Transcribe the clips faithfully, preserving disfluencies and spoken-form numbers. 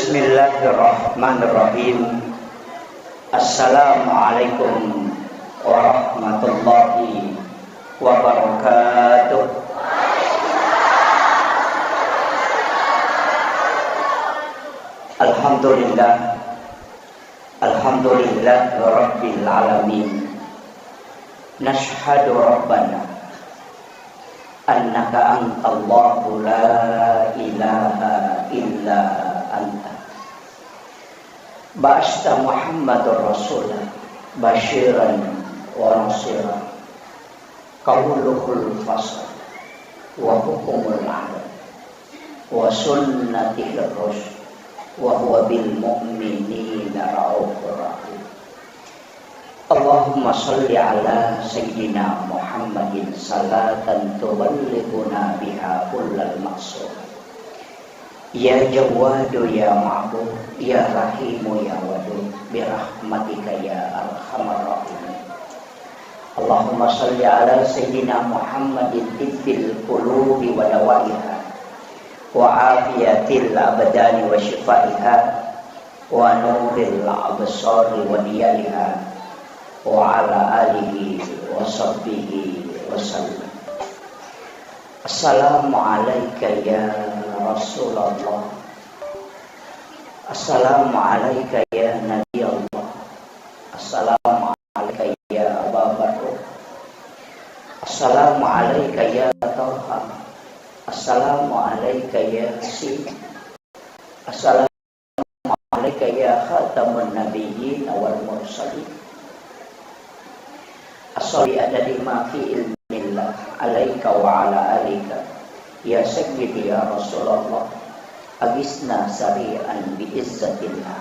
Bismillahirrahmanirrahim. Assalamualaikum warahmatullahi wabarakatuh. Alhamdulillah. Alhamdulillah Rabbil Alamin. Nashhadu Rabbana annaka antallahu la ilaha illa anta. Ba'asta Muhammadar Rasula basyiran wa nasira. Qauluhul fasl wa hukumul adl wa sunnatihir rusyd wa huwa bil mu'minina raufur rahim. Allahumma shalli ala sayyidina Muhammadin salatan tuballighuna biha kullal maqsud. Ya Jawwadu ya Ma'bud, ya Rahimu ya Wadud, birahmatika ya arhamar rahimin. Allahumma shalli ala sayyidina Muhammadin tibbil qulubi wa dawaiha, wa afiyatil abdani wa shifaiha, wa nuril absari wa diyaiha, wa ala alihi wa sahbihi wa sallam. Assalamu alaika ya Rasulullah. Assalamu alaika ya Nabi Allah. Assalamu alaika ya Aba Bakar. Assalamu alaika ya Talha. Assalamu alaika ya Yasin. Assalamu alaika ya khataman nabiyyin wal mursalin. Asalli adadi ma fi ilmillah alaika wa ala alika. Ya sayyidi ya Rasulullah, agisna sari'an bi izzatillah.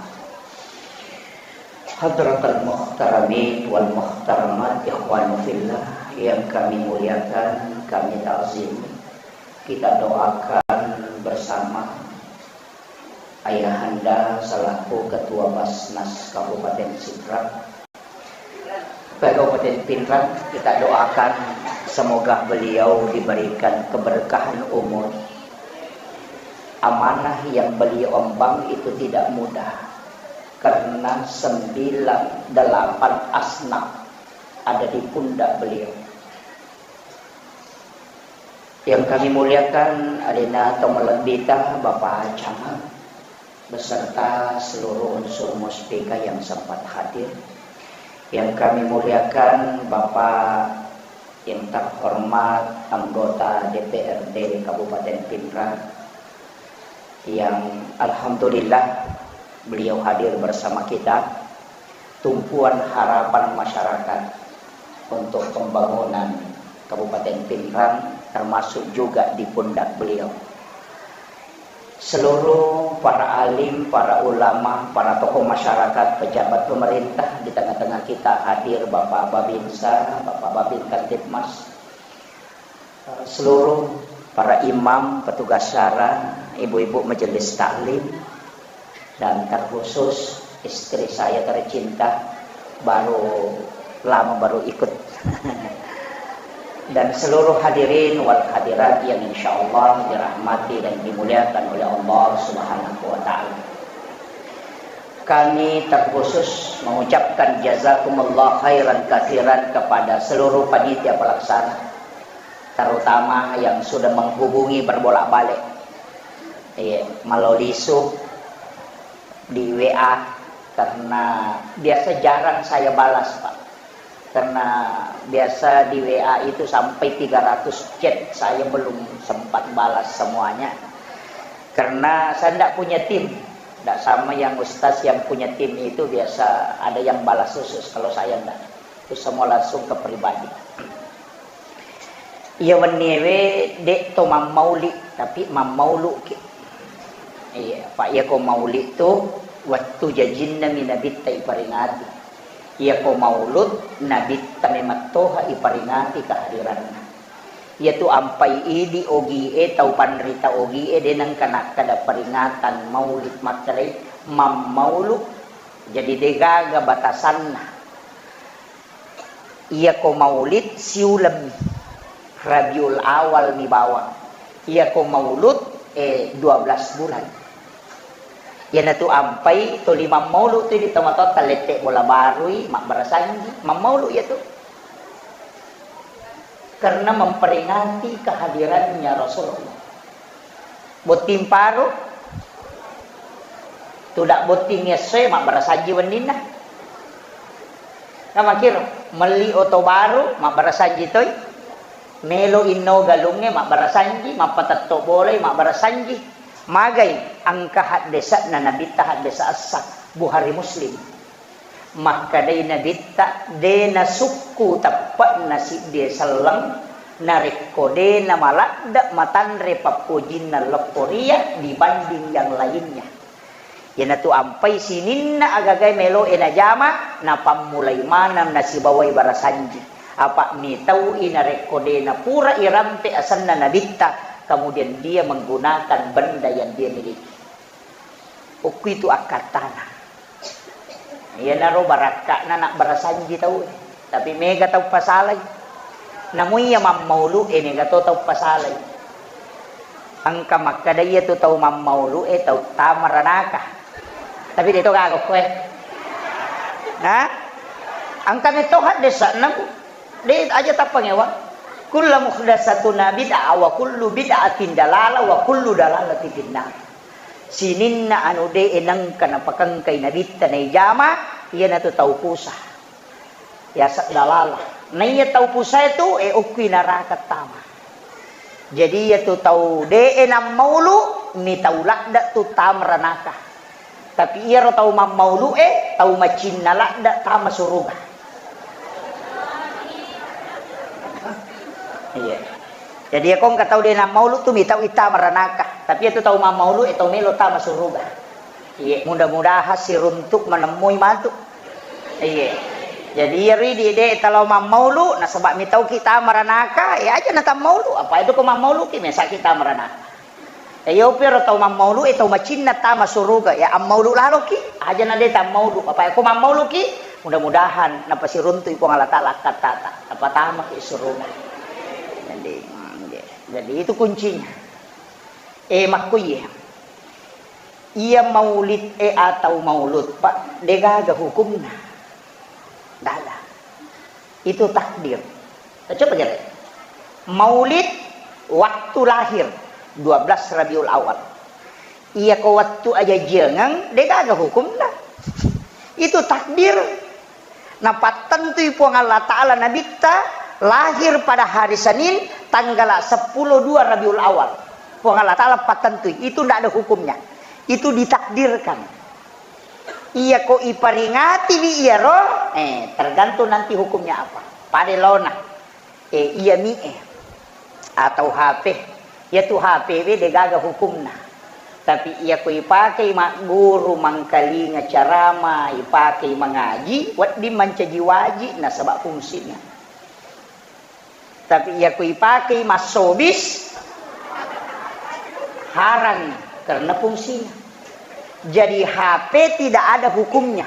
Hadratal muhtaramin wal muhtaramat, ikhwanu fillah yang kami muliakan, kami ta'zimi, kita doakan bersama Ayahanda selaku Ketua Basnas Kabupaten Sidrap, Kabupaten Pinrang, kita doakan semoga beliau diberikan keberkahan umur. Amanah yang beliau emban itu tidak mudah, karena sembilan, delapan asnaf ada di pundak beliau. Yang kami muliakan, alena tau malebbita, Bapak Camat, beserta seluruh unsur muspika yang sempat hadir. Yang kami muliakan, Bapak yang terhormat anggota D P R D Kabupaten Pinrang, yang alhamdulillah beliau hadir bersama kita, tumpuan harapan masyarakat untuk pembangunan Kabupaten Pinrang, termasuk juga di pundak beliau. Seluruh para alim, para ulama, para tokoh masyarakat, pejabat pemerintah di tengah-tengah kita hadir, Bapak Babinsa, Bapak Babin Kamtibmas, seluruh para imam, petugas syara, ibu-ibu majelis taklim, dan terkhusus istri saya tercinta, baru lama baru ikut. Dan seluruh hadirin wal hadirat yang insya Allah dirahmati dan dimuliakan oleh Allah Subhanahu wa Ta'ala. Kami terkhusus mengucapkan jazakumullah khairan katsiran kepada seluruh panitia pelaksana, terutama yang sudah menghubungi berbolak-balik. Iya, malolisu di W A, karena biasa jarang saya balas, Pak. Karena biasa di W A itu sampai tiga ratus chat, saya belum sempat balas semuanya. Karena saya ndak punya tim. Ndak sama yang ustaz yang punya tim itu, biasa ada yang balas khusus, kalau saya ndak. Itu semua langsung ke pribadi. Iya wenniewe de' to mammauli, tapi mammauluki. Iya, Pak, iya ko mauli tu wettu jajinna mi nabitta iparingati. Iya ko maulud, nabitta memettoha iparingati kehadiranna. Iya tu ampai idi ogie, tau panrita ogie, de' nengka nakkada peringatan maulid, makkedai mammaulu. Jadi de' gaga batasanna. Iya ko maulid siulemmi, Rabiul Awal mi bawang. Iya ko maulud, eh, dua belas bulan. Iyanatu ampai tuli mammaulu tu di tomatoatta lette bola barui, mabbarasanji, mammaulu iyatu. Karena memperingati kehadirannya Rasulullah. Botting paru, tudak botting essoe, mabbarasanji wenninna. Namakiro, melli oto baru, mabbarasanji toi. Melo inno galungnge, mabbarasanji, mappatetto bolai, mabbarasanji. Magai engka haddese'na Nabitta, haddese' essa, Bukhari Muslim. Makkedai Nabitta, de nasukku teppe'na siddie selleng, narekko de namaladde matanre pappojinna leppo ria dibanding yang lainnya. Iyanatu ampai sininna agagae meloe najama, napammulai maneng nasibawai barasanji. Apa mitau'i narekko de napura irampe asenna Nabitta, kemudian dia menggunakan benda yang dia miliki. Okkuitu akkattana. Iyanaro barakka'na nabbarasanji tauwe. Tapi mega tau pasalai. Namu iya mammaulu'e mega to tau pasalai. Engka makkeda iyatu tau mammaulu'e tau tama ranaka. Tapi de to gaga okkoe. Nah? Engka metto haddese'na ku. De aja tappangewa. Kullu muhdatsatin bid'ah wa kullu bid'atin dalalah wa kullu dalalatin finnar. Sininna anu de nengka napakengkai Nabitta naijama, iyanatu tau pusa. Yaseng dalalah. Naiya tau pusae tu, e, okkui naraka tama. Jadi iyatu tau de nammaulu, mi tau ladde tu tama ranaka. Tapi iyaro tau mammaulu'e, tau macinna ladde tama suruga. Iya. Jadi, iya ko engka tau de nammaulu tu mitau ittama ranaka. Tapi iyatu tau mammaulu'e tau melo tama suruga. Iya, mudah-mudahan siruntuk manemmui matu. Iya. Jadi, iyaro idi de talo mammaulu, nasaba mitauki tama ranaka, ya aja natammaulu. Apa itu ko mammauluki, mesaki tama ranaka. Ya, iyopi ero tau mammaulu'e, tau macinna tama suruga. Ya, ammaulu laloki, aja na de tammaulu. Apa ko mammauluki, mudah-mudahan napasiruntu'i Puang Allah Ta'ala akkattata. Napatamaki suruga. Jadi, mm, iya. Jadi, itu kuncinya. Eh, makkuye. Iya maulid, eh, atau maulud, Pak, degaga hukumna. Dada. Itu takdir. Coba gere. Maulid waktu lahir, dua belas Rabiul Awal. Iya ko waktu aja jengeng, degaga hukumna. Itu takdir. Napattentui Puang Allah Ta'ala Nabitta lahir pada hari Senin, tanggal sepuluh dua Rabiul Awal. Puang Allah Ta'ala pattentui. Itu ndak ada hukumnya. Itu ditakdirkan. Iya ko iperingatiwi iyaro, eh, tergantung nanti hukumnya apa. Pada lona, eh, iya mi, eh, atau H P. Iyatu H P we degaga hukumna. Tapi iya ko ipakei magguru, mangkalinga carama, ipakei mangaji, wedding mancaji waji nasaba fungsina. Tapi iya ko ipakei massobis, haram karena fungsinya. Jadi H P tidak ada hukumnya,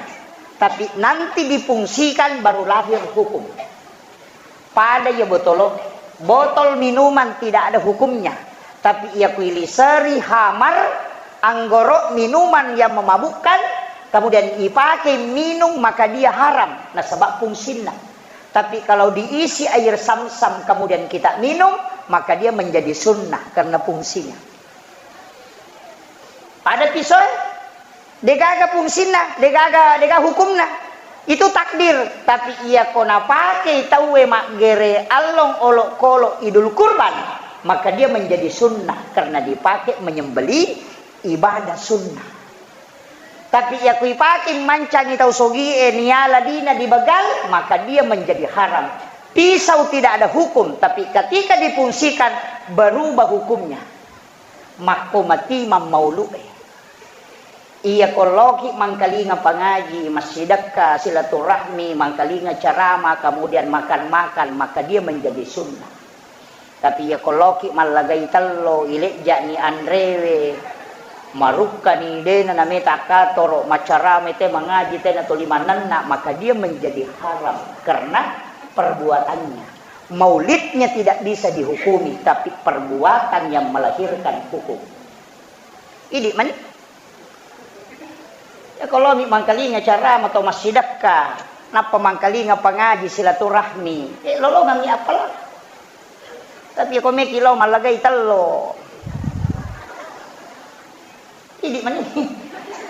tapi nanti difungsikan baru lahir hukum. Pada iya botolo, botol minuman tidak ada hukumnya, tapi iya ko iliseri hamar, anggoro, minuman yang memabukkan, kemudian ipake minum, maka dia haram nasaba fungsinna. Tapi kalau diisi air samsam kemudian kita minum, maka dia menjadi sunnah karena fungsinya. Pada pisau, degaga fungsinna, degaga, degaga hukumna. Itu takdir. Tapi iya ko napake tauwe maggere allong olokolo Idul Kurban, maka dia menjadi sunnah karena dipakai menyembelih ibadah sunnah. Tapi iya ko ipake mancangi tau sogie niala dina dibegal, maka dia menjadi haram. Pisau tidak ada hukum, tapi ketika difungsikan, berubah hukumnya. Makko mati mammaulu'e. Iya ko loki mangkalinga pangaji, massidekka, silaturahmi, mangkalinga carama, kemudian makan-makan, maka dia menjadi sunnah. Tapi iya ko loki mallagai tello, ilejja'ni anrewe, marukkani dena nameta katoro, macarama te mangaji tena tuli manenna, maka dia menjadi haram karena perbuatannya. Maulidnya tidak bisa dihukumi, tapi perbuatan yang melahirkan hukum. Idi mani. Ya, kalau mi mangkalinga ceramah atau massidekka, nappa mangkalinga pangaji silaturahmi, eh, lolongangngi apala. Tapi ya, ko meki lo mallagai tello. Idi mani.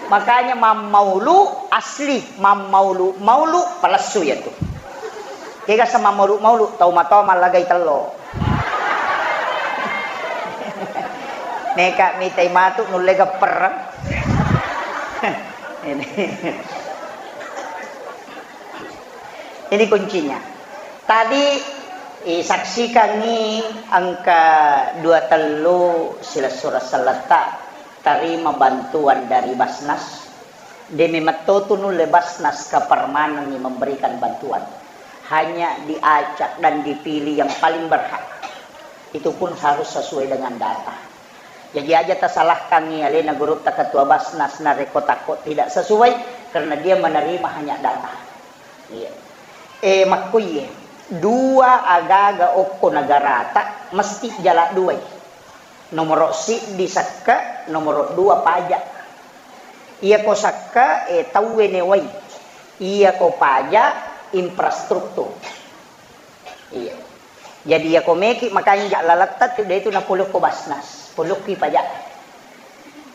Makanya mammaulu asli, mammaulu, maulu palessu ya tu. Kega sama maulu-maulu, tau matoa mallagai tello. Neka mitai matu nulle gepper. Ini. Ini kuncinya. Tadi, eh, saksikangi engka dua tellu silessureng selletta tarima bantuan dari Basnas. De memetto tu nulle Basnas kepermanengi memberikan bantuan. Hanya diacak dan dipilih yang paling berhak. Itu pun harus sesuai dengan data. Jadi aja tasalahkangi alena gurutta ketua Basnas narekko takko tidak sesuai, karena dia menerima hanya data. Iya. Eh, makkuiye, dua agaga okko negarata mesti jala duai. Nomoro siddi sekke, nomoro dua pajak. Iya ko sekke, eh, tauwe newai. Iya ko pajak, infrastruktur. Iya. Jadi, iya ko meki makanja laletta tu, de tu napolokko Basnas, polokki pajak.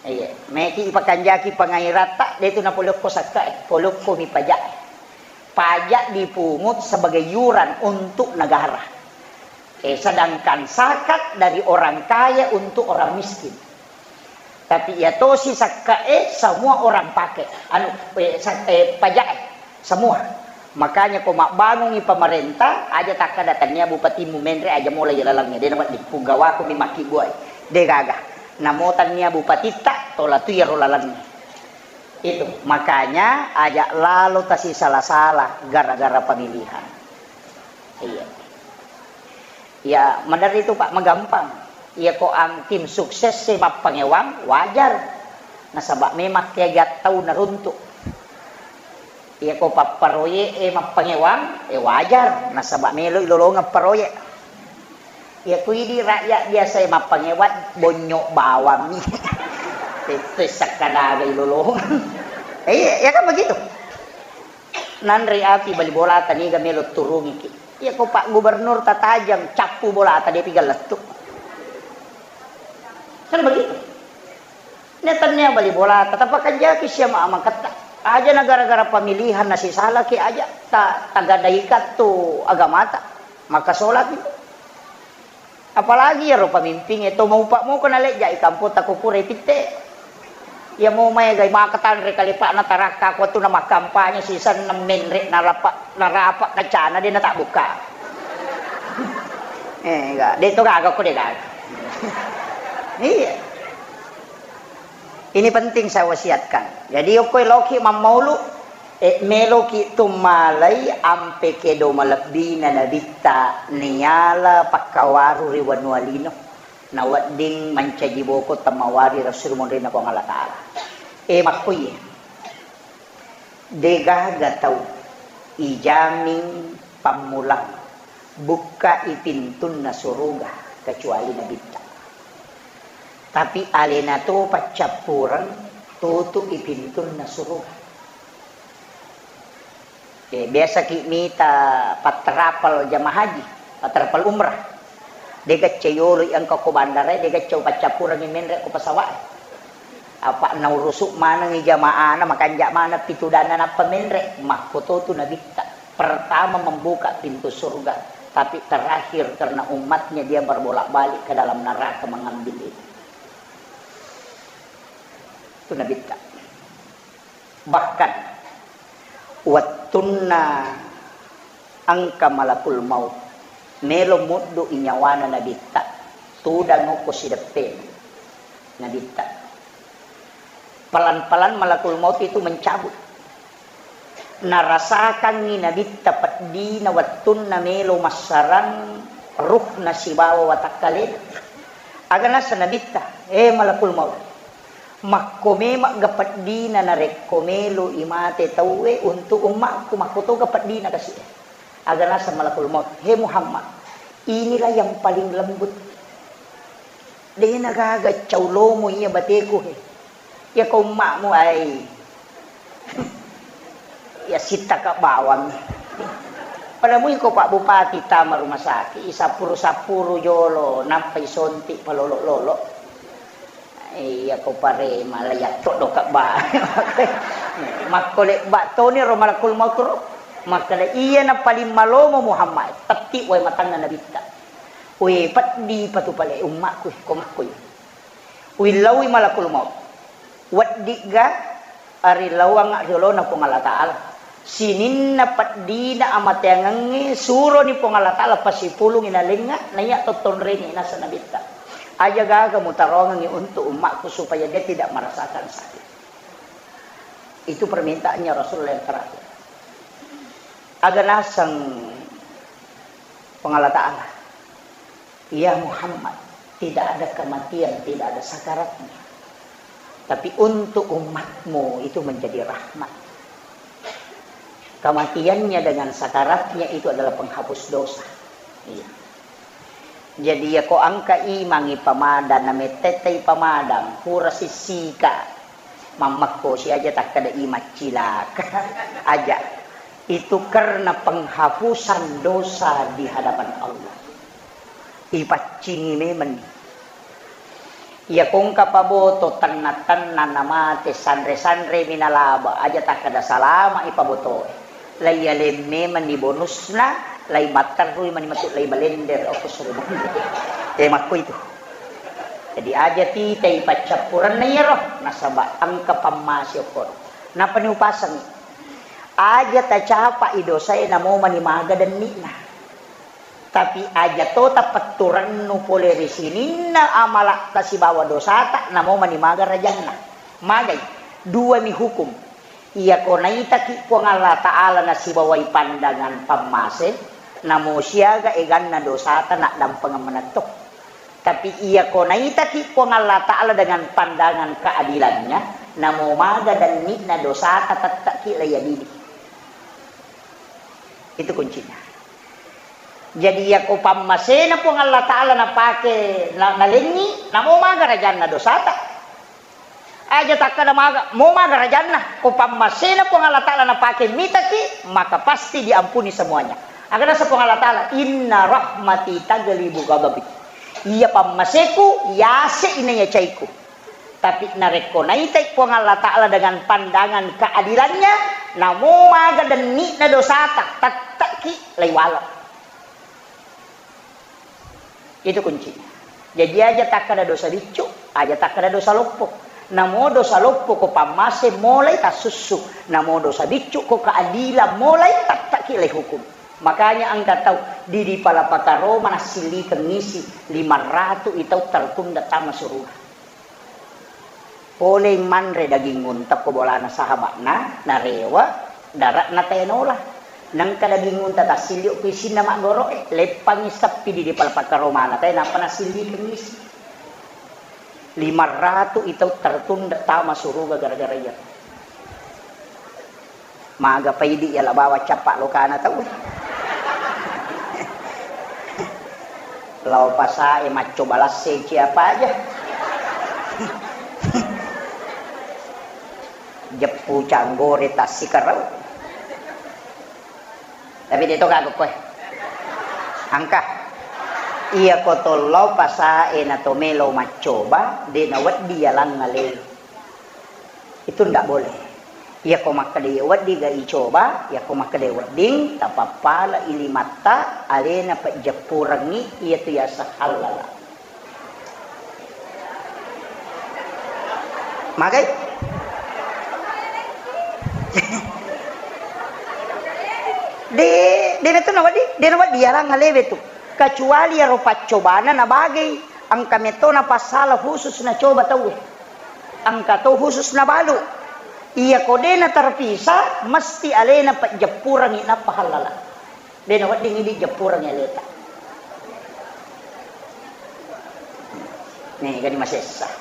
Iya, meki pakanjaki pangairatta, de tu napolokko sakka, polokko mi pajak. Pajak dipungut sebagai iuran untuk negara. Eh, sedangkan zakat dari orang kaya untuk orang miskin. Tapi iya tosi sakkae semua orang pake. Anu, eh, sa-, eh, pajak, eh, semua. Makanya ko mabbangungi pemerintah, aja takkada tania bupatimu menre aja mulai lalengnge. Dena wedding pugawako mi makkibbuai. De gaga. Namo tania bupatitta, tola tu iyaro lalengnge. Itu. Makanya aja lalo tasisala-sala gara-gara pemilihan. Iya. Ya, maderri tu, Pak, magampang. Iya ko ang tim sukses e mappangewang, wajar. Nasaba memang kegiat tau naruntuk. Iya ko papparoye e mappangewang, eh, wajar. Nasaba melo ilolongeng paroye. Iya ko idi rakyat biasa e mappangewang, bonyok bawang mi. Itu sakkadaga ilolongeng. Iya, ya kan begitu. Nanre api bali bolata niga melo turungiki. Iya ko Pak Gubernur tatajang cappu bolata depi gallettu. Kan begitu. Ne tania bali bolata tapakanjaki siama amaketta. Aja na gara-gara pemilihan nasisalaki aja ta-, tagadaikan tu agamata. Maka sholat itu. Apalagi iyaro pamimpingnge to maupa moko nalejja i kampong takukure pitte. Iya mo maegai maka tanre kalepa'na tarakka ko tu namakkampanye sisenna menre narapa, narapa kancana de natabbukka. Eh, ga, de to gaga ko de gaga. Iya. Ini penting saya wasiatkan. Jadi, okko eloki mammaulu, eh, meloki tummalai ampe kedo malebbina Nabitta niala pakkawaru ri wanua lino, nawedding mancaji boko temmawari Rasul monrinna Puang Allah Ta'ala. Eh, makkuiye. Degaga tau ijaming pammulang bukkai pintunna suruga kecuali Nabitta. Tapi alena to paccappureng tutu'i pintunna suruga. Eh, biasaki mita patterapal jamaah haji, patterapal umrah. De gacce yolo i engka ko bandara, de gacce upaccappurengi menre ko pesawat. Apa naurusu manengi jamaahna, makanja maneng pitudanna nappa menre, makkototu Nabitta. Pertama membuka pintu surga, tapi terakhir karena umatnya dia berbolak-balik ke dalam neraka mengambil itu. Itu Nabitta. Bahkan, wettunna engka malakul maut, melo muddu i nyawana Nabitta, tudang okko sideppe Nabitta. Pelan-pelan malakul maut itu mencabut. Narasakangngi Nabitta peddina wettunna melo massarang ruhna sibawa watakkalena. Aga nasa Nabitta, "Eh, malakul maut, makko memagga peddina narekko melo i mate tauwe untuk ummakku, makkotoga peddina kasi e." Aga nasa malakul maut, "He Muhammad, inilah yang paling lembut. Dena gaga cau lomo iya bateku he. Iya ko ummakmu ai." Ya, sittaka bawang. Pada mui ko Pak Bupati tama rumah sakit, isappuru-sappuru jolo, nappa isonti palolo-lolo. Iya ko parema la yatto doka ba. Makkole ba toni ro malakul maut ro. Makkeda iya na paling malomo Muhammad, tetti wae matanna nabitta. We peddi patu pale ummakku ko makkoi. Uillaui malakul maut. Weddigga arilauangnga riolona Puang Allah Ta'ala. Sininna peddina amateangengnge suroni Puang Allah Ta'ala pasipulungi nalengnga, naiya tottonrengi naseng nabitta. Aja gaga mutaroangengngi untuk ummakku supaya dia tidak merasakan sakit. Itu permintaannya Rasulullah yang terakhir. Aga naseng Puang Allah Ta'ala. Ya Muhammad, tidak ada kematian, tidak ada sakaratnya. Tapi untuk umatmu itu menjadi rahmat. Kematiannya dengan sakaratnya itu adalah penghapus dosa. Iya. Jadi ya ko engka imangi pamadang, namettetai pamadang, pura sissika, mammekko si aja takkeda imang cilaka. Aja. Itu karena penghapusan dosa di hadapan Allah. Ipaccingi memeng. Iya kongka paboto tenna-tenna namate sanre-sanre minalaba aja takkeda salama ipabotoe. Lai aleng memeng ni bonusna, lai matterrui mani matu lai balender okko suruga. Eh, makko itu. Jadi aja tita ipaccappurenna iyaro, nasaba engka pammase okko. Napani upaseng. Aja tacapai dosae namo mani maga denni'na. Tapi aja to tapetturennu pole ri sininna amala'ta sibawa dosata, namo mani maga rajanna. Magai, duami hukum. Iyako naitaki Puang Allah Ta'ala nasibawai pandangan pammase, namo siaga eganna dosata naddampengeng manetto. Tapi iyako naitaki Puang Allah Ta'ala dengan pandangan keadilannya, namo maga denni'na dosata tettaki laiadili. Itu kuncinya. Jadi, iyako pammasena Puang Allah Ta'ala napake, na-, nalengngi, namo maga rajanna dosata. Aja takkada maga, mo maga rajanna, ko pammasena Puang Allah Ta'ala napake mitaki, maka pasti diampuni semuanya. Aga nasa Puang Allah Ta'ala, "Inna rahmati taglibu ghadabi." Iya pammaseku, yase ina yacaiku. Tapi narekko naitai Puang Allah Ta'ala dengan pandangan keadilannya, namo maga denni'na dosata, tetteki laiwala. Itu kuncinya. Jadi aja takkada dosa biccu, aja takkada dosa loppo. Namo dosa loppo ko pammase mulai tassussu, namo dosa biccu ko keadilan mulai tetteki laihukum. Makanya engka tau di, di Palapaka Roma nassillikeng isi lima ratu i tau tertunda tama suruga. Pole manre daging unta ko bolana sahaba'na, narewa, dara'na tae nola. Nengka daging unta tassilio ku isinna maggoro'e, leppangi seppi di, di Palapaka Romana tae, nappa nassillikeng isi. Lima ratu i tau tertunda tama suruga gara-gara iya. Maga paidi iya la bawang cappa lokana tau. Lao pasae maccoba lasse ciapa aja. Jeppu canggore tassikarau. Tapi de to gaga koe. Engka. Iya ko to lao pasae na to melo maccoba, de nawedding yalang ale. Itu ndak boleh. Iyako makkeda iya wedding ga icoba, iyako makkeda wedding, tapappala ilimatta, alena pejjeppurengngi, iyatu yaseng hallala. Magai? De, de na tu na wedding, de na wedding yalang alewe tu. Kecuali iyaro paccobana nabagei, engka metto napassala khusus nacoba tauwe. Engka to khusus nabalu. Iyako de na terpisah, mesti alena pejjeppurengngi nappa hallala. De na wedding idi jeppurengngi aleta. Nih, gani masessa.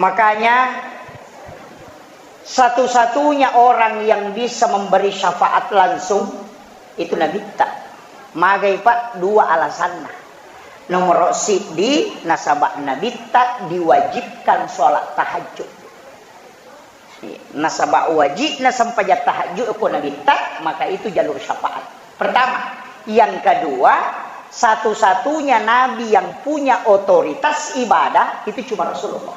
Makanya, satu-satunya orang yang bisa memberi syafaat langsung itu Nabitta. Magai, Pak? Dua alasanna. Nomor siddi, nasaba Nabitta diwajibkan sholat tahajud. Nasaba wajibna sempajang tahajud ko Nabitta, maka itu jalur syafaat. Pertama. Yang kedua, satu-satunya nabi yang punya otoritas ibadah itu cuma Rasulullah.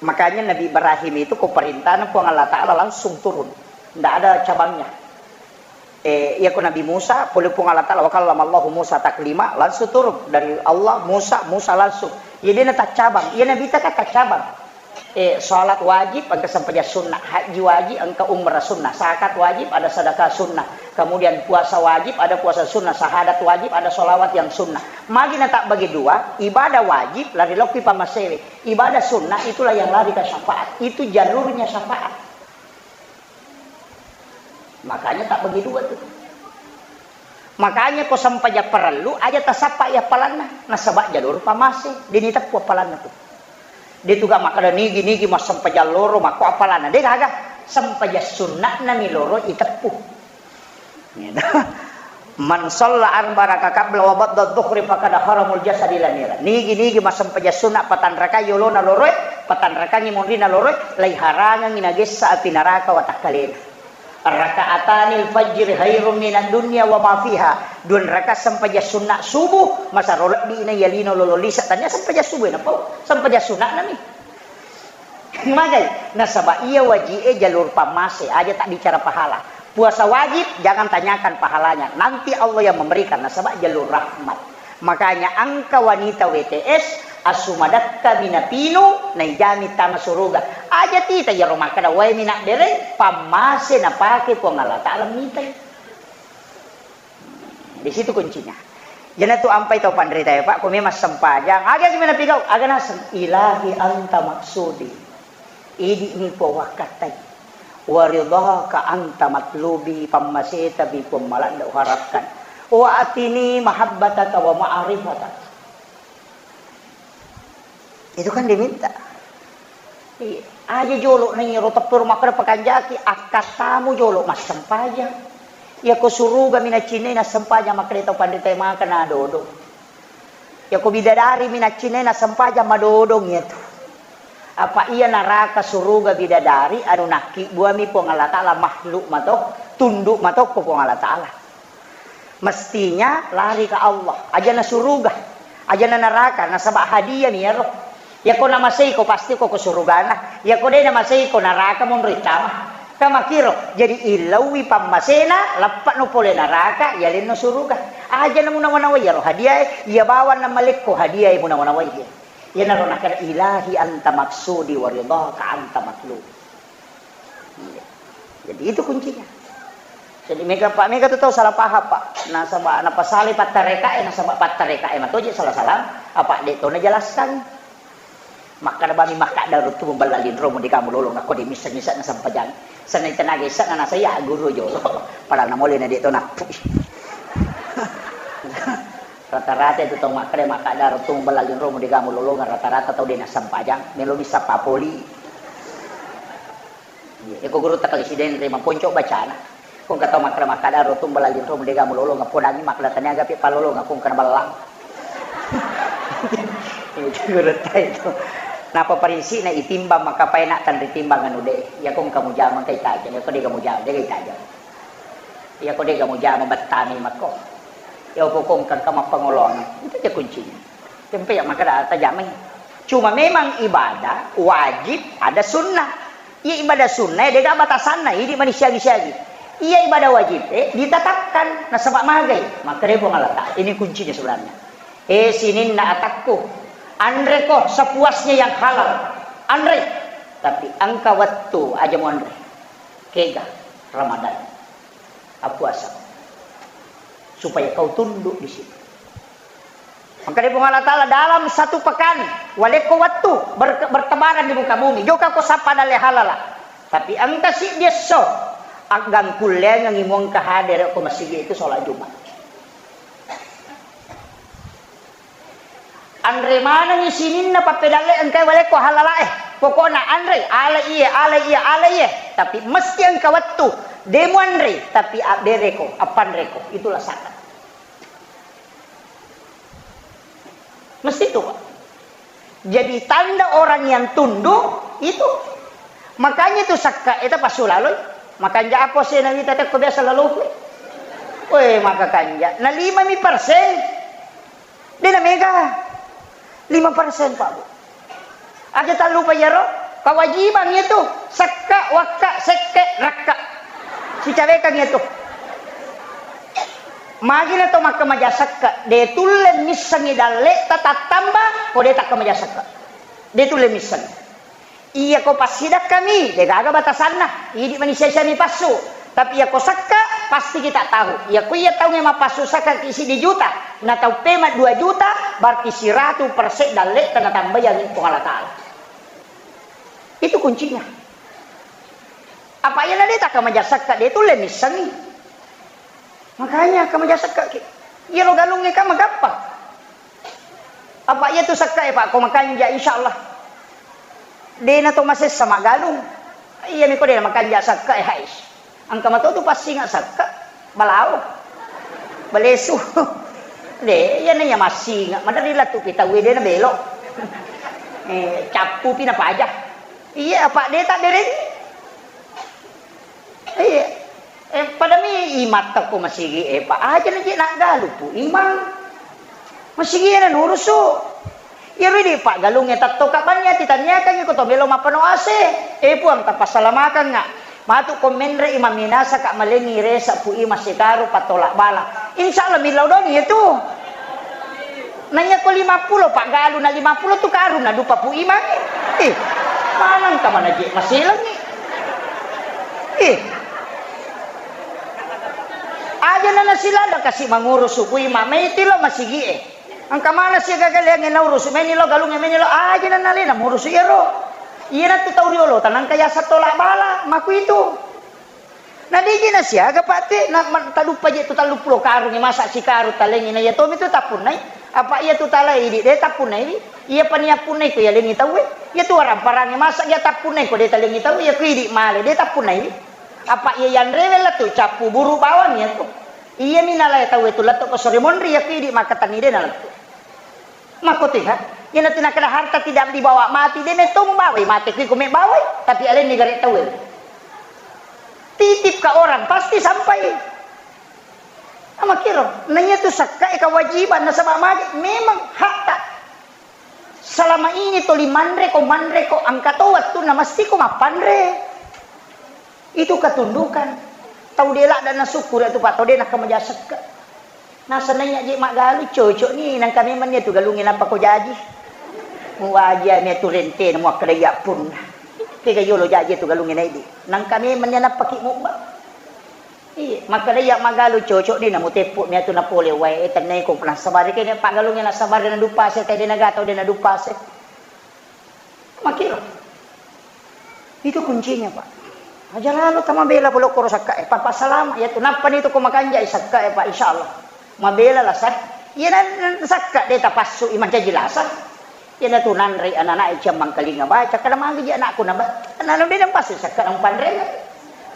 Makanya Nabi Ibrahim itu ko perintahna Puang Allah Ta'ala langsung turun. Ndak ada cabangnya. Eh, iya ko Nabi Musa, pole Puang Allah Ta'ala, wa kallamallahu Musa taklima, langsung turun dari Allah, Musa, Musa langsung. Iya, dia taccabang. Iya, Nabi ta kan taccabang. Eh, salat wajib, engka sempajang sunnah. Haji wajib, engka umrah sunnah. Zakat wajib, ada sedekah sunnah. Kemudian puasa wajib, ada puasa sunnah. Syahadat wajib, ada sholawat yang sunnah. Magi na tak bagi dua, ibadah wajib, lari lokki pamasewe. Ibadah sunnah, itulah yang lari ke syafaat. Itu jalurnya syafaat. Makanya tak bagi dua tuh. Makanya ko sempajang parellu, aja tasappa iya appalanna. Nasaba jalur pamase, deni teppu appalanna tuh. Dia tuh gak makkeda nigi-nigi massempajang loro, makko appalanna. Dia gaga, sempajang sunnahna mi loro iteppu. Gitu. Man shalla arba raka qabla wa ba'da dhuhri faqad haramul jasadi ila nira. Nigi-nigi massempajang sunna patanrakai yolona loroe, patanrakangi monrina loroe, laiharangangi nagessa api naraka watakkalena. Raka'atanil fajri khairum minad dunya wa ma fiha. Dua raka sempajang sunna subuh, masaro lebbi na yalino lolo lisa, tania sempajang subuh na pau. Sempajang sunna nami. Magai, nasaba iya waji'e jalur pammase, aja tak bicara pahala. Puasa wajib, jangan tanyakan pahalanya. Nanti Allah yang memberikan, nasaba jalur rahmat. Makanya engka wanita W T S, asu madakka minapinu, naijami tama suruga. Aja tita iyaro makkeda, wae minabbereng, pammase napake Puang Allah Ta'ala mitai. Di situ kuncinya. Jana tu ampai tau panrita ya, Pak, ko memang sempajang, aga sih menapigau, aga naseng, ilahi anta maksudi. Idi mi Puang wakkattai. Wa ridhaka anta matlubi, pammaseta bi Puang maladda uharapkan. Wa atini mahabbataka wa ma'rifataka. Itu kan diminta. Iya. Aja jolo na iyaro teppero makkeda pakanjaki, akkattamu jolo massempajang. Iya ko suruga minaccinai nassempajang makkeda tau panrita maka na dodong. Iya ko bidadari minaccinai nassempajang madodong iya tu. Apa iya naraka suruga bidadari anu nakkibbuami Puang Allah Ta'ala makhluk mato, tunduk mato ko Puang Allah Ta'ala. Mestinya lari ke Allah. Aja na suruga, aja na neraka, nasaba hadiah mi iyaro. Iya ko namaseiko pasti ko ko surugana. Iya ko de namaseiko neraka monro ittama. Kamakiro, jadi illauwi pammasena, lappa no pole neraka, yalenno suruga. Aja na munawa-nawai iyaro hadiah e, iya bawang na malekko hadiah e munawa-nawai. Iyanaro nakkeda ilahi anta maksudi wa ridhaka anta matlub. Iya. Jadi itu kuncinya. Jadi mega, Pak, mega tu tau salah paham, Pak. Nasaba napasale pattarekae, nasaba pattarekae matoje salah-salah, apa de to najelaskan. Makkada bami makkada ruttu muballa linromu de gamu lolong, nakko de missa-missa na sempajang. Senai tenaga issa na nasaya guru jolo. Padahal namole na de to nappu. Rata-rata itu tau makkada, makkada ruttu muballa linromu de gamu lolong, rata-rata tau de nassempajang, melo missa papoli. Iya, eko guru takali sideng ri maponco bacana. Ko engka tau makkada-makkada rotong balaling ro mudega mulolong, podangi makkada taniaga pi palolong, ko engka naballang. Itu guru tai itu. Napa parinsi na itimbang maka paena tanri timbang anu de. Ya ko engka mujama engka itajang, ya ko dega mujama, dega itajang. Ya ko dega mujama bettami mako. Ya ko engka engka mappangolong. Itu je kuncinya. Tempe ya makkada tajamai. Cuma memang ibadah wajib ada sunnah. Iya ibadah sunnah, eh, dega batasanna, idi mani siagi-siagi. Iya ibadah wajib, eh, ditetapkan, nasaba magai. Makkada Puang Allah Ta'ala, ini kuncinya sebenarnya. Eh, sininna atakku, anreko sepuasnya yang halal. Anre. Tapi engka wettu aja muanre. Kega Ramadan. Appuasa. Supaya kau tunduk di situ. Makkada Puang Allah Ta'ala, dalam satu pekan, walekko wettu ber-, bertebaran di muka bumi. Jokka ko sappa dalle halala. Tapi engka siddi esso, aggangkulleangengi muengka hadere ko masigi itu sholat Jumat. Anre manengi sininna pappedalle engkai walekko halalae. Pokokna anre, ale iye, ale iye, ale iye. Tapi mesti engka wettu. De muanre, tapi abbereko, appanreko. Itulah zakat. Mesti itu, Pak. Jadi tanda orang yang tunduk itu Makanya itu sakka eta passu laloi. Makanja ako se nawita tekko biasa laloku. Weh, maka kanja. Na lima mi persen. De na mega. Lima persen, Pak Bu. Aja tallupa iyaro, kawajibang itu. Sakka, wakka, sekke, rakka. Sicawekang itu. Magi na to makkamaja sakka, de tulle missengi dalle ta tattamba, ko de takkamaja sakka. De tulle misseng. Iyako passidakkami, degaga batasanna, idi mani sia-siami passu. Tapi iyako sakka, pasti kita tahu. Iyako iya taunge mappassu sakka ki siddi juta, na tau pema dua juta, berarti siratu persen dalle tana tambayangi Puang Allah Ta'ala. Itu kuncinya. Apa iya na de takkamaja sakka, de tulle missengi. Makanya kamaja sakka ki. Iyaro galungnge ka magappang. Apa iya tu sakka e, Pak, ko makanja, insya Allah. De na to masessa maggalung. Iya mi ko de na makanja sakka e, hais. Engka mato tu passinga sakka. Balao. Balesu. De, iya na iya massinga. Madari latu pi tau de na belo. Eh, cappu pi na paja. Iya, apa de tak dereng. Iya. Eh, pada mi imang takko masigi e, Pak. Aja na je naggalu, Pu Imang. Masigi e na nurusu. Iyaro idi Pak galungnge tatto ka banni ati tanniakangngi ko to melo mappano ase. Eh, Puang, tappassalamakangnga. Matu ko menre i maminasa ka malengi resa Pu Imang sikaru pattola bala. Insya Allah millau doni itu. Naiya ko lima puluh, paggaluna lima puluh tu karung nadupa Pu Imang. Eh, maneng ka manaje maselengi. Eh. Aja na nasilada kasi mangurusu Pu Imang, maiti lo masigi e. Engka mana sia gagaleangnge naurusu, meni lo galungnge, meni lo aja na nalena murusu iyaro. Iyana tu tau riolo tanangka yasa tola bala, maku itu. Na deje na siaga, Pak, te, na, ma-, taduppa je tu telluppulo karungnge, masa sikarung talengngi, na iya tomi tu tappunnai. Apa iya tu talai idi, de tappunnai wi. Iya pani appunnai ko yalengngi tauwe. Iya tu warang-parangnge, masa iya tappunnai ko de talengngi tauwe, iya ku idi male, de tappunnai wi. Apa iya yanrewe lettu cappu buru bawang iya tu. Iya mi nalai tauwe tu lettu ko sore monri, iya ku idi makkatenni de na lettu. Makkotiha, iyanatu nakkeda harta tidak dibawa mati, de metto mubawai mate kui ko mebawai, tapi alenni gare tauwe. Titip ke orang, pasti sampai. Amakiro, naiya tu sakka e kewajiban nasaba magi memang hakta. Selama ini toli manre ko, manre ko, engka to wettunna mesti ko mappanre. Itu ketundukan. Tau de ladda nasukkuru tu, Pak, tau de nakkamaja sekka. Nasenaiya je maggalu, cocok ni, nangka memang ni tu galungnge nappa ko jaji. Muwaji ame tu rentena, muakkeda iya punna. Kega yolo jaji tu galungnge naidi. Nangka memang ni nappa ki mubba. Iya, makkeda iya maggalu, cocok ni, namuteppu mi tu napole wae, eh, tennai ko nasabari kene paggalungnge nasabari nadupase, tau de naga tau de nadupase. Makiro. Itu kuncinya, Pak. Aja lalo tamabela pole koro sakka e, papa salama ya tu. Nappa ni tu ko makanja i sakka e, Pak, insya Allah. Mabela lasa. Iya na, na sakka de tapassu i mancaji lasa. Iya na tu nanre anak-anak e ciammang kalinga baca, kada magi ji anakku na ba. Nanu de na passu sakka na panre.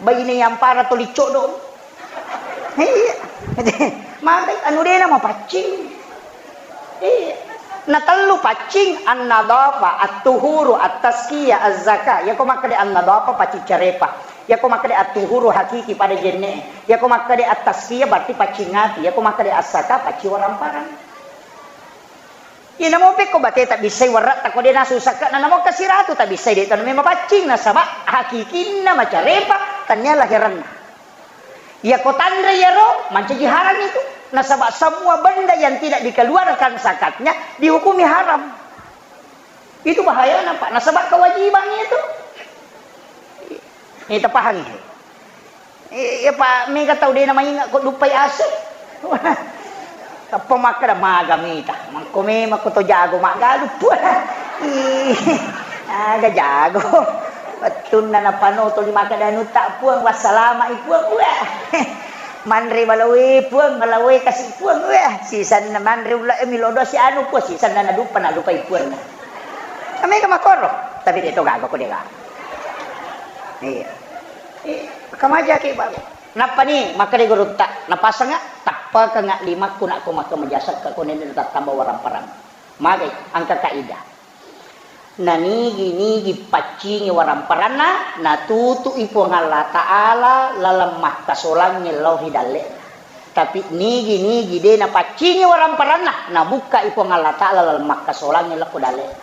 Baine yang para to licco do. Iya. Maka anu de na mapaccing. Iya. Na tellu paccing, an-nadhafa, at-tuhuru, at-tazkiyah, az-zakah. Yako makkeda an-nadhafa paccing carepa. Yako makkeda at-tuhuru hakiki pada jenne. Yako makkeda at-tazkiyah berarti paccing ati. Yako makkeda az-zakah paccing waramparang. Iya namo pekko bate tabbissai warratta ko de nasu sakka na namo kasiratu tabbissai de tanu memang paccing nasaba hakikinna macarepa tania laheranna. Iya ko tanre iyaro mancaji haram itu. Nasaba semua benda yang tidak dikeluarkan zakatnya dihukumi haram. Itu bahayana, Pak. Nasaba kewajiban itu. Ini tapahangi. Iya, Pak, mega tau de na mainga ko duppai ase. Tappa makkeda maga mita. Mangko memang ko to jago maggalu, Puang. Ih, aga jago. Wettunna napanoto di makkeda anutta, Puang, wassalamai, Puang. Wah. Manre balawe, Puang, balawe kasi, Puang. Wah, sisanna manre ulla e milodo si anu, Puang, sisanna nadupa, nadupai, Puang. Mega makoro, tapi de to gaga ko de gaga. Iya. Eh, kamaja ki baru. Nappa ni makkeda gurutta, napasengnga, tappakengnga limakku nakko makkamaja sekka ko nenne tattamba waramparang. Magai, engka kaidah. Nanigi-nigi paccingi waramparanna, natutu'i Puang Allah Ta'ala laleng makkasolangnge lao ri dalle'na. Tapi nigi-nigi de napaccingi waramparanna, nabukka'i Puang Allah Ta'ala laleng makkasolangnge lao ko dalle'na.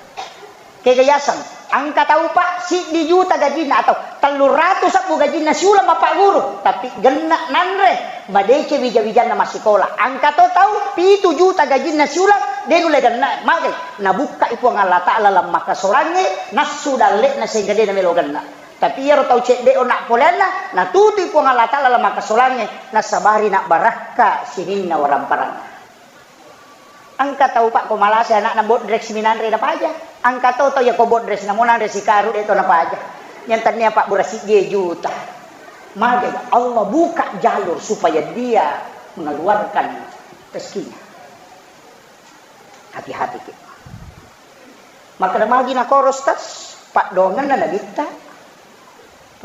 Kega yaseng, engka tau, Pak, siddi juta gajinna atau telluratu sebbu gajinna siuleng mapagguru, tapi genna nanre, madeceng wija-wijanna massikola. Engka to tau pitu juta gajinna siuleng, de nulle genna, magai, nabukkai Puang Allah Ta'ala lammakkasolangnge, nassu dalle'na sehingga de namelo genna. Tapi iyaro tau cedde onna poleanna, natutui Puang Allah Ta'ala lammakkasolangnge, nasabari nabbarakka sininna waramparanna. Engka tau, Pak, ko malasa anakna bodres minanre napaja. Engka to tau ya ko bodres namo nanre sikaru de to napaja. Yang tania, Pak, bura sijie juta. Magai Allah buka jalur supaya dia mengeluarkan rezekinya. Hati-hati ki. Makkeda magi nakoro, Ustaz? Paddoangenna Nabitta.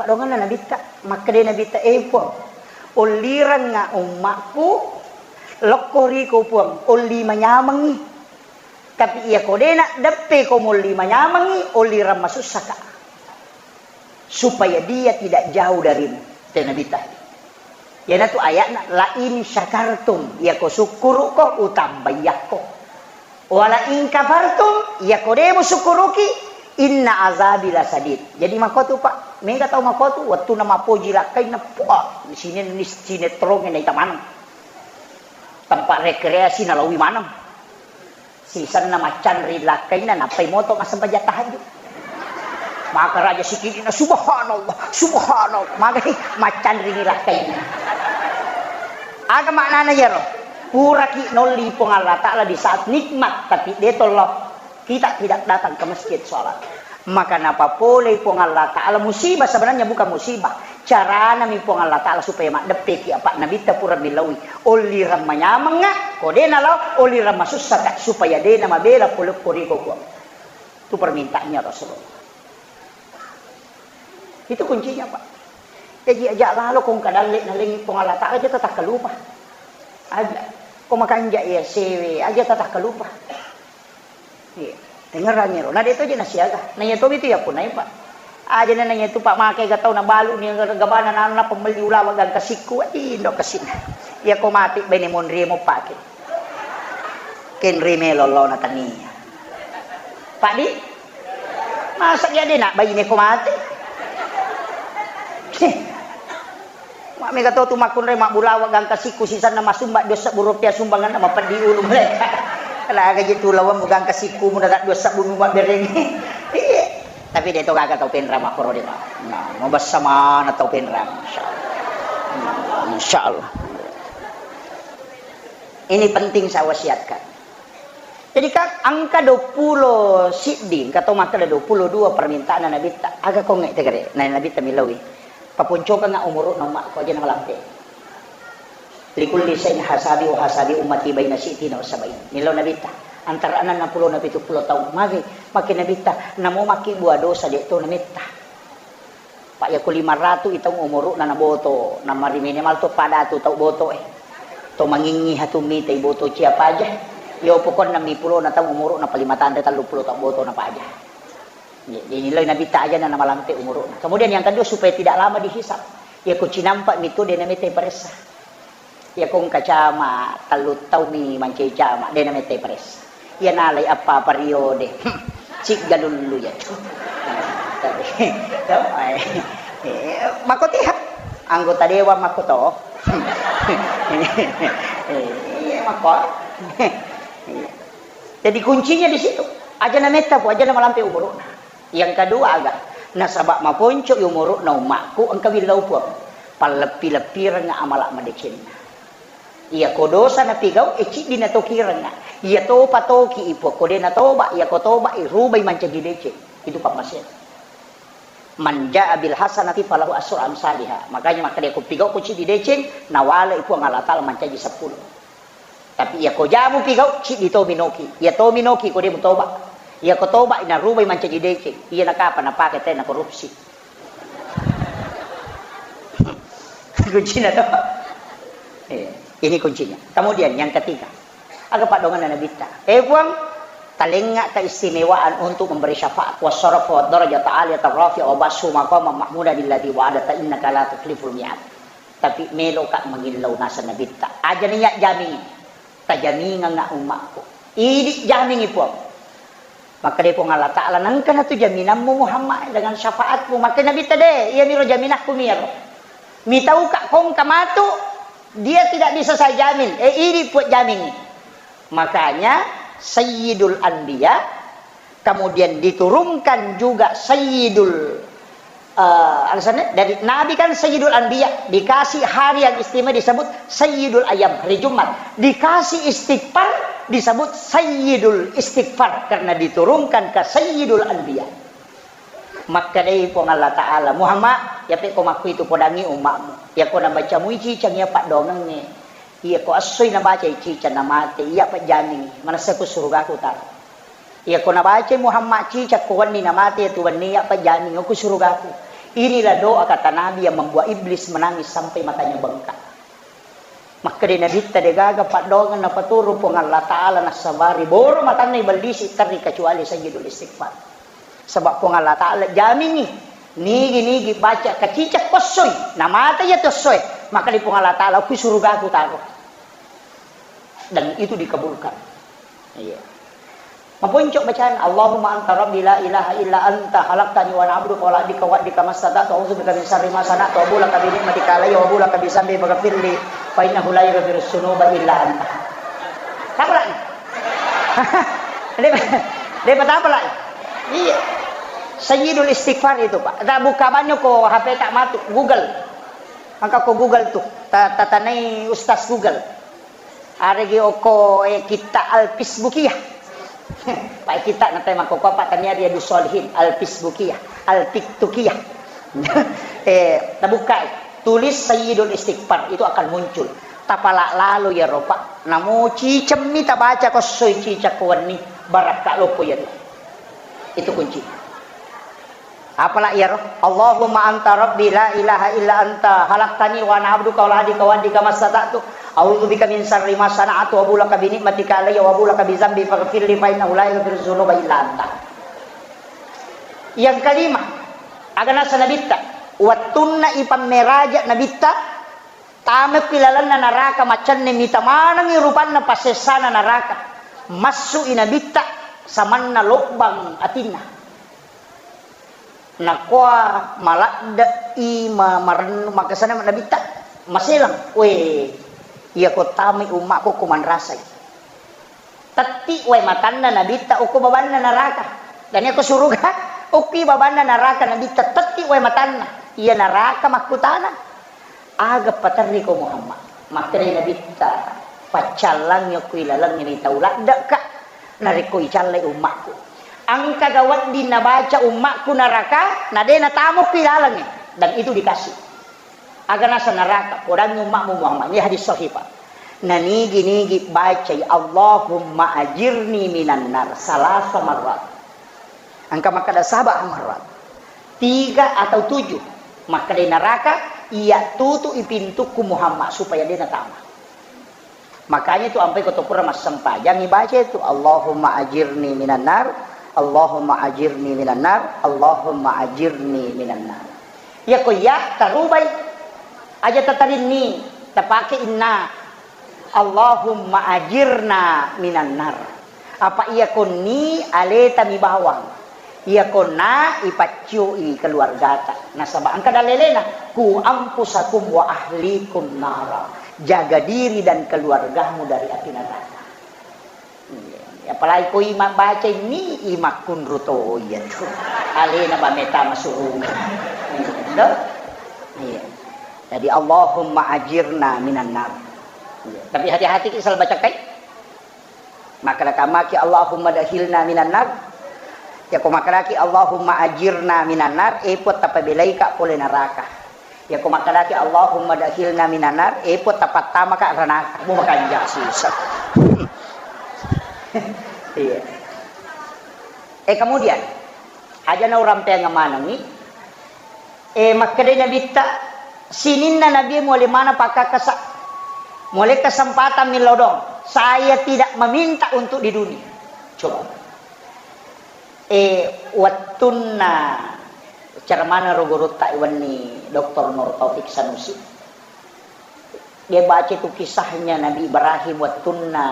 Paddoangenna Nabitta. Makkeda Nabitta, "Eh, Puang, ollirengnga ummakku, lokko riko, Puang, olli manyamengngi. Tapi iya ko de naddeppe ko molli manyamengngi, ollireng masussaka." Supaya dia tidak jauh darimu. Te Nabitta. Iyanatu ayatna, "La in syakartum," iyako sukkuru'ko, utambaiyakko. "Wa la in kafartum," iyako de musukkuruki, "inna azabi lasadid." Jadi makotu, Pak, mega tau makotu, wettuna mappoji lakkainna, puah, sine-, sinetrongnge naita maneng. Tempat rekreasi nalawi maneng. Sisenna maccanri lakkainna, nappai moto massempajang tahajud. Maka raja sikidina, "Subhanallah, subhanallah." Magai maccanri ni lakkainna. Aga maknana iyaro? Puraki nolli Puang Allah Ta'ala di saat nikmat, tapi de tollo. Kita tidak datang ke masjid sholat. Maka napapolei Puang Allah Ta'ala musibah, sebenarnya bukan musibah. Caranami Puang Allah Ta'ala supaya maddeppeki apa Nabitta pura millaui. Ollireng manyamengnga, ko de nalao, ollireng masussaka, supaya de namabela polekko riko, Puang. Itu permintaannya Rasulullah. Itu kuncinya, Pak. Jadi aja lalo ko engka dalle nalengi Puang Allah Ta'ala, aja tatakkalupa. Aja. Ko makanja iya sewe, aja tatakkalupa. Iya. Dengerangngi ro. Na de to je nasiaga. Na iya to itu ya punai, Pak. Aja na iya tu, Pak, make ga tau nabalu ni gabana nana pemelli ulawa gangka sikku. Indo kesina. Iya ko mati bene monri mo pake. Kenri melo lo na tania. Pak di? Masa iya de nak bayi ne ko mati? Mak mega to tu makkunrai mabbulawa gangka sikku sisanna masumba dua sebbu rupiah sumbanganna mapeddi ulu mereka. Laga je tu lawang gangka sikku muda tak dua sebbu mabbereng. Iya. Tapi de to gaga tau penra makkoro de, Pak. Nah, mabessa mana tau penra. Insyaallah. Insyaallah. Ini penting saya wasiatkan. Jadi kan engka duappulo siddi, engka to makkeda duappulo dua permintaanna Nabitta. Aga kongnge tegere, na Nabitta millaui. Paponcokengnga umuru'na ummakku aja na malampe. Likulli syai'in hasabi wa hasabi ummati baina sittina wa sab'in. Millau Nabitta. Antara enneng pulo na pitu pulo taung. Magi, makke Nabitta, namo makkibbua dosa de to nametta. Pak, yako lima ratu i taung umuru'na naboto, namari minimal to pada tu tau boto e. To mangingngi hatu mitai boto cia paja. Yo pokokna mi pulo na taung umuru'na pa lima tanre tellu pulo tau boto na paja. Jadi nilai Nabitta aja na malampe umuru'na. Kemudian yang kedua supaya tidak lama dihisab. Yako cinampa mi tu de na mete paressa. Iya ko engka cama, tellu taumi mancaji cama, de na mette paressa. Iya nalai appa periode. Hmm, cigga lullu ya. Tapi, eh, mako tiha. Anggota dewan mako to. Iya, mako. Jadi kuncinya di situ. Aja na metta pu, aja na malampe umuru'na. Yang kedua aga, nasaba maponco'i umuru'na ummakku engka willau Puang. Palleppi-leppirengnga amala madecenna. Iya ko dosa napigau, e ciddi natokirengnga. Iya topa toki i Puang, ko de natoba, iya ko toba i rubai mancaji deceng. Itu pammasena. Man jaa bil hasanati falahu asru amsaliha. Makanya makkeda ko pigau ko ciddi deceng, nawale i Puang Allah Taala mancaji seppulo. Tapi iya ko jamu pigau, ciddi to minoki. Iya to minoki ko de mutoba. Iya ko toba, narubai mancaji deceng. Iya nakapa napake tena korupsi. Kuncina to. Iya, ini kuncinya. Kemudian yang ketiga, aga paddoangenna Nabitta. Eh Puang, Talengnga keistimewaan untuk memberi syafaat, wassarafa, wadarajata aliyata rafi'a, wa ba'su maqama mahmudan alladzi wa'adata, innaka la tukhliful mi'ad. Tapi meloka mangillau naseng Nabitta. Aja niya jamingi. Tajamingengnga ummakku. Idi jamingi, Puang. Makkeda Puang Allah Ta'ala, nengka natu jaminammu Muhammad dengan syafaatmu. Makkeda Nabitta, de, iya miro jaminakku miro. Mitauka kongka matu, dia tidak bisa saya jamin. Eh, idi Puang jamingi. Makanya Sayyidul Anbiya, kemudian diturunkan juga Sayyidul, eh, alasannya dari Nabi kan Sayyidul Anbiya, dikasih hari yang istimewa disebut Sayyidul Ayam, hari Jumat. Dikasih istighfar disebut Sayyidul Istighfar karena diturunkan ke Sayyidul Anbiya. Makkedai Puang Allah Ta'ala, Muhammad, yape ko makkuitu podangi ummakmu. Yako nabaca mui cicang iya paddoangengnge. Iya ko essoi nabaca cicang namate, iya pajjamingi. Manessa ku surugaku taro. Iya ko nabaca Muhammad cicang ko wenni namate, iya tu wenni iya pajjamingi ku surugaku. Inilah doa kata Nabi yang membuat iblis menangis sampai matanya bengkak. Makkeda Nabitta, degaga paddoangeng napaturu Puang Allah Ta'ala nassabari boro matanna ibellisi terri kecuali Sayyidul Istighfar. Sebab Puang Allah Ta'ala jamingi, nigi-nigi baca kacicak ko essoi, namate iya tu essoe, maka di Puang Allah Ta'ala ku surugaku taro. Dan itu dikabulkan. Iya. Maponco bacaan, Allahumma anta rabbi la ilaha illa anta khalaqtani wa ana abduka wa la abdika wa abdika mastata'tu, a'udzu bika min syarri ma sana'tu, abu laka bi ni'matika alayya wa abu laka bi dzambi faghfirli fa innahu la yaghfirudz dzunuba illa anta. Apa lagi? Dia, dia apa lagi? Iya. Sayyidul Istighfar itu, Pak. Tak buka banyak ko H P tak matu Google. Maka ko Google tuh, ta-, tatanai Ustaz Google. Aregi okko, eh, kitta Al-Fisbukiyah. Pak kitta natai makkokko apa tania Riyadus Shalihin, Al-Fisbukiyah, Al-Tiktukiyah. Eh, tabukai, tulis Sayyidul Istighfar, itu akan muncul. Tapala lalo ya ropa, namo cicemmi tabaca ko essoi cicak ko wenni, barakka loppo ya. Itu kunci. Apala iyaro? Allahumma anta rabbi la ilaha illa anta khalaqtani wa ana abduka wa la abdika wa abdika mastata'tu. A'udzu bika min syarri ma sana'tu wa abu laka bi ni'matika alayya wa abu laka bi dzambi faghfirli fa innahu la yaghfirudz dzunuba illa anta. Yang kelima, aga naseng Nabitta, wettunna ipammeraja Nabitta, Tamekki lalenna naraka, macenning mita manengngi rupanna passessana naraka. Massu'i Nabitta samanna lobbang atinna. Nakkoa maladde'i ma-, marennu, makessana Nabitta maseleng. Weh, iyako tamai ummakku ko manrasai. Tetti wae matanna Nabitta okko babanna naraka. Dan iyako suruga, okki babanna naraka Nabitta tetti wae matanna. Iya naraka makkutana, "Aga paterriko Muhammad?" Makkedai Nabitta, "Paccallangngi okko ilalengnge ni tau ladde'ka, narekko icallai ummakku. Engkaga wedding nabaca ummakku naraka, na de natama okko ilalengnge." Dan itu dikasih. Aga naseng naraka, podangngi ummakmu Muhammad. Ini hadis sahih, Pak. Nanigi-nigi bacai, "Allahumma ajirni minan nar," salasa marrat. Engka makkeda saba marrat. Tiga atau tujuh. Makkeda naraka, "Iya tutu'i pintukku Muhammad supaya de natama." Makanya tu ampai ko to pura massempajang ibaca itu, "Allahumma ajirni minan nar, Allahumma ajirni minan nar, Allahumma ajirni minan nar." Iya ko iya tarubai. Aja tatarinni, tapake inna. "Allahumma ajirna minan nar." Apa iya konni aleta mi bawang. Iya konna ipaccioi keluargata. Nasaba engka dalelena, "Ku anfusakum wa ahlikum nara." Jaga diri dan keluargamu dari api neraka. Iya. Apalagi ko ima baca ini, imakkunru to iya tu. Alena ba meta masuruga. Do? Iya. Jadi, "Allahumma ajirna minan nar." Iya. Tapi hati-hati ki salah baca kai. Makkeda kamaki, "Allahumma dakhilna minan nar." Yako makkedaki, "Allahumma ajirna minan nar," e Puang, tapabelaika pole naraka. Yako makkedaki, "Allahumma dakhilna minan nar," e Puang, tapattamaka ranaka. Mu makanja susah. Iya. Eh, kemudian, aja na urampeang manengi, Eh, makkedai Nabitta, sininna Nabi muale maneng pakkakkasa. Muale kesempatan millau doang. Saya tidak meminta untuk di dunia. Coba. E, wettunna ceramana ro gurutta wenni Doktor Nur Taufik Sanusi, dia baca tu kisahnya Nabi Ibrahim wettunna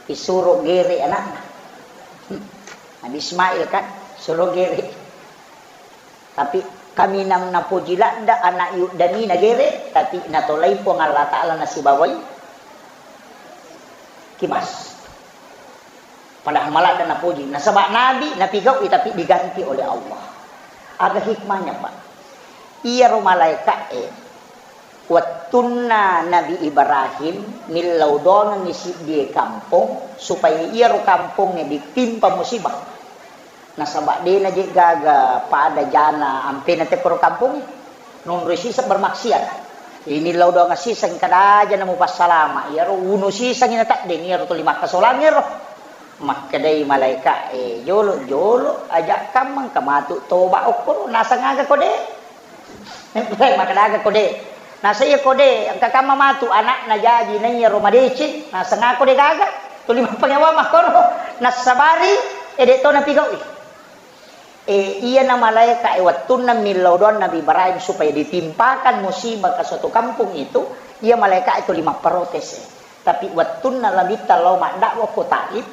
disuruh gere anakna. Nabi Ismail kan, suruh gere. Tapi kaminang napoji ladda anak yuddani nagere, tapi natolai Puang Allah Ta'ala nasibawai kimas. Padahal maladda napoji. Nasaba nabi, napigaui, tapi diganti oleh Allah. Aga hikmahnya, Pak? Iyaro malaeka'e, wettunna Nabi Ibrahim millau doangengngi siddie kampong, supaya iyaro kampongnge ditimpa musibah. Nasaba dena je gaga pada jana ampena tekkoro kampongnge. Nonroi siseng bermaksiat. Ini lau doang siseng kada aja namu passalama. Iyaro unu siseng ina taddeng iyaro tuli makkasolang iyaro. Makkedai malaeka e, jolo-jolo aja kammang kamatu toba okkoro nasang aga kode. Makkeda aga kode. Nasa iya kode engka kamma matu anakna jaji naiya ro madeceng, nasang ako de gaga. Tuli mappanyawa makkoro. Nassabari ede to napigaui. E, iyana malaeka e wettunna millau doang Nabi Ibrahim supaya ditimpakan musibah ke suatu kampung itu, iya malaeka itu lima protes. Tapi wettunna labitta lao maddakwah ko Taif,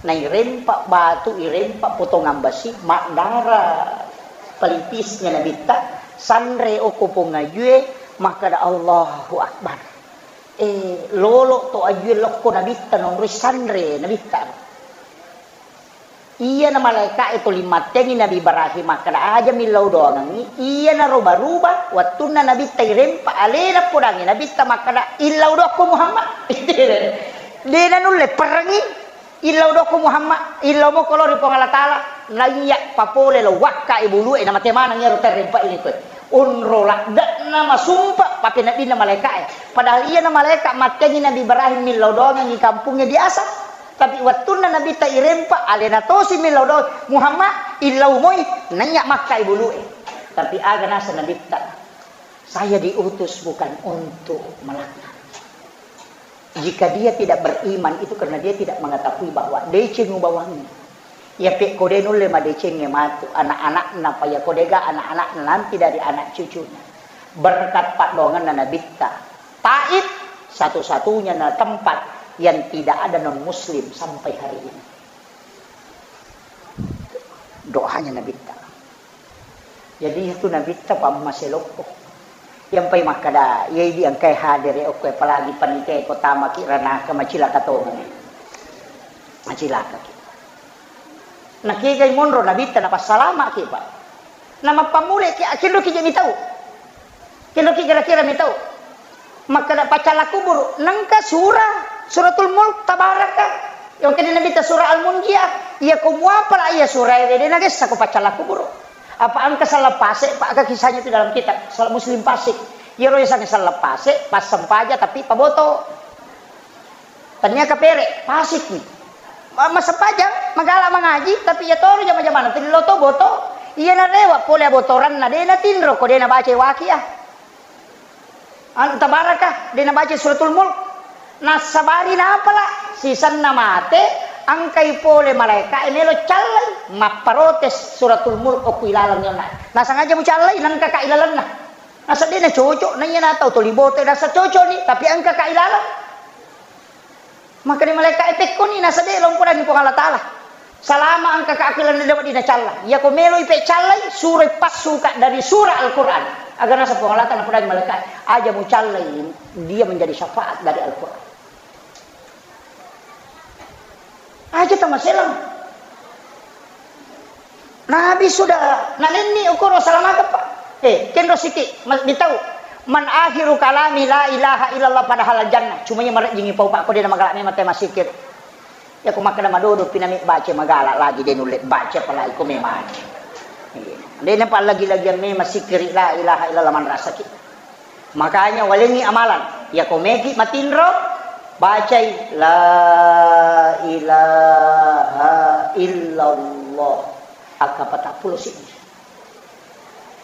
nairempa batu, irempa potongan besi, maddara pelipisnya Nabitta, sanre oko pongajue, makkada Allahu Akbar. E, lolo to ajue lokko Nabitta, nonroi sanre Nabitta. Iyana malaeka e tuli mattengi Nabi Ibrahim makkeda, aja millau doangengngi, iyana roba-ruba, wettunna Nabitta irempa alena podangi Nabitta makkeda, illau doakko Muhammad. Dena nulle perengi, illau doakko Muhammad, illau moko lao ri Puang Allah Ta'ala, naiya papole lo wakka e bulu e, namate maneng iyaro terrempa ini koe. Onro ladde'na masumpa papeneddinna malaeka e. Padahal iyana malaeka mattengi Nabi Ibrahim millau doangengngi kampungnge biasa. Tapi wettunna Nabitta irempa, alena tosi millau doang, Muhammad, illau moi, naiya makka e bulu e. Tapi aga nasa Nabitta, saya diutus bukan untuk melaknat. Jika dia tidak beriman, itu karena dia tidak mengetahui bahwa deceng ubawangi. Iya pe kode nulle madecengnge matu anak-anakna, pa iya kodega anak-anakna nanti dari anak cucunya. Berkat paddoangenna Nabitta, Taif satu-satunya na tempat yang tidak ada non muslim sampai hari ini. Doanya Nabitta. Jadi itu Nabitta pammaselokko. Yang pai makkada, iya idi engkai hadere okko, apalagi panitia ko tamaki ranaka macilaka tongeng. Macilaka ki. Nakegai monro Nabitta napassalama ki, Pak. Namappammule ki, akinro ki je mitau. Kinro ki kira-kira mitau. Makkeda paccalla kuburu, nengka surah, Suratul Mulk, Tabaraka. Yang kena Nabitta surah Al-Munjiah. Iya ko muapala iya surah e, de nagessa ko paccalla kuburu. Apa engka sallang pase, Pak, aga kisahnya itu dalam kitab, sallang muslim fasik. Iyaro yasengnge sallang pase, passempaja tapi paboto. Tania kapere, fasik ni. Ma-, massempajang, magala mangaji, tapi iya toro jama-jamana, tuli lo to boto. Iya narewa pole abotoranna, de natinro ko de nabaca Waqiah. Anu Tabaraka, de nabaca Suratul Mulk. Nassabari napala, sisenna mate, engkai pole malaeka e melo callai, mapparotes Suratul Mulk okko ilaleng yonna. Nasengaja mucallai, nengka ka ilalenna. Nasa de nacocok, naiya natau tuli boto, nasa cocok ni, tapi engka ka ilaleng. Makkeda malaeka e, pekkoni, nasa de lompodangi Puang Allah Ta'ala. Salama engka ka akhilanna de wedding nacalla. Iya ko meloi pe callai, suroi passuka dari surah Al-Quran. Agar nasa Puang Allah Ta'ala podangi malaeka e, aja mucallai, dia menjadi syafaat dari Al-Quran. Aja tamaselang. Nabi sudah nanenni ukuro salamaka, Pak. Eh, kenro siki, ma-, mitau. Man akhiru kalami la ilaha illallah padahal jannah. Cuma iya marejjingi pau, Pak, ko de namagala memang tema sikir. Ya ko makkeda madodo pinami baca magala lagi de nulle baca apalagi ko memang. Iya. De nampa lagi-lagian memang sikiri la ilaha illallah manrasaki. Makanya walengngi amalan. Iya ko meki matinro, bacai la ilaha illallah. Akka patappulo siddi.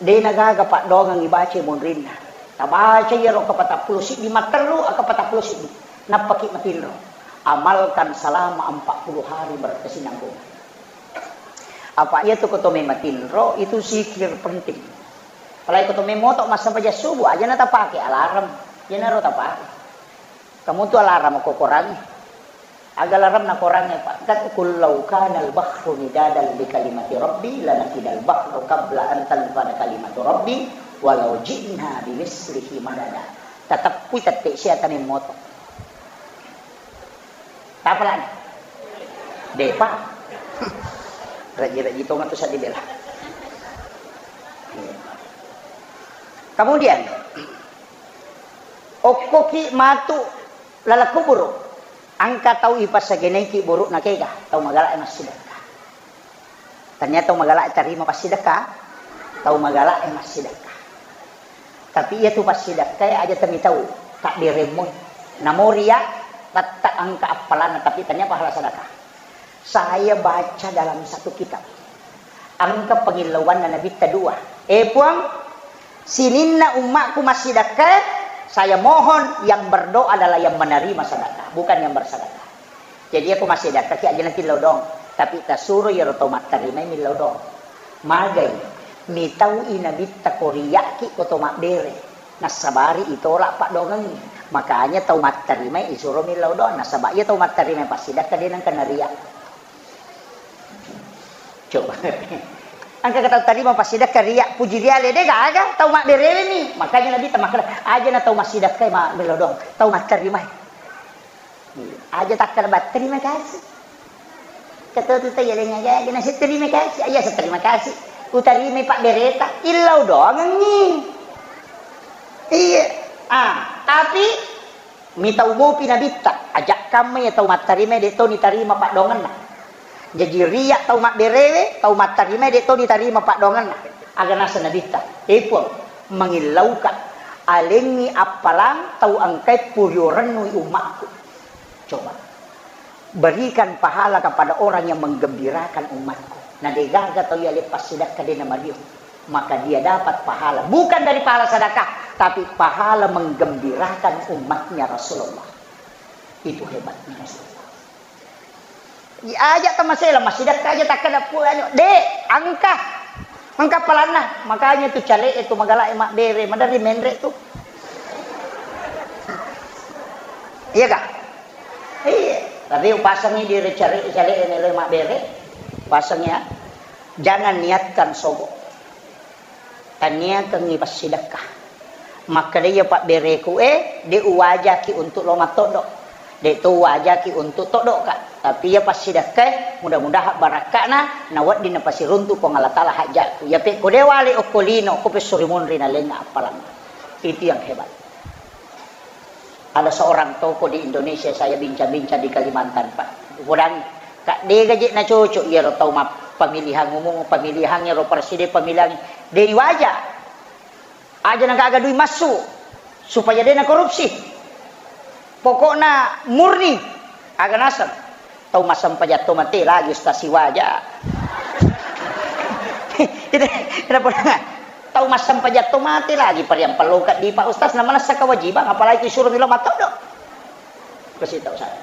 De nagaga paddoangeng ibaca monrinna. Tabaca iyaro akka patappulo siddi, mattellu akka patappulo siddi. Nappaki matinro. Amalkan selama empat puluh hari berkesinambungan. Apa iya tu ko to mematinro, itu zikir penting. Apalagi ko to memoto massempajang subuh, aja na tapake alarm. Iya naro tapake. Kamu tu alarm ko korangi. Aga alarm na korangi, Pak? Kan, "Qul law kana al-bahru midadan li kalimati rabbi lanafidal bahru qabla an tanfada kalimatu rabbi walau ji'na bimithlihi madada." Tateppui tette sia tane moto. Tapalani? Depa. Raji-raji tongeng tu saddi bela. Kemudian, okkoki matu laleng kuburu, engka tau ipassagenaiki buru'na kega, tau magala e massidekka. Tania tau magala e tarima passidekka, tau magala e massidekka. Tapi iya tu passidekka e aja tamitau, tabberemmoi. Namo ria, tetta engka appalanna, tapi tania pahala sedekah. Saya baca dalam satu kitab. Engka pangillauanna Nabitta dua. Eh, Puang, sininna ummakku massidekka, saya mohon yang berdoa adalah yang menerima sedekah, bukan yang bersedekah. Jadi, aku massidekka ki aja natillau doang. Tapi tasuro iyaro tau mattarimai millau doang. Magai, mitau i Nabitta ko riakki ko to mabbere. Nassabari itolak paddoangengngi. Makanya tau mattarimai isuro millau doang. Nasaba iya tau mattarimai passidekka de nengka naria. Coba. Engka tau tarima passidekka ria, puji riale, de gaga, tau mabberewe mi. Makanya Nabitta makkeda, aja na tau massidekkai ma millau doang, tau mattarimai. Aja takkeda ba, "Terima kasih." Kata tu tanya dengan gaga, nasi terima kasih. Iya, saya terima kasih. Utarimai pabbereta, illau doangengngi. Iya. Ah, tapi mitau mopi Nabitta, ajak kamma ya tau mattarimai de to nitarima paddoangenna. Jaji ria tau mabberewe, tau mattarimai de to nitarima paddoangenna. Aga naseng Nabitta, "Eh, Puang, mangillauka, alengngi appalang tau engkai puriorennu ummakku." Coba. Berikan pahala kepada orang yang menggembirakan umatku. Na degaga tau yale passidekka de namario, maka dia dapat pahala bukan dari pahala sedekah, tapi pahala menggembirakan umatnya Rasulullah. Itu hebatnya Rasulullah. Iya aja tamasela massidekka aja takkeda pu anu, de, engka. Engka palanna. Makanya tu cale itu magala e mabbere, maderri menre tu. Iya kah? Iya. Tapi upasangi diri cari cari ini le mabbere. Pasang ya. Jangan niatkan sogo. Taniakengi passidekka. Makkeda iya pabbereku e, de uwajaki untuk lo mattoddo. De to uwajaki untuk toddoka. Tapi iya passidekka e, mudah-mudahan barakka'na, nawedding napasiruntu Puang Allah Taala hajatku. Iya pe ko de wale okko lino, ko pesso rimunri nalenna appalang. Itu yang hebat. Ada seorang tokoh di Indonesia, saya bincang-bincang di Kalimantan, Pak. Upodangi, Kak, de gaje na cocok iyaro tau ma-, pemilihan umum, pemilihan iyaro presiden, pemilihan de waja. Aja na gaga dui massu supaya de na korupsi. Pokokna murni aga naseng. Tau massempajang to mate lagi ustaz siwaja. Itu, kenapa? Tau massempajang to mate lagi, pariang pelloka di Pak Ustaz, na manessa kewajiban, apalagi suruh milo matoddo. Kasih tahu saya.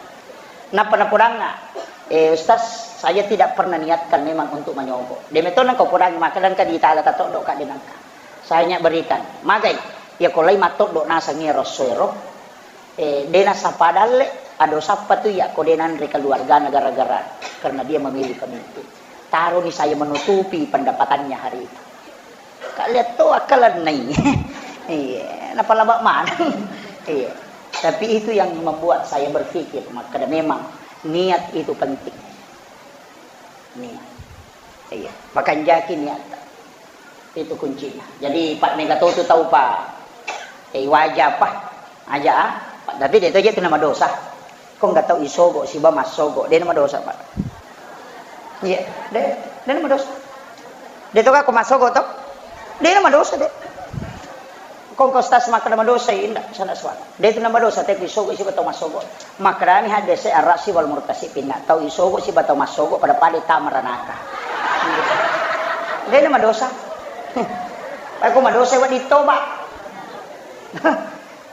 Napa napodangnga, eh, Ustaz, saya tidak pernah niatkan memang untuk manyogok. De metona kau podangngi maka dengka di tala tatoddo ka denangka. Saya hanya berikan. Magai, ya kolai matoddo naseng ero soero. Eh, de nasapa dalle, ado sappa tu iya ko de nanre keluargana gara-gara karena dia memilih pemimpin. Taroni saya menutupi pendapatannya hari itu. Ka lihat to akkalennai. Iya, napalaba maneng. Iya. Tapi itu yang membuat saya berpikir, maka memang niat itu penting. Niat. Iya, pakanjaki niatta. Itu kuncinya. Jadi, Pak, mega to tu tau, Pak. Eh, waja, Pak. Aja, ah. Pak, tapi de to je tu nama dosa. Ko nggak tau isogo, siba massogo. De nama dosa, Pak. Iya, de, de nama dosa. De to ka ko massogo to? De nama dosa, de. Ko engka ustaz makkeda madosa, inda, sana suara. De tu nama dosa, te ku isogo siba tau massogo. Makkedami hadese arrasi wal murtasi pinna. Tau isogo siba tau massogo pada-pada tama ranaka. De nama dosa. Pai ko madosa wedding toba.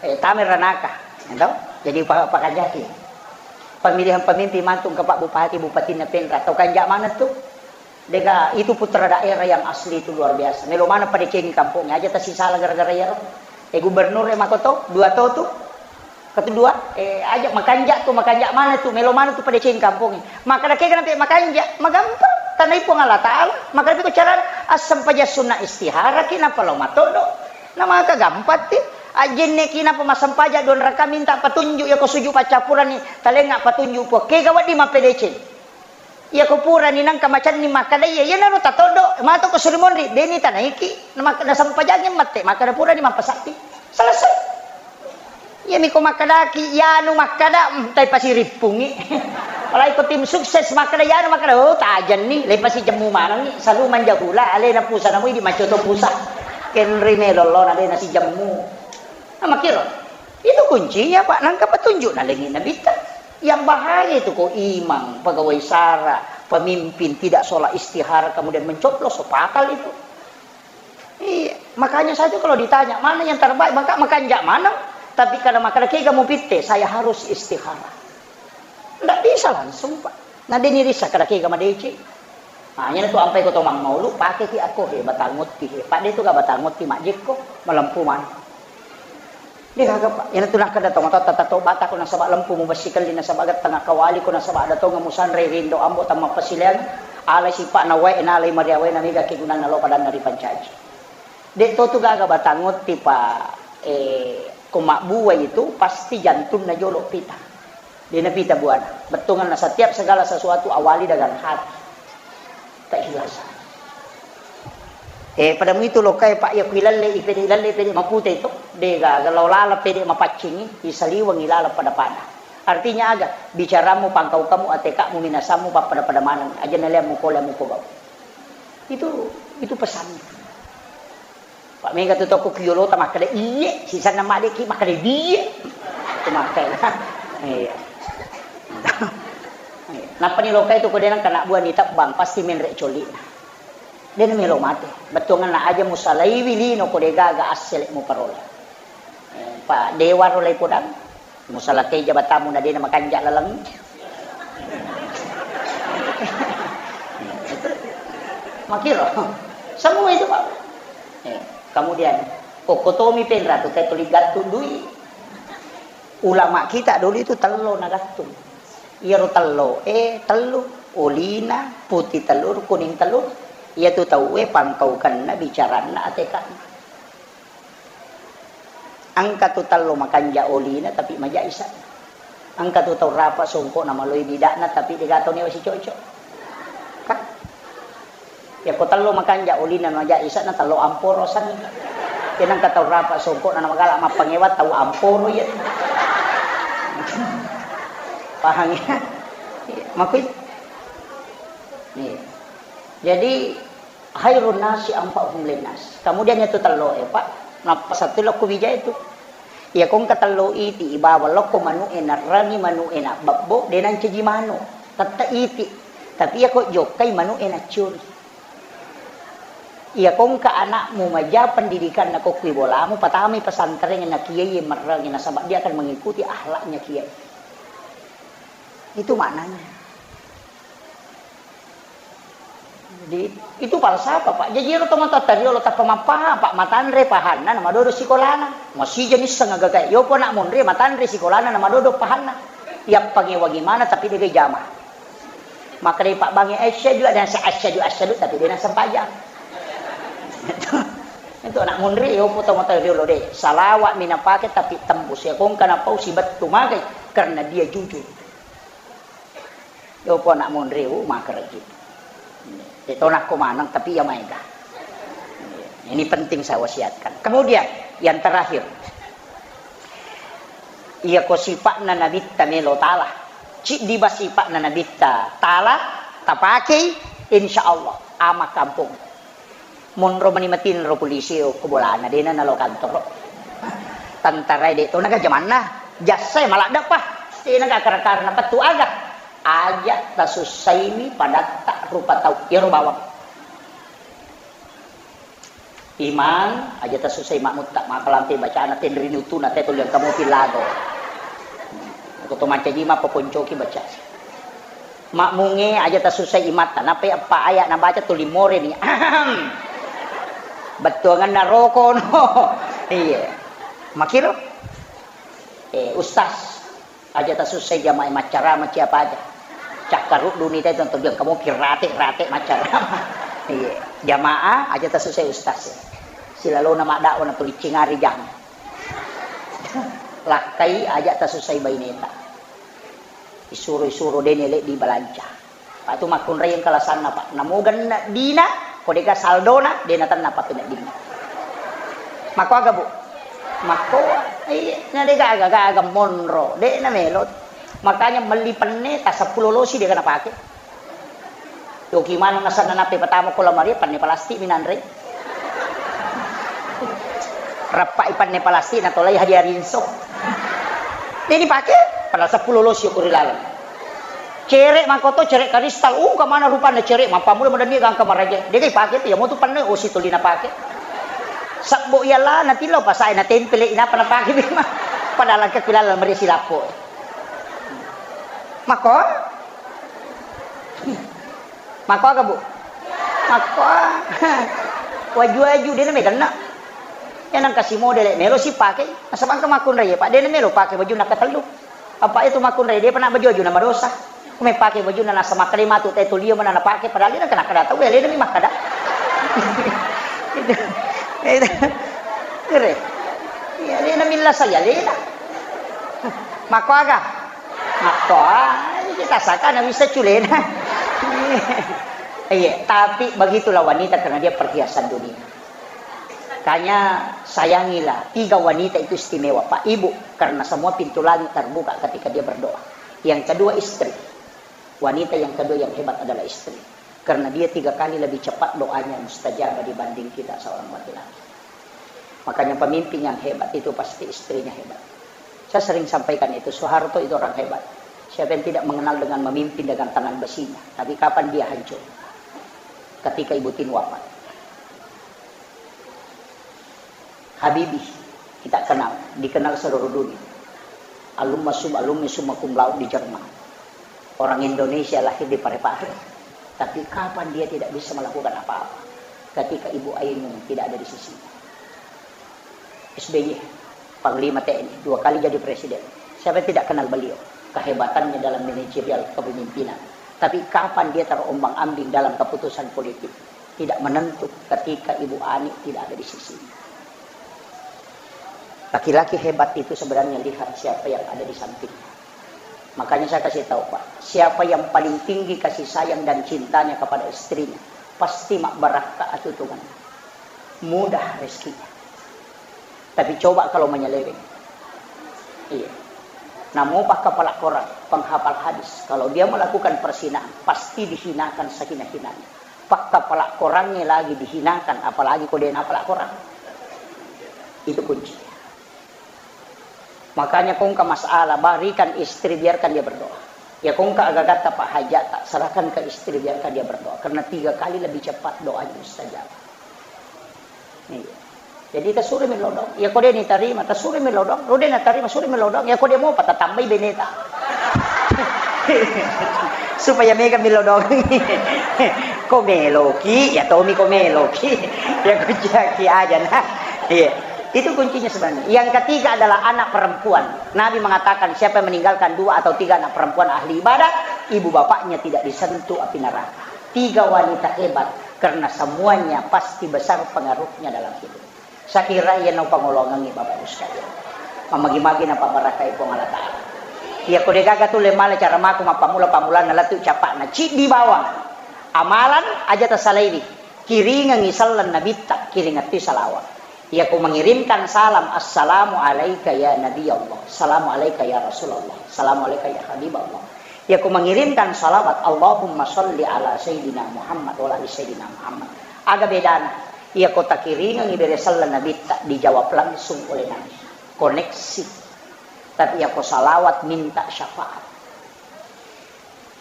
Eh, tama ranaka. Ento? Jadi pa-, pakajaki. Pemilihan pemimpin mantu engka Pak Bupati, Bupatinna Penra, tau kanja maneng tu. Dega itu putra daerah yang asli itu luar biasa. Melo maneng padecengi kampongnya aja tasisala gara-gara iyaro. Eh, gubernur e makoto, dua to tu. Kedua, eh, aja makanja tu, makanja maneng tu, melo maneng tu padecengi kampongnya. Maka dakega nampe makanja, magampang. Tanai Puang Allah Ta'ala. Maka ko cara assempaja sunna istihara ki napa lo matodo. Na maka gampang ti. Ajenne ki napa massempaja dua raka minta petunjuk ya ko suju paccapuran ni, talenga petunjuk Puang. Kega wedding mappedeceng. Iyako purani nangka macenning makkeda, "Iya, iyanaro tatoddo, mato ko suri monri, deni tanaiki." Namak-, nasempajangngi mette, makkeda, "Purani mappasakti." Selesai. Iyami ko makkedaki, iyanu makkeda, mm, tai pasirippungi. Apalagi ko tim sukses makkeda, iyanu makkeda, "Oh, tajenni, leipasi jemmu manengi, salu manjahula, alena pusa namui di macoto pusa." Kenri melo lona dena si jemmu. Nah, makkiro. Itu kuncinya, Pak. Nangka petunjuk nalengi Nabitta. Yang bahaya itu kok imam, pegawai sara, pemimpin tidak sholat istihara, kemudian mencoblos, so fatal itu. Iya, makanya saya itu kalau ditanya, "Mana yang terbaik?" Maka makanja maneng. Tapi kalau maka kega mupitte, saya harus istihara. Ndak bisa langsung, Pak. Nah, dia nirisa kada kega madeceng. Nah, iyana tu ampai ko to mammaulu, pake ki akko, he, batang otti, he. Pak, de tu ga batang otti majjekko, malempu maneng. De gaga, Pak. Iyana tu nakkeda to matotta, tato bata ko nasaba lempu mubessi kelli, nasaba getteng akkawali ko, nasaba ada tonga musanre rindo ambo tamma pasileang, alai sipa'na wae, nalai mariawae, na mega kegunanna lo padanna ripancaji. De to tu gaga batang otti, Pak. Eh, ko mabbuai itu pasti jantunna jolo pita. Dena pita buana. Bettuanna setiap segala sesuatu awali dengan hati. Keikhlasan. Eh, pada mu itu lokai, Pak, ya kui lalle, i pede lalle, pede mapute itu. De gaga lao lala pede mapaccingi, isaliwengi lala pada-pada. Artinya aga? Bicaramu, pangkaukamu, atekamu, minasamu, pappada-pada maneng. Aja naleammu ko, leammu ko bau. Itu, itu pesannya. Pak, mega tu toko kiolota makkeda, "Iye," sisanna madeki makkeda, "Biye." Itu makkeda. Iya. Nappa ni lokai tu ko denang kana buah ni tebbang, pasti menre coli'na. Dena melo mate. Bettuanna aja musalaiwi lino ko degaga assele muparola. Eh, Pak, dewa ro lai podang. Musalakei jabatammu na dena makanja laleng. Makiro. Semua itu, Pak. Eh, kemudian, kokkotomi penra tu tuli gattung dui. Ulama kita dulu itu tello nagattung. Iyaro tello, eh, tellu, olina, putih telur, kuning telur. Iya tu tauwe pangkaukenna, bicaranna, atekanna. Engka tu tello makanja olina tapi maja isa'na. Engka tu tau rapa songkokna maloi bidakna tapi dega tau newa sicoco. Kan? Ya ko tello makanja olina maja isa'na tello amporo sanni. Kena engka tau rapa songkokna namagala mappangewa tau amporo iya. Paham ya? Makui. Nih. Jadi khairun nasi anfa'uhum linnas. Kemudian itu tello e, Pak. Nappa satu lokko bija itu. Iya ko engka tello iti ibawa lokko manu'e narrangi manu'e nabbebbo, de nancaji manu. Tette iti. Tapi iya ko jokkai manu'e naccuri. Iya ko engka anakmu maja pendidikanna ko kui bolamu, patamai pesantren na kiai merrangi nasaba dia akan mengikuti akhlaknya kiai. Itu maknanya. Jadi, itu falsafah, Pak. Jaji ero tomatoatta riolo tappa mappahang, Pak, matanre pahanna namadodo sikolana. Masija nisseng agaga. Yopo anak monri matanre sikolana namadodo pahanna. Yappangewangi mana tapi dega jama. Maka dei Pak Bangi asyhadu ada asyhadu asyhadu tapi dia nasempajang. Itu, itu anak monri yopo tomatoatta riolo de. Salawat minapake tapi tembus ya kongka napau sibettu magai karena dia jujur. Yopo anak monri, uh, makerji. De to nakko maneng, tapi iya maega. Ini penting saya wasiatkan. Kemudian, yang terakhir. Iya ko sipa'na Nabitta melo tala. Ciddi ba sipa'na Nabitta tala, tapakei, insya Allah, ama kampung. Monro mani matinro polisi ko bolana, dena nalo kantoro. Tentara de to naga jamanna, jassai maladdepa. Dena ga kara-kara napettu aga. Aja tasussaiwi padatta rupa tau. Iyaro bawang. Imang, aja tasussai makmutta, makalampe bacana tenri nutuna te tuli engka mopi lago. Ko to mancaji mappaponcoki baca. Makmungnge aja tasussai imatta, nappai eppa aya nabaca tuli moreni. Ahem. Bettuanganna roko no. Iya. Makiro? Eh, ustaz, aja tasussai jamaah maccarama siapa aja. Cakkaruddu ni teh tonton dia kamu kirate-rate maccarama. Iya. Jamaah aja tasussai ustaz. Silalona maddawa na tuli cingari jang. Lakkai aja tasussai baineta. Isuro-isuro dene leddi balanca. Pak tu makkunrai engka lasanna, Pak. Namo genne dina, ko dega saldona, dena tenna Pak tu neddinna. Makko aga, Bu? Makko, iya, na dega aga-aga monro, de na melo. Makanya melli penne ta seppulo losi dega napake. Yoki maneng asenna nappe patama ko lamari, penne palastik mi nanre. Rappai penne palastik na tolai hadiah rinso. Deni pake, padahal seppulo losi ko ri laleng. Cere mangkoto, cere karistal, uh, kemana rupanya cere, mappamula madanni gangka maraja. Dega pake tu, ya mau tu penne osi tuli na pake. Sabbo iyalah, na tilo pasai na tempele inapa na pake bima. Padahal ke kilala meri silappo. Mako? Makko aga, Bu? Makko. Waju-waju, dena meganna. Ya nang kasi model, melo si pake. Nasaba engka makkunrai, Pak. Dena melo pake baju nakatellu. Apa itu makkunrai, dia pernah baju-baju nama dosa. Kume pake baju na nasama kali matu te tulia mana napake, padahal dia kena kada tahu ya, dia mi makkada. Itu. Itu. Kere. Ya, dia milla saya, dia. Makko aga? Makko, ah, ini kita saka na bisa culena. Iya, tapi begitulah wanita karena dia perhiasan dunia. Makanya sayangilah, tiga wanita itu istimewa, Pak, Ibu, karena semua pintu langit terbuka ketika dia berdoa. Yang kedua istri. Wanita yang kedua yang hebat adalah istri. Karena dia tiga kali lebih cepat doanya mustajab dibanding kita seorang laki-laki. Makanya pemimpin yang hebat itu pasti istrinya hebat. Saya sering sampaikan itu, Soeharto itu orang hebat. Siapa yang tidak mengenal dengan memimpin dengan tangan besinya? Tapi kapan dia hancur? Ketika Ibu Tin wafat. Habibie, kita kenal, dikenal seluruh dunia. Alumma sum, alumni summa cum laude di Jerman. Orang Indonesia lahir di Parepare. Tapi kapan dia tidak bisa melakukan apa-apa? Ketika Ibu Ainun tidak ada di sisinya. S B Y, Panglima T N I, dua kali jadi presiden. Siapa yang tidak kenal beliau? Kehebatannya dalam manajerial kepemimpinan. Tapi kapan dia terombang-ambing dalam keputusan politik? Tidak menentu ketika Ibu Ani tidak ada di sisinya. Laki-laki hebat itu sebenarnya lihat siapa yang ada di sampingnya. Makanya saya kasih tahu, Pak, siapa yang paling tinggi kasih sayang dan cintanya kepada istrinya, pasti mak barakka atutungan. Mudah rezekinya. Tapi coba kalau menyeleweng. Iya. Namu pakkapala Quran, penghafal hadis, kalau dia melakukan perzinahan, pasti dihinakan sehina-hinanya. Pakkapala Qurannya lagi dihinakan, apalagi ko dia napala Quran. Itu kuncinya. Makanya ko engka masalah, berikan istri, biarkan dia berdoa. Ya ko engka agagatta, Pak, hajata, serahkan ke istri, biarkan dia berdoa. Karena tiga kali lebih cepat doanya mustajab. Iya. Jadi tasuri mello doang. Ya ko de' ni tarima, tasuri mello doang. Lo de' na tarima, suri mello doang. Ya ko de' mopa, tatambai beneta. Supaya mega mello doang. Ko meloki, ya tomi ko meloki. Ya ko jaki aja nah. Iya. Itu kuncinya sebenarnya. Yang ketiga adalah anak perempuan. Nabi mengatakan, siapa yang meninggalkan dua atau tiga anak perempuan ahli ibadah, ibu bapaknya tidak disentuh api neraka. Tiga wanita hebat, karena semuanya pasti besar pengaruhnya dalam hidup. Saya kira iya nau pangolongangi Bapak Ibu sekalian. Mamagi-magi na pabarakai Puang Allah Ta'ala. Iya ko degaga tu le male cara mako mappammula-pammulanna lettu capa'na. Ciddi bawang. Amalan aja tasalaiwi. Kiringengi selleng nabitta, kiringetti salawat. Iya ko mengirimkan salam, "Assalamu alaika ya Nabi Allah. Assalamu alaika ya Rasulullah. Assalamu alaika ya Habib Allah." Iya ko mengirimkan salawat, "Allahumma salli ala Sayyidina Muhammad wa ala ali Sayyidina Muhammad." Aga bedana? Iya ko takiringengi bere selleng nabitta, dijawab langsung oleh Nabi. Koneksi. Tapi iya ko salawat minta syafaat.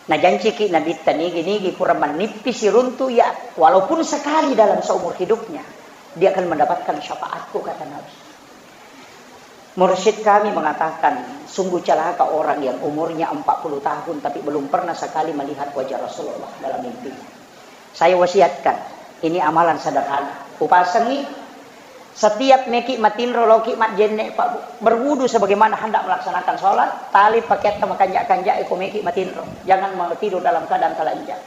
Najanciki nabitta nigi-nigi pura mennippi siruntu iya, walaupun sekali dalam seumur hidupnya, dia akan mendapatkan syafaatku, kata Nabi. Mursyid kami mengatakan, sungguh celaka orang yang umurnya empat puluh tahun tapi belum pernah sekali melihat wajah Rasulullah dalam mimpi. Saya wasiatkan, ini amalan sederhana. Kupasengi, setiap meki matinro, loki majjenne, Pak, berwudu sebagaimana hendak melaksanakan sholat, tali pakeatta makanja-kanja, iko meki matinro. Jangan mau tidur dalam keadaan telanjang.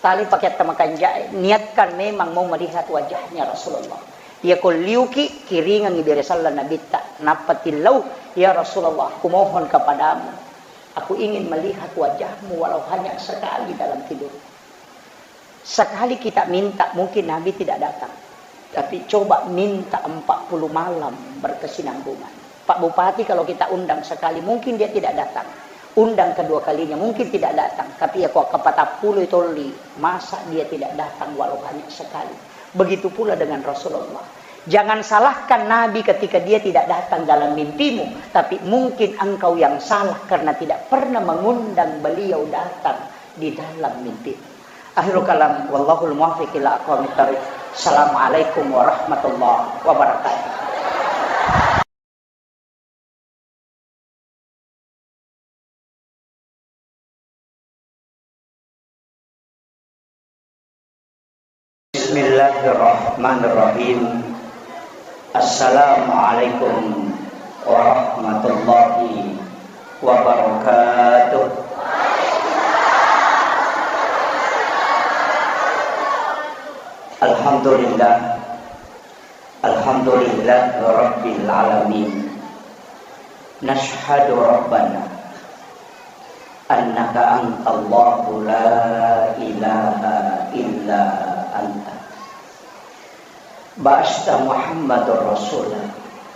Tali pakeatta makanja, niatkan memang mau melihat wajahnya Rasulullah. Iya ko liuki, kiringangi bere sallang Nabitta, nappa tillau, "Ya Rasulullah, kumohon kepadamu, aku ingin melihat wajahmu walau hanya sekali dalam tidur." Sekali kita minta, mungkin Nabi tidak datang. Tapi coba minta empat puluh malam berkesinambungan. Pak Bupati kalau kita undang sekali, mungkin dia tidak datang. Undang kedua kalinya, mungkin tidak datang. Tapi ya kok kepatappulo tolli, masa dia tidak datang walau hanya sekali. Begitu pula dengan Rasulullah. Jangan salahkan Nabi ketika dia tidak datang dalam mimpimu. Tapi mungkin engkau yang salah karena tidak pernah mengundang beliau datang di dalam mimpimu. Akhirul kalam, wallahul muwaffiq ila aqwamit thariq. Assalamualaikum warahmatullahi wabarakatuh. Bismillahirrahmanirrahim. Assalamualaikum warahmatullahi wabarakatuh. Alhamdulillah. Alhamdulillah Rabbil Alamin. Nashhadu Rabbana annaka antallahu la ilaha illa anta. Ba'asta Muhammadar Rasula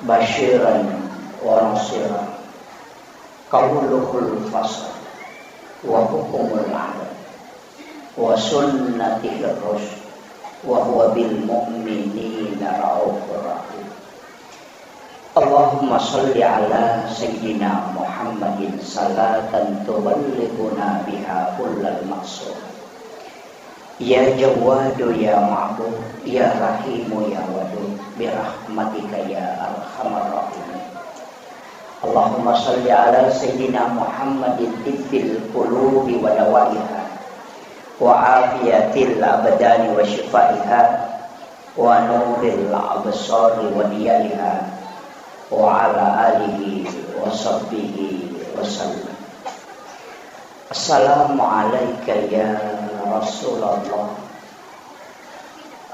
basyiran wa nasira. Qauluhul fasl wa hukumul adl wa sunnatihir rusyd wa huwa bil mu'minina raufur rahim. Allahumma shalli ala sayyidina Muhammadin salatan tuballighuna biha kullal maqsud. Ya Jawwadu ya Ma'bud, ya Rahimu ya Wadud, birahmatika ya arhamar rahimin. Allahumma shalli ala sayyidina Muhammadin tibbil qulubi wa dawaiha, wa afiyatil abdani wa shifaiha, wa nuril absari wa diyaiha, wa ala alihi wa sahbihi wa sallam. Assalamu alaika ya Rasulullah.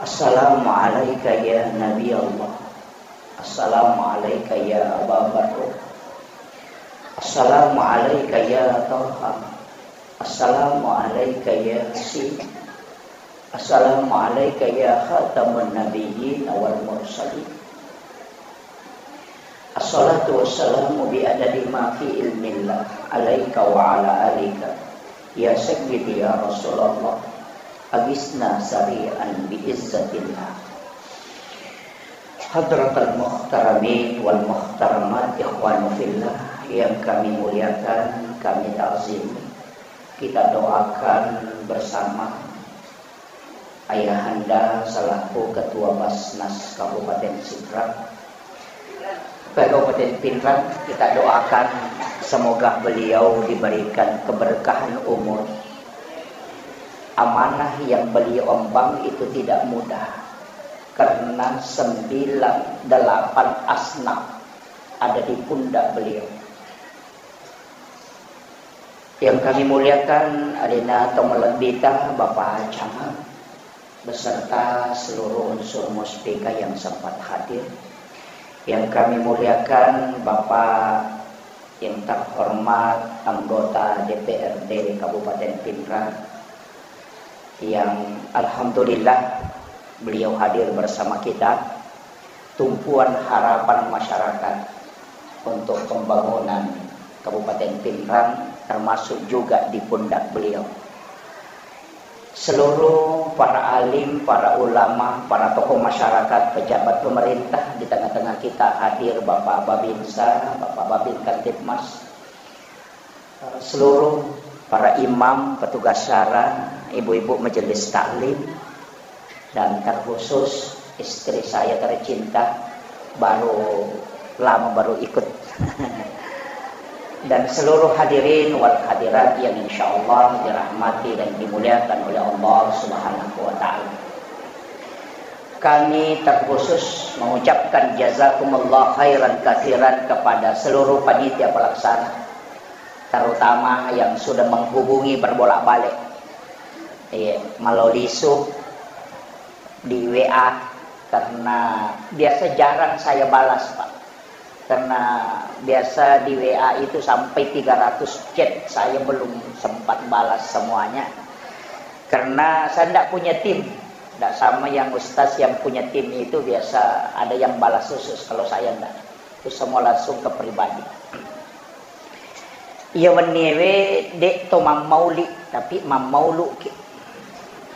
Assalamu alaika ya Nabi Allah. Assalamu alaika ya Aba Bakar. Assalamu alaika ya Taha. Assalamu alaika ya Yasin. Assalamu alaika ya khataman nabiyyin wal mursalin. Assalatu wassalamu bi adadi ma fi ilmillah alaika wa ala alika. Ya sayyidi ya Rasulullah, agisna sari'an bi izzatillah. Hadratal muhtaramin wal muhtaramat, ikhwanu fillah yang kami muliakan, kami ta'zimi. Kita doakan bersama Ayahanda selaku Ketua Basnas Kabupaten Sidrap, Kabupaten Pinrang, kita doakan semoga beliau diberikan keberkahan umur. Amanah yang beliau emban itu tidak mudah, karena sembilan, delapan asnaf ada di pundak beliau. Yang kami muliakan, alena to malebbita, Bapak Camat, beserta seluruh unsur Muspika yang sempat hadir. Yang kami muliakan, Bapak yang terhormat, anggota D P R D Kabupaten Pinrang, yang alhamdulillah beliau hadir bersama kita, tumpuan harapan masyarakat untuk pembangunan Kabupaten Pinrang, termasuk juga di pundak beliau. Seluruh para alim, para ulama, para tokoh masyarakat, pejabat pemerintah, di tengah-tengah kita hadir Bapak Babinsa, Bapak Babin Kamtibmas, seluruh para imam, petugas syara, ibu-ibu majelis taklim, dan terkhusus istri saya tercinta, baru Lama baru ikut. Dan seluruh hadirin wal hadirat yang insya Allah dirahmati dan dimuliakan oleh Allah Subhanahu wa Ta'ala. Kami terkhusus mengucapkan jazakumullah khairan katsiran kepada seluruh panitia pelaksana, terutama yang sudah menghubungi berbolak-balik. Iya, malolisu di W A, karena biasa jarang saya balas, Pak. Karena biasa di W A itu sampai tiga ratus chat, saya belum sempat balas semuanya. Karena saya ndak punya tim. Ndak sama yang ustaz yang punya tim itu, biasa ada yang balas khusus, kalau saya ndak. Itu semua langsung ke pribadi. Iya, wenniewe de' to mammauli, tapi mammauluki.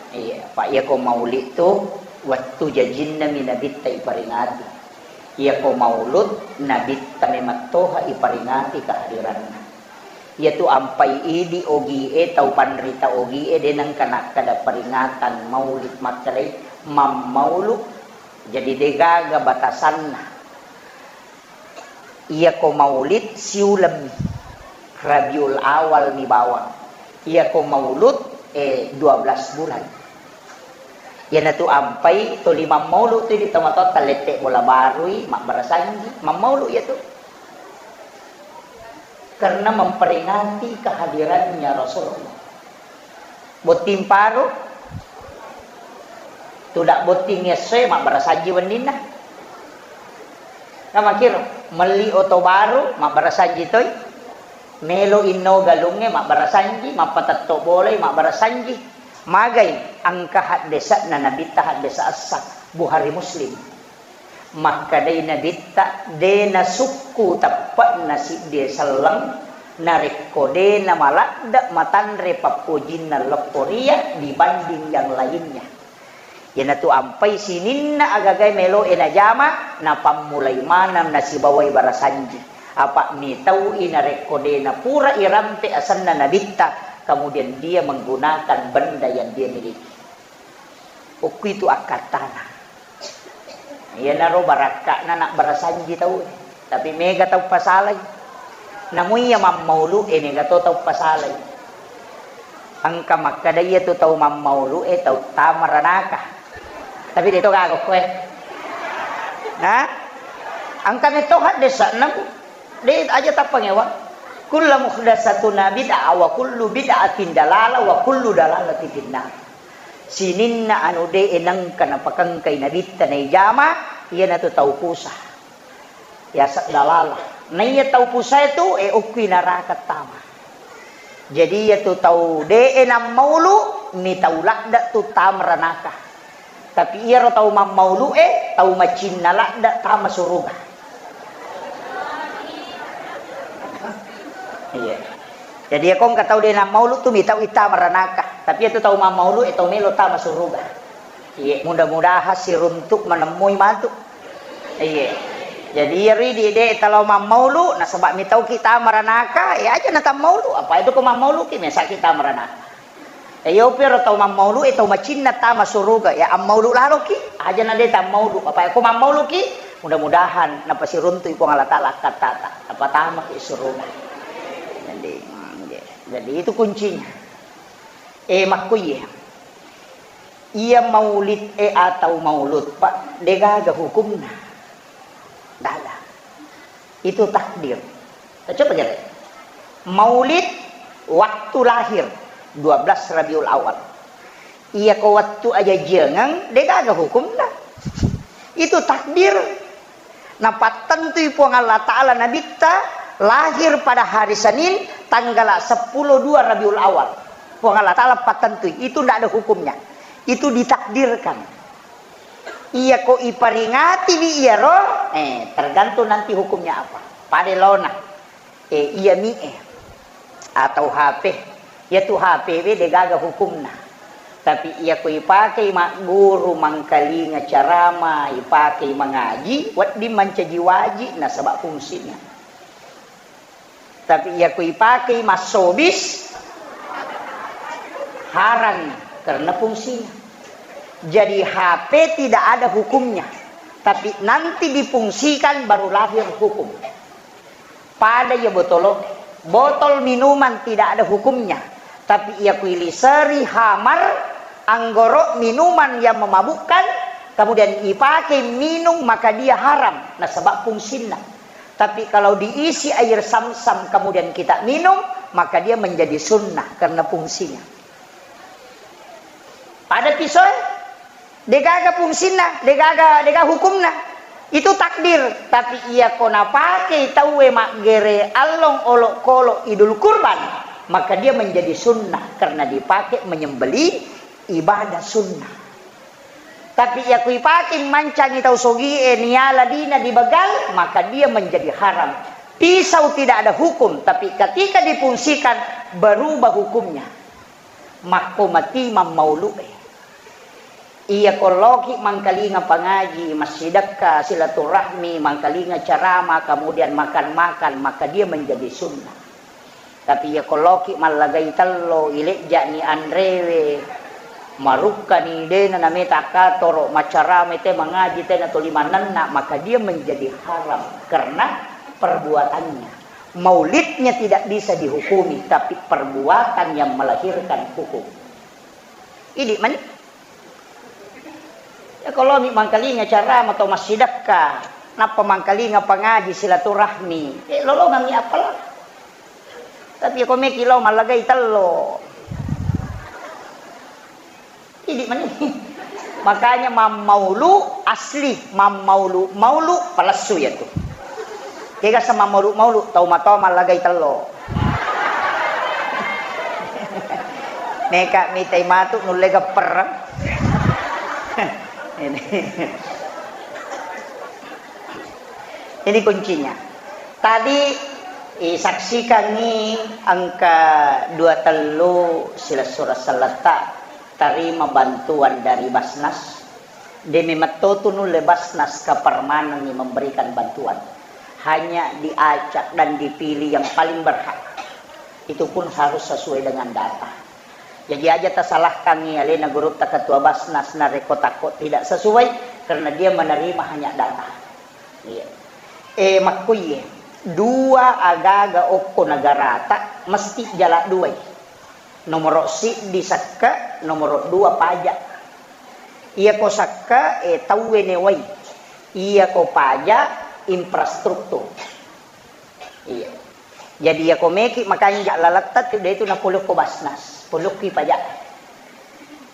Iya, Pak, iya ko mauli tu wettu jajinna mi Nabitta iparingati. Iya ko maulud, Nabitta memang toha iparingati kehadiranna. Iya tu ampai idi ogie, tau panrita ogie, de' nengka nakkada peringatan maulid, makkedai mammaulu. Jadi de' gaga batasanna. Iya ko maulid siulemmi, Rabiul Awal mi bawang. Iya ko maulud, eh, dua belas bulan. Iyanatu ampai toli mammaulu tu di tomatoatta, lette bola barui, mabbarasanji, mammaulu iyatu. Karena memperingati kehadirannya Rasulullah. Botting paru, tuda botting essoe, mabbarasanji wenninna. Namakiro, melli oto baru, mabbarasanji toi. Melo inno galungnge, mabbarasanji, mappatetto bolai, mabbarasanji. Magai engka haddese'na Nabitta, haddese' essa, Bukhari Muslim. Makkedai Nabitta, de' nasukku teppe'na siddie selleng, narekko de' namaladde' matanre pappojinna leppo ria dibanding yang lainnya. Iyanatu ampai sininna agagae meloe najama, napammulai maneng nasibawai barasanji. Apa' mitaui narekko de' napura irampe asenna Nabitta, kemudian dia menggunakan benda yang dia miliki. Okkuitu akkattana. Iyanaro barakka'na nabbarasanji tau, tapi mega tau pasalai. Namu iya mammaulu'e mega to tau pasalai. Engka makkeda iyatu tau mammaulu'e tau tama ranaka. Tapi de' to gaga koe. Nah? Engka metto haddese'na, Bu. De' aja tappangewang. Kullu muhdatsatin bid'ah wa kullu bid'atin dalalah wa kullu dalalatin finnar. Sininna anu de'e nengka napakengkai Nabitta naijama, iyanatu tau pusa. Yaseng dalalah. Naiya tau pusae tu, e, okkui naraka tama. Jadi, iyatu tau de'e nammaulu, mi tau ladde' tu tama ranaka. Tapi iyaro tau mammaulu'e, tau macinna ladde' tama suruga. Iya. Jadi, iya ko engka tau de' nammaulu tu mitau i tama ranaka. Tapi iyatu tau mammaulu'e tau melo tama suruga. Iya, mudah-mudahan siruntuk manemmui matu. Iya. Jadi, iyaro idi' de' talo mammaulu, nasaba' mitauki tama ranaka, iya aja natammaulu. Apa itu ko mammauluki, mesaki tama ranaka. E, iyopi ro tau mammaulu'e, tau macinna tama suruga, ya ammaulu laloki, aja na de' tammaulu. Apa ko mammauluki, mudah-mudahan napasiruntu'i Puang Allah Ta'ala akkattata, napatamaki suruga. Jadi, mm, iya. Jadi itu kuncinya. E, makkuye. Iya maulid e atau maulud, Pak, de'gaga hukumna. Daga. Itu takdir. Coba kira. Maulid waktu lahir, dua belas Rabiul Awal. Iya ko wettu ajajiangeng, de'gaga hukumna. Itu takdir. Napattentui Puang Allah Ta'ala Nabitta lahir pada hari Senin, tanggal sepuluh dua Rabiul Awal. Puang Allah Ta'ala pattentui. Itu ndak ada hukumnya. Itu ditakdirkan. Iya ko iperingatiwi iyaro, eh, tergantung nanti hukumnya apa. Pada laona, eh, iya mi, eh, atau H P. Iyatu H P we de'gaga hukumna. Tapi iya ko ipakei magguru, mangkalinga carama, ipakei mangaji, wedding mancaji waji nasaba' fungsina. Tapi iya ko ipakei massobis, haram karena fungsinya. Jadi H P tidak ada hukumnya. Tapi nanti difungsikan baru lahir hukum. Pada iya botolo, botol minuman tidak ada hukumnya. Tapi iya kuiliseri hamar, anggoro, minuman yang memabukkan, kemudian dipakai minum, maka dia haram. Nasaba fungsinna. Tapi kalau diisi air samsam kemudian kita minum, maka dia menjadi sunnah karena fungsinya. Pada pisau, degaga fungsinna, degaga, degaga hukumna. Itu takdir. Tapi iya ko napake tauwe maggere allong olokolo Idul Kurban, maka dia menjadi sunnah karena dipakai menyembelih ibadah sunnah. Tapi iya ko ipake mancangi tau sogie niala dina dibegal, maka dia menjadi haram. Pisau tidak ada hukum, tapi ketika difungsikan berubah hukumnya. Makko mati mammaulu'e. Iya ko loki mangkalinga pangaji, massidekka, silaturahmi, mangkalinga ceramah, kemudian makan-makan, maka dia menjadi sunnah. Tapi iya ko loki mallagai tello, ilejja'ni anrewe, marukkani dena nameta katoro, macarama te mangaji tena tuli manenna, maka dia menjadi haram karena perbuatannya. Maulidnya tidak bisa dihukumi, tapi perbuatan yang melahirkan hukum. Idi mani. Ya, kalau mi mangkalinga ceramah atau massidekka, nappa mangkalinga pangaji silaturahmi, eh, lolongangngi appalang. Tapi ko meki lo mallagai tello. Idi mani. Makanya mammaulu asli, mammaulu, maulu palessu ya tu. Kega sama maulu-maulu, tau matoa mallagai tello. Meka mitai matu nulle gepper. Ini. Ini kuncinya. Tadi isaksikangi engka dua tellu silessureng selletta tarima bantuan dari Basnas. De memetto tu nulle Basnas kepermanengi memberikan bantuan. Hanya diacak dan dipilih yang paling berhak. Itu pun harus sesuai dengan data. Jadi aja tasalahkangi alena gurutta ketua Basnas narekko takko tidak sesuai, karena dia menerima hanya data. Iya. Eh, makkuye, dua agaga okko negarata mesti jala duai. Nomoro siddi sakke, nomoro dua pajak. Iya ko sakke, eh, tauwe newai. Iya ko pajak, infrastruktur. Iya. Jadi iya ko meki makanja laletta tu de tu napolokko Basnas, polokki pajak.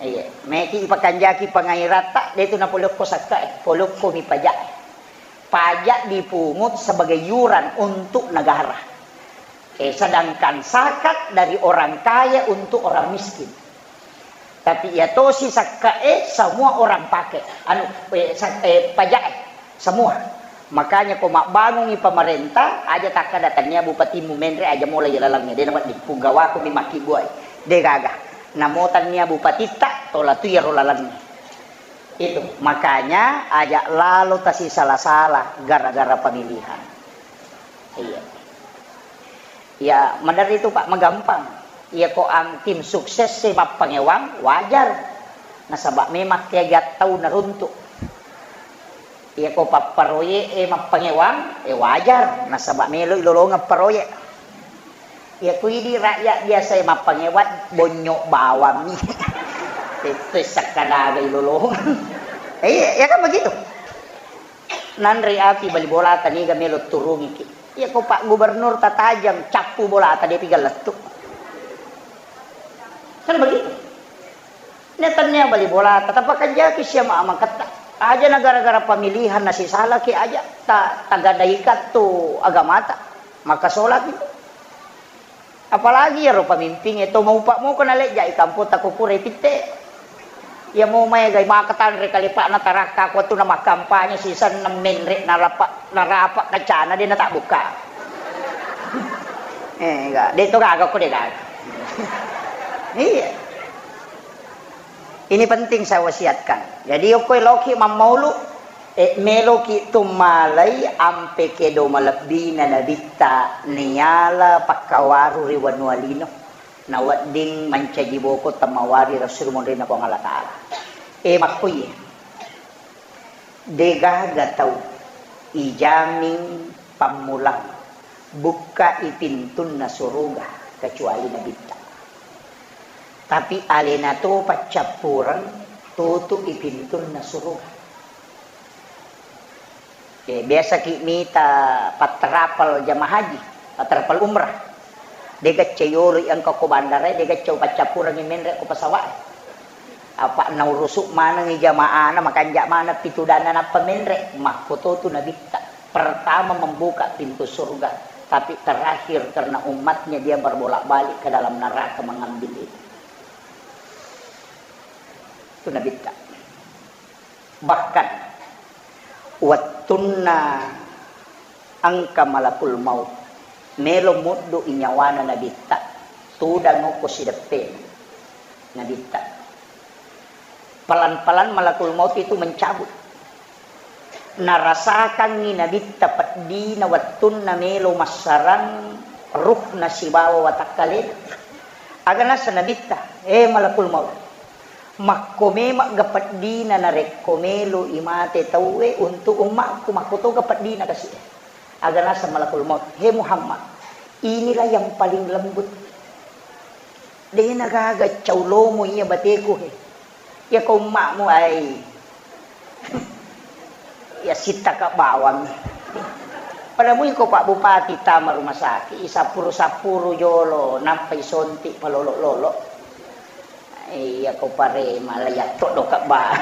Iya, meki ipakanjaki pangairatta de tu napolokko sakke, polokko mi pajak. Pajak dipungut sebagai yuran untuk negara. Eh, sedangkan zakat dari orang kaya untuk orang miskin. Tapi iya tosi sakkae semua orang pake. Anu, eh, sa-, eh, pajak, eh, semua. Makanya ko mabbangungi pemerintah, aja takkada tania bupatimu menre aja mulai lalangnge. De nawedding pugawako mi makkibbuai. De gaga. Namo tania bupatitta, tola tu iyaro lalangnge. Itu. Makanya aja lalo tasi sala-sala gara-gara pemilihan. Iya. Ya, maderri tu, Pak, magampang. Iya ko ang tim sukses e mappangewang, wajar. Nasaba memang kegiat tau naruntuk. Iya ko papparoyek e mappangewang, eh, wajar. Nasaba melo ilolongeng paroyek. Iya ko idi rakyat biasa e mappangewang, bonyok bawang. Itu sakkadaga ilolongeng. Eh, iya, ya kan begitu. Nanre api bali bolata niga melo turungiki. Iya ko Pak Gubernur tatajang cappu bolata depi gallettu. Kan begitu. Netannia bali bolata tapakanjaki siama amangketta. Aja na gara-gara pemilihan nasisalaki aja ta-, tagadaika tu agamata. Maka solaki. Apalagi iyaro pamimpingnge to maupa moko nalejja i kampota ko pura ipitte. Iya mo maega i maka tanre kalepa'na tarakka ko tu namakkampanye sisenna menre narapa, narapa kancana de natabbukka. Eh, ga, de to gaga ko de gaga. Iya. Ini penting saya wasiatkan. Jadi, okko eloki mammaulu, eh, meloki tummalai ampe kedo malebbina nabitta niala pakkawaru ri wanua lino. Nawedding mancaji boko temmawari rasul monrina Puang Allah Ta'ala. Eh, makkuye. Degaga tau ijaming pammulang bukkai pintunna suruga kecuali Nabitta. Tapi alena to paccappureng tutu'i pintunna suruga. Eh, biasaki mita patterapal jamaah haji, patterapal umrah. Degacce yolo engka ko bandara, degacce paccappurengi menre ko pesawat. Apa naurusu manengi jamaahna, makanja maneng pitudanna nappa menre. Makkototu Nabitta pertama membuka pintu surga, tapi terakhir karena umatnya dia berbolak-balik ke dalam neraka mengambil itu. Itu Nabitta. Bahkan wettunna engka malakul maut melo muddu i nyawana Nabitta, tudang okko sideppe Nabitta. Pelan-pelan malakul maut itu mencabut. Narasakangngi Nabitta peddina wettunna melo massarang ruhna sibawa watakkalena. Aga nasa Nabitta, "Eh, malakul maut, makko memang ga peddina narekko melo i mate tauwe untuk ummakku, makko toga peddina kasi." Aga nasa malakul maut, "He Muhammad, inilah yang paling lembut. Dena gaga caulomo iya bateku he. Iya ko ummakmu ai." Ya, sittaka bawang. Pada mui ko Pak Bupati tama rumah sakit, isappuru-sappuru jolo, nampai sonti palolo-lolo. Iya ko parema la yatto doka ba.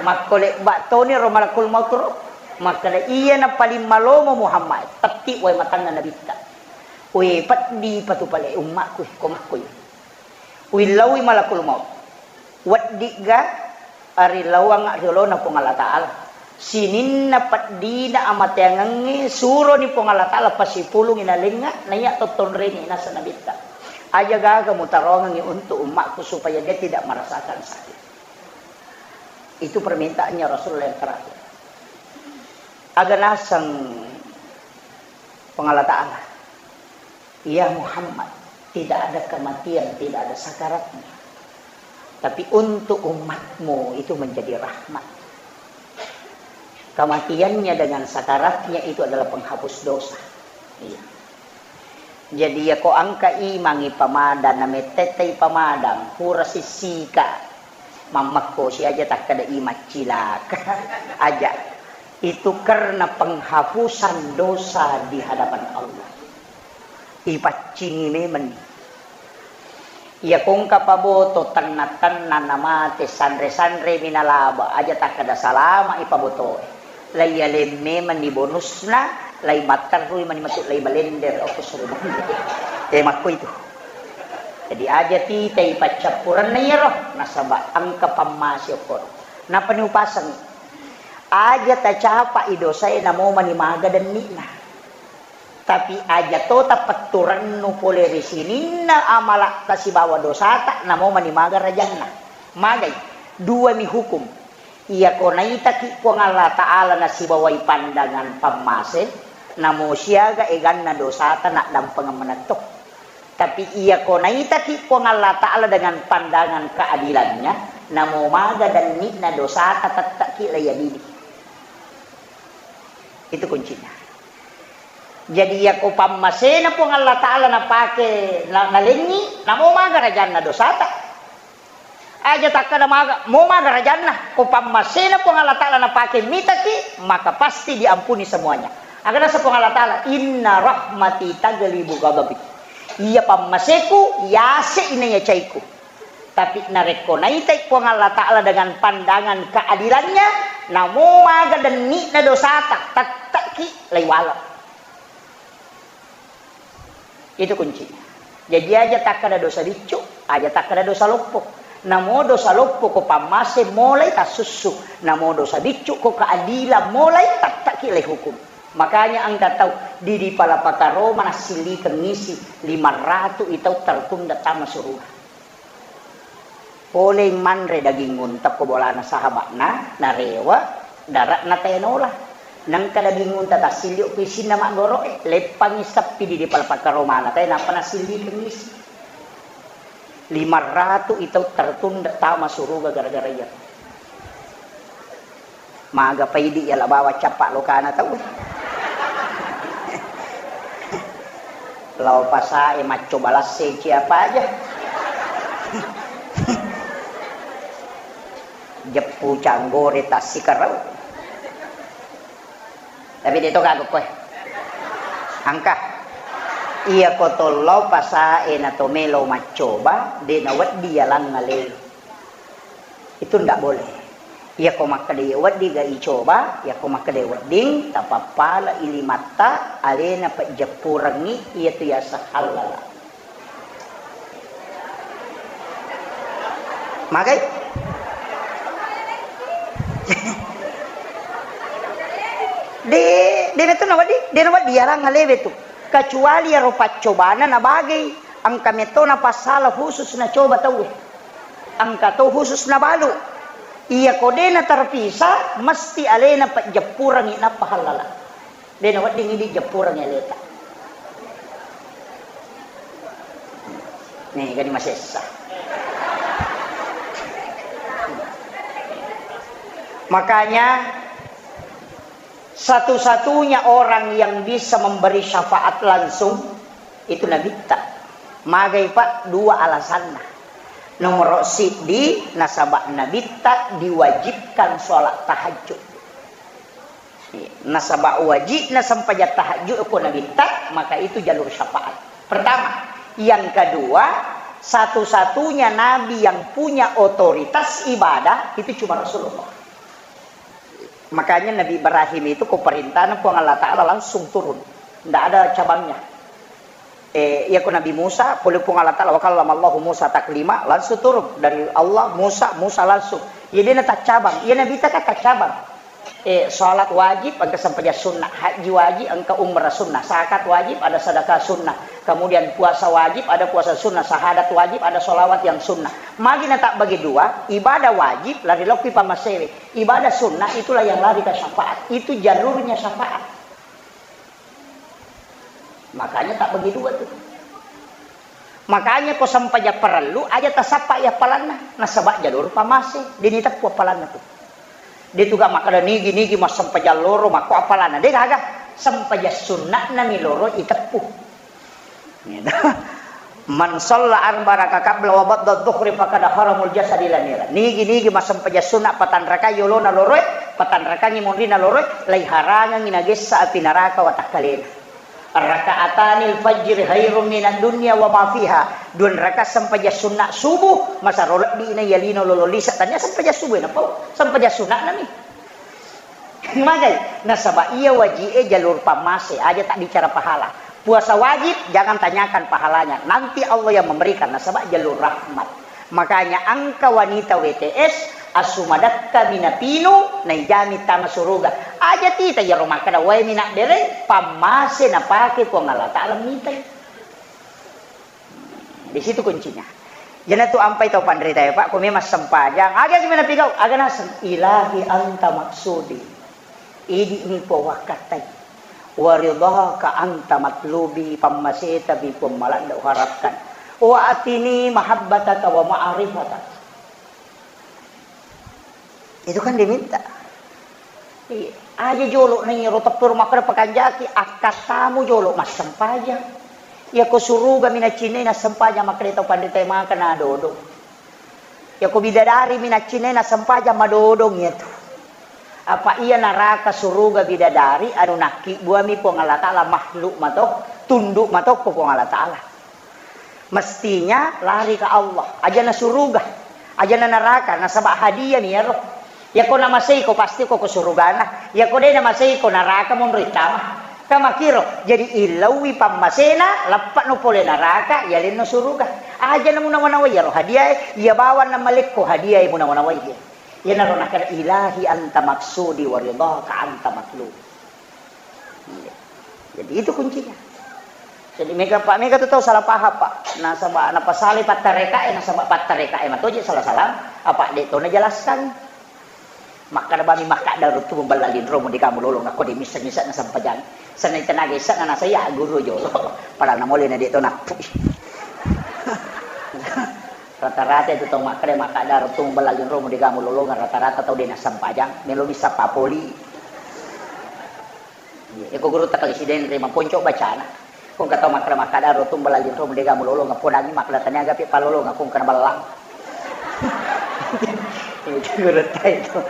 Makko lebba toni ro malakul maut ro. Makkeda iya na paling malomo Muhammad, tetti wae matanna Nabitta. We peddi patu pale ummakku ko makkoi. Willaui malakul maut. Weddigga arilauangnga riolona Puang Allah Ta'ala. Sininna peddina amateangengnge suroni Puang Allah Ta'ala pasipulungi nalengnga, naiya tottonrengi nasa Nabitta. Aja gaga mutaroangengngi untuk ummakku supaya dia tidak merasakan sakit. Itu permintaannya Rasulullah yang terakhir. Aga naseng Puang Allah Ta'ala. Ya Muhammad, tidak ada kematian, tidak ada sakaratnya. Tapi untuk umatmu itu menjadi rahmat. Kematiannya dengan sakaratnya itu adalah penghapus dosa. Iya. Jadi ya ko engka imangi pamadang, namettetai pamadang, pura sissika. Mammekkosi aja takkeda imang cilaka. Aja. Itu karena penghapusan dosa di hadapan Allah. Ipaccingi memeng. Iya kongka paboto tenna-tenna namate sanre-sanre minalaba aja takkeda salama ipabotoe. Lai yaleng memeng ni bonusna, lai matterrui mani matu lai balender okko surga. Eh, makko itu. Jadi aja titai paccappurenna iyaro, nasaba engka pammase okko. Napani upaseng. Aja tacapai dosae namo mani maga denni'na. Tapi aja to tapetturennu pole ri sininna amala'ta sibawa dosata, namo mani maga rajanna. Magai, duami hukum. Iyako naitaki Puang Allah Ta'ala nasibawai pandangan pammase, namo siaga eganna dosata naddampengeng manetto. Tapi iyako naitaki Puang Allah Ta'ala dengan pandangan keadilannya, namo maga denni'na dosata tettaki laiadili. Itu kuncinya. Jadi, iyako pammasena Puang Allah Ta'ala napake, na-, nalengngi, namo maga rajanna dosata. Aja takkada maga, mo maga rajanna, ko pammasena Puang Allah Ta'ala napake mitaki, maka pasti diampuni semuanya. Aga nasa Puang Allah Ta'ala, "Inna rahmati taglibu ghadabi." Iya pammaseku, yase ina yacaiku. Tapi narekko naitai Puang Allah Ta'ala dengan pandangan keadilannya, namo maga denni'na dosata, tette'ki laiwala. Itu kuncinya. Jadi aja takkada dosa biccu, aja takkada dosa loppo. Namo dosa loppo ko pammase molai tassussu, namo dosa biccu ko keadilan molai tette'ki laihukum. Makanya engka tau di, di Palapakaro manassillikeng isi lima ratu i tau tertunda tama suruga. Polei manre daging unta ko bolana sahaba'na, narewa, dara'na tae nola. Nengka daging unta tassilio ku isinna maggoro'e, leppangi seppi di, di Palapakaro mana tae, nappa nassillikeng isi. Lima ratu i tau tertunda tama suruga gara-gara iya. Maga paidi yala bawa cappa lokana tau. Lao pasae maccoba lasse ciapa aja. Jeppu canggore tassikarau. Tapi de to gaga koe. Angka. Iya ko to lao pasae na to melo maccoba, de na weddi yalang alelu. Itu ndak boleh. Iyako makkeda iya wedding ga icoba, iyako makkeda wedding, tapappala ilimatta, alena pejjeppurengngi, iyatu yaseng hallala. Magai? De, de na tu na wedding, de na wedding yalang alewe tu. Kecuali iyaro paccobana na bagai, engka metto na passala khusus na coba tauwe. Engka to khusus nabalu. Iya ko de na terpisah, mesti alena pejjeppurengngi nappa hallala. De na wedding idi jeppurengngi aleta. Nih, gani masessa. Makanya satu-satunya orang yang bisa memberi syafaat langsung itu Nabitta. Magai, Pak, dua alasanna. Nomor siddi, nasaba Nabitta diwajibkan sholat tahajud. Nasaba wajibna sempajang tahajud ko Nabitta, maka itu jalur syafaat. Pertama, yang kedua, satu-satunya nabi yang punya otoritas ibadah itu cuma Rasulullah. Makanya Nabi Ibrahim itu ko perintahna Puang Allah Ta'ala langsung turun. Ndak ada cabangnya. Eh, iya ko Nabi Musa, pole Puang Allah Ta'ala, wa kallamallahu Musa taklima, langsung turun dari Allah, Musa, Musa langsung. Iya de na taccabang, iya Nabitta kan taccabang. Eh, salat wajib, engka sempajang sunnah, haji wajib, engka umrah sunnah, zakat wajib, ada sedekah sunnah, kemudian puasa wajib, ada puasa sunnah, syahadat wajib, ada sholawat yang sunnah. Magi na tabbagi dua, ibadah wajib lari lokki pammasewe. Ibadah sunnah itulah yang lari ke syafaat. Itu jalurnya syafaat. Makanya tabbagi dua tu. Makanya ko sempajang parellu aja tasappa i appalanna, nasaba jalur pammase, de na iteppu appalanna tu. De tu ga makkeda nigi-nigi massempajang loro makko appalanna, de gaga. Sempajang sunna'na mi loro iteppu. Gitu. Man shalla arba raka qabla wa ba'da dhuhri faqad haramul jasadi ila nira. Nigi-nigi massempajang sunna patanrakai yolona loroe, patanrakangi monrina loroe, laiharangangi nagessa api naraka watakkalena. Raka'atanil fajri khairum minad dunya wa ma fiha. Dua raka sempajang sunna subuh, masaro lebbi na yalino lolo lisa. Tania sempajang subuh na pau. Sempajang sunna nami. Magai, nasaba iya waji'e jalur pammase, aja tak bicara pahala. Puasa wajib, jangan tanyakan pahalanya. Nanti Allah yang memberikan, nasaba jalur rahmat. Makanya engka wanita W T S, asu madakka minapinu, naijami tama suruga. Aja tita iyaro makkeda, wae minabbereng, pammase napake Puang Allah Ta'ala mitai. Di situ kuncinya. Iyanatu ampai tau panrita ya, Pak, ko memang sempajang, aga gi menapigau, aga naseng, "Ilahi anta maksudi." Idi mi Puang wakkattai. "Wa ridhaka anta matlubi," pammaseta mi Puang maladda uharapkan. "Wa atini mahabbataka wa ma'rifataka." Itu kan diminta. Iya. Aja jolo na iyaro teppero makkeda pakanjaki, akkattamu jolo massempajang. Iya ko suruga minaccinai nassempajang makkeda tau panrita maka nadodong. Iya ko bidadari minaccinai nassempajang madodong iyatu. Apa iya naraka suruga bidadari anu nakkibbuami Puang Allah Ta'ala makhluk mato, tunduk matokko Puang Allah Ta'ala. Mestinya lari ke Allah, ajana suruga, ajana naraka, nasaba hadiah mi iyaro. Yako namaseiko pasti ko, ko surugana, yako de namaseiko naraka monro ittama. Kamakiro, jadi illauwi pammasena, lappa no pole naraka, yalenno suruga. Ajana munawa-nawai iyaro hadiah e, iya bawang namalekko hadiah e munawa-nawai e. Iyanaro nakada ilahi anta maksudi wa ridhaka anta matlubi. Iya. Jadi itu kuncinya. Jadi mega, Pak, mega tu tau salah paham, Pak. Nasaba napasalai pattarekae, nasaba pattarekae matoje salah-salah. Apa de to najelaskan? Makkada bami makkada rutu memballa linromu di kamu lolo ngakko de missa-missa na sampajang. Senai tenaga issa na nasaya guru jolo. Padahal namole na de to nappu. Rata-rata itu tau makkeda, makkeda rottung belaling romo de gaga mulolongeng, rata-rata tau de nassempajang, melo missappa poli. Iya, ko gurutta kali sidenre maponco bacana. Ko engka tau makkeda, makkeda rottung belaling romo de gaga mulolongeng, podangi makkeda taniaga pi palolongeng, ko engka naballang. Itu gurutta itu.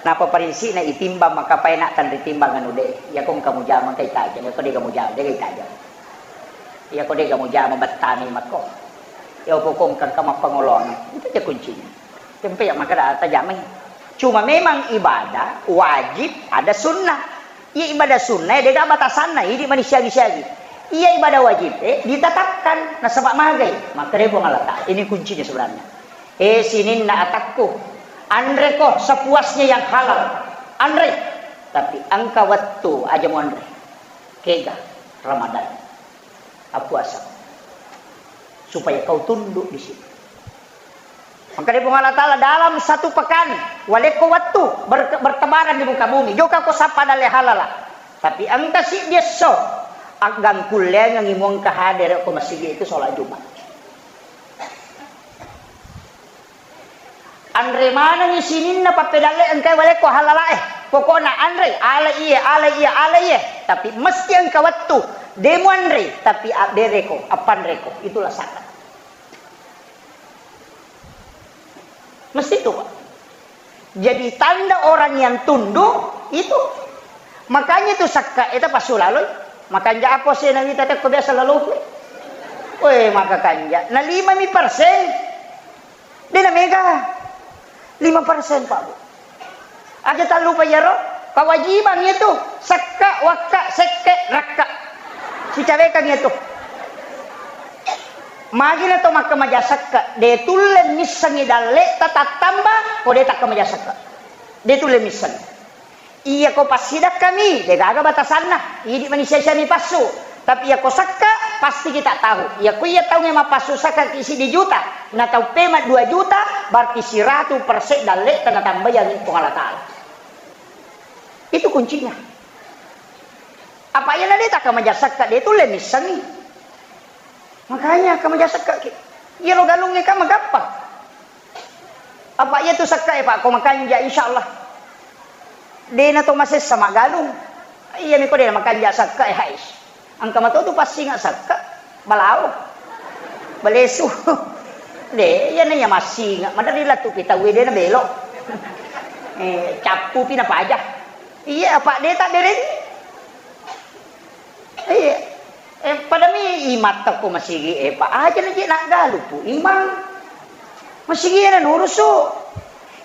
Napa parinsikna itimbang, maka paena tanritimbang anu de. Iya ko engka mujama engka itajang, iya ko de gaga mujama, de gaga itajang. Iya ko de gaga mujama bettami makko. Iya ko engka mappangoloang. Itu aja kuncinya. Tempe yang makkeda tajamai. Cuma memang ibadah wajib ada sunnah. Iya ibadah sunnah de gaga batasanna, idi mani siagi-siagi. Iya ibadah wajib, eh, ditetapkan nasaba magai. Makkeda Puang Allah Ta'ala. Ini kuncinya sebenarnya. Eh, sininna atakku, anreko sepuasnya yang halal. Anre. Tapi engka wettu aja muanre. Kega Ramadan. Appuasa. Supaya kau tunduk di situ. Makkeda Puang Allah Ta'ala, dalam satu pekan, walekko wettu ber-, bertebaran di muka bumi. Jokako sappa dalle halala. Tapi engka siddi esso, aggangkulleangengi muengka hadere ko masigi itu sholat Jumat. Anre manengi sininna pappedalle engkai walekko halalae. Pokokna anre, ale iye, ale iye, ale iye. Tapi mesti engka wettu. De muanre, tapi abbereko, appanreko. Itulah zakat. Mesti itu, Pak. Jadi tanda orang yang tunduk itu. Makanya itu sakka eta pasulaloi. Makanja apa sih Nabi tadi kok biasa lalu. Weh, maka kanja. Nah, lima mi persen. Dena mega. Lima persen, Pak, Bu. Aja tallupa iyaro, kewajiban itu, sekka, wakka, sekke, rakka. Sicawekang itu. Magina to makkamaja sekka, de tulle missengi dalle ta tattamba, ko de takkamaja sekka. De tulle misseng. Iya ko passidakkami, de gaga batasanna. Idi mani sia-siami passu. Tapi iya ko sekka, pasti kita tahu. Iya ko iya taunge mappassu sekka ki siddi juta, na tau pema dua juta, berarti siratu persen dalle ta natambayangi Puang Allah Ta'ala. Itu kuncinya. Apa iya na de takkamaja sekka, de tulle missengi. Makanya kamaja sekka ki. Iya lo galungnge kan magampang. Apa iya tu sekka e, Pak, ko makanja, insyaallah. De na to masessa maggalung. Iya mi ko de na makanja sekka e, hais. Engka mato tu passinga sekka, balao. Balesu. De, iya na iya massinga. Madari latu pi tau de na belo. Eh, cappu pi na paja. Iya, apa de tak bereng. Iya. Eh, pada mi imatta ko masigi e, Pak. Aja na je naggalu Pu Imang. Masigi e na nurusu.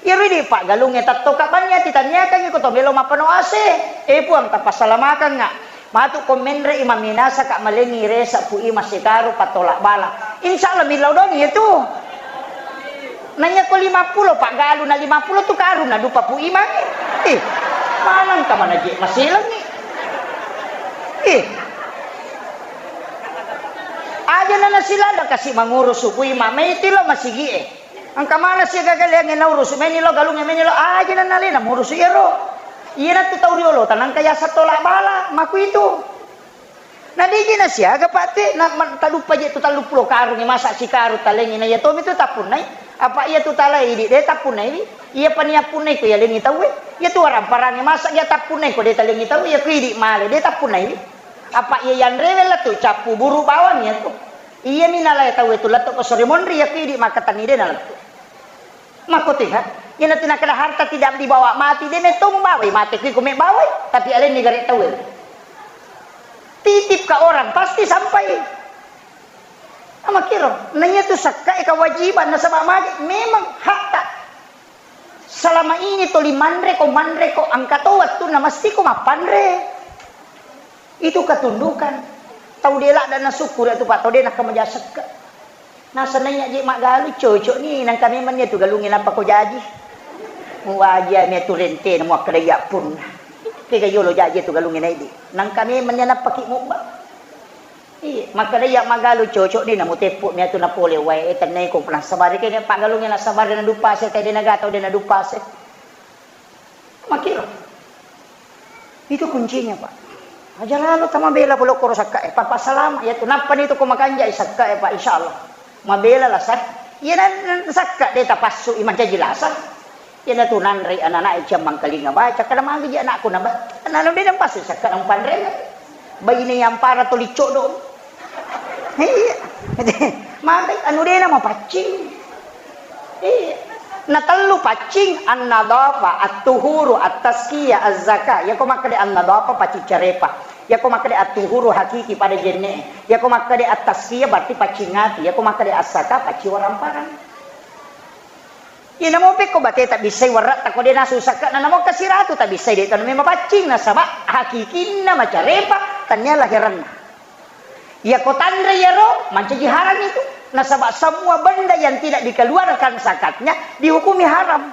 Iyaro idi Pak galungnge tattoka banni ati taniakangngi ko to melo mappano ase. Eh, Puang, tapassalamakanga. Matu ko menre i maminasa ka malengi resa Pu Imang sekaru patolak bala. Insyaallah millau dong itu. Naiya ko lima pulo, Pak, galu na lima pulo tu karung na dupa Pu Imang. Eh, maneng ka mana je maselengi. Eh. Aja na nasilada kasi mangurusu Pu Imang, mai tilo masigi e. Engka mana si gagaleangnge naurusu, meni lo galungnge, meni lo aja na nalena murusu iyaro. Iya na tu tau riolo tanangka yasa tolak bala, maku itu. Na deji na siaga, Pak, te, na, ma-, taduppa je tu talluppulo karungnge, masa sikarung talengi, na iya tomi tu tappunnai. Apa iya tu talai idi, de tappunnai wi. Iya pani appunnai ko yalengi tauwe. Iya tu waramparangnge, masa iya tappunnai ko de talengi tauwe, iya ko idi male, de tappunnai wi. Apa iya yanrewe lettu cappu buru bawang iya tu. Iya mi nalai tauwe tu lettu ko sore monri, iya ko idi makkatenni de na lettu. Makkotiha, iyana tu nakkeda harta tidak dibawa mati, de metto mubawai mate kui ko mebawai, tapi alenni gare tauwe. Titip ka orang, pasti sampai. Amakkiro, na iya tu sakka e kewajiban nasaba magi memang hakta. Selama ini toli manre ko, manre ko, engka to wettunna mesti ko mappanre. Itu ketundukan. Tau de ladda nasukkuru tu, Pak, tau de nakkamaja sekka. Nasenna iya je maggalu cocok ni, nangka memang iya tu galungnge nappa ko jaji. Muwaji mi tu rentena muakkeda iya punna. Kega yolo jaji tu galungnge naidi. Nangka memang iya nappa ki mubba. Iya, makkeda iya maggalu cocok ni, namuteppu mi tu napole wae, eh, tennai ko nasabari, kene paggalungnge nasabari nadupase, tede nagatau de nadupase. Makkiro. Itu kuncinya, Pak. Aja lalo tamabela pole koro sakka e, papa salama iya tu. Nappa ni tu ko makanja i sakka e, Pak, insyaallah. Mabela la sa. Iyana, na-, sakka de tapassu i mancaji lasang. Iyana tu nanre anak-anak ciammangkalinga baca, kada magi ji anakku na ba-, na, na, de napassu sakka na panre. Baine yampara to licco do. Iya. Maka anu de na mapaccing. Iya. Na tellu paccing, an-nadhafa, at-tuhuru, at-tazkiyah, az-zakah. Yako makkeda an-nadhafa paccing carepa. Yako makkeda at-tuhuru hakiki pada jenne. Yako makkeda at-tazkiyah berarti paccing ati. Yako makkeda az-zakah paccing waramparang. Iya namo pekko bate tabbissai warra'ta ko de nasu sakka na namo kasiratu tabbissai de to nami mapaccing nasaba hakikinna macarepa tania lahiranna. Yako tanre yaro mancaji haram itu. Nasaba semua benda yang tidak dikeluarkan zakatnya dihukumi haram.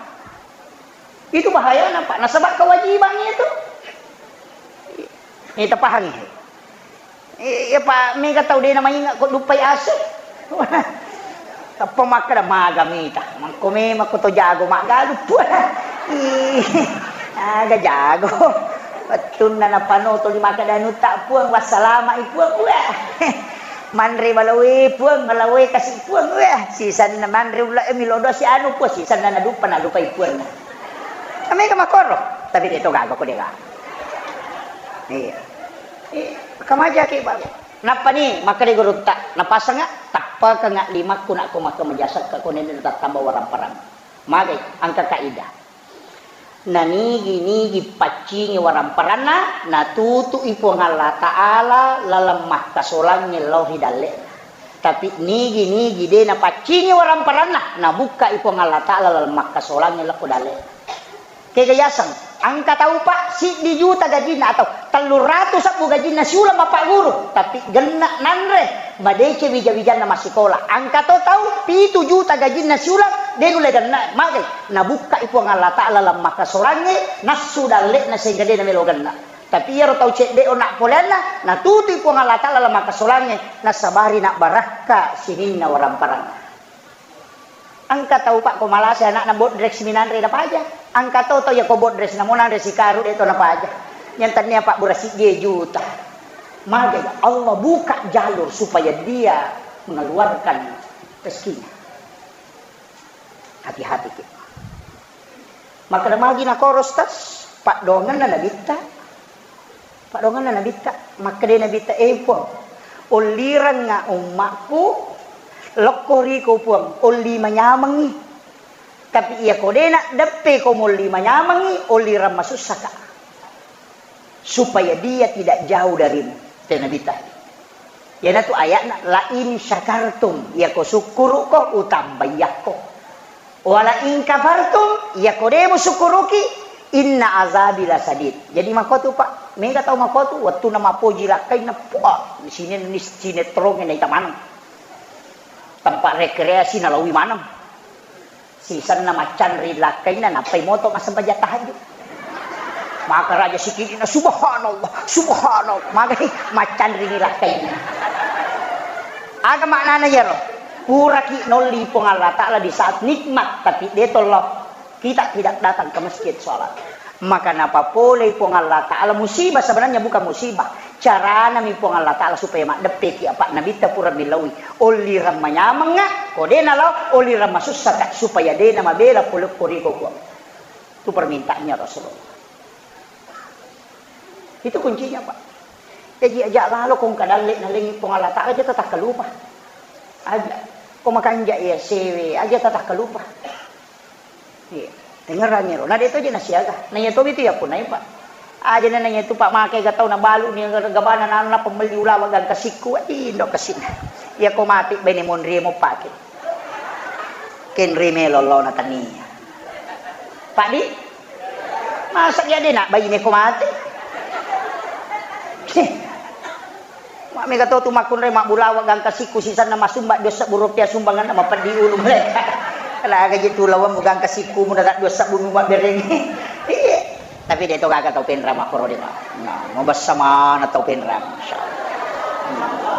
Itu bahayana, Pak. Nasaba kewajiban itu. Ini tapahangi. Iya, Pak, mega tau de na mainga ko duppai asu. Tappa makkeda maga mita. Mangko memang ko to jago maggalu, Puang. Ih, aga jago. Wettunna napanoto di makkeda anu tak, Puang, wassalama i, Puang. Wah. Manre balawe, Puang, balawe kasi, Puang. Wah, sisanna manre ula e milo dosi anu, Puang, sisanna naduppa nadupai, Puang. Mega makoro, tapi de to gaga ko de gaga. Iya. Eh, kamajaki, Pak. Nappani makkeda gurutta, napasangnga, tappakengnga limakku nakko makkamaja sakka ko nenne tattamba waramparang. Magai, engka kaidah. Nanigi-nigi paccingi waramparanna, natutu'i Puang Allah Ta'ala laleng makkasolangnge lao ri dalle'na. Tapi nigi-nigi de napaccingi waramparanna, nabukka'i Puang Allah Ta'ala laleng makkasolangnge lao ko dalle'na. Kega yaseng, engka tau, Pak, siddi juta gajinna atau telluratu sebbu gajinna siuleng mapagguru, tapi genna nanre, madeceng wija-wijanna massikola. Engka to tau pitu juta gajinna siuleng, de nulle genna, magai, nabukkai Puang Allah Ta'ala laleng makkasolangnge, nassu dalle'na sehingga de namelo genna. Tapi iyaro tau cedde onna poleanna, natutui Puang Allah Ta'ala laleng makkasolangnge, nassabari nabbarakka sininna waramparang. Engka tau, Pak, ko malasa anakna bodres minanre napaja. Engka to tau ya ko bodres namo nanre sikaru de to napaja. Yang tania Pak burasi dia juta. Magai Allah buka jalur supaya dia mengeluarkan rezekinya. Hati-hati ki. Makkeda magi nakoro, Ustaz, paddoangenna nabitta. Paddoangenna nabitta, makkeda nabitta, "Eh, Puang, ollirengnga ummakku lokko riko, Puang, olli manyamengngi. Tapi iya ko de naddeppe ko molli manyamengngi, ollireng masussaka." Supaya dia tidak jauh darimu. Te nabitta. Iyanatu ayatna, "La in syakartum," iyako sukkuru'ko, utambaiyakko. "Wa la in kafartum," iyako de musukkuruki, "inna azabi lasadid." Jadi makotu, Pak, mega tau makotu, wettuna mapoji lakkainna, puah, sine-, sinetrongnge naita maneng. Tempat rekreasi nalawi maneng. Sisenna maccanri lakkainna, nappai moto massempajang tahajud. Maka raja sikidina, "Subhanallah, subhanallah." Magani maccanrini lakkainna. Aga maknana iyaro? Puraki nolli Puang Allah Ta'ala di saat nikmat, tapi de tollo. Kita tidak datang ke masjid sholat. Maka napapolei Puang Allah Ta'ala musibah, sebenarnya bukan musibah. Caranami Puang Allah Ta'ala supaya maddeppeki apa Nabitta pura millaui. Ollireng manyamengnga, ko de nalao, ollireng masussaka, supaya de namabela pole ko riko, Puang. Itu permintaannya Rasulullah. Itu kuncinya, Pak. Jadi aja lalo ko engka dalle nalengi Puang Allah Ta'ala, aja tatakkalupa. Aja. Ko makanja iya sewe, aja tatakkalupa. Iya. Tengerangi ro. Na de to je nasiaga. Na iya tomi tu ya punai, Pak. Aja na iya tu, Pak, makai ga tau nabalu ni gabana nanu na pembeli ulawa gangka sikku. Ih, indo kesina. Iya ko mati bene monri mo pake. Kenri melo lo na tania. Pak di? Masa iya de na baine ko mati? Mak mega to tu makkunrai mabbulawa gangka sikku sisanna masumba dua sebbu rupiah sumbanganna mapeddi ulu mereka. Laga je tu lawang gangka sikku mu daga dua sebbu mu mabberengi. Iya. Tapi de to gaga tau penra makkoro de, Pak. Nah, mabessa mana tau penra.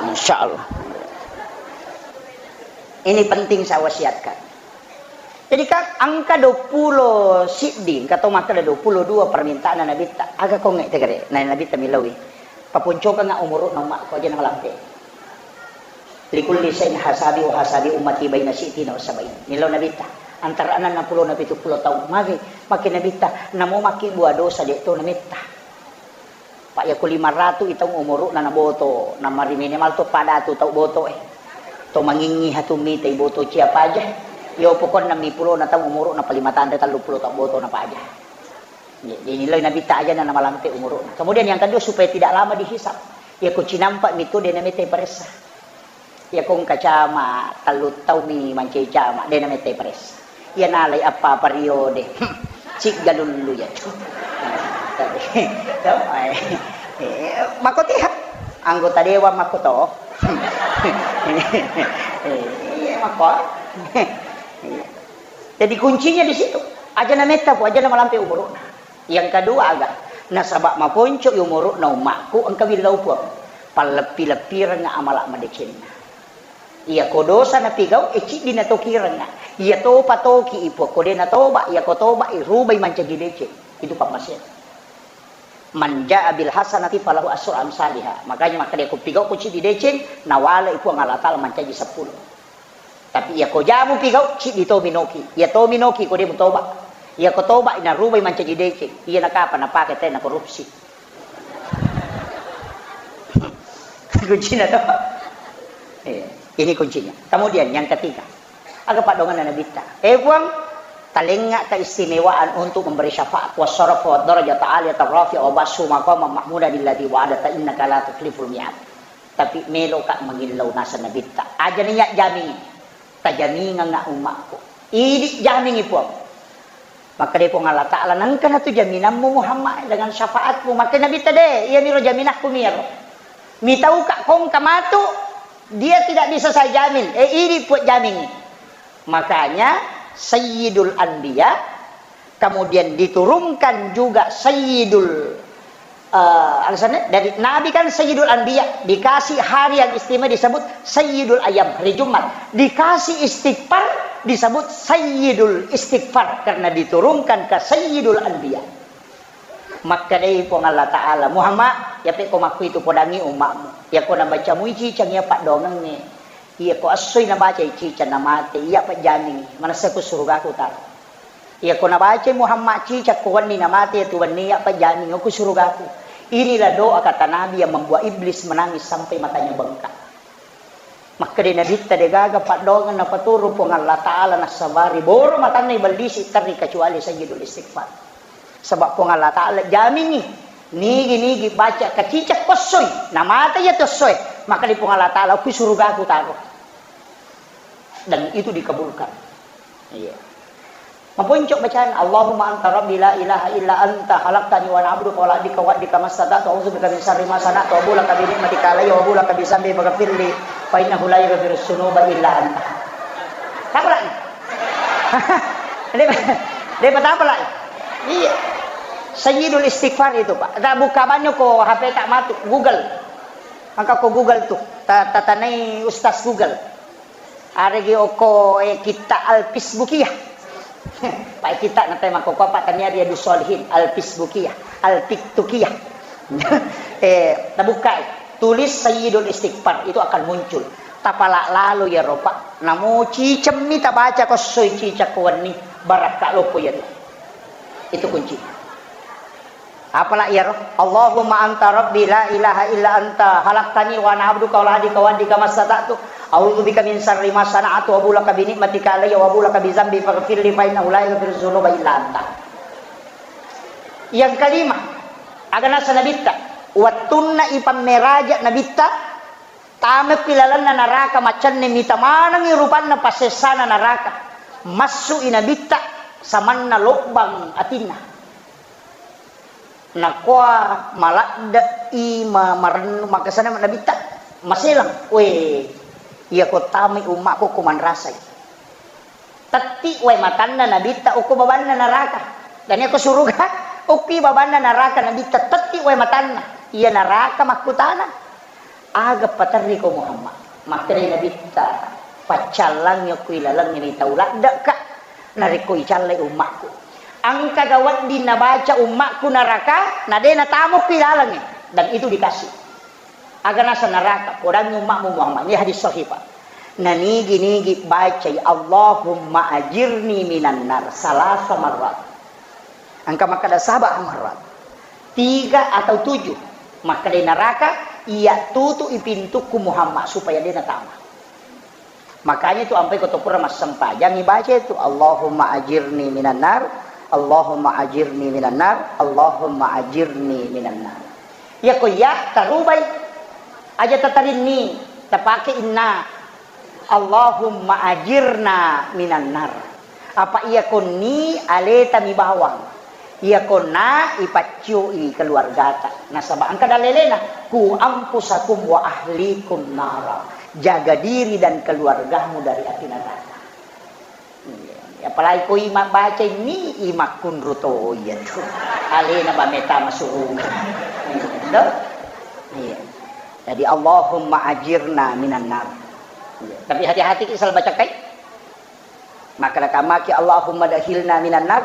Insyaallah. Ini penting saya wasiatkan. Jadi kan engka duappulo siddi, engka to makkeda duappulo dua permintaanna Nabitta. Aga kongnge tegere, na Nabitta millaui. Paponcokengnga umuru'na ummakku aja nang lampe. Likulli syai'in hasabi wa hasabi ummati baina sittina wa sabain. Nillau Nabitta, antara enneng pulo na pitu pulo taung. Magi, makkeda Nabitta, namo makkibua dosa de' to nametta. Pa' iyako lima ratu i taung umuru'na naboto, namari minimal to pada tu tau boto e. To mangingngi hatu mitai boto cia paja. Iyo pokokna mi pulo na taung umuru'na pa lima tanre tellu pulo tau boto na paja. Jadi nilai Nabitta ajana namalampe umuru'na. Kemudian yang kedua, supaya tidak lama dihisab. Iyako cinampa mi tu de' nametta paressa. Iyako engka cama, tellu taung mi mancai cama, de' nametta paressa. Iya nalai appa periode. Ciggalullu ya tu. Mako tiha. Anggota dewan mako to. Iya, mako. Iya. Jadi kuncinya di situ. Aja nametta pu, aja namalampe umuru'na. Yang kedua aga, nasaba maponco i umuru'na ummakku engka willau Puang. Palleppi-leppirengnga amala madecenna. Iyako dosa napigau, e ciddi natokirengnga. Iya topa toki i Puang, ko de' natoba, iyako toba i rubai mancaji deceng. Itu pammasena. Man jaa bil hasanati falahu asru amsaliha. Makanya makkeda ko pigau ko ciddi deceng, nawale i Puang Allah Taala mancaji seppulo. Tapi iyako jamu pigau, ciddi to minoki. Iya to minoki ko de' mutoba. Iyako toba narubai mancaji deceng. Iya nakapa napake tena korupsi. Kuncina to. Iya, ini kuncinya. Kemudian yang ketiga, aga paddoangenna Nabitta. Eh Puang, talengnga keistimewaan untuk memberi syafaat, wasyarafa, wadarajata aliyata rafi'a, wa ba'su maqama mahmudan alladzi wa'adta innaka la tukhliful mi'ad. Tapi meloka mangillau naseng Nabitta. Aja niya jamingi. Tajamingengnga ummakku. Idi jamingi Puang. Makkeda Puang Allah Taala, nengka natu jaminammu Muhammad dengan syafaatmu. Makkeda Nabitta de', iyaniro jaminakku miyaro. Mitauka kongka matu, dia tidak bisa saya jamin. Eh, idi Puang jamingi. Makanya Sayyidul Anbiya, kemudian diturunkan juga Sayyidul, eh, alasannya dari Nabi kan Sayyidul Anbiya, dikasih hari yang istimewa disebut Sayyidul Ayam, hari Jumat. Dikasih istighfar disebut Sayyidul Istighfar karena diturunkan ke Sayyidul Anbiya. Makkedai Puang Allah Taala, Muhammad, yape ko makkuitu podangi ummakmu. Yako nabaca mui cicang iya paddoangengnge. Iyako essoi nabacai cicang namate, iya pajjamingi, manessa ku surugaku taro. Iyako nabacai Muhammad cicang ko wenni namate, iyatu wenni iya pajjamingi ku surugaku. Inilah doa kata Nabi yang membuat iblis menangis sampai matanya bengkak. Makkeda Nabitta, degaga paddoangeng napaturu Puang Allah Taala nassabari boro matanna ibellisi terri kecuali Sayyidul Istighfar. Sebab Puang Allah Taala jamingi, nigi-nigi baca kacicak ko essoi, namate iyatu essoe, maka di Puang Allah Taala, "Okki surugaku taro." Dan itu dikabulkan. Iya. Maponco bacaan, "Allahumma anta rabbi la ilaha illa anta khalaqtani wa ana abduka wa ala ahdika wa wa'dika mastata'tu, a'udzu bika min syarri ma sana'tu, abu'u laka bi ni'matika alayya wa abu'u laka bi dzambi faghfirli fa innahu la yaghfirudz dzunuba illa anta." Apa lagi? Dia, dia apa lagi? Iya. Sayyidul Istighfar itu, Pak. Tak buka banyak ko H P tak matu, Google. Maka ko Google tuh, ta-, tatanai Ustaz Google. Aregi okko, eh, kitta Al-Fisbukiyah. Pak kitta natai makkokko apa tania Riyadus Shalihin, Al-Fisbukiyah, Al-Tiktukiyah. Eh, tabuka, eh. Tulis Sayyidul Istighfar, itu akan muncul. Tapala lalo ya ropa. Namo cicemmi tabaca ko soi cicak ko wenni, barakka loko ya tu. Itu kunci. Apala iyaro? "Allahumma anta rabbi la ilaha illa anta khalaqtani wa ana abduka wa ala ahdika wa wa'dika mastata'tu. A'udzu bika min syarri ma sana'tu, abu'u laka bi ni'matika alayya wa abu'u laka bi dzambi faghfirli fa innahu la yaghfirudz dzunuba illa anta." Yang kelima, aga naseng Nabitta, wettunna ipammeraja Nabitta, tamekki lalenna naraka, macenning mita manengngi rupanna passessana naraka. Massu'i Nabitta samanna lobbang atinna. Nakua maladde'i ma-, marennu, makasana Nabitta maselang. We, iyako tamai ummakku ko manrasai. Tetti wae matanna Nabitta okko babanna naraka. Dan iyako suruga okki babanna naraka Nabitta tetti wae matanna. Iya naraka makkutana. Aga paterriko Muhammad? Makkedai Nabitta, "Paccallangngi okko ilalengnge tau ladde'ka, narekko icallai ummakku. Engkaga wedding nabaca ummakku naraka, na de natamokko ilalengnge?" Dan itu dikasih. Aga naseng naraka, podangngi umma'mu Muhammad. Ini hadis sahih, Pak. Nanigi-nigi bacai, "Allahumma ajirni minan nar," salasa marrat. Engka makkeda saba marrat. Tiga atau tujuh. Makkeda naraka, "Iya tutu'i pintukku Muhammad supaya de natama." Makanya itu ampai ko to pura massempajang ibaca itu, "Allahumma ajirni minan nar, Allahumma ajirni minan nar, Allahumma ajirni minan nar." Iya ko iya tarubai. Aja tatarinni, tapake inna. "Allahumma ajirna minan nar." Apa iya konni aleta mi bawang. Iya konna ipaccioi keluargata. Nasaba engka dalelena, "Ku anfusakum wa ahlikum nara." Jaga diri dan keluargamu dari api neraka. Iya. Apalagi ko ima baca ini, imakkunru to iya tu. Alena bameta masuruga. Iya. Iya. Jadi, "Allahumma ajirna minan nar." Iya. Tapi hati-hati ki salah baca kai. Makkeda kamaki, "Allahumma dakhilna minan nar."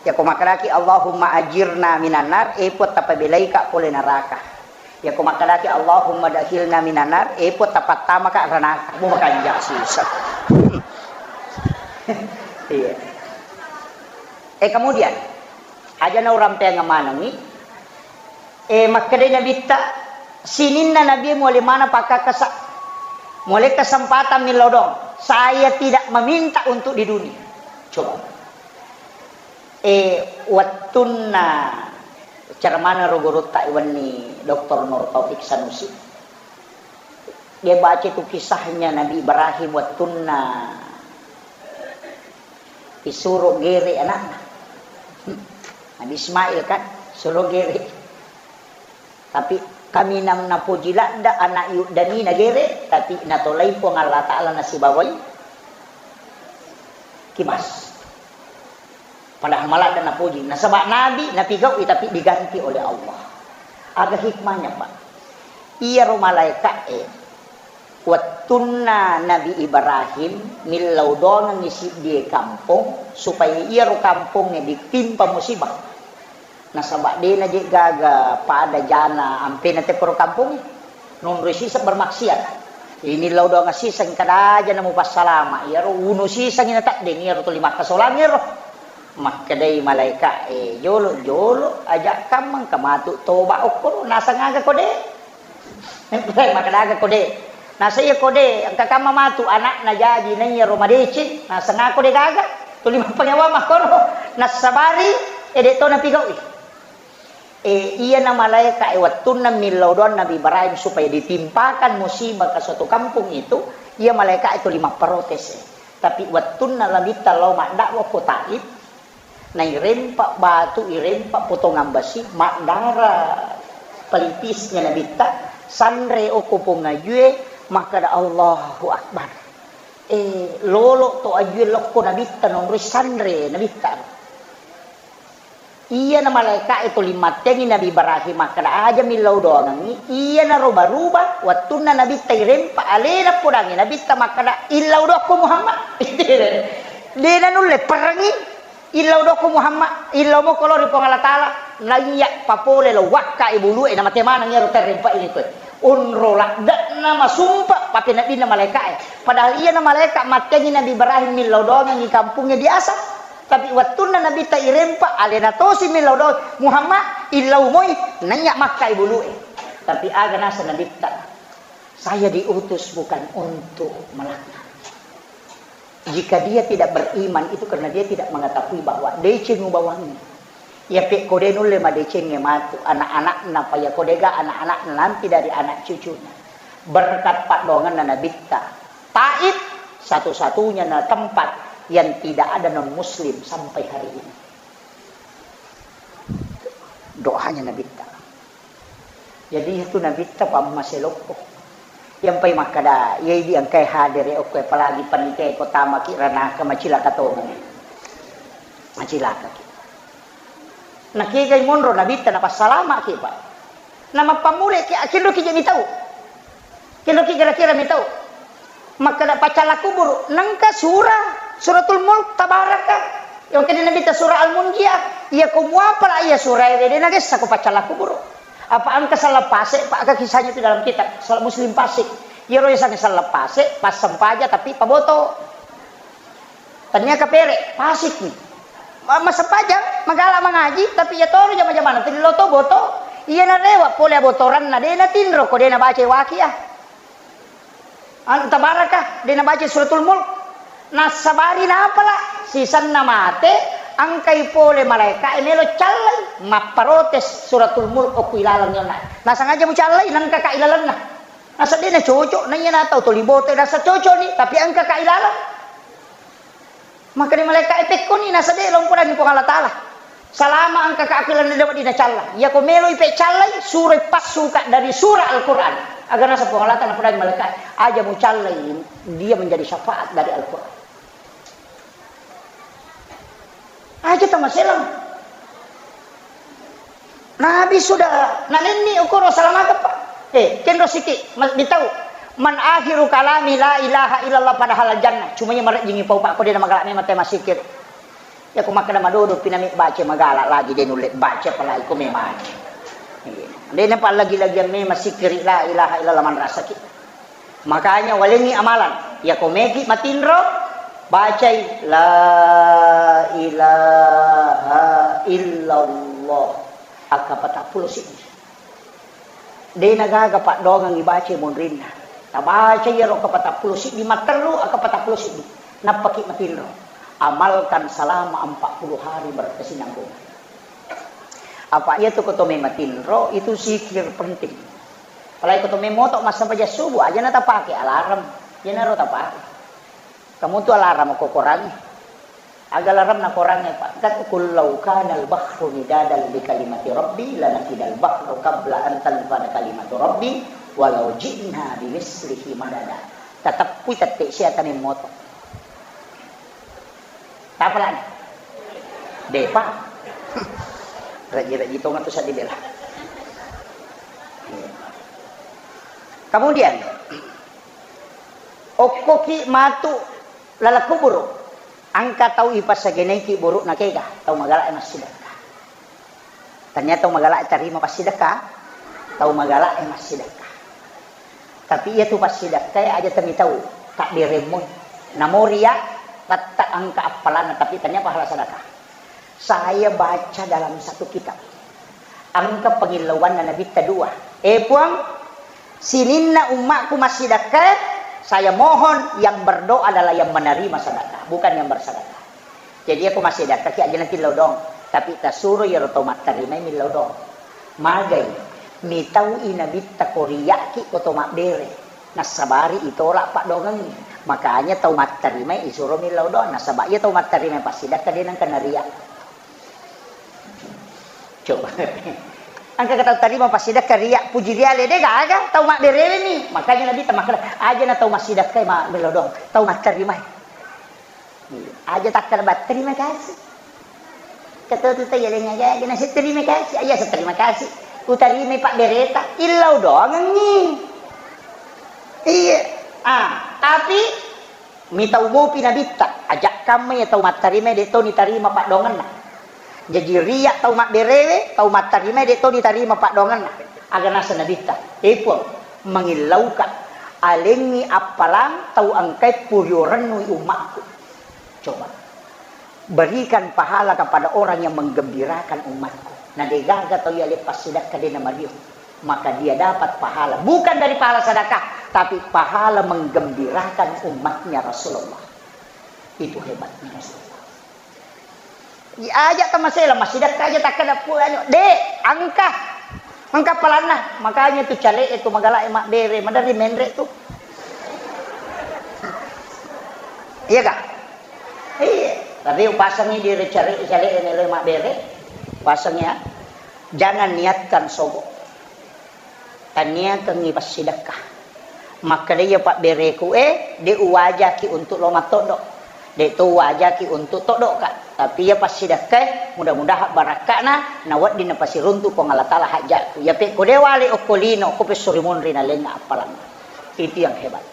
Ya ko makkedaki, "Allahumma ajirna minan nar," eh, Puang, tapabelaika pole neraka. Ya ko makkedaki, "Allahumma dakhilna minan nar," eh, Puang, tapattamaka ranaka. Bo, makanja susah. Iya. Eh, kemudian, aja na urampeang manengi, Eh, makkedai Nabitta, sininna Nabi muale maneng pakkakkasa. Muale kesempatan millau doang. Saya tidak meminta untuk di dunia. Coba. Eh, wettunna cara mana ro gurutta wenni Doktor Nur Taufik Sanusi. Dia baca itu kisahnya Nabi Ibrahim wettunna disuruh gere anakna. Nabi Ismail kan, suruh gere. Tapi kaminang napoji ladda anak yuddani nagere, tapi natolai Puang Allah Ta'ala nasibawai kibas. Padahal maladda napoji. Nasaba nabi, napigau'i, tapi diganti oleh Allah. Aga hikmahnya, Pak? Iyaro malaeka'e, wettunna Nabi Ibrahim millau doangengngi siddie kampong, supaya iyaro kampongnge ditimpa musibah. Nasaba dena je gaga pada jana ampena te koro kampongnge. Nonroi siseng bermaksiat. Ini lau doang siseng kada aja namu passalama. Iyaro unu siseng ina taddeng iyaro tuli makkasolang iyaro. Makkedai malaeka e, "Jolo, jolo, aja kammang kamatu toba okkoro, nasang aga kode?" Makkeda aga kode? Nasa iya kode, engka kamma matu anakna jaji naiya ro madeceng, nasang aga kode gaga? Tuli mappangewa makkoro, nassabari, ede to napigau'i. E, iyana malaeka e wettunna millau doang Nabi Ibrahim supaya ditimpakan musibah ke suatu kampung itu, iya malaeka e tuli mapprotes e. Tapi wettunna Nabitta lao maddakwa ko Taif, nairempa batu, irempa potongan besi, maddara pelipisnya Nabitta, sanre okko pong ajue, makkeda, "Allahu Akbar." E, lolo to ajue lokko Nabitta, nonroi sanre Nabitta. Iyana malaeka e tuli mattengi Nabi Ibrahim makkeda, "Aja millau doangengngi." Iyanaro baruba, wettunna Nabitta irempa alena podangi Nabitta makkeda, "Illau doakko Muhammad." Dena nulle perengi, "Illau doakko Muhammad, illau moko lao ri Puang Allah Ta'ala." Naiya papole lo wakka e bulu e, namate maneng iyaro terrempa ini koe. Onro laddekna masumpa papeneddinna malaeka e. Padahal iyana malaeka mattengi Nabi Ibrahim millau doangengngi kampungnge biasa. Tapi wettunna Nabitta irempa, alena tosi millau doang, "Muhammad, illau moi, naiya makka e bulu e." Tapi aga naseng Nabitta, "Saya diutus bukan untuk melaknat." Jika dia tidak beriman, itu karena dia tidak mengetahui bahwa deceng ubawangngi. Iya pe kode nulle madecengnge matu, anak-anakna, pa iya kode ga anak-anakna nanti dari anak cucunya. Berkat paddoangenna Nabitta, Taif satu-satunya na tempat yang tidak ada non muslim sampai hari ini. Doanya Nabitta. Jadi itu Nabitta pammase lokko. Yang pai makkada, iya idi engkai hadere okko, apalagi panitia ko tamaki ranaka, macilaka tongeng. Macilaka ki. Nakegai monro Nabitta napassalama ki, Pak. Namappammule ki, akinro ki je mitau. Kinro ki kira-kira mitau. Makkeda paccalla kuburu, nengka surah, Suratul Mulk, Tabaraka. Yang kena Nabitta surah Al-Munjiah. Iya ko muapala iya surah e, de nagessa ko paccalla kuburu. Apa engka sallang pase, Pak, aga kisahnya itu dalam kitab, sallang muslim fasik. Iyaro yasengnge sallang pase, passempaja tapi paboto. Tania kapere, fasik ni. Ma-, massempajang, magala mangaji, tapi iya toro jama-jamana, tuli lo to boto. Iya narewa pole abotoranna, de natinro ko de nabaca waqiah. Anu, Tabarakah, de nabaca Suratul Mulk. Nassabari napala, sisenna mate, engkai pole malaeka'e melo callai, mapparotes Suratul Mulk okko ilaleng yonna. Nasengaja mucallai, nengka ka ilalenna. Nasa de nacoco, na iya natau toli boto, nasa coco ni, tapi engka ka ilalang. Makkeda malaeka'e, pekkoni nasa de lompodangi Puang Allah Taala. Salama engka ka aku ilalang, de wedding nacalla. Iyako meloi pecallai, suroi passuka dari surah Al-Quran. Aga nasa Puang Allah Taala napodangi malaeka'e, aja mucallai, dia menjadi syafaat dari Al-Quran. Aja tamaselang. Nabi sudah nalenni ukuro salamakeppa. Eh, kenro siki, ma-, ditau. Man akhiru kalami la ilaha illallah padahal jannah. Cuma iya marejjingi pau, Pak, ko de namagala memang te masikir. Iya ko makkeda madodo pinami baca magala lagi de nulle baca apalagi ko memang. Iya. De napa lagi-lagi memang sikiri la ilaha illallah manrasaki. Makanya walengngi amalan. Iyako meki matinro, bacai la ilaha illallah. Akka patappulo siddi. De nagaga paddoangeng ibaca monrinna. Tabaca iyaro akka patappulo siddi, matteru akka patappulo siddi. Nappaki matinro. Amalkan selama empat puluh hari berkesinambungan. Apa iya tu ko to mematinro, itu zikir penting. Apalagi ko to memoto massempajang subuh, aja na tapake alarm. Iyanaro tapake. Kamu tu alarm ko korangi. Aga alarm na korangi, Pak? Kat, "Qul law kana al-bahru midadan li kalimati rabbi lanafidal bahru qabla an tanfada kalimatu rabbi walau ji'na bimislihi madada." Tateppui tette sia tane moto. Tapalani? Depa. Raji-raji tong tu saddi bela. Kemudian, okkoki matu laleng kuburu, engka tau ipassagenaiki buru'na kega, tau magala massidekka. Tania tau magala tarima passidekka, tau magala massidekka. Tapi iya tu passidekka aja tami tau, tak diremmoi. Namo ria, tetta engka appalanna, tapi tania pahala sedekah. Saya baca dalam satu kitab. Engka pangillauanna Nabitta dua. Eh, Puang, sininna ummakku massidekka, saya mohon yang berdoa adalah yang menerima sedekah, bukan yang bersedekah. Jadi aku massidekka ki aja natillau doang, tapi tasuro iyaro tau mattarimai millau doang. Magai, mitau i Nabitta ko riyaki ko to mabbere. Nassabari itolak paddoangengngi. Makanya tau mattarimai isuro millau doang. Nasaba iya tau mattarimai passidekka de nengka naria. Coba. Engka tau tarima passidekka ria, puji riale de gaga, tau mabberewe mi. Makanya Nabi tamakkeda, aja na tau massidekkai ma millau doang. Tau mattarimai. Aja takkeda ba, "Terima kasih." Ketua tu tanya dengan aja, aja nasi terima kasih. Aja saya terima kasih. Utarimai pabbereta, illau doangengngi. Iya. Ah, tapi mitau mopi Nabitta, aja kamma ya tau mattarima de toni tarima paddoangenna. Jaji ria tau mabberewe, tau mattarima de toni tarima paddoangenna. Aga nasa Nabitta, eh Puang, mangillauka alengngi appalang tau engkai puriorennu ummakku. Coba. Berikan pahala kepada orang yang menggembirakan umatku. Na degaga tau yale passidekka de namario, maka dia dapat pahala bukan dari pahala sedekah, tapi pahala menggembirakan umatnya Rasulullah. Itu hebatnya Rasulullah. Aja tamasela massidekka aja takkeda pu anu, de, engka. Engka palanna, makanya tu cale itu magala e mabbere, madari menre tu. Iya kah? Iya. Tapi upasangi diri cari cari ini lo mabbere. Pasang ya. Jangan niatkan sombong. Taniakengi passidekka. Makkeda iya pabbereku e, de uwajaki untuk lo mattoddo. De to uwajaki untuk toddo ka. Tapi iya passidekka e, mudah-mudahan barakkana, na wedding napasiruntu Puang Allah Taala hajatku. Iya pe ko de wale okko lino, ko pessuri munri na lenna appalang. Itu yang hebat.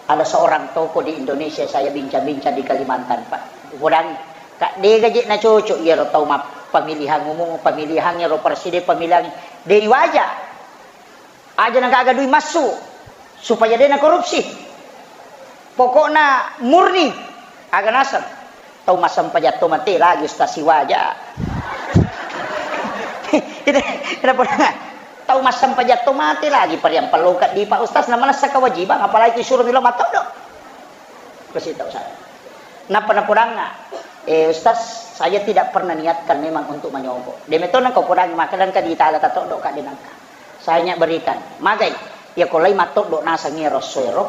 Ada seorang tokoh di Indonesia, saya bincang-bincang di Kalimantan, Pak. Upodangi, Kak, de gaje na cocok iyaro tau map-, Pemilihan umum, pemilihan ero presiden, pemilihan de' waja. Aja na gaga dui massu supaya de' na korupsi. Pokokna murni, aga naseng. Tau massempajang to mate lagi ustaz siwaja. Ina, ina pernah. Tau massempajang to mate lagi pariang pelloka di Pak Ustaz na manessa kewajiban, apalagi disuruh milo matoddo. Kasih tahu saya. Napa napodangnga, "Eh, Ustaz, saya tidak pernah niatkan memang untuk manyogo." De' metona ko podang makkeda engka ditala tatoddo ka de' nengka. Saya hanya berikan. Magai, ya ko lai matoddo naseng ero esso ero,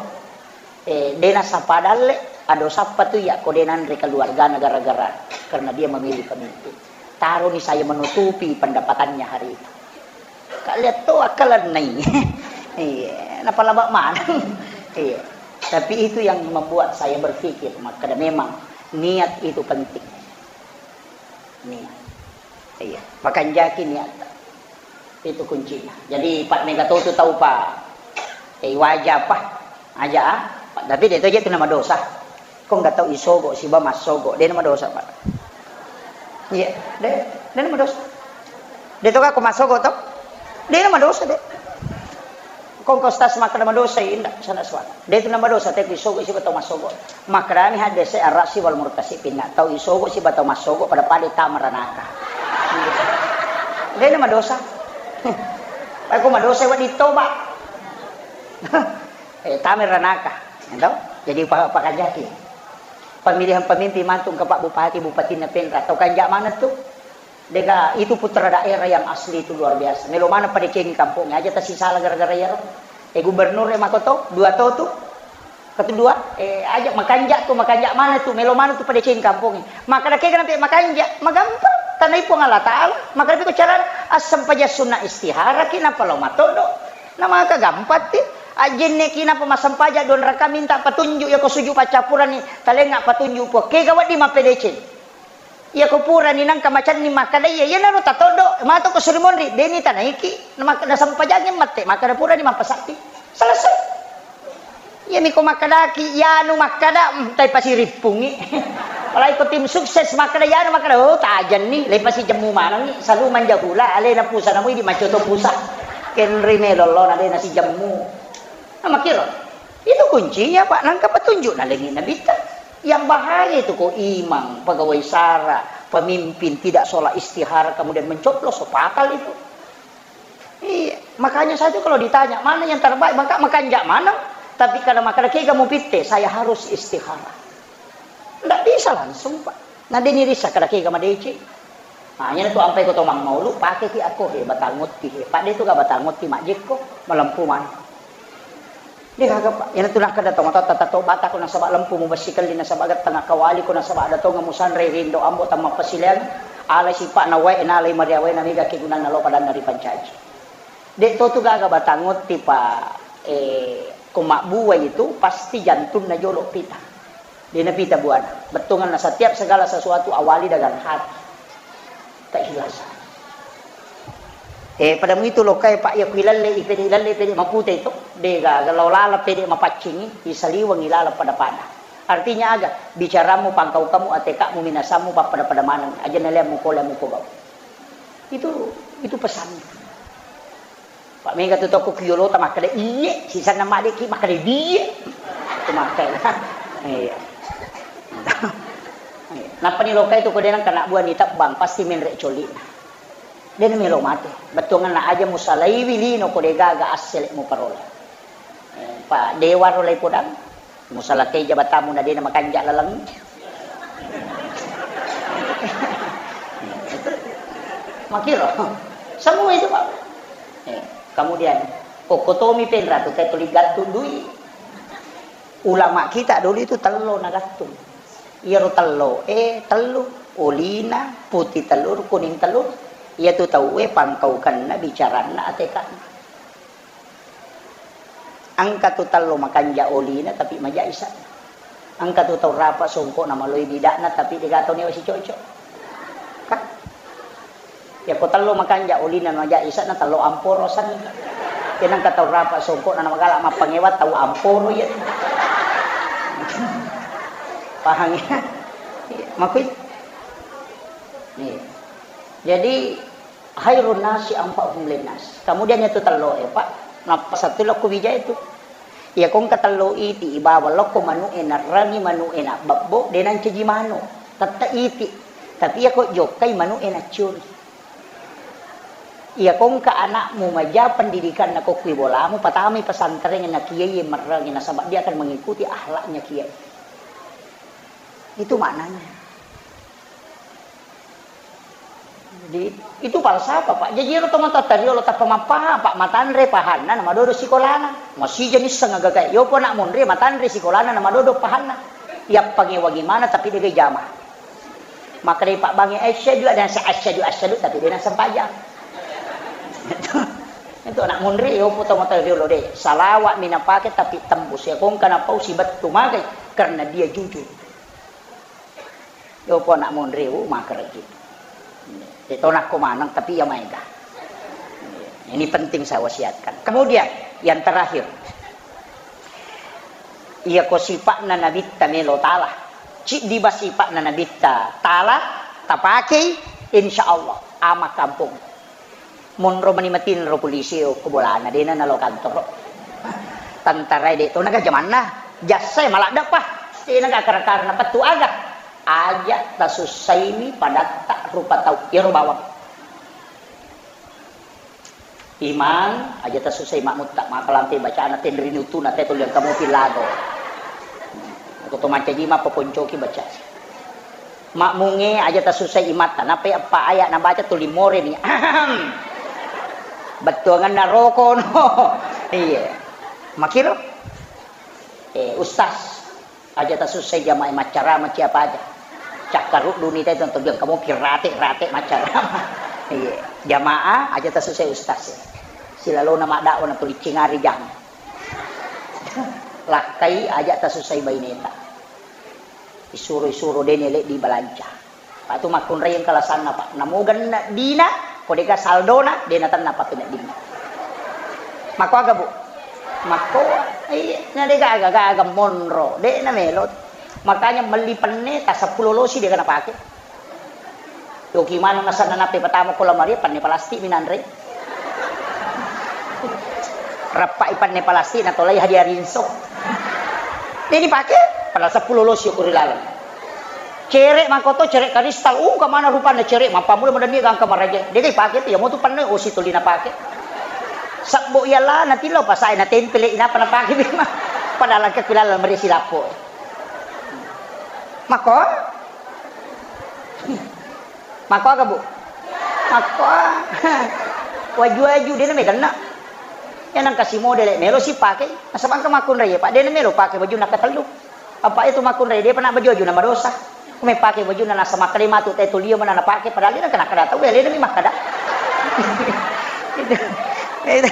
eh, de' nasapa dalle, ado sappa tu ya ko de' nanre keluargana gara-gara karena dia memilih pemimpin. Taroni saya menutupi pendapatannya hari itu. Ka lihat to akkalenna i. Iya, napalaba maneng. Iya. Tapi itu yang membuat saya berpikir, makkeda memang niat itu penting. Niat. Iya, pakanjaki niat. Itu kuncinya. Jadi, Pak, mega to tu tau, Pak. Eh, waja, Pak. Aja, ah. Tapi de' to je tu nama dosa. Ko nggak tau isogo siba massogo, de' na madosa, Pak. Iya, de', de' na madosa. De' to ka ko massogo to? De' na madosa, de'. Ko engka ustaz makkeda madosa, inda, sana suara. De' tu na madosa, te ku isogo siba tau massogo. Makkedani hadese arrasi wal murtasi pinna. Tau isogo siba tau massogo pada-pada tama ranaka. De' na madosa. Pai ko madosa wedding toba. Eh, tama ranaka. Ento? Jadi pa-, pakanjaki. Pemilihan pemimpin mantu engka Pak Bupati, Bupatinna Penra. Tau kanja maneng tu. Dega itu putra daerah yang asli itu luar biasa. Melo maneng padecengi kampongnya aja tasisala gara-gara iyaro. Eh, gubernur e makoto, dua to tu. Kedua, eh, aja makanja tu, makanja maneng tu, melo maneng tu padecengi kampongnya. Makkeda kega nampe makanja, magampang. Tanai Puang Allah Ta'ala. Makkeda ko cara assempajang sunna istihara ki napa lo matodo. Na maka gampang ti. Ajenne ki napa massempajang dua raka minta petunjuk ya ko sujud paccappurani, talenga petunjuk Puang. Kega wedding mappedeceng. Iya ko purani nangka macenning makkeda iya, iyanaro tatoddo, mato ko suri monri, deni tanaiki, na mak-, nasempajangngi mette, makkeda purani mappasappi. Selesai. Iyami ko makkedaki, iyanu makkeda, mm, tai pasirippungi. Apalagi ko tim sukses makkeda, iyanu makkeda, oh, tajenni, lai pasijemmu manengi, salu manja hula, alena pusa, namu idi macoto pusa. Kenri melo lona, alena sijemmu. Nah, makkiro. Itu kuncinya, Pak. Nangka petunjuk na lengi Nabitta. Yang bahaya itu kok imam, pegawai sara, pemimpin tidak sholat istihara, kemudian mencoblos, so fatal itu. Iya, makanya saya tuh kalau ditanya, "Mana yang terbaik?" Maka makanja mana? Tapi kalau makkeda kega mupitte, saya harus istihara. Ndak bisa langsung, Pak. Na deni rissa kada kega madeceng. Nah, iyana tu ampai ko to mammaulu, pake ki akko he, batang otti he. Pak, de tu ga batang otti majjekko, malempu maneng. De gaga, Pak. Iyana tu nakkeda to matotta, tato bata ko nasaba lempu mubessi kelli, nasaba gettang akkawali ko, nasaba ada tonga musanre rindo ambo tamma pasileang, alai sipa na wae, na alai maria wae, na mega kegunanna lo padanna ripancaji. De to tu gaga batang otti, Pak. Eh, ko mabbuai itu pasti jantunna jolo pita. De napita buana. Bettuanna setiap segala sesuatu awali dengan hati. Keikhlasan. Eh, pada muitu lokai, Pak, iya kuilalle, ipede ilalle, pede mapute itu. De gaga lao lala pede mapaccingi, isaliwengi lala pada-pada. Artinya aga, bicaramu, pangkaukamu, atekamu, minasamu, pappada-pada maneng. Aja naleammu pole mupogau. Itu, itu pesan. Pak, mega tu tokko kiyolota makkeda, "Iye," sisanna maddeki makkeda, "Biye." Itu makkeda. Iya. Nappa ni lokai tu ko denang kana buah ni tebbang, pasti menre coli'na. De melo mate. Bettuanna aja musalaiwi lino ko de gaga assele muparoleh. Eh, pa dewa ro lai podang. Musalakai jabatammu na dena makanja laleng. Makiro. Semua itu, Pak. Eh, kemudian, kokkotomi penra tu, tuli gattung dui. Ulama kita dulu itu tello na gattung. Iyaro tello, eh, tellu. Olina, putih telur, kuning telur. Iya tu tauwe pangkaukanna, bicaranna, atekanna. Engka tu tello makanja olina tapi maja isa. Engka tu tau rapa songkok na maloi bidakna tapi dega tau newa sicocok. Kan? Ya ko tello makanja olina maja isa na tello amporo san. Kena engka tau rapa songkok na magala mappangewa tau amporo ya. Paham ya? Makui. Nih. Jadi, khairun nasi anfa'uhum linnas. Kemudian itu tello e, Pak. Nappa satu lokko bija itu. Iya kongka tello iti ibawa lokko manu e narrangi manu e na bebbo, de nancaji manu. Tette iti. Tapi iya ko jokkai manu e naccuri. Iya kongka anakmu maja pendidikan na ko kui bolamu, patamai pesantren na kiai merrangi nasaba dia akan mengikuti akhlaknya kiai. Itu maknanya. Jadi, itu falsafah, Pak. Jaji ero tomatoatta riolo tappa mappaha, Pak, matanre pahanna na madodo sikolana. Masija nisseng agagae. Yopo anak monri matanre sikolana na madodo pahanna. Yappange wagi mana tapi degai jama. Maka dari Pak Bangi asyhadu ada sa asyhadu asyhadu tapi dia nasempajang. Itu, itu anak monri yopo tomatoatta riolo de. Salawat mina pake tapi tembus ya kongka napau si bettu magai karena dia jujur. Yopo anak monri, uh, makerji. Detonakko maneng, tapi iya maega. Ini penting saya wasiatkan. Kemudian, yang terakhir. Iya ko sipa'na nabitta melo tala. Ciddi ba sipa'na nabitta tala, tapakei, insya Allah, ama kampung. Monro mani matinro polisi ko bolana, dena nalo kantoro. Tentara de to naga jamanna, jassai maladdepa. Sena ga kara-kara na pettu aga. Aja tasussaini padatta rupa tau. Iyaro bawang. Imang, aja tasussai makmutta, maka lampe bacana tenri nutuna te tuliang kamu pilago. Aku to mancaji ma paponcoki baca. Makmunge aja tasussai imatta, nappai eppa ayat nabaca tuli moreni. Ahem. Bettuanganna roko no. Iya. Makiro? Eh, ustaz, aja tasussai jamaah maccarama siapa aja. Cakkaruddu ni te tonton biang kamu pirate-rate maccarama. Iya. Jamaah aja tasussai ustaz. Silalona maddawa na tuliccingari jang. Lakkai aja tasussai baineta. Isuro-isuro dene leddi balanca. Pak tu makkunrai engka lasanna, Pak. Namo genne dina, ko dega saldona, dena tenna pakeneddinna. Makko aga, Bu? Makko, iya, na dega aga-aga monro, de na melo. Makanya melli penne ta seppulo losi dega napake. Yoki maneng nasenna nappe patama ko lamari, penne palastik minanre. Rappai penne palastik natolai hadiah rinso. Deni pake, padahal seppulo losi ko ri laleng. Cere makoto, cere karistal, uh, kemana rupanya cere, mappamula madanni gangka maraja. Dega pake tu, ya mau tu penne osi tuli napake. Sabbo iyalah nanti lo pasai na tempel inapa napake memang. Padahal ke kulala meri silappo. Mako? Makko aga, Bu? Makko, ah. Waju-waju, dena meganna. Ya nang kasi model, melo si pake. Nasaba engka makkunrai, Pak, dena melo pake baju nakatellu. Apa itu makkunrai, dia pernah baju-baju nama dosa. Kome pake baju na nasa makkeda matu te tulia mana napake, padahal dia kena kada tahu, ya, lena mi makkeda. Itu, itu.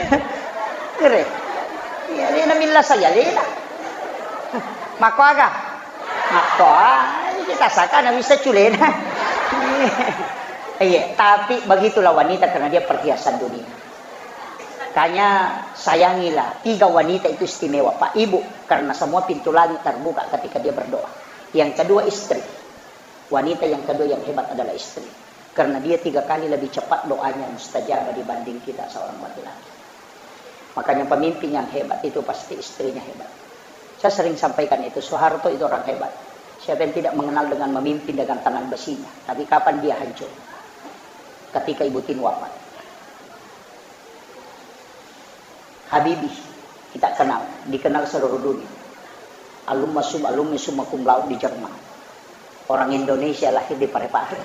Kere. Ya, lena milla saya, lena. Makko aga? Makko, ah, kita saka na bisa culena. Iya, tapi begitulah wanita karena dia perhiasan dunia. Makanya sayangilah, tiga wanita itu istimewa, Pak, Ibu, karena semua pintu langit terbuka ketika dia berdoa. Yang kedua istri. Wanita yang kedua yang hebat adalah istri. Karena dia tiga kali lebih cepat doanya mustajab dibanding kita seorang laki-laki. Makanya pemimpin yang hebat itu pasti istrinya hebat. Saya sering sampaikan itu, Soeharto itu orang hebat. Siapa yang tidak mengenal dengan memimpin dengan tangan besinya? Tapi kapan dia hancur? Ketika Ibu Tini wafat. Habibie, kita kenal, dikenal seluruh dunia. Alumma sum-, alumni summa cum laude di Jerman. Orang Indonesia lahir di Parepare.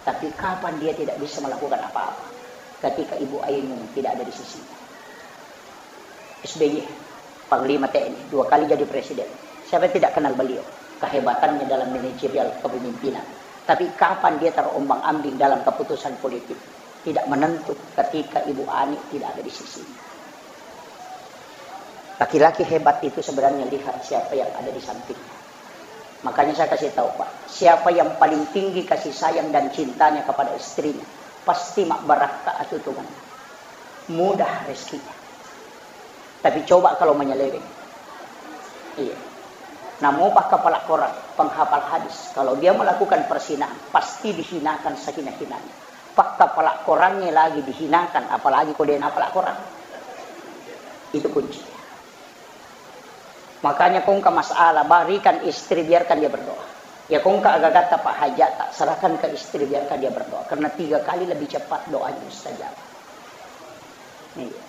Tapi kapan dia tidak bisa melakukan apa-apa? Ketika Ibu Ainun tidak ada di sisinya. S B Y, Panglima T N I, dua kali jadi presiden. Siapa yang tidak kenal beliau? Kehebatannya dalam manajerial kepemimpinan. Tapi kapan dia terombang-ambing dalam keputusan politik? Tidak menentu ketika Ibu Ani tidak ada di sisinya. Laki-laki hebat itu sebenarnya lihat siapa yang ada di sampingnya. Makanya saya kasih tahu, Pak, siapa yang paling tinggi kasih sayang dan cintanya kepada istrinya, pasti mak barakka atutungan. Mudah rezekinya. Tapi coba kalau menyeleweng. Iya. Namu pak kepala korang, penghafal hadis, kalau dia melakukan perzinahan, pasti dihinakan sehina-hinanya. Pakkapala Korangnge lagi dihinakan, apalagi ko de' napala Korang. Itu kuncinya. Makanya ko engka masalah, berikan istri, biarkan dia berdoa. Ya, ko engka aga-agatta, Pak, hajata, serahkan ke istri, biarkan dia berdoa. Karena tiga kali lebih cepat doanya mustajab. Iya.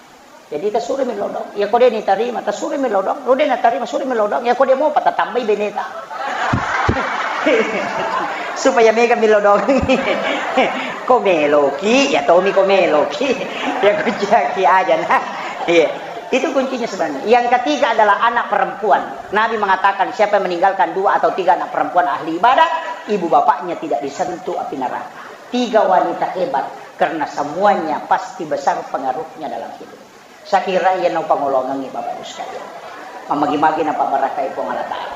Jadi tassuroi mellau doang. Ya, ko de' nitarima, tassuroi mellau doang. Ko de' natarima, suroi mellau doang. Ya, ko de' mopa, tatambai beneta. Supaya mega mellau doang. Ko meloki, ya tomi ko meloki. Ya, ko jaki aja, nah. Iya. Itu kuncinya sebenarnya. Yang ketiga adalah anak perempuan. Nabi mengatakan, siapa yang meninggalkan dua atau tiga anak perempuan ahli ibadah, ibu bapaknya tidak disentuh api neraka. Tiga wanita hebat, karena semuanya pasti besar pengaruhnya dalam hidup. Sakira iya naupangolongengngi, Bapak Ibu sekalian. Mamagi-magi napabbarakai Puang Allah Ta'ala.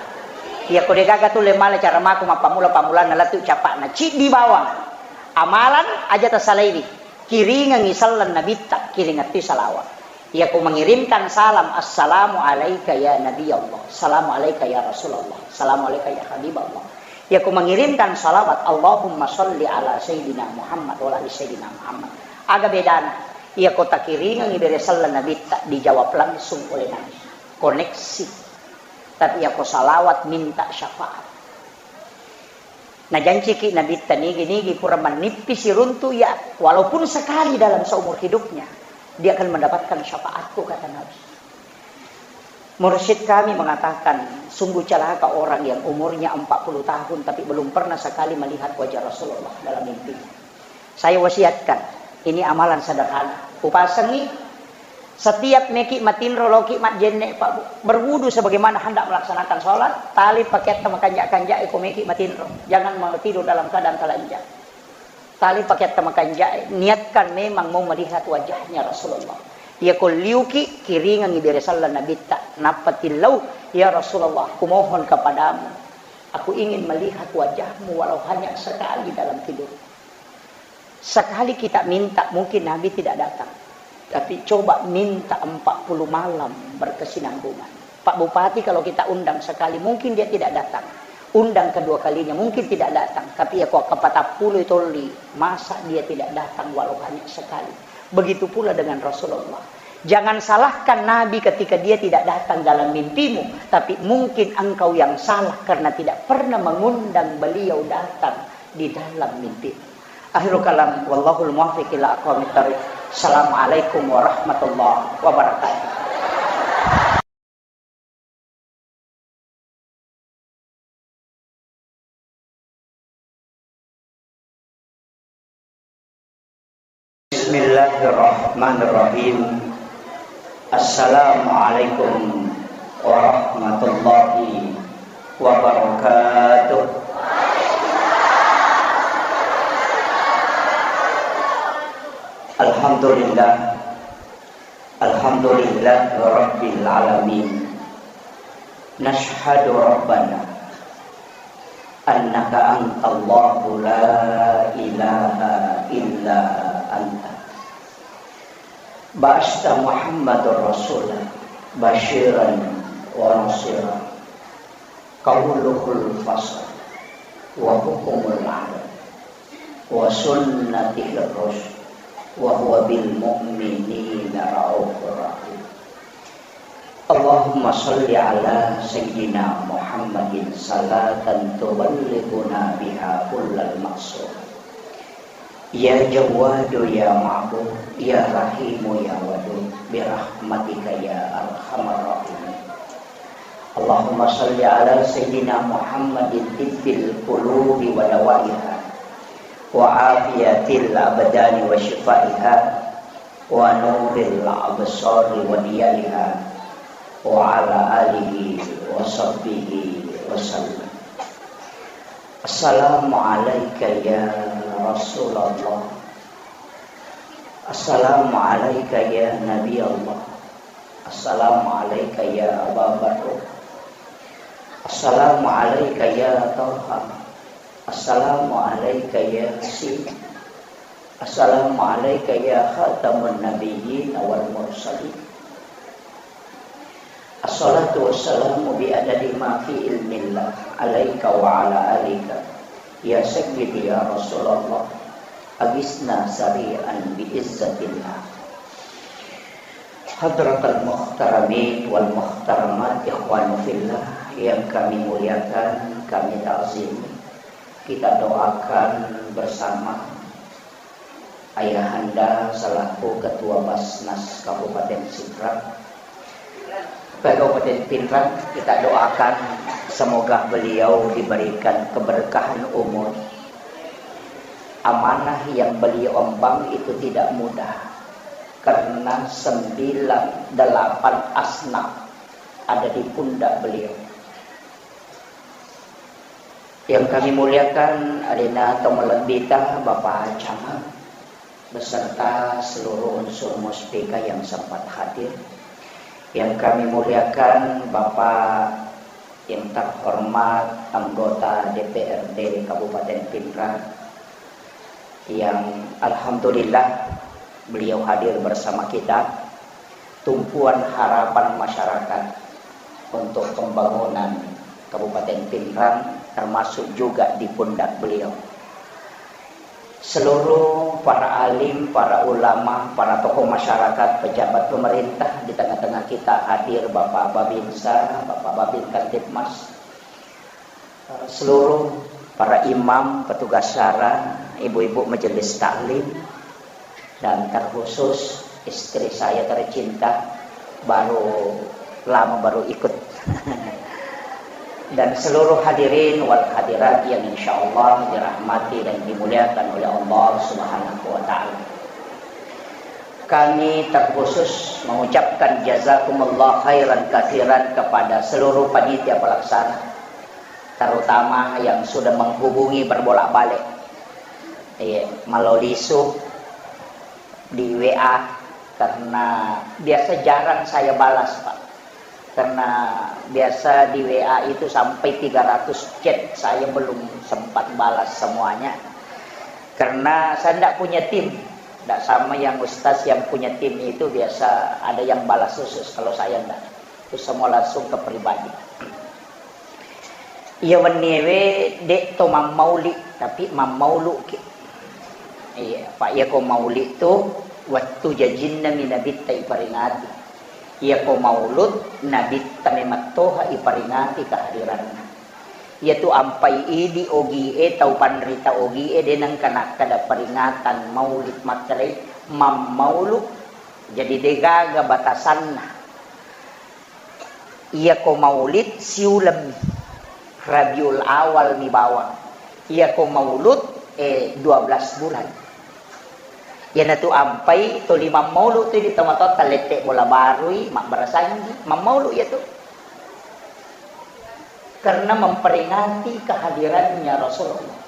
Iya, ko degaga tu le mala cara mako mappammula-pammulanna lettu capa'na. Ciddi bawang. Amalan aja tasalaiwi. Kiringengngi selleng Nabitta, kiringetti salawat. Iya, ko mengirimkan salam, "Assalamu alaika ya Nabi Allah. Assalamu alaika ya Rasulullah. Assalamu alaika ya Habib Allah." Iya, ko mengirimkan salawat, "Allahumma salli ala Sayyidina Muhammad wa ala ali Sayyidina Muhammad." Aga bedana? Iya, ko takiringengngi bere selleng Nabitta, dijawab langsung oleh Nabi. Koneksi. Tapi iya, ko salawat minta syafaat. Najanciki Nabitta, nigi-nigi pura mannippi siruntu iya, walaupun sekali dalam seumur hidupnya, dia akan mendapatkan syafaatku, kata Nabi. Mursyid kami mengatakan, sungguh celaka orang yang umurnya empat puluh tahun tapi belum pernah sekali melihat wajah Rasulullah dalam mimpinya. Saya wasiatkan, ini amalan sederhana. Upasengi, setiap meki matinro, loki majjenne, Pak, Bu, berwudu sebagaimana hendak melaksanakan sholat, tali paketta makanja-kanja, iko meki matinro. Jangan mau tidur dalam keadaan telanjang. Tali paketta makanja, niatkan memang mau melihat wajahnya Rasulullah. Iya, ko liuki, kiringengngi bere selleng Nabitta, nappa tillau, "Ya Rasulullah, kumohon kepadamu, aku ingin melihat wajahmu walau hanya sekali dalam tidur." Sekali kita minta, mungkin Nabi tidak datang. Tapi coba minta empat puluh malam berkesinambungan. Pak Bupati kalau kita undang sekali, mungkin dia tidak datang. Undang kedua kalinya, mungkin tidak datang. Tapi iya, ko kapatappulo tolli, masa dia tidak datang walau hanya sekali. Begitu pula dengan Rasulullah. Jangan salahkan Nabi ketika dia tidak datang dalam mimpimu, tapi mungkin engkau yang salah karena tidak pernah mengundang beliau datang di dalam mimpimu. Akhirul kalam, wallahul muwaffiq ila aqwamit thariq. Assalamualaikum warahmatullahi wabarakatuh. Bismillahirrahmanirrahim. Assalamualaikum warahmatullahi wabarakatuh. Alhamdulillah. Alhamdulillah Rabbil Alamin. Nashhadu Rabbana annaka antallahu la ilaha illa anta. Ba'asta Muhammadar Rasula basyiran wa nasira. Qauluhul fasl wa hukmul adl wa sunnatihir rusyd wa huwa bil mu'minina raufur rahim. Allahumma shalli ala sayyidina Muhammadin salatan tuballighuna biha kullal maqsud. Ya Jawwadu ya Ma'bud, ya Rahimu ya Wadud, bi rahmatika ya arhamar rahimin. Allahumma shalli ala sayyidina Muhammadin tibbil qulubi wa dawaiha, wa afiyatil abdani wa shifaiha, wa nuril absari wa diyaiha, wa ala alihi wa sahbihi wa sallam. Assalamu alaika ya Rasulullah. Assalamu alaika ya Nabi Allah. Assalamu alaika ya Aba Bakar. Assalamu alaika ya Taha. Assalamu alaika ya Yasin. Assalamu alaika ya khataman nabiyyin wal mursalin. Assalatu wassalamu bi adadi ma fi ilmillah alaika wa ala alika ya sayyidi ya Rasulullah. Agisna sari'an bi'izzatillah. Hadratal muhtaramin wal muhtaramat, ikhwanu fillah yang kami muliakan, kami ta'zim. Kita doakan bersama Ayahanda selaku Ketua Basnas Kabupaten Sidrap, Kabupaten Pinrang, kita doakan semoga beliau diberikan keberkahan umur. Amanah yang beliau emban itu tidak mudah, karena sembilan, delapan asnaf ada di pundak beliau. Yang kami muliakan, alena to malebbita, Bapak Camat, beserta seluruh unsur Muspika yang sempat hadir. Yang kami muliakan, Bapak yang terhormat anggota D P R D Kabupaten Pinrang, yang alhamdulillah beliau hadir bersama kita, tumpuan harapan masyarakat untuk pembangunan Kabupaten Pinrang, termasuk juga di pundak beliau. Seluruh para alim, para ulama, para tokoh masyarakat, pejabat pemerintah di tengah-tengah kita hadir, Bapak Babinsa, Bapak Babin Kamtibmas, seluruh para imam, petugas syara, ibu-ibu majelis taklim, dan terkhusus istri saya tercinta, baru lama baru ikut. Dan seluruh hadirin wal hadirat yang insya Allah dirahmati dan dimuliakan oleh Allah Subhanahu wa Ta'ala. Kami terkhusus mengucapkan jazakumullah khairan katsiran kepada seluruh panitia pelaksana, terutama yang sudah menghubungi berbolak-balik. Iya, malolisu di W A, karena biasa jarang saya balas, Pak. Karena biasa di W A itu sampai tiga ratus chat, saya belum sempat balas semuanya. Karena saya ndak punya tim. Ndak sama yang ustaz yang punya tim itu, biasa ada yang balas khusus, kalau saya ndak. Itu semua langsung ke pribadi. Iya wenniewe de' to mammauli, tapi mammauluki. Iya, Pak, iya ko mauli tu wettu jajinna mi Nabitta iparingati. Iya ko maulud, Nabitta memang toha iparingati kehadiranna. Iya tu ampai idi ogie, tau panrita ogie, de' nengka nakkeda peringatan maulid, makkedai mammaulu. Jadi de' gaga batasanna. Iya ko maulid siulemmi, Rabiul Awal mi bawang. Iya ko maulud, eh, dua belas bulan. Iyanatu ampai toli mammaulu tu di tomatoatta, lette bola barui, mabbarasanji, mammaulu iya tu. Karena memperingati kehadirannya Rasulullah.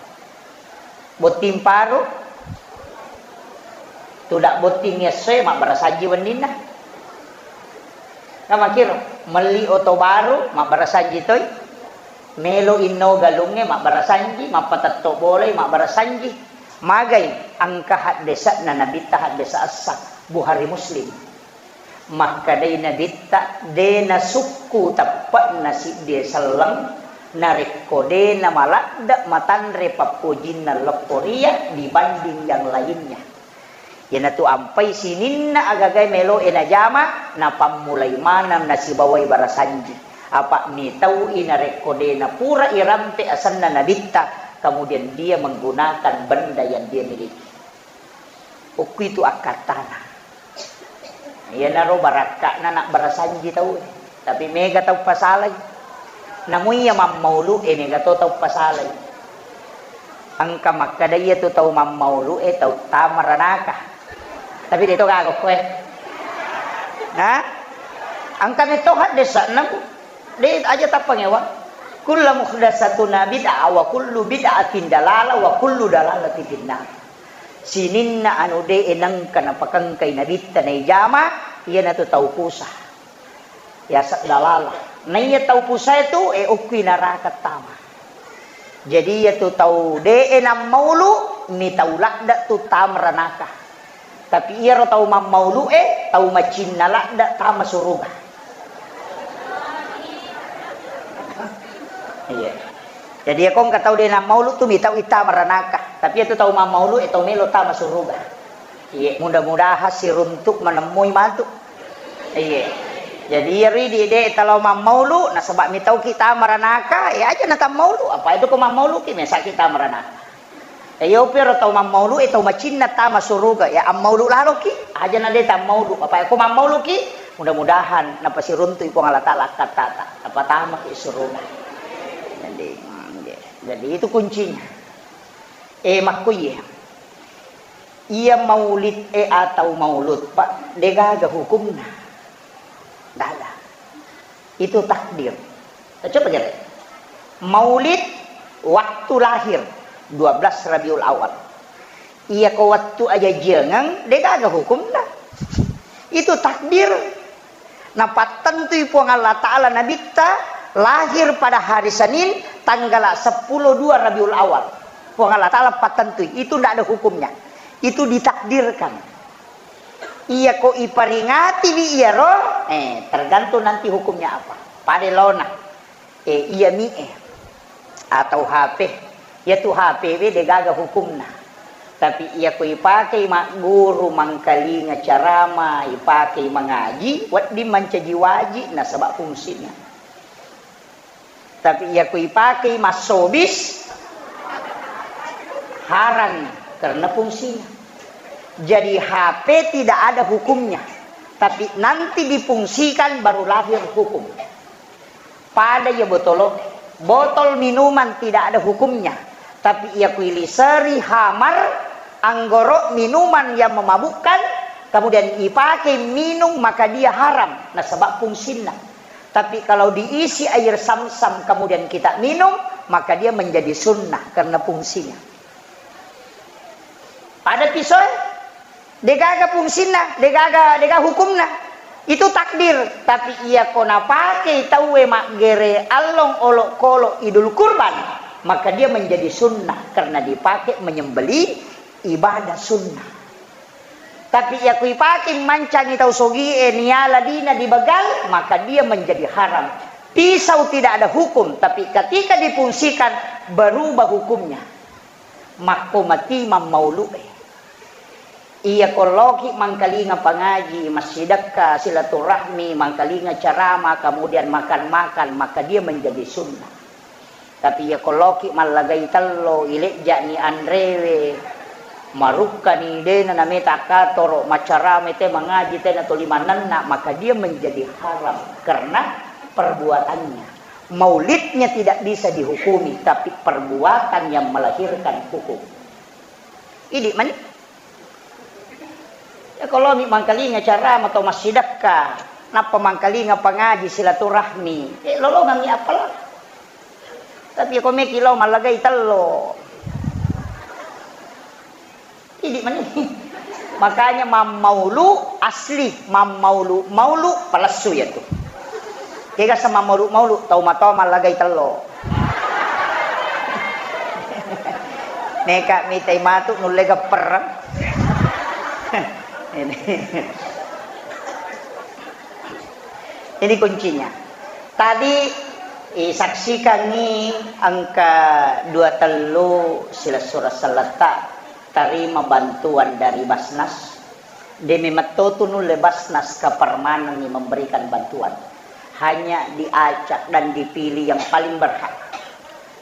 Botting paru, tudang botting essoe, mabbarasanji wenninna. Namakiro, melli oto baru, mabbarasanji toi. Melo inno galungnge, mabbarasanji, mappatetto bolai, mabbarasanji. Magai engka haddese'na Nabitta, haddese' essa, Bukhari Muslim. Makkedai Nabitta, de' nasukku teppe'na siddie selleng, narekko de' namaladde' matanre pappojinna lokkoria dibanding yang lainnya. Iyanatu ampai sininna agagae melo'e najama, napammulai maneng nasibawai barasanji. Apa mitau'i narekko de' napura irampe asenna Nabitta, kemudian dia menggunakan benda yang dia miliki. Okkuitu akkattana. Iyanaro barakka'na nabbarasanji tau, tapi mega tau pasalai. Namu iya mammaulu'e mega to tau pasalai. Engka makkeda iyatu tau mammaulu'e tau tama ranaka. Tapi de' to gaga okkoe. Ha? Engka metto haddese'na, Bu. De' aja tappangewa. Kullu muhdatsatin bid'ah wa kullu bid'atin dalalah wa kullu dalalatin finnar. Sininna anu de'e nengka napakengkai Nabitta naijama, iyanatu tau pusa. Yaseng dalalah. Naiya tau pusae tu, e, okkui naraka tama. Jadi iyatu tau de'e nammaulu, mi tau ladde' tu tama ranaka. Tapi iyaro tau mammaulu'e, tau macinna ladde' tama suruga. Iya. Jadi iyako engka tau de' nammaulu tu mi tau ittama ranaka. Tapi itu tau mammaulu e tau melo tama suruga. Iya, mudah-mudahan siruntuk manemmui matu. Iya. Jadi iyaro idi de talo mammaulu, nasaba mitau kita maranaka, ya aja na tammaulu. Apa itu ko mammaulu ki mesa kita maranaka. Ya, iya, upiro tau mammaulu e tau macinna tama suruga, ya ammaulu laloki, aja na de tammaulu. Apa ko mammauluki, mudah-mudahan napasiruntu i Puang Allah Taala akkattata, napatamaki suruga. Jadi, mm, iya. Jadi itu kuncinya. E, makkuye. Iya maulid e atau maulud, Pak, degaga hukumna. Daga. Itu takdir. Coba kira. Maulid waktu lahir dua belas Rabiul Awal. Iya ko waktu aja jengeng, degaga hukumna. Itu takdir. Napattentui Puang Allah Ta'ala Nabitta lahir pada hari Senin, tanggal sepuluh dua Rabiul Awal. Puang Allah Ta'ala pattentui. Itu ndak ada hukumnya. Itu ditakdirkan. Iya ko iperingatiwi iyaro, eh, tergantung nanti hukumnya apa. Pada lona. Eh, iya mi e. Atau H P. Iyatu H P we degaga hukumna. Tapi iya ko ipakei magguru, mangkalinga carama, ipakei mangaji, wedding mancaji waji nasaba fungsina. Tapi iya ko ipakei massobis, haram karena fungsina. Jadi H P tidak ada hukumnya. Tapi nanti difungsikan baru lahir hukum. Pada iya botolo, botol minuman tidak ada hukumnya. Tapi iya kuiliseri hamar, anggoro, minuman yang memabukkan, kemudian dipakai minum, maka dia haram. Nasaba fungsinna. Tapi kalau diisi air samsam kemudian kita minum, maka dia menjadi sunnah karena fungsinya. Pada pisau, degaga fungsinna, degaga, degaga hukumna. Itu takdir. Tapi iya ko napakei tauwe maggere allong olokolo Idul Kurban, maka dia menjadi sunnah karena dipakai menyembelih ibadah sunnah. Tapi iya ko ipakei mancangi tau sogie niala dina dibegal, maka dia menjadi haram. Pisau tidak ada hukum, tapi ketika difungsikan berubah hukumnya. Makko mati mammaulu e. Iya ko loki mangkalinga pangaji, massidekka, silaturahmi, mangkalinga carama, kemudian makan-makan, maka dia menjadi sunnah. Tapi iya ko loki mallagai tello, ilejja'ni anrewe, marukkani dena nameta katoro, macarama te mangaji tena toli manenna, maka dia menjadi haram karena perbuatannya. Maulidnya tidak bisa dihukumi, tapi perbuatan yang melahirkan hukum. Idi mani. Ya, kalau mi mangkalinga carama atau massidekka, nappa mangkalinga pangaji silaturahmi, eh, lolongangngi apala. Tapi ko meki lo mallagai tello. Idi mani. Makanya mammaulu asli, mammaulu, maulu palessu ya tu. Kega sama maulu-maulu, tau matoa mallagai tello. Neka mitai matu nulle gepper. Ini. Ini kuncinya. Tadi isaksikangi engka dua tellu silessureng selletta tarima bantuan dari Basnas. De memetto tu nulle Basnas ka permanengngi memberikan bantuan. Hanya diacak dan dipilih yang paling berhak.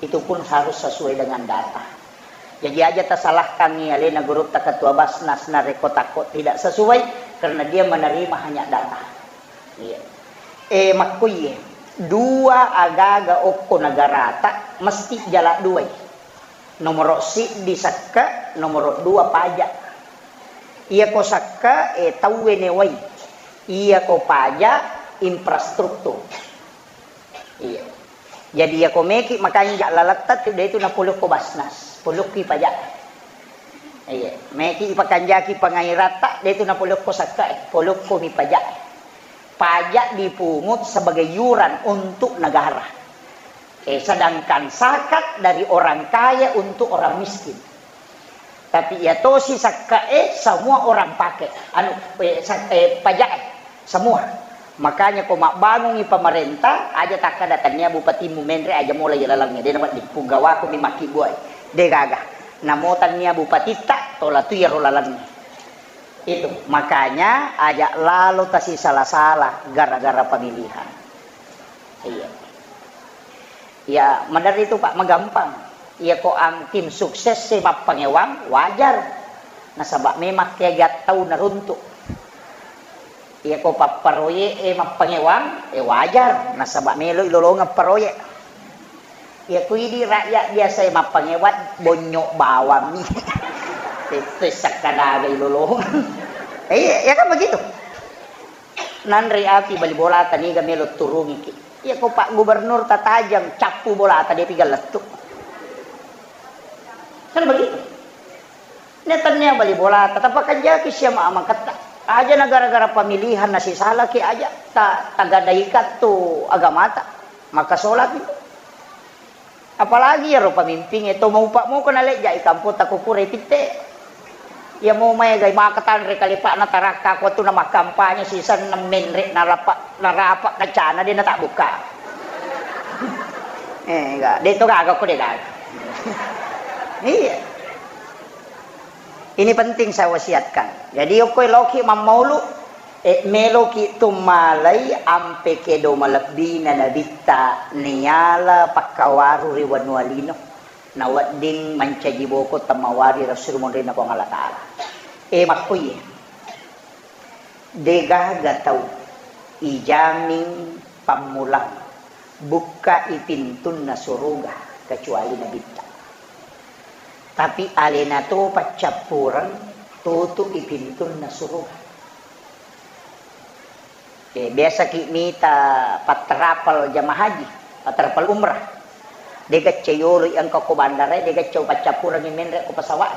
Itu pun harus sesuai dengan data. Jadi aja tasalahkangngi alena gurutta ketua Basnas narekko takko tidak sesuai, karena dia menerima hanya data. Iya. Eh, makkuye, dua agaga okko negarata mesti jala duai. Nomoro siddi sekke, nomoro dua pajak. Iya ko sekke, eh, tauwe newai. Iya ko pajak, infrastruktur. Iya. Jadi iya ko meki makanja laletta tu, de tu napolokko Basnas, polokki pajak. Iya, meki ipakanjaki pangairatta, de tu napolokko sekke, polokko mi pajak. Pajak dipungut sebagai iuran untuk negara. Eh, sedangkan zakat dari orang kaya untuk orang miskin. Tapi iya tosi sakkae semua orang pake. Anu, eh, sak-, eh, pajak, eh, semua. Makanya ko mabbangungi pemerintah, aja takkada tania bupatimu menre aja mulai lalangnge. Dena wedding pugawako mi makkibbuai. De gaga. Namo tannia bupatitta, tola tu iyaro lalenna. Itu, makanya aja lalo tasisala-sala gara-gara pemilihan. Iya. Ya, maderri tu, Pak, magampang. Iya ko ang tim sukses e mappangewang, wajar. Nasaba memang kegiatan tau naruntuk. Iya ko papparoyek e mappangewang, e wajar. Nasaba melo ilolongeng paroyek. Iya ko idi rakyat biasa e mappangewang, bonyok bawang mi. Itu sakkadaga ilolongeng. Iya, ya kan begitu. Nanre api bali bolata niga melo turungiki. Iya ko Pak Gubernur tatajang cappu bolata depi gallettu. Kan begitu. Netannia bali bolata tapakanjaki siama amaketta. Aja na gara-gara pemilihan nasisalaki aja ta tagadaika tu agamata. Maka solaki. Apalagi iyaro pamimpingnge to maupa moko nalejja i kampota ko pura ipitte. Iya mo maega i maka tanre kalepa'na tarakka ko tu namakkampanye sisenna menre narapa narapa kacana de natabbukka. Eh, ga, de to gaga ko de gaga. Iya. Ini penting saya wasiatkan. Jadi okko eloki mammaulu, E, meloki tummalai ampe kedo malebbina Nabitta niala pakkawaru ri wanua lino, nawedding mancaji boko temmawari Rasul monrinna Puang Allah Ta'ala. E, makkuye, degaga tau ijamin pammulang bukkai pintunna suruga kecuali Nabitta. Tapi alena to paccappureng tutu'i pintunna suruga. Eh, biasaki mita patterapal jamaah haji, patterapal umrah. De gacce yolo i engka ko bandara, de gacce paccappurengi menre ko pesawat.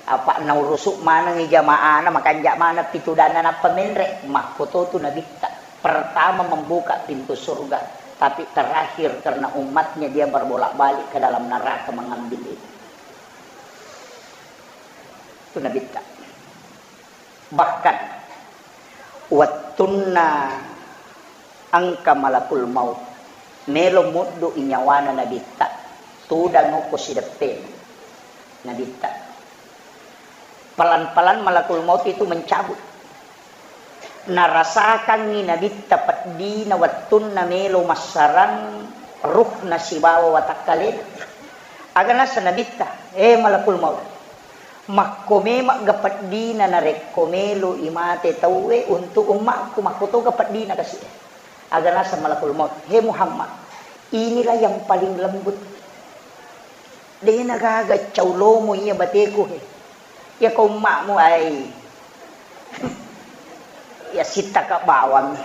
Apa naurusu manengi jamaahna, makanja maneng pitudanna nappa menre, makkoto tu Nabitta. Pertama membuka pintu surga, tapi terakhir karena umatnya dia berbolak-balik ke dalam neraka mengambil itu. Itu Nabitta. Bahkan, wettunna engka malakul maut, melo muddu i nyawana Nabitta, tudang okko sideppe Nabitta. Pelan-pelan malakul maut itu mencabut. Narasakangngi Nabitta peddina wettunna melo massarang ruhna sibawa watakkalena. Aga nasa Nabitta, "Eh, malakul maut, makko memegga peddina narekko melo i mate tauwe untuk ummakku, makkotoga peddina kasi." Aga nasa malakul maut, "He Muhammad, inilah yang paling lembut. Dena gaga cau lomo iya bateku he. Iya ko ummakmu ai." Iya sittaka bawang.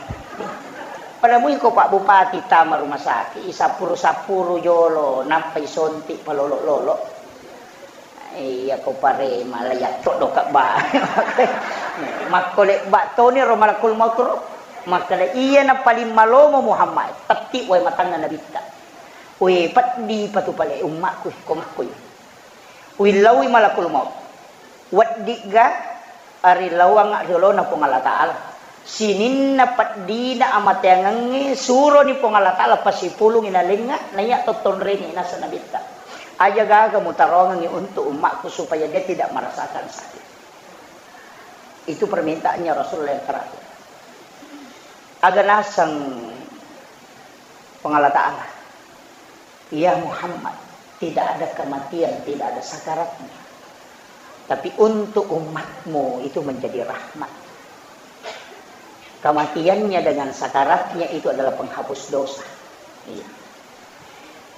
Pada mui ko Pak Bupati tama rumah sakit, isappuru-sappuru jolo, nappa isonti palolo-lolo. Iya ko parema la yatto doka ba. Makko lebba toni ro malakul maut ro. Makkeda iya na paling malomo Muhammad, tetti wae matanna Nabitta. We peddi patu pale ummakku ko makko. Uillaui malakul maut. Weddigga arilauang riolona Puang Allah Ta'ala. Sininna peddina amateangengnge suroni Puang Allah Ta'ala pasipulungi nalengnga, naiya tottonreni nasa Nabitta. Aja gaga mutarongengi untuk ummakku supaya dia tidak merasakan sakit. Itu permintaannya Rasulullah yang terakhir. Aga naseng Puang Allah Ta'ala. Ya Muhammad, tidak ada kematian, tidak ada sakaratnya. Tapi untuk umatmu itu menjadi rahmat. Kematiannya dengan sakaratnya itu adalah penghapus dosa. Iya.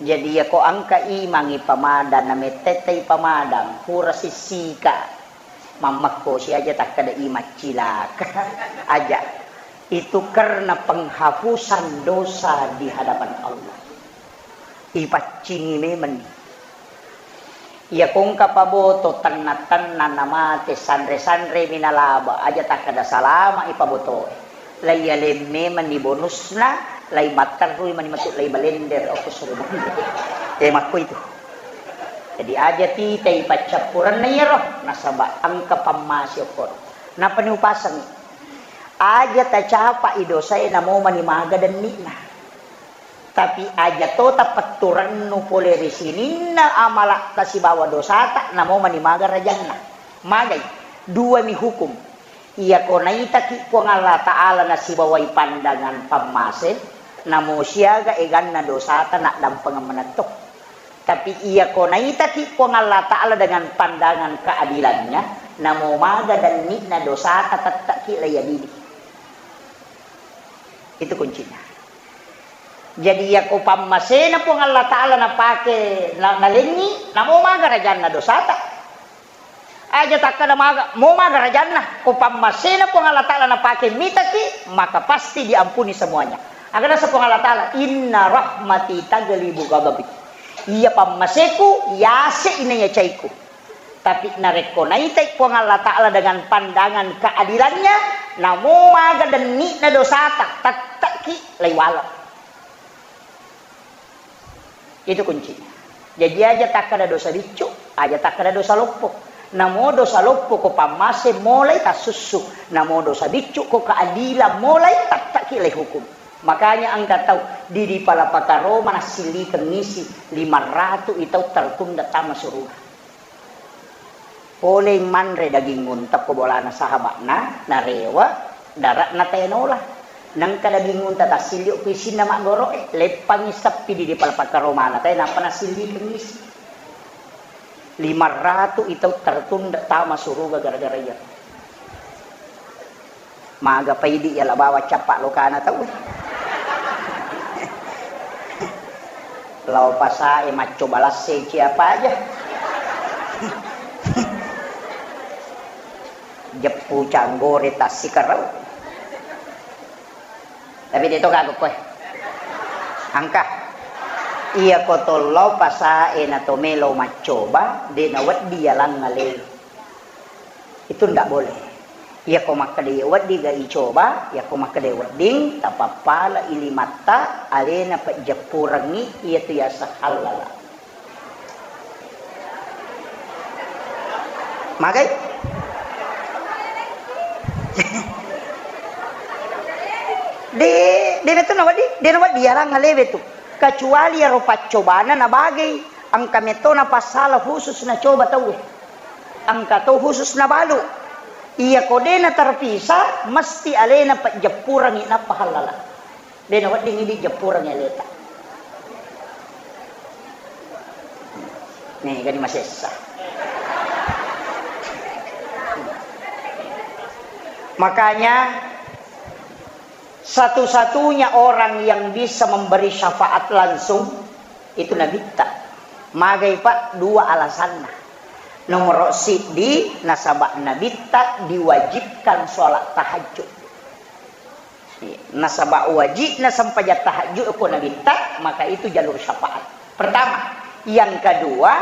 Jadi ya ko engka imangi pamadang, namettetai pamadang, pura sissika, mammekkosi aja takkeda imang cilaka. Aja. Itu karena penghapusan dosa di hadapan Allah. Ipaccingi memenni. Iya kongka paboto tenna-tenna namate sanre-sanre minalaba aja takkeda salama ipabotoe. Lai yaleng memenni bonusna, lai matterrui mani matu lai balender okko surga. Eh, makko itu. Jadi aja tita ipaccappureng iyaro nasaba engka pammasi okko. Napani upaseng. Aja tacapa i dosae namo mani maga denni'na. Tapi aja tota petturennu pole ri sininna amala'ta sibawa dosata, namo mani maga rajanna. Magai, duami hukum. Iyako naitaki Puang Allah Ta'ala nasibawai pandangan pammase, namo siaga eganna dosata naddampengeng manetto. Tapi iyako naitaki Puang Allah Ta'ala dengan pandangan keadilannya, namo maga denni'na dosata tetteki laiadili. Itu kuncinya. Jadi, iyako pammasena Puang Allah Ta'ala napake, na-, nalengngi, namo maga rajanna dosata. Aja takkada maga, mo maga rajanna, ko pammasena Puang Allah Ta'ala napake mitaki, maka pasti diampuni semuanya. Aga nasa Puang Allah Ta'ala, "Inna rahmati taglibu ghadabi." Iya pammaseku, yase ina yacaiku. Tapi narekko naitai Puang Allah Ta'ala dengan pandangan keadilannya, namo maga denni'na dosata, tetteki laiwala. Itu kuncinya. Jadi aja takkada dosa biccu, aja takkada dosa loppo. Namo dosa loppo ko pammase molai tassussu. Namo dosa biccu ko keadilan molai tetteki laihukum. Makanya engka tau di, di Palapakaro manassillikeng isi lima ratu i tau tertunda tama suruga. Polei manre daging unta ko bolana sahaba'na, narewa, dara'na tae nola. Nengka daging unta tassilio ku isinna maggoro'e, leppangi seppi di, di Palapakaro mana tae, nappa nassillikeng isi. Lima ratu i tau tertunda tama suruga gara-gara iya. Maga paidi yala bawang cappa lokana tau. Lao pasae maccoba lasseci apa aja. Jeppu canggore tassikarau. Tapi de to gaga koe. Engka. Iya ko to lao pasae na to melo maccoba, de nawedding yalang ale. Itu ndak boleh. Iyako makkeda iya wedding ga icoba, iyako makkeda wedding, tapappala i limatta, alena pejjeppurengngi, iyatu yaseng hallala. Magai? De, de na tu nawedding, de nawedding yalang alewe tu. Kecuali iyaro paccobana nabagai, engka metto napassala khusus nacoba tauwe. Engka to khusus nabalu. Iyako de naterpisah, mesti alena pejjeppurengngi nappa hallala. De nawedding idi jeppurengngi aleta. Nih, gani masessa. Makanya, satu-satunya orang yang bisa memberi syafaat langsung itu Nabitta. Magai, Pak, dua alasanna. Nomor siddi, nasaba Nabitta diwajibkan sholat tahajud. Nasaba wajibna sempajang tahajud ko Nabitta, maka itu jalur syafaat. Pertama. Yang kedua,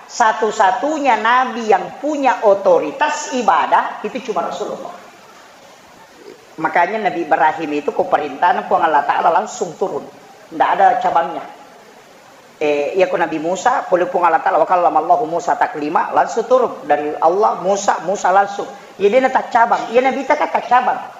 satu-satunya nabi yang punya otoritas ibadah itu cuma Rasulullah. Makanya Nabi Ibrahim itu ko perintahna Puang Allah Ta'ala langsung turun. Ndak ada cabangnya. Eh, iya ko Nabi Musa, pole Puang Allah Ta'ala, wa kallamallahu Musa taklima, langsung turun dari Allah, Musa, Musa langsung. Iya de na taccabang, iya Nabitta kan taccabang.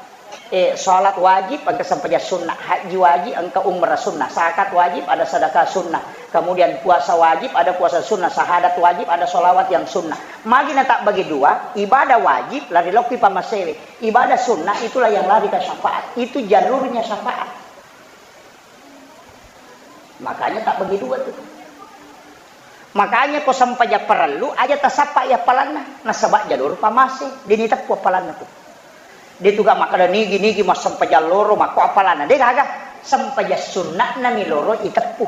Eh, salat wajib, engka sempajang sunnah, haji wajib, engka umrah sunnah, zakat wajib, ada sedekah sunnah, kemudian puasa wajib, ada puasa sunnah, syahadat wajib, ada sholawat yang sunnah. Magi na tabbagi dua, ibadah wajib, lari lokki pamasewe. Ibadah sunnah itulah yang lari ke syafaat. Itu jalurnya syafaat. Makanya tabbagi dua tu. Makanya ko sempajang parellu, aja tasappa i appalanna. Nasaba jalur pamase, de ni teppu appalanna tu. De tu ga makkeda nigi-nigi massempajang loro, makko appalanna. De gaga. Sempajang sunna'na mi loro iteppu.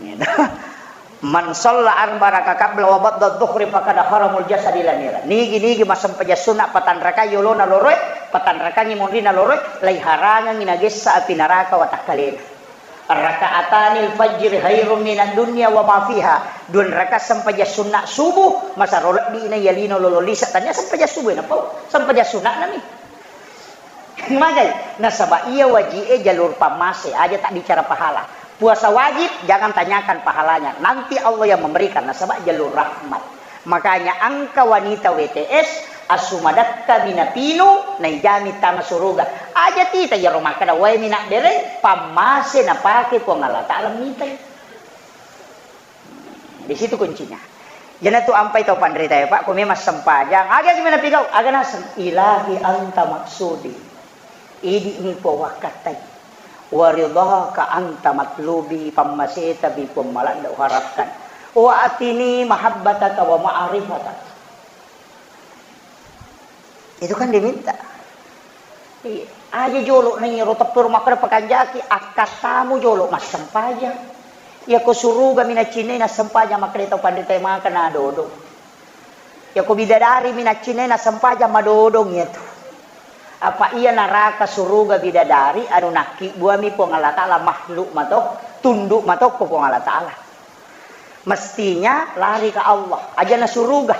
Gitu. Man shalla arba raka qabla wa ba'da dhuhri faqad haramul jasadi lanira. Nigi-nigi massempajang sunna patanrakai yolona loroe, patanrakangi monrina loroe, laiharangangi nagessa api naraka watakkalena. Raka'atanil fajri khairum minad dunya wa ma fiha. Dua raka sempajang sunna subuh, masaro lebbi na yalino lolo lisa, tania sempajang subuh na pau. Sempajang sunna nami. Magai, nasaba iya waji'e jalur pammase, aja tak bicara pahala. Puasa wajib, jangan tanyakan pahalanya. Nanti Allah yang memberikan, nasaba jalur rahmat. Makanya engka wanita W T S, Asu madakka mi napinu, naijami tama suruga. Aja tita iyaro makkeda, wae mi nabbereng, pammase napake Puang Allah Ta'ala mitai. Di situ kuncinya. Jana tu ampai tau panrita ya, Pak, ko memang sempajang, aga gimana pigau? Aga naseng, "Ilahi anta maksudi." Idi mi Puang wakkattai. "Wa ridhaka anta matlubi," pammaseta mi Puang maladda uharapkan. "Wa atini mahabbataka wa ma'rifataka." Itu kan diminta. Iya. Aja jolo na iyaro teppero makkeda pakanjaki, akkattamu jolo massempajang. Iyako suruga mi nacinnai nassempajang makkeda tau panrita maka nadodong. Iyako bidadari mi nacinnai nassempajang madodong iyatu. Apa iya naraka suruga bidadari anu nakkibbuami Puang Allah Ta'ala makhluk mato, tunduk matokko Puang Allah Ta'ala. Mestinya lari ke Allah, aja na suruga,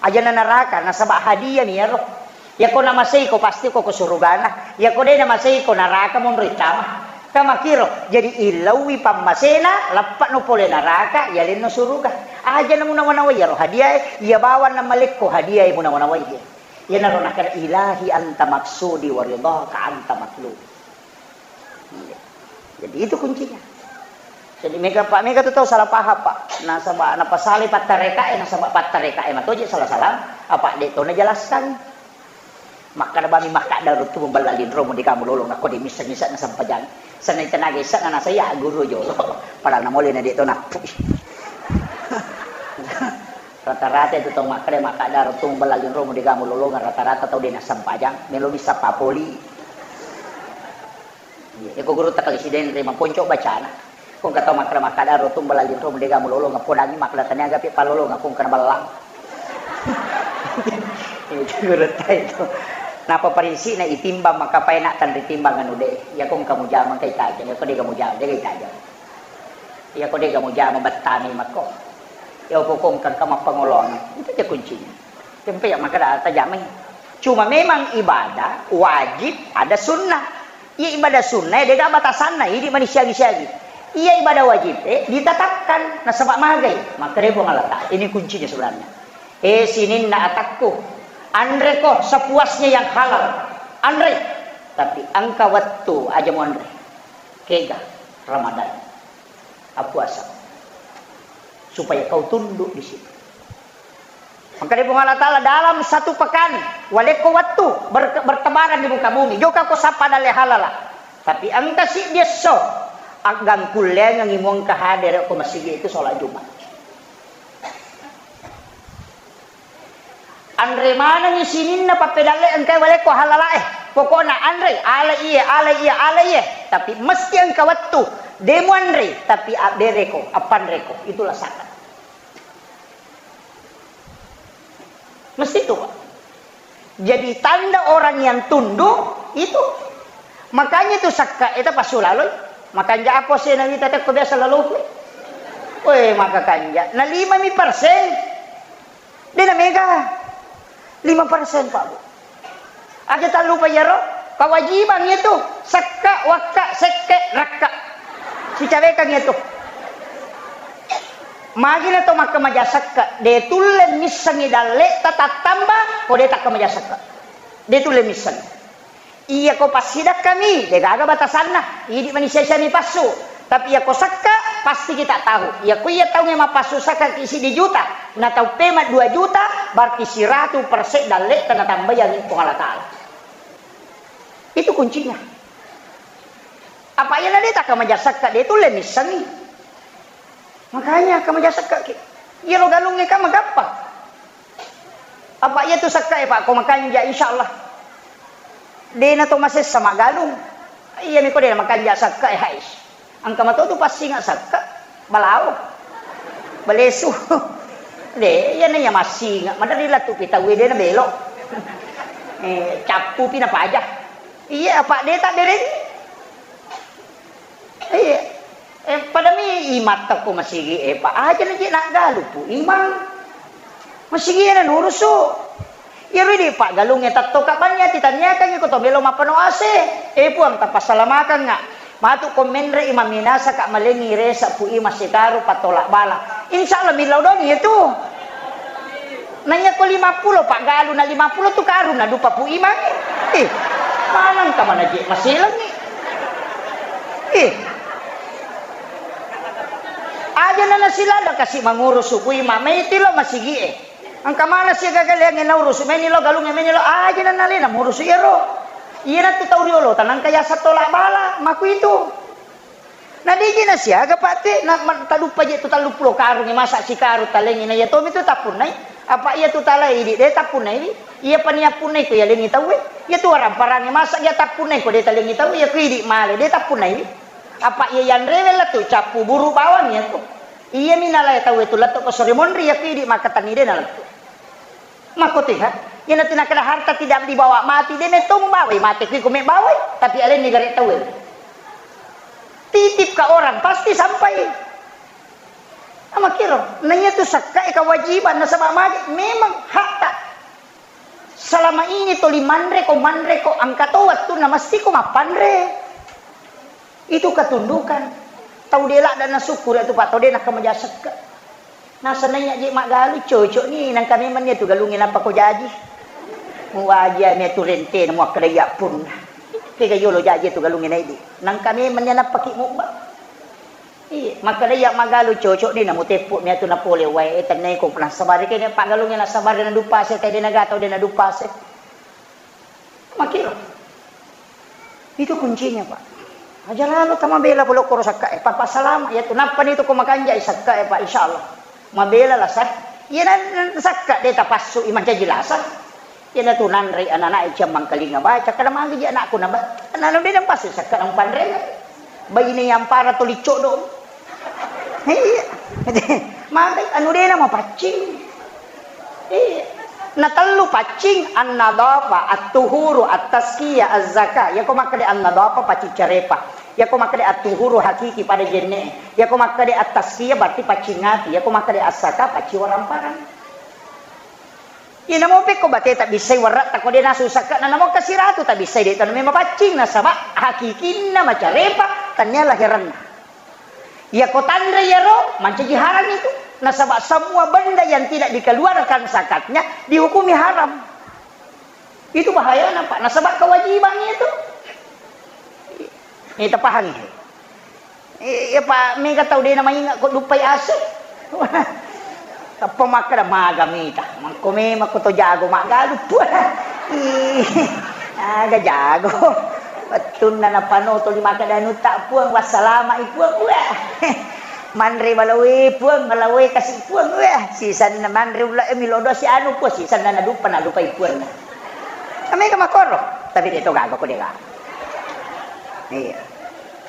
aja na neraka, nasaba hadiah mi iyaro. Iyako namaseiko pasti ko, ko surugana, iyako de namaseiko neraka monro ittama. Kamakiro, jadi illauwi pammasena, leppa no pole neraka, yalenno suruga. Aja na munawa-nawai iyaro hadiah e, iya bawang na malekko hadiah e munawa-nawai e. Iyanaro nakkeda, "Ilahi anta maksudi wa ridhaka anta matlubi." Iya. Jadi itu kuncinya. Jadi mega, Pak, mega tu tau salah paham, Pak. Nasaba napasalai pattarekae, nasaba pattarekae matoje salah-salah, apa de to najelaskan. Makkada bami makkada ruttu muballa linromu de gamu lolong, nakko de missa-missa nasempajang. Senai tenaga issa na nasaya guru jolo. Padahal namole na de to nappu. Rata-rata itu tau makkada, makkada ruttu muballa linromu de gamu lolong, rata-rata tau de nassempajang, melo missa papoli. Iya, eko gurutta kali sidenre maponco bacana. Ko engka tau makkada-makkada ro tumbala linro mudega mulolong, podangi makkada taniaga pi palolong, ko engka naballang. Itu gurutta itu. Napa parinsina itimbang maka paena tanri timbang anu de. Iya ko engka mujama engka itajeng, iya ko dega mujama, dega itajeng. Iya ko dega mujama bettami makko. Iya ko engka, engka mappangoloang. Itu aja kuncinya. Tempe ya makkada tajamai. Cuma memang ibadah wajib ada sunnah. Iya ibadah sunnah, eh, dega batasanna, idi mani siagi-siagi. Iya ibadah wajib, eh, ditetapkan, nasaba magai. Makkeda Puang Allah Ta'ala, ini kuncinya sebenarnya. Eh, sininna atakku, anreko sepuasnya yang halal. Anre. Tapi engka wettu aja muanre. Kega Ramadan. Appuasa. Supaya kau tunduk di situ. Makkeda Puang Allah Ta'ala, dalam satu pekan, walekko wettu ber-, bertebaran di muka bumi. Jokka ko sappa dalle halala. Tapi engka siddi esso, aggangkulleangengi muengka hadere ko masigi itu sholat Jumat. Anre manengi sininna pappedalle engkai walekko halalae. Pokokna anre, ale iye, ale iye, ale iye. Tapi mesti engka wettu. De muanre, tapi abbereko, appanreko. Itulah zakat. Mesti itu, Pak. Jadi tanda orang yang tunduk itu. Makanya itu sakka, eta passulaloi. Makanja apa sih Nabi tadi kok biasa lalu. Weh, maka kanja. Nah, lima mi persen. De na mega. Lima persen, Pak, Bu. Aja tallupa iyaro, kawajibang itu, sekka, wakka, sekke, rakka. Sicawekang itu. Magi na to makkamaja sekka, de tulle missengi dalle ta tattamba, ko de takkamaja sekka. De tulle missengi. Iya ko passidakkami, de gaga batasanna, idi mani sia-siami passu. Tapi iya ko sekka, pasti kita tahu. Iya ko iya taunge mappassu sekka ki siddi juta, na tau pema dua juta, berarti siratu persen dalle tana tambayang Puang Allah Ta'ala. Itu kuncinya. Apa iya na de takkamaja sekka, de tulle missengi. Makanya kamaja sekka ki. Iya lo galunge kan magappa. Apa iya tu sekka e, Pak, ko makanja, insya Allah. De na to masessa maggalung. Iya mi ko de na makanja sekka e, hais. Engka mato tu passinga sekka, balao. Balesu. De, iya na iya massinga, madari latu pitau de na belo. Eh, cappu pi na paja. Iya, Pak, de tak dereng. Iya. Eh, pada mi imatta ko masigi, eh, Pak, aja na je naggalu pu imang. Masigi na nurusu. Iyaro idi Pak galunge tattoka banni ati taniakangi ko to melo mappano ase. Eh, Puang, tapassalamakang nga. Matu ko menre imang minasa ka malengi resa pu imang sekaru patolak bala. Insya Allah millau doni itu. Naiya ko lima pulo, paggaluna lima pulo tu karung na dupa Pu Imang. Eh, maneng ka mana je maselengi. Eh. Aja na nasilada kasi mangurusu Pu Imang, meti lo masigi e. Engka mana si gagaleangnge naurusu, meni lo galungnge, meni lo aja na nalena murusu iyaro. Iyana tu tau riolo, tanangka yasa tolak bala, maku itu. Na digi na siaga, Pak, te, na, ma-, taduppa je tu telluppulo karung, masa sikarung talengi, na iya tomi tu tappunnai. Apa iya tu talai idi, de tappunnai di. Iya pani appunnai ko iya lengi tauwe. Iya tu waramparangnge, masa iya tappunnai ko de talengi tauwe, iya ku idi male, de tappunnai di. Apa iya yanrewe lettu cappu buru bawang iya tu. Iya mi nalai tauwe tu lettu ko sore monri, iya ku idi makkatenni de na lettu. Makkotiha, iyanatu nakkeda harta tidak dibawa mati, de metto mubawai mate, kui ko mebawai, tapi alenni gare tauwe. Titip ke orang, pasti sampai. Amakkiro, na iyatu sakka e kewajiban, nasaba magi, memang hakta. Selama ini toli manre ko, manre ko, engka to wettunna mesti ko mappanre. Itu ketundukan. Tau de ladda nasukkuru tu, Pak, tau de nakkamaja sekka. Nasennaiya je maggalu, cocok ni, nangka memang ni tu galungnge nappa ko jaji. Muwaji mi tu rentena, muakkeda iya punna. Kega yolo jaji tu galungnge naidi. Nangka memang ni nappa ki mubba. Iya, makkeda iya maggalu, cocok ni, namuteppu mi tu napole wae, eh, tennai ko nasabari kene paggalungnge nasabari nadupase, tau de naga tau de nadupase. Makkiro. Itu kuncinya, Pak. Aja lalo tamabela pole koro sakka e. Papa salama, ya tu nappa ni tu ko makanja i sakka e, Pak, insyaallah. Mabela la sak-, iya na, na sakka de tapassu i mancaji lasa. Iya na tu nanre anak-anak e ciammang kalinga baca, kada magi ji anakku na ba-, na, na beda passu sakka na umpanre. Baine yang para toli codong. Iya. Maka anu dena mapaccing. Iya. Na tellu paccing, an-nadhafa, at-tuhuru, at-tazkiyah, az-zakah. Yako makkeda an-nadhafa paccing carepa. Yako makkeda at-tuhuru hakiki pada jenne. Yako makkeda at-tazkiyah berarti paccing ati. Yako makkeda az-zakah paccing waramparang. Iya namo pekko bate tabbissai warra tako de nasu sakka na namo kasiratu tabbissai de tanu memang paccing nasaba hakikinna macarepa tania lahiranna. Iyako tanre iyaro, mancaji haram itu. Nasaba semua benda yang tidak dikeluarkan zakatnya dihukumi haram. Itu bahayana, Pak. Nasaba kewajiban itu. Ini tapahangi. Iya, Pak, mega tau de namainga ko duppai ase. Tappa makkeda maga mita. Mangko memang ko to jago maggalu, Puang. Ih, aga jago. Wettunna napanoto di makkeda anutta, Puang, wassalama i, Puang. Wah. Manre balawe, Puang, balawe kasi, Puang. Wah, sisanna manre ulla e milo dosi anu, Puang, sisanna nadupa, nadupai, Puang. Mega makoro. Tapi de to gaga ko de gaga. Iya.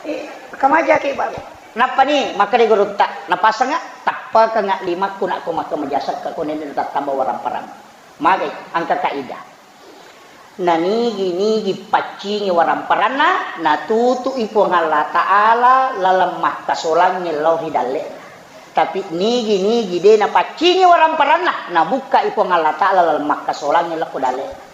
Eh, kamaja ke baru. Nappa ni makkeda gurutta, napasengnga, tappakengnga limakku nakko makkeda majasakka ko nenne tattamba waramparang. Magai, engka kaidah. Nanigi-nigi paccingi waramparanna, natutui Puang Allah Ta'ala laleng makkasolangnge lao ri dalle'na. Tapi nigi-nigi de napaccingi waramparanna, nabukkai Puang Allah Ta'ala laleng makkasolangnge lao ko dalle'na.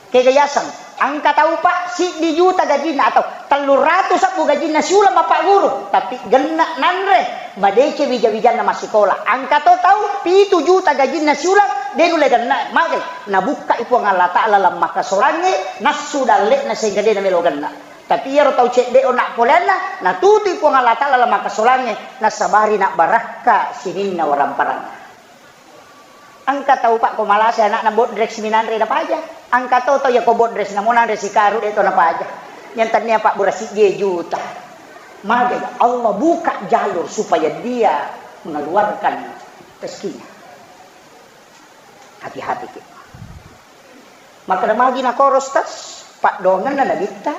Kega yaseng, engka tau, Pak, siddi juta gajinna atau telluratu sebbu gajinna siuleng mappagguru, tapi genna nanre, madeceng wija-wijanna massikola. Engka to tau pitu juta gajinna siuleng, de nulle genna, magai, nabukkai Puang Allah Ta'ala lammakkasolangnge, nassu dalle'na sehingga de namelo genna. Tapi iyaro tau cedde ona poleanna, natutui Puang Allah Ta'ala lammakkasolangnge, nasabari nabbarakka sininna waramparanna. Engka tau, Pak, ko malasa anakna bodres minanre napaja. Engka to tau yako bodres namo nanre sikaru de to napaja. Yang tania, Pak, burasi je juta. Magai Allah buka jalur supaya dia mengeluarkan rezekinya. Hati-hati ki. Makkeda magi nakoro, Ustaz, paddoangenna nabitta.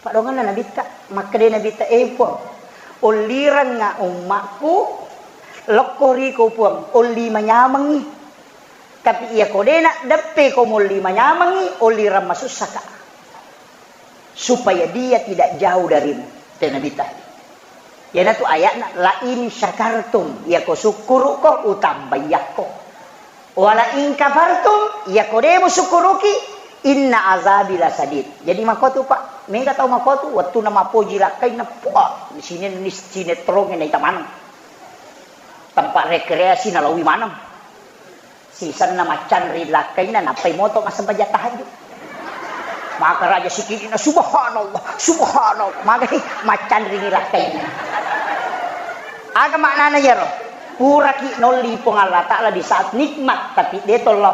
Paddoangenna nabitta, makkeda nabitta, "Eh, Puang, ollirengnga ummakku, lokko riko, Puang, olli manyamengngi. Tapi iyako de naddeppe ko molli manyamengngi, ollireng masussaka." Supaya dia tidak jauh darimu. Te nabitta. Iyanatu ayatna, "La in syakartum," iyako sukkuruko, utambaiyakko. "Wa la in kafartum," iyako de musukkuruki, "inna azabi lasadid." Jadi makotu, Pak, mega tau makotu, wettunna mappoji lakkainna, puah, sine-, sinetrongnge naita maneng. Tempat rekreasi nalawi maneng. Sisenna maccanri lakkainna, nappai moto massempajang tahajud. Maka raja sikidina, "Subhanallah, subhanallah." Magai maccanri ni lakkainna. Aga maknana iyaro? Puraki nolli Puang Allah Ta'ala di saat nikmat, tapi de tollo.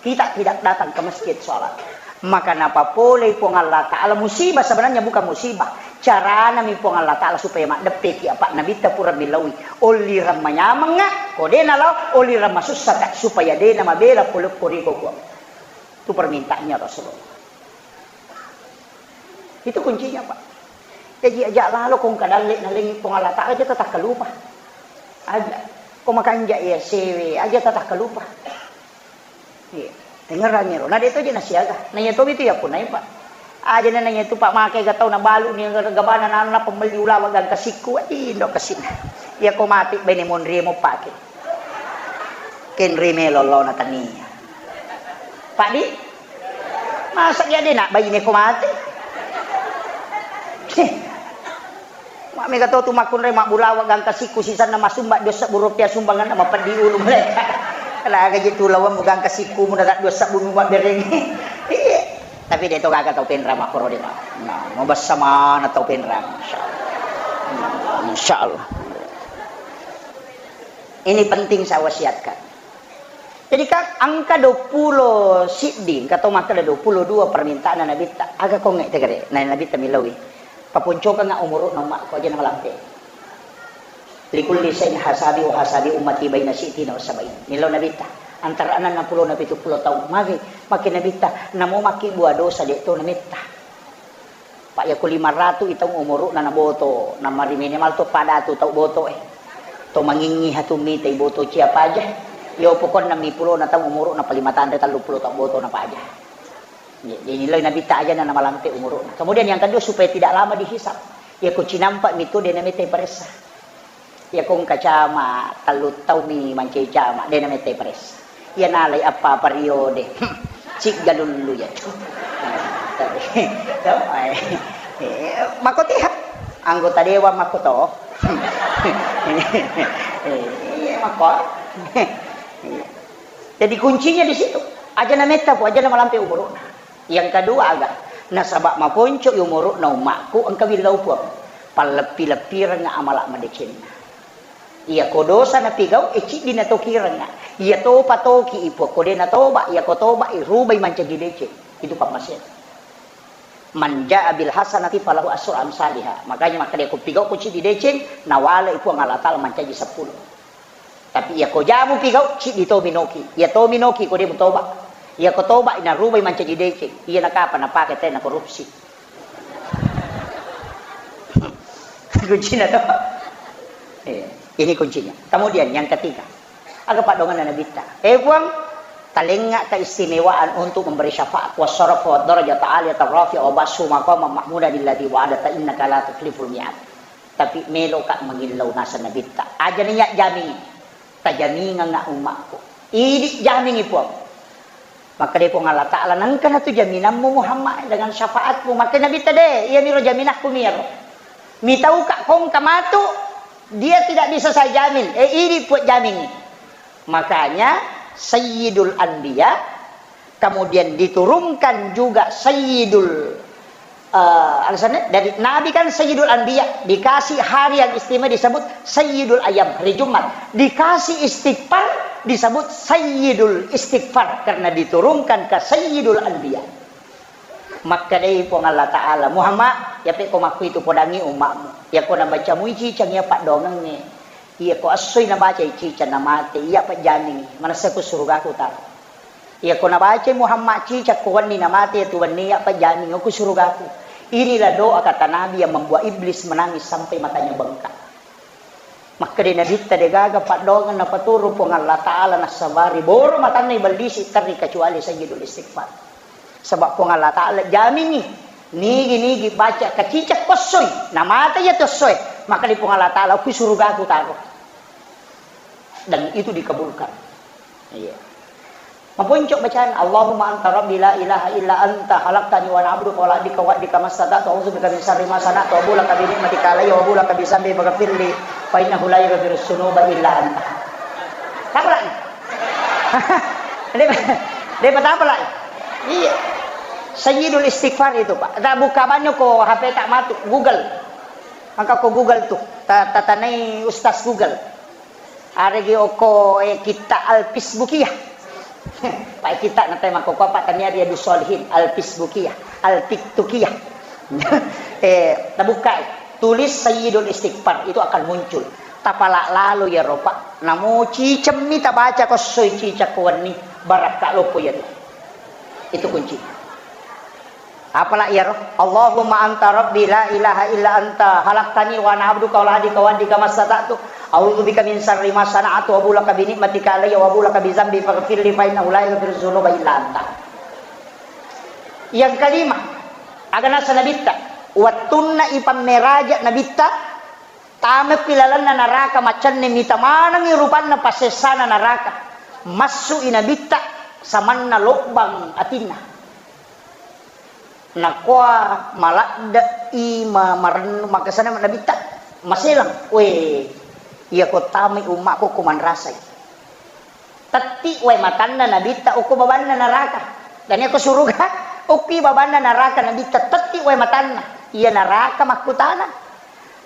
Kita tidak datang ke masjid sholat. Maka napapolei Puang Allah Ta'ala musibah, sebenarnya bukan musibah. Caranami Puang Allah Ta'ala supaya maddeppeki apa Nabitta pura millaui. Ollirang manyamengnga, ko de nalao, ollirang masussaka, supaya de namabela pole ko riko Puang. Itu permintaannya Rasulullah. Itu kuncinya, Pak. Jaji aja lalo kong kadalle nalengi Puang Allah Ta'ala, aja tatakkalupa. Aja. Ko makanja iya sewe, aja tatakkalupa. Iya. Tengerangi ro. Na de to je nasiaga. Na iya tobi tu ya punai, Pak. Aja na iya tu, Pak, make ga tau na balu ni gabana na, na pemelli ulawa gangka sikku. Indo kesina. Iya ko mati bene monri mo pake. Kenri melo lo na tania. Pak di? Masa iya de na baine ko mati? Mak mega to tu makkunrai mabbulawa gangka sikku sisanna masumba dua sebbu rupiah sumbanganna mapeddi ulu mereka. Laga je tu lawang gangka sikku muda tak dua sebbu mabbereng. Iya. Tapi de to gaga tau penra makkoro de, Pak. Nah, mabessa mana tau penra, insyaallah. Insyaallah. Ini penting saya wasiatkan. Jadi, Kak, engka duappulo siddi, engka to makkeda duappulo dua permintaanna Nabitta. Aga kongnge tegere? Na Nabitta miloi. Paponcokengnga umuru'na ummakku, aja namalampe. Likulli syai'in hasabi wa hasabi ummati baina sittina wa sab'in. Millau Nabitta. Antara enneng pulo na pitu pulo taung. Magi, makke Nabitta, namo makkibua dosa de to nametta. Pak, yako lima ratu i taung umuru'na naboto, namari minimal to pada tu tau boto e. To mangingngi hatu mitai boto cia paja. Yo pokokna mi pulo na taung umuru'na pa lima tanre tellu pulo tau boto na paja. Jadi nilai Nabitta aja na namalampe umuru'na. Kemudian yang kedua supaya tidak lama dihisab. Yako cinampa mi tu de namete paressa. Iya kong kacama, tellu taumi mancai cama, de namettai paressa. Iya nalai appa periode. Siggalullu iya tu. Tapi, eh, mako tiha. Anggota dewan mako to. Iya, mako. Iya. Jadi kuncinya di situ. Aja nametta pu, aja namalampe umuru'na. Yang kedua aga, nasaba maponco i umuru'na ummakku, engka willau Puang. Palleppi-leppirengnga amala madecenna. Iya ko dosa napigau, e ciddi natokirengnga. Iya topa toki i Puang, ko de natoba, iya ko toba i rubai mancaji deceng. Itu pammasena. Man jaa bil hasanati falahu asyru amsaliha. Makanya makkeda ko pigau ko ciddi deceng, nawale i Puang Allah Taala mancaji seppulo. Tapi iya ko jamu pigau, ciddi to minoki. Iya to minoki ko de mutoba. Iya ko toba, inarubai mancaji deceng. Iya nakapa napake tena korupsi. Kuncina to. Iya, ini kuncinya. Kemudian yang ketiga, aga paddonganna Nabitta. Eh Puang, talengnga keistimewaan untuk memberi syafaat, wasyarafa, wadarajata aliyata rafi'a, wabashu maqama mahmuda alladzi wa'adata innaka la tukhliful mi'ad. Tapi meloka mangillau naseng Nabitta. Aja niya jamingi. Tajamingengnga ummakku. Idi jamingi Puang. Makkeda Puang Allah Ta'ala, nengka natu jaminammu Muhammad dengan syafaatmu. Makkeda Nabitta de, iya miro jaminakku miro. Mitauka kongka matu, dia tidak bisa saya jamin. Eh, idi Puang jamingi. Makanya Sayyidul Anbiya Kemudian diturunkan juga Sayyidul, eh, alasannya dari Nabi kan Sayyidul Anbiya, dikasih hari yang istimewa disebut Sayyidul Ayam, hari Jumat. Dikasih istighfar disebut Sayyidul Istighfar karena diturunkan ke Sayyidul Anbiya. Makkedai Puang Allah Ta'ala, "Muhammad, yape ko makkuitu podangi ummakmu. Yako nabaca muici cangia paddoangengnge. Iya ko essoi nabacai ciceng namate, iya pejjamingi, manessa ku surugaku taro. Iya ko nabacai Muhammad ciceng ko wenni namate tu wenni, iya pejjamingi ku surugaku." Inilah doa kata Nabi yang membuat iblis menangis sampai matanya bengkak. Makkeda Nabitta degaga paddoangeng napaturu Puang Allah Ta'ala nassabari boro matanna ibellisi terri kecuali Sayyidul Istighfar. Sebab Puang Allah Ta'ala jamingi, nigi-nigi baca kacicek ko essoi, namate iya tu essoe, makkeda Puang Allah Ta'ala, "Ku surugaku taro." Dan itu dikabulkan. Iya. Maponco bacaan, "Allahumma anta rabbi la ilaha illa anta khalaqtani wa ana abduka wa abdika mastata'tu a'udzubika min syarri ma sana'tu abu'u laka bi ni'matika alayya wa abu'u laka bi dzambi faghfirli fa innahu la yaghfirudz dzunuba illa anta." Apa lagi? Dé', dé' patapalai. Iya. Sayyidul Istighfar itu, Pak. Tak buka banyak ko H P tak matu. Google. Maka ko Google tuh. Ta-, tatanai Ustaz Google. Aregi oko, eh, kitta Al-Fisbukiyah. Pak kitta natai mako apa tania Riyadus Shalihin, Al-Fisbukiyah, Al-Tiktukiyah. Eh, tabuka, tulis Sayyidul Istighfar, itu akan muncul. Tapala lalo ya ropa. Namo cicemmi tabaca ko soi cicak wenni, barakka loppo ya tu. Itu kunci. Apala iyaro? Allahumma anta rabbi la ilaha illa anta khalaqtani wa ana abduka wa ala ahdika wa wa'dika mastata'tu. A'udzubika min syarri ma sana'tu, abu'u laka bi ni'matika alayya wa abu'u laka bi dzambi faghfirli fa innahu la yaghfiru dzunuba illa anta. Yang kelima, aga nasa nabitta, wettunna ipammeraja nabitta, tamekki lalenna naraka, macenning mita manengngi rupanna passessana naraka. Massu'i nabitta samanna lobbang atinna. Nakua maladde'i ma-, marennu makasana nabitta maseleng. Weh, iya ko tamai ummakku ko manrasai. Tetti wae matanna nabitta okko babanna naraka. Dan iya ko suruga, okki babanna naraka nabitta tetti wae matanna. Iya naraka makkutana.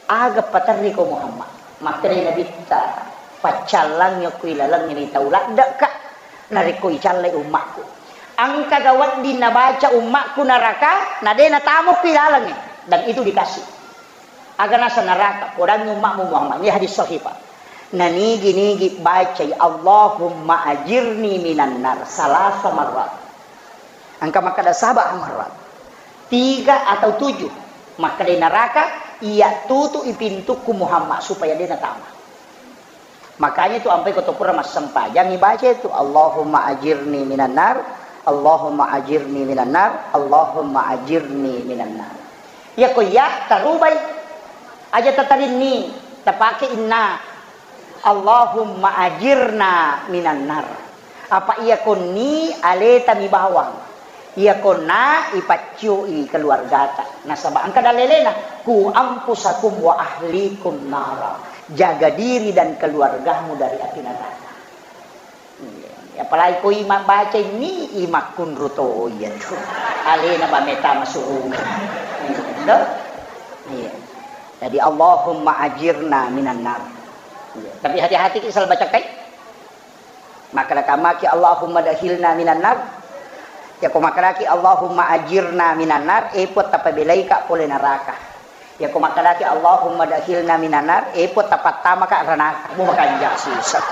Aga paterri ko Muhammad? Makkedai nabitta, paccallangi okko ilalengnge ni tau ladde'ka, narekko icallai ummakku. Engkaga wedding nabaca ummakku naraka, na de natamokki ilalengnge. Dan itu dikasih. Aga nasa naraka, podangngi ummakmu Muhammad. Ini hadis sahih, Pak. Nanigi-nigi bacai Allahumma ajirni minan nar salasa marrat. Engka makkeda saba marrat. Tiga atau tujuh. Makkeda naraka, iya tutu'i pintukku Muhammad supaya de natama. Makanya itu ampai ko to pura massempajang ibaca itu Allahumma ajirni minan nar, Allahumma ajirni minan nar, Allahumma ajirni minan nar. Iya ko iya tarubai. Aja tatarinni tapake inna. Allahumma ajirna minan nar. Apa iya konni aleta mi bawang. Iya konna ipaccioi keluargata. Nasaba engka dalelena, ku ampusakum wa ahlikum nara. Jaga diri dan keluargamu dari api neraka. Iya. Apalagi ko ima baca ini, imakkunru to iya tu. Alena ba meta masuruga. Iya. Iya. Jadi Allahumma ajirna minan nar. Iya. Tapi hati-hati ki sal baca kai. Makkeda kamaki Allahumma dakhilna minan nar. Ya ko makkedaki Allahumma ajirna minan nar, eh Puang tapabelaika pole neraka. Ya ko makkedaki Allahumma dakhilna minan nar, eh Puang tapattamaka ranaka. Mu makanja sisa.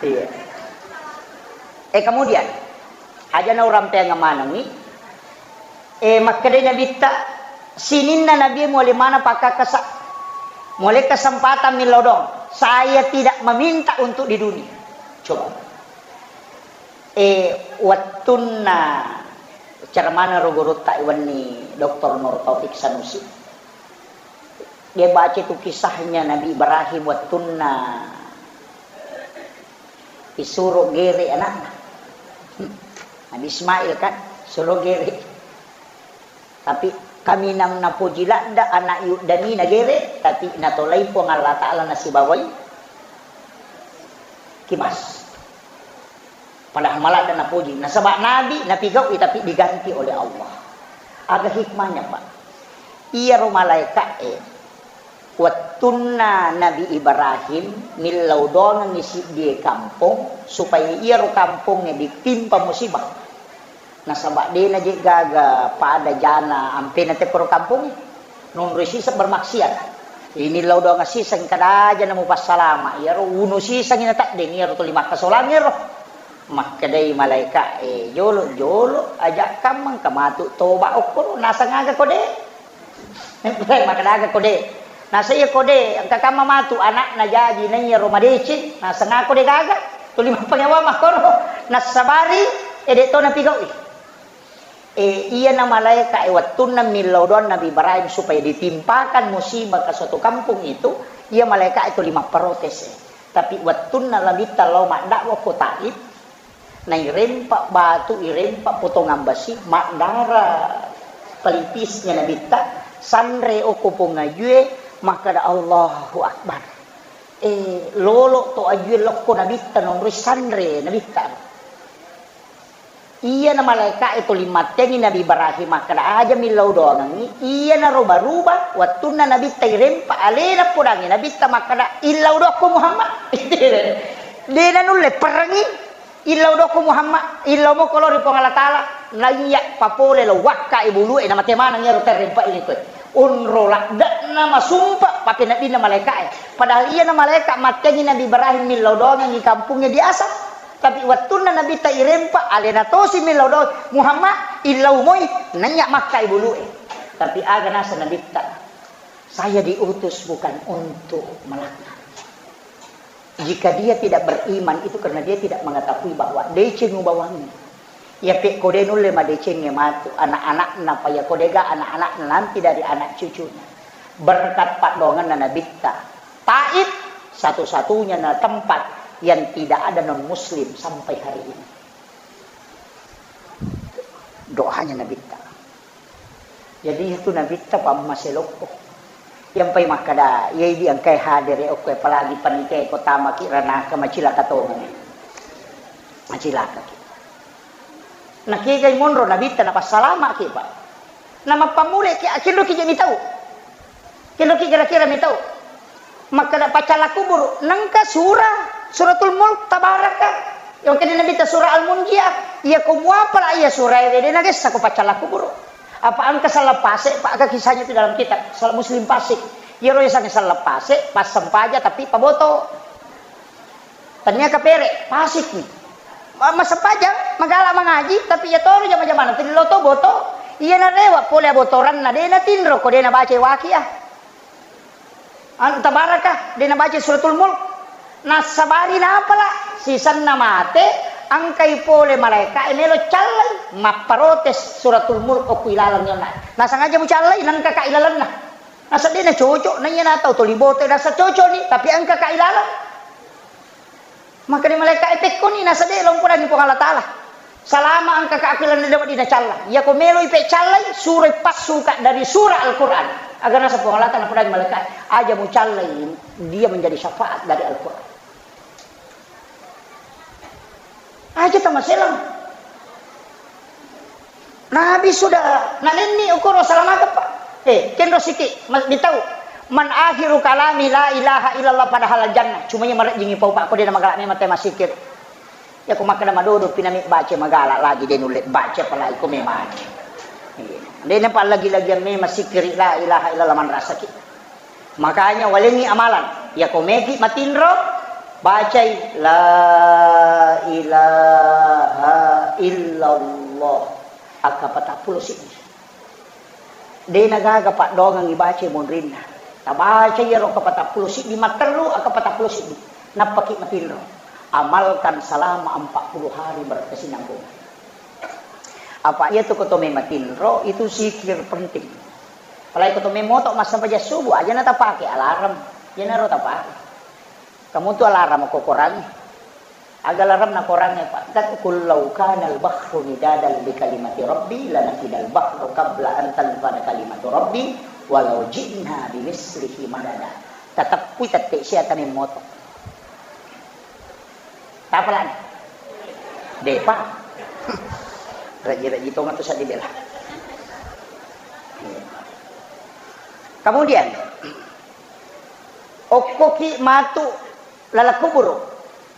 Iya. Eh kemudian, aja na urampeang manengi, eh makkedai nabitta, sininna nabi muale mana pakkakasa, muale kesempatan millau dong. Saya tidak meminta untuk di dunia. Coba. Eh, wettunna ceramana ro gurutta wenni Doktor Nur Taufik Sanusi. Dia baca tu kisahnya Nabi Ibrahim wettunna disuruh gere anakna. Nabi Ismail kan, suruh gere. Tapi kaminang napoji ladda anak yuddani nagere, tapi natolai Puang Allah Ta'ala nasibawai kimas. Padahal maladda napoji. Nasaba nabi napigau'i tapi diganti oleh Allah. Aga hikmahnya, Pak? Iyaro malaeka'e wettunna Nabi Ibrahim millau doangengngi siddie kampong supaya iyaro kampongnge ditimpa musibah. Nasaba dena je gaga pada jana ampena tekkoro kampongnge. Nonroi siseng bermaksiat. Ini lau doang siseng kada aja namu passalama. Iyaro uno siseng ina taddeng iyaro tuli makkasolang ero. Makkedai malaeka, eh, jolo, jolo, aja kammang kamatu toba okkoro, nasang aga kode. Makkeda aga kode. Nasa iya kode, engka kamma matu anakna jaji na iyaro madeceng, nasang aga kode gaga. Tuli mappangewa makkoro. Nassabari, ede to napigaui. Eh, iyana malaeka, eh, wettunna millau doang Nabi Ibrahim supaya ditimpakan musibah ke suatu kampung itu, iya malaeka itu lima protes, eh. Tapi wettunna Nabitta lao maddakwa ko Taif, nairempa batu, irempa potongan besi, maddara pelipisnya Nabitta, sanre oko pongajue, makkeda, "Allahu Akbar." Eh, lolo to ajue lokko nabitta, nonroi sanre nabitta. Iyana malaeka'e tuli mattengi Nabi Ibrahim makkeda, "Aja millau doangengngi." Iyana roba-ruba, wettunna nabitta irempa alena podangngi nabitta makkeda, "Illau dokko Muhammad." Dena nulle perengngi. Illau dokko Muhammad, illau moko lao ri Puang Allah Taala, naiya papole lao wakka e bulue, namate maneng iyaro terrempa ini koe. Onro ladde'na masumpa papeneddinna malaeka'e. Padahal iyana malaeka mattengi Nabi Ibrahim millau doangengngi kampungnge biasa. Tapi wettunna Nabitta irempa, alena tosi millau doang, "Muhammad, illau moi, naiya makka e bulue." Tapi aga naseng Nabitta, "Saya diutus bukan untuk melaknat." Jika dia tidak beriman, itu karena dia tidak mengetahui bahwa deceng ubawangngi. Iya pe ko de nulle madecengnge matu anak-anakna, pa iya ko dega anak-anakna nanti dari anak cucunya. Berkat paddoangenna Nabitta, Taif satu-satunya na tempat yang tidak ada non muslim sampai hari ini. Doanya Nabitta. Jadi itu Nabitta pammase lokko. Yang pai makkada, iya idi engkai hadere okko, apalagi panitia ko tamaki ranaka, macilaka tongeng. Macilakaki. Nakegai monro Nabitta napassalamaki, Pak. Namappammuleki, akinroki je mitau. Kenroki kira-kira mitau. Makkeda paccalla kuburu, nengka surah, Suratul Mulk, Tabaraka. Yang kena Nabitta surah Al-Munjiah. Iya ko muapala iya surah e, de nagessa ko paccalla kuburu. Apa engka sallang pase, Pak, ka kisahnya itu dalam kitab, sallang Muslim pase. Iyaro yasengnge sallang pase, passempaja tapi paboto. Tania kapere, pasikni. Ma-, massempajang, magala mangaji, tapi iya toro jama-jamana, tuli lo to boto. Iya narewa pole abotoranna, de natinro ko de nabaca Waqiah. Anu, Tabaraka, de nabaca Suratul Mulk. Nassabari napala, sisenna mate, engkai pole malaeka e melo callai, mapparotes Suratul Mulk okko ilaleng yonna. Nasengaja mucallai, nengka ka ilalenna. Nasa de nacocok, na iya natau tuli boto, nasa cocok ni, tapi engka ka ilaleng. Makkeda malaeka e, "Pekkoni, nasa de lompodangi Puang Allah Taala. Salama engka ka aku ilaleng de wedding nacalla. Iya ko meloi pe callai, suroi passuka dari surah Al-Quran." Aga nasa Puang Allah Taala napodangi malaeka e, "Aja mucallai, dia menjadi syafaat dari Al-Quran." Aja tamaselang. Nabi sudah nanenni ukuro salamakeppa. Eh, kenro siki, ma-, mitau. "Man akhiru kalami la ilaha illallah padahal jannah." Cuma iya marejjingi pau, Pak, ko de namagala memang te masikir. Iya ko makkeda madodo pinami baca magala lagi de nulle baca apalagi ko memang. Iya. De napa lagi-lagi memang sikiri la ilaha illallah manrasaki. Makanya walengngi amalan. Iya ko meki matinro, bacai la ilaha illallah. Akka patappulo siddi. De nagaga paddoangeng ibaca monrinna. Tabaca iyaro akka patappulo siddi, matterru akka patappulo siddi. Nappaki matinro. Amalkan selama empat puluh hari berkesinambungan. Apa iya tu ko to mematinro, itu sikir penting. Apalagi ko to memoto massempajang subuh, aja na tapake alarm. Iyanaro tapake. Kamu tu alarm ko korangi. Aga alarm na korangi, Pak? Kan, "Qul law kana al-bahru midadan li kalimati rabbi lanafidal bahru qabla an tanfada kalimatu rabbi walau ji'na bimislihi madada." Tateppui tette sia tane moto. Tapalani? Depa. Raji-raji tongeng tu saddi bela. Kemudian, okkoki matu laleng kuburu,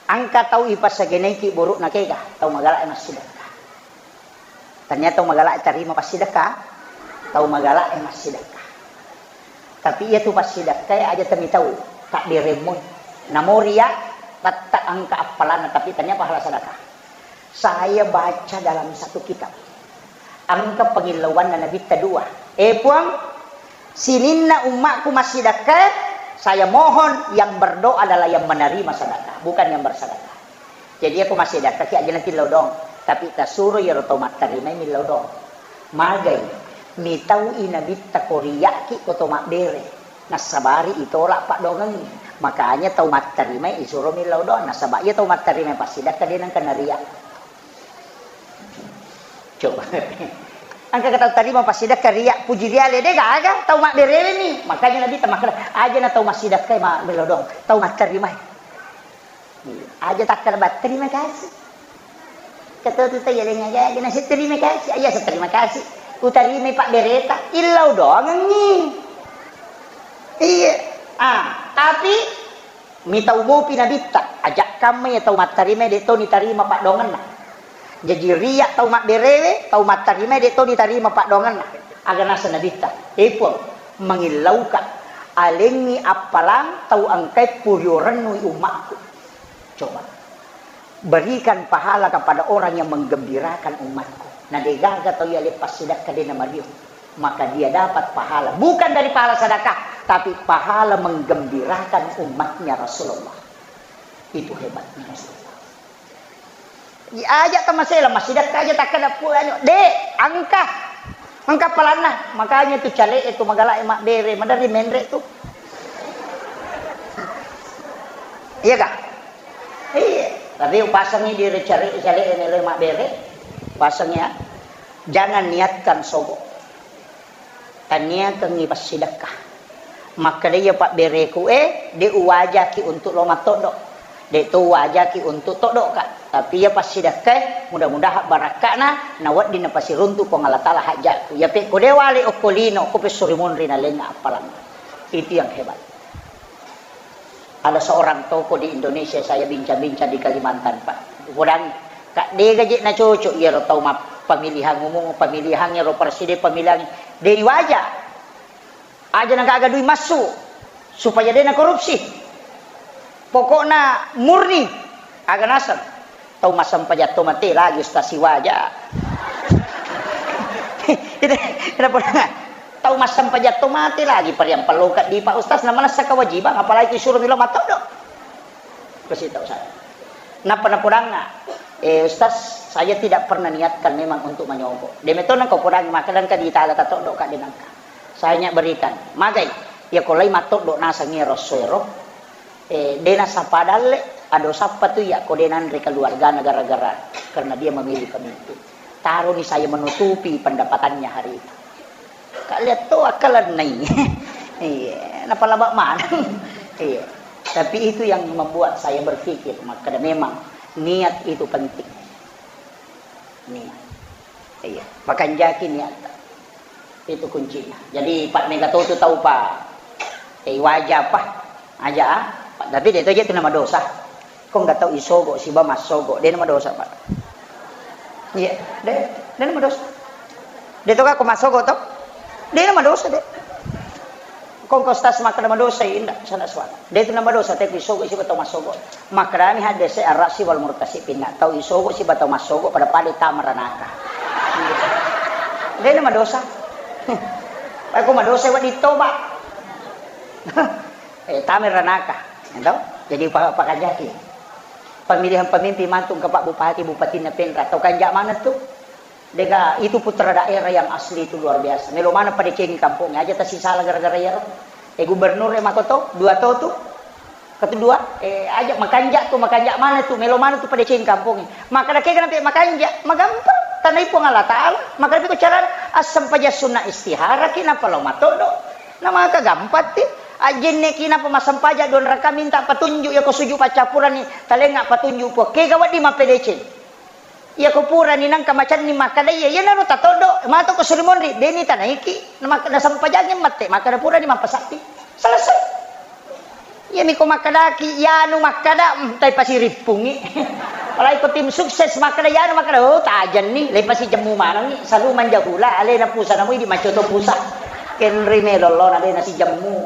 engka tau ipassagenaiki buru'na kega, tau magala e massidekka. Tania tau magala e tarima passidekka, tau magala e massidekka. Tapi iya tu passidekka e aja tamitau, takdiremmoi. Namo ria, tette engka appalanna, tapi tania pahala sedekah. Saya baca dalam satu kitab. Engka pangillauanna Nabitta dua. Eh, Puang, sininna ummakku massidekka, saya mohon yang berdoa adalah yang menerima sedekah, bukan yang bersedekah. Jadi, aku massidekka ki aja natillau dong, tapi tasuro iyaro tau mattarimai millau dong. Magai, mitau i Nabitta ko riakki ko to mabbere. Nassabari itolak paddoangengngi. Makanya tau mattarimai isuro millau doang. Nasaba iya tau mattarimai passidekka de nengka naria. Coba. Engka tau tarima passidekka ria, puji riale, de gaga, tau mabberewe mi. Makanya Nabitta makkeda, aja na tau massidekka ma melo doang, tau mattarima. Aja takkeda bat terima kasih. Kata tu tau yaleng aja, aja nasi terima kasih, aja sa terima kasih. Utarimai pabbereta, illau doangengngi. Iya. Ah, tapi mitau mopi Nabitta, ajak kamma ya tau mattarima de to nitarima paddoangenna. Jaji ria tau mabberewe, tau mattarima de to nitarima paddoangenna. Aga naseng Nabitta, e Puang, mangillauka, alengngi appalang tau engkai puriorennu ummakku. Coba. Berikan pahala kepada orang yang menggembirakan umatku. Na degaga tau yale passidekka de na mario, maka dia dapat pahala. Bukan dari pahala sedekah, tapi pahala menggembirakan umatnya Rasulullah. Itu hebatnya Rasulullah. Diajak ke masela, massidekka aja takkeda pu anu, de, angka. Engka palanna, makanya tu cale itu magala mabbere, madari menre tu. Iya kah? Iya. Tapi pasangi di cale cale ini le mabbere, pasang ya. Jangan niatkan sogo. Taniakengi passidekka. Makkeda iya pabbereku e, de uwajaki untuk lo mattoddo. De to uwajaki untuk toddoka. Tapi iya passidekkae, mudah-mudahan barakka'na nawedding napasiruntu Puang Allah Taala hajatku. Iya pekko de wale okko lino, ko pessuri monri nalenga appalang. Itu yang hebat. Ada seorang tokoh di Indonesia, saya bincang-bincang di Kalimantan, Pak. Kurang, Kak, de gaje na cocok iyaro tau ma-, pemilihan umum, pemilihan iyaro presiden, pemilihan de waja. Aja na gaga dui massu, supaya de na korupsi. Pokokna murni, aga naseng. Tau massempajang to mate lagi Ustaz siwaja. Itu, kenapa? Tau massempajang to mate lagi pariang pelloka di Pak Ustaz, na manessa kewajiban, apalagi disuruh milo matoddo. Kasih tahu saya. Napa napodangnga, eh, Ustaz, saya tidak pernah niatkan memang untuk manyogo. Demetona kau podangi maka dan ka di tala tatoddo ka denangka. Saya nya berikan. Magai, ya ko lai matoddo nasang ero soero. Eh, de nasapa dalle, ado sappa tu iya ko de nanre keluargana gara-gara karena dia memilih pemimpin. Taroni saya menutupi pendapatannya hari itu. Ka lihat to akkalennai. Iya, napalaba maneng. Iya. Tapi itu yang membuat saya berpikir, makkeda memang niat itu penting. Niat. Iya, makanjaki niat. Itu kuncinya. Jadi, Pak, mega to tu tau, Pak. Eh, waja, Pak. Aja, ah. Pak, tapi de to je tu nama dosa. Ko nggak tau isogo, siba massogo. De nama dosa, Pak. Iya, de, de nama dosa. De to ka ko massogo to? De nama dosa, de. Ko engka ustaz makkeda madosa, inda, sana suara. De tu nama dosa, te ku isogo, siba tau massogo. Makkedani hadese arrasi wal murtasi pinna. Tau isogo siba tau massogo pada-pada tama ranaka. Dena madosa. Aku madosa wedding toba. Eh, tama ranaka. Ento? Jadi pa-, pakajaki. Pemilihan pemimpin mantung ke Pak Bupati, Bupatina Penra. Tau kanja mana tu? Dega, itu putra daerah yang asli itu luar biasa. Melo mana padecengi kampung aja tasisala gara-gara iyaro. Eh, gubernur e makoto, dua to tu. Ketu dua, eh, aja makanja tu, makanja mana tu, melo mana tu padecengi kampung. Maka dake kenapa makanja, magampang. Tanai Puang Allah Taala. Maka dake ko cara asam paja sunnah istihara ki napa lo matodo. Nama kagampang ti. Ajenne ki napa masampaja don raka minta patunjuk ya ko suju pacapuran ni talenga patunjuk Puang. Kega wedding mapedeceng. Iya ko purani nangka macenning makkeda iya, iyanaro tatoddo, mato ko suri monri, deni tanaiki, namak-, nasempajangi mette, makkeda purani mappasatti. Selesai. Iyami ko makkedaki, iyanu makkeda, mm, tai pasirippungi. Apalagi ko tim sukses makkeda, iyanu makkeda, oh, tajenni, lepa sijemmu manengi, salu manjahula, alena pusa namu idi macoto pusa. Kenri melo lona dena sijemmu.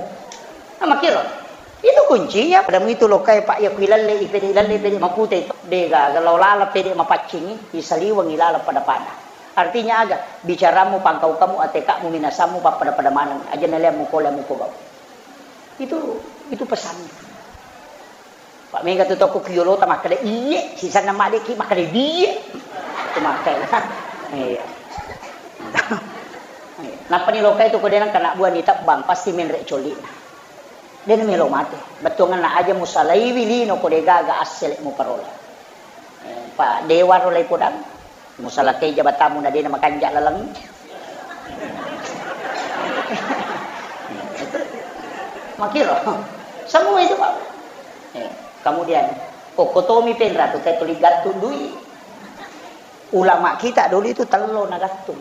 Nah, makkiro. Itu kuncinya, pada mu itu lokai, Pak, ya, kui lalle, ipede lalle, pede mapute itu. Dega, kalau lala pede mapaccingi, isaliwangi lala pada-pada. Artinya aga, bicaramu, pangkau kamu, atekamu, minasamu, pada-pada maneng. Aja naliamu, kola mu pogau. Itu, itu pesannya. Pak, mega tu toko kiolo ta makkeda, iye, sisanna madeki makkeda, iye. Itu makkeda. Iya. Nappa ni lokai tu ko denang kena buah ni tebbang, pasti menrek coli. Dena melo mate. Bettuanganna aja musalaiwi lino ko degaga assele muparola. Eh, pa dewa ro lai podang. Musalakai jabatamu na dena makanja laleng. Makiro. Semua itu, Pak. Eh, kemudian, kokkotomi penra tu, tuli gattu dui. Ulama kita dulu itu tello nagattung.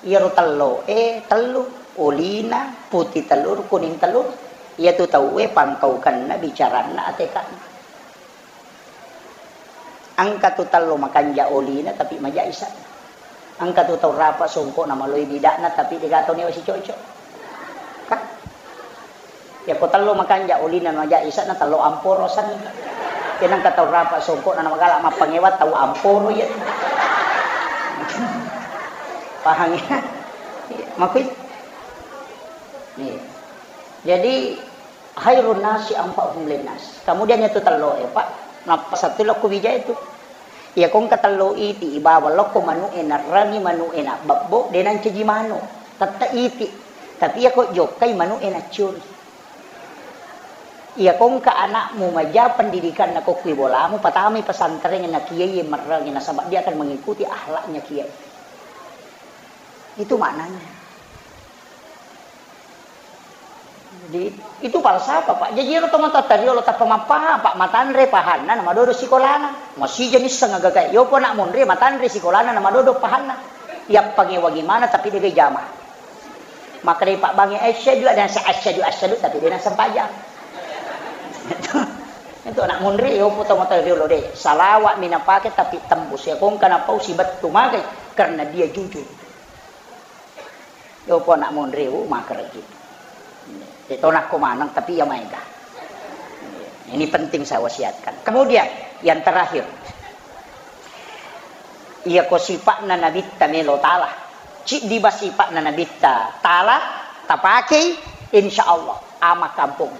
Iyaro tello, eh, tellu. Olina, putih telur, kuning telur. Iya tu tauwe pangkaukenna, bicaranna, atekana. Engka tu tello makanja olina tapi maja isa'na. Engka tu tau rapa songkokna maloi bidakna tapi dega tau newa sicocok. Kan? Yako tello makanja olina maja isa'na tello amporo sanna. Kena engka tau rapa songkokna namagala mappangewa tau amporo iya. Paham ya? Makui? Nih. Jadi khairun nasi anfa'uhum linnas. Kemudian itu tello e, Pak. Nappa satu lokko bija itu. Iya kongka tello iti ibawa lokko manu e narrangi manu e na bebbo de nancaji manu. Tette iti. Tapi iya ko jokkai manu e nacioni. Iya kongka anakmu maja pendidikan na kokkui bolamu patami pesantren na kiai merrangi nasaba dia akan mengikuti akhlaknya kiai. Itu maknanya. Jadi, itu falsafah, Pak. Jaji, ero tomatoatta riolo tappa mappaha, Pak, matanre pahanna, na madodo sikolana. Masija nisseng agaga, yopo anak monri, matanre sikolana, na madodo pahanna. Yappangewangi mana, tapi dega jama. Maka dari Pak Bangi, asyhadu, ada yang asyhadu, asyhadu, tapi dia nasempajang. Itu, itu anak monri, yopo tomatoatta riolo de. Salawat mina pake, tapi tembus. Ya, kongka napau si bettu magai, karena dia jujur. Yopo anak monri, uh, makereki. Tetona ko maneng, tapi iya maega. Ini penting saya wasiatkan. Kemudian, yang terakhir. Iya ko sipa'na nabitta melo tala. Ciddi ba sipa'na nabitta tala, tapakei, insya Allah, ama kampung.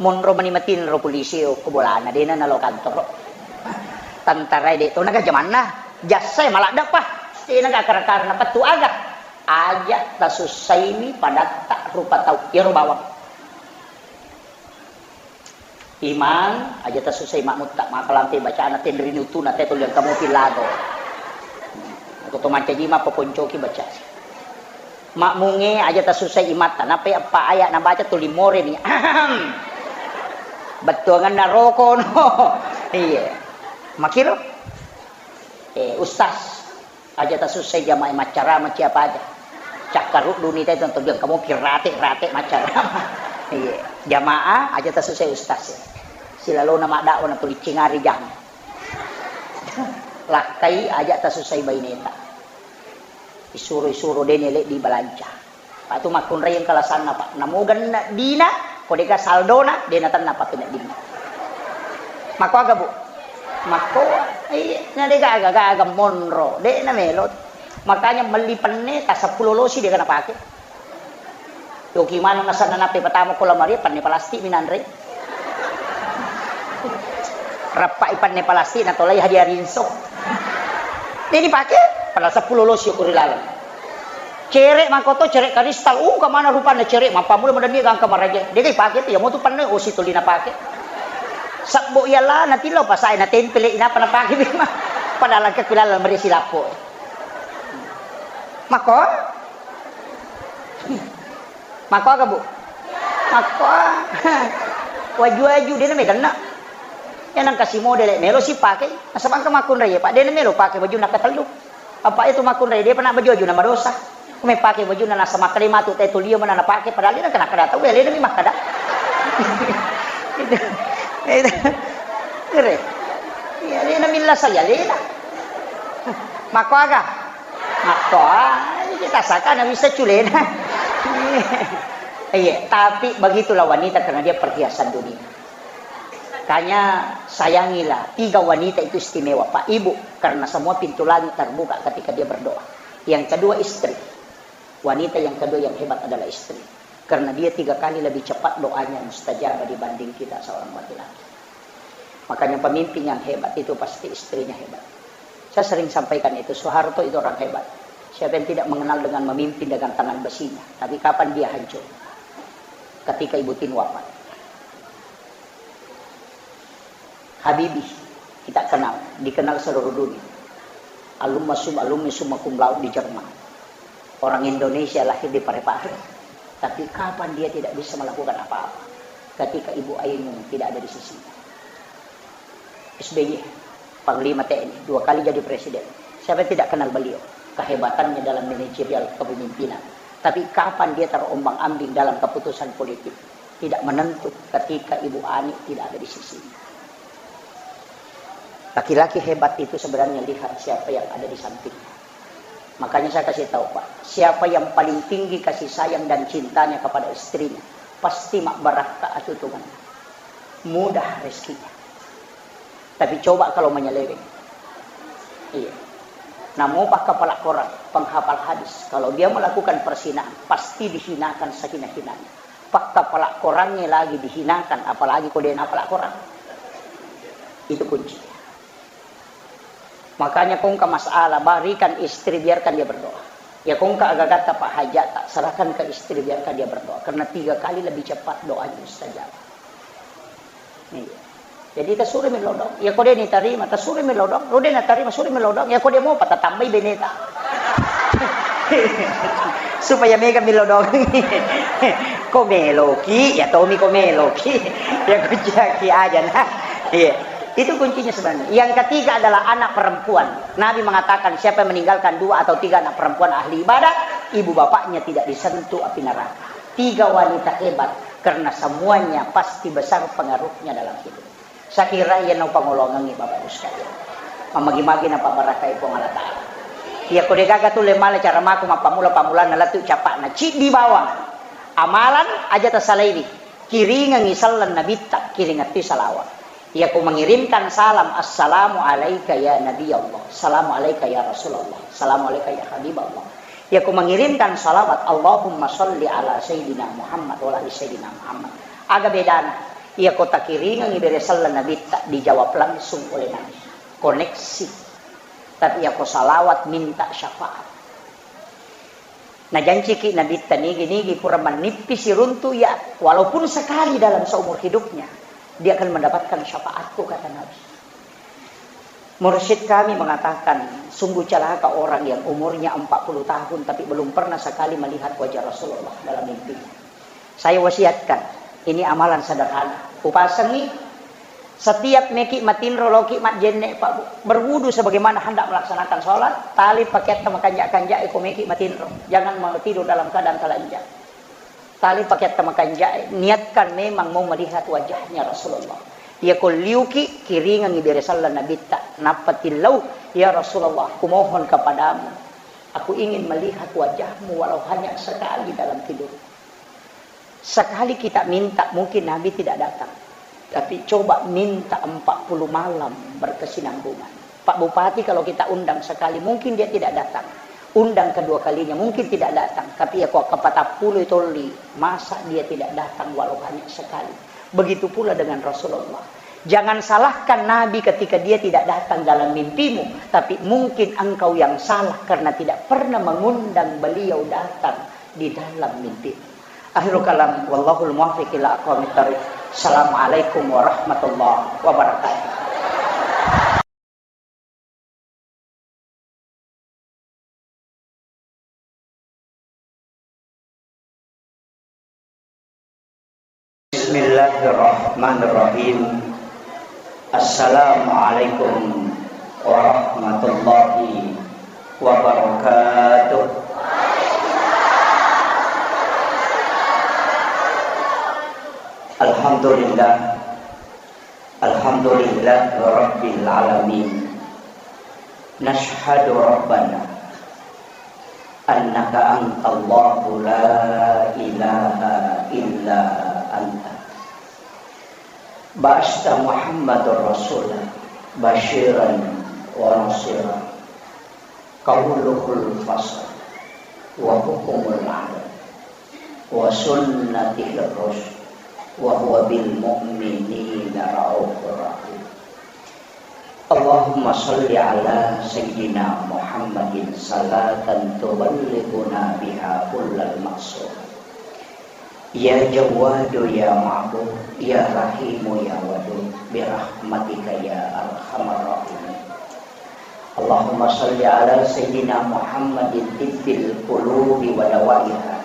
Monro mani matinro polisi ko bolana, dena nalo kantoro. Tentara de to naga jamanna, jassai maladdepa. Dena ga kara-kara na pettu aga. Aja tasussaimi padatta rupa tau. Iyaro bawang. Imang, aja tasussai makmutta, makalampe bacana tenri nutuna te tuliang kamu pilago. Aku to mancaji ma paponcoki baca. Makmunge aja tasussai imatta, nape eppa aya nabaca tuli moreni. Ahem. Bettuanganna roko no. Iya. Makiro? Eh, Ustaz, aja tasussai jamaah maccarama siapa aja. Cakkaruddu ni te tonton biang kamu pirate-rate maccarama. Iya. Jamaah aja tasussai Ustaz. Silalona maddawa na tuli cingari jang. Lakkai aja tasussai baineta. Isuro-isuro dene leddi balanca. Patu makkunrai engka lasanna, Pak. Namo genne dina, ko deka saldona, dena tenna pake neddinna. Makko aga, Bu? Makko, iya, na deka aga-aga monro, de na melo. Makanya melli penne ta seppulo losi deka napake. Yoki maneng nasanna nappe patama ko lamaria, penne palastik minanre. Rappai panne palastik, natolai hadiah rinso. Ini pake, padahal seppulo losi ko ri laleng. Cere mangkoto, cere karistal, uh, kamana rupanna cere, mappamula madanni gangka maraja. Degai pake tu, ya mau tu panne, oh, si tuli napake. Sabbo iya la, natillo pasai, natempele, inapa napake, bima. Padahal ke kulaleng meri silappo. Mako? Makko aga, Bu? Makko. Waju-waju, dena medanna. Ya nang kasi modele, melo si pake. Nasaba engka makkunrai, Pak, dena melo pake baju nakatellu. Apa itu makkunrai, dia pernah baju-waju nama dosa. Kume pake baju na nasa makkale matu te tulia mana napake, padahal dia kena kada tahu, ya, lena mi makkada. Itu. Itu. Kere. Ya, lena milla saya, lena. Makko aga? Makko, ah, kita saka na bisa culena. Iya, tapi begitulah wanita karena dia perhiasan dunia. Makanya sayangilah, tiga wanita itu istimewa, Pak, Ibu, karena semua pintu langit terbuka ketika dia berdoa. Yang kedua istri. Wanita yang kedua yang hebat adalah istri. Karena dia tiga kali lebih cepat doanya mustajab dibanding kita seorang laki-laki. Makanya pemimpin yang hebat itu pasti istrinya hebat. Saya sering sampaikan itu, Soeharto itu orang hebat. Siapa yang tidak mengenal dengan memimpin dengan tangan besinya? Tapi kapan dia hancur? Ketika Ibu Tin wafat. Habibie, kita kenal, dikenal seluruh dunia. Alumma sum, alumni summa cum laude di Jerman. Orang Indonesia lahir di Parepare, tapi kapan dia tidak bisa melakukan apa-apa ketika Ibu Ainun tidak ada di sisinya? S B Y, Panglima T N I, dua kali jadi presiden. Siapa yang tidak kenal beliau? Kehebatannya dalam manajerial kepemimpinan. Tapi kapan dia terombang-ambing dalam keputusan politik? Tidak menentu ketika Ibu Ani tidak ada di sisinya. Laki-laki hebat itu sebenarnya lihat siapa yang ada di sampingnya. Makanya saya kasih tahu, Pak, siapa yang paling tinggi kasih sayang dan cintanya kepada istrinya, pasti mak barakka atutungan. Mudah rezekinya. Tapi coba kalau menyeleweng. Iya. Namu pak kepala korang, penghafal hadis, kalau dia melakukan perzinahan, pasti dihinakan sehina-hinanya. Pak kepala korangnya lagi dihinakan, apalagi kau dia napala korang. Itu kuncinya. Makanya kongka masalah, berikan istri, biarkan dia berdoa. Ya kongka agagatta Pak Hajat, tak serahkan ke istri, biarkan dia berdoa. Karena tiga kali lebih cepat doanya mustajab. Iya. Jadi tasuri melodong. Ya kode ni tarima, tasuri melodong. Rode na tarima, suri melodong. Ya kode mau patatambai beneta. Supaya mega melodong. Ko meloki, ya tomi ko meloki. Ya kuciaki aja nah. Iya. Itu kuncinya sebenarnya. Yang ketiga adalah anak perempuan. Nabi mengatakan, siapa yang meninggalkan dua atau tiga anak perempuan ahli ibadah, ibu bapaknya tidak disentuh api neraka. Tiga wanita hebat, karena semuanya pasti besar pengaruhnya dalam hidup. Saya kira iya nau pangolongangi Bapak Ibu sekalian. Mamagi-magi na pabarakai Puang Allah Ta'ala. Iya ko degaga tu le male cara maku mappamula-pamulana latu capakna. Ciddi bawang. Amalan aja tasalaiwi. Kiringengngi sallang nabitta, kiringettui salawat. Iya ku mengirimkan salam, "Assalamu alaika ya Nabi Allah, assalamu alaika ya Rasulullah, assalamu alaika ya Habib Allah." Iya ku mengirimkan salawat, "Allahumma salli ala Sayyidina Muhammad wa ala ali Sayyidina Muhammad." Aga bedana? Iya ko takiringengngi bere sallang nabitta, dijawab langsung oleh Nabi. Koneksi. Tapi iya ko salawat minta syafaat. Najanciki Nabitta nigi-nigi pura mannippi siruntu iya, walaupun sekali dalam seumur hidupnya, dia akan mendapatkan syafaatku, kata Nabi. Mursyid kami mengatakan, sungguh celaka orang yang umurnya empat puluh tahun tapi belum pernah sekali melihat wajah Rasulullah dalam mimpinya. Saya wasiatkan, ini amalan sederhana. Upasengi, setiap meki matinro, loki majjenne, Pak, berwudu sebagaimana hendak melaksanakan sholat, tali pakeatta makanja-kanja, iko meki matinro. Jangan mau tidur dalam keadaan telanjang. Tali pakeatta makanja, niatkan memang mau melihat wajahnya Rasulullah. Iya ko liuki, kiringengngi bere sallang nabitta, nappa tillau, "Ya Rasulullah, kumohon kepadamu, aku ingin melihat wajahmu walau hanya sekali dalam tidur." Sekali kita minta, mungkin Nabi tidak datang. Tapi coba minta empat puluh malam berkesinambungan. Pak Bupati kalau kita undang sekali, mungkin dia tidak datang. Undang kedua kalinya, mungkin tidak datang. Tapi iya ko kapatappulo tolli, masa dia tidak datang walau hanya sekali? Begitu pula dengan Rasulullah. Jangan salahkan Nabi ketika dia tidak datang dalam mimpimu, tapi mungkin engkau yang salah karena tidak pernah mengundang beliau datang di dalam mimpimu. Akhirul kalam, wallahul muwaffiq ila aqwamit thariq. Assalamualaikum warahmatullahi wabarakatuh. Bismillahirrahmanirrahim. Assalamualaikum warahmatullahi wabarakatuh. Alhamdulillah. Alhamdulillah Rabbil Alamin. Nashhadu Rabbana annaka antallahu la ilaha illa anta. Ba'asta Muhammadar Rasula basyiran wa nasira. Qauluhul fasl wa hukmul adl wa sunnatihir rusyd wa huwa bil mu'minina raufur rahim. Allahumma shalli ala sayyidina Muhammadin salatan tuballighuna biha kullal maqsud. Ya Jawwadu ya Ma'bud, ya Rahimu ya Wadud, bi rahmatika ya arhamar rahimin. اللهم صل على سيدنا محمد طب القلوب ودوائها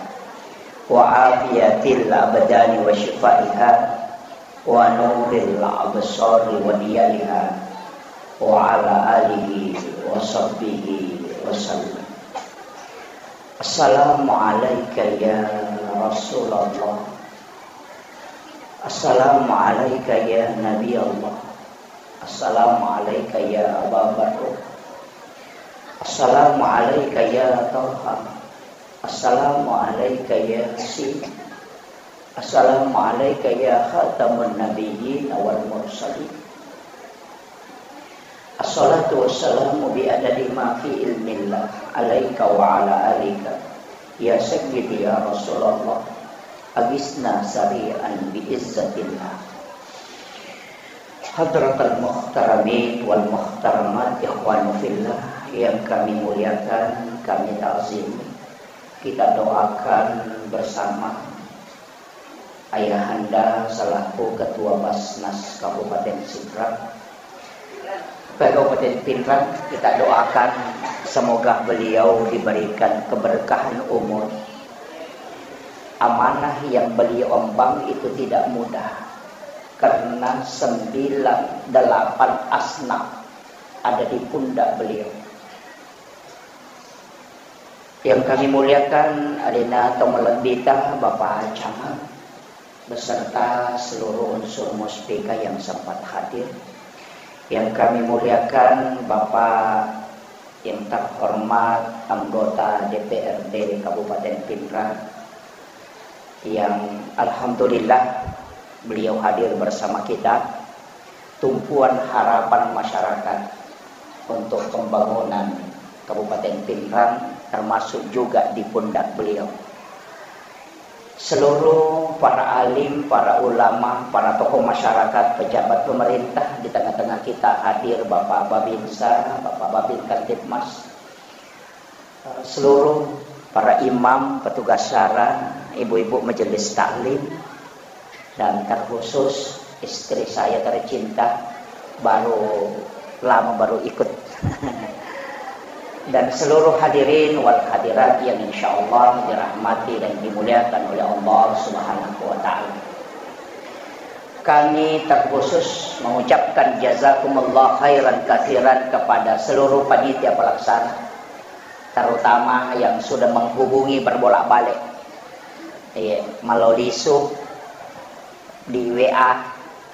وعافية الأبدان وشفائها ونور الأبصار وضيائها وعلى آله وصحبه وسلم. السلام عليك يا رسول الله. السلام عليك يا نبي الله. السلام عليك يا أبا بكر. السلام عليك يا طه. السلام عليك يا ياسين. السلام عليك يا خاتم النبيين والمرسلين. الصلاة والسلام بعدد ما في علم الله عليك وعلى آلك. يا سيدي يا رسول الله، أغثنا سريعا بعزة الله. Hadratal muhtaramin wal muhtaramat, ikhwanu fillah yang kami muliakan, kami ta'zimi, kita doakan bersama Ayahanda selaku Ketua Basnas Kabupaten Sidrap, Kabupaten Pinrang, kita doakan semoga beliau diberikan keberkahan umur. Amanah yang beliau emban itu tidak mudah, karena sembilan, delapan asnaf ada di pundak beliau. Yang kami muliakan, alena to malebbita, Bapak Camat, beserta seluruh unsur Muspika yang sempat hadir. Yang kami muliakan, Bapak yang terhormat anggota D P R D Kabupaten Pinrang, yang alhamdulillah beliau hadir bersama kita, tumpuan harapan masyarakat untuk pembangunan Kabupaten Pinrang, termasuk juga di pundak beliau. Seluruh para alim, para ulama, para tokoh masyarakat, pejabat pemerintah di tengah-tengah kita hadir, Bapak Babinsa, Bapak Babin Kamtibmas, seluruh para imam, petugas syara, ibu-ibu majelis taklim, dan terkhusus istri saya tercinta, baru lama baru ikut. Dan seluruh hadirin wal hadirat yang insya Allah dirahmati dan dimuliakan oleh Allah Subhanahu wa Ta'ala. Kami terkhusus mengucapkan jazakumullah khairan katsiran kepada seluruh panitia pelaksana, terutama yang sudah menghubungi berbolak-balik. Iya, malolisu di W A,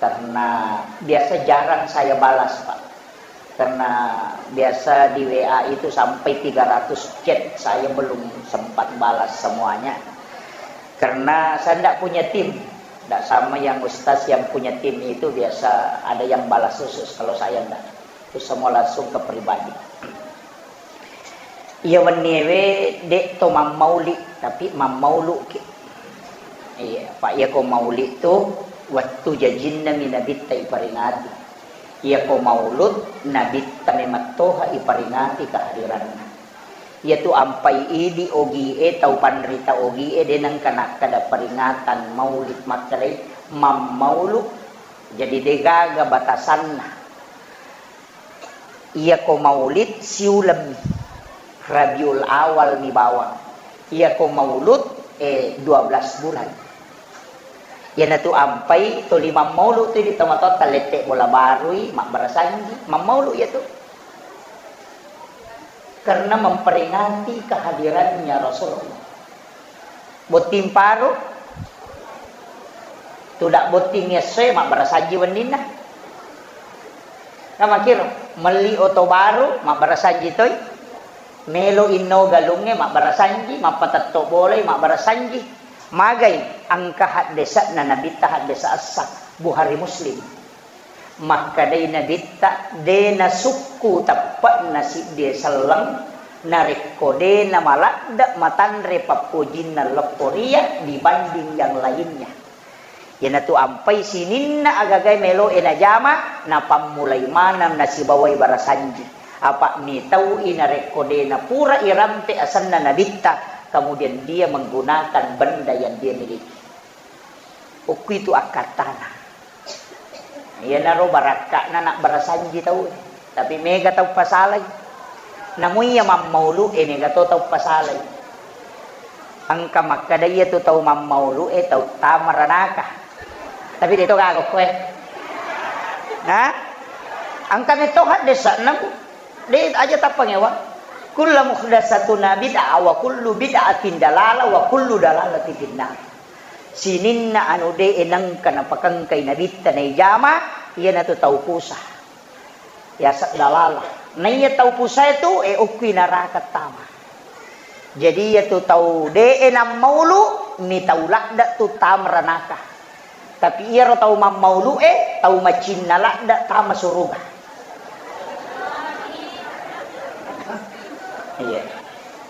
karena biasa jarang saya balas, Pak. Karena biasa di W A itu sampai tiga ratus chat, saya belum sempat balas semuanya. Karena saya ndak punya tim, ndak sama yang ustaz yang punya tim itu, biasa ada yang balas khusus, kalau saya ndak. Itu semua langsung ke pribadi. Iya, wenniewe de' to mammauli, tapi mammauluki. Iya, Pak, iya ko mauli tu wettu jajinna mi Nabitta iperingati. Iya ko maulud, Nabitta memettoha iperingati kehadiranna. Iya tu ampai idi ogie, tau panrita ogie, de' nengka nakkeda peringatan maulid, makkedai mammaulu. Jadi de' gaga batasanna. Iya ko maulid siulemmi, Rabiul Awal mi bawang. Iya ko maulud, eh, dua belas bulan. Iyanatu ampai toli mammaulu tu di tomatoatta lette bola barui, mabbarasanji, mammaulu iya tu. Karena memperingati kehadirannya Rasulullah. Botting paru, tudak botting essoe, mabbarasanji wenninna. Namakiro, melli oto baru, mabbarasanji toi. Melo inno galungnge, mabbarasanji, mappatetto bolai, mabbarasanji. Magai engka haddese'na Nabitta, haddese' essa, Bukhari Muslim. Makkedai Nabitta, de' nasukku teppe'na siddie selleng, narekko de' namaladde' matanre pappojinna leppo ria dibanding yang lainnya. Iyanatu ampai sininna agagae melo'e najama, napammulai maneng nasibawai barasanji. Apa' mitau'i narekko de' napura irampe asenna Nabitta, kemudian dia menggunakan benda yang dia miliki. Okkuitu akkattana. Iyanaro barakka'na nabbarasanji tau, tapi mega tau pasalai. Namu iya mammaulu e mega to tau pasalai. Engka makkeda iya tu tau mammaulu e tau tama ranaka. Tapi de to gaga koe. Nah, engka metto haddesanna ku. De aja tappangewa. Kullu muhdatsatuna bid'ah wa kullu bid'atin dalalah wa kullu dalalatin finnar. Sininna anu de nengka napakengkai nabitta naijama, iyanatu tau pusa. Yaseng dalalah. Naiya tau pusae tu, e, okkui naraka tama. Jadi iyatu tau de'e nammaulu, mi tau ladde tu tama ranaka. Tapi iyaro tau mammaulu e, tau macinna ladde tama suruga. Iya.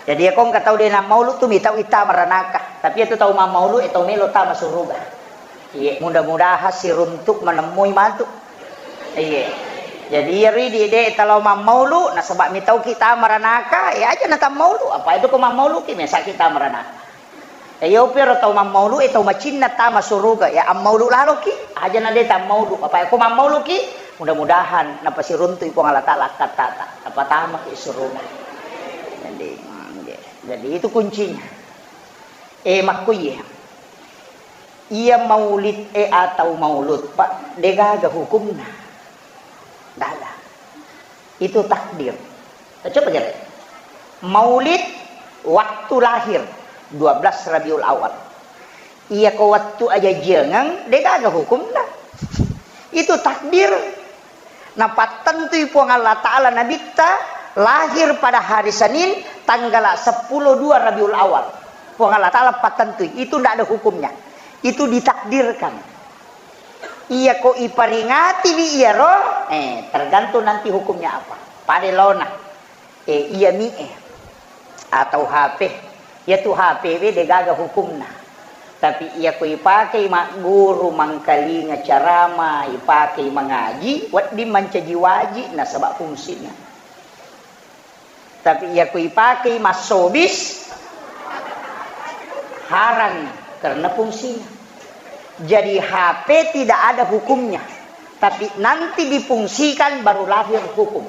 Jadi iyako engka tau de nammaulu tu mi tau itama ranaka. Tapi iyatu tau mammaulu e, tau melo tama suruga. Iya, mudah-mudahan siruntuk manemmui matu. Iya. Jadi iyaro idi de talo mammaulu, nasaba mitauki tama ranaka, ya aja na tammaulu. Apa itu ko mammauluki, mesaki tama ranaka. Ya, yo piaro tau mammaulu, e tau macinna tama suruga, ya ammaulu laloki, aja na de tammaulu. Apa ko mammauluki, mudah-mudahan napasiruntuk Puang Allah Taala akkattata, napatamaki suruga. Jadi, mm, iya. Jadi itu kuncinya. Eh, makkuye. Iya maulid e atau maulud, Pak, degaga hukumna. Dada. Itu takdir. Coba gere. Maulid waktu lahir dua belas Rabiul Awal. Iya ko waktu aja jengeng, degaga hukumna. Itu takdir. Napattentui Puang Allah Ta'ala Nabitta lahir pada hari Senin, tanggal sepuluh dua Rabiul Awal. Puang Allah Ta'ala pattentui, itu ndak ada hukumnya. Itu ditakdirkan. Iya ko iperingatiwi iyaro, eh, tergantung nanti hukumnya apa. Pada lona. E, iya mi e. Atau H P. Iyatu H P we degaga hukumna. Tapi iya ko ipakei magguru, mangkalinga carama, ipakei mangaji, wedding mancaji waji nasaba fungsina. Tapi iya ko ipakei massobis, haram karena fungsina. Jadi H P tidak ada hukumnya. Tapi nanti difungsikan baru lahir hukum.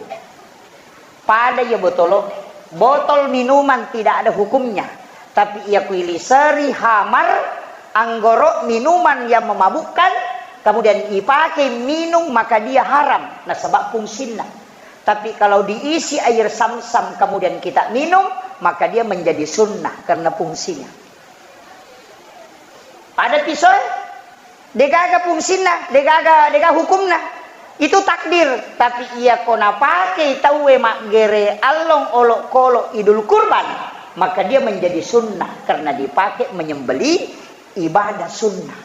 Pada iya botolo, botol minuman tidak ada hukumnya. Tapi iya kuiliseri hamar, anggoro, minuman yang memabukkan, kemudian dipakai minum, maka dia haram. Nasaba fungsinna. Tapi kalau diisi air samsam kemudian kita minum, maka dia menjadi sunnah karena fungsinya. Pada pisau, degaga fungsinna, degaga, degaga hukumna. Itu takdir. Tapi iya ko napakei tauwe maggere allong olokolo Idul Kurban, maka dia menjadi sunnah karena dipakai menyembelih ibadah sunnah.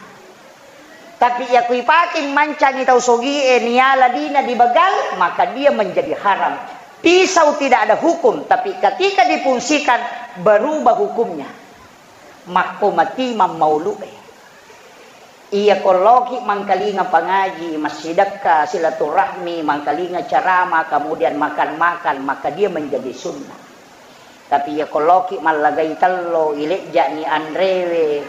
Tapi iya ko ipakei mancangi tau sogie niala dina dibegal, maka dia menjadi haram. Pisau tidak ada hukum, tapi ketika difungsikan berubah hukumnya. Makko mati mammaulu'e. Iya ko loki mangkalinga pangaji, massidekka, silaturahmi, mangkalinga carama, kemudian makan-makan, maka dia menjadi sunnah. Tapi iya ko loki mallagai tello, ilejja'ni anrewe,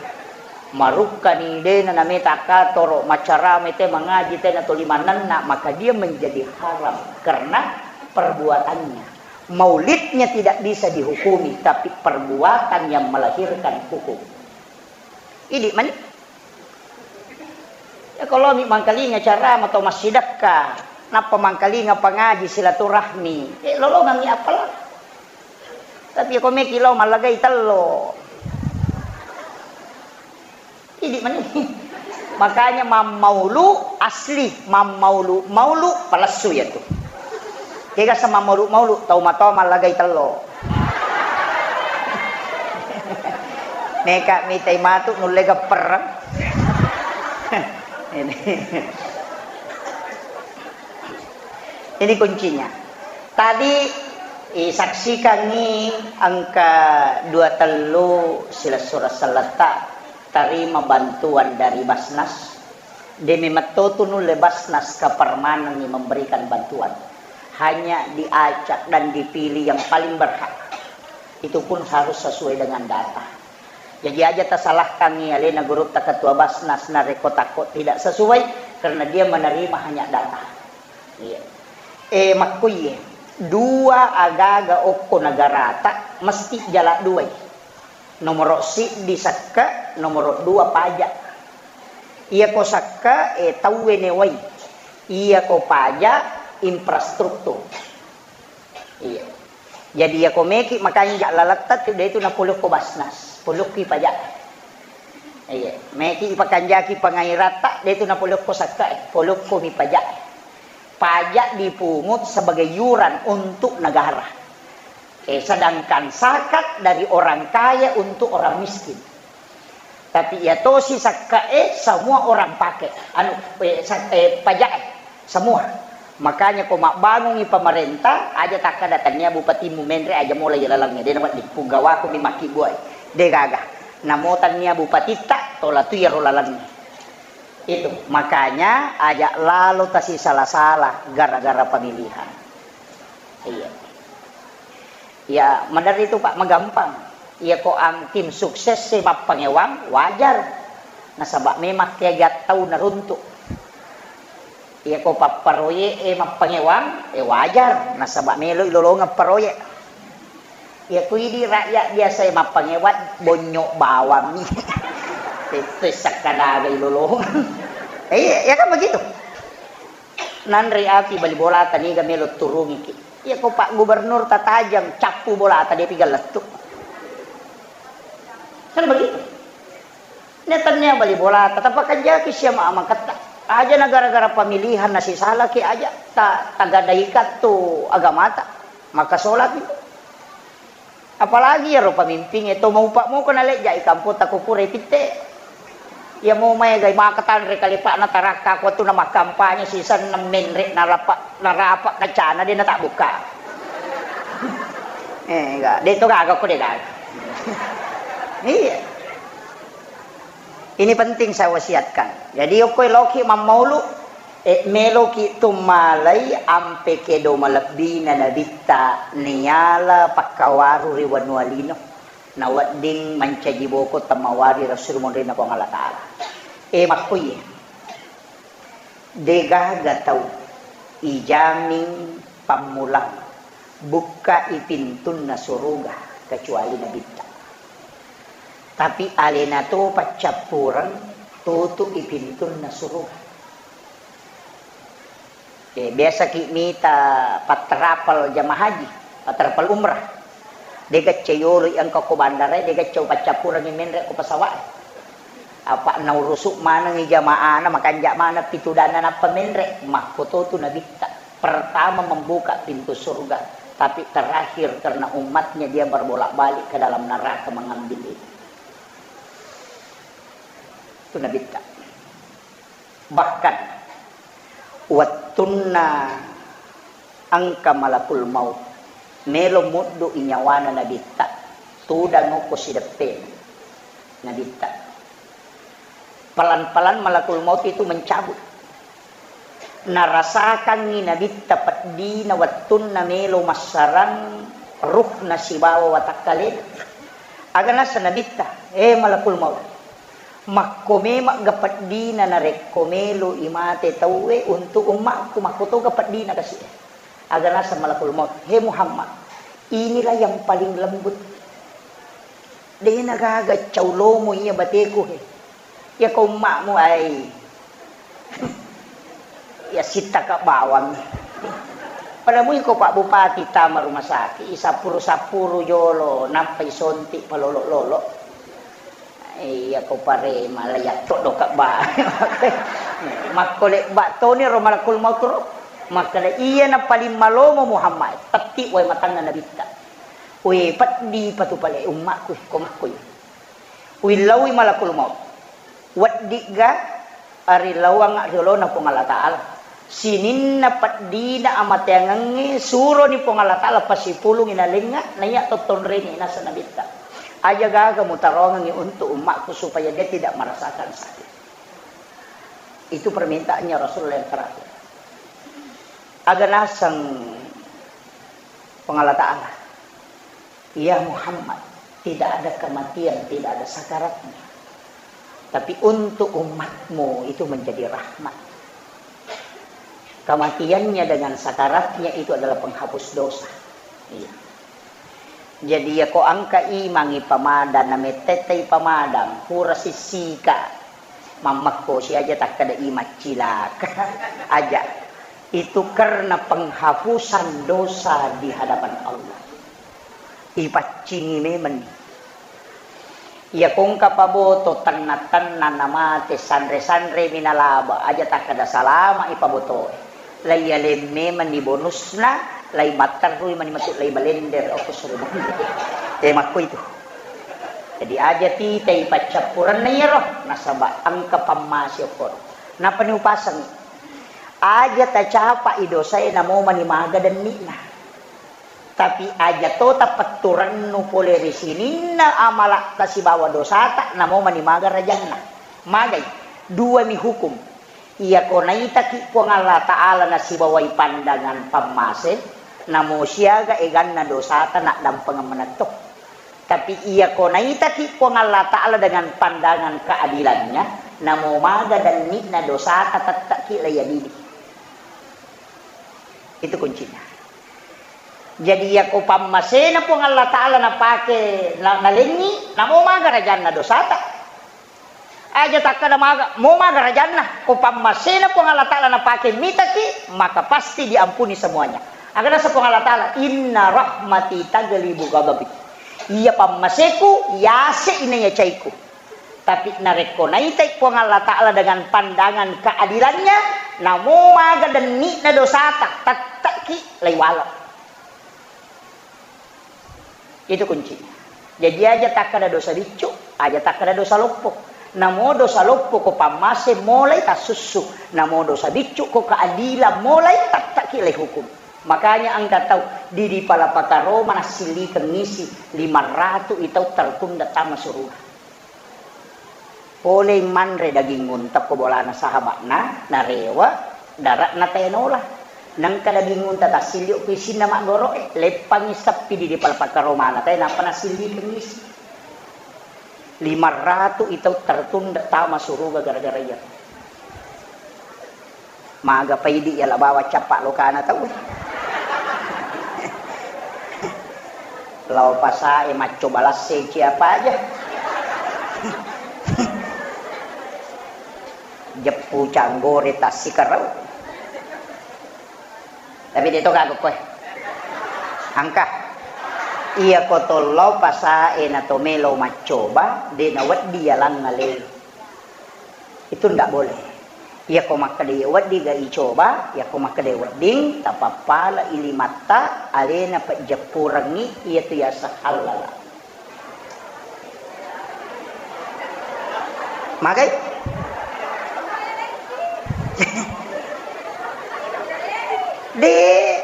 marukkani dena nameta katoro, macarama te mangaji tena tuli manenna, maka dia menjadi haram karena perbuatannya. Maulidnya tidak bisa dihukumi, tapi perbuatan yang melahirkan hukum. Idi mani. Ya, kalau mi mangkalinga carama atau massidekka, nappa mangkalinga pangaji silaturahmi, eh, lolongangi apala. Tapi ko meki lo mallagai tello. Idi mani. Makanya mammaulu asli, mammaulu, maulu palessu ya tu. Kega sama maulu-maulu, tau matoa mallagai tello. Neka mitai matu nulle gepper. Ini. Ini kuncinya. Tadi isaksikangi engka dua tellu silessureng selletta tarima bantuan dari Basnas. De memetto tu nulle Basnas kepermanenni memberikan bantuan. Hanya diacak dan dipilih yang paling berhak. Itu pun harus sesuai dengan data. Jadi aja tasalahkangi alena gurutta ketua Basnas narekko takko tidak sesuai karena dia menerima hanya data. Iya. Eh, makkuye. Dua agaga okko negarata mesti jala duai. Nomoro siddi sekke, nomoro dua paja. Iyako sekke, eh, tauwe newai. Iyako paja, infrastruktur. Iya. Jadi iyako meki makanja laletta tu, de tu napolokko basnas, polokki paja. Iya, meki ipakanjaki pangairatta, de tu napolokko sekke, polokko mi paja. Pajak dipungut sebagai iuran untuk negara. Eh, sedangkan zakat dari orang kaya untuk orang miskin. Tapi iya tosi sekke'e semua orang pakai. Anu, eh, sa-, eh, pajak'e semua. Makanya ko mabbangungi pemerintah, aja takkada tania bupatimu menre aja mulai lalangnge. De nawedding pugawako mi makkibbuai. De gaga. Namo tania bupatitta, tola tu iyaro lalangnge. Itu, makanya aja lalo tasisala-sala gara-gara pemilihan. Iya. Ya, maderri tu, Pak, magampang. Iya ko ang tim sukses e mappangewang, wajar. Nasaba memang kegiatan tau naruntuk. Iya ko papparoyek e mappangewang, eh, wajar. Nasaba melo ilolongeng paroyek. Iya ko idi rakyat biasa e mappangewang, bonyok bawang mi. Itu sakkadaga ilolongeng. Eh, iya, ya kan begitu. Nanre api bali bola taniga melo turungiki. Iya ko Pak Gubernur tatajang, cappu bolata, depi gallettu. Kan begitu. Netannia bali bolata, tapakanjaki siama amaketta. Aja na gara-gara pemilihan nasisalaki aja, ta-, tagadaikan tu agamata. Maka sholat itu. Apalagi iyaro pamimpingnge, to maupa moko nalejja i kampotta ko pura ipitte. Iya mo maegai maka tanre kalepa'na tarakka ko wettunna makkampanye sisenna menre narapa, narapa kancana de natabbukka. Eh, ga, de to gaga ko de gaga. Iya. Ini penting saya wasiatkan. Jadi, okko eloki mammaulu, eh, meloki tummalai ampe kedo malebbina Nabitta niala pakkawaru ri wanua lino. Nawedding mancaji boko temmawari Rasul monrinna Puang Allah Ta'ala. Eh, makkuye. Degaga tau ijamin pammulang bukkai pintunna suruga kecuali Nabitta. Tapi alena to paccappureng tutu'i pintunna suruga. Eh, biasaki mita patterapal jamaah haji, patterapal umrah. Dega ceyolo engka ko bandara, dega cau paccappurengi menre ko pesawat. Apa naurusu manengi jamaahna, makanja maneng pitudanna nappa menre, makkototu Nabitta. Pertama membuka pintu surga, tapi terakhir karena umatnya dia berbolak-balik ke dalam neraka mengambil itu. Itu Nabitta. Bahkan, wettunna engka malakul maut, melo muddu i nyawana Nabitta, tudang okko sideppe Nabitta. Pelan-pelan malakul maut itu mencabut. Narasakangngi Nabitta peddina wettunna melo massarang ruhna sibawa watakkalena. Aga nasa Nabitta, eh, malakul maut. Makko memang ga peddina narekko melo i mate tauwe untuk ummakku, makko toga peddina kasi. Aga nasa malakul maut, "He Muhammad, inilah yang paling lembut. Dena gaga cau lomo iya bateku he. Iya ko ummakmu ai." Ya sittaka bawang. Pada mui ko Pak Bupati tama rumah sakit, isappuru-sappuru jolo, nappa isonti palolo-lolo. Iya ko parema la yatto doka ba. Makko lebba toni ro malakul maut ro. Makkeda iya na paling malomo Muhammad, tetti wae matanna nabitta. We peddi patu pale ummakku ko makkoi. Willaui malakul maut. Weddigga arilauang riolona Puang Allah Ta'ala. Sininna peddina amateangengnge, suroni Puang Allah Ta'ala pasipulungi nalengnga, naiya tottonrengi nasa nabitta. Aja gaga mutarongengi untuk ummakku supaya dia tidak merasakan sakit. Itu permintaannya Rasulullah yang terakhir. Aga naseng Puang Allah Ta'ala. Ya Muhammad, tidak ada kematian, tidak ada sakaratnya. Tapi untuk umatmu itu menjadi rahmat. Kematiannya dengan sakaratnya itu adalah penghapus dosa. Iya. Jadi, yako engka imangi pamadang, namettettai pamadang, pura sissika, mammekkosi aja takkeda imang cilaka. Aja. Itu karena penghapusan dosa di hadapan Allah. Ipaccingi memeng. Iya kongka paboto tenna-tenna namate sanre-sanre minalaba aja takkeda salama ipabotoe. Lai aleng memeng ni bonusna, lai matterrui mani matu lai balender okko suruga. Eh, makko itu. Jadi aja tita ipaccappurenna iyaro, nasaba engka pammase okko. Napani upaseng. Aja tacapai dosae namo mani maga denni'na. Tapi aja to tapetturennu pole ri sininna amala'ta sibawa dosata, namo mani maga rajanna. Magai, duami hukum. Iyako naitaki Puang Allah Ta'ala nasibawai pandangan pammase, namo siaga eganna dosata naddampengeng manetto. Tapi iyako naitaki Puang Allah Ta'ala dengan pandangan keadilannya, namo maga denni'na dosata tettaki laiadili. Itu kuncinya. Jadi, yako pammasena Puang Allah Ta'ala napake, na-, nalengngi, namo maga rajanna dosata. Aja takkada maga, mo maga rajanna, ko pammasena Puang Allah Ta'ala napake mitaki, maka pasti diampuni semuanya. Aga nasa Puang Allah Ta'ala, "Inna rahmati taglibu ghadabi." Iya pammaseku, yase ina yacaiku. Tapi narekko naitai Puang Allah Ta'ala dengan pandangan keadilannya, namo maga denni'na dosata, tetteki laiwala. Itu kuncinya. Jadi aja takkada dosa biccu, aja takkada dosa loppo. Namo dosa loppo ko pammase molai tassussu, namo dosa biccu ko keadilan molai tetteki laihukum. Makanya engka tau di, di Palapaka Roma nassillikeng isi lima ratu i tau tertunda tama suruga. Polei manre daging unta ko bolana sahaba'na, narewa dara'na tae nola. Nengka daging unta tassilio ku isinna maggoro'e, leppangi seppi di, di Palapaka Romana tae, nappa nassillikeng isi. Lima ratu i tau tertunda tama suruga gara-gara iya. Maga paidi yala bawang cappa lokana tau. Lao pasae maccoba lasse ciapa aja. Jeppu canggore tassikarau. Tapi de to gaga koe. Engka. Iya ko to lao pasae na to melo maccoba, de nawedding yalang ale. Itu ndak boleh. Iyako makkeda iya wedding ga icoba, iyako makkeda wedding, tapappala ilimatta, alena pejjeppurengngi, iyatu yaseng hallala. Magai? De,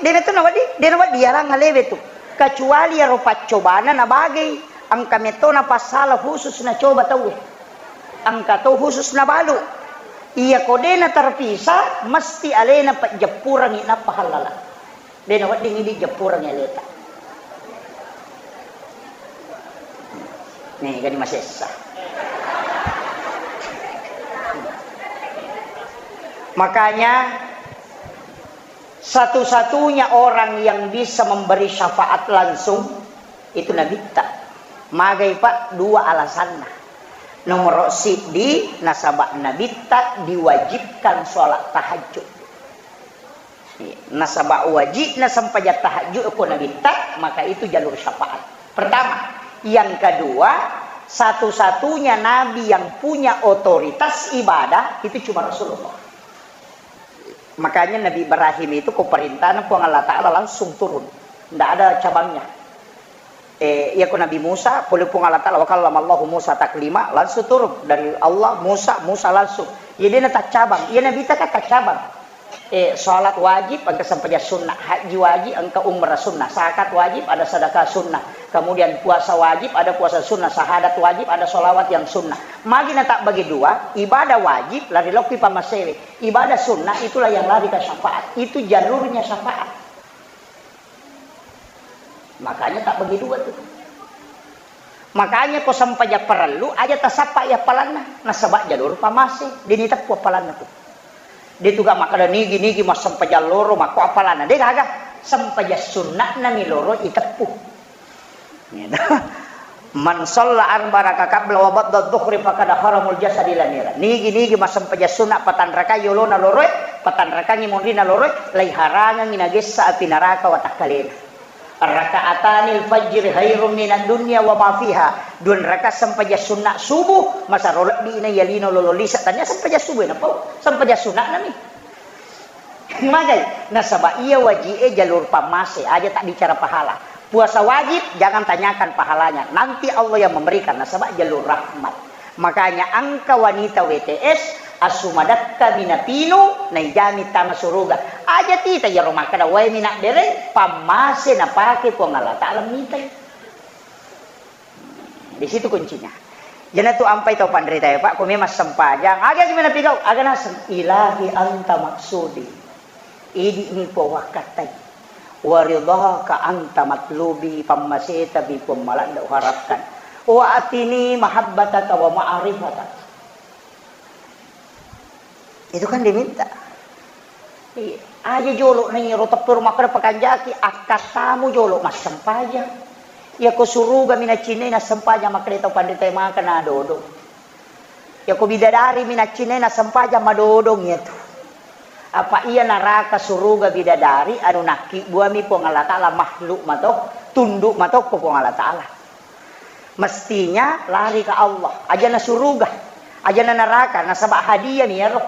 de na tu nawedding, de nawedding yarang alewe tu. Kecuali iyaro paccobana nabagai, engka metto napassala khusus nacoba tauwe. Engka to khusus nabalu. Iyako de naterpisah, mesti alena pejjeppurengngi nappa hallala. De nawedding idi jeppurengngi aleta. Nih, gani masessa. Makanya, satu-satunya orang yang bisa memberi syafaat langsung itu Nabitta. Magai, Pak? Dua alasanna. Nomor siddi, nasaba Nabitta diwajibkan sholat tahajud. Nasaba wajibna sempajang tahajud ko Nabitta, maka itu jalur syafaat. Pertama. Yang kedua, satu-satunya Nabi yang punya otoritas ibadah itu cuma Rasulullah. Makanya Nabi Ibrahim itu ko perintahna Puang Allah Ta'ala langsung turun. Ndak ada cabangnya. Eh, iya ko Nabi Musa, pole Puang Allah Ta'ala, wa kallamallahu Musa taklima, langsung turun dari Allah, Musa, Musa langsung. Iya, de nataccabang. Iya, Nabitta kan taccabang. Eh, salat wajib, engka sempajang sunnah. Haji wajib, engka umrah sunnah. Zakat wajib, ada sedekah sunnah. Kemudian puasa wajib, ada puasa sunnah. Syahadat wajib, ada sholawat yang sunnah. Magi natabbagi dua, ibadah wajib, lari lokki pammasewe. Ibadah sunnah itulah yang lari ke syafaat. Itu jalurnya syafaat. Makanya tabbagi dua tu. Makanya ko sempajang parellu, aja tasappa i appalanna. Nasaba jalur pamase, de niteppu appalanna tu. De' tu ga makkeda nigi-nigi massempajang loro makko apalana. De' gaga. Sempajang sunna'na mi loro iteppu. Gitu. Man shalla arba'a raka qabla wa ba'da dhuhri faqad haramul jasadi lamira. Nigi-nigi massempajang sunna patanrakai yolona loroe, patanrakangi monrina loroe, laiharangangi nagessa api naraka watakkalena. Raka'atanil fajri khairum minad dunya wa ma fiha. Dua rakaat sempajang sunna subuh, masero lebbi na yalino lolo lisa. Tania sempajang subuh na pau. Sempajang sunna nami. Magai, nasaba iya waji'e jalur pammase, aja tak bicara pahala. Puasa wajib, jangan tanyakan pahalanya. Nanti Allah yang memberikan, nasaba jalur rahmat. Makanya engka wanita W T S, assumadakka minapinu, naijami tama suruga. Aja tita iyaro makkeda, wae minabbereng, pammase napake Puang Allah Ta'ala mitai. Di situ kuncinya. Jana tu ampai tau panrita ya, Pak, ko memang sempajang, aga ji mena pigau, aga naseng, "Ilahi anta maksudi." Idi mi Puang wakkattai. "Wa ridhaka anta matlubi," pammaseta bi Puang maladda uharapkan. "Wa atini mahabbataka wa ma'rifataka." Itu kan diminta. Iya. Aja jolo na iyaro teppero makkeda pakanjaki, akkattamu jolo massempajang. Iyako suruga minaccinai nassempajang makkeda tau panrita maka nadodong. Iyako bidadari minaccinai nassempajang madodong iyatu. Apa iya naraka suruga bidadari anu nakkibbuami Puang Allah Ta'ala makhluk mato, tunduk mato ko Puang Allah Ta'ala. Mestinya lari ke Allah, aja na suruga, aja na neraka, nasaba hadiah mi iyaro.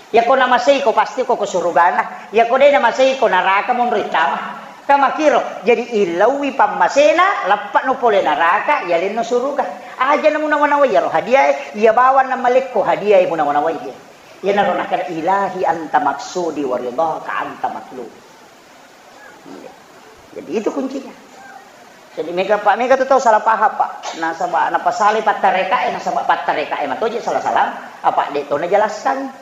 Iyako namaseiko pasti ko, ko surugana. Iyako de namaseiko neraka monro ittama. Ka makkiro, jadi illauwi pammasena, lappa no pole neraka, yalenno suruga. Aja na munawa-nawai iyaro hadiah e, iya bawang na malekko hadiah e munawa-nawai e. Iyanaro nakkeda ilahi anta maksudi wa ridhaka anta matlub. Iya. Jadi itu kuncinya. Jadi mega, Pak, mega tu tau salah paham, Pak. Nasaba napasale pattarekae, nasaba pattarekae matoje salah-salah, apa de to najelaskan.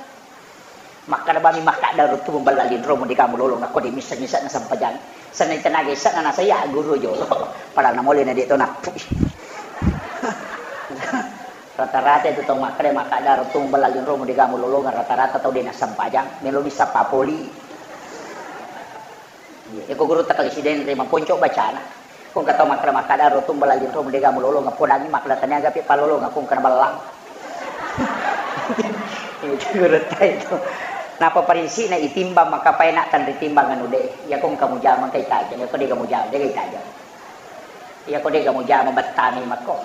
Makkada bami makkada ruttu muballa linromu de gamu lolong, nakko de missa-missa na sempajang. Senna tenaga issa na saya guru jolo. Padahal namole na de to nappui. Rata-rata itu tau makkada makkada ruttu muballa linromu de gamu lolong, rata-rata tau de nasempajang. Melo missa papoli. Iya, eko gurutta kali sidenre maponco bacana. Ko engka tau makkada-makkada rotong balaling ro mudega mulolong, podangi makkada taniaga pi palolong, ko engka naballang. Itu gurutta itu. Napa parinsikna itimbang maka paena tanritimbang anu de. Iya ko engka mujama engka itajeng, iya ko dega mujama, dega itajeng. Iya ko dega mujama bettami makko.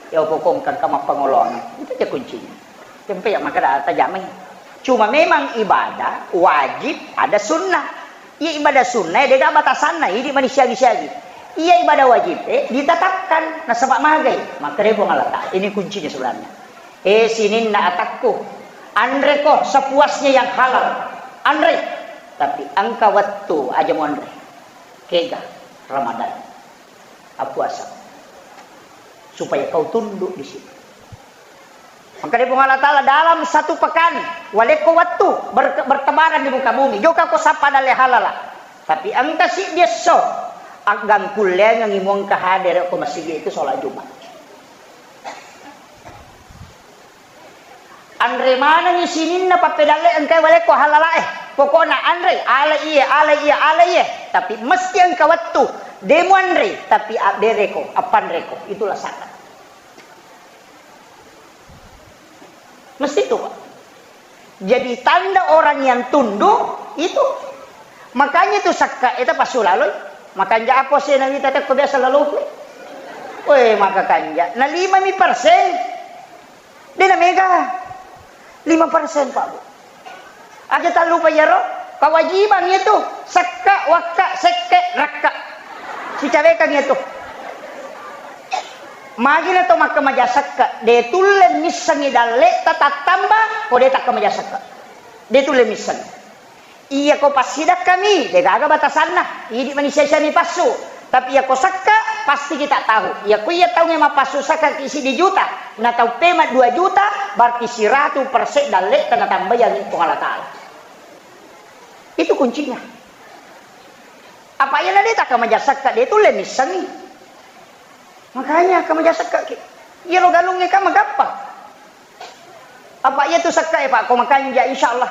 Iya ko engka mappangoloang. Itu aja kuncinya. Tempe yang makkada tajamai. Cuma memang ibadah wajib ada sunnah. Iya ibadah sunnah, eh, dega batasanna, idi mani siagi-siagi. Iya ibadah wajib, eh, ditetapkan, nasaba magai. Makkeda Puang Allah Ta'ala, ini kuncinya sebenarnya. Eh, sininna atakku, anreko sepuasnya yang halal. Anre. Tapi engka wettu aja muanre. Kega Ramadan. Appuasa. Supaya kau tunduk di situ. Maka dia Puang Allah Ta'ala dalam satu pekan, walekko wettu ber-, bertebaran di muka bumi. Jokka ko sappa dalle halala. Tapi engka siddi esso, aggangkulleangengi muengka hadere ko masigi itu sholat Jumat. Anre manengi sininna pappedalle engkai walekko halalae. Pokokna anre, ale iye, ale iye, ale iye. Tapi mesti engka wettu. De muanre, tapi abbereko, appanreko. Itulah zakat. Mesti itu, Pak. Jadi tanda orang yang tunduk itu. Makanya itu sakka eta pasulaloi. Makanja apa sih nawita tekko biasa laloku. Weh, maka kanja. Na lima mi persen. De na mega. Lima persen, Pak, Bu. Aja tallupa iyaro, kewajiban itu sekka, wakka, sekke, rakka. Sicawekang itu. Magi na to makkamaja sekka, de tulle missengi dalle ta tattamba, ko de takkamaja sekka. De tulle misseng. Iya ko passidakkami, de gaga batasanna. Idi mani sia-siami passu. Tapi iya ko sekka, pasti kita tahu. Iya ko iya taunge mappassu sekka ki siddi juta, na tau pema dua juta, berarti siratu persen dalle tana tambayangi Puang Allah Ta'ala. Itu kuncinya. Apa iya na de takkamaja sekka, de tulle missengi. Makanya kamaja sekka ki. Iya lo galunge ka magappa. Apa iya tu sekka e, Pak, ko makanja, insya Allah.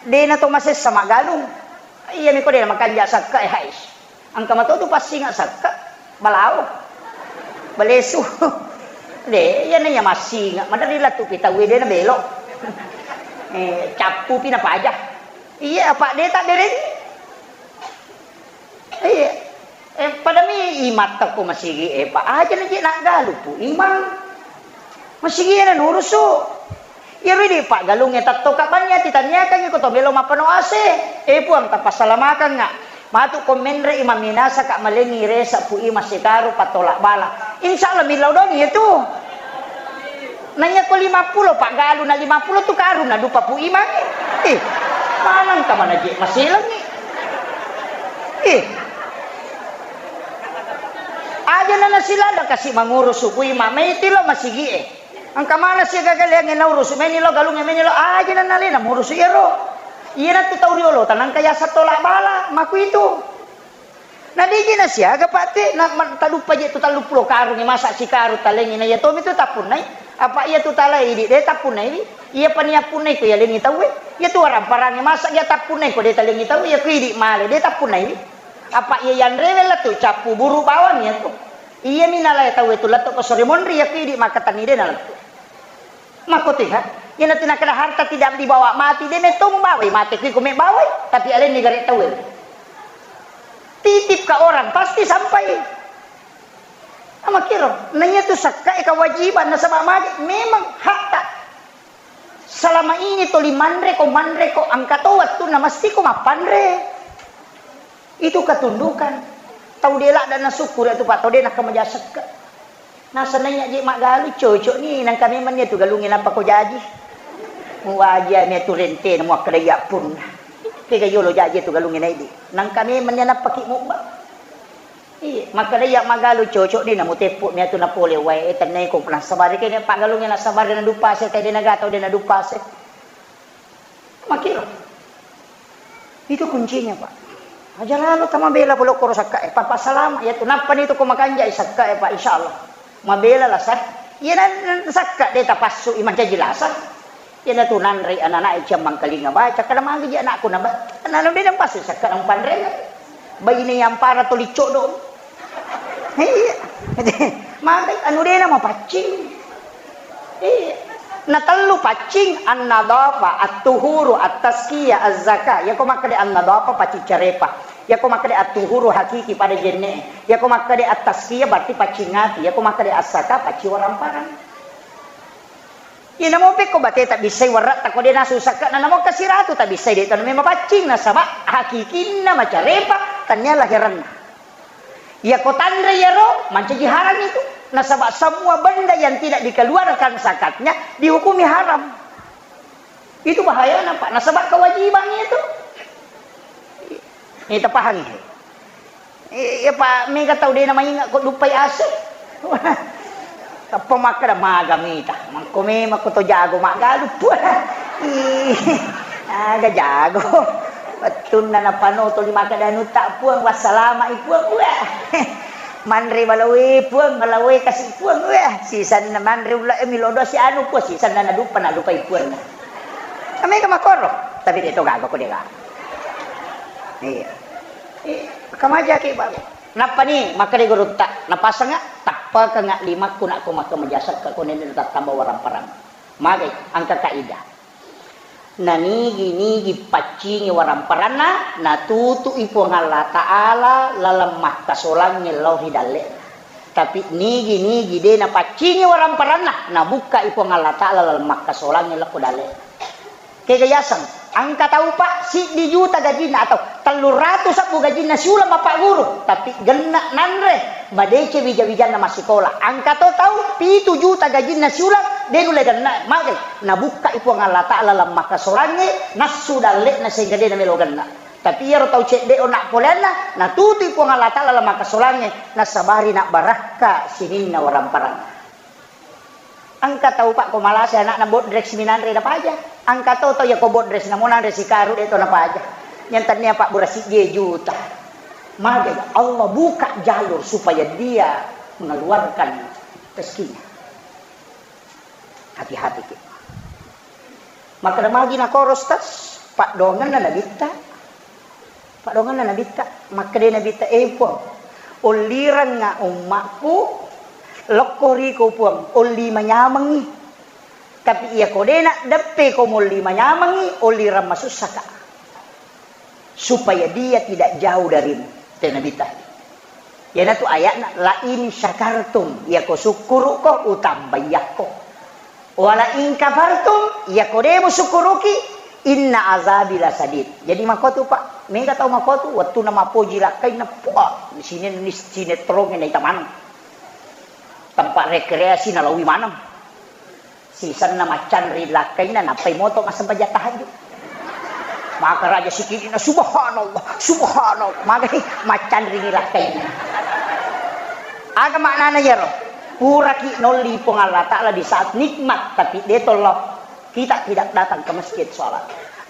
De' na to masessa maggalung. Iya mi ko de' na makanja' sakka e, hais. Engka mato tu passinga' sakka', balao, balesu. De', iyana iya massinga', maderri lettu' pi tau e de' na belo'. Eh, cappu pi na paja. Iya, apa' de' ta' bereng. Iya. Eh, pada mi imang ta ko masigi' e, Pak. Aja' na je' naggalung, Pu Imang. Masigi' e na nurusu'. Iyaro idi' paggalungnge tatto ka banni ati tanniakangngi ko to melo mappano ase. Eh, Puang, tapassalamakanga'. Matu' ko menre'i mamminasaka' malengngi resa' Pu Imang sikaru pattola' bala. Insya Allah millau doni itu. Naiya ko lima pulo paggalung na lima pulo tu karung na dupa Pu Imang. Eh, maneng ka mana je' maselengngi. Eh. Aja' na nasilada kasi' mangurusu' Pu Imang, maiti lo masigi' e. Engka maneng siaga galeangnge naurusu', maini lo galungnge, maini lo, aja' na nalena murusu' iyaro. Iyana tu tau riolo, tanangka yaseng tola' bala, makuitu. Na de' je' na siaga, Pak, te, na, ma-, taduppa je' tu telluppulo karungnge, masa' sikarung talengngi, na iya tomi tu tappunnai. Apa' iya tu talae idi' de' tappunnaiwi. Iya pa niappunnai ko yalengngi tau e. Iya tu waramparang e, masa' iya tappunnai ko de' talengngi tau e, iya ko idi' male de' tappunnaiwi. Apa' iya yanrewe lettu' cappu buru' bawang iya tu. Iya mi nalae tau e tu lettu' ko sore monri, iya ko idi' makkatenni de' na lettu'. Makkotiha, iyanatu nakkeda harta tidak dibawa mati, de' metto mubawai mate, kui ko mebawai, tapi alenni gare' tauwe. Titip ke orang, pasti sampai. Amakkiro, na iyatu sakkae kewajiban, nasaba magi, memang hakta. Selama ini toli manre ko, manre ko, engka to wettunna mesti ko mappanre. Itu ketundukan. Tau de' ladda' nasukkuru' tu, Pak, tau de' nakkamaja sekka'. Nasenna iya je' maggalung, cocok ni, nangka memang ni tu galungnge nappa ko jaji. Muwaji ame tu rentena, muakkeda iya punna. Kega yolo jaji tu galungnge naidi'. Nangka memang ni nappa ki mubba. Iya, makkeda iya maggalung, cocok ni, namuteppu mi atu napole wae, eh, tennai ko nasabari kene paggalungnge nasabari nadupase, tau de' naga tau de' nadupase. Makkiro. Itu kuncinya, Pak. Aja' lalo tamabela pole okkoro sakka' e, papa salama' iyatu. Nappani tu ko makanjai sakka' e, Pak, insyaallah. Mabela lasa. Iyana sakka' de' tapassu' i mancaji lasa. Iyanatu nanre ana'-ana' e ciammangkalinga baca, kada magi ji anakku na ba-, ana' de' napassu' sakka' na mupanrena. Baine yampara toli codong. Iya. Maka anu de' namapaccing. Iya. Na tellu paccing, an-nadhafa, at-tuhuru, at-tazkiyah, az-zakah. Iyako makkeda an-nadhafa paccing carepa. Iyako makkeda at-tuhuru hakiki pada jenne'e. Iyako makkeda at-tazkiyah berarti paccing ati. Iyako makkeda az-zakah paccing waramparang. Iya, namo pekko bate tabbissai warra'ta ko de' nasu sakka', na namo kasiratu tabbissai de' tona memang paccing, nasaba hakikinna macarepa, tania laheranna. Iya ko tanre iyaro, mancaji haram itu. Nasaba semua benda yang tidak dikeluarkan zakatnya dihukumi haram. Itu bahayana, Pak. Nasaba kewajiban itu. Ini tapahangi. Iya, Pak, mega tau de' namainga' ko duppai ase. Tappa makkeda maga mita. Mangko memang ko to jago maggalung, Puang. Ih, aga jago. Wettunna napanoto di makkeda anutta, Puang, wassalama'i, Puang. Wah. Manre balawe, Puang, balawe kasi', Puang. Wah, sisanna manre ulla e milodo si anu, Puang, sisanna naduppa, nadupai, Puang. Mega makoro. Tapi de' to gaga ko de' gaga. Iya. Eh, kamajaki baru. Nappani makkeda gurutta, napasengnga', tappakengnga' limakku nakko makkamaja sekka' ko nenne' tattamba waramparang. Magai, engka kaidah. Nanigi-nigi paccingi waramparanna, natutu'i Puang Allah Ta'ala laleng makkasolangnge lao ri dalle'na. Tapi nigi-nigi de' napaccingi waramparanna, nabukka'i Puang Allah Ta'ala laleng makkasolangnge lao ko dalle'na. Kega yaseng, engka tau, Pak, siddi juta gajinna atau telluratu sebbu gajinna siuleng mappaguru, tapi genna nanre, madeceng wija-wijanna massikola. Engka to tau pitu juta gajinna siuleng, de' nulle genna, magai, nabukka'i Puang Allah Ta'ala laleng makkasolangnge, nassu dalle'na sehingga de' namelo genna. Tapi iyaro tau cedde' onna' poleanna, natutui Puang Allah Ta'ala laleng makkasolangnge, nasabari nabbarakka sininna waramparanna. Engka tau, Pak, ko malasa ana'na bodrek siminanre napaja. Engka to tau iya ko bodrek namo nanre sikaru de' to napaja. Yang tania, Pak, bura sijie juta. Magai Allah buka jalur supaya dia mengeluarkan rezekinya. Hati-hati ki. Makkeda magi nakoro, Ustaz? Paddoangenna Nabitta, paddoangenna Nabitta, makkeda Nabitta, "Eh, Puang, ollirengnga ummakku, lokko riko, Puang, olli manyamengngi. Tapi iyako de' naddeppe ko molli manyamengngi, ollireng masussaka. Supaya dia tidak jauh darimu." Te Nabitta. Iyanatu ayatna, "La in syakartum," iyako sukkuru'ko, utambaiyakko. "Wa la in kafartum," iyako de' musukkuruki, "inna azabi lasadid." Jadi makkotu, Pak, mega tau makkotu, wettuna mappoji lakkainna, puah, sine-, sinetrongnge naita maneng. Tempat rekreasi nalawi maneng. Sisenna maccanri lakkainna, nappai moto massempajang tahajud. Maka raja sikidi'na, "Subhanallah, subhanallah." Magai maccanrini lakkainna. Aga maknana iyaro? Puraki nolli Puang Allah Ta'ala di saat nikmat, tapi de' tollo. Kita tidak datang ke masjid sholat.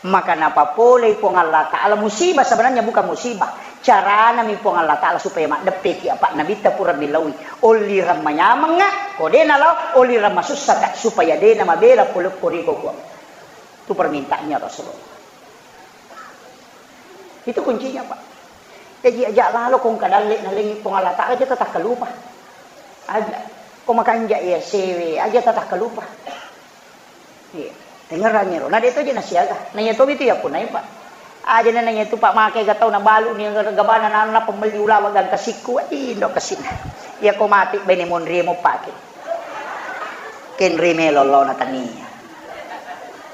Maka napapolei Puang Allah Ta'ala musibah, sebenarnya bukan musibah. Caranami Puang Allah Ta'ala supaya maddeppeki apa Nabitta pura millaui. Ollireng manyamengnga, ko de' nalao, ollireng masussaka, supaya de' namabela polekko riko, Puang. Itu permintaannya Rasulullah. Itu kuncinya, Pak. Jadi aja lalo ko engka dalle nalengi Puang Allah Ta'ala, aja tatakkalupa. Aja. Ko makanja iya sewe, aja tatakkalupa. Iya. Dengerangngi ro. Na de' to je nasiaga. Na iya to itu ya punai, Pak. Aja na iya tu, Pak, make ga tau nabalu ni gabana nana pemelli ulawa gangka sikku. Indo kesina. Iya ko mati bene monri mo pake. Kenri melo lo na tania.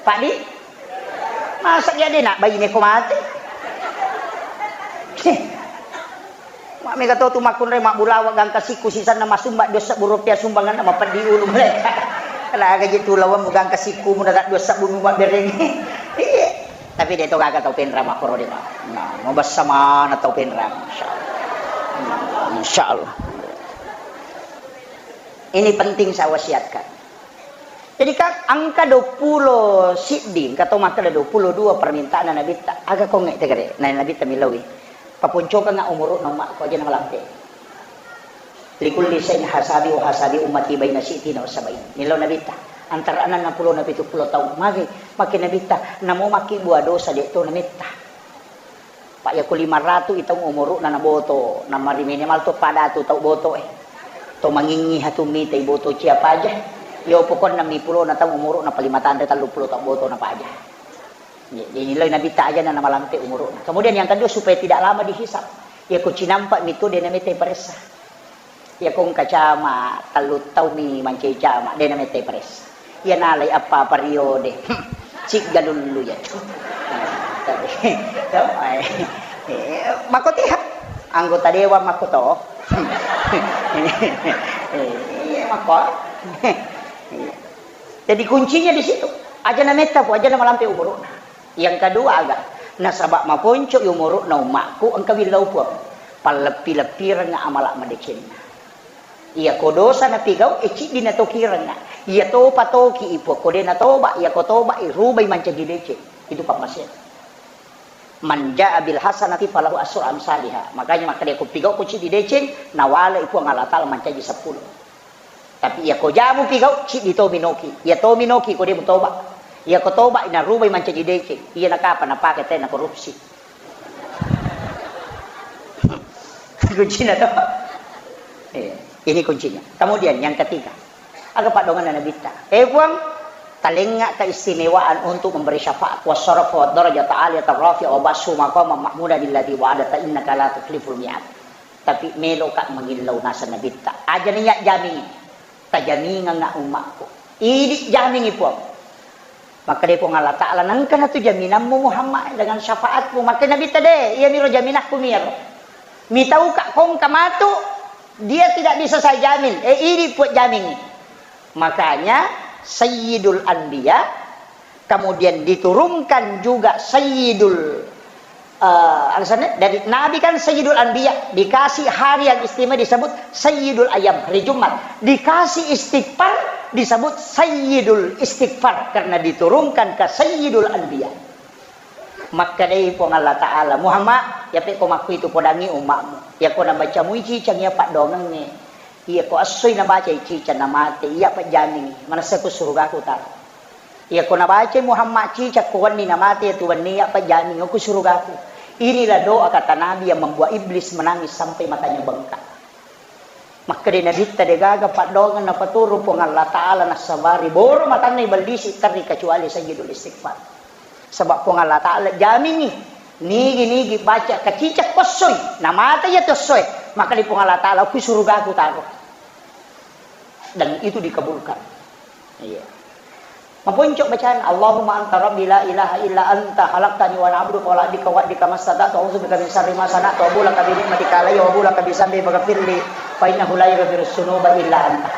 Pak di? Masa iya de' na baine ko mati? Mak mega to tu makkunrai mabbulawa gangka sikku sisanna masumba dua sebbu rupiah sumbanganna mapeddi ulu mereka. Laga je tu lawang gangka sikku muda tak dua sebbu mabbereng. Iya. Tapi de' to gaga tau penra makkoro de', Pak. Nah, mabessa mana tau penra. Insyaallah. Insyaallah. Ini penting saya wasiatkan. Jadi kan engka duappulo siddi, engka to makkeda duappulo dua permintaanna Nabitta. Aga kongnge tegere? Na Nabitta millaui. Paponcokengnga umuru'na ummakku, aja namalampe. Likulli syai'in hasabi wa hasabi ummati baina sittina wa sab'in. Millau Nabitta. Antara enneng pulo na pitu pulo taung. Magi, makke Nabitta, namo makkibua dosa de' to nametta. Pak, yako lima ratu i taung umuru'na naboto, namari minimal to pada tu tau boto e. To mangingngi hatu mita i boto cia paja. Yo pokokna mi pulo na taung umuru'na pa lima tanre tellu pulo tau boto na paja. Jadi nilai Nabitta aja na namalampe umuru'na. Kemudian yang kedua, supaya tidak lama dihisab. Yako cinampa mi tu de' nametta paressa. Iya kong kacama, tellu taumi mancaji cama, de' nametta paressa. Iya nalai appa periode. Ciggalullu ya. Tapi, eh, makkotiha. Anggota dewan makkoto. Iya, makko. Jadi kuncinya di situ. Aja nametta pu, aja namalampe umuru'na. Yang kedua aga, nasaba maponco'i umuru'na ummakku, engka willau Puang. Palleppi-leppirengnga amala madecenna. Iyako dosa napigau, e, ciddi natokirengnga. Iya topa toki i Puang, ko de' natoba, iyako toba i rubai mancaji deceng. Itu pammasena. Man jaa bil hasanati falahu asru amsaliha. Makanya makkeda ko pigau ko ciddi deceng, nawale i Puang Allah Ta'ala mancaji seppulo. Tapi iya ko jamu pigau, ciddi to minoki. Iya to minoki ko de' mutoba. Iya ko toba, inarubai mancaji deceng. Iya nakapa napake tena korupsi. Kuncinya to. Iya, ini kuncinya. Kemudian yang ketiga, aga paddoangenna Nabitta. Eh, Puang, talengnga keistimewaan untuk memberi syafaat, wassarafa wad darajata aliyata rafi'a wa ba'su maqaman mahmudan alladzi wa'adta innaka la tukhliful mi'ad. Tapi meloka mangillau naseng Nabitta. Aja niya jamingi. Tajamingengnga ummakku. Idi jamingi Puang. Makkeda Puang Allah Ta'ala, nengka natu jaminammu Muhammad dengan syafaatmu. Makkeda Nabitta de, iya miro jaminakku miro. Mitauka kongka matu, dia tidak bisa saya jamin. Eh, idi Puang jamingi. Makanya Sayyidul Anbiya Kemudian diturunkan juga Sayyidul, eh, alasannya dari Nabi kan Sayyidul Anbiya, dikasih hari yang istimewa disebut Sayyidul Ayyam, hari Jumat. Dikasih istighfar disebut Sayyidul Istighfar karena diturunkan ke Sayyidul Anbiya. Makkedai Puang Allah Ta'ala, Muhammad, ya pe ko makku itu podangi umatmu. Ya ko nabaca mui cicang ya paddoangengnge. Iya ko assoi nabaca cicang namate, iya pajjamingi. Manessa ku surugaku taro. Iyako nabacai Muhammad cicak ko wenni namate iyatu wenni, ya pajjamingngi okko surugaku. Inilah doa kata Nabi yang membuat iblis menangis sampai matanya bengkak. Makkeda Nabitta, degaga paddoangeng napaturu Puang Allah Ta'ala nassabari boro matanna ibellisi terri kecuali Sayyidul Istighfar. Sebab Puang Allah Ta'ala jamingngi, nigi-nigi baca kacicak ko essoi, namate iyatu essoe, makkeda Puang Allah Ta'ala, okko surugaku taro. Dan itu dikabulkan. Iya. Maponco bacaan, "Allahumma anta rabbi la ilaha illa anta khalaqtani wa ana abduka wa la abdika wa abdika mastata'tu, a'udzu bika min syarri ma sana'tu, abu laka bi ni'matika alayya wa abu laka bi dzambi faghfirli fa innahu la yaghfirudz dzunuba illa anta."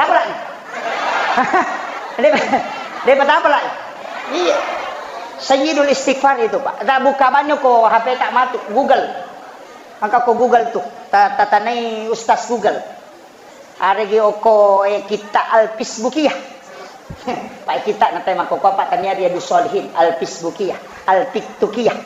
Apa lagi? Dia, dia apa lagi? Iya. Sayyidul Istighfar itu, Pak. Tak buka banyak ko H P tak matu, Google. Maka ko Google tuh, ta-, tatanai Ustaz Google. Aregi okko, eh, kitta Al-Fisbukiyah. Pak kitta natai makkokkoe, Pak, tania Riyadus Shalihin, Al-Fisbukiyah, Al-Tiktukiyah.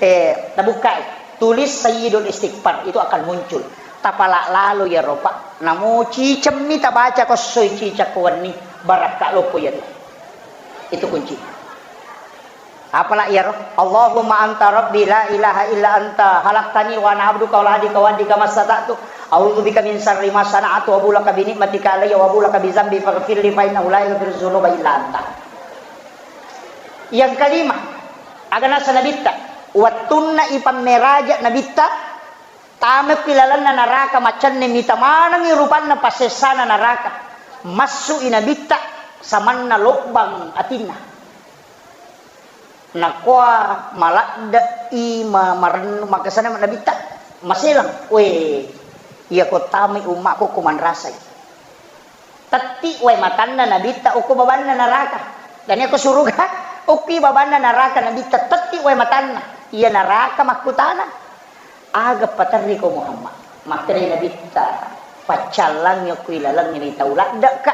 Eh, tabukai, tulis Sayyidul Istighfar, itu akan muncul. Tapala lalo iyaro, Pak. Namo cicemmi tabaca ko essoi cicak ko wenni, barakka loppo iyatu. Itu kunci. Apala iyaro? Allahumma anta rabbi la ilaha illa anta khalaqtani wa ana abduka wa la abdika wa abdika mastata'tu, a'udzu bika min syarri ma sana'tu, abu laka bi ni'matika alayya wa abu laka bi dzambi faghfirli fa innahu la yaghfirudz dzunuba illa anta. Yang kelima, aga nasa Nabitta, wettunna ipammeraja Nabitta, tamekki lalenna naraka, macenne mita manengngi rupanna passessana naraka. Massu'i Nabitta samanna lobbang atinna. Nakua maladde'i ma-, marennu, makessana Nabitta maselang. We, iyako tamai ummakku ko manrasai. Tetti wae matanna Nabitta okko babanna naraka. Dan iyako suruga, okki babanna naraka Nabitta tetti wae matanna. Iya naraka makkutana, "Aga paterriko Muhammad?" Makkedai Nabitta, "Paccallangngi okko ilalengnge ni tau ladde'ka,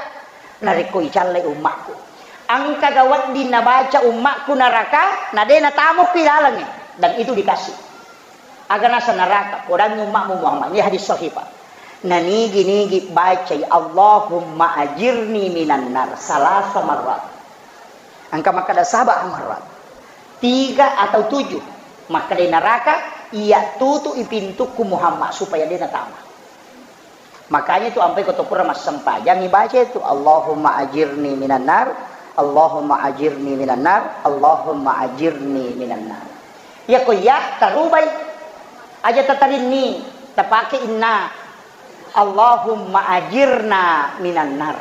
narekko icallai ummakku. Engkaga wedding nabaca ummakku naraka, na de natamo okko ilalengnge." Dan itu dikasih. Aga nasa naraka, podangngi ummakmu Muhammad. Ini hadis sahih, Pak. Nanigi-nigi bacai, "Allahumma ajirni minan nar," salasa marrat. Engka makkeda saba marrat. Tiga atau tujuh. Makkeda naraka, "Iya tutu'i pintukku Muhammad supaya de natama." Makanya tu ampai ko to pura massempajang ibaca itu, "Allahumma ajirni minan nar, Allahumma ajirni minan nar, Allahumma ajirni minan nar." Iya ko iya tarubai. Aja tatarinni, tapake inna. "Allahumma ajirna minan nar."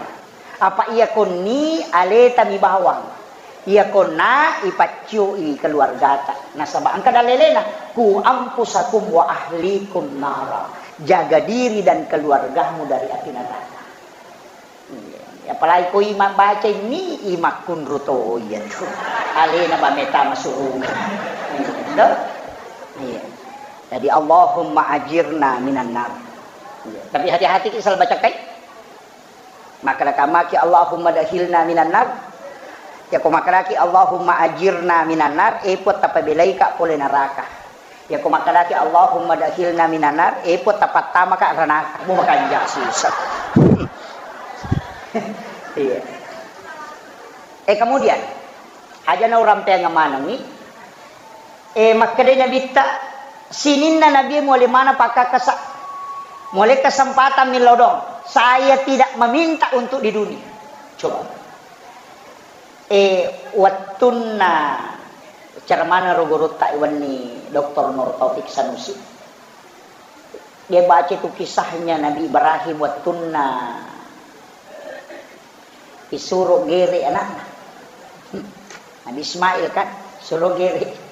Apa iya konni aleta mi bawang. Iya konna ipaccioi keluargata. Nasaba engka dalelena, "Ku anfusakum wa ahlikum nara." Jaga diri dan keluargamu dari api neraka. Iya. Apalagi ko ima baca ini, imakkunru to iya tu. Alena ba meta masuruga. Iya. Iya. Jadi, "Allahumma ajirna minan nar." Iya. Tapi hati-hati ki salah baca kai. Makkeda kamaki, "Allahumma dakhilna minan nar." Yako makkedaki, "Allahumma ajirna minan nar," e Puang, tapabelaika pole naraka. Yako makkedaki, "Allahumma dakhilna minan nar," e Puang, tapattamaka ranaka. Mu makanja sisa. Iya. Eh, kemudian, aja na urampeang manengi, Eh, makkedai Nabitta, sininna Nabi muale maneng pakkakkasa. Muale kesempatan millau doang. Saya tidak meminta untuk di dunia. Coba. Eh, wettunna ceramana ro gurutta wenni Doktor Nur Taufik Sanusi. Dia baca itu kisahnya Nabi Ibrahim wettunna disuruh gere anakna. Nabi Ismail kan, suruh gere.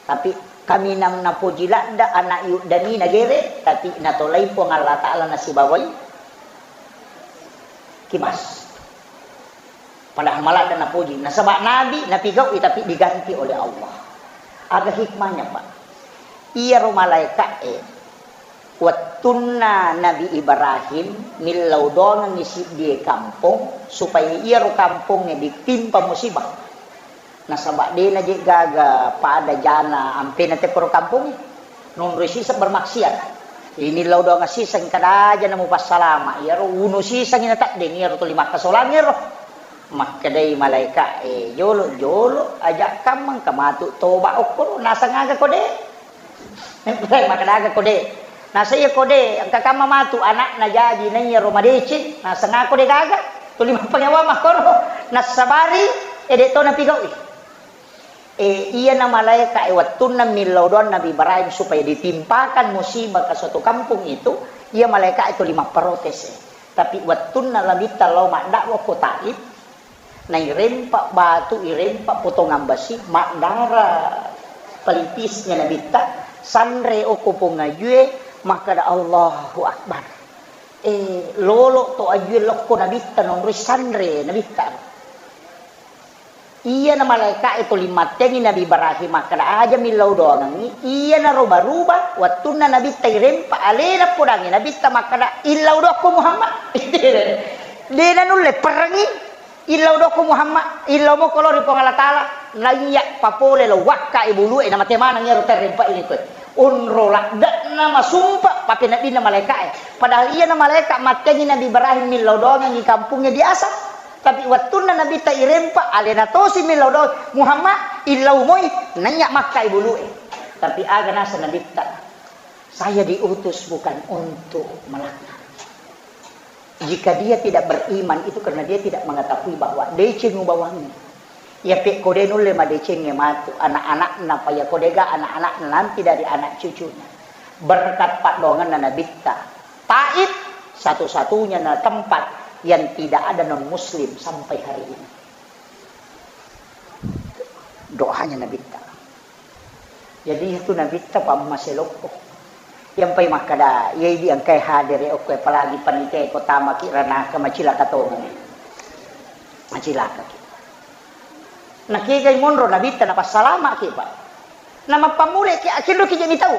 Tapi kaminang napoji ladda anak yuddani nagere, tapi natolai Puang Allah Ta'ala nasibawai kimas. Padahal maladda napoji. Nasaba nabi, napigaui, tapi diganti oleh Allah. Aga hikmahnya, Pak? Iyaro malaeka'e, wettunna Nabi Ibrahim millau doangengngi siddie kampong, supaya iyaro kampongnge ditimpa musibah. Nasaba dena je gaga pada jana ampena tekkoro kampongnge. Nonroi siseng bermaksiat. Ini lau doang siseng kada aja namu passalama. Iyaro unu siseng ina taddeng, iyaro tuli makkasolang iyaro. Makkedai malaeka'e, "Jolo-jolo, aja' kammang ka matu toba okkoro, naseng aga kode?" Makkeda aga kode? Naseng iya kode, engka kamma matu ana'na jaji naiya ro madeceng, naseng aga kode gaga? Tuli mappanyawa makkoro, nassabari, ede' to napigau'i. E, iyana malaeka'e wettunna millau doang Nabi Ibrahim supaya ditimpakan musibah ke suatu kampung itu, iya malaeka'e tuli mapparotese. Tapi wettunna Nabitta lao maddakwah ko Taif, nairempa batu, irempa potongan besi, maddara pelipisnya Nabitta, sanre okko pong ajue, makkeda, "Allahu Akbar." E, lolo to ajue lokko Nabitta, nonroi sanre Nabitta. Iyana malaeka'e tuli mattengngi Nabi Ibrahim makkeda, "Aja millau doangengngi." Iyana roba-ruba, wettunna Nabitta irempa alena podangngi Nabitta makkeda, "Illau doakko Muhammad." De' nanulle perrengngi, "Illau doakko Muhammad, illau moko lao ri Puang Allah Taala." Naiya papole lao wakka'i bulu'e, namate maneng iyaro terrempa ini koe. Onro ladde'na masumpa papeneddinna malaeka'e. Padahal iyana malaeka' mattengngi Nabi Ibrahim millau doangengngi kampungnge di Asam. Tapi wettunna Nabitta irempa, alena tosi millau doang, "Muhammad, illau moi, naiya makkai bulu'e." Tapi aga naseng Nabitta, "Saya diutus bukan untuk melaknat. Jika dia tidak beriman, itu karena dia tidak mengetahui bahwa deceng ubawangngi." Iya pe' ko de' nulle madecengnge matu, anak-anakna, pa iya ko de'ga anak-anakna, nanti dari anak cucunya. Berkat paddoangenna Nabitta, Taif satu-satunya na tempat yang tidak ada non muslim sampai hari ini. Doanya Nabitta. Jadi itu Nabitta pammaselokko. Yang pai makkada, iya idi engkai hadere okko, apalagi panitia ko tamaki ranaka macilaka tongeng. Macilakaki. Nakegai monro Nabitta napassalamaki, Pak. Namappammuleki, akinroki je mitau.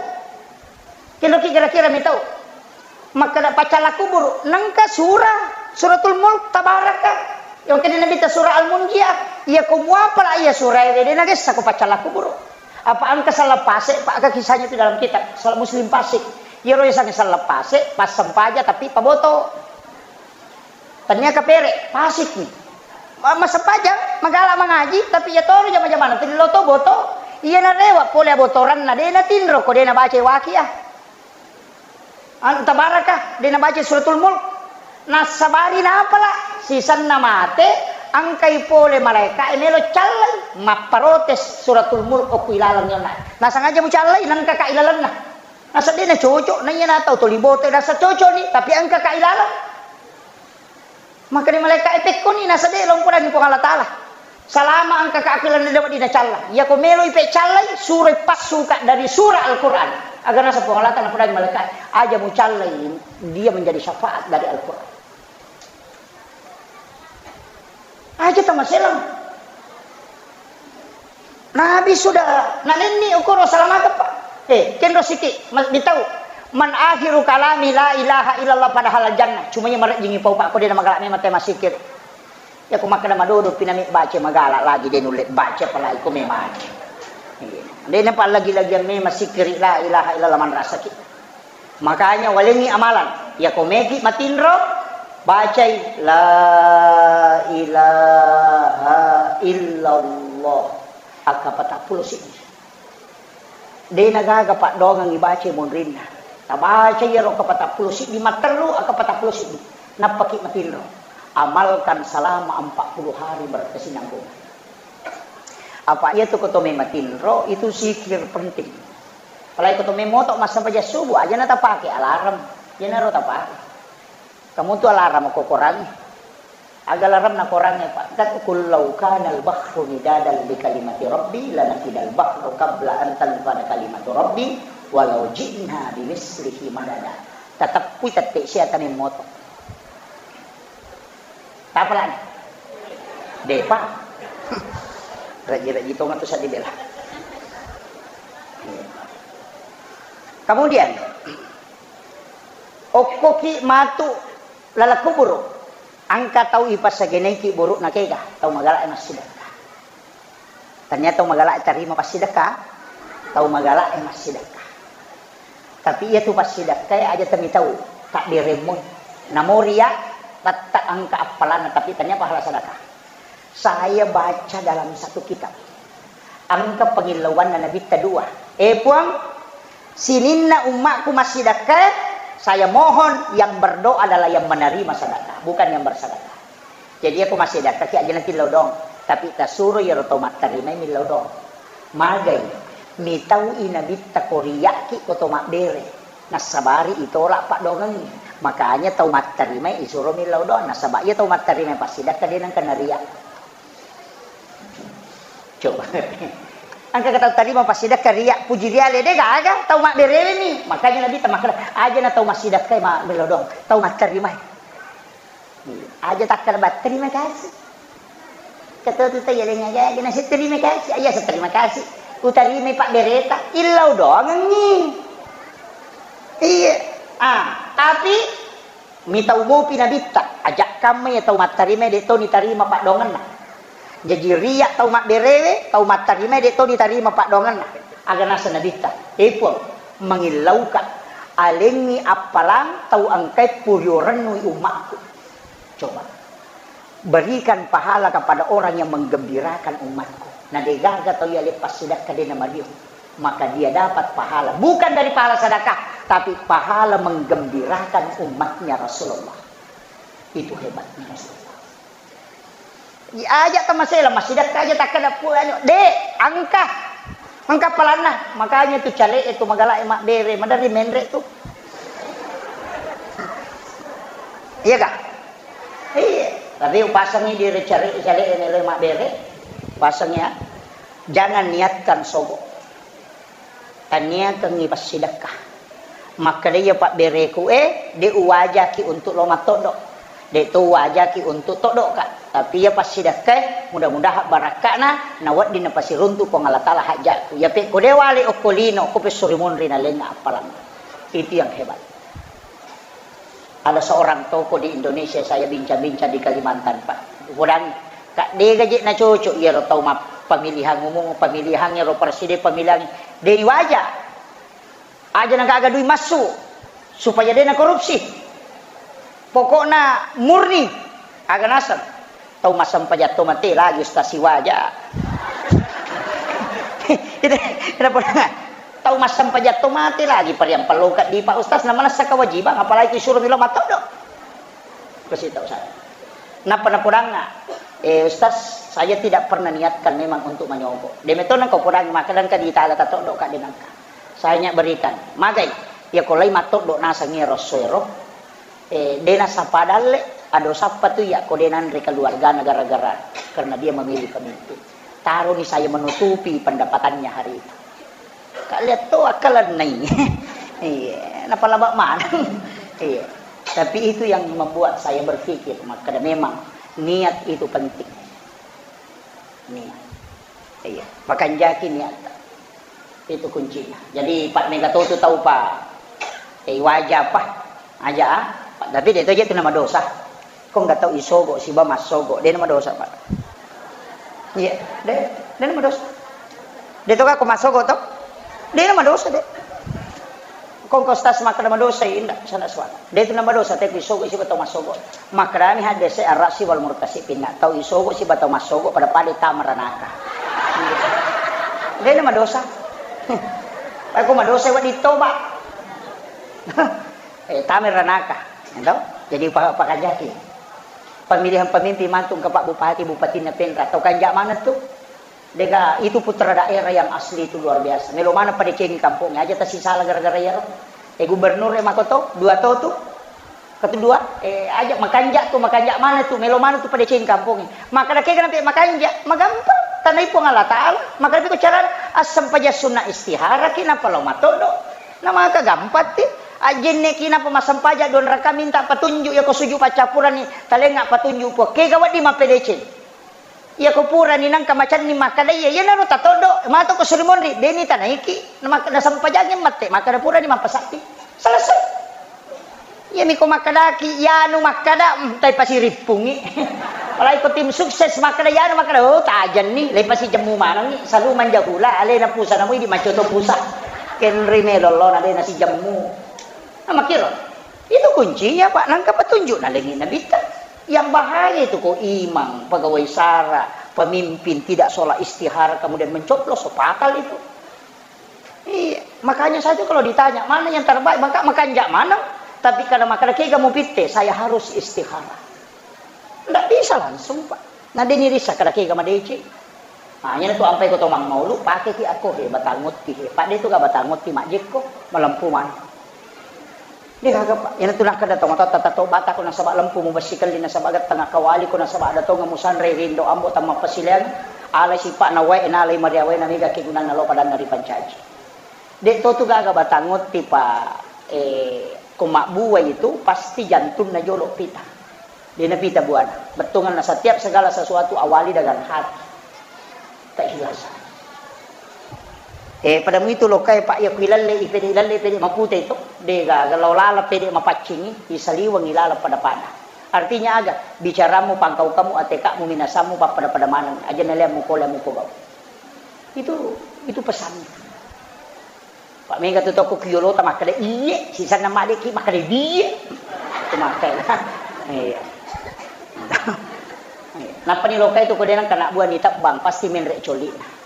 Kinroki kira-kira mitau. Makkeda paccalla kuburu, nengka surah, Suratul Mulk, Tabaraka. Yang kena Nabitta surah Al-Munjiah. Iya ko muapala iya surah ede, de' nagessa ko paccalla kuburu. Apa engka sallang pase, Pak, aga kisahnya itu dalam kitab, sallang Muslim Fasik. Iyaro yasengnge sallang pase, passempaja tapi paboto. Tania kapere, pasikni. Ma-, massempajang, magala mangaji, tapi iya toro jama-jamana, tuli lao to boto. Iya narewa pole abotoranna, de' natinro ko de' nabaca Waqiah. Anu Tabaraka, de' nabaca Suratul Mulk. Nassabari napala, sisenna mate, engkai pole malaeka'e melo callai, mapparotes Suratul Mulk okko ilaleng yonna. Nasengaja mucallai, nengkaka ilalenna. Nasa de' nacoco', naiya natau tuli boto, nasa coconi, tapi engkaka ilaleng. Makkeda malaeka'e, "Pekkoni, nasa de' lo mpodangi Puang Allah Taala. Salama engkaka akileng de' wedding nacalla. Iya ko meloi pe callai, suroi passuka dari surah Al-Quran." Aga nasa Puang Allah Taala napodangi malaeka'e, "Aja mucallai, dia menjadi syafaat dari Al-Quran." Aja tamaselang. Nabi sudah nanenni ukuro salamakeppa. Eh, kenro siki, ma-, mitau. "Man akhiru kalami la ilaha illallah padahal jannah." Cuma iya marejjingi pau, Pak, ko de' namagala memang te masikir. Iya ko makkeda madodo pinami baca magala lagi de' nulle baca apalagi ko memang. Iya. De' napa lagi-lagian memang sikiri la ilaha illallah manrasaki. Makanya walengngi amalan. Iya ko meki matinro, bacai la ilaha illallah. Akka patappulo siddi. De' nagaga paddoangeng ibaca monrinna. Tabaca iyaro akka patappulo siddi, mattellu akka patappulo siddi. Nappaki matinro. Amalkan selama empat puluh hari berkesinambungan. Apa iya tu ko to mematinro, itu sikir penting. Apalagi ko to memoto massempajang subuh, aja na tapake alarm. Iyanaro tapake. Kamu tu alarm ko korangi. Aga alarm na korangi, Pak? Kan, "Qul law kana al-bahru midadan li kalimati rabbi lanafidal bahru qabla an tanfada kalimatu rabbi walau ji'na bimithlihi madada." Tateppui tette sia tane moto. Tapalani? Depa. Raji-raji tong tu saddi bela. Kemudian, okkoki matu laleng kuburu, engka tau ipassagenaiki burukna kega, tau magala massidekka. Tania tau magala tarima passidekka, tau magala massidekka. Tapi iya tu passidekka aja tami tau, takdiremmu. Namo ria, tette engka appalanna, tapi tania pahala sedekah. Saya baca dalam satu kitab. Engka pangillauanna Nabitta dua. Eh, Puang, sininna ummakku massidakkae, saya mohon yang berdoa adalah yang menerima sedekah, bukan yang bersedekah. Jadi, aku massidakka ki aja natillau doang, tapi tasuro iyaro tau mattarimai millau doang. Magai, mitaui Nabitta ko riyaki ko to mabbere. Nassabari itolak paddoangengngi. Makanya tau mattarimai isuro millau doang. Nasaba iya tau mattarimai passidakka de nengka naria. Coba. Engka tau tarima passidakka ria, puji riale, de gaga tau mabberewe mi. Makanya Nabitta makkeda, aja na tau massidakkai ma millau doang, tau mattarimai. Aja takkeda ba, "Terima kasih." Kata tu tadi ada ngaga, aja nasi terima kasih. Aja saya terima kasih. Utarimai pabbereta, illau doangengngi. Iya. Ah, tapi mitau mopi Nabitta, ajak kamma ya tau mattarima de to nitarima paddoangenna. Jaji ria tau mabberewe, tau mattarima de to nitarima paddoangenna. Aga nasa Nabitta, "Eh, Puang, mangillauka alengngi appalang tau engkai puriorennui ummakku." Coba. Berikan pahala kepada orang yang menggembirakan umatku. Na degaga tau iya lepas sidakka de na mario. Maka dia dapat pahala. Bukan dari pahala sedekah, tapi pahala menggembirakan umatnya Rasulullah. Itu hebatnya Rasulullah. Iya aja tamasela, massidakka aja takkada pulanya. De, angka. Angka palanna. Makanya tu cale itu magala mabbere, madari menre tu. Iya kah? Iya. Tapi upasangi diri cari cari ini le mabbere. Pasang ya. Jangan niatkan sogo. Taniakengngi passidekka. Makkeda iya pabbereku e, de uwajaki untuk lo mattoddo. De to uwajaki untuk toddo ka. Tapi iya passidekka e, mudah-mudahan barakkana, na wedding napasiruntu Puang Allah Taala hajatku. Iya pe ko de wale okko lino, ko pe suri munri na lenga appalang. Itu yang hebat. Ada seorang tokoh di Indonesia, saya bincang-bincang di Kalimantan, Pak. Upodangi, Kak, de gaje na cocok iyaro tau ma-, pemilihan umum, pemilihan iyaro presiden, pemilihan de waja. Aja na gaga dui massu supaya de na korupsi. Pokokna murni aga naseng. Tau massempajang to mate lagi Ustaz siwaja. Itu, itu pernah. Tau massempajang to mate lagi pariang pelloka di Pak Ustaz na manessa kewajiban, apalagi suro milo matoddo. Kasi tau saya. Napa napodangnga, eh, Ustaz, saya tidak pernah niatkan memang untuk manyogo. Demikian kau podang maka dan ka di tala tatoddo ka denangka. Saya hanya berikan. Magai, ya ko lai matoddo nasang ero soero. Eh, de nasapa dalle, ado sappa tu iya ko de nanre keluargana gara-gara karena dia memilih pemimpin. Taroni saya menutupi pendapatannya hari itu. Kak lihat tu akal nai. Iya, napa laba maneng. Iya. Tapi itu yang membuat saya berpikir, maka memang niat itu penting. Niat. Iya, makanjaki niat. Itu kuncinya. Jadi, Pak, mega to tu tau, Pak. Eh, waja, Pak. Aja, ah. Pak, tapi de to je tu nama dosa. Ko nggak tau isogo, siba massogo. De nama dosa, Pak. Iya, de, de nama dosa. De to ka ko massogo to? De nama dosa, de. Ko engka ustaz makkeda madosa, inda, sana suara. De tu nama dosa, te ku isogo siba tau massogo. Makkedami hadese arrasi wal murtasi pinna. Tau isogo siba tau massogo pada-pada tama ranaka. Dena madosa. Aku madosa wedding toba. Eh, tama ranaka. Ento? Jadi pa-, pakajaki. Pemilihan pemimpin mantung ke Pak Bupati, Bupatinna Penra. Tau kanja mana tu? Dega, itu putra daerah yang asli itu luar biasa. Melo mana padecengi kampungnya aja tasisala gara-gara iyaro. Eh, gubernur e makoto, dua to tu. Kedua, eh, aja makanja tu, makanja mana tu, melo mana tu padecengi kampungnya. Maka dake kenapa makanja? Magampang, tanai Puang Allah Taala. Maka tapi ko cara asam paja sunnah istihara, kenapa lo matodo? Nah, maka gampang ti. Ajenne kenapa masam paja dua raka minta petunjuk ya ko suju pacapuran ni, talenga petunjuk Puang. Kega wedding mapedeceng. Iya ko purani nangka macanni makkada iya, iyanaro tatoddo, mato ko suri monri, deni tanaiki, na mak-, nasempajangi mette, makkada purani mappasappi. Selesai. Iya miko makkadaki, yanu makkada, mm, tai pasirippungi. Apalagi ko tim sukses makkada, yanu makkada, oh, tajenni, lai pasijemmu manengi, salu manjahula, alena pusa namu idi macoto pusa. Kenri melollo na dena sijemmu. Nah, makkiro. Itu kuncinya, Pak, nangka petunjuk nalengi Nabitta. Yang bahaya itu kok imam, pegawai sara, pemimpin tidak sholat istihara, kemudian mencoblos, so fatal itu. Iya, makanya saya tuh kalau ditanya, "Mana yang terbaik?" Maka makanja mana? Tapi kalau maka kega mau pitte, saya harus istihara. Ndak bisa langsung, Pak. Nah, dia nirisa kada kega madeceng. Nah, iyana tu ampai ko to mammaulu, pake ki akko, he, batang otti, he. Pak, de tu ga batang otti majjekko, malempu mani. De gaga, Pak. Iyana tu nakkeda to matotta, tatoba tako nasaba lempu, mubessi kelli nasaba getteng, akkawali ko nasaba ada tonga musanre rindo ambo tamma pasileang, alai sipa'na wae, nalai mariawae, na mega kegunanna lo padanna ripancaji. De to tu gaga batang otti, Pak. Eh, ko mabbua itu pasti jantunna jolo pita. De napita buana. Bettuanna setiap segala sesuatu awali dengan hati. Keikhlasan. Eh, pada mu itu lokai, Pak, ya kui lalle, i pede lalle, pede mapute itu. De gaga lao lala pede mapaccingi, isaliweng ilala pada pada. Artinya aga? Bicaramu, pangkaukamu, atekamu, minasamu, pappada-pada maneng. Aja naliamu kole mu kobau. Itu, itu pesannya. Pak, mega tu toko kiolota makkeda, "Iye," sisanna maddeki makkeda, "Biye." Itu makkeda. Iya. Nappa ni lokai tu ko denang kana buah ni tebbang, pasti menre coli'na.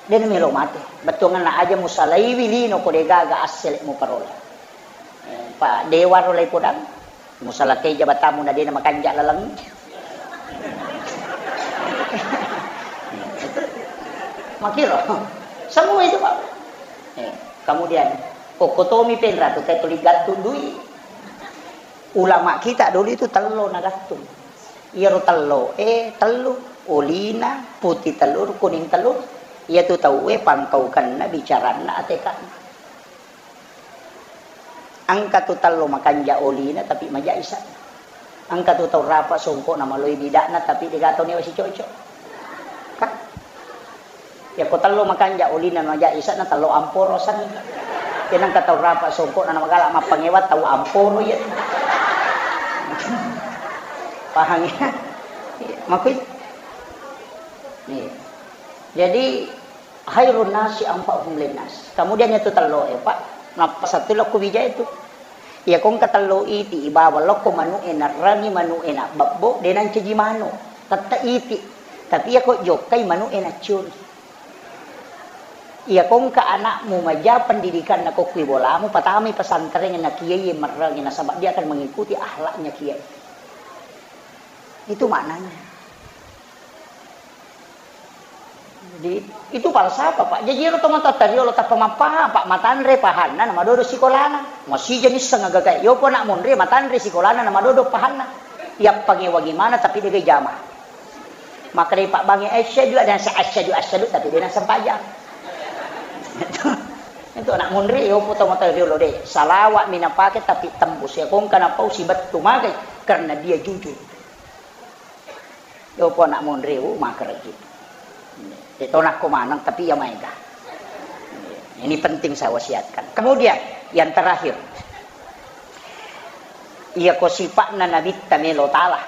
Dena melo mate. Bettuanna aja musalaiwi lino ko degaga assele muparola. Eh, Pak, dewa ro lai podang. Musalakai jabatammu na dena makanja laleng. Makiro. Semua itu, Pak. Eh, kemudian, kokkotomi penra tu, tuli gattung dui. Ulama kita dulu itu tello nagattung. Iyaro tello, eh, tellu, olina, putih telur, kuning telur. Iya tu tauwe pangkaukenna, bicaranna, atekanna. Engka tu tello makanja olina, tapi maja isa'na. Engka tu tau rapa songkokna maloi bidakna, tapi dega tau newa sicoco. Kan? Ya ko tello makanja olina maja isa'na, tello amporo sanni. Kena engka tau rapa songkokna namagala mappangewa, tau amporo iya. Paham ya? Makui. Nih. Jadi, khairun nasi anfa'uhum linnas. Kemudian itu tello e, Pak. Nappa satu lokko bija itu. Iya ko engka tello iti ibawa lokko manu'e narrangi manu'e nabbebbo, de nancaji manu. Tette iti. Tapi iya ko jokkai manu'e naccioni. Iya ko engka anakmu maja pendidikanna ko kui bolamu, patamai pesantren na kiai merrangi nasaba dia akan mengikuti akhlaknya kiai. Itu maknanya. Jadi, itu falsafah, Pak. Jaji ero tomatoatta riolo tappa mappahang, Pak, matanre pahanna namadodo sikolana. Masija nisseng agaga. Yopo anak monri matanre sikolana namadodo pahanna. Yappangewangi mana tapi dega jama. Makkedai Pak Bange, "Asyhadu, ada sa-, asyhadu, asyhadu," tapi dia nasempajang. Itu, itu anak monri, yopo tomatoatta riolo de. Salawat mi napake tapi tembus. Ya kongka napau sibettu magai karena dia jujur. Yopo anak monri, uh, makerji. De to nakko maneng, tapi iya maega. Ini penting saya wasiatkan. Kemudian, yang terakhir. Iya ko sipa'na nabitta melo tala.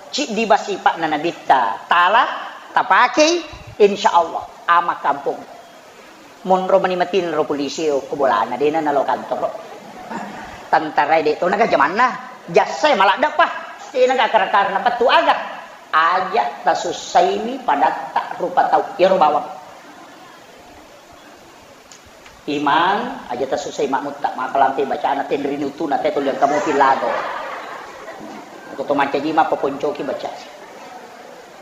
Ciddi ba sipa'na nabitta tala, tapakei, insya Allah, ama kampung. Monro mani matinro polisi ko bolana, dena nalo kantoro. Tentara de to naga jamanna, jassai maladdepa. Dena ga kara-kara napettu aga. Aja tasussaiwi padatta rupa tau. Iyaro bawang. Imang, aja tasussai makmutta, makalampe bacana tenri nutuna te tuliang kamu pilago. Ko to mancaji mappaponcoki baca.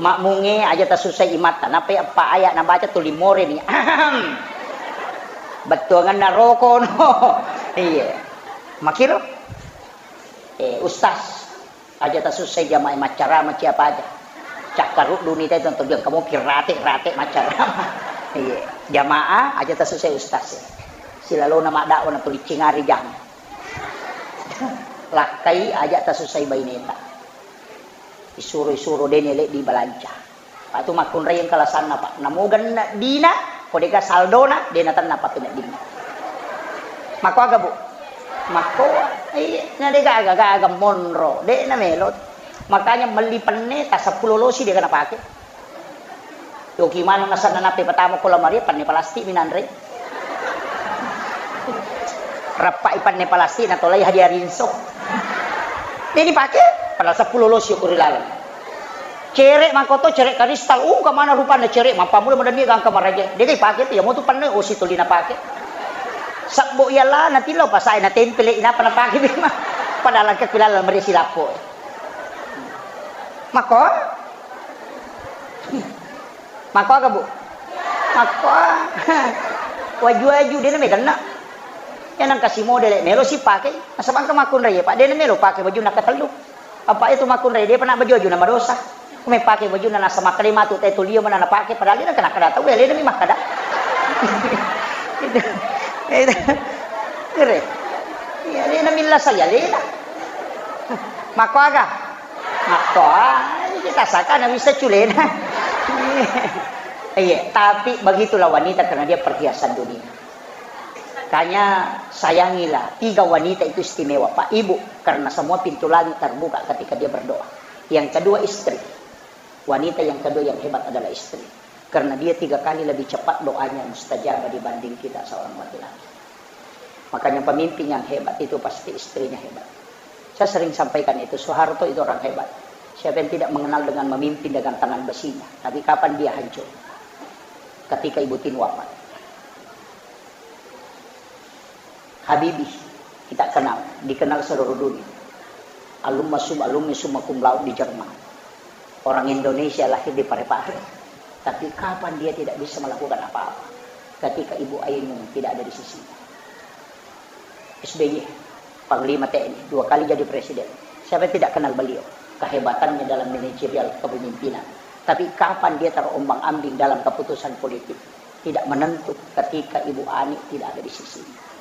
Makmungnge aja tasussai imatta, nappai eppa aya nabaca tuli moreni. Ahem. Bettuanganna roko no. Iya. Makiro? Eh, ustaz, aja tasussai jamaah maccarama siapa aja. Cakkaruddu ni te tonton dia kamu pirate-rate maccarama. Iya. Jamaah aja tasussai ustaz. Silalona maddawa na tuli cingari jang. Lakkai aja tasussai baineta. Isuro-isuro dene leddi balanca. Pak tu makkunrai engka lasanna, Pak. Namo genne dina, ko dega saldona, dena tenna pake neddinna. Makko aga, Bu? Makko, iya, na dega aga-aga monro, de na melo. Makanya melli penne ta seppulo losi dega napake. Yoki maneng asenna nappe patama ko lamari, penne palastik mi nanre. Rappai penne palastik na tolai hadiah rinso. De dipake. Padahal seppulo losi ko ri laleng. Cere' mangkoto, cere' kristal, ungka mana rupanna cere', mappamula madenni gangka maraja. De'ga ipake tu, iya motu penne osi tuli napake. Sebbo iya la natillau pasae natempele inapa napake bema. Padahal engka ku laleng meri silappo. Mako? Mako aga, Bu? Mako. Waju-waju de' na meganna. Iya nangka si modele melo si pake. Nasaba engka makkunrai, Pak, de' na melo pake bajunna katellu. Apa itu makkunrai, de'pa na baju-bajunna madosa. Ko mepake bajunna nasaba makkeda matu te tolio mana napake, padahal de' na kena kada tau, alena mi makkeda. Itu. Itu. Kere. Iya, alena milla saya alena. Mako aga? Mako, ah, kita saka na bisa culena. Iya, tapi begitulah wanita karena dia perhiasan dunia. Makanya sayangilah, tiga wanita itu istimewa, Pak, Ibu, karena semua pintu langit terbuka ketika dia berdoa. Yang kedua istri. Wanita yang kedua yang hebat adalah istri. Karena dia tiga kali lebih cepat doanya mustajab dibanding kita seorang laki-laki. Makanya pemimpin yang hebat itu pasti istrinya hebat. Saya sering sampaikan itu, Soeharto itu orang hebat. Siapa yang tidak mengenal dengan memimpin dengan tangan besinya? Tapi kapan dia hancur? Ketika Ibu Tin wafat. Habibie, kita kenal, dikenal seluruh dunia. Alumma sum alumni summa cum laude di Jerman. Orang Indonesia lahir di Parepare. Tapi kapan dia tidak bisa melakukan apa-apa? Ketika Ibu Ainun tidak ada di sisinya. S B Y, Panglima T N I, dua kali jadi presiden. Siapa yang tidak kenal beliau? Kehebatannya dalam manajerial kepemimpinan. Tapi kapan dia terombang-ambing dalam keputusan politik? Tidak menentu ketika Ibu Ani tidak ada di sisinya.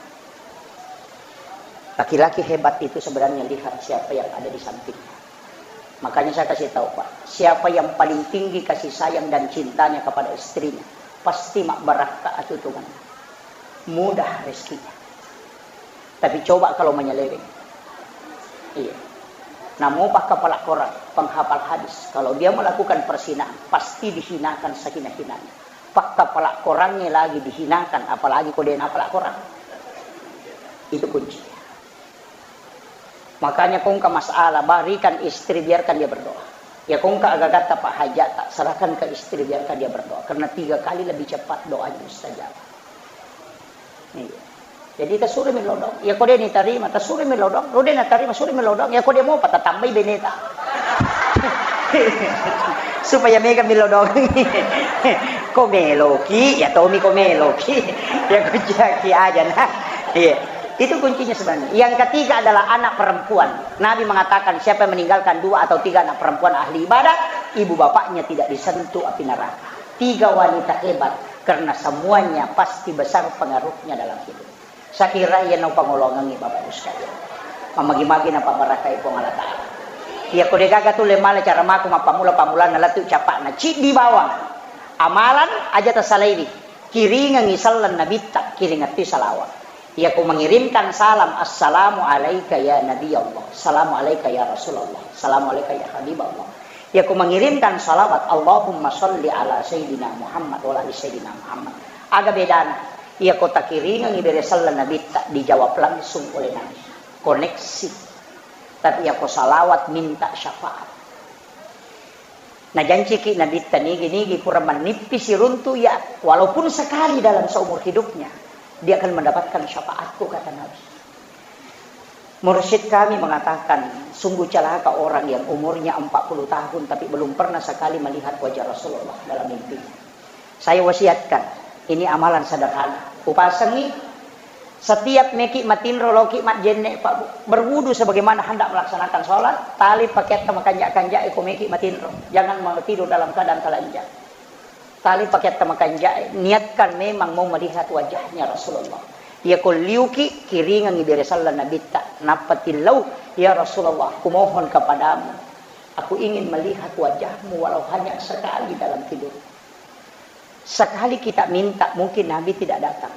Laki-laki hebat itu sebenarnya lihat siapa yang ada di sampingnya. Makanya saya kasih tahu, Pak, siapa yang paling tinggi kasih sayang dan cintanya kepada istrinya, pasti mak barakka atutungan. Mudah rezekinya. Tapi coba kalau menyeleweng. Iya. Namu pakkapala Quran, penghafal hadis, kalau dia melakukan perzinahan, pasti dihinakan sehina-hinanya. Pakkapala Qurannya lagi dihinakan, apalagi ko de' napala Quran. Itu kuncinya. Makanya ko engka masalah, berikan istri, biarkan dia berdoa. Ya ko engka agagatta, Pak, hajata, serahkan ke istri, biarkan dia berdoa. Karena tiga kali lebih cepat doanya mustajab. Iya. Jadi tasuri mello doang. Ya ko de' nitarima, tasuri mello doang. Lo de' natarima, suri mello doang. Ya ko de' mopa, tatambai beneta. Supaya mega mello doang. Ko meloki, ya tomi ko meloki. Ya ko jaki aja nah. Iya. Itu kuncinya sebenarnya. Yang ketiga adalah anak perempuan. Nabi mengatakan, siapa yang meninggalkan dua atau tiga anak perempuan ahli ibadah, ibu bapaknya tidak disentuh api neraka. Tiga wanita hebat, karena semuanya pasti besar pengaruhnya dalam hidup. Saya kira iya nau pangolongangi Bapak Ibu sekalian. Mamagi-magi napabarakai Puang Allah Ta'ala. Iya ko degaga tu le male cara mako mappammula-pammulanna lettu capa'na. Ciddi bawang. Amalan aja tasalaiwi. Kiringengi selleng nabitta, kiringetti salawat. Iya ko mengirimkan salam, "Assalamu alaika ya Nabi Allah, assalamu alaika ya Rasulullah, assalamu alaika ya Habib Allah." Iya ko mengirimkan salawat, "Allahumma salli ala Sayyidina Muhammad wa ala ali Sayyidina Muhammad." Aga bedana? Iya ko takiringengi bere selleng nabitta, dijawab langsung oleh Nabi. Koneksi. Tapi iya ko salawat minta syafaat. Najanciki Nabitta nigi-nigi pura mennippi siruntu iya, walaupun sekali dalam seumur hidupnya, dia akan mendapatkan syafaatku, kata Nabi. Mursyid kami mengatakan, sungguh celaka orang yang umurnya empat puluh tahun tapi belum pernah sekali melihat wajah Rasulullah dalam mimpinya. Saya wasiatkan, ini amalan sederhana. Upasengi, setiap meki matinro, loki majjenne, pa-, berwudu sebagaimana hendak melaksanakan sholat, tali pakeatta makanja-kanja, iko meki matinro. Jangan mau tidur dalam keadaan telanjang. Tali pakeatta makanja, niatkan memang mau melihat wajahnya Rasulullah. Iya ko liuki, kiringengi bere selleng nabitta, nappa tillau, "Ya Rasulullah, kumohon kepadamu, aku ingin melihat wajahmu walau hanya sekali dalam tidur." Sekali kita minta, mungkin Nabi tidak datang.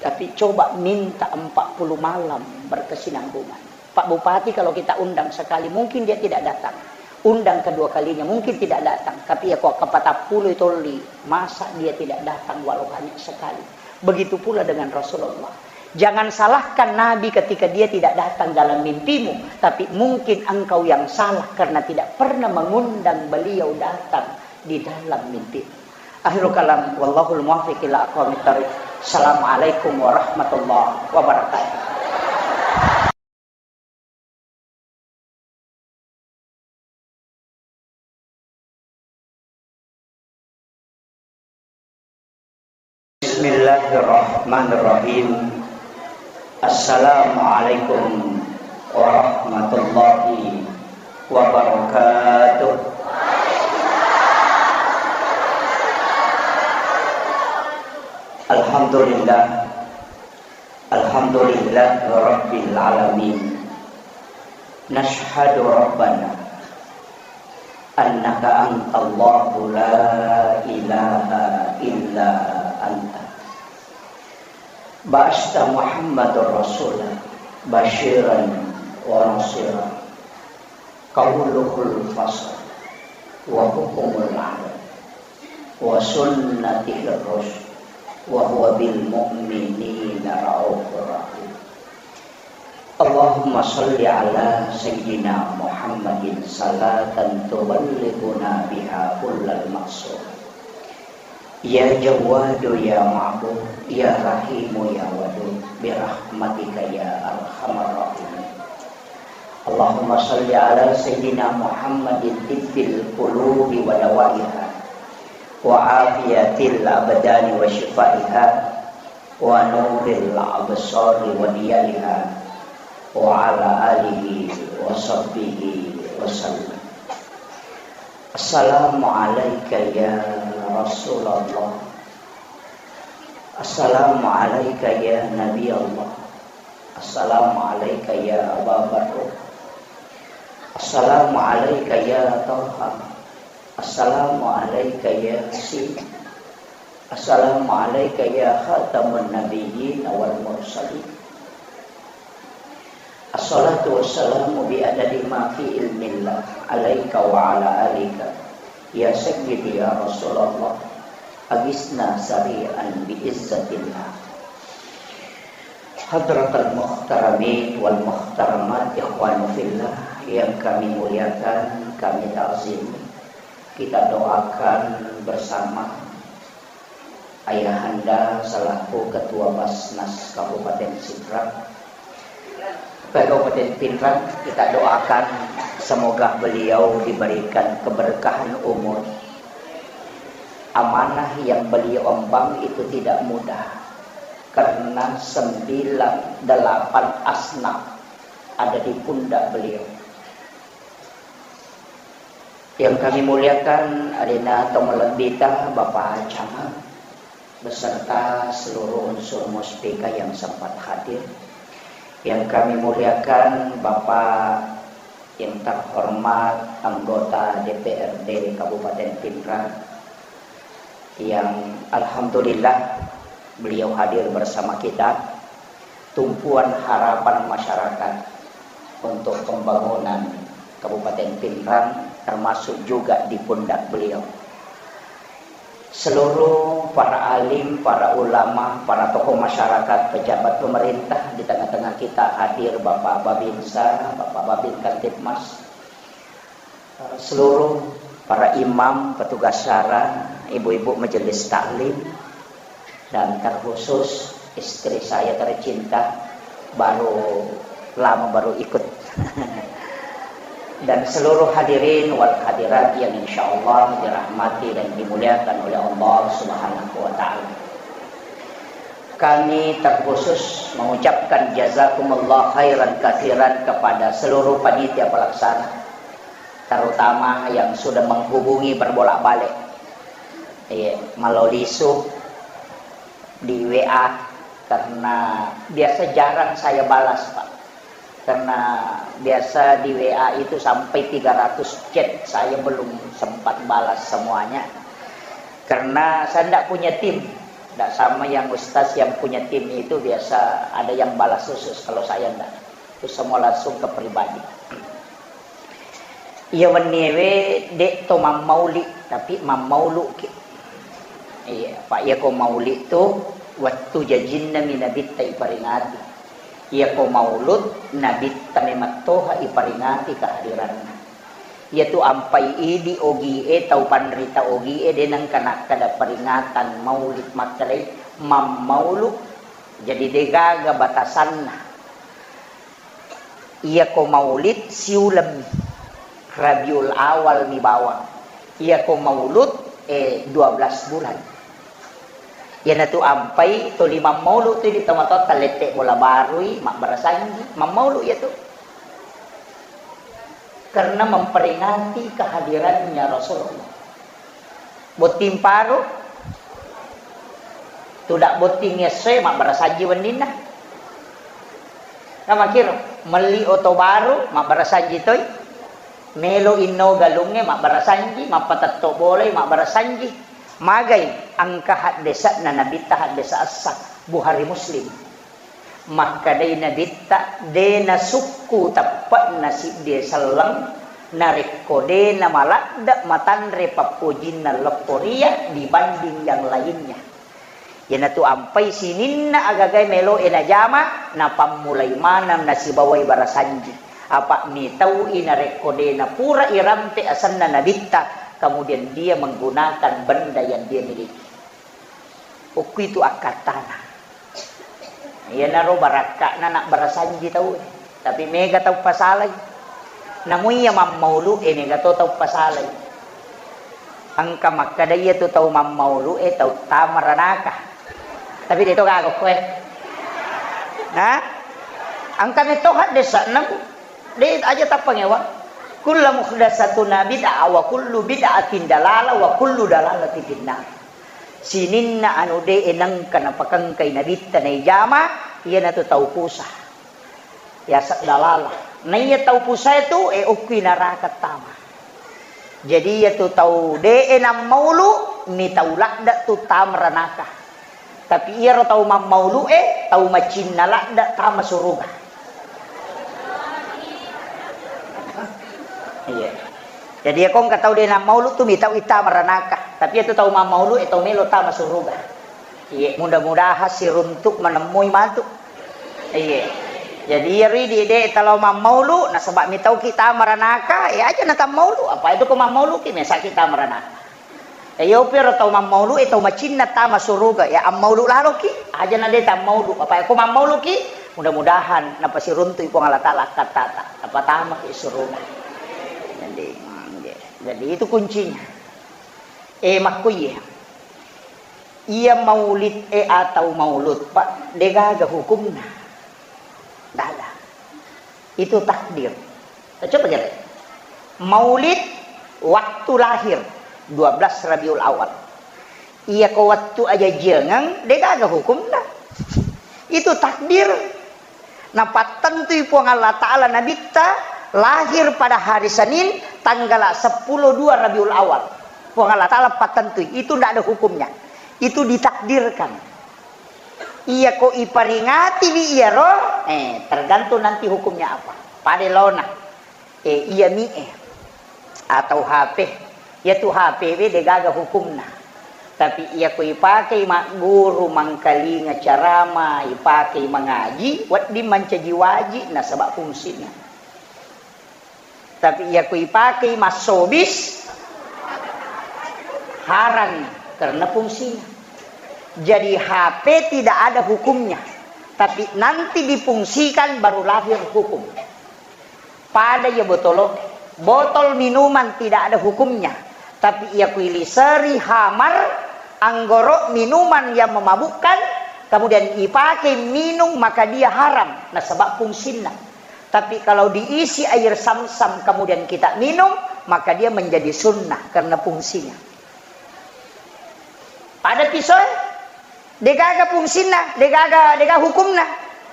Tapi coba minta empat puluh malam berkesinambungan. Pak Bupati kalau kita undang sekali, mungkin dia tidak datang. Undang kedua kalinya, mungkin tidak datang. Tapi iya ko kapatappulo tolli, masa dia tidak datang walau hanya sekali. Begitu pula dengan Rasulullah. Jangan salahkan Nabi ketika dia tidak datang dalam mimpimu, tapi mungkin engkau yang salah karena tidak pernah mengundang beliau datang di dalam mimpimu. Akhirul kalam, wallahul muwaffiq ila aqwamit thariq. Assalamualaikum warahmatullahi wabarakatuh. Bismillahirrahmanirrahim. Assalamualaikum warahmatullahi wabarakatuh. Alhamdulillah. Alhamdulillah Rabbil Alamin. Nashhadu Rabbana annaka antallahu la ilaha illa anta. Ba'asta Muhammadur Rasula basyiran wa nasira. Qauluhul fasl wa hukmul adl wa sunnatihir rusyd wa huwa bil mu'minina raufur rahim. Allahumma shalli ala sayyidina Muhammadin salatan tuballighuna biha kullal maqsud. Ya Jawwadu ya Ma'bud, ya Rahimu ya Wadud, birahmatika ya arhamar rahimin. Allahumma shalli ala sayyidina Muhammadin tibbil qulubi wa dawaiha, wa afiyatil abdani wa shifaiha, wa nuril absari wa diyaiha, wa ala alihi wa sahbihi wa sallam. Assalamu alaika ya Rasulullah. Assalamu alaika ya Nabi Allah. Assalamu alaika ya Aba Bakar. Assalamu alaika ya Taha. Assalamu alaika ya Yasin. Assalamu alaika ya khataman nabiyyin wal mursalin. Assalatu wassalamu bi adadi ma fi ilmillah alaika wa ala alika. Ya sayyidi ya Rasulullah, agisna sari'an bi izzatillah. Hadratal muhtaramin wal muhtaramat, ikhwanu fillah yang kami muliakan, kami ta'zimi. Kita doakan bersama Ayahanda selaku Ketua Basnas Kabupaten Sidrap, Kabupaten Pinrang, kita doakan semoga beliau diberikan keberkahan umur. Amanah yang beliau emban itu tidak mudah, karena sembilan, delapan asnaf ada di pundak beliau. Yang kami muliakan, alena tomalebbita Bapak Camat beserta seluruh unsur Muspika yang sempat hadir. Yang kami muliakan, Bapak yang terhormat anggota D P R D Kabupaten Pinrang, yang alhamdulillah beliau hadir bersama kita, tumpuan harapan masyarakat untuk pembangunan Kabupaten Pinrang, termasuk juga di pundak beliau. Seluruh para alim, para ulama, para tokoh masyarakat, pejabat pemerintah, di tengah-tengah kita hadir Bapak Babinsa, Bapak Babin Kamtibmas, seluruh para imam, petugas syara, ibu-ibu majelis taklim, dan terkhusus istri saya tercinta, baru lama baru ikut. Dan seluruh hadirin wal hadirat yang insya Allah dirahmati dan dimuliakan oleh Allah Subhanahu wa Ta'ala. Kami terkhusus mengucapkan jazakumullah khairan katsiran kepada seluruh panitia pelaksana, terutama yang sudah menghubungi berbolak-balik. Iya, malolisu di W A, karena biasa jarang saya balas, Pak. Karena biasa di W A itu sampai tiga ratus chat, saya belum sempat balas semuanya. Karena saya ndak punya tim. Ndak sama yang ustaz yang punya tim itu, biasa ada yang balas khusus, kalau saya ndak. Itu semua langsung ke pribadi. Iya, wenniewe dek to mammauli, tapi mammauluki. Iya, Pak, iya ko mauli tu, Wettu jajinnami Nabitta iparingati. Iyako maulud, Nabitta memettoha iparingati kehadiranna. Iyatu ampai idi ogie, tau panrita ogie, de nengka nakkeda peringatan maulid, makkedai mammaulu. Jadi degaga batasanna. Iyako maulid siulemmi, Rabiul Awal mi bawang. Iyako maulud, eh, dua belas bulan. Iyanatu ampai tuli mammaulu tu di tomatoatta lette bola barui, mabbarasanji, mammaulu iyatu. Karena memperingati kehadirannya Rasulullah. Botting paru, tudak botting essoe, mabbarasanji wenninna. Kamakiro, melli oto baru, mabbarasanji toi. Melo inno galungnge, mabbarasanji, mappatetto bolai, mabbarasanji. Magai engka haddese'na Nabitta, haddese' essa, Bukhari Muslim. Makkedai Nabitta, de nasukku teppe'na siddie selleng, narekko de namaladde matanre pappojinna leppo ria dibanding yang lainnya. Iyanatu ampai sininna agagae meloe najama, napammulai maneng nasibawai barasanji. Apa mitaui narekko de napura irampe asenna Nabitta, kemudian dia menggunakan benda yang dia miliki. Okku itu akkattana. Iyanaro barakka'na nak barasanji tau, tapi mega tau pasalai. Namu iya mammaulu e mega to tau pasalai. Engka makkeda iya tu tau mammaulu e tau tama ranaka. Tapi de to gaga koe. Nah, engka metto haddese'na, Bu. De aja tappangewa. Kullu muhdatsatun bid'ah wa kullu bid'atin dalalah wa kullu dalalatin finnar. Sininna anu de nengka napakengkai Nabitta naijama, iyanatu tau pusa. Yaseng dalalah. Naiya tau pusae tu, e, okkui naraka tama. Jadi iyatu tau de nammaulu, mi tau ladde tu tama ranaka. Tapi iyaro tau mammaulu e, tau macinna ladde tama suruga. Iya. Jadi, iya, ko engka tau de nammaulu tu mitau ittama ranaka. Tapi iyatu tau mammaulu e tau melo tama suruga. Iya, mudah-mudahan siruntuk manemmui matu. Iya. Jadi, iya ridi de talo mammaulu, nasaba mitauki tama ranaka, iya aja na tammaulu. Apa itu ko mammauluki, mesaki tama ranaka. Iya, upiro tau mammaulu e tau macinna tama suruga, ya ammaulu laloki, aja na de tammaulu. Apa ko mammauluki, mudah-mudahan napasiruntuk Puang Allah Taala akkattata, napatamaki suruga. Jadi, hmm, iya. Jadi itu kuncinya. Eh, makkuye. Iya maulid e atau maulud, Pak, degaga hukumna. Dada. Itu takdir. Coba kira. Maulid waktu lahir dua belas Rabiul Awal. Iya ko waktu aja jangan, degaga hukumna. Itu takdir. Napattentui Puang Allah Ta'ala Nabitta lahir pada hari Senin, tanggal sepuluh dua Rabiul Awal. Puang Allah Ta'ala pattentui. Itu ndak ada hukumnya. Itu ditakdirkan. Iya ko iparingati wi iyaro, eh, tergantung nanti hukumnya apa. Pada lona. Eh, iya mi e. Atau H P. Iyatu H P we degaga hukumna. Tapi iya ko ipakei magguru, mangkalinga carama, ipakei mangaji, wedding mancaji waji nasaba fungsina. Tapi iya ko ipakei massobis, haram karena fungsinya. Jadi H P tidak ada hukumnya. Tapi nanti difungsikan baru lahir hukum. Pada iya botolo, botol minuman tidak ada hukumnya. Tapi iya kuiliseri hamar, anggoro, minuman yang memabukkan, kemudian ipakai minum, maka dia haram. Nasaba fungsinna. Tapi kalau diisi air samsam kemudian kita minum, maka dia menjadi sunnah karena fungsinya. Pada pisau, degaga fungsinna, degaga, degaga hukumna.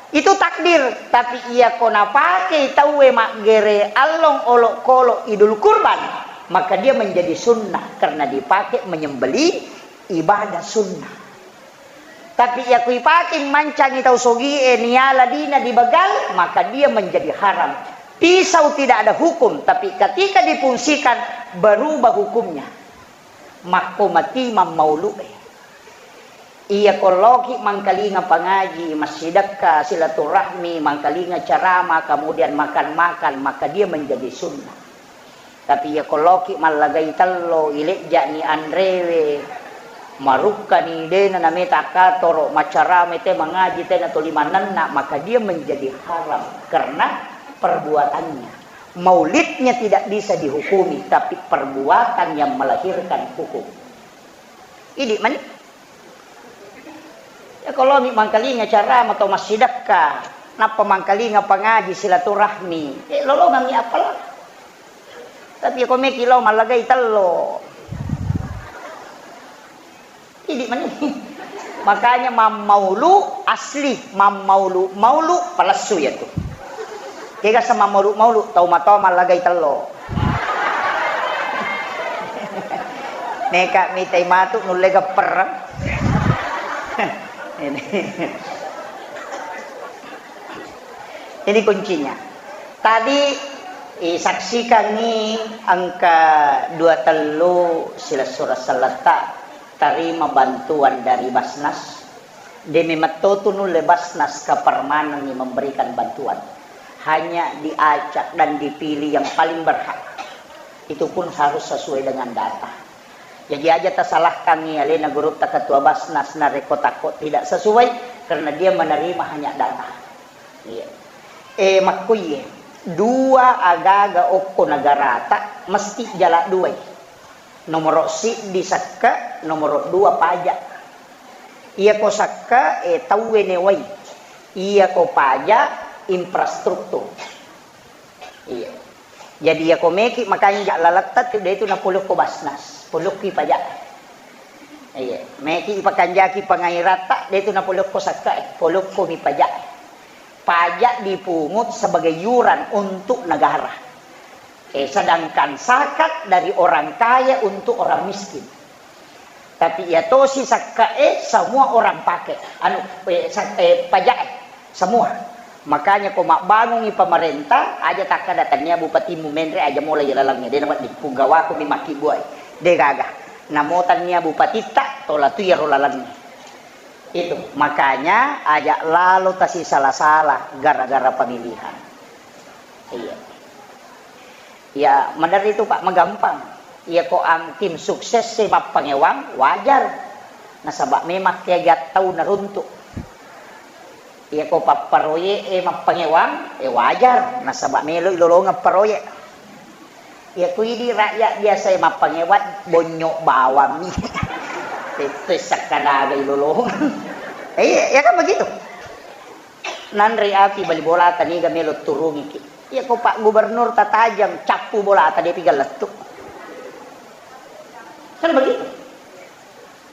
Itu takdir. Tapi iya ko napakei tauwe maggere allong olokolo Idul Kurban, maka dia menjadi sunnah karena dipakai menyembelih ibadah sunnah. Tapi iya ko ipakei mancangi tau sogie niala dina dibegal, maka dia menjadi haram. Pisau tidak ada hukum, tapi ketika difungsikan berubah hukumnya. Makko mati mammaulu'e. Iya, ko loki mangkalinga pangaji, massidekka, silaturahmi, mangkalinga ceramah, kemudian makan-makan, maka dia menjadi sunnah. Tapi iya, ko loki mallagai tello, ilejja'ni anrewe, marukkani, dena nameta katoro, macarama te mangaji, tena tuli manenna, maka dia menjadi haram karena perbuatannya. Maulidnya tidak bisa dihukumi, tapi perbuatan yang melahirkan hukum. Idi mani. Ya, ko lomi mangkalinga carama tau massidekka, nappa mangkalinga pangaji silaturahmi, eh, lolongangngi appalang. Tapi ko meki lo mallagai tello. Idi mani. Makanya mammaulu asli, mammaulu, maulu palessu ya tu. Kega sama maulu-maulu, tau matoa mallagai tello. Neka mitai matu nulle gepper. Ini. Ini kuncinya. Tadi, eh, saksikangi engka dua tellu silessureng selletta tarima bantuan dari Basnas. De memetto tu nulle Basnas kepermanengi memberikan bantuan. Hanya diacak dan dipilih yang paling berhak. Itu pun harus sesuai dengan data. Jadi aja tasalahkangi alena gurutta ketua Basnas narekko takko tidak sesuai, karena dia menerima hanya data. Iya. Eh, makkuye, dua agaga okko negarata mesti jala duai. Nomoro siddi sekke, nomoro dua pajak. Iyako sekke, eh, tauwe newai. Iyako pajak, infrastruktur. Iya. Jadi iyako meki makanja laletta tu, de tu napolokko Basnas, polokki pajak. Iya, meki ipakanjaki pangairatta, de tu napolokko sekke, polokko mi pajak. Pajak dipungut sebagai iuran untuk negara. Eh, sedangkan zakat dari orang kaya untuk orang miskin. Tapi iya tosi sakkae semua orang pake. Anu, eh, sa-, eh, pajak, eh, semua. Makanya ko mabbangungi pemerintah, aja takkada tania bupatimu menre aja mola iya lalengnge. Dena wedding, pugawako mi makkibbuai. De gaga. Namo tania bupatitta, tola tu iyaro lalengnge. Itu. Makanya aja lalo tasisala-sala gara-gara pemilihan. Iya. Ya, maderri tu, Pak, magampang. Iya, ko ang tim sukses e mappangewang, wajar. Nasaba memang kegiat tau naruntuk. Iya, ko papparoye e mappangewang, e wajar. Nasaba melo ilolongeng paroye. Iya, ko idi rakyat biasa e mappangewang, bonyok bawang mi. Itu sakkadaga ilolongeng. Eh, iya, iya kan begitu. Nanre api bali bolata niga melo turungiki. Iya ko Pak Gubernur tatajang cappu bolata depi gallettu. Kan begitu.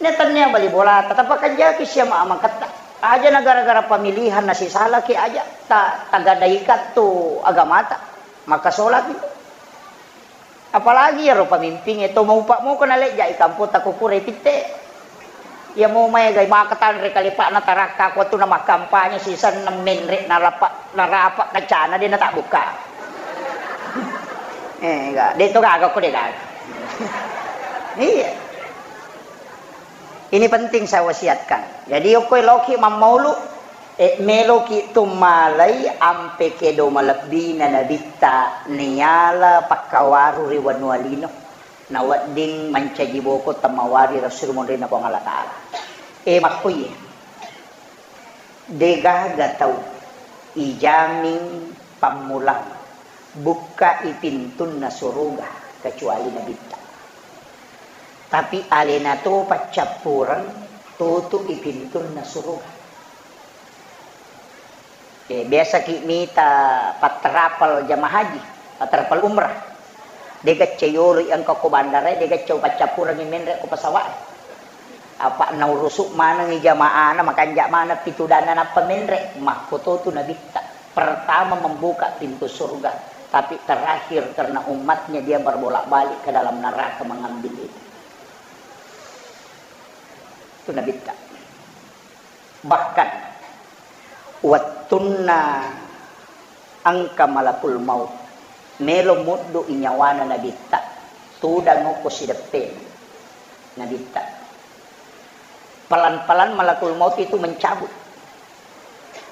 Ne tania bali bolata tapakanjaki siama amaketta. Aja na gara-gara pemilihan nasisalaki aja ta-, tagadaikan tu agamata. Maka solaki. Apalagi iyaro pamimpingnge to maupa moko nalejja i kampota ko pura ipitte. Iya mo maega i maka tanre kalepa'na tarakka ko tu namakkampanye sisenna menre narapa, narapa kancana de natabbuka. Eh, ga, de to gaga ko de gaga. Iya. Ini penting saya wasiatkan. Jadi, okko eloki mammaulu, eh, meloki tummalai ampe kedo malebbina nabitta niala pakkawaru ri wanua lino. Nawedding mancaji boko temmawari rasul monrina Puang Allah Ta'ala. Eh, makkuye. Degaga tau ijamin pammulang bukkai pintunna suruga kecuali Nabitta. Tapi alena to paccappureng tutu'i pintunna suruga. Eh, biasaki mita patterapal jamaah haji, patterapal umrah. Degacce yolo i engka ko bandara, degacce upaccappurengi menre ko pesawat. Apa naurusu manengi jamaahna, makanja maneng pitudanna nappa menre, makkototu nabitta. Pertama membuka pintu surga, tapi terakhir karena umatnya dia berbolak-balik ke dalam neraka mengambil itu. Itu nabitta. Bahkan wettunna engka malakul maut melo muddu i nyawana nabitta, tudang okko sideppe nabitta. Pelan-pelan malakul maut itu mencabut.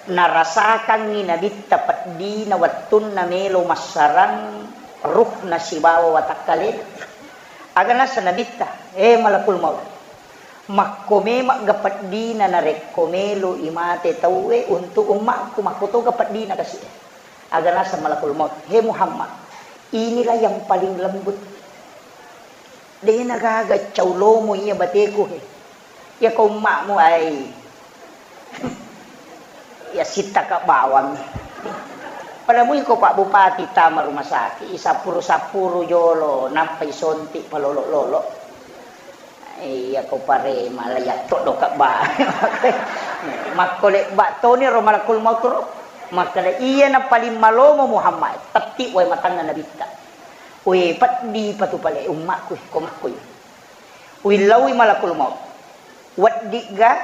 Narasakangngi Nabitta peddina wettunna melo massarang ruhna sibawa watakkalena. Aga nasa Nabitta, "Eh, malakul maut, makko memang ga peddina narekko melo imate tauwe untuk ummakku, makko toga peddina kasi." Aga nasa malakul maut, "He Muhammad, inilah yang paling lembut. Dena gaga cau lomo iya bateku he. Iya ko ummakmu ai." Ya sittaka bawang. Pada mui ko Pak Bupati tama rumah sakit, isappuru-sappuru jolo, nappa isonti palolo-lolo. Iya ko parema la yatto doka ba. Makko lebba toni ro malakul maut ro. Makkeda iya na paling malomo Muhammad, tetti wae matanna Nabitta. We peddi patu pale ummakku ko makkoi. Willaui malakul maut. Weddigga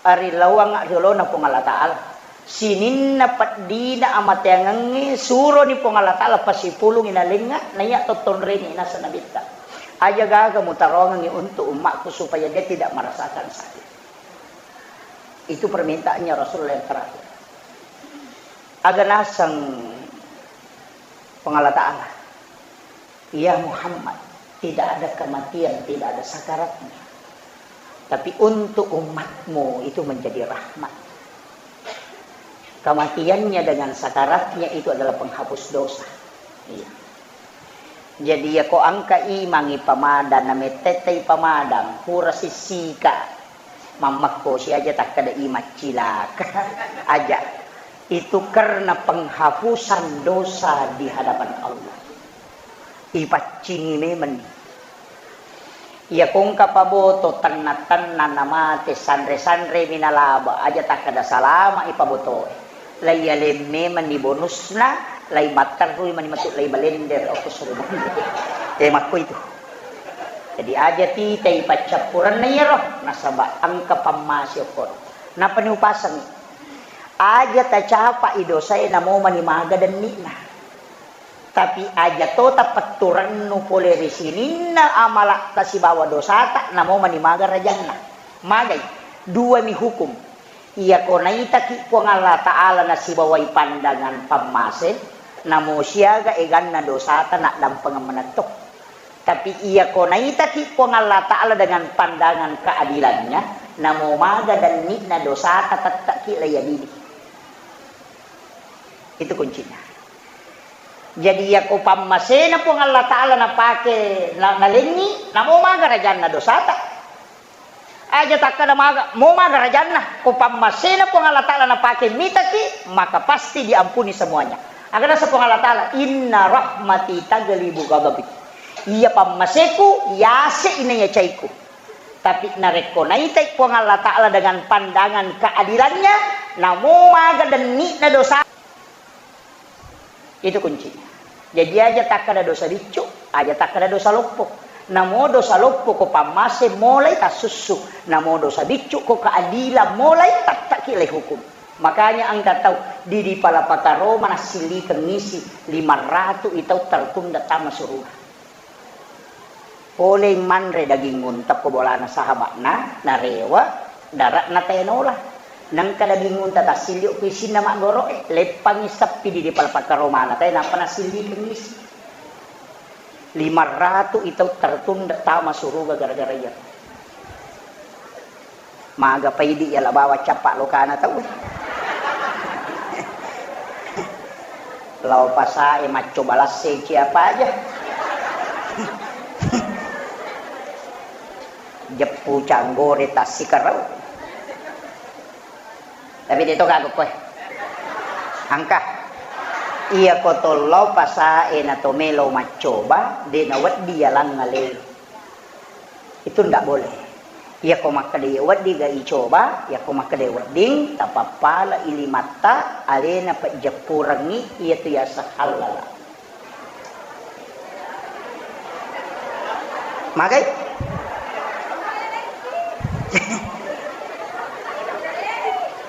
arilauanga riolona Puang Allah Ta'ala. Sininna peddina amateangengnge suroni Puang Allah Ta'ala pasipulungi nalengnga, naiya tottonreni nasa Nabitta. Aja gaga mutarongengi untuk ummakku supaya dia tidak merasakan sakit. Itu permintaannya Rasulullah yang terakhir. Aga naseng Puang Allah Ta'ala. Ya Muhammad, tidak ada kematian, tidak ada sakaratnya. Tapi untuk umatmu itu menjadi rahmat. Kematiannya dengan sakaratnya itu adalah penghapus dosa. Iya. Jadi ya ko engka imangi pamadang, namettetai pamadang, pura sissika. Mammekkosi aja takkeda imang cilaka. Aja. Itu karena penghapusan dosa di hadapan Allah. Ipaccingi memang. Iya kongka paboto tenna-tenna namate sanre-sanre minalaba aja takkeda salama ipabotoe. Lai aleng memang ni bonusna, lai matterrui mani matu lai balender okko surga. Eh, makko itu. Jadi aja tita ipaccappurenna iyaro, nasaba engka pammase okko. Napani upaseng. Aja tacapai dosae namo mani maga denni'na. Tapi aja to tapetturennu pole ri sininna amala'ta sibawa dosata, namo mani maga rajanna. Magai, duami hukum. Iyako naitaki Puang Allah Ta'ala nasibawai pandangan pammase, namo siaga eganna dosata naddampengeng manetto. Tapi iyako naitaki Puang Allah Ta'ala dengan pandangan keadilannya, namo maga denni'na dosata tettaki laiadili. Itu kuncinya. Jadi, iyako pammasena Puang Allah Ta'ala napake, na-, nalengngi, namo maga rajanna dosata. Aja takkada maga, mo maga rajanna, ko pammasena Puang Allah Ta'ala napake mitaki, maka pasti diampuni semuanya. Aga nasa Puang Allah Ta'ala, "Inna rahmati taglibu ghadabi." Iya pammaseku, yase ina yacaiku. Tapi narekko naitai Puang Allah Ta'ala dengan pandangan keadilannya, namo maga denni'na dosa. Itu kuncinya. Jadi aja takkada dosa biccu, aja takkada dosa loppo. Namo dosa loppo ko pammase molai tassussu. Namo dosa biccu ko keadilan molai tattaki lai hukum. Makanya engka tau di, di Palapataro mana sillikeng isi lima ratu itau tertunda tama suruga. Polei manre daging unta ko bolana sahaba'na, narewa, dara'na tae nola. Nengka daging unta tassilio ku isinna maggoro'e, leppangi seppi di, di palapakkaromana tae, nappa nasillikeng isi. Lima ratu itau tertunda tama suruga gara-gara iya. Maga paidi yala bawang cappa lokana tau. Lao pasae maccoba lasseci apa aja. Jeppu canggore tassikarau. Tapi de to gaga koe. Engka. Iya ko to lao pasae na to melo maccoba, de na weddi yalang ale. Itu ndak boleh. Iyako makkeda iya wedding ga icoba, iyako makkeda wedding, tapappala ilimatta, alena pejjeppurengngi, iyatu yaseng hallala. Magai?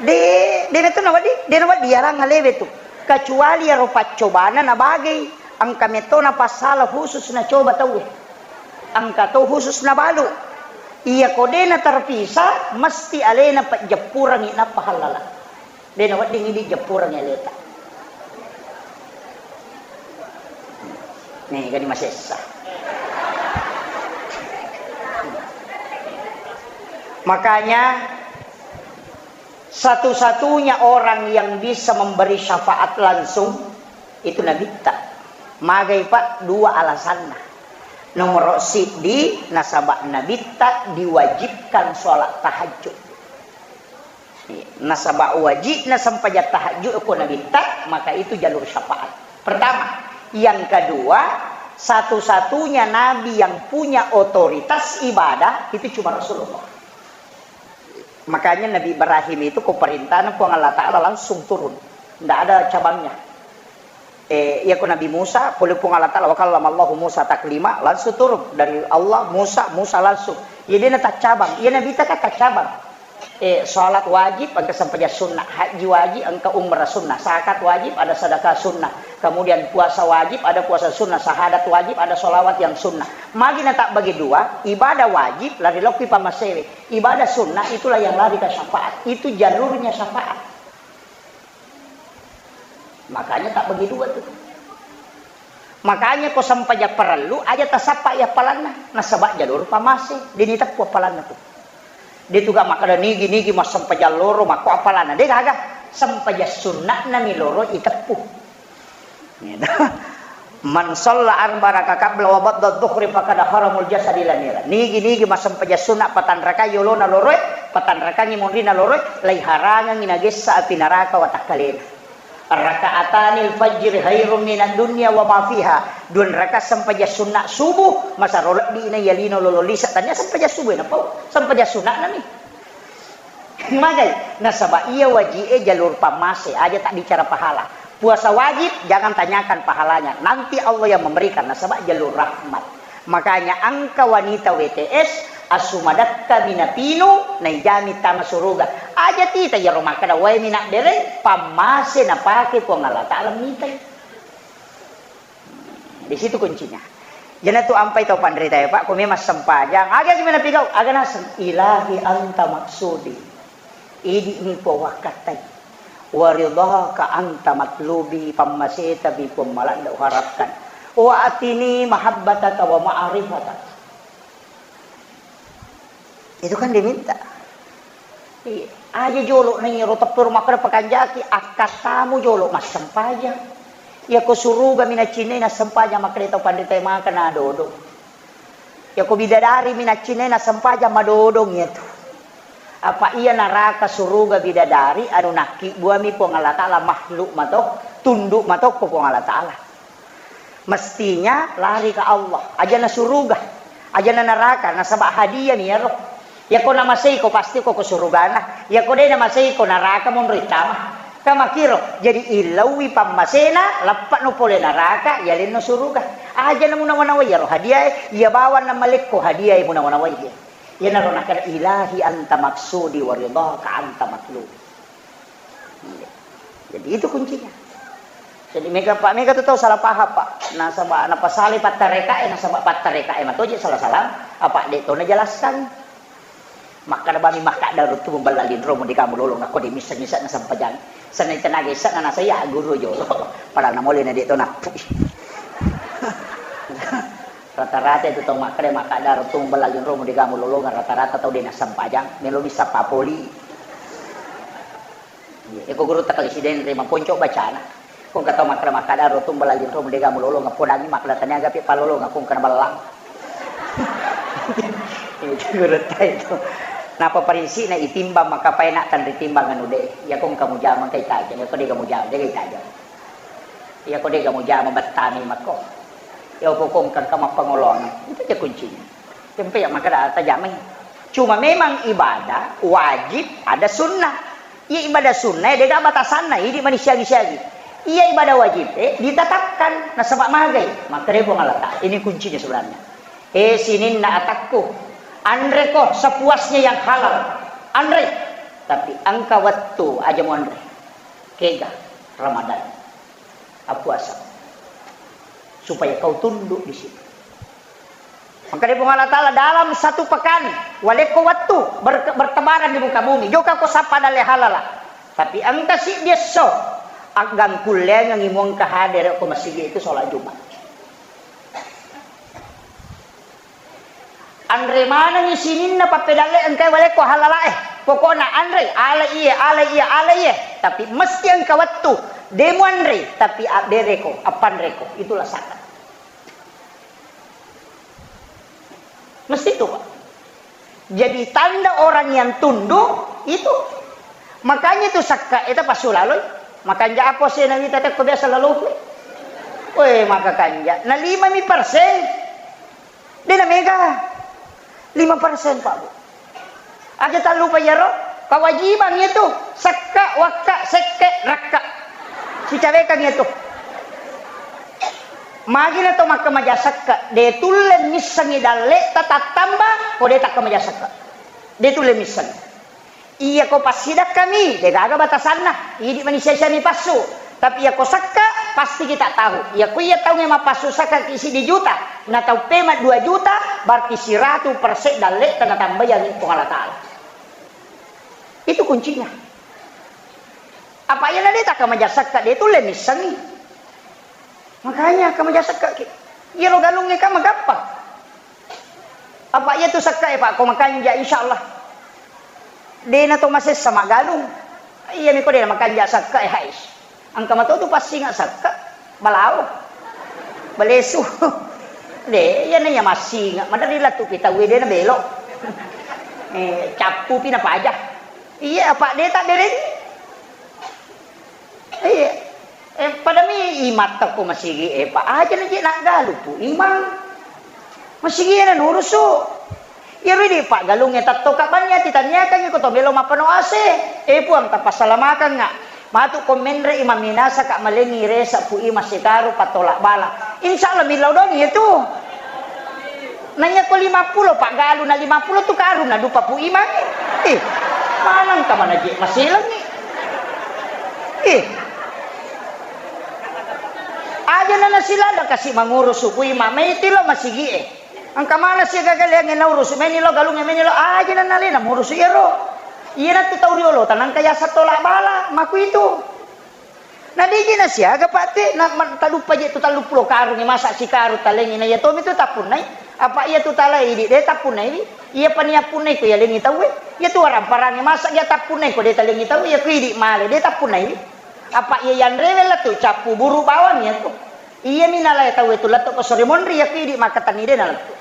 De, de na tu na wedding, de na wedding yalang alewe tu. Kecuali iyaro paccobana na bagai, engka metto na passala khusus na coba tauwe. Engka to khusus nabalu. Iya ko de' na terpisah, mesti alena pejeppurangi nappa hallala. De' na wedding idi jeppurangi aleta. Nih, gani masessa. Makanya satu-satunya orang yang bisa memberi syafaat langsung itu Nabitta. Magai, Pak, dua alasanna. Nomor siddi, nasaba Nabitta diwajibkan sholat tahajud. Nasaba wajibna sempajang tahajud ko Nabitta, maka itu jalur syafaat. Pertama, yang kedua, satu-satunya nabi yang punya otoritas ibadah itu cuma Rasulullah. Makanya Nabi Ibrahim itu ko perintahna Puang Allah Ta'ala langsung turun. Ndak ada cabangnya. Eh, iya ko Nabi Musa, pole Puang Allah Ta'ala, wa kallamallahu Musa taklima, langsung turun dari Allah, Musa, Musa langsung. Jadi, na taccabang. Iya Nabitta kan taccabang. Eh, salat wajib, engka sempajang sunnah, haji wajib, engka umrah sunnah, zakat wajib, ada sedekah sunnah, kemudian puasa wajib, ada puasa sunnah, syahadat wajib, ada sholawat yang sunnah. Magi na tabbagi dua, ibadah wajib, lari lokki pammasewe. Ibadah sunnah itulah yang lari ke syafaat. Itu jalurnya syafaat. Makanya tabbagi dua tuh. Makanya ko sempajang parellu, aja tasappa iya appalanna. Nasaba jalur pamase, de' ni teppu appalanna tuh. De' tu ga makkeda nigi-nigi massempajang loro, makko appalanna. De' gaga. Sempajang sunna'na mi loro iteppu. Gitu. Man shalla arba raka qabla wa ba'da dhuhri faqad haramul jasadi lanira. Nigi-nigi massempajang sunna patanrakai yolona loroe, patanrakangi monrina loroe, laiharangangi nagessa api naraka watakkalena. Raka'atanil fajri khairum minad dunya wa ma fiha. Dua raka sempajang sunna subuh, masaro lebbi na yalino lolo lisa. Tania sempajang subuh na pau. Sempajang sunna nami. Magai, nasaba iya waji'e jalur pammase, aja tak bicara pahala. Puasa wajib, jangan tanyakan pahalanya. Nanti Allah yang memberikan, nasaba jalur rahmat. Makanya engka wanita W T S, asu madakka minapinu, naijami tama suruga. Aja tita iyaro makkeda, wae minabbereng, pammase napake Puang Allah Ta'ala mitai. Di situ kuncinya. Jana tu ampai tau panrita ya, Pak, ko memang sempajang, aga gimana pigau? Aga naseng, "Ilahi anta maksudi." Idi mi Puang wakkattai. "Wa ridhaka anta matlubi," pammaseta mi Puang maladda uharapkan. "Wa atini mahabbataka wa ma'rifataka." Itu kan diminta. Iya. Aja jolo na iyaro teppero makkeda pakanjaki, akkattamu jolo massempajang. Iya ko suruga mi naccinai nassempajang, makkeda tau panrita maka na dodong. Iya ko bidadari mi naccinai nassempajang madodong iyatu. Apa iya naraka suruga bidadari anu nakkibbuami Puang Allah Ta'ala makhluk mato, tunduk mato ko Puang Allah Ta'ala. Mestinya lari ke Allah, ajana suruga, ajana neraka, nasaba hadiah mi iyaro. Iyako namaseiko pasti ko, ko surugana. Iyako de namaseiko neraka monro ittama. Kamakiro, jadi illauwi pammasena, lappano pole neraka, yalenno suruga. Ajana munawa-nawai iyaro hadiah e, iya bawang namalekko hadiah e munawa-nawai. Iyanaro nakkeda, "Ilahi anta maksudi wa ridhaka anta matlubi." Jadi itu kuncinya. Jadi mega, Pak, mega tu tau salah paham, Pak. Nasaba napasalai pattarekae, nasaba pattarekae matoje salah-salah, apa de to najelaskan. Makkada bami makkada ruttu mubella linromu de gamu lolong, akko de missa-missa nasempajang. Senna tenaga issa na nasaya guru jolo. Padahal namole na de to nappu. Rata-rata itu tau makkada, makkada ruttu mubella linromu de gamu lolong, rata-rata tau de nasempajang, melo missa papoli. Iya, eko gurutta kali sidenre maponco bacana. Ko engka tau makkada-makkada rotong bala linro mudega mulolo ngappodangi makkada taniaga pi pallolonga ko engka naballang. Itu gurutta itu. Napa parinsi'na itimbang maka paena tanritimbang anu de. Iya ko engka mujama engka itajeng, iya ko dega mujama, dega itajeng. Iya ko dega mujama bettami makko. Iya ko engka, engka mappangoloang. Itu aja kuncinya. Tempe ya makkada tajamai. Cuma memang ibadah wajib ada sunnah. Iya ibadah sunnah, eh, dega batasanna, idi mani siagi-siagi. Iya ibadah wajib, eh, ditetapkan, nasaba magai. Makkada Puang Allah Ta'ala, ini kuncinya sebenarnya. Eh, sininna atakku, anreko sepuasnya yang halal. Anre. Tapi engka wettu aja muanre. Kega Ramadan. Appuasa. Supaya kau tunduk di situ. Makkeda Puang Allah Ta'ala, dalam satu pekan, walekko wettu ber-, bertebaran di muka bumi. Jokako sappa dalle halala. Tapi engka siddi esso, agangkullengengi muengka hadere ko masigi itu sholat Jumat. Anre manengi sininna pappedalle engkai walekko halalae. Pokokna anre, ale iye, ale iye, ale iye. Tapi mesti engka wettu, de muanre, tapi abbereko, appanreko. Itulah zakat. Mesti itu, Pak. Jadi tanda orang yang tunduk itu. Makanya itu sakka eta passulaloi. Makanja apa sih Nabi tadi kok biasa lalu kue. Weh, maka kanja. Nah, lima mi persen. Dia na mega. Lima persen, Pak Bu. Aja tak lupa ya, Ro. Kewajiban itu. Sekka, wakka, sekke, rakka. Sicawekang itu. Magina to makkamaja sekka, de tulle missengi dalle ta tattamba, ko de takkamaja sekka. De tulle missengi. Iya ko passidakkami, de gaga batasanna, idi mani sia-siami passu. Tapi iya ko sekka, pasti kita tahu. Iya ko iya taunge mappassu sekka ki siddi juta, na tau pema dua juta, berarti siratu persen dalle ta natambayangi Puang Allah Ta'ala. Itu kuncinya. Apa iya na de takkamaja sekka, de tulle missengi. Makanya kamaja sekka ki. Iya lo galungnge kan magappang. Apa iya tu sekka e, Pak, ko makanja, insya Allah. De na to masessa maggalung. Iya mi ko de na makanja sekka e, hais. Engka mato tu passinga sekka. Balao. Balesu. De, iya na iya massinga. Madari latu pi tau de na belo. Eh, cappu pi na paja. Iya, apa de tak dereng. Iya. Eh, pada mi imatta ko masigi e, Pak. Aja na je naggalu pu imang. Masigi e na nurusu. Iyaro idi Pak galungnge tattoka banni ati tanniakangngi ko to melo mappano ase. Eh, Puang, tapassalamakang nga. Matu ko menre imang minasa ka malengi resa pu imang sekaru patolak bala. Insya Allah millau dong itu. Naiya ko lima pulo, Pak, galuna lima pulo tu karung na dupa pu imang. Eh, manang ka mana je maselengi. Eh. Aja na nasilada kasi mangurus pu imang, mai tilo masigi e. Engka mana sia gagaleangnge naurus, meni lo galungnge meni lo, aja na nalena murus iyaro. Iya na tu tau riolo, tanang kaya satola bala, maku itu. Na deji na siaga, Pak, te, na, ma-, taduppa je tu telluppulo karungnge, masa sikarung talengi na iya tomi tu tappunnai. Apa iya tu talai idi, de tappunnai di. Iya pania punnai ko iya lengi tauwe. Iya tu waramparangnge, masa iya tappunnai ko de talengi tauwe, iya ku idi male, de tappunnai di. Apa iya yanrewe lettu cappu buru bawang iya tu. Iya mi nalai tauwe tu lettu ko sore monri, iya ku idi makkatenni de na lettu.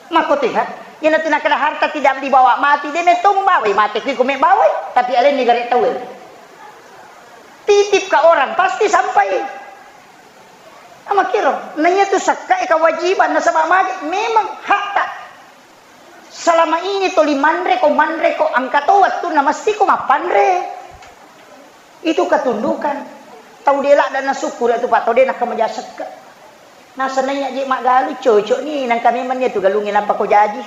Makkoteha, iyanatu nakkeda harta tidak dibawa mati, de metto mubawai mate kui ko mebawai, tapi alenni gare tauwe. Titip ke orang, pasti sampai. Amakkiro, na iyatu sakkae kewajiban, nasaba magi memang hakta. Selama ini toli manre ko, manre ko, engka to wettunna mesti ko mappanre. Itu ketundukan. Tau de ladda nasukkuru tu, Pak, tau de nakkamaja sekka. Nasenna iya je maggalu, cocok ni, nangka memang ni tu galungnge nappa ko jaji.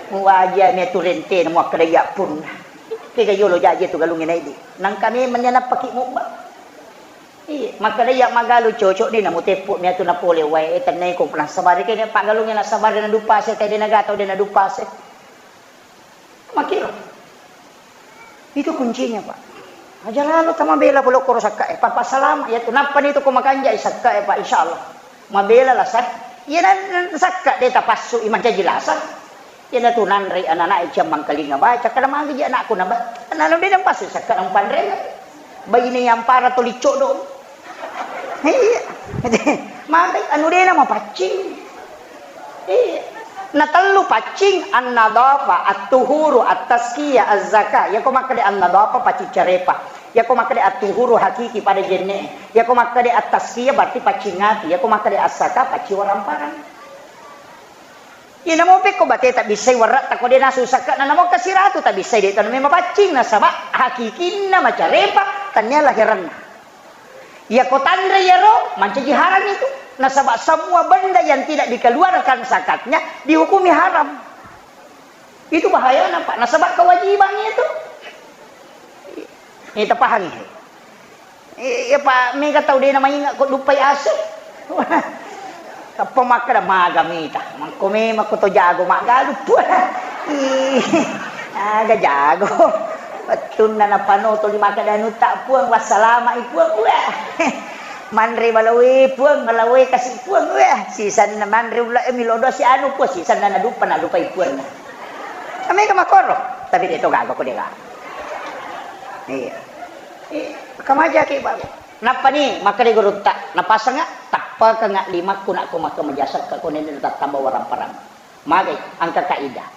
Muwaja ni tu rentena muakkeda iya punna. Kega yolo jaji tu galungnge naidi. Nangka memang ni nappa ki mubba. Iya, makkeda iya maggalu, cocok ni, namuteppu mi tu napole wae, eh, tennai ko nasabari kene paggalungnge nasabari nadupase, tede nagatau de nadupase. Makkiro. Itu kuncinya, Pak. Aja lalo tamabela pole koro sakka e, Pak, Pak, salama iya tu. Nappa ni tu ko makanja i sakka e, Pak, insya Allah. Mabela la sak-, iya na, na sakka de tapassu i mancaji lasa. Iya na tu nanre anak-anak e ciammang kalinga baca, kada magi ji anakku na ba-, nanu de nampassu sakka nampanre. Baine yang para toli codong. Iya. Maka anu dena mapaccing. Iya. Na tellu paccing, an-nadhafa, at-tuhuru, at-tazkiyah, az-zakah. Yako makkeda an-nadhafa paccing carepa. Yako makkeda at-tuhuru hakiki pada jenne. Yako makkeda at-tazkiyah berarti paccing ati. Yako makkeda az-zakah paccing waramparang. Iya namo pekko bate tabbissai warra tako de nasu sakka na namo kasiratu tabbissai de tanu memang paccing nasaba hakikinna macarepa tania lahiranna. Iya ko tanre iyaro, mancaji haram itu. Nasaba semua benda yang tidak dikeluarkan zakatnya dihukumi haram. Itu bahayana, Pak. Nasaba kewajiban itu. Ini tapahangi. Iya, Pak, mega tau dena mainga ko duppai ase. Tappa makkeda, "Maga mita, mangko memang ko to jago maggalu, Puang." Ih, aga jago. Wettunna napanoto di makkeda anutta, "Puang, wassalama'i, Puang." Wah. Manre balawe, Puang, balawe kasi, Puang. Wah, sisanna manre ulle e, milo dosi anu, Puang, sisanna nadupa, nadupai, Puang. Mega makoro, tapi de to gaga ko de gaga. Iya. Eh, kamaja ke, Pak. Nappani makkeda gurutta, napasengnga, "Tappakengnga limakku nakko makkamajasekka ko nenne tattamba waramparang." Magai, engka kaidah.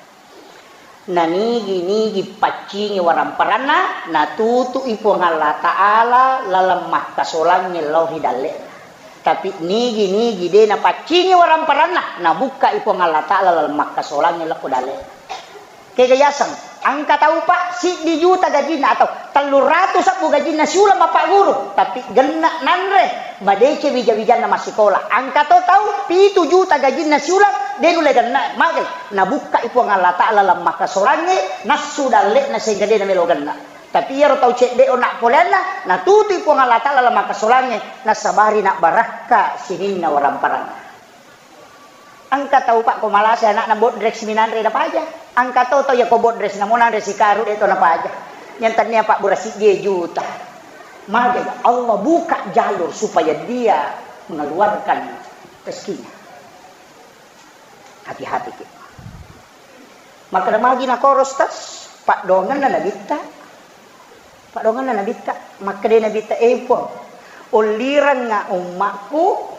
Nanigi-nigi paccingi waramparanna, natutu'i Puang Allah Ta'ala laleng makkasolangnge lao ri dalle'na. Tapi nigi-nigi de napaccingi waramparanna, nabukka'i Puang Allah Ta'ala laleng makkasolangnge lao ko dalle'na. Kega yaseng, engka tau, Pak, siddi juta gajinna atau telluratu sebbu gajinna siuleng mappagguru, tapi genna nanre, madeceng wija-wijanna massikola. Engka to tau pitu juta gajinna siuleng, de nulle genna, magai, nabukka'i Puang Allah Ta'ala lammakkasorangnge, nassu dalle'na sehingga de namelo genna. Tapi iyaro tau cedde onna poleanna, natutui Puang Allah Ta'ala lammakkasorangnge, nasabari nabbarakka sininna waramparang. Engka tau, Pak, ko malasa anakna bodrek siminanre napaja. Engka to tau iya ko bodrek namo nanre sikaru de to napaja. Yang tania Pak, burasi dia juta. Magai Allah buka jalur supaya dia mengeluarkan rezekinya. Hati-hati ki. Makkeda magi nakoro, Ustaz, paddoangenna nabitta. Paddoangenna nabitta, makkeda nabitta, "Eh, Puang, ollirengnga ummakku,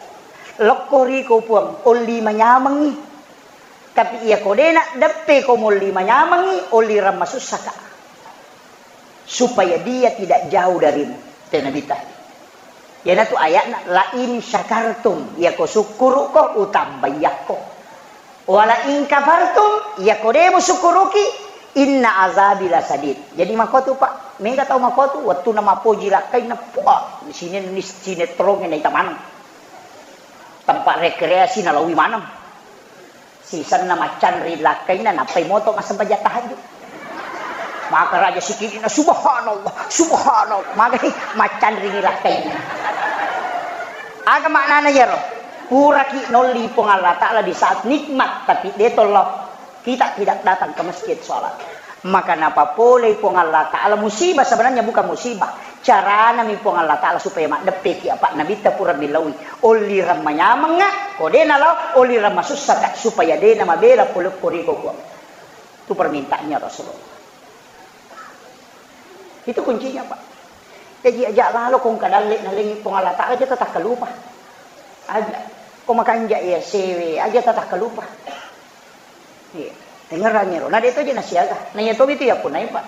lokko riko, Puang, olli manyamengngi. Tapi iya ko de naddeppe ko molli manyamengngi, ollireng masussaka." Supaya dia tidak jauh darimu. Te nabitta. Iyanatu ayatna, "La in syakartum," iyako sukkuru'ko, utambaiyakko. "Wa la in kafartum," iyako de musukkuruki, "inna azabi lasadid." Jadi makotu, Pak, mega tau makotu, wettunna mappoji lakkainna, puah, sine-, sinetrongnge naita maneng. Tempat rekreasi nalawi maneng. Sisenna maccanri lakkainna, nappai moto massempajang tahajud. Maka raja sikidina, "Subhanallah, subhanallah." Magai maccanrini lakkainna. Aga maknana iyaro? Puraki nolli Puang Allah Ta'ala di saat nikmat, tapi de tollo. Kita tidak datang ke masjid sholat. Maka napapolei Puang Allah Ta'ala musibah, sebenarnya bukan musibah. Caranami Puang Allah Ta'ala supaya maddeppeki apa Nabitta pura billaui. Ollireng manyamengnga, ko de nalao, ollireng masussaka, supaya de namabela pole ko riko, Puang. Itu permintaannya Rasulullah. Itu kuncinya, Pak. Jadi aja lalo ko engka dalle nalengi Puang Allah Ta'ala, aja tatakkalupa. Aja. Ko makanja iya sewe, aja tatakkalupa. Iya. Tengerangngi ro. Na de to je nasiaga. Na iya tobi tu ya punai, Pak.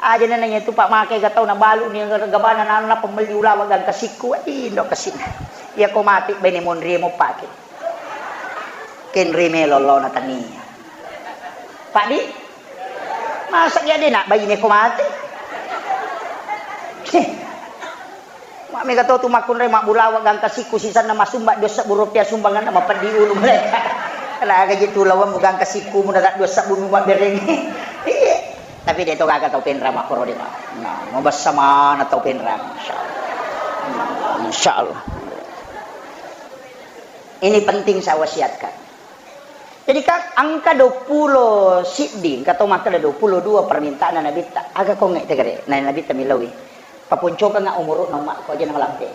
Aja na iya tu, Pak, make ga tau nabalu ni gabana nana na pemelli ulawa gangka sikku. Indo kesina. Iya ko mati bene monri mo pake. Kenri melo lo na tania. Pak di? Masa iya de na baine ko mati? Mak mega to tu makkunrai mabbulawa gangka sikku sisanna masumba dua sebbu rupiah sumbanganna mapeddi ulu mereka. Laga je tu lawang gangka sikku muda dua sebbu mabbereng. Iya. Tapi de to gaga tau penra makkoro de, Pak. Nah, mabessa mana tau penra, insyaallah. Insyaallah. Ini penting saya wasiatkan. Jadi, Kak, engka duappulo siddi, engka to makkeda duappulo dua permintaanna Nabitta. Aga kongnge tegere? Na Nabitta millau i. Paponcokengnga umuru'na ummakku, aja namalampe.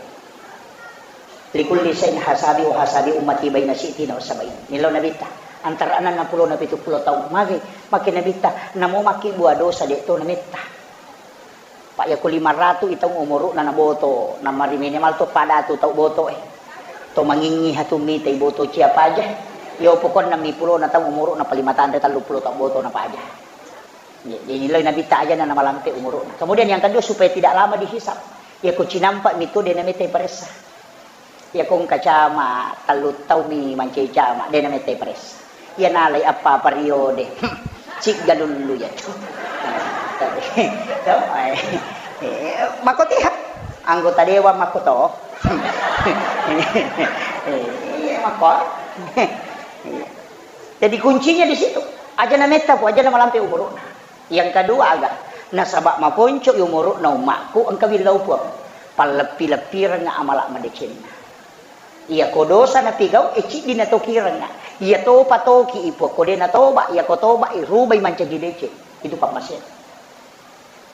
Likulli syai'in hasabi wa hasabi ummati baina sittina wa sab'in. Millau Nabitta. Antara enneng pulo na pitu pulo taung. Magi, makke Nabitta, namo makkibua dosa de to nametta. Pak, yako lima ratu i taung umuru'na naboto, namari minimal to pada tu tau boto e. To mangingngi hatu mitai boto cia paja. Yo pokokna mi pulona taung umuru'na pa lima tanre tellu pulo tau boto na paja. Jadi nilai Nabitta aja na namalampe umuru'na. Kemudian yang kedua supaya tidak lama dihisap. Yako cinampa mi tu de namete paressa. Iya ko engka cama tellu taung mi mancai cama, de namettai paressa. Iya nalai appa periode. Cigga lullu ya tu. Eh, mako tiha. Anggota dewan mako to. Iya mako. Iya. Jadi kuncinya di situ. Aja nametta, Pu, aja namalampe umuru'na. Yang kedua aga, nasaba maponco i umuru'na ummakku, engka willau Puang. Palleppi-leppirengnga amala madecenna. Iyako dosa napigau, e, ciddi nato kirengnga. Iya topa toki i, puakko de natoba, iyako toba i, rubai mancaji deceng. Itu pammasena.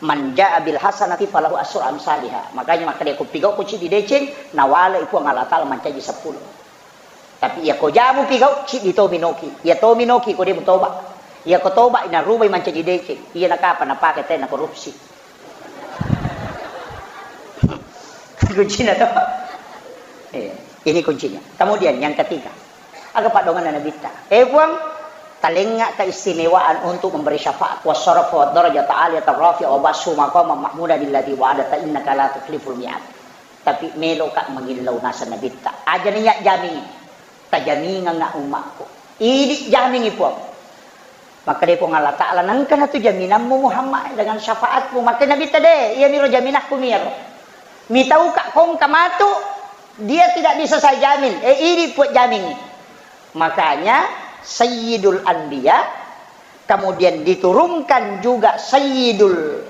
Man jaa bil hasanati falahu asyru amsaliha. Makanya makkeda ko pigau ko ciddi deceng, nawale i Puang Allah Taala mancaji seppulo. Tapi iyako jamu pigau, ciddi tomi noki. Iya tomi noki ko de mutoba. Iyako toba i narubai mancaji deceng. Iya nakapa napake tena korupsi. Kuncina to. Iya, ini kuncinya. Kemudian yang ketiga, aga paddoanganna Nabitta. Eh Puang, talengnga keistimewaan untuk memberi syafaat, wasyarafa, wadarajata aliyata rafi'a, wabashu maqaman mahmudan alladzi wa'adta innaka la tukhliful mi'ad. Tapi meloka mangillau naseng Nabitta. Aja niat jamingi. Tajamingengnga ummakku. Idi jamingi Puang. Makkeda Puang Allah Ta'ala, nengka natu jaminammu Muhammad dengan syafaatmu. Makkeda Nabitta, de, iyaniro jaminakku miyaro. Mitauka kongka matu, dia tidak bisa saya jamin. Eh, idi Puang jamingi. Makanya Sayyidul Anbiya, kemudian diturunkan juga Sayyidul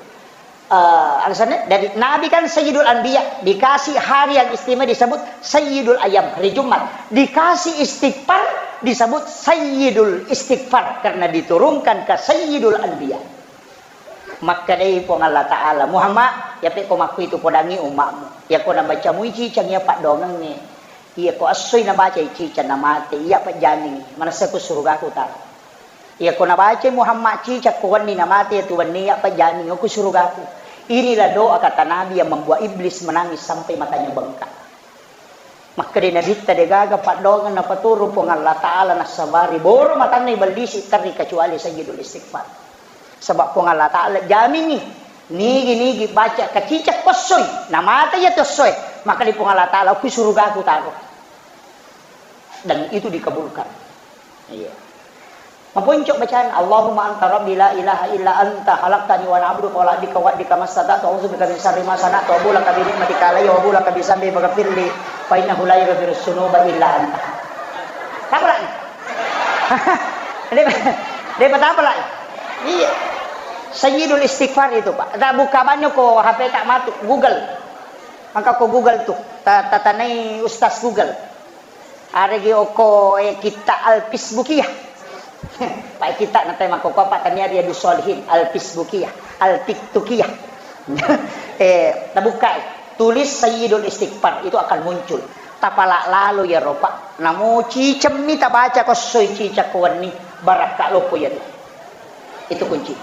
Eh, alasannya dari Nabi kan Sayyidul Anbiya, dikasih hari yang istimewa disebut Sayyidul Ayyam, hari Jumat. Dikasih istighfar disebut Sayyidul Istighfar karena diturunkan ke Sayyidul Anbiya. Makkedai Puang Allah Ta'ala, Muhammad, yape ko makkuitu podangi ummakmu. Yako nabaca muici cangia paddoangengnge. Iyako essoi nabaca cicang namate, iya pejjamingi, manessa ku surugaku taro. Iyako nabacai Muhammad cicak ko wenni namate tu wenni, iya pejjamingi ku surugaku. Inilah doa kata Nabi yang membuat iblis menangis sampai matanya bengkak. Makkeda Nabitta, degaga paddoangeng napaturu Puang Allah Ta'ala nassabari boro matanna ibellisi terri kecuali Sayyidul Istighfar. Sebab Puang Allah Ta'ala jamingi, nigi-nigi baca kacicak kossoi, namata iya tu essoe, maka di Puang Allah Ta'ala, ku surugaku taro. Dan itu dikabulkan. Iya. Maponcok bacaan, Allahumma anta rabbi la ilaha illa anta khalaqtani wa ana abduka wa ana abdika wa abdika mastata'tu, a'udzu bika min syarri ma sana'tu, abu laka bi ni'matika alayya wa abu laka bi zambi faghfirli fa innahu la yaghfirus dzunuba illa anta. Apa lagi? Dia, dia apa lagi? Iya. Sayyidul Istighfar itu, Pak. Tak buka banyak ko H P tak matu, Google. Maka ko Google tuh, ta-, tatanai Ustaz Google. Aregi oko, eh, kitta Al-Fisbukiyah. Pak kitta natai mako apa tania Riyadus Shalihin, Al-Fisbukiyah, Al-Tiktukiyah. Eh, tabuka, eh, tulis Sayyidul Istighfar, itu akan muncul. Tapala lalo ya ropa. Namo cicemmi tabaca ko soi cicak ko wenni, barakka loppo ya tu. Itu kunci.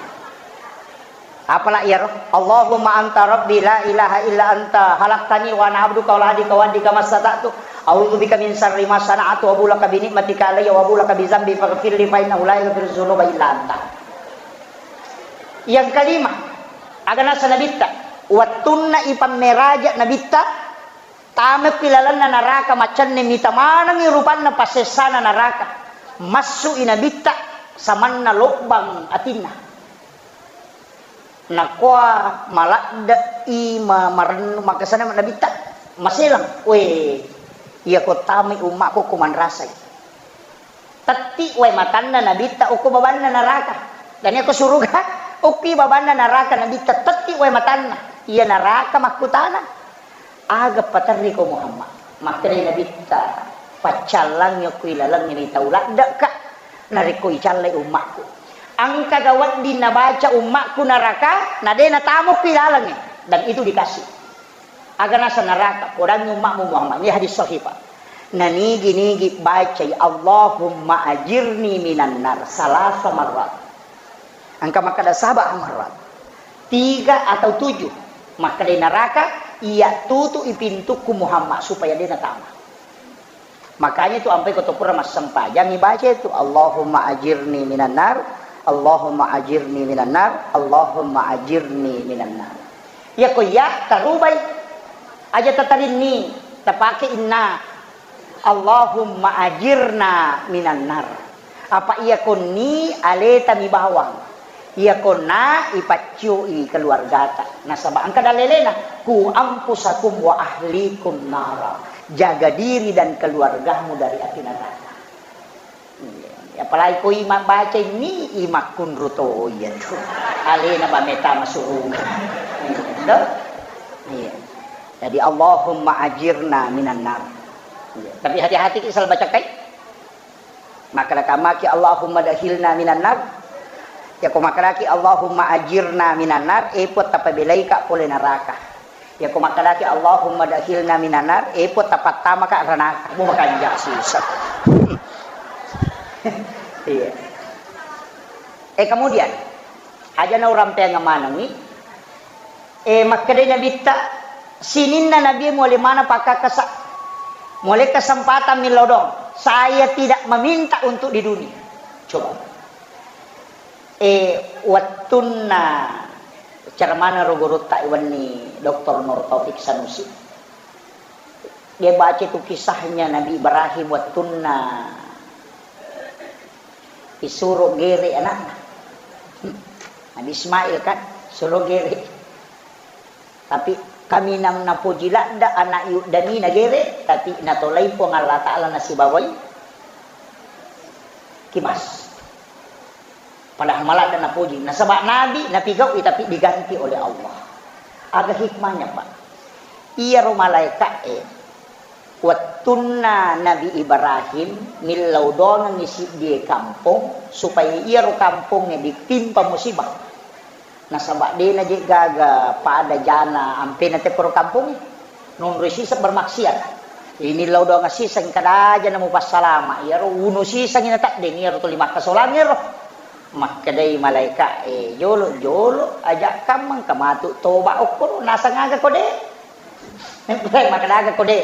Apala iyaro? Allahumma anta rabbi la ilaha illa anta khalaqtani wa ana abduka wa ana abdika wa ana abdika mastata'tu. A'udzu bika min syarri ma sana'tu, abu laka bi ni'matika alayya wa abu laka bi zambi faghfirli fa innahu la yaghfiru dzunuba illa anta. Yang kelima, aga nasa Nabitta, wettunna ipammeraja Nabitta, tamekki lalenna naraka, macenne mita manengi rupanna passessana naraka. Massu'i Nabitta samanna lobbang atinna. Nakua maladde'i ma-, marennu, makasana Nabitta maselang. We, iya ko tamai ummakku ko manrasai. Tetti wae matanna Nabitta okko babanna naraka. Dan iya ko suruga, okki babanna naraka Nabitta tetti wae matanna. Iya naraka makkutana. Aga paterri ko Muhammad? Makkedai Nabitta, paccallangi okko ilalengnge ni tau ladde'ka, narekko icallai ummakku. Engkaga wedding nabaca ummakku naraka, na de natamokki ilalengnge. Dan itu dikasih. Aga nasa naraka, podangi ummakmu Muhammad. Ini hadis sahih, Pak. Nanigi-nigi bacai Allahumma ajirni minan nar salasa marrat. Engka makkeda saba' marrat. Tiga atau tujuh. Makkeda naraka, iya tutu'i pintukku Muhammad supaya de natama. Makanya tu ampai ko to pura massempajang ibaca itu, Allahumma ajirni minan nar, Allahumma ajirni minan nar, Allahumma ajirni minan nar. Iya ko iya tarubai. Aja tatarinni, tapake inna. Allahumma ajirna minan nar. Apa iya konni aleta mi bawang. Iya konna ipaccioi keluargata. Nasaba engka dalelena, ku anfusakum wa ahlikum nara. Jaga diri dan keluargamu dari api neraka. Iya, apalagi ko ima baca ini, imakkunru to iya tu. Alena ba meta masuruga. Iya, to? Iya. Jadi Allahumma ajirna minan nar. Tapi hati-hati ki sal bacakai. Makkadaka maki Allahumma dakhilna minan nar. Ya ko makkadaki Allahumma ajirna minan nar, eh Puang tapabelaika pole neraka. Ya ko makkadaki Allahumma dakhilna minan nar, eh Puang tapattamaka ranaka. Mu makanja sisa. Iya. Eh kemudian, aja na urampeang manengi, eh makkedai Nabitta, sininna Nabi muale mana pakkakasa, muale kesempatan millau doang. Saya tidak meminta untuk di dunia. Coba. Eh, wettunna ceramana ro gurutta wenni Doktor Nur Taufik Sanusi. Dia baca tu kisahnya Nabi Ibrahim wettunna isuro gere anakna. Nabi Ismail kan, suro gere. Tapi kaminang napoji ladda anak yuddani nagere, tapi natolai Puang Allah Ta'ala nasibawai kimas. Padahal maladda napoji. Nasaba nabi napigaui tapi diganti oleh Allah. Aga hikmahnya, Pak? Iyaro malaeka'e wettunna Nabi Ibrahim millau doangengngi siddie kampong supaya iyaro kampongnge ditimpa musibah. Nasaba dena je gaga pada jana ampena te koro kampongnge. Nonroi siseng bermaksiat. Ini lau doang siseng kada aja namu passalama. Iyaro uno siseng ina taddeng iyaro tuli makkasolang ero. Makkedai malaeka e, jolo-jolo aja kammang kamatu toba okkoro nasang aga kode. Makkedaga kode.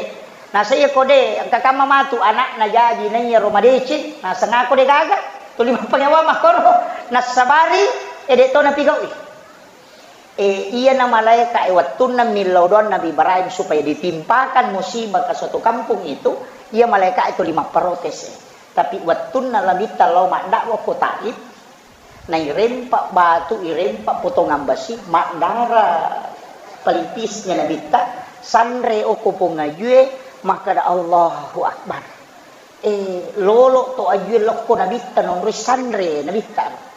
Nasa iya kode engka kamma matu anakna jaji na iyaro madeceng. Nasang aga kode gaga. Tuli mappanyawa makkoro. Nassabari ede to napigaui. Eh, iyana malaeka e wettunna millau doang Nabi Ibrahim supaya ditimpakan musibah ke suatu kampung itu, iya malaeka itu lima protes e. Tapi wettunna Nabitta lao maddakwa ko Taif, nairempa batu, irempa potongan besi, maddara pelipisnya Nabitta, sanre oko pong ajue, makkada Allahu Akbar. Eh, lolo to ajue lokko Nabitta, nonroi sanre Nabitta.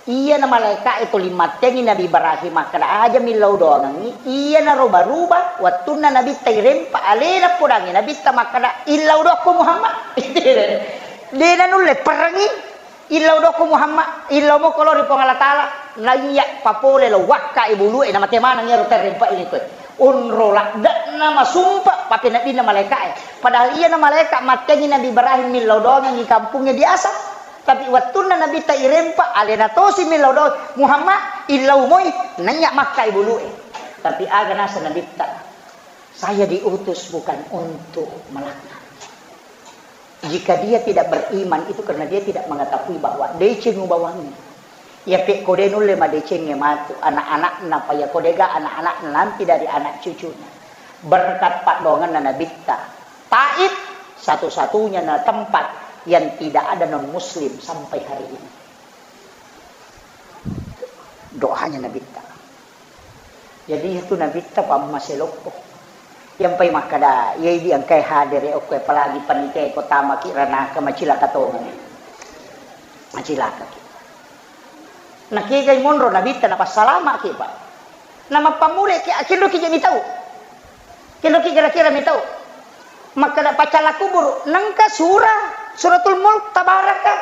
Iyana malaeka e tuli mattengi Nabi Ibrahim makkada aja millau doangengngi, iyana roba-ruba wettunna Nabitta irempa alena podangngi Nabitta makkada, "Illau dokko Muhammad." Dena nulle perengi, "Illau dokko Muhammad, illau moko lao ri Puang Allah Taala." Naiya papole lo wakka e bulu e namate maneng iyaro terrempa ini koe. Onro laddekna masumpa papeneddinna malaeka e. Padahal iyana malaeka mattengi Nabi Ibrahim millau doangengngi kampungnge biasa. Tapi wettunna Nabitta irempa, alena tosi millau doang, "Muhammad, illau moi," naiya makka i bulu e. Tapi aga nasa Nabitta, "Saya diutus bukan untuk melaknat. Jika dia tidak beriman, itu karena dia tidak mengetahui bahwa deceng ubawangngi. Iya pe kode nulle madecengnge matu, anak-anakna, paya kodega anak-anakna nanti dari anak cucunya." Berkat paddoangenna Nabitta, Taif satu-satunya na tempat yang tidak ada non-muslim sampai hari ini. Doanya Nabitta. Jadi itu Nabitta pammase lokko. Yang pai makkada, iya idi engkai hadere okko, apalagi panitia ko tamaki ranaka macilaka tongeng. Macilaka ki. Nakegai monro Nabitta napassalama ki, Pak. Namappammule ki, akinro ki je mitau. Kenroki kira-kira mitau. Makkeda pacalla kuburu, nengka sura, Suratul Mulk, Tabaraka.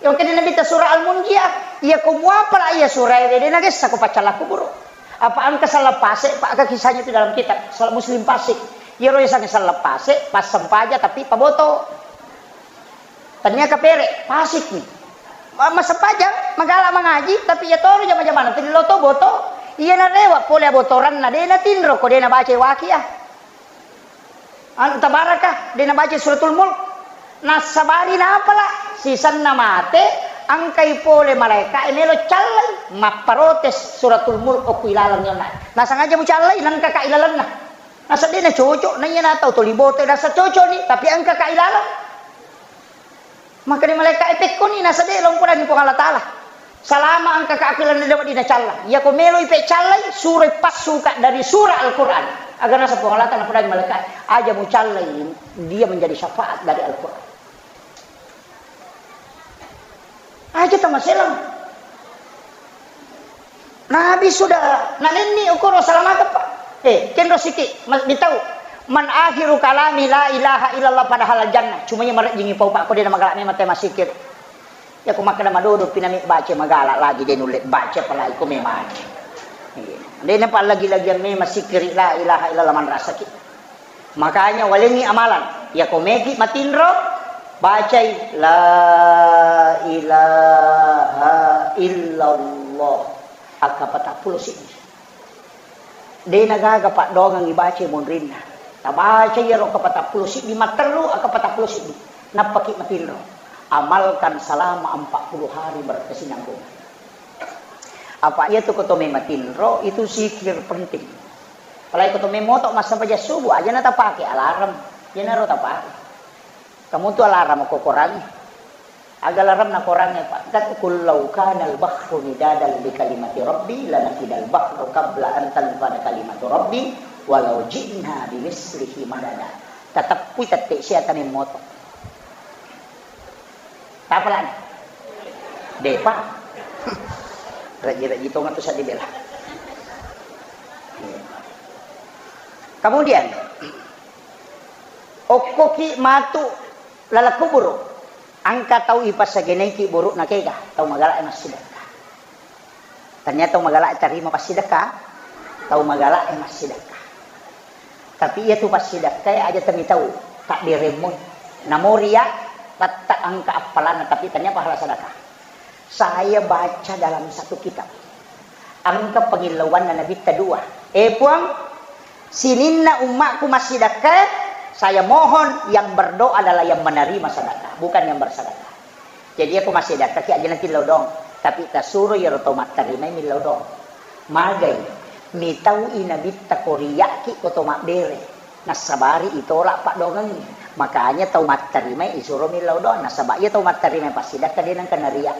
Yang kena Nabi ta sura Al-Munjiah. Iya ko muapala iya sura e, de nagessa ko pacalla kuburu. Apa engka sallang pase, Pak, ka kisahnya itu dalam kitab Salat Muslim Fasik. Iyaro yasengnge sallang pase, passempaja tapi paboto. Tania kapere, pasik ni. Ma-, massempajang, magala mangaji, tapi iya toro jama-jamana, tuli lo to boto. Iya narewa pole abotoranna, de natinro ko de nabaca Waqiah. Anu Tabaraka, de nabaca Suratul Mulk. Nassabari napala, sisenna mate, engkai pole malaeka e melo callai, mapparotes Suratul Mulk okko ilaleng yonna. Nasengaja mucallai, nengka ka ilalenna. Nasa de nacoco, na iya natau tuli boto, nasa coco ni, tapi engka ka ilaleng. Makkeda malaeka e, "Pekkoni nasa de lompodangi Puang Allah Taala. Salama engka ka aku lenne dapat dinacalla. Iya ko meloi pecallai, suroi passuka dari surah Al-Quran." Agar nasa Puang Allah Taala podangi malaeka e, "Aja mucallai, dia menjadi syafaat dari Al-Quran." Aja tamaselang. Nabi sudah nanenni ukuro salamaka, Pak. Eh, kenro siti, ma-, mitau. Man akhiru kalami la ilaha illallah padahal al jannah. Cuma iya marejjingi pau, Pak, ko de na magala memang te masikir. Ya ko makkeda madodo pinami baca magala lagi de nulle baca, apalagi ko me baca. Iya. De na pa lagi-lagi me masikir la ilaha illallah manrasaki. Makanya walengngi amalan. Ya ko meki matinro, bacai la ilaha illallah. Akka patappulo siddi. De na gaga paddoangeng ibaca munrinna. Tabaca iyaro kapatappulo siddi, matterru, kapatappulo siddi. Nappaki matinro. Amalkan selama empat puluh hari berkesinambungan. Apa iya tu ko to me matinro, itu zikir penting. Apalagi ko to me moto massempajang subuh, aja na tapake alarm. Iyanaro tapake. Kamu tu alarm ko korangi. Aga alarm na korangi, Pak. Kat qul law kana al-bahru midadan li kalimati rabbi lanafidal bahru qabla an tanfada kalimatu rabbi walau ji'na bimithlihi madada. Tateppui tette sia tane moto. Tapalani. Depa. Raji-raji tongeng tu saddi bela. Kemudian, okkoki matu laleng kuburu, engka tau ipassagenaiki buru'na kega, tau magala e massidekka. Tania tau magala e tarima passidekka, tau magala e massidekka. Tapi iya tu passidekka e aja temi tau, takdiremmu. Namo ria, tatta engka appalanna, tapi tania pahala sedekah. Saya baca dalam satu kitab. Engka pangillauanna Nabitta dua. Eh, Puang, sininna ummakku massidekkae, saya mohon yang berdoa adalah yang menerima sedekah, bukan yang bersedekah. Jadi, aku massidekka ki aja natillau dong. Tapi tasuro iyaro tau mattarimai millau dong. Magai, mitau i Nabitta ko riyaki ko to mabbere. Nassabari itolak paddoangengnge. Makanya tau mattarimai isuro millau doang. Nasaba iya tau mattarimai passidekka de nengka nariya.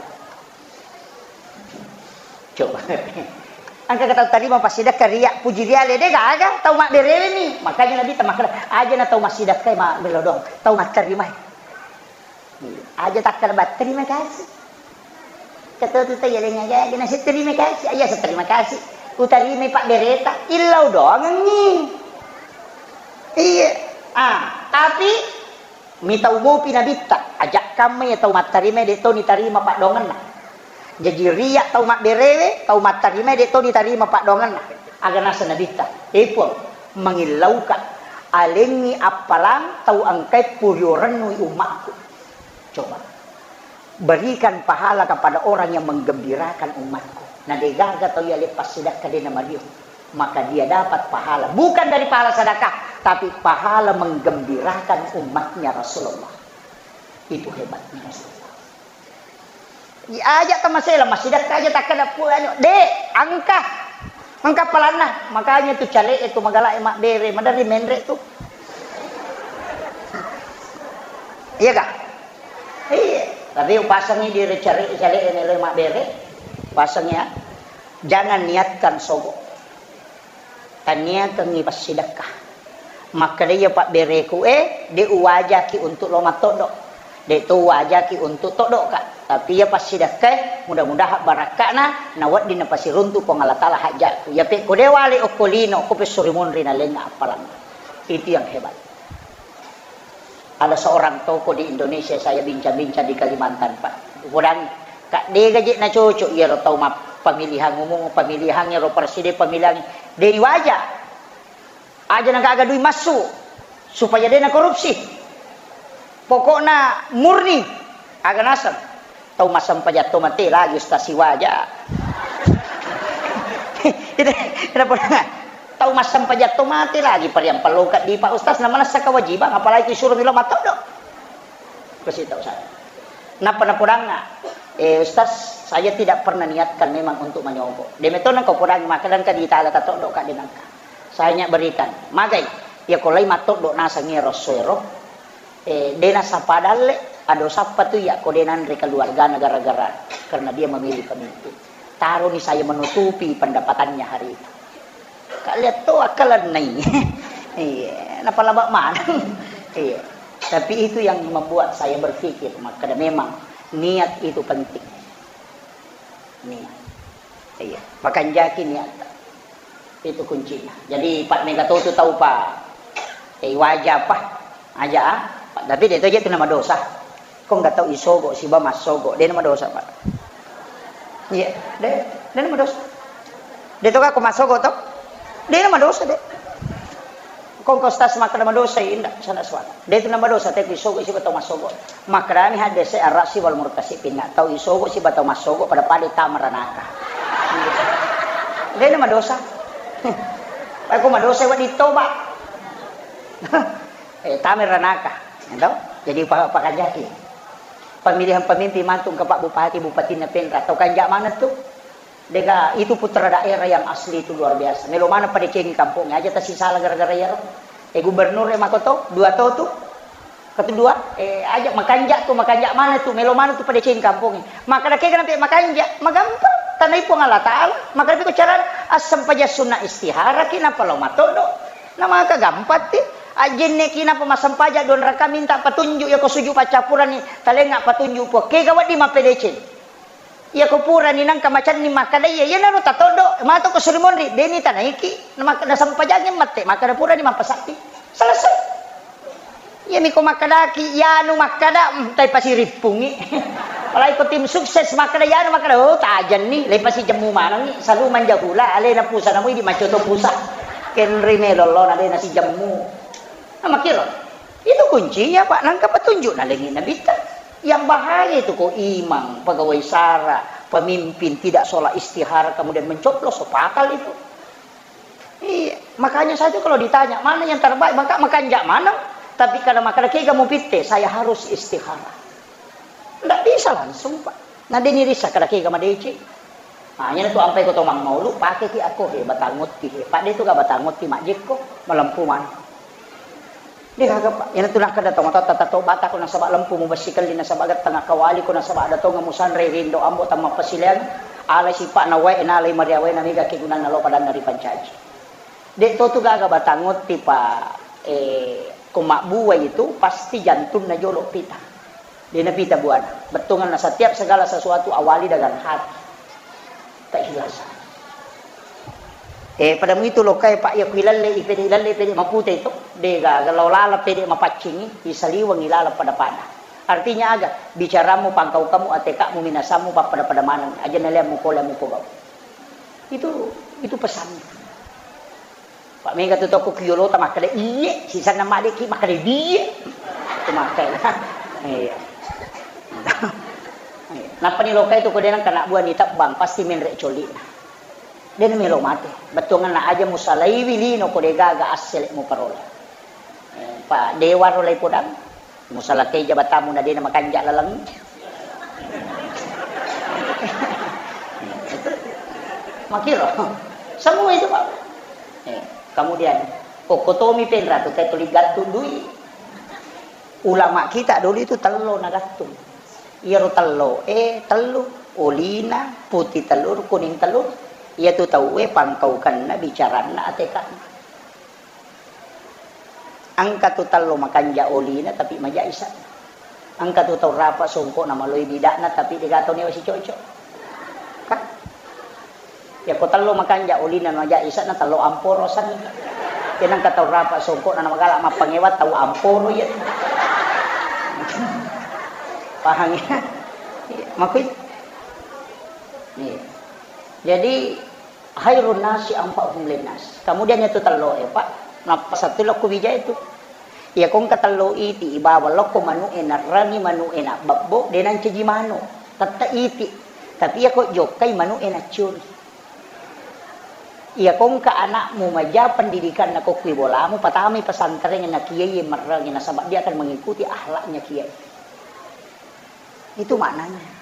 Coba. Engka tau tarima passidekka riya, puji riale de gaga tau mabberewe mi. Makanya Nabitta makkeda, aja na tau massidekkai ma millau doang. Tau mattarimai. Aja takkeda ba terima kasih. Ketua tu tayya lenga gaga nasi terima kasih. Aja sa terima kasih. Utarimai pabbereta, illau doangengngi. Iya. Ah, tapi mitau mopi Nabitta, ajak kamma ya tau mattarima de to nitarima paddoangenna. Jaji riya tau mabberewe, tau mattarima de to nitarima paddoangenna. Aga naseng Nabitta, eh Puang, mangillauka, alengngi appalang tau engkai purio rennui ummakku. Coba. Berikan pahala kepada orang yang menggembirakan umatku. Na degaga tau yale passidekka de na mario, maka dia dapat pahala. Bukan dari pahala sedekah, tapi pahala menggembirakan umatnya Rasulullah. Itu hebatnya Rasulullah. Diajak ke masela, massidekka aja takkeda pu anu, de, engka. Engka palanna. Makanya tu cale itu magala e mabbere, maderri menre tu. Iya kah? Iya. Tapi upasangi di cale, cale ini le mabbere. Pasang ya. Jangan niatkan sogo. Taniakengngi passidekka. Makkeda iya pabbereku e, de uwajaki untuk lo mattoddo. De to uwajaki untuk toddoka. Tapi iya passidekka e, mudah-mudahan barakka'na nawedding napasiruntu Puang Allah Taala hajatku. Iya pekko de wale okko lino, ko pessuri munri nalengnga appalang. Itu yang hebat. Ada seorang tokoh di Indonesia, saya bincang-bincang di Kalimantan, Pak. Upodangi, Kak, de gaje na cocok iyaro tau ma-, pemilihan umum, pemilihan iyaro presiden, pemilihan de ni waja. Aja na gaga dui massu, supaya de na korupsi. Pokokna murni, aga naseng. Tau massempajang to mate lagi, Ustaz, siwaja. Itu, kenapa? Tau massempajang to mate lagi, pariang pelloka di Pak Ustaz, na manessa kewajiban, apalagi suruh milo matoddo. Kasih tahu saya. Napa napodangnga, eh, Ustaz, saya tidak pernah niatkan memang untuk menyogok. Demetona kau podangi maka dan ka di tala tatoddo ka denangka. Saya hanya berikan. Magai, ya ko lai matoddo nasang ero soero. Eh, de nasapa dalle, ado sappa tu iya ko de nanre keluargana gara-gara karena dia memilih pemimpin. Taroni saya menutupi pendapatannya hari itu. Ka lihat to akkalennai. Iya, napalaba maneng. Iya. Tapi itu yang membuat saya berpikir, maka memang niat itu penting. Niat. Iya, pakanjaki niat. Itu kuncinya. Jadi, Pak, mega to tu tau, Pak. Eh, waja apa? Aja, ah. Tapi de' to je tu nama dosa. Ko nggak tahu isogo, siba massogo, de' nama dosa, Pak. Iya, de', de' nama dosa. De' to ka ko massogo to? De' nama dosa, de'. Ko ko stas maka nama dosa, indah, sana suara. De' tu nama dosa, tapi isogo, siba tau massogo. Makkedami hadese arrasi wal murtasi pinna. Tau isogo, siba tau massogo, pada-pada tama ranaka. De' nama dosa. Aku madosa, wa ditoba. Eh, tama ranaka, ya toh? Jadi pa-, pakajaki. Pemilihan pemimpin mantu ke Pak Bupati, Bupatinna Penra, tau kanja mana tu? Dega itu putra daerah yang asli itu luar biasa. Melo mana pada cengi kampungnya aja tasi salah gara-gara ya. Eh, gubernur eh, makoto, dua to tu. Kedua, eh, aja makanja tu, makanja mana tu, melo mana tu pada cengi kampungnya. Maka dake kenapa makanja, magampang. Tanai Puang Allah Ta'ala, maka dake cara asam paja sunnah istihara, kenapa lo matodo? Nah, maka gampang ti. Ajenne ki napa massempajang dua raka minta petunjuk, ya ko sujud paccappurani, talenga petunjuk Puang. Kega wedding mappedeceng. Ya ko purani nangka macenning makkeda iya, iyanaro tatoddo, mato ko suri monri, deni tanaiki, na mak-, nasempajangi mette, makkeda purani mappasakki. Selesai. Iyami ko makkedaki, iyanu makkeda, mm, tai pasirippungi. Apalagi ko tim sukses makkeda, iyanu makkeda, oh, tajenni, lai pasijemmu manengi, salu manjahula, alena pusa namu idi macoto pusa. Kenri melo lo na dena sijemmu. Nah, makkiro. Itu kuncinya, Pak. Nangka petunjuk nalengi Nabitta. Yang bahaya itu ko imam, pegawai sara, pemimpin tidak sholat istihara, kemudian mencoblos, so fatal itu. Iya, makanya saja kalau ditanya, "Mana yang terbaik?" Maka makanja mana? Tapi kalau makanya kega mupitte, saya harus istihara. Ndak bisa langsung, Pak. Nah, deni risa kada kega madeceng. Ah, iyana tu ampai ko to mammaulu, pake ki ako he, batang otti he. Pak de tu ga batang otti majjekko, malempu mana. De gaga, Pak. Iyana tu nakkeda to matotta tato bata ko nasaba lempu mubessi kelli nasaba getteng akkawali ko nasaba ada tonga musanre rindo ambo tamma pasileang, alai sipa na wae nalai mariawae na mega kegunanna lo padanna ripancaji. De to tu gaga batang otti, Pak. Eh, ko mabbuai itu pasti jantunna jolo pita. De napita buana. Bettuanna setiap segala sesuatu awali dengan hati. Keikhlasan. Eh, pada muitu lokai, Pak, ya kuilalle, ipede ilalle, pede mapute itu. De gaga lo lala pede mapaccingi, isaliwengi lala pada-pada. Artinya aga, bicaramu, pangkaukamu, atekamu, minasamu, pappada-pada maneng. Aja naliammu pole mupogau. Itu, itu pesannya. Pak mega tu toko kiolota makkeda iye, sisanna madeki makkeda biye. Itu makkeda. Iya. Iya. Nappa ni lokai tu ko denang kana buah ni tebbang, pasti menre coli. Dena melo mate. Bettuanna aja musalaiwi lino ko de gaga assele muparola. Eh, Pak Dewa ro lai podang. Musalakai jabatammu na dena makanja laleng. Makiro. Semua itu, Pak. Eh, kemudian, kokkotomi penra tu, tuli gattung dui. Ulama kita dulu itu tello nagattung. Iyaro tello, eh, tellu. Olina, putih telur, kuning telur. Iya tu tauwe pangkaukenna, bicaranna, atekanna. Engka tu tello makanja olina tapi maja isa. Engka tu tau rapa songkok na maloi bidakna tapi dega tau newa sicocok. Kan? Ya ko tello makanja olina maja isa na tello amporo san. Kena engka tau rapa songkok na magala mappangewa tau amporo ya. Paham ya? Makui. Iya. Jadi khairun nasi anfa'uhum linnas. Kemudian itu tello e, Pak. Nappa satu lo ku bija itu. Iya kong ketello iti ibawa lokko manu e narrangi manu e na bebbo de nancaji manu. Tette iti. Tapi iya ko jokkai manu e na ciori. Iya kong ke anakmu maja pendidikan na kokui bolamu patami pesantren na kiai merrangi nasaba dia akan mengikuti akhlaknya kiai. Itu maknanya.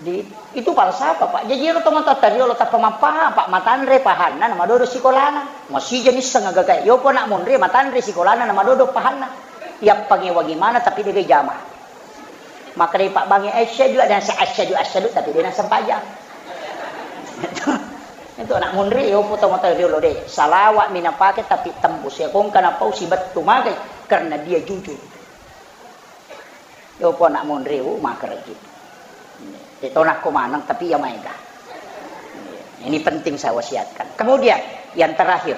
Jadi, itu falsafah, Pak. Jadi, ero tomatoatta riolo tappa mappaha, Pak, matanre pahanna, na madodo sikolana. Masija nisseng agaga. Yopo anak monri, matanre sikolana, na madodo pahanna. Yappangewangi mana, tapi dega jama. Makkedai Pak Bangi, "Asyhadu an la-," asyhadu, asyhadu, tapi dena sempajang. Itu, itu anak monri, yopo tomatoatta riolo de. Salawat mi napake, tapi tembus. Ya, kongka napau sibettu magai, karena dia jujur. Yopo anak monri, uh, makereki. Tetona ko maneng, tapi ya maega. Ini penting saya wasiatkan. Kemudian, yang terakhir.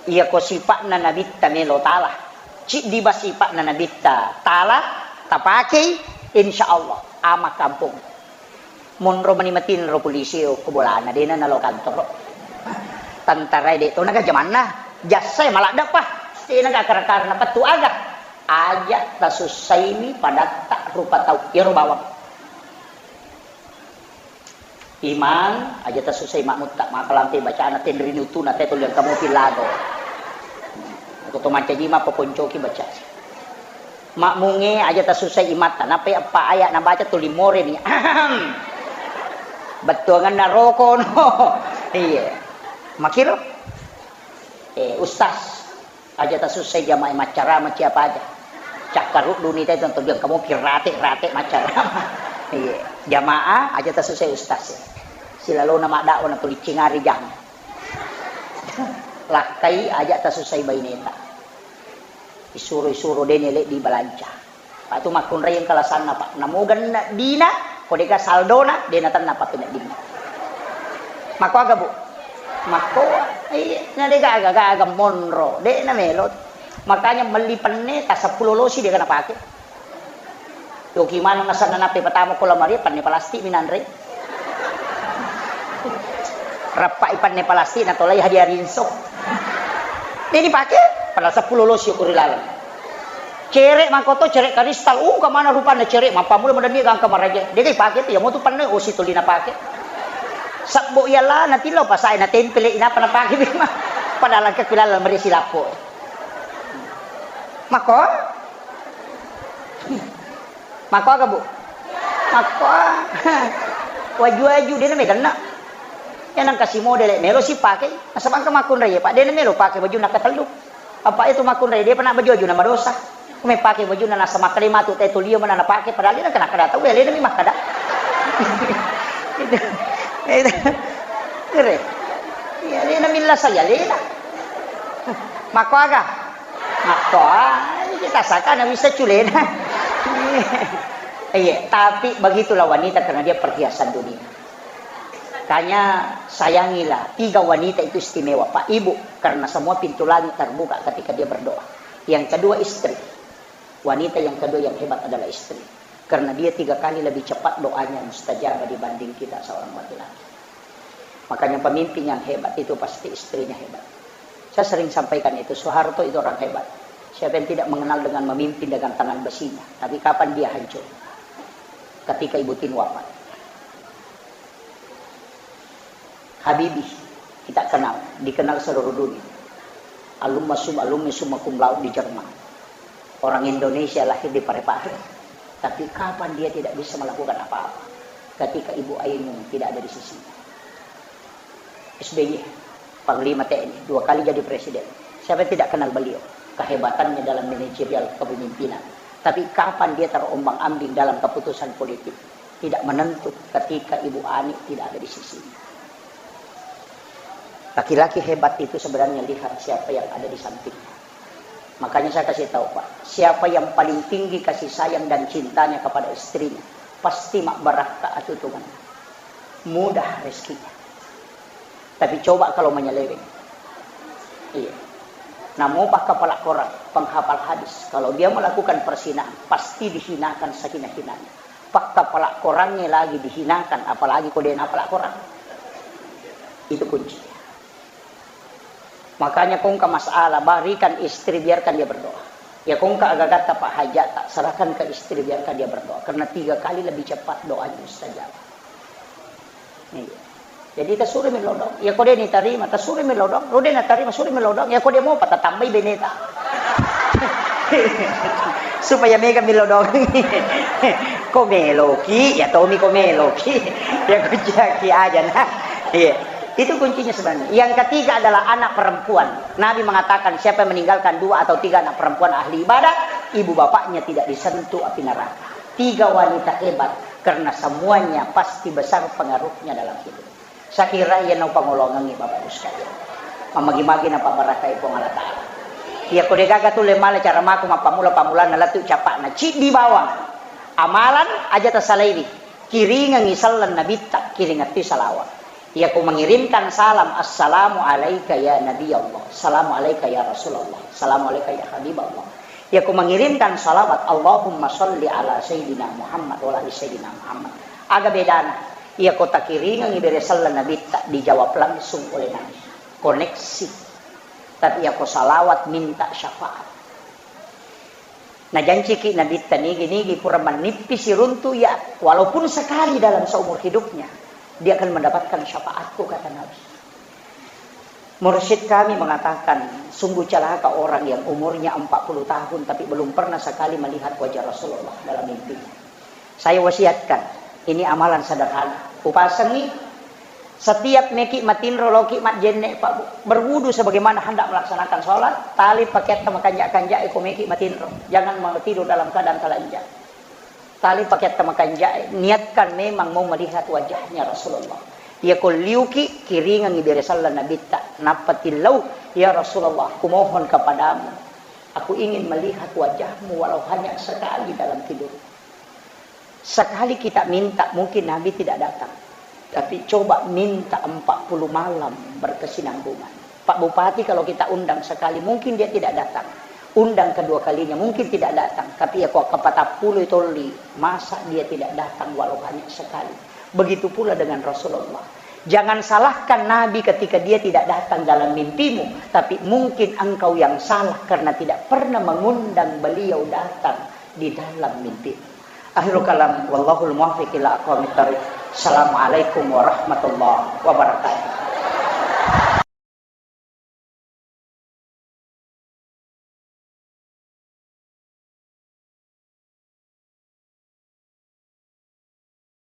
Iyako sipa'na Nabitta melo tala. Ciddi ba sipa'na Nabitta tala, tapakei, insya Allah, ama kampung. Monro mani matinro polisi ko bolana, dena nalo kantoro. Tentara de to naga jamanna, jassai maladda pa, de naga kara-kara na pettu aga. Aja tasussaimi padatta rupa tau, iyaro bawang. Imang, aja tasusai makmutta, makalampe bacana tenri nutuna, te tuli engka mopi lago. Ko to mancaji mappaponcoki baca. Makmunge, aja tasusai imatta, nape eppa aya nabaca tuli moreni. Bettuanganna roko no. Iya. Makiro? Eh, Ustaz. Aja tasussai jamaah maccarama siapa aja. Cakkarudduni te tonton biang kamu pirate-rate maccarama. Iya. Jamaah aja tasussai ustaz. Silalona maddakwah na tuliccingari jang. Lakkai aja tasussai baineta. Isuro-isuro dene le di balanca. Pak tu makkunrai engka lasanna, Pak. Namo genne dina, ko deka saldona, de natenna Pak peneddinna. Makko aga, Bu? Makko, iya, na deka aga-aga monro, de na melo. Makanya melli penne ta seppulo losi de kana pake. Yoki maneng nasanna nape patama ko lamari penne plastik minanre. Rappai penne plastik na tolai hadiah rinso. De dipake, padahal seppulo losi ko ri laleng. Cere mangkoto, cere karistal, uh, kemana rupanna cere, mappamula madanni gangka maraja. Dega ipake tu, ya mau tu penne osi tuli napake. Sabbo iyalah, nanti lo pasai na tempel inapa napake bima. Padahal ke kilala meri silappo. Mako? Mako aga, Bu? Mako. Waju-waju, de na meganna. Ya nang kasi model, melo si pake. Nasaba engka makkunrai, Pak. De na melo pake baju nakatellu. Apa itu makkunrai, de pernah baju-baju na madosa. Kume pake baju na nasa makkale matu te tolio mana na pake, padahal de na kena kada tau, ya, lena mi makkada. Itu. Itu. Kere. Ya, lena milla saya, lena. Mako aga? Mako, ah, kita saka na bisa culena. Iya, tapi begitulah wanita karena dia perhiasan dunia. Makanya sayangilah, tiga wanita itu istimewa, Pak, Ibu, karena semua pintu langit terbuka ketika dia berdoa. Yang kedua, istri. Wanita yang kedua yang hebat adalah istri. Karena dia tiga kali lebih cepat doanya mustajab dibanding kita seorang laki-laki. Makanya pemimpin yang hebat itu pasti istrinya hebat. Saya sering sampaikan itu, Soeharto itu orang hebat. Siapa yang tidak mengenal dengan memimpin dengan tangan besinya? Tapi kapan dia hancur? Ketika Ibu Tin wafat. Habibie, kita kenal, dikenal seluruh dunia. Alumni sum-, alumni summa cum laude di Jerman. Orang Indonesia lahir di Parepare. Tapi kapan dia tidak bisa melakukan apa-apa? Ketika Ibu Ainun tidak ada di sisinya. S B Y, Panglima T N I, dua kali jadi presiden. Siapa yang tidak kenal beliau? Kehebatannya dalam manajerial kepemimpinan. Tapi kapan dia terombang-ambing dalam keputusan politik? Tidak menentu ketika Ibu Ani tidak ada di sisinya. Laki-laki hebat itu sebenarnya lihat siapa yang ada di sampingnya. Makanya saya kasih tahu, Pak, siapa yang paling tinggi kasih sayang dan cintanya kepada istrinya, pasti mak barakka atutungan. Mudah rezekinya. Tapi coba kalau menyeleweng. Iya. Namo pakkapala Quran, penghafal hadis, kalau dia melakukan perzinahan, pasti dihinakan sehina-hinanya. Pakkapala Qurannya lagi dihinakan, apalagi ko de napala Quran. Itu kuncinya. Makanya ko engka masalah, berikan istri, biarkan dia berdoa. Ya ko engka aga-agatta, Pak, hajat, tak serahkan ke istri, biarkan dia berdoa. Karena tiga kali lebih cepat doanya mustajab. Iya. Jadi tasuri melodong. Ya ko de ni tarima, tasuri melodong. Ro de na tarima, suri melodong. Ya ko de mopa, tatambai beneta. Supaya mega melodong. Ko meloki, ya tomi ko meloki. Ya ko jaki aja nah. Iya. Itu kuncinya sebenarnya. Yang ketiga adalah anak perempuan. Nabi mengatakan, siapa yang meninggalkan dua atau tiga anak perempuan ahli ibadah, ibu bapaknya tidak disentuh api neraka. Tiga wanita hebat, karena semuanya pasti besar pengaruhnya dalam hidup. Saya kira iya nau pangolongangi Bapak Ibu sekalian. Mamagi-magi na pabarakai Puang Allah Ta'ala. Iya ko degaga tu le male cara maku mappammula-pammulanna lettu capakna ciddi bawang. Amalan aja tasalaiwi. Kiringengi selleng nabitta, kiringettui salawat. Iya ko mengirimkan salam, "Assalamu alaika ya Nabi Allah, assalamu alaika ya Rasulullah, assalamu alaika ya Habib Allah." Iya ko mengirimkan salawat, "Allahumma salli ala Sayyidina Muhammad wa ala ali Sayyidina Muhammad." Aga bedana? Iya ko takiringengi bere selleng Nabitta, dijawab langsung oleh Nabi. Koneksi. Tapi iya ko salawat, minta syafaat. Najanciki Nabitta nigi-nigi pura mannippi siruntu, ya, walaupun sekali dalam seumur hidupnya, dia akan mendapatkan syafaatku, kata Nabi. Mursyid kami mengatakan, sungguh celaka orang yang umurnya empat puluh tahun tapi belum pernah sekali melihat wajah Rasulullah dalam mimpinya. Saya wasiatkan, ini amalan sederhana. Upasengi, setiap meki matinro, loki majjenne, Pak, Bu, berwudu sebagaimana hendak melaksanakan sholat, tali pakeatta makanja-kanja, iko meki matinro. Jangan mau tidur dalam keadaan telanjang. Tali pakeatta makanja, niatkan memang mau melihat wajahnya Rasulullah. Iya ko liuki, kiringengi bere selleng Nabitta, nappa tillau, "Ya Rasulullah, kumohon kepadamu, aku ingin melihat wajahmu walau hanya sekali dalam tidur." Sekali kita minta, mungkin Nabi tidak datang. Tapi coba minta empat puluh malam berkesinambungan. Pak Bupati kalau kita undang sekali, mungkin dia tidak datang. Undang kedua kalinya, mungkin tidak datang. Tapi iya ko kapatappulo tolli, masa dia tidak datang walau hanya sekali? Begitu pula dengan Rasulullah. Jangan salahkan Nabi ketika dia tidak datang dalam mimpimu, tapi mungkin engkau yang salah karena tidak pernah mengundang beliau datang di dalam mimpimu. Akhirul kalam, wallahul muwaffiq ila aqwamit thariq. Assalamualaikum warahmatullahi wabarakatuh.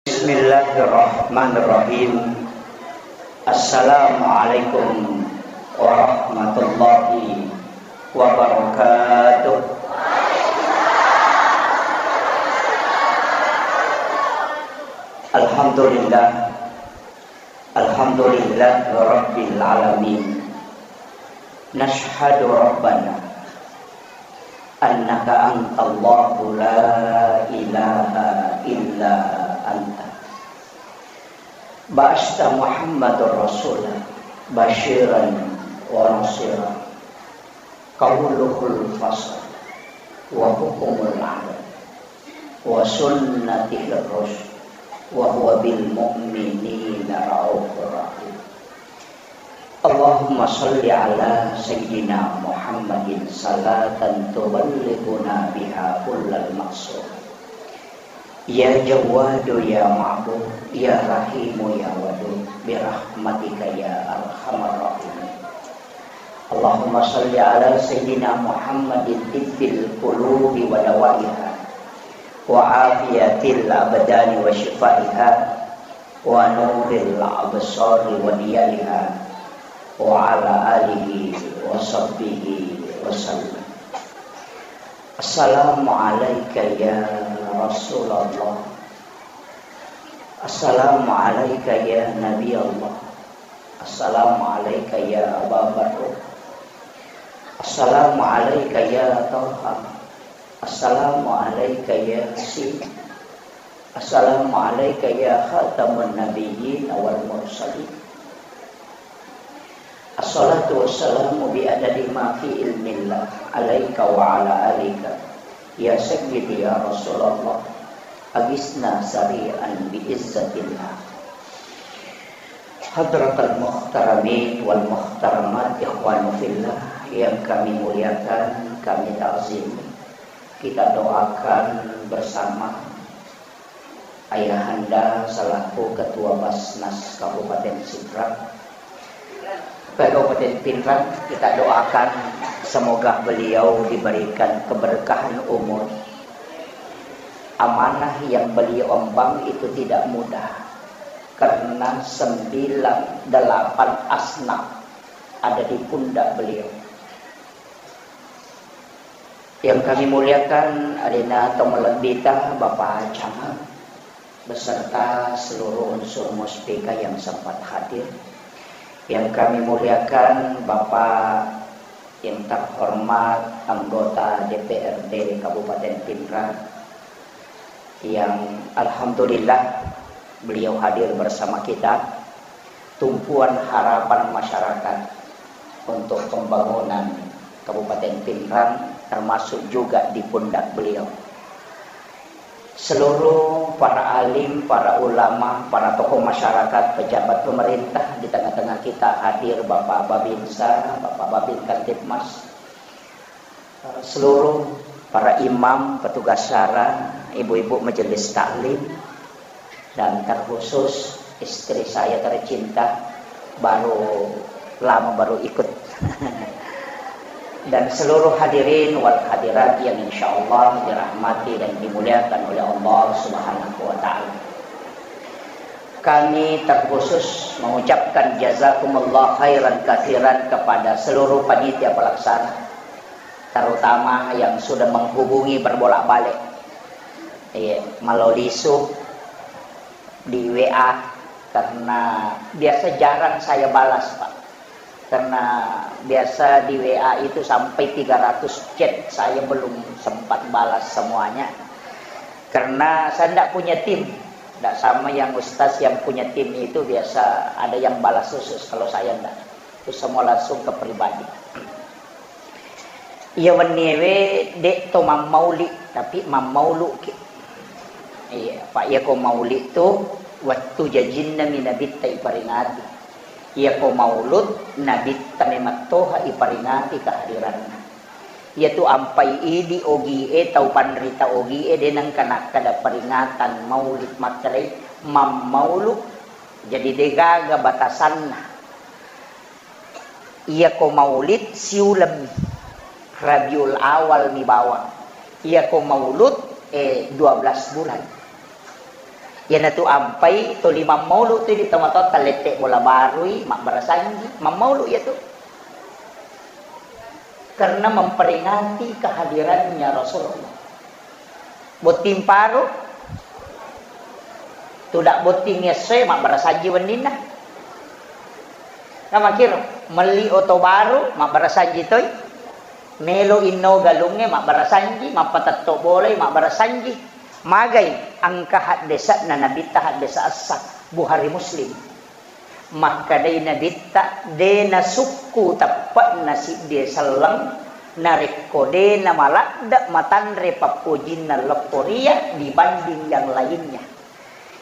Bismillahirrahmanirrahim. Assalamualaikum warahmatullahi wabarakatuh. Alhamdulillah. Alhamdulillah Rabbil Alamin. Nashhadu Rabbana annaka antallahu la ilaha illa anta. Ba'asta Muhammadur Rasula basyiran wa nasira. Qauluhul fasl wa hukmul adl wa sunnatihir rusyd wa huwa bil mu'minina raufur rahim. Allahumma shalli ala sayyidina Muhammadin salatan tuballighuna biha kullal maqsud. Ya Jawwadu ya Ma'bud, ya Rahimu ya Wadud, birahmatika ya arhamar rahimin. Allahumma shalli ala sayyidina Muhammadin tibbil qulubi wa dawaiha, wa afiyatil abdani wa shifaiha, wa nuril absari wa diyaiha, wa ala alihi wa sahbihi wa sallam. Assalamu alaika ya Rasulullah. Assalamu alaika ya Nabi Allah. Assalamu alaika ya Aba Bakar. Assalamu alaika ya Taha. Assalamu alaika ya Yasin. Assalamu alaika ya khataman nabiyyin wal mursalin. Assalatu wassalamu bi adadi ma fi ilmillah alaika wa ala alika. Ya sayyidi ya Rasulullah, agisna sari'an bi izzatillah. Hadratal muhtaramin wal muhtaramat, ikhwanu fillah yang kami muliakan, kami ta'zimi. Kita doakan bersama Ayahanda selaku Ketua Basnas Kabupaten Sidrap, Kabupaten Pinrang, kita doakan semoga beliau diberikan keberkahan umur. Amanah yang beliau emban itu tidak mudah, karena sembilan, delapan asnaf ada di pundak beliau. Yang kami muliakan, alena tau malebbita, Bapak Camat, beserta seluruh unsur Muspika yang sempat hadir. Yang kami muliakan, Bapak yang terhormat, anggota D P R D Kabupaten Pinrang, yang alhamdulillah beliau hadir bersama kita. tumpuan harapan masyarakat untuk pembangunan Kabupaten Pinrang, termasuk juga di pundak beliau. Seluruh para alim, para ulama, para tokoh masyarakat, pejabat pemerintah, di tengah-tengah kita hadir Bapak Babinsa, Bapak Babin Kamtibmas, seluruh para imam, petugas syara, ibu-ibu majelis taklim, dan terkhusus istri saya tercinta, baru lama baru ikut. Dan seluruh hadirin wal hadirat yang insya Allah dirahmati dan dimuliakan oleh Allah Subhanahu wa Ta'ala. Kami terkhusus mengucapkan jazakumullah khairan katsiran kepada seluruh panitia pelaksana, terutama yang sudah menghubungi berbolak-balik. Iya, melalui sub, di W A, karena biasa jarang saya balas, Pak. Karena biasa di W A itu sampai tiga ratus chat, saya belum sempat balas semuanya. Karena saya ndak punya tim. Ndak sama yang ustaz yang punya tim itu, biasa ada yang balas khusus, kalau saya ndak. Itu semua langsung ke pribadi. Iya, wenniewe de' to mammauli, tapi mammauluki. Iya, Pak, iya ko mauli tu wettu jajinna mi Nabitta iparingati. Iya ko maulud, Nabitta memettoha iparingati kehadiranna. Iya tu ampai idi ogie, tau panrita ogie, de' nengka nakkada peringatan maulid, makkedai mammaulu. Jadi de' gaga batasanna. Iya ko maulid siulemmi, Rabiul Awal mi bawang. Iya ko maulud, eh, dua belas bulan. Iyanatu ampai toli mammaulu tu di tomatoatta lette bola barui, mabbarasanji, mammaulu iya tu. Karena memperingati kehadirannya Rasulullah. Botting paru, tudak botting essoe, mabbarasanji wenninna. Namakiro, melli oto baru, mabbarasanji toi. Melo inno galungnge, mabbarasanji, mappatetto bolai, mabbarasanji. Magai engka haddese'na Nabitta, haddese' essa, Bukhari Muslim. Makkedai Nabitta, de' nasukku teppe'na siddie selleng, narekko de' namaladde' matanre pappojinna leppo ria dibanding yang lainnya.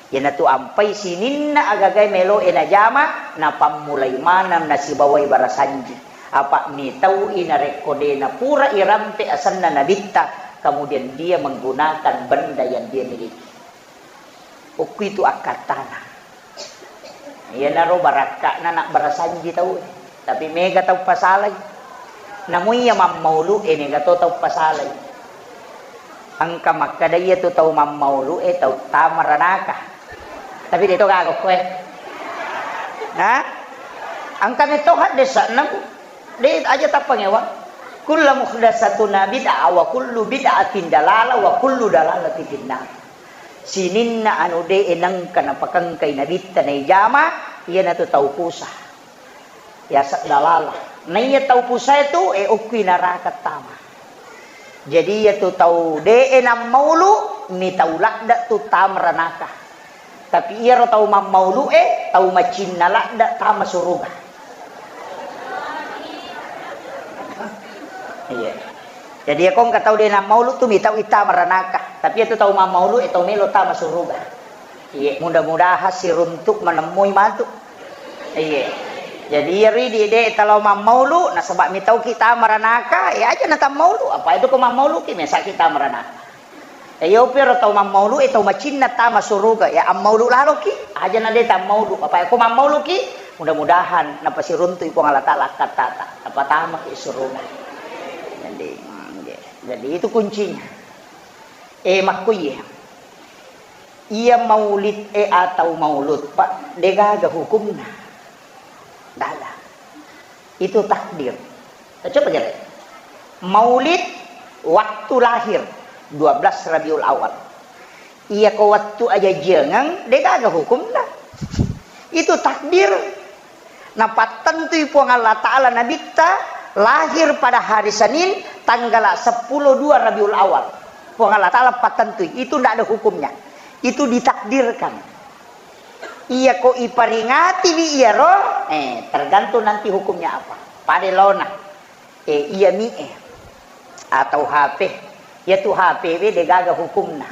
Iyanatu ampai sininna agagae melo'e najama, napammulai maneng nasibawai barasanji. Apa' mitau'i narekko de' napura irampe asenna Nabitta, kemudian dia menggunakan benda yang dia miliki. Okkuitu akkattana. Iyanaro barakka'na nabbarasanji tau, tapi mega tau pasalai. Namu iya mammaulu'e mega to tau pasalai. Engka makkeda iyatu tau mammaulu'e tau tama ranaka. Tapi de' to gaga okkoe. Ha? Engka metto haddese'na, Bu. De' aja tappangewa. Kullu muhdatsatin bid'ah wa kullu bid'atin dalalah wa kullu dalalatin finnar. Sininna anu de'e nengka napakengkai Nabitta naijama, iyanatu tau pusa. Yaseng dalalah. Naiya tau pusae tu, e, okkui naraka tama. Jadi, iyatu tau de'e nammaulu, mi tau ladde' tu tama ranaka. Tapi iyaro tau mammaulu'e, tau macinna ladde' tama suruga. Iya. Jadi, iya ko engka tau de' nammaulu tu mitau ittama ranaka. Tapi iyatu tau mammaulu'e tau melo tama suruga. Iya, mudah-mudahan siruntu' manemmui matu. Iya. Jadi, iyaro idi' de' talo mammaulu, nasaba' mitauki tama ranaka, iya aja natammaulu. Apa itu ko mammauluki, mesaki tama ranaka. E, iyopi ro tau mammaulu'e, tau macinna tama suruga, ya ammaulu laloki, aja na de' tammaulu. Apa ko mammauluki, mudah-mudahan napasiruntu'i Puang Allah Ta'ala akkattata, napatamaki suruga. Jadi, mm, jadi itu kuncinya. E, makkuye. Iya maulid e atau maulud, Pak, de' gaga hukumna. Dada. Itu takdir. Coba gere. Maulid waktu lahir, dua belas Rabiul Awal. Iya ko wettu ajajiangeng, de' gaga hukumna. Itu takdir. Napattentui Puang Allah Ta'ala Nabitta lahir pada hari Senin, tanggal sepuluh dua Rabiul Awal. Puang Allah Ta'ala pattentui. Itu ndak ada hukumnya. Itu ditakdirkan. Iyako iparingatiwi iyaro, eh, tergantung nanti hukumnya apa. Pada laona, eh, iya mi e atau H P. Iyatu H P we degaga hukumna.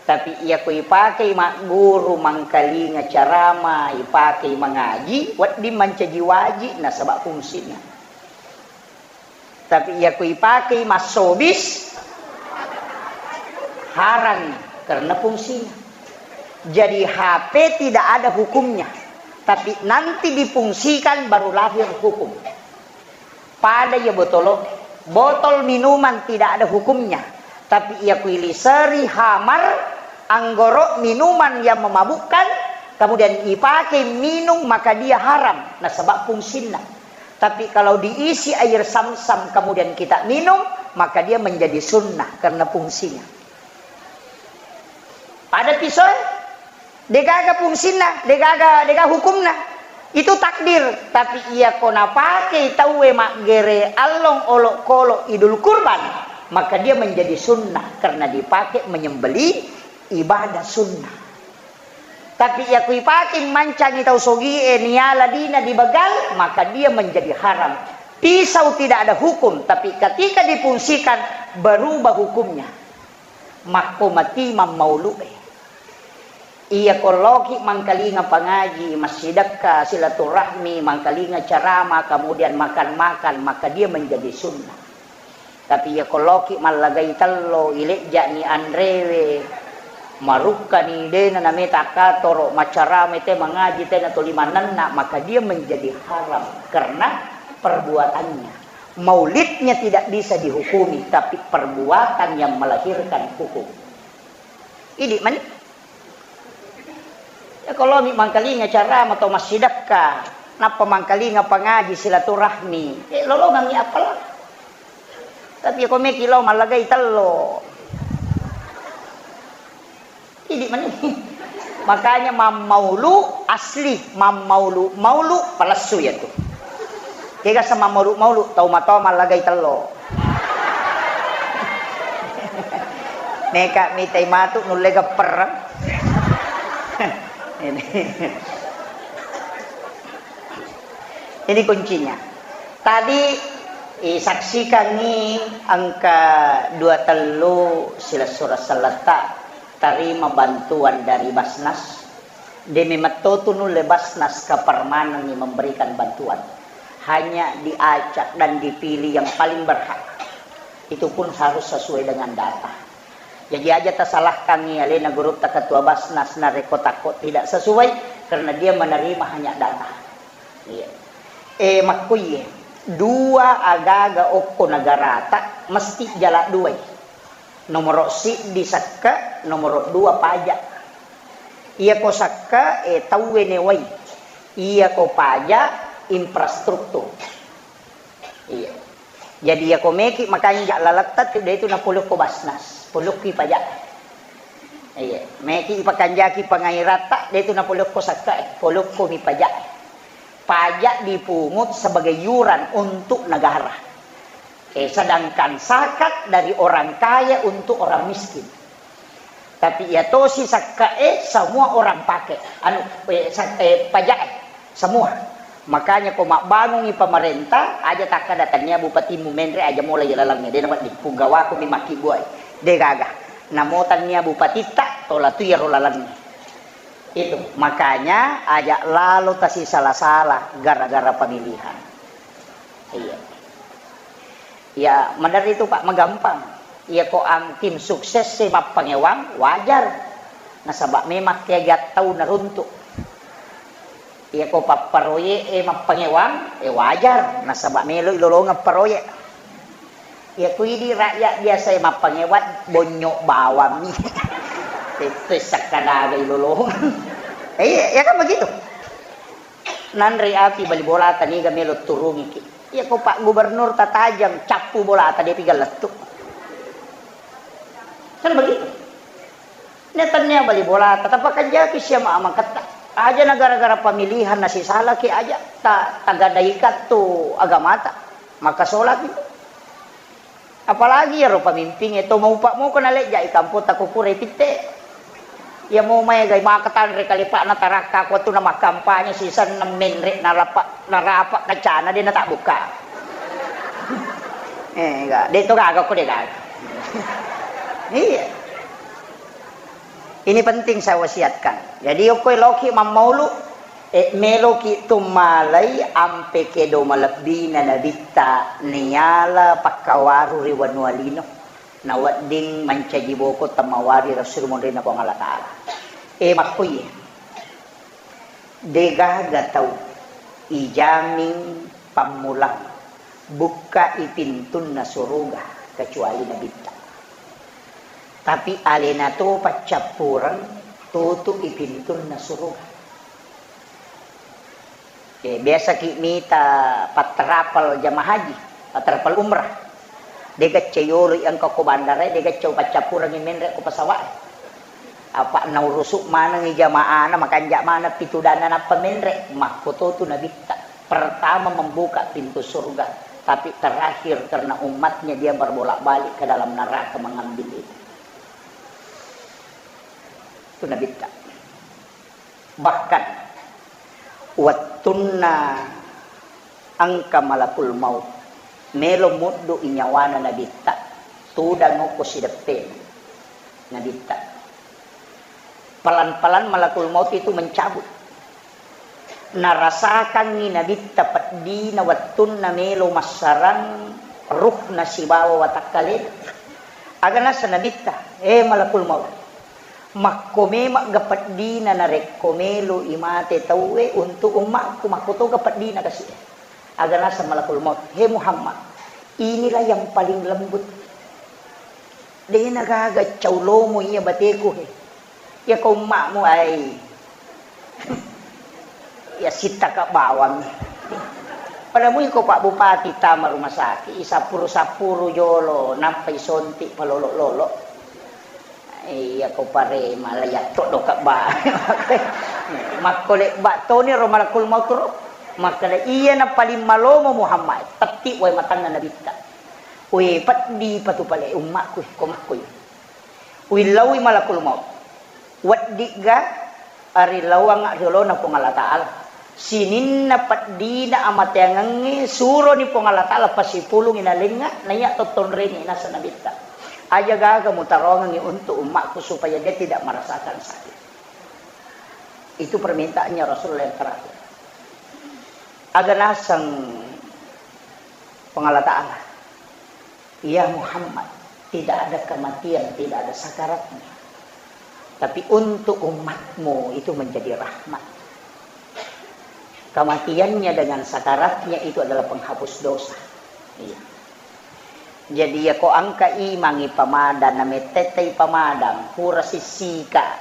Tapi iyako ipakei magguru, mangkalinga carama, ipakei mangaji, wedding mancaji waji nasaba fungsina. Tapi iyako ipakei massobis, haram karena fungsinya. Jadi H P tidak ada hukumnya, tapi nanti difungsikan baru lahir hukum. Pada iya botolo, botol minuman tidak ada hukumnya, tapi iyako iliseri hamar, anggoro, minuman yang memabukkan, kemudian ipakai minum, maka dia haram nasaba fungsinna. Tapi kalau diisi air samsam kemudian kita minum, maka dia menjadi sunnah karena fungsinya. Pada pisau, degaga fungsinna, degaga, degaga hukumna. Itu takdir. Tapi iyako napake tauwe maggere allong olokolo Idul Kurban, maka dia menjadi sunnah karena dipakai menyembelih ibadah sunnah. Tapi iyako ipake mancangi tau sogie niala dina dibegal, maka dia menjadi haram. Pisau tidak ada hukum, tapi ketika difungsikan, berubah hukumnya. Makko mati mammaulu'e. Iyako loki mangkalinga pangaji, massidekka, silaturahmi, mangkalinga carama, kemudian makan-makan, maka dia menjadi sunnah. Tapi iyako loki mallagai tello, ilejja'ni anrewe, marukkani dena nameta katoro, macarama te mangaji tena tuli manenna, maka dia menjadi haram karena perbuatannya. Maulidnya tidak bisa dihukumi, tapi perbuatan yang melahirkan hukum. Idi mani. Ya, kalau mi mangkalinga carama atau massidekka, nappa mangkalinga pangaji silaturahmi, eh, lolongangi apala. Tapi ya, ko meki lo mallagai tello. Idi mani. Makanya mammaulu asli, mammaulu, maulu palessu ya tu. Kega sama maulu-maulu, tau matoa mallagai tello. Neka mitai matu nulle gepper. Ini. Ini kuncinya. Tadi, eh, saksikangi engka dua tellu silessureng selletta tarima bantuan dari Basnas. De memetto tu nulle Basnas kapermanengi memberikan bantuan. Hanya di acak dan dipilih yang paling berhak. Itu pun harus sesuai dengan data. Jadi aja tasalahkangi alena gurutta ketua Basnas narekko takko tidak sesuai, karena dia menerima hanya data. Iya. Eh, makkuiye, dua agaga okko negarata mesti jala duai. Nomoro siddi sekke, nomoro dua pajak. Iyako sekke, eh, tauwe newai. Iyako pajak, infrastruktur. Iya. Jadi, iyako meki makanja laletta tu, de tu napolokko Basnas, polokki pajak. Iya, meki ipakanjaki pangairatta, de tu napolokko sakka, polokko mi pajak. Pajak dipungut sebagai iuran untuk negara. Eh, sedangkan zakat dari orang kaya untuk orang miskin. Tapi iya tosi sakka e, semua orang pake. Anu, eh, sa-, eh, pajak e, semua. Makanya ko mabbangungi pemerintah, aja takkada tania bupatimu menre aja mulai lalengnge. De nawedding puggawaku mi makkibbuai. De gaga. Namo tania bupatitta, tola tu iyaro lalengnge. Itu. Makanya aja lalo tasisala-sala gara-gara pemilihan. Iya. Ya, maderri tu, Pak, magampang. Iya, ko ang tim sukses e mappangewang, wajar. Nasaba memang kegiat tau naruntuk. Iya, ko papparoye e mappangewang, e wajar. Nasaba melo ilolongeng paroye. Iya, ko idi rakyat biasa e mappangewang, bonyok bawang mi. Itu sakkadaga ilolongeng. Iya, ya kan begitu. Nanre api bali bolata niga melo turungiki. Iya ko Pak Gubernur tatajang cappu bolata depi gallettu. Kan begitu. Ne tania bali bolata tapakanjaki siama amaketta. Aja na gara-gara pemilihan nasisalaki aja ta-, tagadaikan tu agamata. Maka solaki. Apalagi iyaro pamimpingnge to maupa moko nalejja i kampong takukure pitte. Iya mo maéga maka tanré kalepa'na tarakka ko tu na makkampanye sisenna menre narapa narapa kancana dé' natabbukka. Eh, ga, dé' to gaga ko dé' gaga. Iya. Ini penting saya wasiatkan. Jadi okko loki mammaulu, eh, meloki tummalai ampe kedo malebbina nabitta niala pakkawaru ri wanua lino. Nawedding mancaji boko temmawari Rasul monrinna Puang Allah Ta'ala. Eh, makkoye. Degaga tau ijaming pammulang bukkai pintunna suruga kecuali nabitta. Tapi alena to paccappureng tutu'i pintunna suruga. Eh, biasaki mita patterapal jamaah haji, patterapal umrah. Dé' gacce yolo i engka ko bandara, dé' gacce paccappurengngi menre ko pesawat. Apa naurusu manengngi jamaahna, makanja maneng pitudanna nappa menre, makkoto tu nabitta. Pertama membuka pintu surga, tapi terakhir karena umatnya dia berbolak-balik ke dalam neraka mengambil itu. Itu nabitta. Bahkan wettunna engka malakul maut melo muddu i nyawana nabitta, tudang okko sideppe nabitta. Pelan-pelan malakul maut itu mencabut. Narasakangngi nabitta peddina wettunna melo massarang ruhna sibawa watakkalena. Aga nasa nabitta, eh malakul maut. Makko memang ga peddina narekko melo i mate tauwe untuk ummakku, makkotoga peddina kasi. Aga nasa malakul maut, he Muhammad, inilah yang paling lembut. Dena gaga cau lomo iya bateku he. Iya ko ummakmu ai. Ya sittaka bawang. Pada mui ko Pak Bupati tama rumah sakit, isappuru-sappuru jolo, nappa isonti palolo-lolo. Iya ko parema la yatto doka ba. Makko lebba toni ro malakul maut ro. Makkeda iya na paling malomo Muhammad, tetti wae matanna nabitta. We peddi patu pale ummakku ko makkoi. Uillaui malakul maut. Weddigga arilauangnga riolona Puang Allah Ta'ala. Sininna peddina amateangengnge suroni Puang Allah Ta'ala pasipulungi nalengnga, naiya tottonrengi nasa nabitta. Aja gaga mutaroangengngi untuk ummakku supaya dia tidak merasakan sakit. Itu permintaannya Rasulullah yang terakhir. Aga naseng Puang Allah Ta'ala. Ya Muhammad, tidak ada kematian, tidak ada sakaratnya. Tapi untuk umatmu itu menjadi rahmat. Kematiannya dengan sakaratnya itu adalah penghapus dosa. Iya. Jadi ya ko engka imangi pamadang, namettetai pamadang, pura sissika.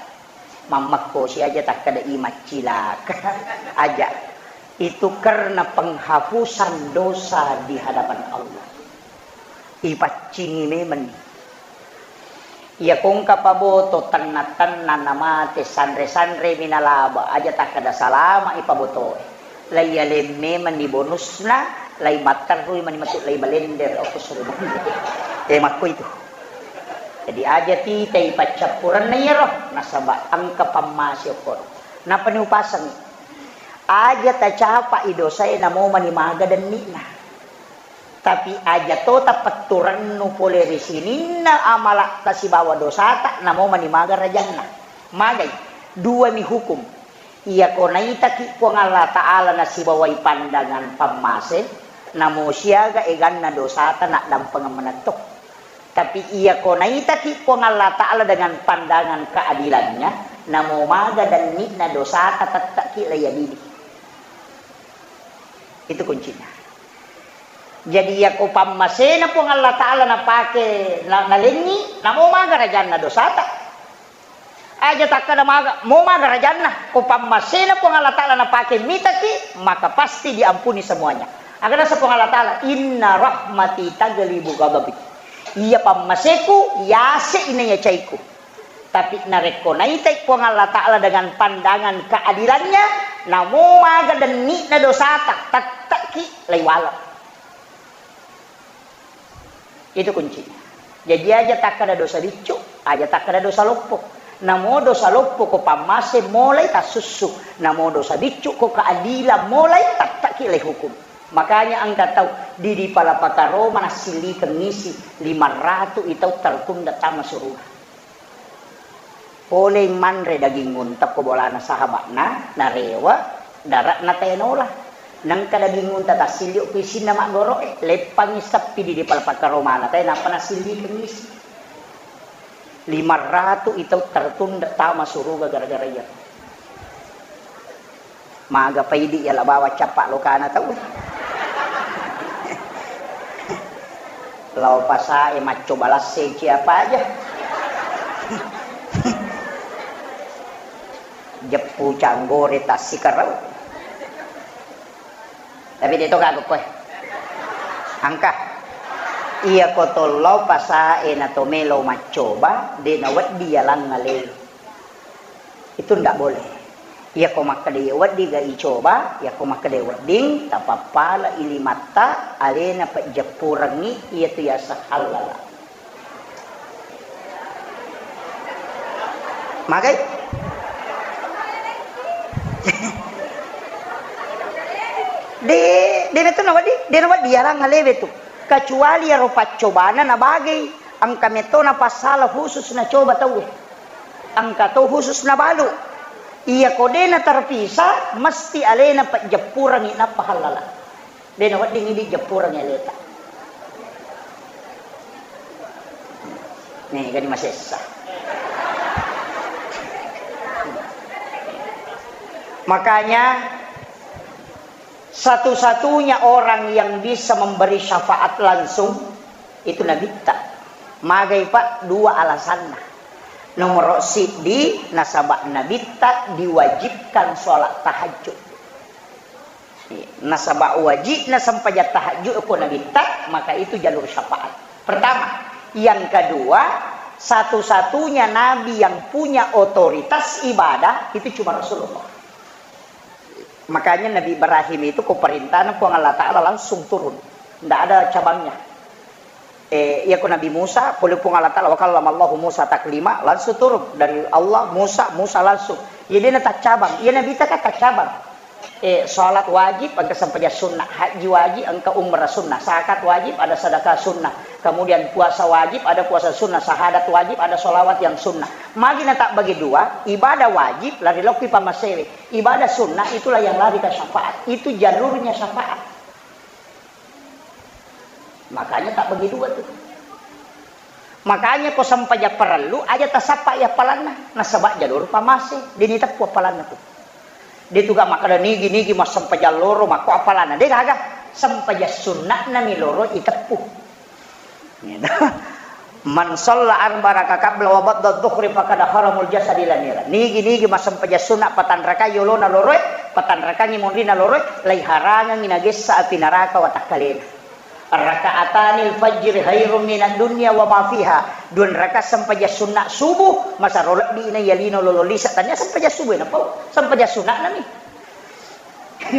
Mammekko si aja takkeda imang cilaka. Aja. Itu karena penghapusan dosa di hadapan Allah. Ipaccingi memeng. Iya kongka paboto tenna-tenna namate sanre-sanre minalaba aja takkeda salama ipabotoe. Lai aleng memeng ni bonusna, lai matterrui mani matu lai balender okko surga. Eh makko itu. Jadi aja titai paccappurenna iyaro nasaba engka pammase okko. Napani upaseng. Aja tacapai dosae namo mani maga denni'na. Tapi aja to tapetturennu pole ri sininna amala'ta sibawa dosata, namo mani maga rajanna. Magai, duami hukum. Iyako naitaki Puang Allah Ta'ala nasibawai pandangan pammase, namo siaga eganna dosata naddampengeng manetto. Tapi iyako naitaki Puang Allah Ta'ala dengan pandangan keadilannya, namo maga denni'na dosata tettaki laiadili. Itu kuncinya. Jadi, iyako pammasena Puang Allah Ta'ala napake, na-, nalengngi, namo maga rajanna dosata. Aja takkada maga, mo maga rajanna, ko pammasena Puang Allah Ta'ala napake mitaki, maka pasti diampuni semuanya. Aga nasa Puang Allah Ta'ala, "Inna rahmati taglibu ghadabi." Iya pammaseku, yase inaya caiku. Tapi narekko naitai Puang Allah Ta'ala dengan pandangan keadilannya, namo maga denni'na dosata, tettaki laiwala. Itu kuncinya. Jadi aja takkada dosa biccu, aja takkada dosa loppo. Namo dosa loppo ko pammase molai tassussu, namo dosa biccu ko keadilan molai tattaki lei hukum. Makanya engka tau di, di pala pakaroma nassillikeng isi lima ratu i tau tertunda tama suruga. Pole manre daging unta ko bolana sahaba'na, narewa dara'na tae nola. Nengka daging unta tassilli ko isinna maggoro'e, leppangi seppi di, di pala pakaromana tae nappa nassillikeng isi. Lima ratu i tau tertunda tama suruga gara-gara iya. Maga paidi iya la bawang cappa lokana tau. Lao pasae maccoba lasse ciapa aja. Jeppu canggore tassikarau. Tapi de to gaga koe. Engka. Iya ko to lao pasae na to melo maccoba, de nawedding yalang ale. Itu ndak boleh. Iya ko makkeda iya wedding ga icoba, iya ko makkeda wedding, tapappala ilimatta, alena pejeppurengngi, iya tu yaseng hallala. Magai? De, de na tu nawedding, de nawedding yalang alewe tu. Kecuali iyaro paccobana nabagei, engka metto na passala khusus nacoba tauwe. Engka to khusus nabalu. Iya ko de na terpisah, mesti alena pejeppurengngi nappa hallala. De nawedding idi jeppurengngi aleta. Nih, gani masessa. Makanya satu-satunya orang yang bisa memberi syafaat langsung itu Nabitta. Magai, Pak? Dua alasanna. Nomor siddi, nasaba Nabitta diwajibkan sholat tahajud. Nasaba wajibna sempajang tahajud ko Nabitta, maka itu jalur syafaat. Pertama. Yang kedua, satu-satunya nabi yang punya otoritas ibadah itu cuma Rasulullah. Makanya Nabi Ibrahim itu ko perintahna Puang Allah Ta'ala langsung turun. Ndak ada cabangnya. Eh, iya ko Nabi Musa, pole Puang Allah Ta'ala, "Wa kallamallahu Musa taklima," langsung turun dari Allah, Musa, Musa langsung. Iya, de na taccabang. Iya, Nabitta kan taccabang. Eh, salat wajib, engka sempajang sunnah. Haji wajib, engka umrah sunnah. Zakat wajib, ada sedekah sunnah. Kemudian puasa wajib, ada puasa sunnah. Syahadat wajib, ada sholawat yang sunnah. Magi na tabbagi dua, ibadah wajib, lari lokki pammasewe. Ibadah sunnah itulah yang lari ke syafaat. Itu jalurnya syafaat. Makanya tabbagi dua tu. Makanya ko sempajang parellu, aja tasappa iya appalanna. Nasaba jalur pammase, de ni teppu appalanna tu. De tu ga makkeda nigi-nigi massempajang loro, makko appalanna. De gaga, sempajang sunna'na mi loro iteppu. Gitu. Man shalla arba raka qabla wa ba'da dhuhri faqad haramul jasadi ila nira. Nigi-nigi massempajang sunna patanrakai yolona loroe, patanrakangi monrina loroe, laiharangangi nagessa api naraka watakkalena. Raka'atanil fajri khairum minad dunya wa ma fiha. Dua raka sempajang sunna subuh, masaro lebbi na yalino lolo lisa, tania sempajang subuh na pau, sempajang sunna nami.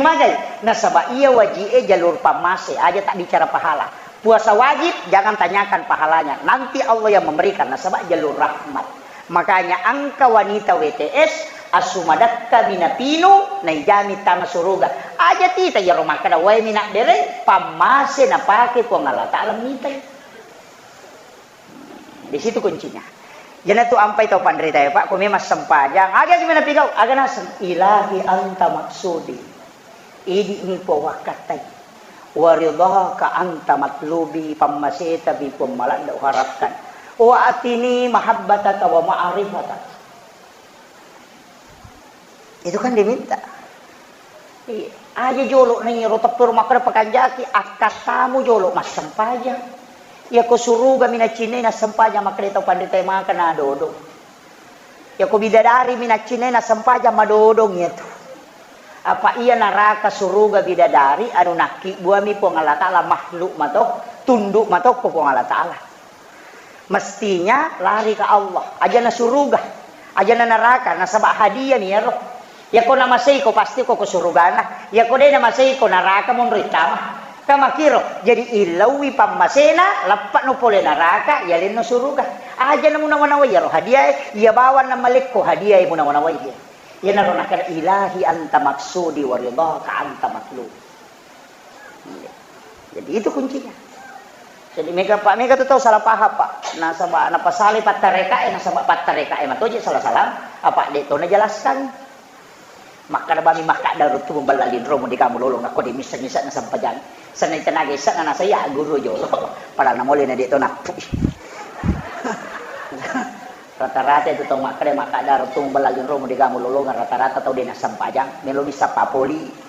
Magai, nasaba iya waji'e jalur pammase, aja tak bicara pahala. Puasa wajib, jangan tanyakan pahalanya. Nanti Allah yang memberikan, nasaba jalur rahmat. Makanya engka wanita W T S, assumadakka minapinu, naijami tama suruga. Aja tita iyaro makkeda, wae minabbereng, pammase napake Puang Allah Ta'ala mitai. Di situ kuncinya. Jana tu ampai tau panrita ya, Pak, ko memang sempajang, aga gimana pigau? Aga naseng, "Ilahi anta maksudi." Idi mi Puang wakkattai. "Wa ridhaka anta matlubi," pammaseta bi Puang maladda uharapkan. "Wa atini mahabbataka wa ma'rifataka." Itu kan diminta. Iya. Aja jolo na iyaro teppero makkeda pakanjaki, akkattamu jolo massempajang. Iya ko suruga mi naccinai nassempajang makkeda tau panrita maka nadodong. Iya ko bidadari mi naccinai nassempajang madodong iya tu. Apa iya naraka suruga bidadari anu nakkibbuami Puang Allah Ta'ala makhluk mato, tunduk mato ko Puang Allah Ta'ala. Mestinya lari ke Allah, ajana suruga, ajana neraka, nasaba hadiah mi iyaro. Yako namaseiko, pasti ko, ko surugana. Yako de namaseiko, neraka monro ittama. Kamakiro, jadi illauwi pammasena, leppa no pole neraka, yalenno suruga. Aja na munawa-nawai iyaro hadiah e, iya bawang na malekko hadiah e munawa-nawai e. Iyanaro nakkeda, "Ilahi anta maksudi wa ridhaka anta matlub." Jadi itu kuncinya. Jadi mega, Pak, mega tu tau salah paham, Pak. Nasaba napasale pattareka e, nasaba pattareka e matoje salah-salah, apa de to najelaskan. Makkeda bami makkadda ruttu mubella linromu de gamu lolong, akko de missa-missa na sempajang. Senna tenaga issa na nasaya guru jolo. Padahal namole na de to nappui. Rata-rata itu tau makkeda makkadda ruttu mubella linromu de gamu lolong, rata-rata tau de na sempajang, melo missa papoli.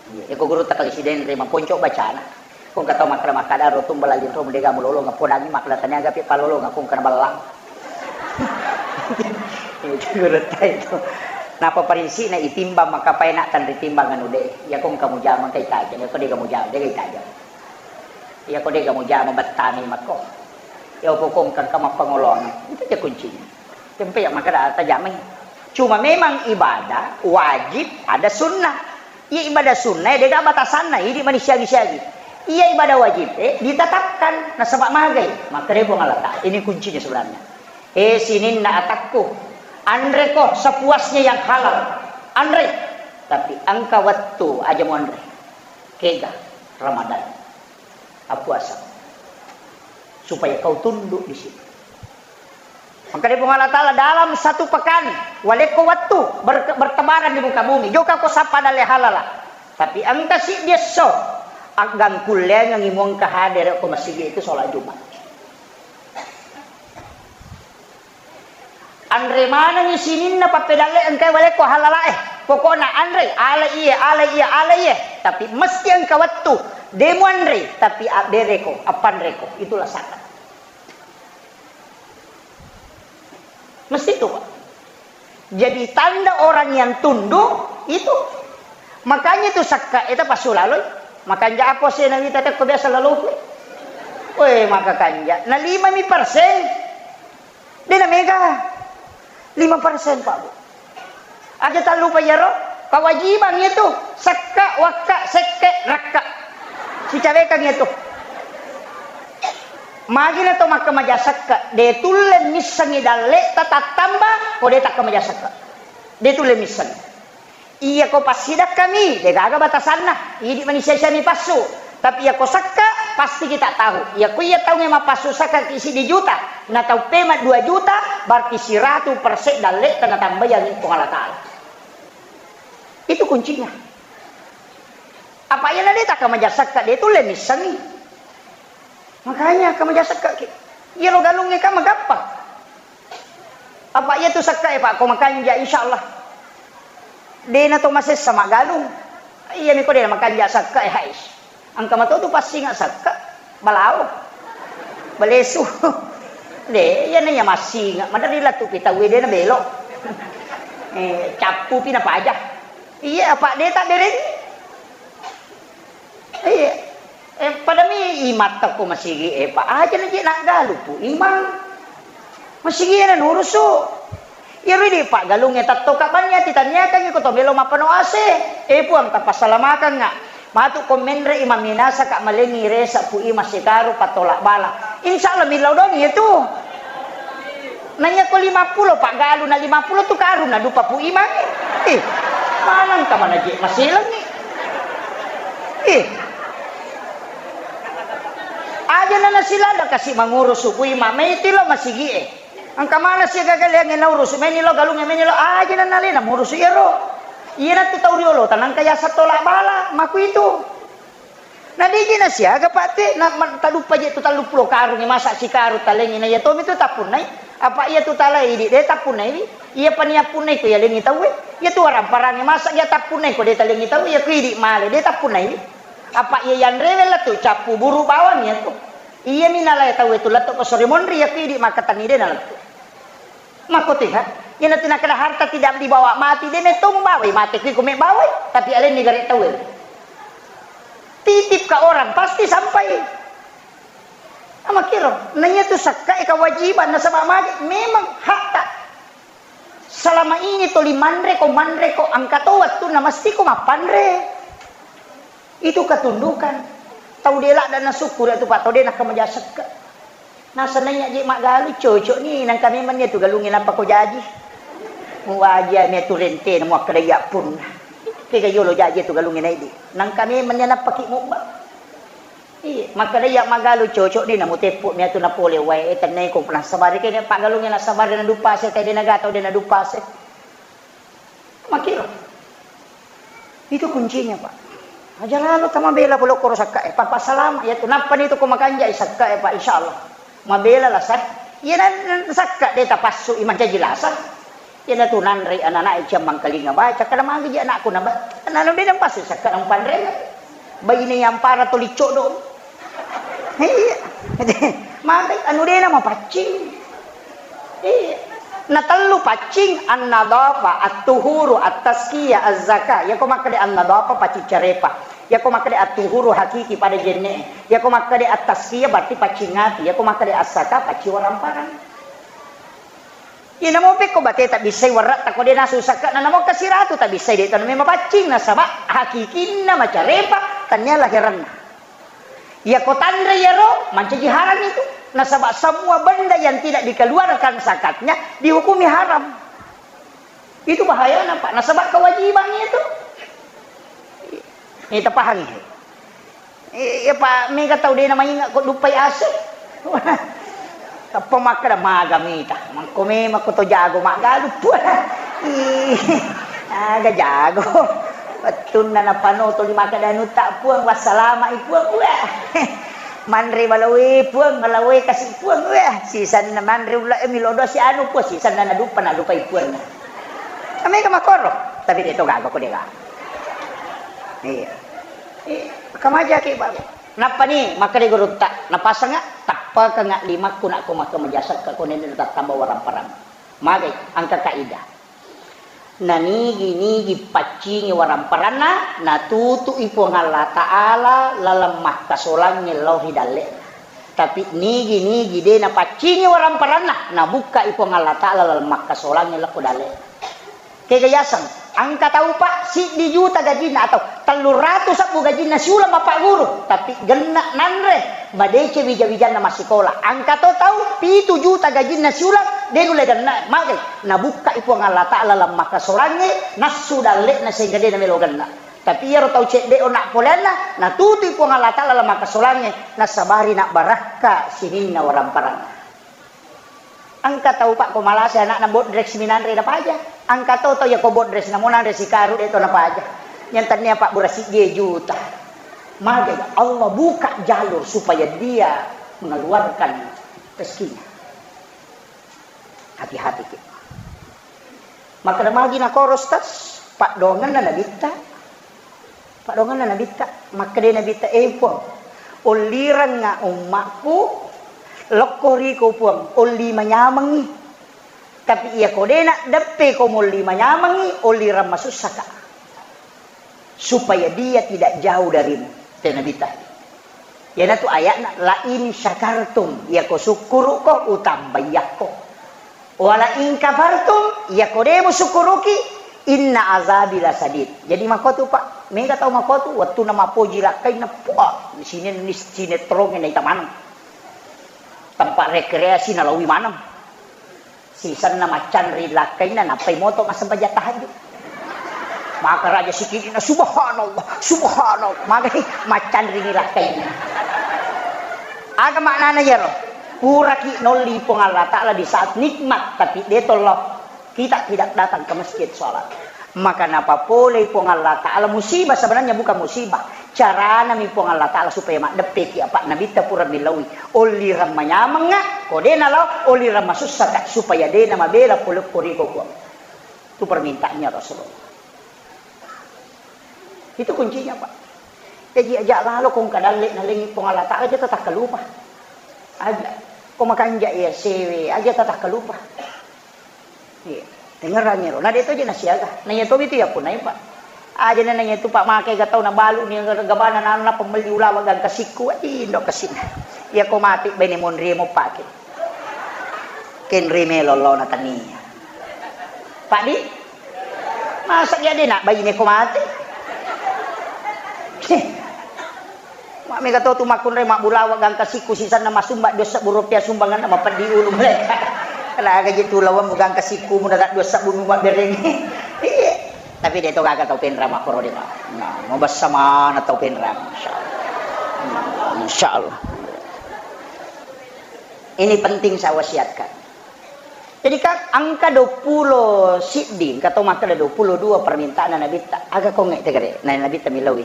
Iya, eko guru takali sidenre maponco bacana. Kong kata makkeda makkada rotong balaling ro mudega mulolong, podangi makkeda taniaga pi palolong, kong kana ballang. Itu guru tai itu. Napa parinsi na itimbang maka paena tanri timbang anu de. Ya kong kamu jama kai tajam, ya kode kamu jama, de kai tajam. Ya kode kamu jama bettami mako. Ya opo kong kang kama pangolongan. Itu aja kuncinya. Tempe ya makkeda tajamai. Cuma memang ibadah wajib ada sunnah. Iya ibadah sunnah, dega batasanna, idi mani siagi-siagi. Iya ibadah wajib, eh, ditetapkan, nasaba magai. Makkeda Puang Allah Ta'ala, ini kuncinya sebenarnya. Eh, sininna atakku, anreko sepuasnya yang halal. Anre. Tapi engka wettu aja muanre. Kega Ramadan. Appuasa. Supaya kau tunduk di situ. Makkeda Puang Allah Ta'ala, dalam satu pekan, walekko wettu ber-, bertebaran di muka bumi. Jokako sappa dalle halala. Tapi engka siddi esso, aggangkulleangengi muengka hadere ko masigi itu sholat Jumat. Anre manengi sininna pappedalle engkai walekko halalae. Pokokna anre, ale iye, ale iye, ale iye. Tapi mesti engka wettu. De muanre, tapi abbereko, appanreko. Itulah zakat. Mesti itu, Pak. Jadi tanda orang yang tunduk itu. Makanya itu sakka eta pasulaloi. Makanja apa sih nawita tekko biasa laloku. Weh, maka kanja. Na lima mi persen. Dena mega. Lima persen, Pak Bu. Aja tallupa iyaro, kawajibang itu, sekka, wakka, sekke, rakka. Sicawekang itu. Magina to makkamaja sekka, de tulle missengi dalle ta tattamba, ko de takkamaja sekka. De tulle misseng. Iya ko passidakkami, de gaga batasanna, idi mani sia-siami passu. Tapi iya ko sekka, pasti kita tahu. Iya ko iya taunge mappassu sekka ki siddi juta, na tau pema dua juta, berarti siratu persen dalle ta natambayangi Puang Allah Ta'ala. Itu kuncinya. Apa iya na de takkamaja sekka, de tulle missengi. Makanya kamaja sekka ki. Iya lo galungnge ka magappang. Apa iya tu sekka e, Pak, ko makanja insya Allah. De na to masessa maggalung. Iya mi ko de na makanja sekka e, hais. Engka mato tu passinga sekka, balao, balesu. De, iya na iya massinga, maderri latu pi tau de na belo. Eh, cappu pi na paja. Iya, apa de tak dereng. Iya. Eh, pada mi imatta ko masigi e, Pak. Aja na je naggalu pu imang. Masigi e na nurusu. Iyaro idi paggalungnge tattoka banni ati taniakangngi ko to melo mappano ase. Eh, Puang, tapassalamakanga. Matu ko menre imang minasa ka malengi resa pu imang sikaru pattola bala. Insya Allah millau doni itu. Nanya ko lima puluh paggalu na lima puluh tu karung na dupa pu imang. Eh, manang ka mana je masilengi. Eh. Aja na nasilada kasi mangurus pu imang. Mai tilo masigi e. Engka mana sia gagaleangnge naurusu, meni lo galungnge, meni lo aja na nalena murusu iyaro. Iyana tu tau riolo tanangka yasa tola bala, maku itu. Na digi na siaga, Pak, te, na, ma-, taduppa je tu talluppulo karungnge, masa sikarung talengi na iya tomi tu tappunnai. Apa iya tu talai idi, de tappunnai wi. Iya pania punnai ko yalengi tauwe. Iya tu warang-parangnge, masa iya tappunnai ko de talengi tauwe, iya ku idi male, de tappunnai wi. Apa iya yanrewe la tu cappu buru bawang iya tu. Iyami nalai tauwe tu lettu ko sore monri, iya ku idi makkatenni de na lettu. Makkotiha, iyana tu nakkeda harta tidak dibawa mati, de metto mubawai mate kui ko mebawai, tapi alenni gare tauwe. Titip ke orang, pasti sampai. Amakiro, nanya tu sakka e kewajiban, nasaba magi, memang hakta. Selama ini toli manre ko, manre ko, engka to wettunna mesti ko mappanre. Itu ketundukan. Tau de ladda na syukur tu, Pak, tau de nakkamaja sekka. Nasenna iya je maggalu, cocok ni, nangka memang iya tu galungnge nappa ko jaji. Muwaji iya tu rentena, muakkeda iya punna. Kega yolo jaji tu galungnge naidi. Nangka memang iya nappa ki mubba. Iya, makkeda iya maggalu cocok ni, namuteppu mi atu napole wae, eh, tenneko nasabari kene paggalungnge nasabari nadupase, tede nagatau de nadupase. Makkiro. Itu kuncinya, Pak. Aja lalo tamabela pole koro sakka e, Pak, Pak, salama. Iya tu, nappa ni tu ko makanja i sakka e, Pak, insya Allah. Mabela lasa. Iya na, na, sakka de tapassu i mancaji lasa. Iya na tu nanre anak-anak e ciammang kalinga baca, kada magi ji anakku na ba-, na, na, de napassu sakka na panre. Baine yang para toli codong. Iya. Maka anu dena mapaccing. Iya. Na tellu paccing, an-nadhafa, at-tuhuru, at-tazkiyah, az-zakah. Yako makkeda an-nadhafa paccing carepa. Yako makkeda at-tuhuru hakiki pada jenne. Yako makkeda at-tazkiyah berarti paccing ati. Yako makkeda az-zakah paccing waramparang. Iya namo pekko bate tabbissai warra'ta ko de nasu sakka na namo kasiratu tabbissai de tanu memang paccing nasaba hakikinna macarepa tania laheranna. Iya ko tanre iyaro mancaji haram itu nasaba semua benda yang tidak dikeluarkan zakatnya dihukumi haram. Itu bahayana, Pak, nasaba kewajiban itu. Ini tapahangi. Iya, Pak, mega tau de namainga ko duppai ase. Tappa makkeda maga mita. Mangko memang ko to jago maggalu, Puang. Ih, aga jago. Wettunna napanoto di makkeda anutta, Puang, wassalama i, Puang. Wah. Manre balawe, Puang, balawe kasi, Puang. Wah, sisanna manre ulla e milodo si anu, Puang, sisanna naduppa nadupai, Puang. Mega makoro, tapi de to gaga ko de gaga. Iya. Eh, kamajaki, Pak. Nappani makkeda gurutta, napasengnga, tappakengnga limakku nakko makkeda majasakka ko nenne tattamba waramparang. Magai, engka kaidah. Nanigi-nigi paccingi waramparanna, natutu'i Puang Allah Ta'ala laleng makkasolangnge lao ri dalle'na. Tapi nigi-nigi de napaccingi waramparanna, nabukkai Puang Allah Ta'ala laleng makkasolangnge lao ko dalle'na. Kega yaseng, engka tau, Pak, siddi juta gajinna atau telluratu sebbu gajinna siuleng mapagguru, tapi genna nanre, madeceng wija-wijanna massikola. Engka to tau pitu juta gajinna siuleng, de nulle genna, magai, nabukkai Puang Allah Ta'ala laleng makkasolangnge, nassu dalle'na sehingga de namelo genna. Tapi iyaro tau cedde onna poleanna, natutui Puang Allah Ta'ala laleng makkasolangnge, nasabari nabbarakka sininna waramparanna. Engka tau, Pak, ko malasa anakna bodrek siminanre napaja. Engka to tau yako bodrek namo nanre sikaru de to napaja. Yang tania Pak bura siddi juta. Magai Allah buka jalur supaya dia mengeluarkan rezekinya. Hati-hati ki. Makkeda magi nakoro, Ustaz? Paddoangenna Nabitta. Paddoangenna Nabitta, makkeda Nabitta, "Eh, Puang, ollirengnga ummakku lokko riko, Puang, olli manyamengngi. Tapi iyako de naddeppe ko molli manyamengngi, ollireng masussaka." Supaya dia tidak jauh darimu. Te Nabitta. Iyanatu ayatna, "La in syakartum," iyako sukkuruko, utambaiyakko. "Wa la in kafartum," iyako de musukkuruki, "inna azabi lasadid." Jadi makotu, Pak, mega tau makotu, wettunna mapoji lakkainna, puah, sine-, sinetrongnge naita maneng. Tempat rekreasi nalawi maneng. Sisenna maccanri lakkainna, nappai moto massempajang tahajud. Maka raja sikidina, "Subhanallah, subhanallah." Magai maccanrini lakkainna. Aga maknana iyaro? Puraki nolli Puang Allah Ta'ala di saat nikmat, tapi de tollo. Kita tidak datang ke masjid sholat. Maka napapolei Puang Allah Ta'ala musibah, sebenarnya bukan musibah. Caranami Puang Allah Ta'ala supaya maddeppeki apa Nabitta pura millauwi. Ollireng manyamengnga, ko de nalao, ollireng masussaka, supaya de namabela polekko riko, Puang. Itu permintaannya Rasulullah. Itu kuncinya, Pak. Jadi aja lalo kong kadalle nalengi Puang Allah Ta'ala, aja tatakkalupa. Aja. Ko makanja iya sewe, aja tatakkalupa. Iya. Dengerangngi ro. Na de to je nasiaga. Na iya to itu ya punai, Pak. Aja na iya tu, Pak, make ga tau nabalu ni gabana nana pembeli ulawa gangka sikku. Indo kesina. Iya ko mati bene monri mo pake. Kenri melo lo na tania. Pak di, masa iya de nak bayi ne ko mati? Ma mega to tu makkunrai mabbulawa gangka sikku sisanna masumba dua sebbu rupiah sumbanganna mapeddi ulu mereka. Laga je tu lawang gangka sikku muda tak dua sebbu mabbereng. Iya. Tapi de to gaga tau penra makkoro de, Pak. Nah, mabessa mana tau penra, insyaallah. Insyaallah. Ini penting saya wasiatkan. Jadi kan engka duappulo siddi, engka to makkeda duappulo dua permintaanna Nabitta. Aga kongnge tegere? Na Nabitta milaui.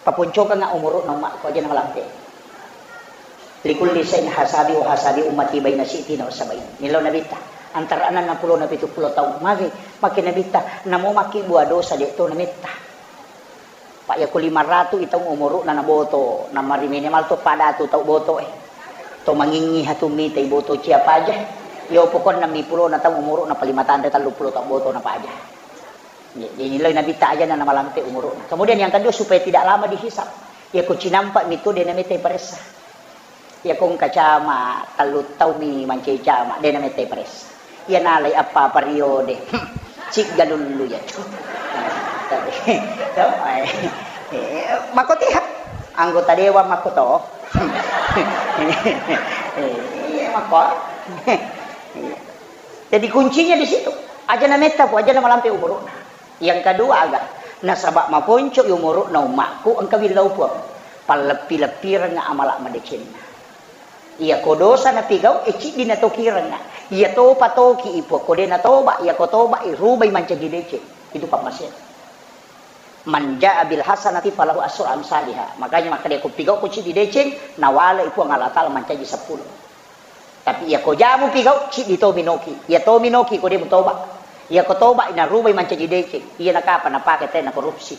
Paponcokengnga umuru'na ummakku aja na malampe. Likulli syai'in hasabi wa hasabi ummati baina sittina wa sab'in. Milau Nabitta. Antara enneng pulo na pitu pulo taung. Magi, makke Nabitta, namo makkibua dosa de to nametta. Pa yako lima ratu i taung umuru'na naboto, namari minimal to pada tu tau boto e. To mangingngi hatu mita i boto cia paja. Yo pokokna mi pulo na taung umuru'na pa lima tanre tellu pulo tau boto na paja. Jadi nilai Nabitta aja na malampe umuru'na. Kemudian yang kedua supaya tidak lama dihisab. Yako cinampa mi tu de nametta paressa. Iya kong kacama, tellu taumi mancaji cama, de namettai paressa. Iya nalai appa periode. Ciggalullu ya tu. Mako tiha. Anggota dewan mako to. Iya mako. Jadi kuncinya di situ. Aja nametta pu, aja namalampe umuruna. Yang kedua aga, nasaba maponco i umuru'na ummakku engka willau Puang. Palleppi-leppirengnga amala madecenna. Iyako dosa napigau, e ciddi natokirengnga. Iya topa toki i Puang, ko de natoba, iyako toba i rubai mancaji deceng. Itu pammasena. Man jaa bil hasanati falahu asru amsaliha. Makanya makkeda ko pigau ko ciddi deceng, nawale i Puang Allah Taala mancaji seppulo. Tapi iya ko jamu pigau, ciddi to minoki. Iya to minoki ko de mutoba. Iya ko toba, ina rubai mancaji deceng. Iya nakapa napake tena korupsi.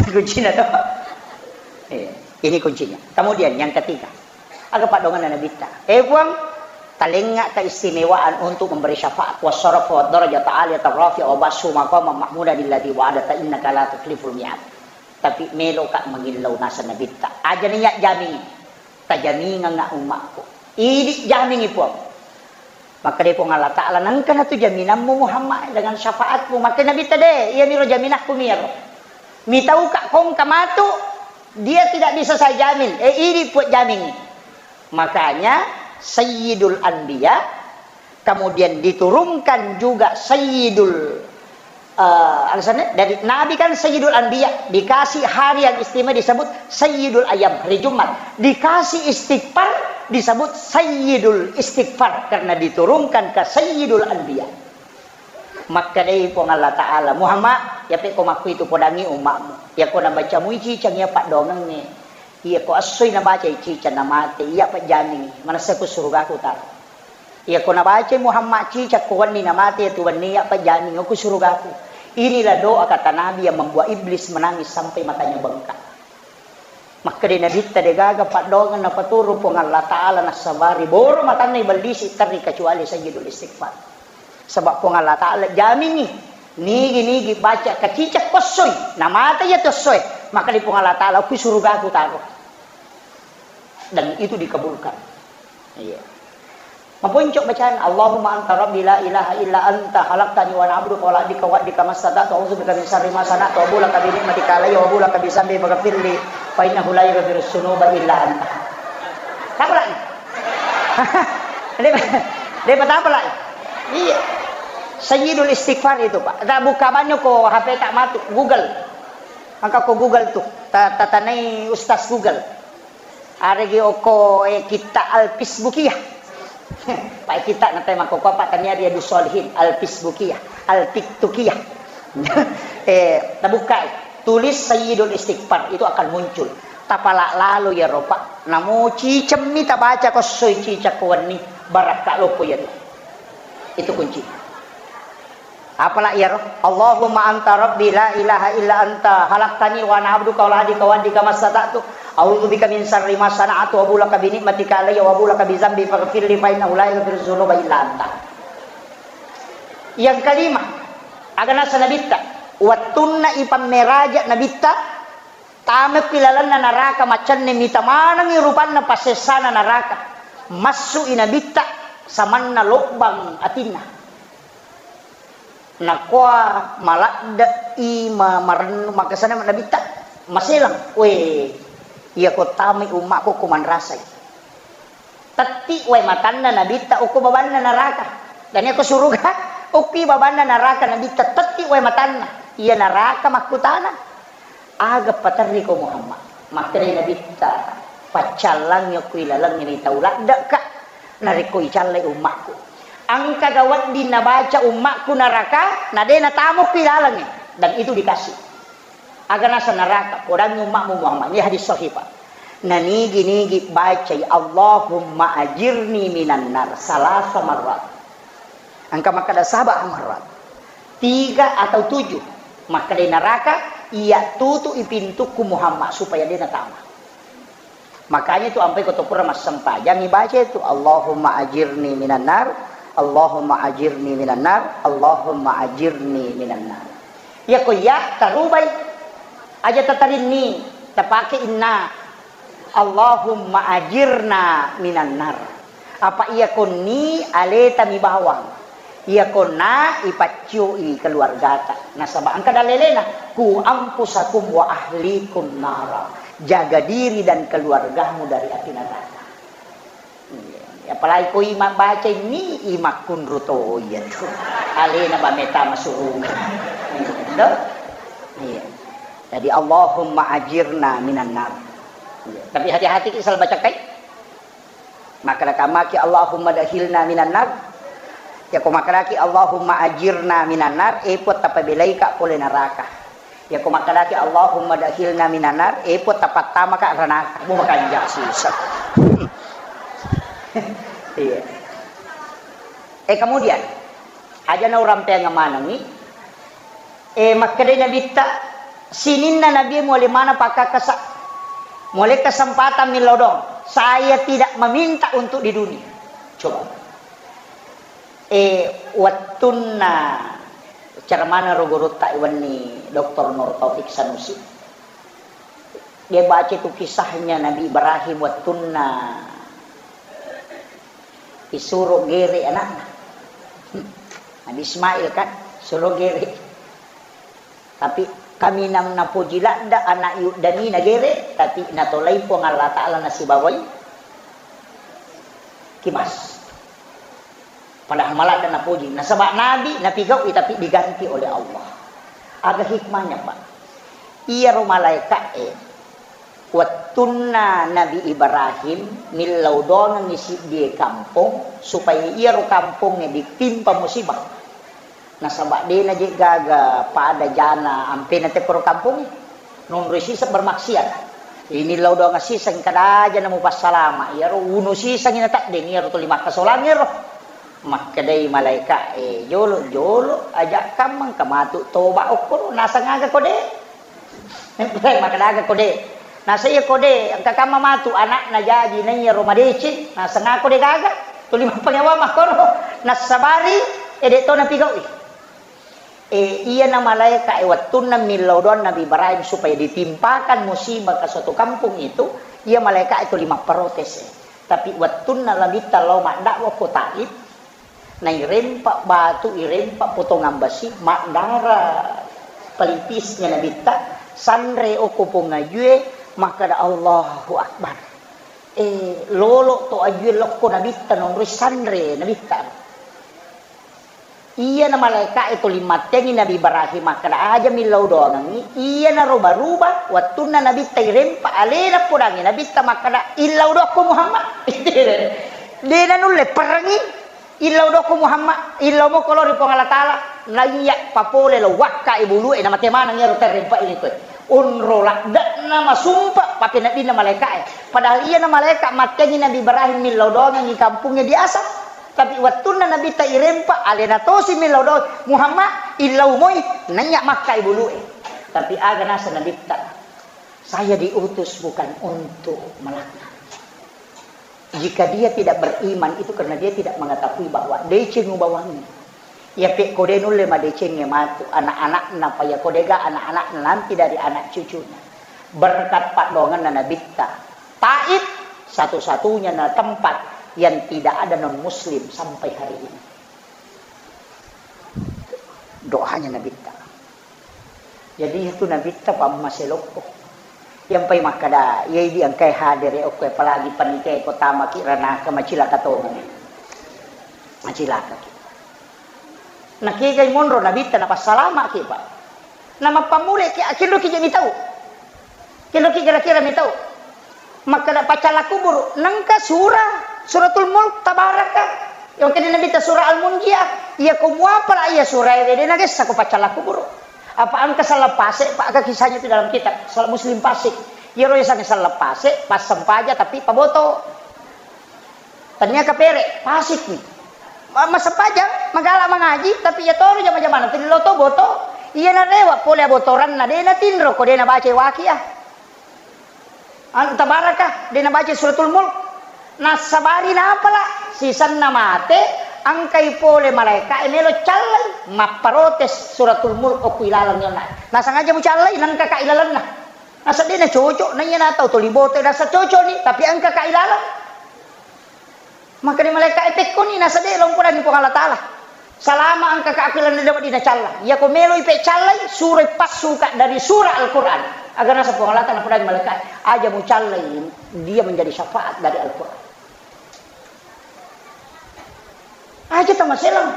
Kuncinya to. Iya, ini kuncinya. Kemudian yang ketiga, aga paddoanganna Nabitta. Eh Puang, talengnga keistimewaan untuk memberi syafaat wasyarafa wa darajata aliyata rafi'a wa bashu maqama mahmudan alladzi wa'adata innaka la tukhliful mi'ad. Tapi meloka mangillau naseng Nabitta. Aja niya jamingi. Tajamingengnga ummakku. Idi jamingi Puang. Makkeda Puang Allah Taala, nengka natu jaminammu Muhammad dengan syafaatmu. Makkeda Nabitta de, iya miro jaminakku miro. Mitauka kongka matu, dia tidak bisa saya jamin. Eh, idi Puang jamingi. Makanya Sayyidul Anbiya Kemudian diturunkan juga Sayyidul, eh, alasannya dari Nabi kan Sayyidul Anbiya, dikasih hari yang istimewa disebut Sayyidul Ayyam, hari Jumat. Dikasih istighfar disebut Sayyidul Istighfar karena diturunkan ke Sayyidul Anbiya. Makkedai Puang Allah Ta'ala, Muhammad, ya pekko makkuitu podangi ummakmu. Ya ko nabaca mui cicang ya paddoangengnge. Iya ko essoi nabaca cicang namate, iya pejjamingi, manessa ku surugaku taro. Iyako nabacai Muhammad cicak ko wenni namate tu wenni, iya pejjamingi okko surugaku. Inilah doa kata Nabi yang membuat iblis menangis sampai matanya bengkak. Makkeda Nabitta degaga paddoangeng napaturu Puang Allah Ta'ala nassabari boro matanna ibellisi terri kecuali Sayyidul Istighfar. Sebab Puang Allah Ta'ala jamingi nigi-nigi baca kacicak ko essoi namate iya tu essoe, maka di Puang Allah Ta'ala ku surugaku taro. Dan itu dikabulkan. Iya. Maponco bacaan, Allahumma anta rabbi la ilaha illa anta khalaqtani wa ana abduka wa la abdika wa abdika mastata'tu a'udzu bika min syarri ma sana'tu abu laka bi ni'matika alayya wa abu laka bi dzambi faghfirli fa innahu la yaghfirudz dzunuba illa anta. Apa lagi? Dia, dia apa lagi? Iya. Sayyidul Istighfar itu, Pak. Tak buka banyak ko H P tak matu Google. Maka ko Google tuh, ta-, tatanai Ustaz Google. Aregi okko, eh, kitta Al-Fisbukiyah. Pak kitta natai mako ko apa tania Riyadus Shalihin, Al-Fisbukiyah, Al-Tiktukiyah. Eh, tabukai, tulis Sayyidul Istighfar, itu akan muncul. Tapala lalo ya ropa, namo cicemmi tabaca ko essoi cicak ko wenni, barakka loppo ya. Itu kunci. Apala iyaro? Allahumma anta rabbi la ilaha illa anta khalaqtani wa ana abduka wa la abdika wa abdika mastata'tu a'udzu bika min syarri ma sana'tu abu laka bi ni'matika alayya wa abu laka bi dzambi faghfirli fa innahu la yaghfirudz dzunuba illa anta. Yang kelima, aga nasa Nabitta, wettunna ipammeraja Nabitta, Tamekki lalenna naraka, macenning mita manengngi rupanna passessana naraka. Massu'i Nabitta samanna lobbang atinna. Nakua maladde'i ma-, marennu makasana Nabitta. Maseleng, we, iya ko tamai ummakku ko manrasai. Tetti wae matanna nabitta okko babanna naraka. Dan iya ko suruga, okki babanna naraka nabitta tetti wae matanna. Iya naraka makkutana. Aga paterri ko Muhammad? Makkedai nabitta, paccallangi okko ilalengnge ni tau laddekka. Narekko icallai ummakku. Engkaga wedding nabaca ummakku naraka, na de natama okko ilalengnge. Dan itu dikasih. Aga naseng naraka, podangngi ummakmu Muhammad. Ini hadis sahih, Pak. Nanigi-nigi bacai, "Allahumma ajirni minan nar," salasa marrat. Engka makkeda saba marrat. Tiga atau tujuh. Makkeda naraka, iya tutu'i pintukku Muhammad supaya de natama. Makanya itu ampai ko to pura massempajang ibaca itu, "Allahumma ajirni minan nar, Allahumma ajirni minan nar, Allahumma ajirni minan nar." Iya ko iya tarubai. Aja tatarinni, tapake inna. "Allahumma ajirna minan nar." Apa iya konni aleta mi bawang. Iya konna ipaccioi keluargata. Nasaba engka dalelena, "Ku ampusakum wa ahlikum nara." Jaga diri dan keluargamu dari api neraka. Iya. Apalagi ko ima baca ini, imakkunru to iya tu. Alena ba meta masuruga. Iya. Iya. Jadi, "Allahumma ajirna minan nar." Iya. Tapi hati-hati ki salah baca kai. Makkeda kamaki, "Allahumma dakhilna minan nar." Ya ko makkedaki, "Allahumma ajirna minan nar," e Puang, tapabelaika pole naraka. Ya ko makkedaki, "Allahumma dakhilna minan nar," e Puang, tapattamaka ranaka. Mu makanja sisa. Iya. Eh, kemudian, aja na urampeang manengi, eh, makkedai Nabitta, sininna Nabi muale maneng pakkakkasa, muale kesempatan millau doang. Saya tidak meminta untuk di dunia. Coba. Eh, wettunna cara mana ro gurutta wenni Doktor Nur Taufik Sanusi. Dia baca itu kisahnya Nabi Ibrahim wettunna disuruh gere anakna. Nabi Ismail kan, suruh gere. Tapi kaminang napoji ladda anak yuddani nagere, tapi natolai Puang Allah Ta'ala nasibawai kimas. Padahal maladda napoji. Nasaba nabi, napigaui, tapi diganti oleh Allah. Aga hikmahnya, Pak? Iyaro malaeka'e, wettunna Nabi Ibrahim millau doangengngi siddie kampong, supaya iyaro kampongnge ditimpa musibah. Nasaba dena je gaga pada jana ampena tekkoro kampongnge. Nonroi siseng bermaksiat. Ini lau doang siseng kada aja namu passalama. Iyaro unu siseng ina taddeng, iyaro tuli makkasolang iyaro. Makkedai malaeka, eh, jolo, jolo, aja kammang kamatu toba okkoro, nasang aga kode. Makkedaga kode. Nasa iya kode, engka kamma matu anakna jaji, na iyaro madeceng, nasang aga kode gaga. Tuli mappanyawa makkoro. Nassabari, ede to napigaui. Eh, iyana malaeka e wettunna millau doang Nabi Ibrahim supaya ditimpakan musibah ke suatu kampung itu, iya malaeka itu lima protes. Tapi wettunna Nabitta lao maddakwah ko Taif, nairempa batu, irempa potongan besi, maddara pelipisnya Nabitta, sanre oko pong ajue, makkada Allahu Akbar. Eh, lolo to ajue lokko Nabitta, nonroi sanre Nabitta. Iyana malaeka e tuli mattengi Nabi Ibrahim makkeda, aja millau doangengngi, iyana roba-ruba, wettunna Nabitta irempa alena podangngi Nabitta makkeda, illau doakko Muhammad. Dena nulle perengi, illau doakko Muhammad, illau moko lao ri Puang Allah Ta'ala, naiya papole lao wakka e bulu e, namate maneng iyaro terrempa ini koe. Onro ladde'na masumpa papeneddinna malaeka e. Padahal iyana malaeka mattengi Nabi Ibrahim millau doangengngi kampungnge biasa. Tapi wettunna Nabitta irempa, alena tosi millau doang, Muhammad, illau moi, naiya makka e bulu e. Tapi aga naseng Nabitta, saya diutus bukan untuk melaknat. Jika dia tidak beriman, itu karena dia tidak mengetahui bahwa deceng ubawangi. Iya pe kode nulle madecengnge matu, anak-anakna, paya kodega anak-anakna nanti dari anak cucunya. Berkat paddoangenna Nabitta. Taif satu-satunya na tempat yang tidak ada non muslim sampai hari ini. Doanya Nabitta. Jadi itu Nabitta pammaselokko. Iyampai makkeda, iya idi engkae hadere okko, apalagi panitia ko tamaki ranaka, macilaka tongeng. Macilakaki. Nakegai monro Nabitta napassalamaki, Pak. Namappammuleki, akinroki je mitau. Kinroki kira-kira mitau. Makkeda paccalla kuburu, nengka sura, Suratul Mulk, Tabaraka. Yang kena Nabitta sura Al-Munjiah. Iya ko muapala iya surae, de nagessa ko paccalla kuburu. Apa engka sallang pase, Pak, aga kisahnya itu dalam kitab, sallang Muslim Pasik. Iyaro yasengnge sallang pase, passempaja tapi paboto. Tania kapere, pasik ni. Ma-, massempajang, magala mangaji, tapi iya toro jama-jamana, tini lo to boto. Iya narewa pole abotoranna, de natinro ko de nabaca waqiah. Anu, Tabaraka, de nabaca Suratul Mulk. Nassabari napala, sisenna mate, engkai pole malaeka e melo callai, mapparotes Suratul Mulk okko ilaleng yonna. Nasengaja mucallai, nengka ka ilalenna. Nasa de nacoco, na iya natau toli boto, nasa coco ni, tapi engka ka ilaleng. Makkeda malaeka e, pekkoni, nasa de lompodangi Puang Allah Taala. Salama engka ka akileng de wedding nacalla. Iya ko meloi pecallai, suroi passuka dari surah Al-Quran. Agar nasa Puang Allah Taala napodangi malaeka e, aja mucallai, dia menjadi syafaat dari Al-Quran. Aja tamaselang.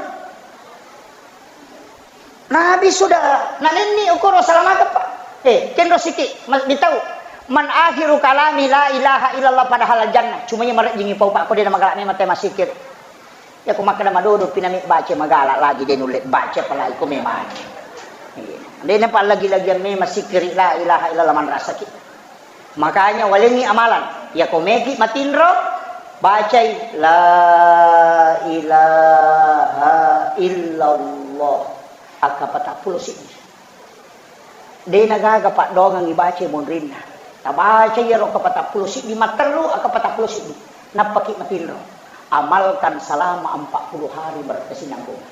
Nabi sudah nanenni ukuro salamakeppa. Eh, kenro siki, ma-, mitau. Man akhiru kalami la ilaha illallah padahal jannah. Cuma iya marejjingi pau, Pak, ko de namagala memang te masikir. Iya ko makkeda madodo pi nami baca magala lagi de nulle baca, apalagi ko memang. Iya. De napa lagi-lagian memang sikiri la ilaha illallah manrasaki. Makanya walengngi amalan. Iya ko meki matinro, bacai la ilaha illallah. Akka patappulo siddi. De nagaga paddongengngi baca monrinna. Tabaca iyaro akka patappulo siddi, mattellu akka patappulo siddi. Nappaki matinro. Amalkan selama empat puluh hari berkesinambungan.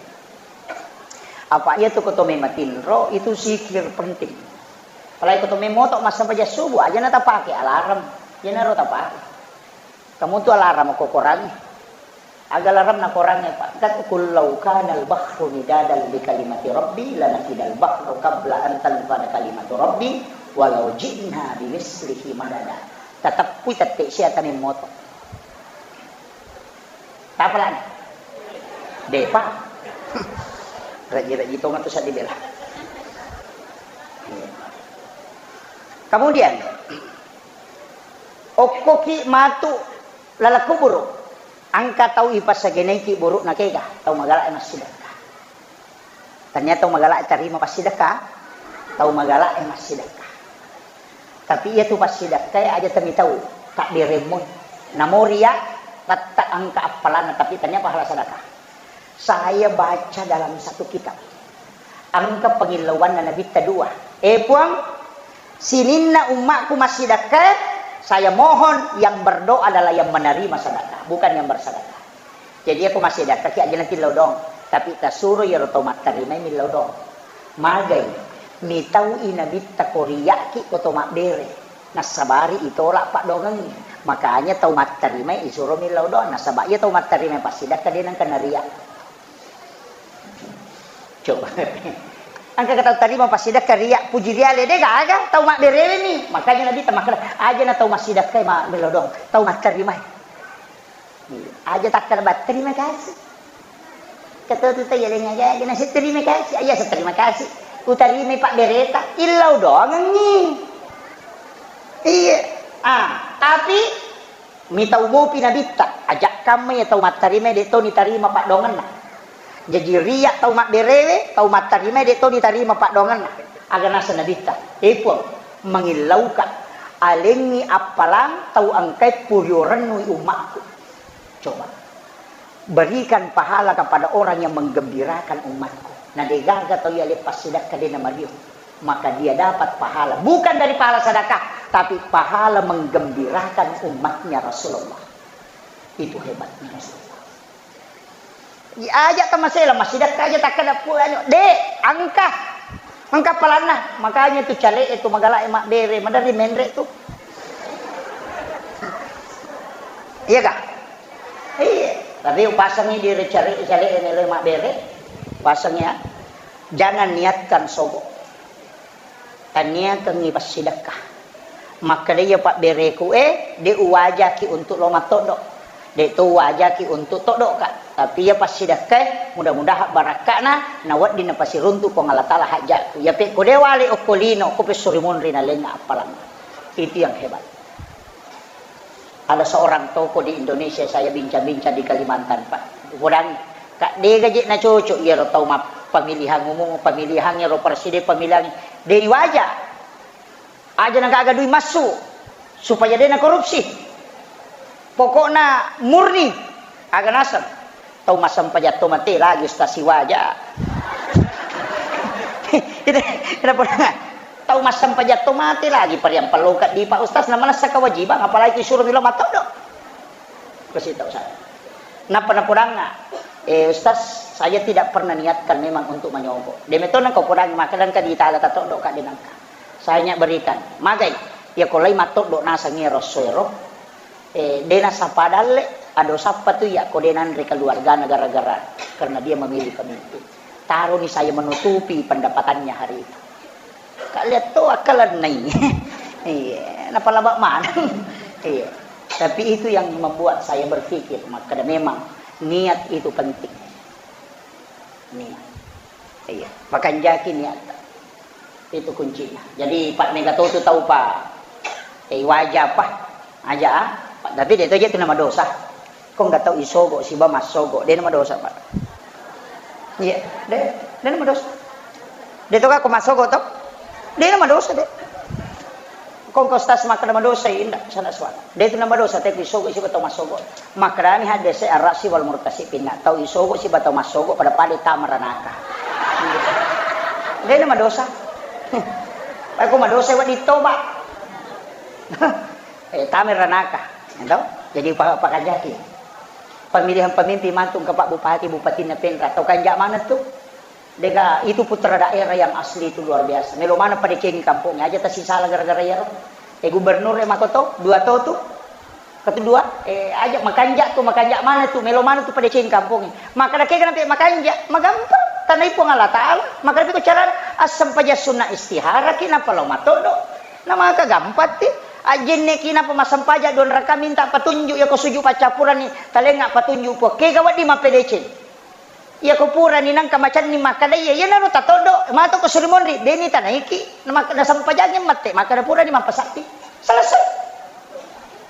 Apa iya tu ko to mematinro, itu zikir penting. Apalagi ko to memoto massempajang subuh, aja na tapake alarm. Iyanaro tapake. Kamu tu alarm ko korangi. Aga alarm na korangi, Pak? Kan, "Qul law kana al-bahru midadan li kalimati rabbi lanafidal bahru qabla an tanfada kalimatu rabbi walau ji'na bimislihi madada." Tateppui tette sia tane moto. Tapalani? Depa. Raji-raji tongeng tu saddi bela. Kemudian, okkoki matu laleng kuburu, engka tau ipassagenaiki burukna kega, tau magala e massidekka. Tania tau magala e tarima passidekka, tau magala e massidekka. Tapi iya tu passidekka e aja tamitau, tabberemmoi. Namo ria, tette engka appalanna, tapi tania pahala sedekah. Saya baca dalam satu kitab. Engka pangillauanna Nabitta dua. Eh, Puang, sininna ummakku massidekka, saya mohon yang berdoa adalah yang menerima sedekah, bukan yang bersedekah. Jadi, aku massidekka ki aja natillau doang, tapi tasuro iyaro tau mattarimai millau doang. Magai, mitaui Nabitta ko riaki ko to mabbere. Nassabari itolak paddoangengngi. Makanya tau mattarimai isuro millau doang. Nasaba iya tau mattarimai passidekka de nengka naria. Coba. Engka tau tarima passidekka ria, puji riale de gaga, tau mabberewe mi. Makanya Nabitta makkeda, aja na tau massidekkai ma millau doang, tau mattarimai. Aja takkeda ba terima kasih. Kata tu tadi ada ngaga, dia nasi terima kasih. Iya, saya terima kasih. Utarimai pabbereta, illau doangengngi. Iya. Ah, tapi mitau mopi Nabitta, ajak kamma ya tau mattarima de toni tarima paddoangenna. Jaji ria tau mabberewe, tau mattarima de toni tarima paddoangenna. Aga nasa Nabitta, eh Puang, mangillauka, alengngi appalang tau engkai purio rennui ummakku. Coba. Berikan pahala kepada orang yang menggembirakan umatku. Na degaga tau yale passidekka de namario, maka dia dapat pahala. Bukan dari pahala sedekah, tapi pahala menggembirakan umatnya Rasulullah. Itu hebatnya Rasulullah. Diajak ke masela, massidekka aja takkeda pulangnya. Dek, angka. Angka palanna. Makanya tu cale itu magala e mabbere, madari menre tu. Iya kah? Iya. Tapi upasangi di cale, cale ini lo mabbere. Pasang ya. Jangan niatkan sogok. Taniakengngi passidekka. Makkeda iya pabbereku e, de uwajaki untuk lo mattoddo. De to uwajaki untuk toddo ka. Tapi iya passidekkae, mudah-mudahan barakka'na, na wedding napasiruntu Puang Allah Taala hajatku. Iya pe ko de wale okko lino, ko pesso ri munri na lenga appalang. Itu yang hebat. Ada seorang tokoh di Indonesia, saya bincang-bincang di Kalimantan, Pak. Upodangi, Kak, de gaje na cocok iyaro tau ma-, pemilihan umum, pemilihan iyaro presiden, pemilihan de waja. Aja na gaga dui massu supaya de na korupsi. Pokokna murni, aga naseng. Tau massempajang to mate lagi Ustaz siwaja. Itu, kenapa? Tau massempajang to mate lagi pariang pelloka di Pak Ustaz na manessa kewajiban, apalagi suruh milo matoddo. Kasih tahu saya. Napa napodangnga, eh, Ustaz, saya tidak pernah niatkan memang untuk manyogok. Demetona kau podang maka dangka di tala tatoddo ka denangka. Saya nya berikan. Magai, ya kolai matoddo nasang ero soero. Eh, dena sapadalle, ado sappa tu ya ko denanre keluargana gara-gara karena dia memilih pemimpin. Taroni saya menutupi pendapatannya hari itu. Kalian to akkalennai. Iya, napalaba maneng. Iya. Tapi itu yang membuat saya berpikir, maka memang niat itu penting. Niat. Iya, makanjaki niat. Itu kuncinya. Jadi, Pak, mega to tu tau, Pak. Eh, waja, Pak. Aja, ah. Pak, tapi de to je tu nama dosa. Ko nggak tau isogo, siba massogo. De nama dosa, Pak. Iya, de, de nama dosa. De to ka ko massogo to? De nama dosa, de. Ko engka ustaz makkeda madosa, inda, sana suara. De tu nama dosa, te ku isogo, siba tau massogo. Makkedani hadese arrasi wal murtasi pinna. Tau isogo, siba tau massogo, pada-pada tama ranaka. De nama dosa. Pai ko madosa, wedding toba. Eh, tama ranaka. Ento? Jadi pa-, pakajaki. Pemilihan pemimpin mantung ke Pak Bupati, Bupatinna Penra. Tau kanja mana tu? Dega, itu putra daerah yang asli itu luar biasa. Melo mana pada cengi kampungnya aja tasisala gara-gara iyaro. Eh, gubernur e makoto, dua to tu. Ketu dua, eh, aja makanja tu, makanja mana tu, melo mana tu pada cengi kampungnya. Maka da kega nampe makanja, magampang. Tanai Puang Allah Taala. Maka da ko cara asam paja sunna istihara ki napa lo matodo. Na maka gampang ti. Ajenne ki napa masampaja dua raka minta patunjuk ya ko suju pacapuran ni. Talenga patunjuk po. Kega waddi mapedeceng. Iyako purani nangka macenning makkeda, iya, iyanaro tatoddo, matoko suri monri, deni tanaiki, na mak-, nasempajangngi mette, makkeda purani mappasappi. Selesai.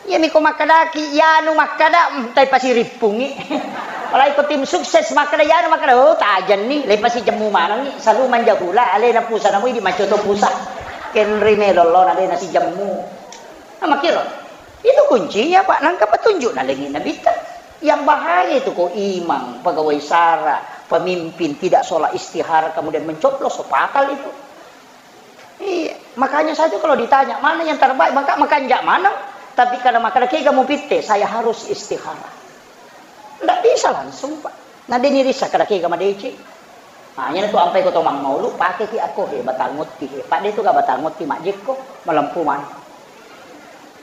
Iyami ko makkedaki, iyanu makkeda, mm, tai pasirippungi. Apalagi ko tim sukses makkeda, iyanu makkeda, oh, tajenni, lepa sijemmu manengi, salu manja hula, alena pusa namu idi macoto pusa. Kenri melo lona dena sijemmu. Nah, makkiro. Itu kuncinya, Pak. Nangka petunjuk nalengi Nabitta. Yang bahaya itu kok imam, pegawai sara, pemimpin tidak sholat istihara, kemudian mencoblos, so fatal itu. Iya, makanya saya tuh kalau ditanya, "Mana yang terbaik?" Maka makanja mana? Tapi kalau makanya kega mupitte, saya harus istihara. Ndak bisa langsung, Pak. Na deni rissa kada kega madeceng. Nah, iyana tu ampai ko to mammaulu, pake ki akko he batang otti he. Padde tu ga batang otti majjekko, malempu mai.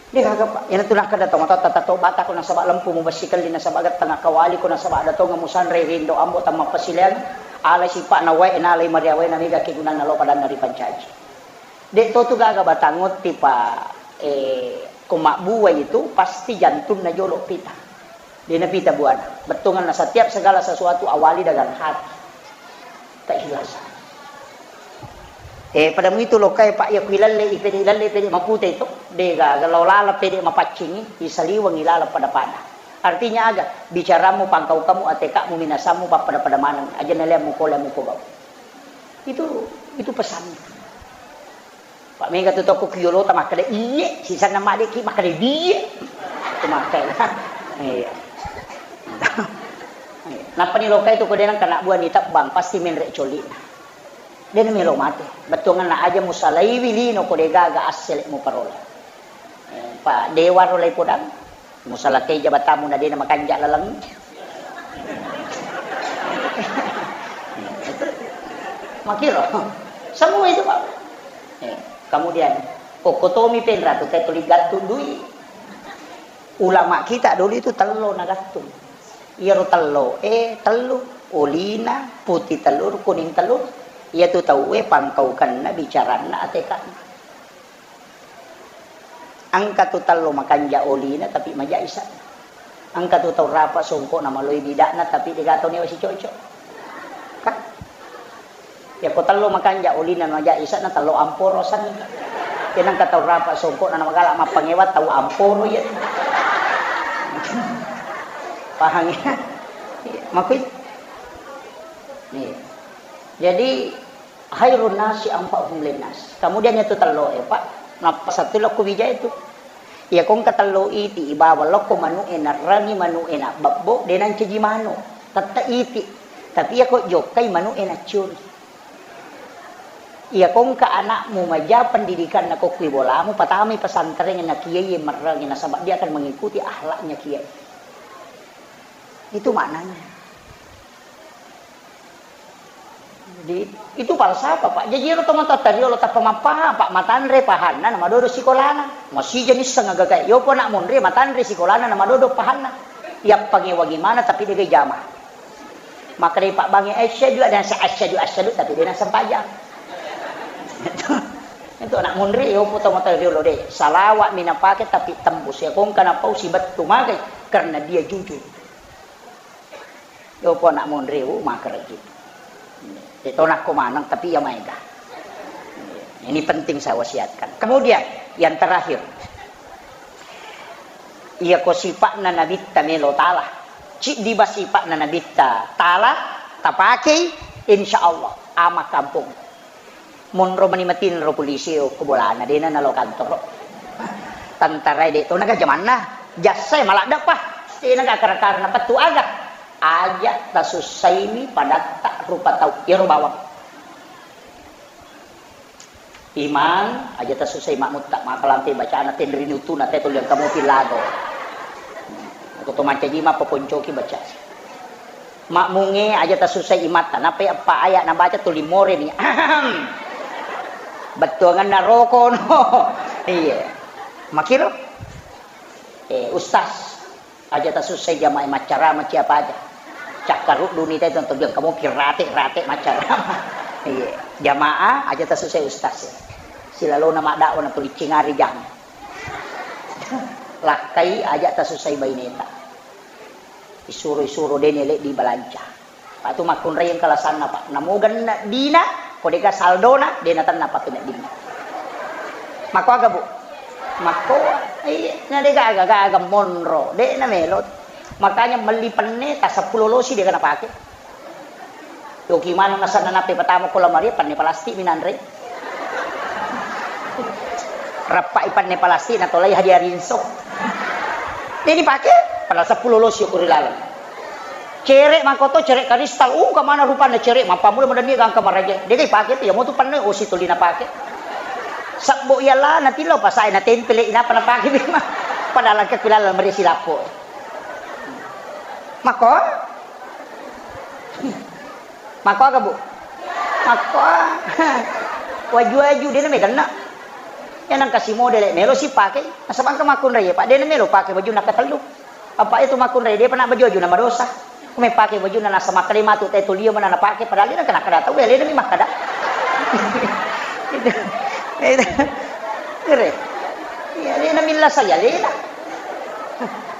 De gaga, Pak. Iyana tu nakkeda to matotta, tato bata ko nasaba lempu mubessi kelli nasaba getteng akkawali ko nasaba ada tonga musanre rindo ambo tamma pasileang. Alai sipa na wae nalai mariawae na mega kegunanna lo padanna ripancaji. De to tu gaga batang otti, Pak. Eh, ko mabbuai itu pasti jantunna jolo pita. De napita buana. Bettuanna setiap segala sesuatu awali dengan hati. Keikhlasan. Eh, pada muitu lokai, Pak, ya kuilalle, ipede ilalle, pede mapute itu. De gaga lao lala pede mapaccingi, isaliweng ilala pada-pada. Artinya aga? Bicaramu, pangkau kamu, atekamu, minasamu, pappada-pada maneng. Aja nalemu kole muko bau. Itu, itu pesannya. Pak, mega tu toko kiolota makkeda iye, sisanna madeki makkeda biye. Itu makkeda. Iya. Nappa ni lokai tu ko denang kana buah ni tebbang, pasti menre coli. Dena melo mate. Bettuanna aja musalaiwi lino ko degaga assele muparola. Eh, Pak, dewa ro lai podang. Musalakai jabatanmu na dena makanja laleng. Makiro. Semua itu, Pak. Eh, kemudian, kokkotomi penra tu, kayak tuli gattung dui. Ulama kita dulu itu tello na gattung. Iyaro tello, eh, tellu. Olina, putih telur, kuning telur. Iya tu tau, eh, pangkaukanna, bicaranna, atekanna. Engka tu tello makanja olina, tapi maja isa'na. Engka tu tau rapa songko'na maloi bida'na, tapi dega tau newa sicocok. Kan? Yako tello makanja olina, maja isa'na, tello amporo sanni. Kenang ka tau rapa songko'na namagala mappangewa tau amporo iya. Paham ya? Makui. Nih. Jadi, khairun nasi anfa'uhum linnas. Kemudian itu tello e, Pak. Nappa satu lo ku bija itu. Iya, ko engka tello iti ibawa lokko manu'e narrangi manu'e nabbebbo, de nancaji manu. Tette iti. Tapi iya ko jokkai manu'e naccuri. Iya, ko engka anakmu maja pendidikanna ko kui bolamu, patamai pesantren na kiai merrangi, nasaba dia akan mengikuti akhlaknya kiai. Itu maknanya. Jadi, itu falsafah, Pak. Jaji ero tomatoatta riolo tappa mappaha, Pak, matanre pahanna, namadodo sikolana. Masija nisseng agaga. Yopo anak monri matanre sikolana, namadodo pahanna. Yappangewangi mana, tapi dega jama. Makkedai Pak Bange, "Asyhadu, ada sa-, asyhadu, asyhadu," tapi dena sempajang. Itu, itu anak monri, yopo tomatoatta riolo de. Salawat mi napake, tapi tembus. Ya, kongka napau sibettu magai, karena dia jujur. Yopo anak monri, uh, makerja. Itu nakko maneng, tapi ya maega. Ini penting saya wasiatkan. Kemudian, yang terakhir. Iya ko sipa'na nabitta melo tala. Ciddi ba sipa'na nabitta tala, tapakei, insya Allah, ama kampung. Monro mani matinro polisi, oh, ko bolana, dena nalo kantoro. Tentara de to naga jamanna, jassai maladde pa. Dena ga kara-kara na pettu aga. Aja tasussaimi padatta rupa tau. Iyaro bawang. Imang, aja tasussai makmutta, makalampe bacana tenrini utuna, te tuli engka mopi lago. Ko to mancaji mappaponcoki baca. Makmunge aja tasussai imatta, nappa eppa aya nabaca tuli moreni. Ahem. Bettuanganna roko no. Iya. Makiro? Eh, ustaz, aja tasussai jamaah maccarama siapa aja. Cakkarudduni te tonton dia kamu pirate-rate maccarama. Iya. Jamaah aja tasussai ustaz. Silalona maddawa na tuli cingari jang. Lakkai aja tasussai baineta. Isuro-isuro dene leddi balanca. Pak tu makkunrai engka lasanna, Pak. Namo genne dina, ko dega saldona, de natenna pake neddinna. Makko aga, Bu? Makko, iya, na dega aga-aga monro, de na melo. Makanya melli penne ta seppulo losi dega napake. Yoki maneng nasenna nappe patama ko lamari, penne palastik mi nanre. Rappai penne palastik, natolai hadiah rinso. Deni pake, padahal seppulo losi ko ri laleng. Cere mangkoto, cere karistal, uh, kemana rupanna cere, mappamula madanni gangka maraja. Dega pake tu, ya motu penne osi tuli napake. Sebbo iya la, natillo pasae, natempele inapa napake bima. Padahal engka ku laleng mari silappo. Makko? Makko aga, Bu? Makko. Waju-waju, de na meganna. Ya nang kasi modele, melo si pake. Nasaba engka makkunrai, Pak, de na melo pake baju nakatellu. Apa itu makkunrai, de pa na baju-baju na madosa. Kume pake baju na nasama kale matu te tulia mana na pake, padahal de na kena kada tau, ya, de na mi makkada. Itu. Itu. Kere. Ya, de na milla saya, de na.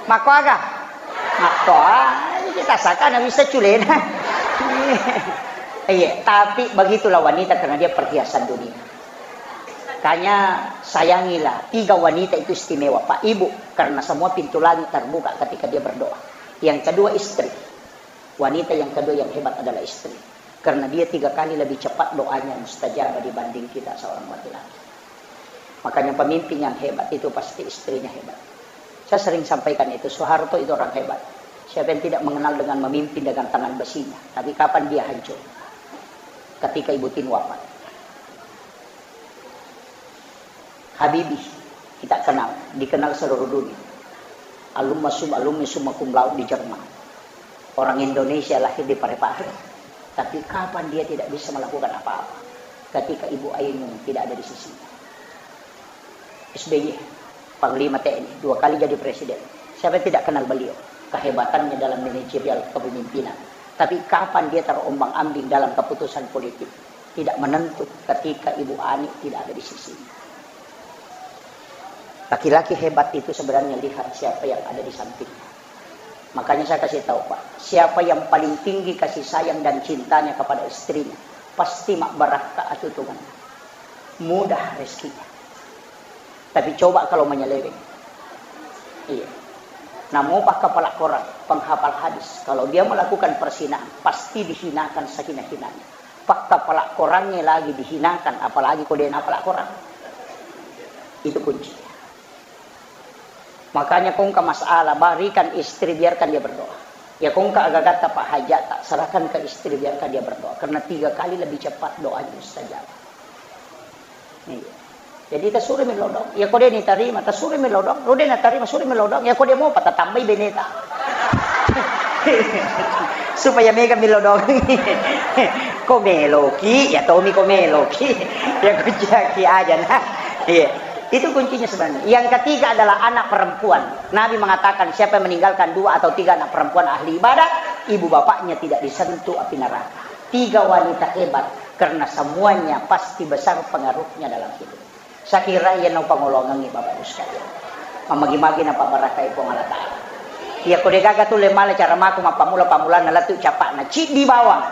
Makko aga? Makko, ah, kita saka na bisa culena. Iya, tapi begitulah wanita karena dia perhiasan dunia. Makanya sayangilah, tiga wanita itu istimewa, Pak, Ibu, karena semua pintu langit terbuka ketika dia berdoa. Yang kedua istri. Wanita yang kedua yang hebat adalah istri. Karena dia tiga kali lebih cepat doanya mustajab dibanding kita seorang laki-laki. Makanya pemimpin yang hebat itu pasti istrinya hebat. Saya sering sampaikan itu, Soeharto itu orang hebat. Siapa yang tidak mengenal dengan memimpin dengan tangan besinya? Tapi kapan dia hancur? Ketika Ibu Tin wafat. Habibie, kita kenal, dikenal seluruh dunia. Alumni sum-, alumni summa cum laude di Jerman. Orang Indonesia lahir di Parepare. Tapi kapan dia tidak bisa melakukan apa-apa? Ketika Ibu Ainun tidak ada di sisinya. S B Y, Panglima T N I, dua kali jadi presiden. Siapa yang tidak kenal beliau? Kehebatannya dalam manajerial kepemimpinan. Tapi kapan dia terombang-ambing dalam keputusan politik? Tidak menentu ketika Ibu Ani tidak ada di sisinya. Laki-laki hebat itu sebenarnya lihat siapa yang ada di sampingnya. Makanya saya kasih tahu, Pak, siapa yang paling tinggi kasih sayang dan cintanya kepada istrinya, pasti mak barakka atutunganna. Mudah rezekinya. Tapi coba kalau menyeleweng. Iya. Namu pak kepala korang, penghafal hadis, kalau dia melakukan perzinahan, pasti dihinakan sehina-hinanya. Pak kepala korangnya lagi dihinakan, apalagi kalau dia napala korang. Itu kuncinya. Makanya ko engka masalah, barikan istri, biarkan dia berdoa. Ya ko engka agagatta, Pak, hajata, serahkan ke istri, biarkan dia berdoa. Karena tiga kali lebih cepat doanya mustajab. Iya. Jadi tasuri melodong. Ya ko dia ni tarima, tasuri melodong. Lo dia na tarima, suri melodong. Ya ko dia mau, Pak, tatambai beneta. Supaya mega melodong. Ko meloki, ya tomi ko meloki. Ya ko jaki aja nah. Iya. Itu kuncinya sebenarnya. Yang ketiga adalah anak perempuan. Nabi mengatakan, siapa yang meninggalkan dua atau tiga anak perempuan ahli ibadah, ibu bapaknya tidak disentuh api neraka. Tiga wanita hebat, karena semuanya pasti besar pengaruhnya dalam hidup. Saya kira iya nau pangolongangi Bapak Ibu sekalian. Mamagi-magi na pabarakai Puang Allah Ta'ala. Iya ko degaga tu le male cara mako mappamula-pamulanna lettu capakna. Ciddi bawang.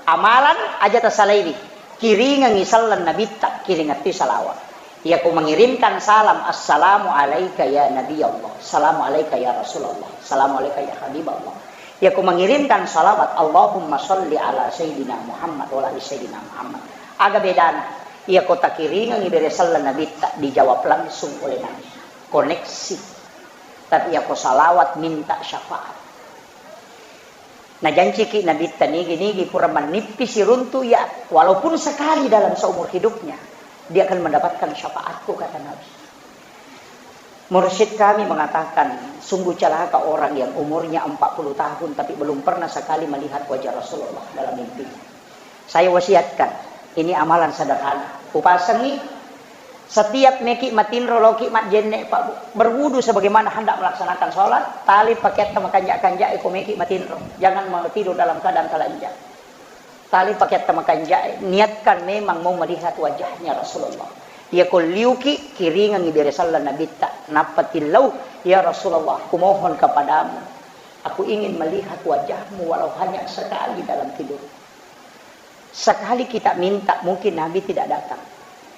Amalan aja tasalaiwi. Kiringengi sallang nabitta, kiringetti salawat. Iyako mengirimkan salam, "Assalamu alaika ya Nabi Allah, assalamu alaika ya Rasulullah, assalamu alaika ya Habib Allah." Iyako mengirimkan salawat, "Allahumma salli ala Sayyidina Muhammad wa ala ali Sayyidina Muhammad." Aga bedana, iyako takiringengi bere sallang nabitta, dijawab langsung oleh Nabi. Koneksi. Tapi iyako salawat minta syafaat. Najanciki Nabitta nigi-nigi pura mannippi siruntu iya, walaupun sekali dalam seumur hidupnya, dia akan mendapatkan syafaatku, kata Nabi. Mursyid kami mengatakan, sungguh celaka orang yang umurnya empat puluh tahun tapi belum pernah sekali melihat wajah Rasulullah dalam mimpinya. Saya wasiatkan, ini amalan sederhana. Kupasengi, setiap meki matinro, loki majjenne, Pak, Bu, berwudu sebagaimana hendak melaksanakan sholat, tali pakeatta makanja-kanja, iko meki matinro. Jangan mau tidur dalam keadaan telanjang. Tali pakeatta makanja, niatkan memang mau melihat wajahnya Rasulullah. Iyako liuki, kiringengi bere sallang nabitta, nappa tillau, "Ya Rasulullah, kumohon kepadamu, aku ingin melihat wajahmu walau hanya sekali dalam tidur." Sekali kita minta, mungkin Nabi tidak datang.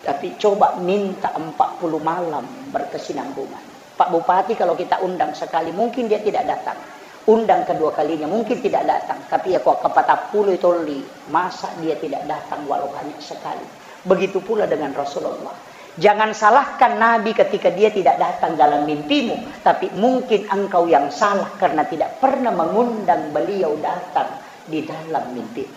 Tapi coba minta empat puluh malam berkesinambungan. Pak Bupati kalau kita undang sekali, mungkin dia tidak datang. Undang kedua kalinya, mungkin tidak datang. Tapi ya kok kepatappulo tolli, masa dia tidak datang walau hanya sekali. Begitu pula dengan Rasulullah. Jangan salahkan Nabi ketika dia tidak datang dalam mimpimu, tapi mungkin engkau yang salah karena tidak pernah mengundang beliau datang di dalam mimpimu.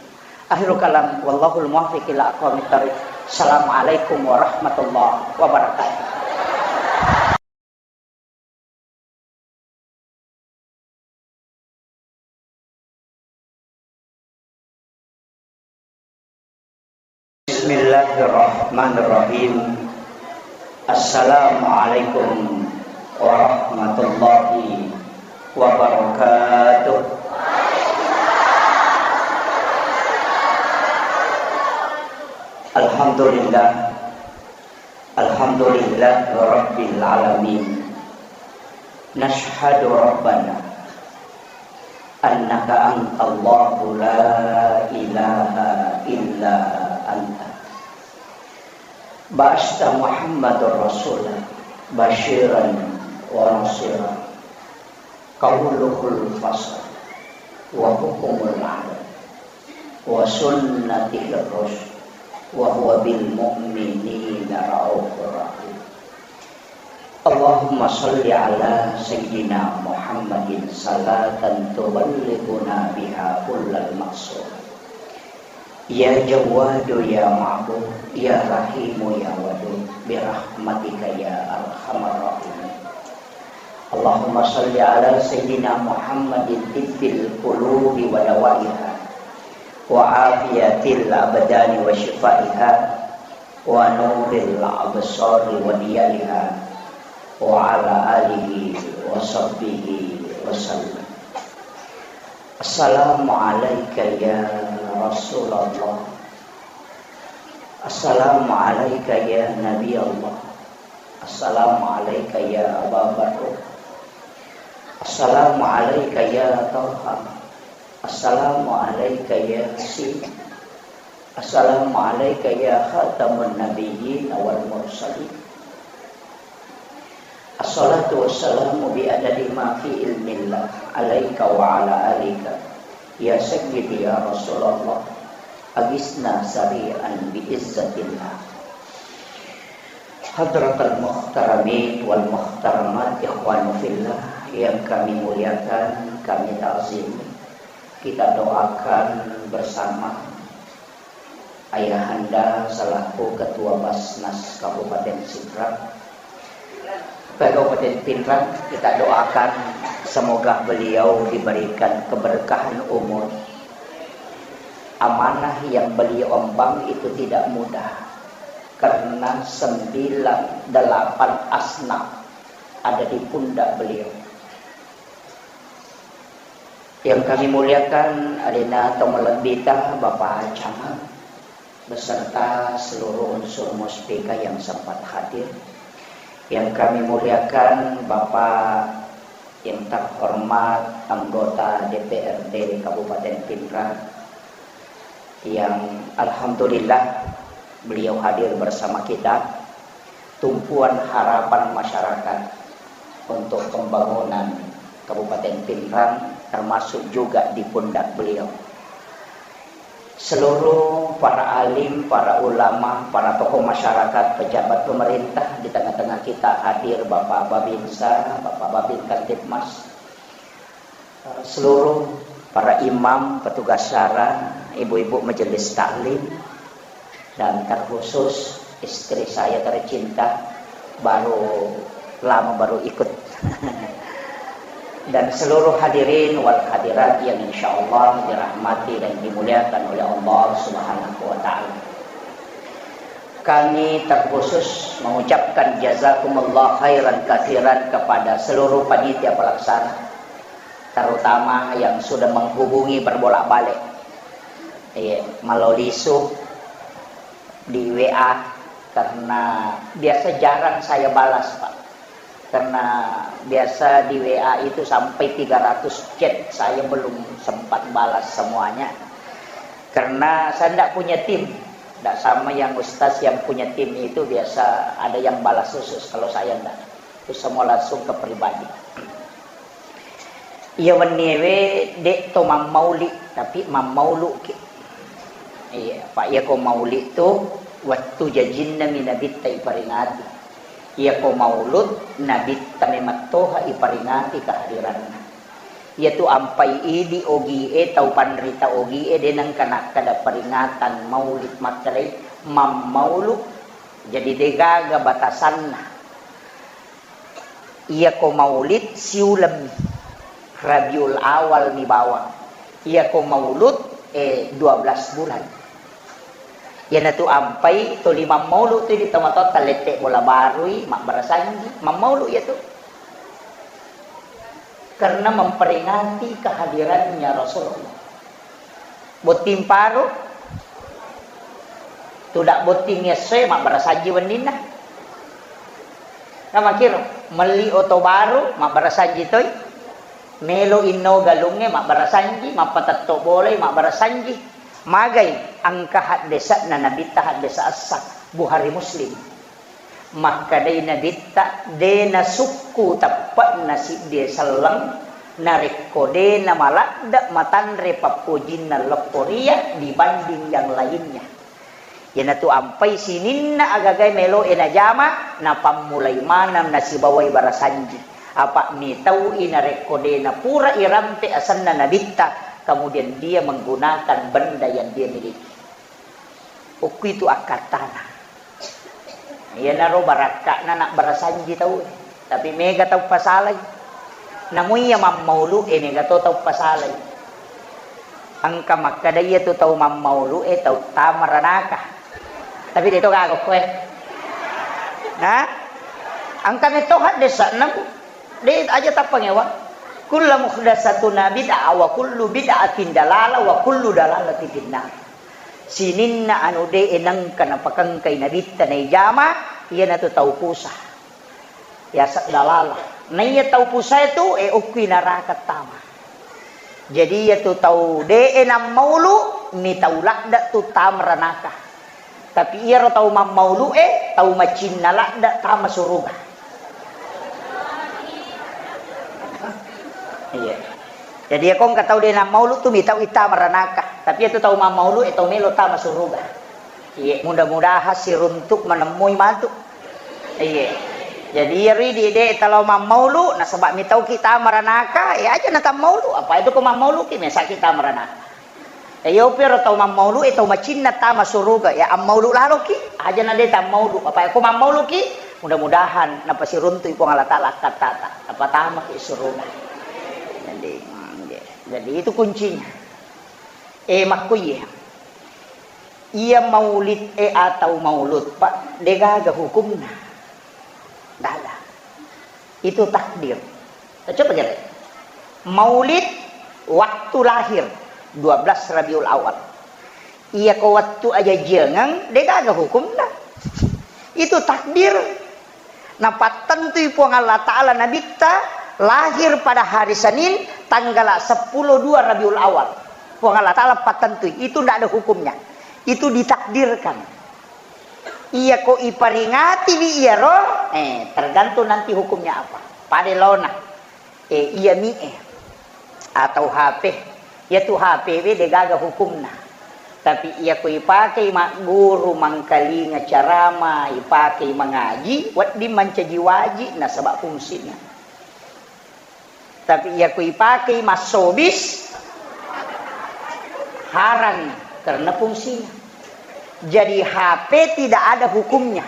Akhirul kalam, wallahul muwaffiq ila aqwamit thariq. Assalamualaikum warahmatullahi wabarakatuh. Bismillahirrahmanirrahim. Assalamualaikum warahmatullahi wabarakatuh. Alhamdulillah. Alhamdulillah Rabbil Alamin. Nashhadu Rabbana annaka anta Allahu la ilaha illa anta. Ba'asta Muhammadar Rasula basyiran wa nasira. Qauluhul fasl wa hukmul adl wa sunnatihir rusyd wa huwa bil mu'minina raufur rahim. Allahumma salli ala Sayyidina Muhammadin salatan tuballighuna biha kullal maqsud. Ya Jawwadu ya Ma'bud, ya Rahimu ya Wadud, birahmatika ya arhamar rahimin. Allahumma salli ala Sayyidina Muhammadin tibbil qulubi wa dawaiha, wa afiyatil abdani wa shifaiha, wa nuril absari wa diyaiha, wa ala alihi wa sahbihi wa sallam. Assalamu alaika ya Rasulullah. Assalamu alaika ya Nabi Allah. Assalamu alaika ya Aba Bakar. Assalamu alaika ya Taha. Assalamu alaika ya Yasin. Assalamu alaika ya khataman nabiyyin wal mursalin. Assalatu wassalamu bi adadi ma fi ilmillah alaika wa ala alika ya sayyidi ya Rasulullah. Agisna sari'an bi izzatillah. Hadratal muhtaramin wal muhtaramat, ikhwanu fillah yang kami muliakan, kami ta'zimi, kita doakan bersama Ayahanda selaku Ketua Basnas Kabupaten Sidrap, Kabupaten Pinrang, kita doakan semoga beliau diberikan keberkahan umur. Amanah yang beliau emban itu tidak mudah, karena sembilan, delapan asnaf ada di pundak beliau. Yang kami muliakan, alena to malebbita, Bapak Camat, beserta seluruh unsur Muspika yang sempat hadir. Yang kami muliakan, Bapak yang terhormat, anggota D P R D Kabupaten Pinrang, yang alhamdulillah beliau hadir bersama kita, tumpuan harapan masyarakat untuk pembangunan Kabupaten Pinrang, termasuk juga di pundak beliau. Seluruh para alim, para ulama, para tokoh masyarakat, pejabat pemerintah, di tengah-tengah kita hadir Bapak Babinsa, Bapak Babin Kamtibmas, seluruh para imam, petugas syara, ibu-ibu majelis taklim, dan terkhusus istri saya tercinta, baru lama baru ikut. Dan seluruh hadirin wal hadirat yang insya Allah dirahmati dan dimuliakan oleh Allah Subhanahu wa Ta'ala. Kami terkhusus mengucapkan jazakumullah khairan katsiran kepada seluruh panitia pelaksana, terutama yang sudah menghubungi berbolak-balik. Iya, malolisu di W A, karena biasa jarang saya balas, Pak. Karena biasa di W A itu sampai tiga ratus chat, saya belum sempat balas semuanya. Karena saya ndak punya tim, ndak sama yang ustaz yang punya tim itu, biasa ada yang balas khusus, kalau saya ndak. Itu semua langsung ke pribadi. Iya wenniewe de' to mammauli, tapi mammauluki. Iya, Pak, iya ko mauli tu wettu jajinna mi Nabitta iparingati. Iya ko maulud, Nabitta memettoha iparingati kehadiranna. Iya tu ampai idi ogie, tau panrita ogie, de' nengka nakkeda peringatan maulid, makkedai mammaulu. Jadi de' gaga batasanna. Iya ko maulid siulemmi, Rabiul Awal mi bawang. Iya ko maulud, eh, dua belas bulan. Iyanatu ampai toli mammaulu tu di tomatoatta, lette bola barui, mabbarasanji, mammaulu iyatu. Karena memperingati kehadirannya Rasulullah. Botting paru, tuda botting essoe, mabbarasanji wenninna. Namakiro, melli oto baru, mabbarasanji toi. Melo inno galungnge, mabbarasanji, mappatetto bolai, mabbarasanji. Magai engka haddese'na Nabitta, haddese' essa, Bukhari Muslim. Makkedai Nabitta, de' nasukku teppe'na siddie selleng, narekko de' namaladde' matanre pappojinna lokkoria dibanding yang lainnya. Iyanatu ampai sininna agagae melo'e najama, napammulai maneng nasibawai barasanji. Apa' mitau'i narekko de' napura irampe asenna Nabitta, kemudian dia menggunakan benda yang dia miliki. Okkuitu akkattana. Iyanaro barakka'na nabbarasanji tau, tapi mega tau pasalai. Namu iya mammaulu'e mega to tau pasalai. Engka makkeda iyatu tau mammaulu'e tau tamaranaka. Tapi de' to gaga okkoe. Nah, engka metto haddese'na, Bu. De' aja tappangewa. Kullu muhdatsatun bid'ah wa kullu bid'atin dalalah wa kullu dalalatin finnar. Sininna anu de'e nengka napakengkai Nabitta naijama, iyanatu tau pusa. Yaseng dalala. Naiya tau pusae tu, e, okkui naraka tama. Jadi, iya tu tau de'e nammaulu, mi tau ladde tu tama ranaka. Tapi iyaro tau mammaulu e, tau macinna ladde tama suruga. Iya. Jadi, iya ko engka tau de nammaulu tu, mi tau itama ranaka. Tapi iya tu tau mammaulu e, tau melo tama suruga. Iya, mudah-mudahan siruntuk manemmui matu. Iya. Jadi, iya ridi de talo mammaulu, nasaba mitauki tama ranaka, ya aja na tammaulu. Apa itu ko mammaulu ki, mesaki tama ranaka. Ya, iya, upiro tau mammaulu, eh, tau macinna tama suruga, ya ammaulu laloki, aja na de tammaulu. Apa ko mammauluki, mudah-mudahan napasiruntuk Puang Allah Taala akkattata, napatamaki suruga. Jadi, mm, iya. Jadi, itu kuncinya. Eh, makkuye. Iya maulid e atau maulud, Pak, degaga hukumna. Dada. Itu takdir. Coba kira. Maulid waktu lahir dua belas Rabiul Awal. Iya ko waktu ajajiangan, degaga hukumna. Itu takdir. Napattentui Puang Allah Ta'ala Nabitta lahir pada hari Senin, tanggal sepuluh dua Rabiul Awal. Puang Allah Ta'ala pattentui, itu ndak ada hukumnya. Itu ditakdirkan. Iya ko iperingati wi iyaro, eh, tergantung nanti hukumnya apa. Pada laona. Eh, iya mi e. Atau H P. Iya tu H P we degaga hukumna. Tapi iya ko ipakei magguru, mangkalinga carama, ipakei mangaji, wedding mancaji waji nasaba fungsina. Tapi iya ko ipakei massobis, haram karena fungsina. Jadi H P tidak ada hukumnya.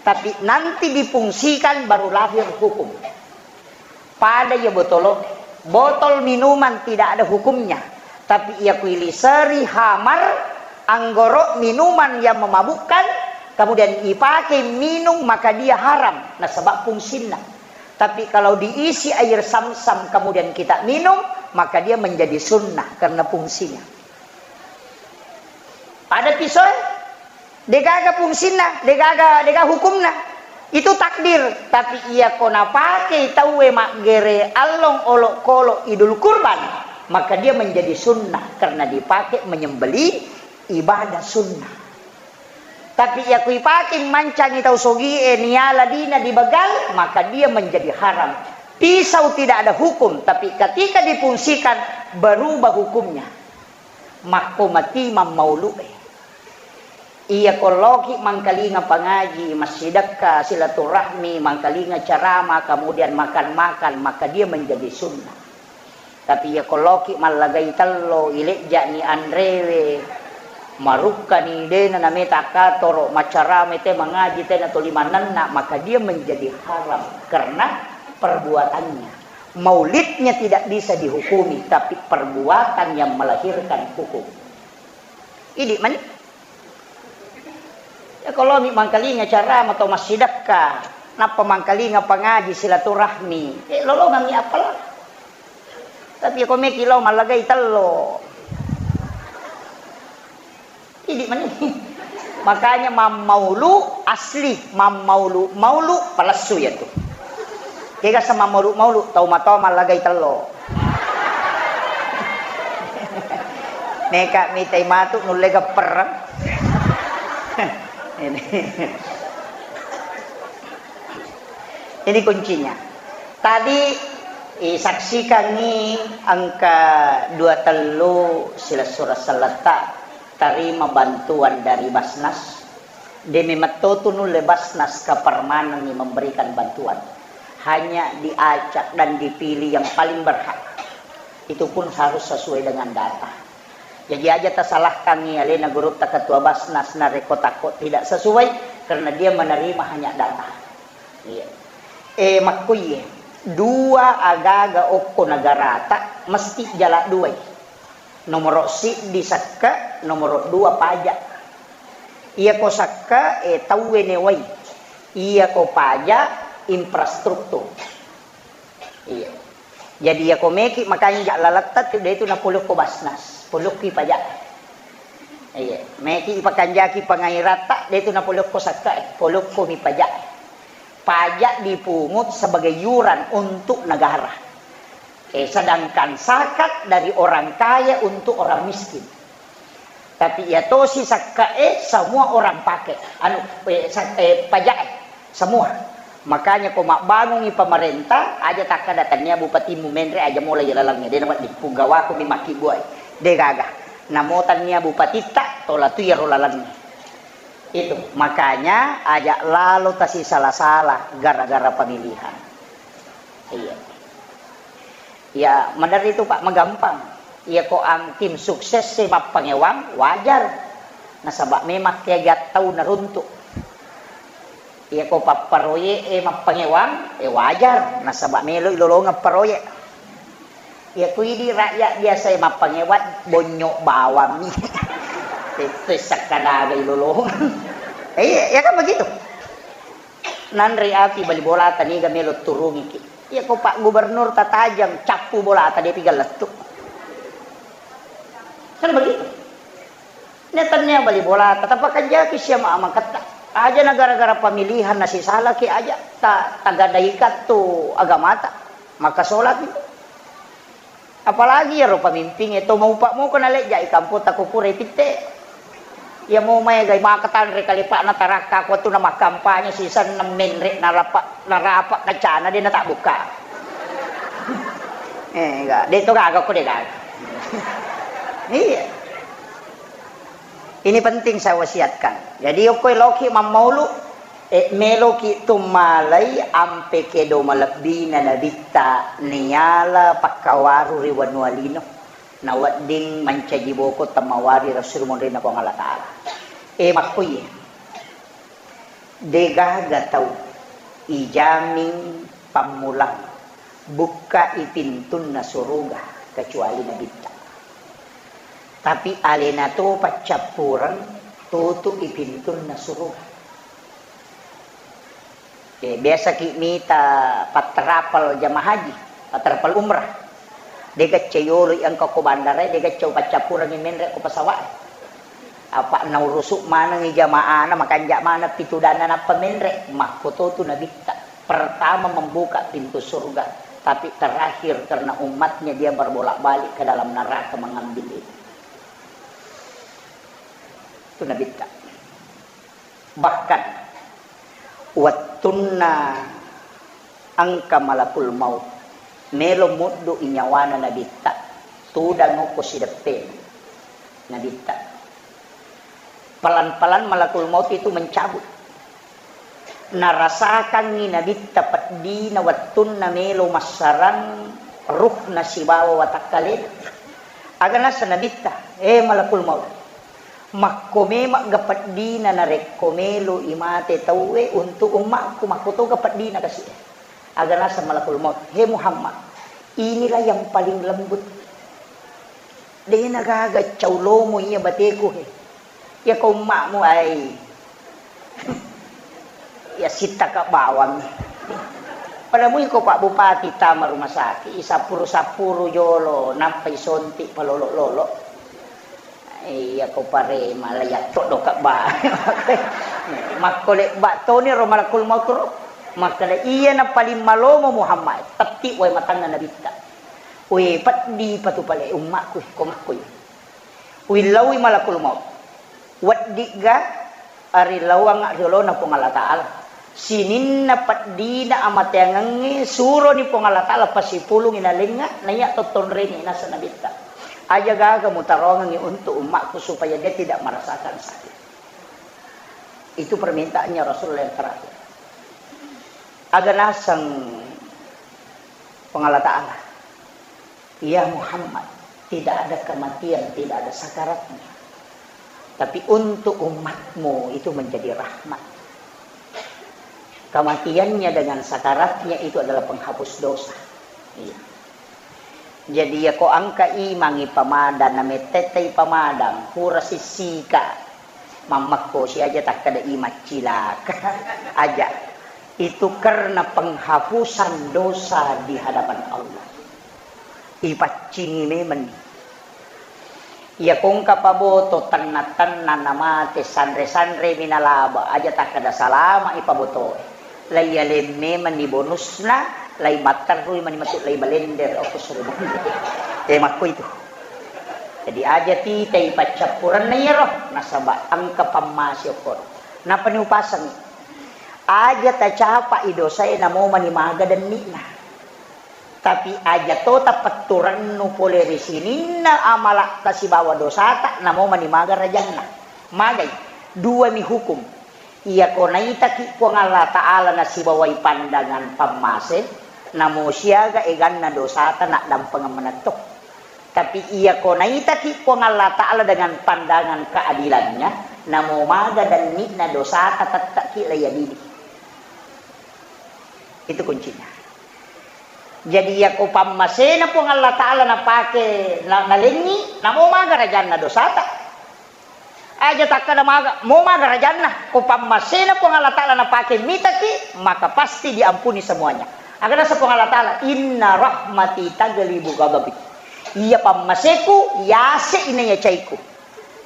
Tapi nanti difungsikan baru lahir hukum. Pada iya botolo, botol minuman tidak ada hukumnya. Tapi iya kuiliseri hamar, anggoro, minuman yang memabukkan, kemudian dipakai minum, maka dia haram. Nasaba fungsinna. Tapi kalau diisi air samsam kemudian kita minum, maka dia menjadi sunnah karena fungsinya. Pada pisau, degaga fungsinna, degaga, degaga hukumna. Itu takdir. Tapi iya ko napakei tauwe maggere allong olokolo Idul Kurban, maka dia menjadi sunnah karena dipakai menyembelih ibadah sunnah. Tapi iya ko ipakei mancangi tau sogie niala dina dibegal, maka dia menjadi haram. Pisau tidak ada hukum, tapi ketika difungsikan berubah hukumnya. Makko mati mammaulu'e. Iya ko loki mangkalinga pangaji, massidekka, silaturahmi, mangkalinga carama, kemudian makan-makan, maka dia menjadi sunnah. Tapi iya ko loki mallagai tello, ilejja'ni anrewe, marukkani dena nameta katoro, macarama te mangaji tena toli manenna, maka dia menjadi haram karena perbuatannya. Maulidnya tidak bisa dihukumi, tapi perbuatan yang melahirkan hukum. Idi mani. Ya, kalau mi mangkalinga carama atau massidekka, nappa mangkalinga pangaji silaturahmi, eh, lolongangngi apala. Tapi ko meki lo mallagai tello. Idi mani. Makanya mammaulu asli, mammaulu, maulu palessu ya tu. Kega sama maulu-maulu, tau matoa mallagai tello. Neka mitai matu nulle gepper. Ini. Ini kuncinya. Tadi, eh, saksikangi engka dua tellu silessureng selletta tarima bantuan dari Basnas. De memetto tu nulle Basnas kepermanenni memberikan bantuan. Hanya diacak dan dipilih yang paling berhak. Itu pun harus sesuai dengan data. Jadi aja tasalahkangi alena gurutta ketua Basnas narekko takko tidak sesuai, karena dia menerima hanya data. Iya. Eh, makkuye, dua agaga okko negarata mesti jala duai. Nomoro siddi sekke, nomoro dua pajak. Iya ko sekke, eh, tauwe newai. Iya ko pajak, infrastruktur. Iya. Jadi iya ko meki makanja laletta tu de tu napolokko Basnas, polokki pajak. Iya, meki ipakanjaki pangairatta de tu napolokko sekke, polokko mi pajak. Pajak dipungut sebagai iuran untuk negara. Eh, sedangkan zakat dari orang kaya untuk orang miskin. Tapi iya tosi sakka e semua orang pakai. Anu, eh, sa-, eh, pajak e semua. Makanya ko mabbangungi pemerintah, aja takkada tennia bupatimu menre aja mulai lalengnge. Dena wedding pugawako mi makkibbuai. De gaga. Namo tennia bupatitta, tola tu iyaro lalengnge. Itu. Makanya aja lalo tasisala-sala gara-gara pemilihan. Iya. Ya, maderri tu, Pak, magampang. Iya, ko ang tim sukses e mappangewang, wajar. Nasaba memang kegiat tau naruntuk. Iya, ko papparoyek e mappangewang, eh, wajar. Nasaba melo ilolongeng paroyek. Iya, ko idi rakyat biasa e mappangewang, bonyok bawang mi. Itu sakkadaga ilolongeng. Eh, iya, iya kan begitu. Nanre api bali bolata niga melo turungiki. Iya ko Pak Gubernur tatajang cappu bolata depi gallettu. Kan begitu. Netannia bali bolata tapakanjaki siama amaketta. Aja na gara-gara pemilihan nasisalaki aja ta tagadaika tu agamata. Maka solaki. Apalagi iyaro pamimpingnge to maupa moko nalejja i kampong takko pura ipitte. Iya mo maega i maka tanre kalepa'na tarakka ko tu namakkampanye sisenna menre narapa narapa kancana de natabbukka. Eh, ga, de to gaga ko de gaga. Iya. Ini penting saya wasiatkan. Jadi, okko eloki mammaulu, eh, meloki tummalai ampe kedo malebbina Nabitta niala pakkawaru ri wanua lino. Nawedding mancaji boko temmawari rasulu monrinna Puang Allah Ta'ala. Eh, makkuye. Degaga tau ijaming pammulang bukkai pintunna suruga kecuali Nabitta. Tapi alena to paccappureng tutu'i pintunna suruga. Eh, biasaki mita patterapal jamaah haji, patterapal umrah. Degacce yolo i engka ko bandara, degacce upaccappurengngi menre ko pesawat. Apa naurusu manengngi jamaahna, makanja maneng pitudanna nappa menre, makkototu Nabitta. Pertama membuka pintu surga, tapi terakhir karena umatnya dia berbolak-balik ke dalam neraka mengambil itu. Itu Nabitta. Bahkan wettunna engka malakul maut melo muddu i nyawana Nabitta, tudang okko sideppe Nabitta. Pelan-pelan malakul maut itu mencabut. Narasakangngi Nabitta peddina wettunna melo massarang ruhna sibawa watakkalena. Aga nasa Nabitta, eh malakul maut. Makko memang ga peddina narekko melo i mate tauwe untuk ummakku, makko toga peddina kasi. Aga nasa malakul maut, he Muhammad, inilah yang paling lembut. Dena gaga cau lomo iya bateku he. Iya ko ummakmu ai. Ya sittaka bawang. Pada mui ko Pak Bupati tama rumah sakit, isappuru-sappuru jolo, nappa isonti palolo-lolo. Iya ko parema la yatto doka ba. Makko lebba toni ro malakul maut ro. Makkeda iya na paling malomo Muhammad, tetti wae matanna nabitta. We peddi patu pale ummakku ko makkoi. Willaui malakul maut. Weddigga arilauangnga ri olona Puang Allah Ta'ala. Sininna peddina amateangengnge suroni Puang Allah Ta'ala pasipulungi nalengnga, naiya tottonrengi nasa nabitta. Aja gaga mutarongengi untuk ummakku supaya dia tidak merasakan sakit. Itu permintaannya Rasulullah yang terakhir. Aga naseng Puang Allah Ta'ala. Ya Muhammad, tidak ada kematian, tidak ada sakaratnya. Tapi untuk umatmu itu menjadi rahmat. Kematiannya dengan sakaratnya itu adalah penghapus dosa. Iya. Jadi ya ko engka imangi pamadang, namettetai pamadang, pura sissika, mammekkosi aja takkeda imang cilaka. Aja. Itu karena penghapusan dosa di hadapan Allah. Ipaccingi memeng. Iya kongka paboto tenna-tenna namate sanre-sanre minalaba aja takkeda salama ipabotoe. Lai yaleng memang ni bonusna, lai matterrui mani matu lai balender, okko suruh. Eh, makko itu. Jadi aja titai paccappurenna iyaro, nasaba engka pammase okkoro. Napani upasengi. Aja tacapai dosae namo mani maga denni'na. Tapi aja to tapetturennu pole ri sininna amala'ta sibawa dosata, namo mani maga rajanna. Magai, duami hukum. Iyako naitaki Puang Allah Ta'ala nasibawai pandangan pammase, namo siaga eganna dosata naddampengeng manetto. Tapi iyako naitaki Puang Allah Ta'ala dengan pandangan keadilannya, namo maga denni'na dosata tettaki laiadili. Itu kuncinya. Jadi, iyako pammasena Puang Allah Ta'ala napake, na-, nalengngi, namo maga rajanna dosata. Aja takkada maga, mo maga rajanna, ko pammasena Puang Allah Ta'ala napake mitaki, maka pasti diampuni semuanya. Aga nasa Puang Allah Ta'ala, "Inna rahmati taglibu ghadabi." Iya pammaseku, yase ina yacaiku.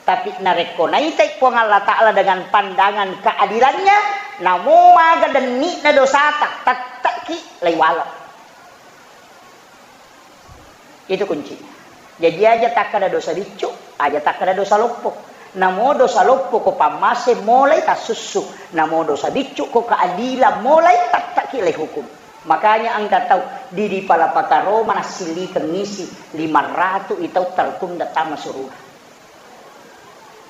Tapi narekko naitai Puang Allah Ta'ala dengan pandangan keadilannya, namo maga denni'na dosata, tette'ki laiwala. Itu kuncinya. Jadi aja takkada dosa biccu, aja takkada dosa loppo. Namo dosa loppo ko pammase molai tassussu, namo dosa biccu ko keadilan molai tette'ki laihukum. Makanya engka tau di, di Palapakaro manassillikeng isi lima ratu i tau tertunda tama suruga.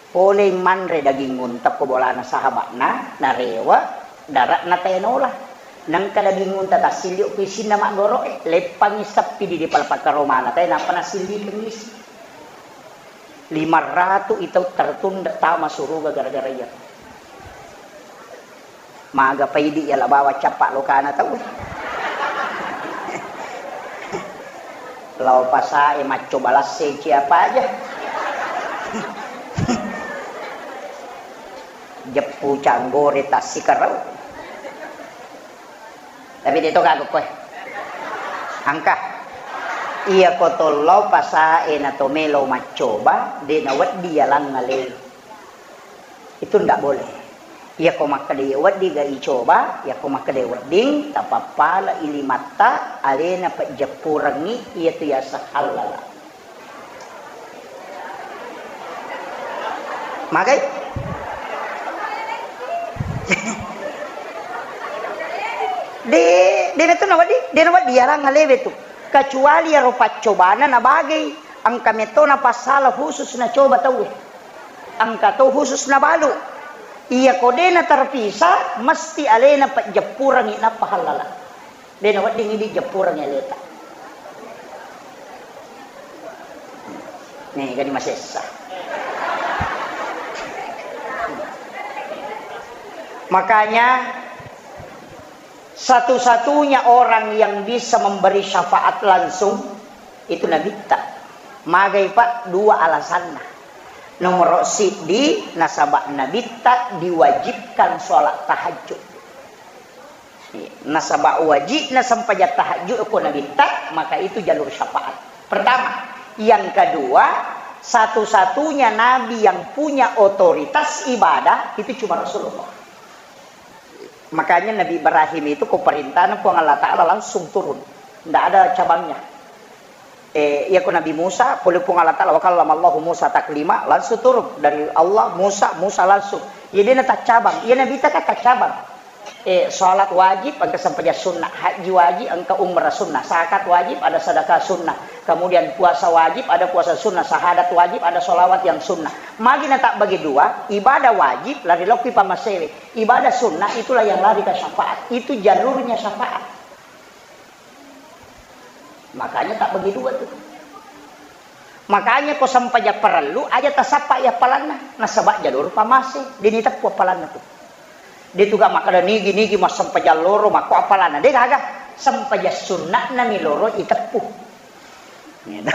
Polei manre daging unta ko bolana sahaba'na, narewa dara'na taenola. Nengka daging unta tassilio ku isinna maggoro'e, leppangi seppi di, di Palapakaro mana tae, nappa nassillikeng isi. Lima ratu i tau tertunda tama suruga gara-gara iya. Maga paidi yala bawang cappa lokana tau. Lao pasae maccoba lasseci apa aja. Jeppu canggore tassikarau. Tapi de to gaga koe. Engka. Iya ko to lao pasae na to melo maccoba, de nawedding yalang ale. Itu ndak boleh. Iyako makkeda iya wedding ga icoba, iyako makkeda wedding, tapappala i limatta, alena pejjeppurengngi, iyatu yaseng hallala. Magai? De, de na tu nawedding, de nawedding yalang alewe tu. Kecuali iyaro paccobana nabagei, engka metto napassala khusus nacoba tauwe. Engka to khusus nabalu. Iyako de naterpisah, mesti alena pejjeppurengngi nappa hallala. De nawedding idi jeppurengngi aleta. Nih, gani masessa. Makanya, satu-satunya orang yang bisa memberi syafaat langsung itu Nabitta. Magai, Pak? Dua alasanna. Nomor siddi, nasaba Nabitta diwajibkan sholat tahajud. Nasaba wajibna sempajang tahajud ko Nabitta, maka itu jalur syafaat. Pertama. Yang kedua, satu-satunya Nabi yang punya otoritas ibadah itu cuma Rasulullah. Makanya Nabi Ibrahim itu ko perintahna Puang Allah Ta'ala langsung turun. Ndak ada cabangnya. Eh, iya ko Nabi Musa, pole Puang Allah Ta'ala, wa kallamallahu Musa taklima, langsung turun dari Allah, Musa, Musa langsung. Iya de nataccabang, iya Nabitta kan taccabang. Eh, salat wajib, engka sempajang sunnah, haji wajib, engka umrah sunnah, zakat wajib, ada sedekah sunnah, kemudian puasa wajib, ada puasa sunnah, syahadat wajib, ada sholawat yang sunnah. Magi natabbagi dua, ibadah wajib lari lokki pamasewe, ibadah sunnah itulah yang lari ke syafaat, itu jalurnya syafaat. Makanya tabbagi dua tu. Makanya ko sempajang parellu aja tasappa i appalanna, nasaba jalur pamase, de niteppu appalanna tu. De tu ga makkeda nigi-nigi massempajang loro makko appalanna, de gaga. Sempajang sunna'na mi loro iteppu. Gitu.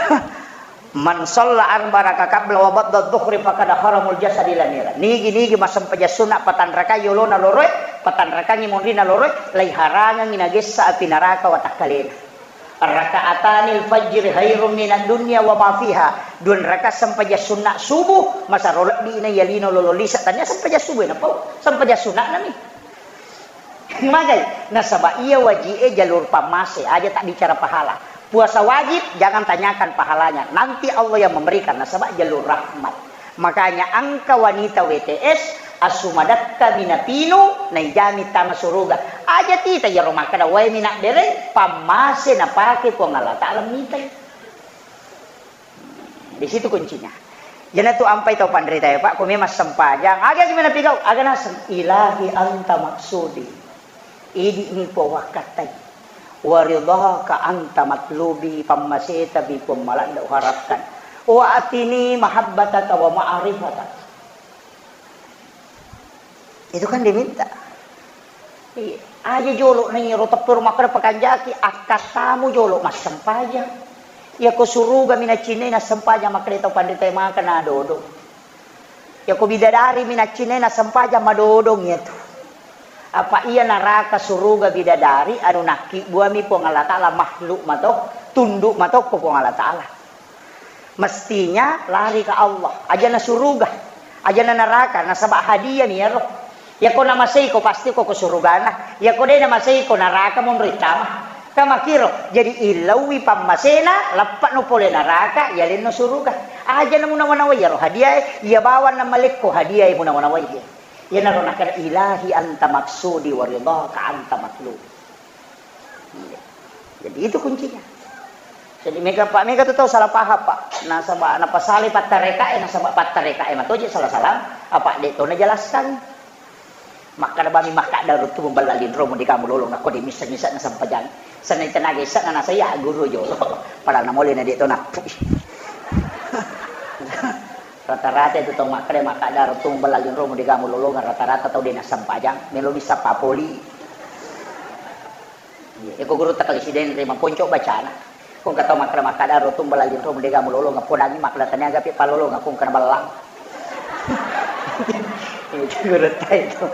Man shalla arba raka qabla wa ba'da dhuhri faqad haramul jasadi lamira. Nigi-nigi massempajang sunna patanrakai yolona loroe, patanrakangi monrina loroe, laiharangangi nagessa api naraka watakkalena. Raka'atanil fajri khairum minad dunya wa ma fiha. Dua rakaat sempajang sunna subuh, masaro lebbi na yalino lolo lisa. Tania sempajang subuh na pau. Sempajang sunna nami. Magai, nasaba iya waji'e jalur pammase, aja tak bicara pahala. Puasa wajib, jangan tanyakan pahalanya. Nanti Allah yang memberikan, nasaba jalur rahmat. Makanya engka wanita W T S, assumadakka minapinu, naijami tama suruga. Aja tita iyaro makkeda, wae minabbereng, pammase napake Puang Allah Ta'ala mitai. Di situ kuncinya. Jana tu ampai tau panrita ya, Pak, ko memang sempajang, aga gimana pigau? Aga naseng, "Ilahi anta maksudi." Idi ni Puang wakkattai. "Wa ridhaka anta matlubi," pammaseta bi Puang maladda uharapkan. "Wa atini mahabbataka wa ma'rifataka." Itu kan diminta. Iya. Aja jolo na iyaro teppero makkeda pakanjaki, akkattamu jolo massempajang. Iyako suruga minaccinai nassempajang makkeda tau panrita maka nadodong. Iyako bidadari minaccinai nassempajang madodong iyatu. Apa iya naraka suruga bidadari anu nakkibbuami Puang Allah Ta'ala makhluk mato, tunduk matokko Puang Allah Ta'ala. Mestinya lari ke Allah, aja na suruga, aja na naraka, nasaba hadiah mi iyaro. Iyako namaseiko, pasti ko, ko surugana. Iyako de namaseiko, naraka monro ittama. Kamakiro, jadi illauwi pammasena, lappa no pole naraka, yalenno suruga. Aja na munawa-nawa iyaro hadiah e, iya bawang na malekko hadiah e munawa-nawa iya. Iyanaro nakada, "Ilahi anta maksudi wa ridhaka anta matlubi." Iya. Jadi itu kuncinya. Jadi mega, Pak, mega tu tau salah paham, Pak. Nasaba napasale pattarekae, nasaba pattarekae matoje salah-salah, apa de to najelaskan. Makkada bami makkada ruttu muballa linromu de kamu lolong, akko de missa-missa na sempajang. Senna tenaga issa na nasaya guru jolo. Padahal namole na de to nappui. Rata-rata itu tau makkada, makkada ruttu muballa linromu de kamu lolong, rata-rata tau de nassempajang, melo missa papoli. Iya, eko gurutta kali sidenre maponco bacana. Ko engka tau makkada-makkada rotong bala linro mendega mulolong, podangi makkada tania gapi palolong, ko engka ballang. Itu gurutta itu.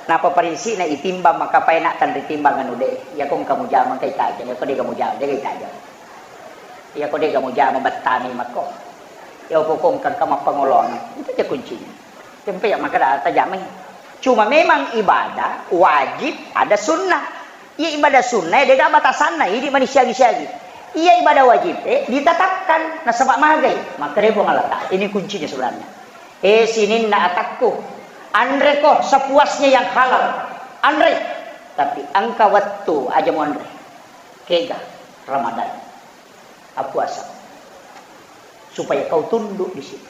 Napa prinsipna itimbang maka paena tanri timbang anu de. Ya ko engka mujama engka itajang, ya ko dega mujama dega itajang. Ya ko dega mujama bettami makko. Ya ko engka mappangolong. Itu aja kuncinya. Tempe ya makkada tajamai. Cuma memang ibadah wajib ada sunnah. Iya ibadah sunnah, eh, dega batasanna, idi mani siagi-siagi. Iya ibadah wajib, eh, ditetapkan, nasaba magai. Makkada Puang Allah Ta'ala. Ini kuncinya sebenarnya. Eh, sininna atakku, anreko sepuasnya yang halal. Anre. Tapi engka wettu aja muanre. Kega Ramadan. Appuasa. Supaya kau tunduk di situ.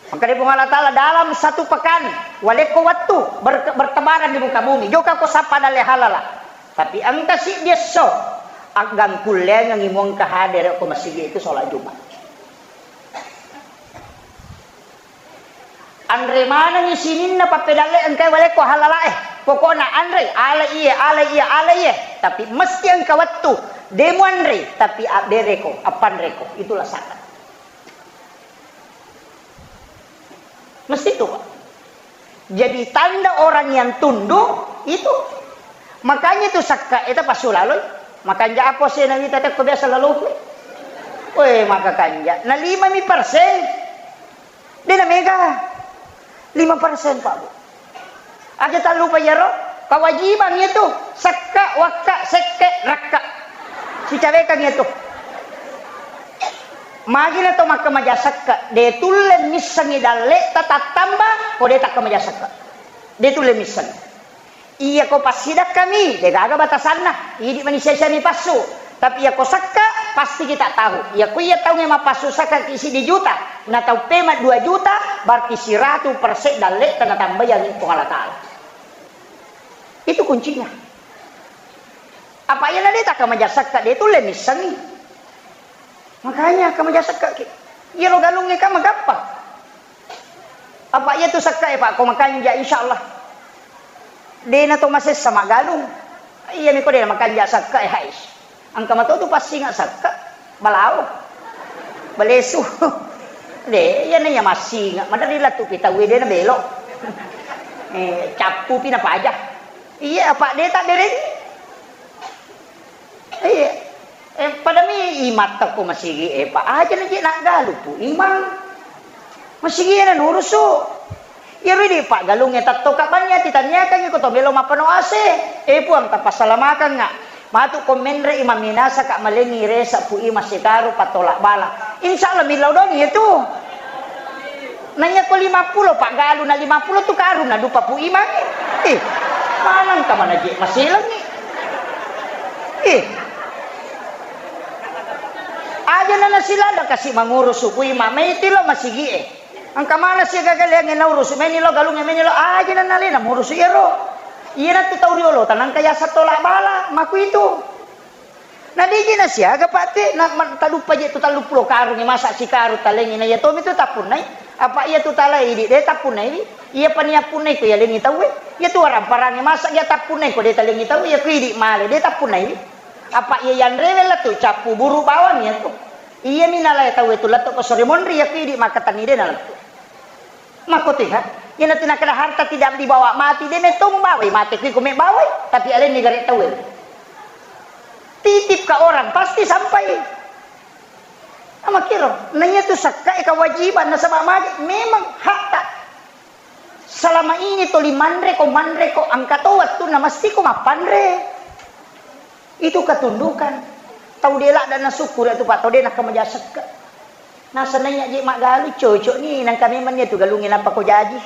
Makkada Puang Allah Ta'ala, dalam satu pekan, walekko wettu ber-, bertebaran di muka bumi. Jokako sappa dalle halala. Tapi engka siddi esso, aggangkulleangengi muengka hadere ko masigi itu sholat Jumat. Anre manengi sininna pappedalle engkai walekko halalae. Pokokna anre, ale iye, ale iye, ale iye. Tapi mesti engka wettu. De muanre, tapi abbereko, appanreko. Itulah zakat. Mesti itu, Pak. Jadi tanda orang yang tunduk itu. Makanya itu sakka, itu pasulaloi. Makanja apa sih Nabi tadi kok biasa lalu? Weh, maka kanja. Nah, lima mi persen. Dena mega. Lima persen, Pak, Bu. Aja tallupa iyaro, kawajibang itu, sekka, wakka, sekke, rakka. Sicawekang itu. Magina to makkamaja sekka, de tulle missengi dalle ta tattamba, ko de takkamaja sekka. De tulle misseng. Iya ko passidakkami, de gaga batasanna. Idi mani sia-siami passu. Tapi iya ko sekka, pasti kita tahu. Iya ko iya taunge mappassu sekka ki siddi juta, na tau pema dua juta, berarti siratu persen dalle tana tambayang Puang Allah Ta'ala. Itu kuncinya. Apa iya na de takkamaja sekka, de tulle missengi. Makanya kamaja sekka ki. Iya lo galungnge kan magampang. Apa iya tu sekka e, Pak, ko makanja, insyaallah. Dena to masessa maggalung. Iya miko dena makanja sekka e, hais. Engka mato tu passinga sekka, balao. Balesu. De, iya na iya massinga, madari latu pi tau dena belo. Eh, cappu pi na paja. Iya, apa de tak bereng? Iya. Eh, pada mi imatta ko masigi, eh, Pak. Aja na je nak galu pu imang. Masigi na nurusu. Iyaro idi paggalungnge tattoka banni ati tanniakangngi ko to melo mappano ase. Eh, Puang, tapassalamakanga. Matu ko menre i mamminasaka malengngi resa Pu Imang sikaru pattola bala. Insya Allah millau dongi itu. Naiya ko lima pulo paggalung na lima pulo tu karung na dupa Pu Imang. Eh, maneng ka manaje maselengngi. Eh. Aja na nasilada kasi mangurusu Pu Imang, mai tilo masigi e. Engka mana siaga galeangnge naurusu, meni lo galungnge, meni lo aja na nalena murusu iyaro. Iyanatu tau riolo tanangka yasa tola bala, maku itu. Na diji na siaga pate, na ma-, taduppa je tu talluppulo karungnge masa sikaru talengi na iya tomi tu tappunnai. Apa iya tu talai idi de tappunnai wi. Iya pani appunnai ko yalengi tauwe. Iya tu waramparangnge masa iya tappunnai ko de talengi tauwe, iya ku idi male de tappunnai wi. Apa iya yanrewe lettu cappu buru bawang iya tu. Iyami nalai tauwe tu lettu ko sore monri iya ku idi makkatenni de na lettu. Makkotiha, iyanatu nakkeda harta tidak dibawa mati, de metto mubawai, mate kui ko mebawai, tapi alenni gare tauwe. Titip ke orang, pasti sampai. Amakiro, nanya tu sakka e kewajiban, nasaba magi, memang hakta. Selama ini toli manre ko, manre ko, engka to wettunna mesti ko mappanre. Itu ketundukan. Tau de ladda nasukkuru tu, Pak, tau de nakamaja sekka. Nasenna iya je maggalu, cocok ni, nangka memang ni tu galungnge nappa ko jaji.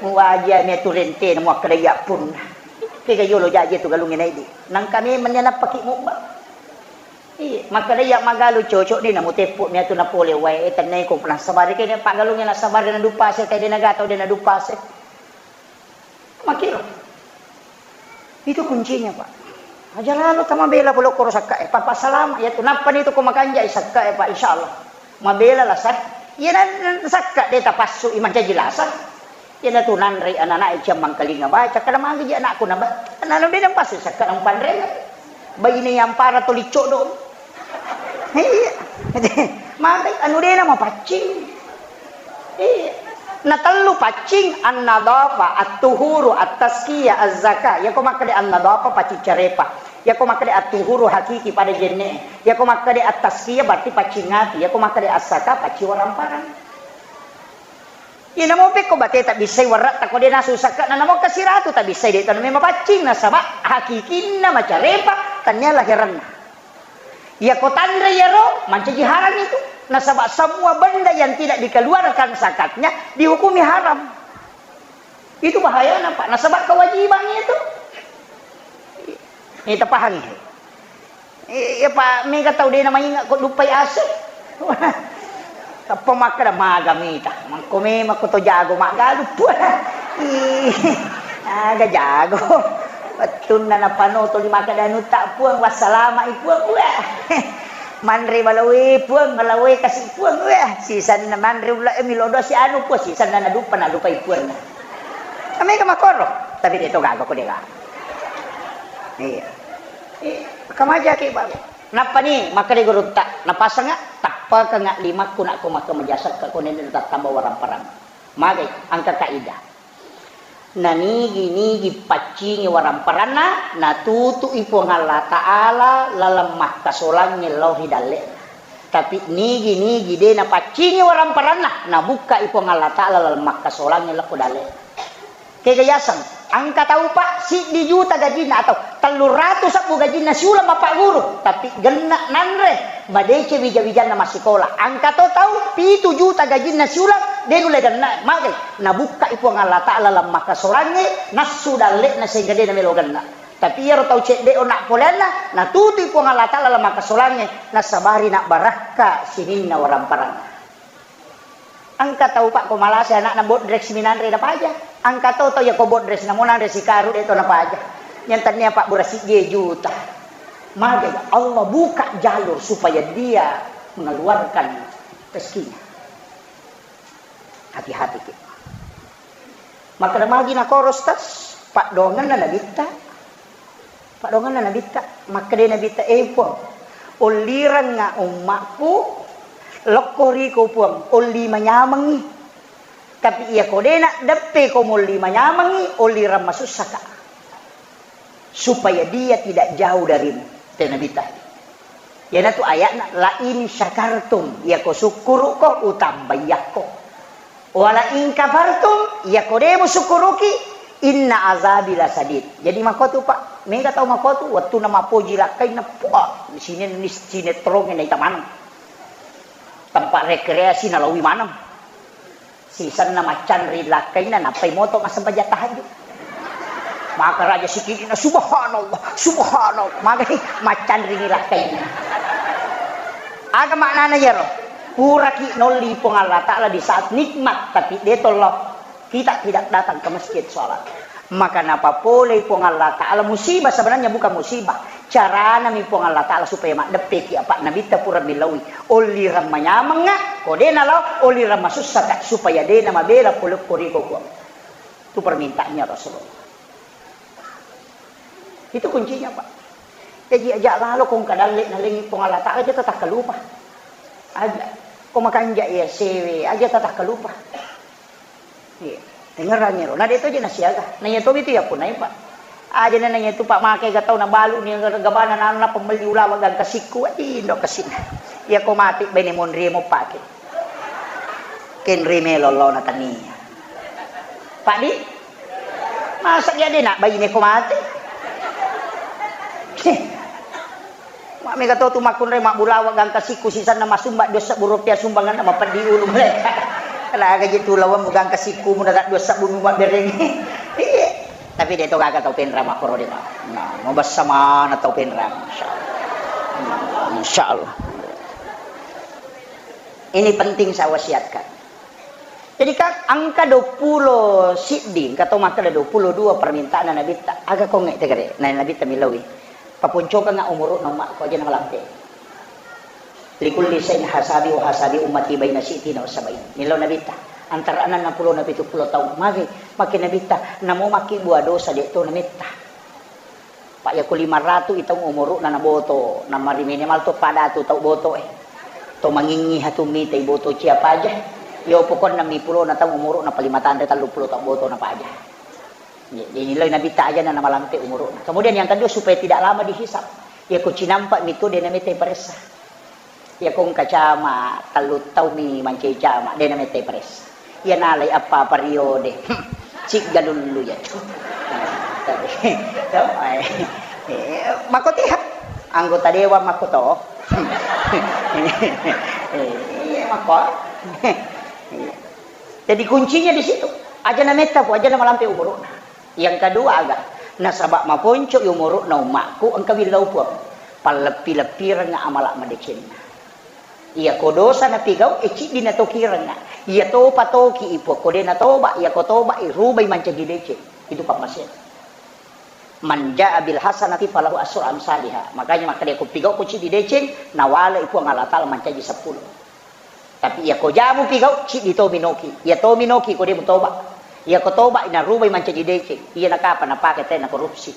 Muwaji mi tu rentena, muakkeda iya punna. Kega yolo jaji tu galungnge naidi. Nangka memang ni nappa ki mubba. Iya, makkeda iya maggalu, cocok ni, namuteppu mi tu napole wae, eh, tennai ko nasabari kene paggalungnge nasabari nadupase, tede nagatau de nadupase. Makkiro. Itu kuncinya, Pak. Aja lalo tamabela pole koro sakka e, Pak, Pak, salama iya tu. Nappa ni tu ko makanja i sakka e, Pak, insya Allah. Mabela lasa. Iya na, na sakka de tapassu i mancaji lasa. Iya na tu nanre anak-anak e ciammang kalinga baca, kada magi ji anakku na ba. Nanu de nampassu sakka nang panre. Baine yang para to licco do. Iya. Maka anu dena mapaccing. Iya. Na tellu paccing, an-nadhafa, at-tuhuru, at-tazkiyah, az-zakah. Yako makkeda an-nadhafa paccing carepa. Yako makkeda at-tuhuru hakiki pada jenne. Yako makkeda at-tazkiyah berarti paccing ati. Yako makkeda az-zakah paccing waramparang. Iya namo pekko bate tabbissai warratta ko de nasu sakka na namo kasiratu tabbissai de tanu memang paccing nasaba hakikinna macarepa tania lahiranna. Iyako tanre iyaro mancaji haram itu. Nasaba semua benda yang tidak dikeluarkan zakatnya dihukumi haram. Itu bahayana, Pak. Nasaba kewajiban itu. Ini tapahangi. Iya, Pak, mega tau de namainga ko duppai ase. Tappa makkeda maga mita. Mangko memang ko to jago maggalu, Puang. Ih, aga jago. Wettunna napanoto lima kada nutta, Puang, wassalama i, Puang. Wah. Manre balawe, Puang, balawe kasi, Puang. Wah, sisanna manre ulla e milo dosi anu, Puang, sisanna naduppa, naduppai, Puang. Mega makoro. Tapi de to gaga ko de gaga. Iya. Eh, kamajaki, Pak. Nappani makkeda gurutta, napasengnga, tappakengnga limakku nakko makkamaja sekka ko nenne tattamba waramparang. Magai, engka kaidah. Nanigi-nigi paccingi waramparanna, natutui Puang Allah Ta'ala laleng makkasolangnge lao ri dalle'na. Tapi nigi-nigi de napaccingi waramparanna, nabukkai Puang Allah Ta'ala laleng makkasolangnge lao ko dalle'na. Kega yaseng, engka tau, Pak, siddi juta gajinna atau telluratu sebbu gajinna siuleng mapagguru, tapi genna nanre, madeceng wija-wijanna massikola. Engka to tau pitu juta gajinna siuleng, de nulle genna, magai, nabukkai Puang Allah Ta'ala laleng makkasolangnge, nassu dalle'na sehingga de namelo genna. Tapi iyaro tau cedde onna poleanna, natutui Puang Allah Ta'ala laleng makkasolangnge, nasabari nabbarakka sininna waramparanna. Engka tau, Pak, ko malasa anakna bodrek siminanre napaja. Engka to tau yako bodrek namo nanre sikaru de to napaja. Yang tania Pak burasi je juta. Magai Allah buka jalur supaya dia mengeluarkan rezekinya. Hati-hati ki. Makkeda magi nakoro, Ustaz? Paddoangenna Nabitta. Paddoangenna Nabitta. Makkeda Nabitta, "Eh, Puang, ollirengnga ummakku lokko riko, Puang, olli manyamengngi. Tapi iyako de naddeppe ko molli manyamengngi, ollireng masussaka." Supaya dia tidak jauh darimu. Te Nabitta. Iyanatu ayatna, "La in syakartum," iyako sukkuruko, utambaiyakko. Wala in kafartum, iyako de musukkuruki, inna azabi lasadid. Jadi makotu, Pak, mega tau makotu, wettuna mappoji lakkainna, puah, sine-, sinetrongnge naita maneng. Tempat rekreasi nalawi maneng. Sisenna maccanri lakkainna, nappai moto massempajang tahajud. Maka raja sikidina, "Subhanallah, subhanallah." Magai maccanrini lakkainna. Aga maknana iyaro? Puraki nolli Puang Allah Ta'ala di saat nikmat, tapi de tollo. Kita tidak datang ke masjid sholat. Maka napapolei Puang Allah Ta'ala musibah, sebenarnya bukan musibah. Caranami Puang Allah Ta'ala supaya maddeppeki apa Nabitta pura millaui. Ollirang manyamengnga, ko de nalao, ollirang masussaka, supaya de namabela pole ko riko, Puang. Itu permintaannya Rasulullah. Itu kuncinya, Pak. Jadi aja lalo kong kadalle nalengi Puang Allah Ta'ala, aja tatakkalupa. Aja. Ko makanja iya sewe, aja tatakkalupa. Iya. Tengerangi ro. Na de to je nasiaga. Na iya to itu ya punai, Pak. Aja na iya tu, Pak, makai ga tau nabalu ni gabana nanu na pembeli ulawa gangka sikku, indo kasina. Iya ko mati bene monri mo pake. Kenri melo lo na tania. Pak di? Masa iya de nak baine ko mati? Mak mega to tu makkunrai mabbulawa gangka sikku sisanna masumba dua sebbu rupiah sumbanganna mapeddi ulu malaikat. Ala aga je tu lawammu gangka sikkumu daga dua sebbu mu mabberengi. Iya. Tapi de to gaga tau penra makkoro de, Pak. Nah, mabessa mana tau penra. Insyaallah. Insyaallah. Ini penting saya wasiatkan. Jadi, Kak, engka duappulo siddi, engka to makkeda duappulo dua permintaanna Nabitta. Aga kongnge tegere? Na Nabitta millaui. Paponcokengnga umuru'na ummakku, aja namalampe. Likulli syai'in hasabi wa hasabi ummati baina sittina wa sab'in. Millau Nabitta. Antara enneng pulo na pitu pulo taung. Magi, makke Nabitta, namo makkibbua dosa de to nametta. Pak, yako lima ratu i taung umuru'na naboto, namari minimal to pada tu tau boto e. To mangingngi hatu mitai boto cia paja. Yo pokokna mi pulona taung umuru'na pa lima tanre tellu pulo tau boto na paja. Jadi nilai Nabitta aja na namalampe umuru'na. Kemudian yang kedua supaya tidak lama dihisap. Yako cinampa mi tu de namete paressa. Iya kong kacama, tellu taung mi mancai cama, de nametta paressa. Iya nalai appa periode. Ciggalullu ya tu. Makkotiha. Anggota dewan makkoto. Iya, makko. Iya. Jadi kuncinya di situ. Aja nametta pu, aja namalampe umuru'na. Yang kedua aga, nasaba maponco i umuru'na ummakku engka willau Puang. Palleppi-leppirengnga amala madecenna. Iyako dosa napigau, e ciddi natokirengnga. Iya topa toki i Puang, ko de natoba, iyako toba i rubai mancaji deceng. Itu pammasena. Man jaa bil hasanati falahu asyru amsaliha. Makanya makkeda ko pigau ko ciddi deceng, nawale i Puang Allah Taala mancaji seppulo. Tapi iya ko jamu pigau, ciddi to minoki. Iya to minoki ko de mutoba. Iya ko toba, narubai mancaji deceng. Iya nakapa napake tena korupsi.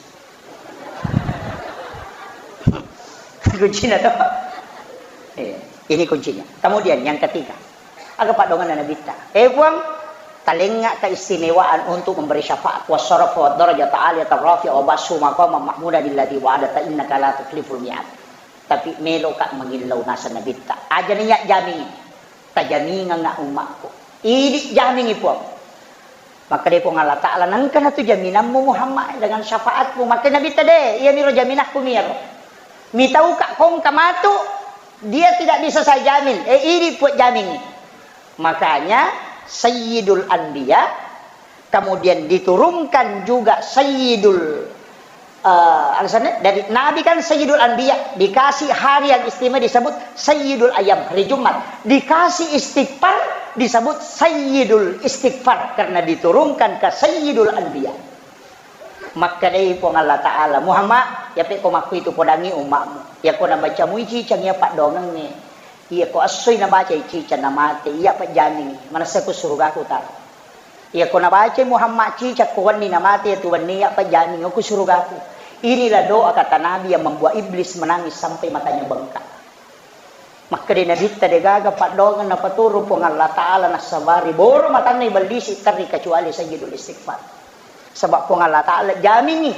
Kuncina to. Iya, ini kuncinya. Kemudian yang ketiga, aga paddoanganna Nabitta. Eh Puang, talengnga keistimewaan untuk memberi syafaat, wasyarafa, wadarajata aliyata rafi'a, wa ba'su maqaman mahmudan alladzi wa'adta innaka la tukhliful mi'ad. Tapi meloka mangillau naseng Nabitta. Aja niya jamingi. Tajamingengnga ummakku. Idi jamingi Puang. Makkeda Puang Allah Ta'ala, nengka natu jaminammu Muhammad dengan syafaatmu. Makkeda Nabitta de, iya miro jaminakku miro. Mitauka kongka matu, dia tidak bisa saya jamin. Eh, idi Puang jamingi. Makanya Sayyidul Anbiya, kemudian diturunkan juga Sayyidul, eh, alasannya dari Nabi kan Sayyidul Anbiya, dikasih hari yang istimewa disebut Sayyidul Ayam, hari Jumat. Dikasih istighfar disebut Sayyidul Istighfar karena diturunkan ke Sayyidul Anbiya. Makkedai Puang Allah Ta'ala, Muhammad, yape ko makkuitu podangi ummakmu. Yako nabaca mui cicang iya paddoangengnge. Iya ko essoi nabaca cicang namate, iya pajjamingi. Manessa ku surugaku taro. Iya ko nabaca Muhammad cicang ko wenni namate, iya tu wenni iya pajjamingi ku surugaku. Inilah doa kata Nabi yang membuat iblis menangis sampai matanya bengkak. Makkeda Nabitta degaga paddoangeng napaturu Puang Allah Ta'ala nassabari boro matanna ibellisi terri kecuali Sayyidul Istighfar. Sebab Puang Allah Ta'ala jamingi,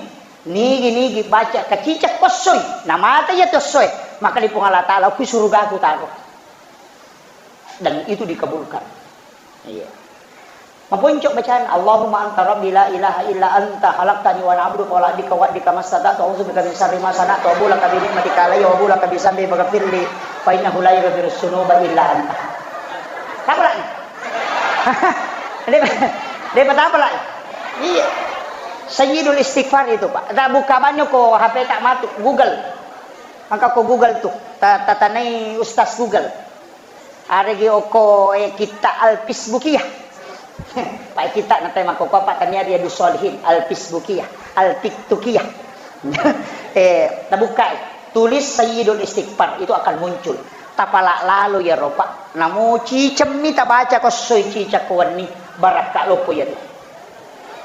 nigi-nigi baca kacicak kossoi, namata iya tossoe, maka di Puang Allah Ta'ala ku surugaku taro. Dan itu dikabulkan. Iya. Maponco bacaan, "Allahumma anta rabbi la ilaha illa anta khalaqtani wa ana abduka wa la abdika wa addika mastata'tu, a'udzu bika min syarri ma sana'tu, abu laka bi ni'matika alayya wa abu laka bi zambi faghfirli fa innahu la yaghfirus dzunuba illa anta." Apa lagi? Dia, dia apa lagi? Iya. Sayyidul istighfar itu, Pak. Tak buka banyak ko H P tak matu, Google. Maka ko Google tuh, ta-, tatanai Ustaz Google. Aregi okko, eh, kitta Al-Fisbukiyah. Pai kitta natai makkokko apa tania Riyadus Shalihin, Al-Fisbukiyah, Al-Tiktukiyah. Eh, tabukai, tulis Sayyidul Istighfar, itu akan muncul. Tapala lalo ya ropa, namo cicemmi tabaca ko soi cicak ko wenni, barakka loppo ya tu.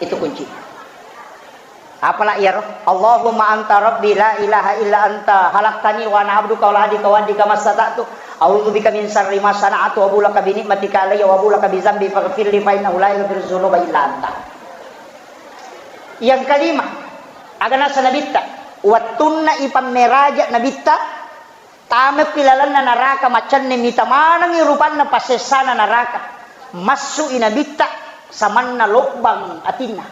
Itu kunci. Apala iyaro? Allahumma anta rabbi la ilaha illa anta khalaqtani wa ana abduka wa la abdika wa addika mastata'tu. A'udzu bika min syarri ma sana'tu wa abu laka bi ni'matika alayya wa abu laka bi zambi faghfirli fa innahu la yaghfiru dzunuba illa anta. Yang kelima, aga nasa nabitta. Wattunna ipammeraja nabitta, tamekki lalenna naraka, macenning mita manengngi rupanna passessana naraka. Massu'i nabitta samanna lobbang atinna.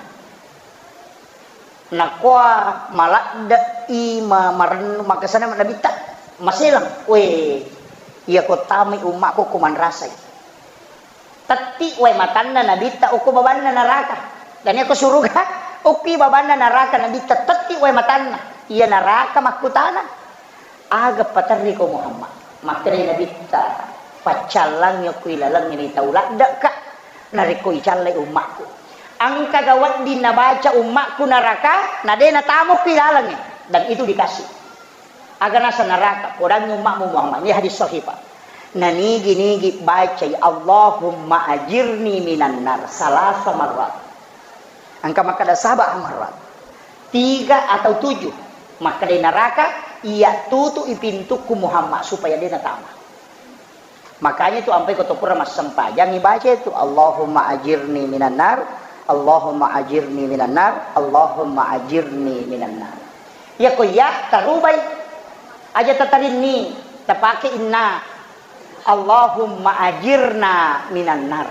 Nakua maladde'i ma-, marennu makasana nabitta maselang. Weh, iya ko tamai ummakku ko manrasai. Tetti wae matanna nabitta okko babanna naraka. Dan iya ko suruga, okki babanna naraka nabitta tetti wae matanna. Iya naraka makkutana. Aga paterriko Muhammad? Makkedai nabitta, paccallangngi okko ilalengnge ri tau laddekka, narekko icallai ummakku. Engkaga wedding nabaca ummakku naraka, na de natamukku ilalengnge, dan itu dikasih. Aga nasa naraka, podangngi ummakmu Muhammad. Ini hadis sahih, Pak. Nanigi-nigi bacai Allahumma ajirni minan nar salasa marrat. Engka makkeda saba' marrat. Tiga atau tujuh. Makkedai naraka, iya tutu'i pintukku Muhammad supaya de natama. Makanya itu ampai ko to pura massempajang ibaca itu, Allahumma ajirni minan nar, Allahumma ajirni minan nar, Allahumma ajirni minan nar. Iya ko iya tarubai. Aja tatarinni, tapake inna. Allahumma ajirna minan nar.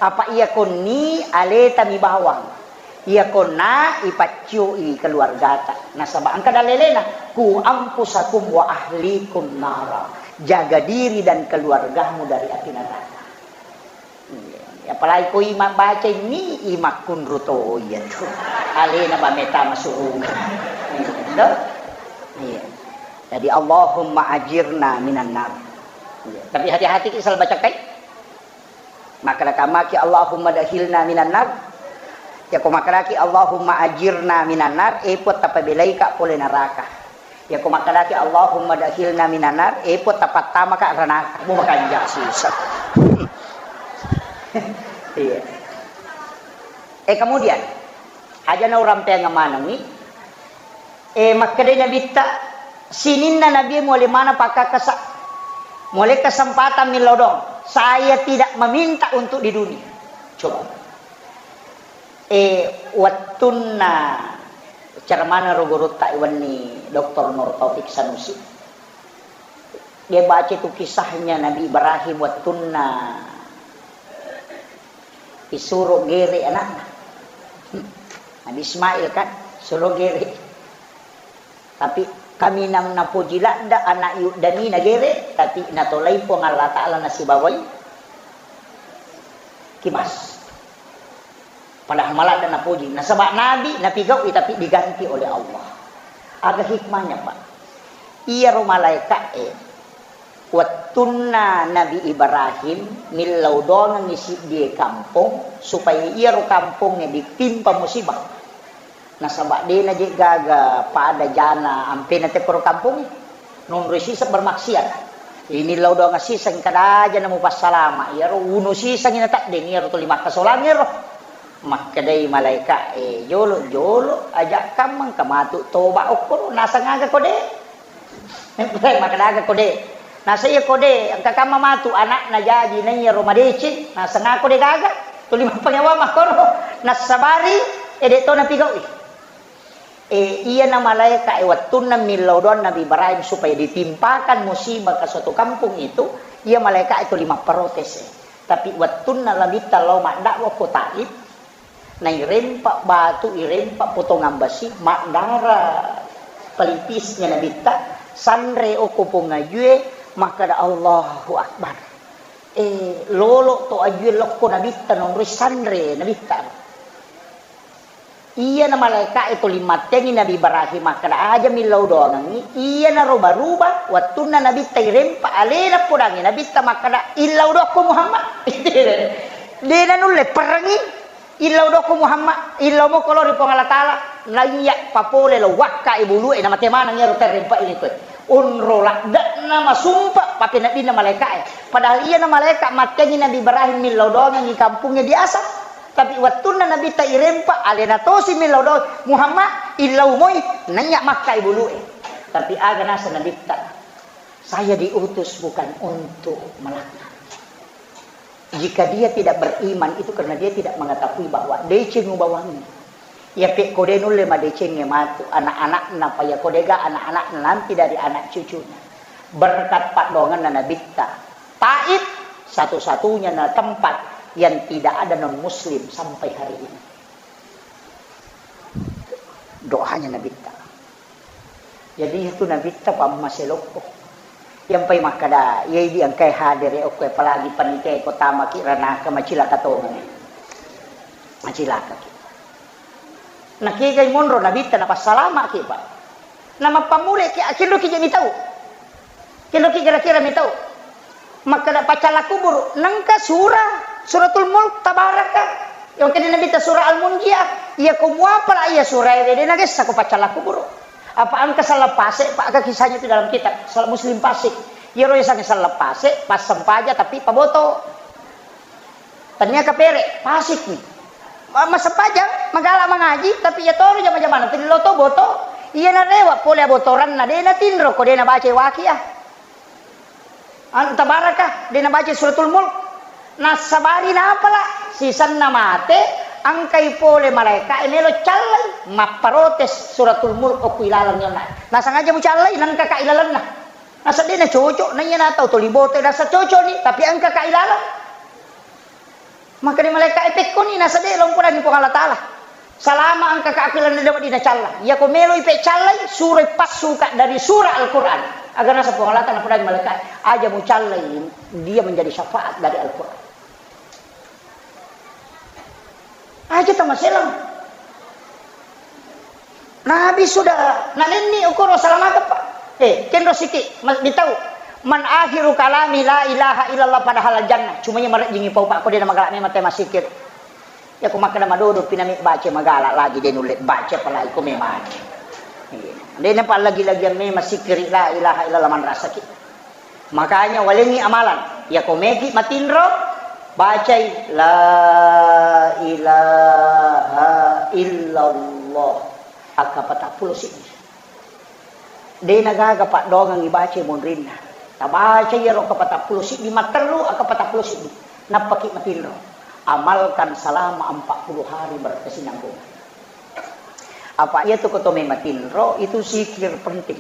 Apa iya konni aleta mi bawang. Iya konna ipaccioi keluargata. Nasaba engka dalelena, "Ku anfusakum wa ahlikum nara." Jaga diri dan keluargamu dari api neraka. Iya. Apalagi ko ima baca ini, imakkunru to iya tu. Alena bameta masuruga. Iya. Iya. Jadi Allahumma ajirna minan nar. Iya. Tapi hati-hati ki salah baca kai. Makkeda kamaki, "Allahumma dakhilna minan nar." Yako makkedaki, "Allahumma ajirna minan nar," e Puang, tapabelaika pole naraka. Yako makkedaki, "Allahumma dakhilna minan nar," e Puang, tapattamaka ranaka. Mu makanja susah. Iya. Eh, kemudian, aja na urampeang manengi, Eh, makkedai Nabitta, sininna Nabi muale maneng pakkakkasa, muale kesempatan millau doang. Saya tidak meminta untuk di dunia. Coba. Eh, wettunna cara maneng ro gurutta wenni Doktor Nur Taufik Sanusi. Dia baca itu kisahnya Nabi Ibrahim wettunna disuruh gere anakna. Nabi Ismail kan, suruh gere. Tapi kaminang napoji ladda anak yuddani nagere, tapi natolai Puang Allah Ta'ala nasibawai kimas. Padahal maladda napoji. Nasaba nabi napigaui tapi diganti oleh Allah. Aga hikmahnya, Pak? Iyaro malaeka'e, wettunna Nabi Ibrahim millau doangengngi siddie kampong supaya iyaro kampongnge ditimpa musibah. Nasaba de'na je gaga pada jana ampena tekkoro kampongnge. Nonroi siseng bermaksiat. Ini lao doang siseng kada aja namu passalama. Iyaro uno siseng ina taddeng iyaro tuli makkasolangngero. Makkedai malaeka, "Eh, jolo, jolo, aja kammang kamatu toba okkoro, nasang aga kode?" Makkedaga kode. Naseng iya kode, engka kamma matu anakna jaji naiya ro madeceng, naseng ako de gaga, tuli mappangewa makkoro, nassabari, ede to napigaui. E, iyana malaeka e wettunna millau doang Nabi Ibrahim supaya ditimpakan musibah ke suatu kampung itu, iya malaeka itu lima protes. Tapi wettunna Nabitta lao maddakwah ko Taif, nairempa batu, irempa potongan besi, maddara pelipisnya Nabitta, sanre okko pong ajue, makkada, "Allahu Akbar." Eh, lolo to ajue lokko Nabitta, nonroi sanre Nabitta. Iyana malaeka'e tuli mattengngi Nabi Ibrahim makkada, "Aja millau doangengngi." Iyanaro baruba, wettunna Nabitta irempa alena podangngi Nabitta makkada, "Illau doakko Muhammad." De nanulle perrengngi, "Illau doakko Muhammad, illau moko lao ri Puang Allah Taala." Naiya papole lo wakka e bulu e, namate maneng iyaro terrempa ini koe. Onro ladde'na masumpa papeneddinna malaeka'e. Padahal iyana malaeka mattengngi Nabi Ibrahim millau doangengngi kampungnge biasa. Tapi wettunna Nabitta irempa, alena tosi millau doang, "Muhammad, illau moi," naiya makkai bulu e. Tapi aga naseng Nabitta, "Saya diutus bukan untuk melaknat." Jika dia tidak beriman, itu karena dia tidak mengetahui bahwa deceng ubawangngi. Iya pe ko de nulle madecengnge matu anak-anakna, pa iya ko dega anak-anakna nanti dari anak cucunya. Berkat paddoangenna Nabitta. Taif satu-satunya na tempat yang tidak ada non muslim sampai hari ini. Doanya Nabitta. Jadi itu Nabitta pammaselokko. Yang pai makkada, iya idi engkai hadere okko, apalagi panitia ko tamaki ranaka macilaka tongeng. Macilakaki. Nakegai monro Nabitta napassalamaki, Pak. Namappammuleki, akinroki je mitau. Kinroki kira-kira mitau. Makkada paccalla kuburu, nengka surah, Suratul Mulk, Tabaraka. Yang kena Nabitta surah Al-Munjiah. Iya ko muapala iya surah e, de nagessa ko paccalla kuburu. Apa engka sallang pase, Pak, aga kisahnya itu dalam kitab, sallang Muslim pase. Iyaro yasengnge sallang pase, passempaja tapi paboto. Tania kapere, pasik ni. Ma-, massempajang, magala mangaji, tapi iya toro jama-jamana, tuli lo to boto. Iya narewa pole abotoranna, de natinro ko de nabaca wakia. Anu, Tabaraka, de nabaca Suratul Mulk. Nassabari napala, sisenna mate, engkai pole malaeka e melo callai, mapparotes Suratul Mulk okko ilaleng yonna. Nasengaja mucallai, nengka ka ilalenna. Nasa de nacoco, na iya natau tuli boto, nasa coco ni, tapi engka ka ilaleng. Maka di malaeka e pekkoni, nasa de lompodangi Puang Allah Taala. Salama engka ka aku ilaleng de wedding nacalla. Iya ko melo ipeccallai, suroi passuka dari surah Al-Quran. Agar nasa Puang Allah Taala napodangi malaeka e, aja mucallai, dia menjadi syafaat dari Al-Quran. Aja tamaselang. Nabi sudah nalenni ukuro salamakeppa. Eh, kenro siki, ma-, mitau. Man akhiru kalami la ilaha illallah padahal al jannah. Cuma iya marejjingi pau, Pak, ko de namagala memang te masikir. Iya ko makkeda madodo pinami baca magala lagi de nulle baca apalagi ko memang. Iya. De napa lagi-lagi memang sikiri la ilaha illallah manrasaki. Makanya walengngi amalan. Iya ko meki matinro, bacai la ilaha illallah. Akka patappulo siddi. De nagaga paddoangeng ibaca monrinna. Tabaca iyaro akka patappulo siddi, mattellu akka patappulo siddi. Nappaki matinro. Amalkan selama empat puluh hari berkesinambungan. Apa iya tu ko to mematinro, itu zikir penting.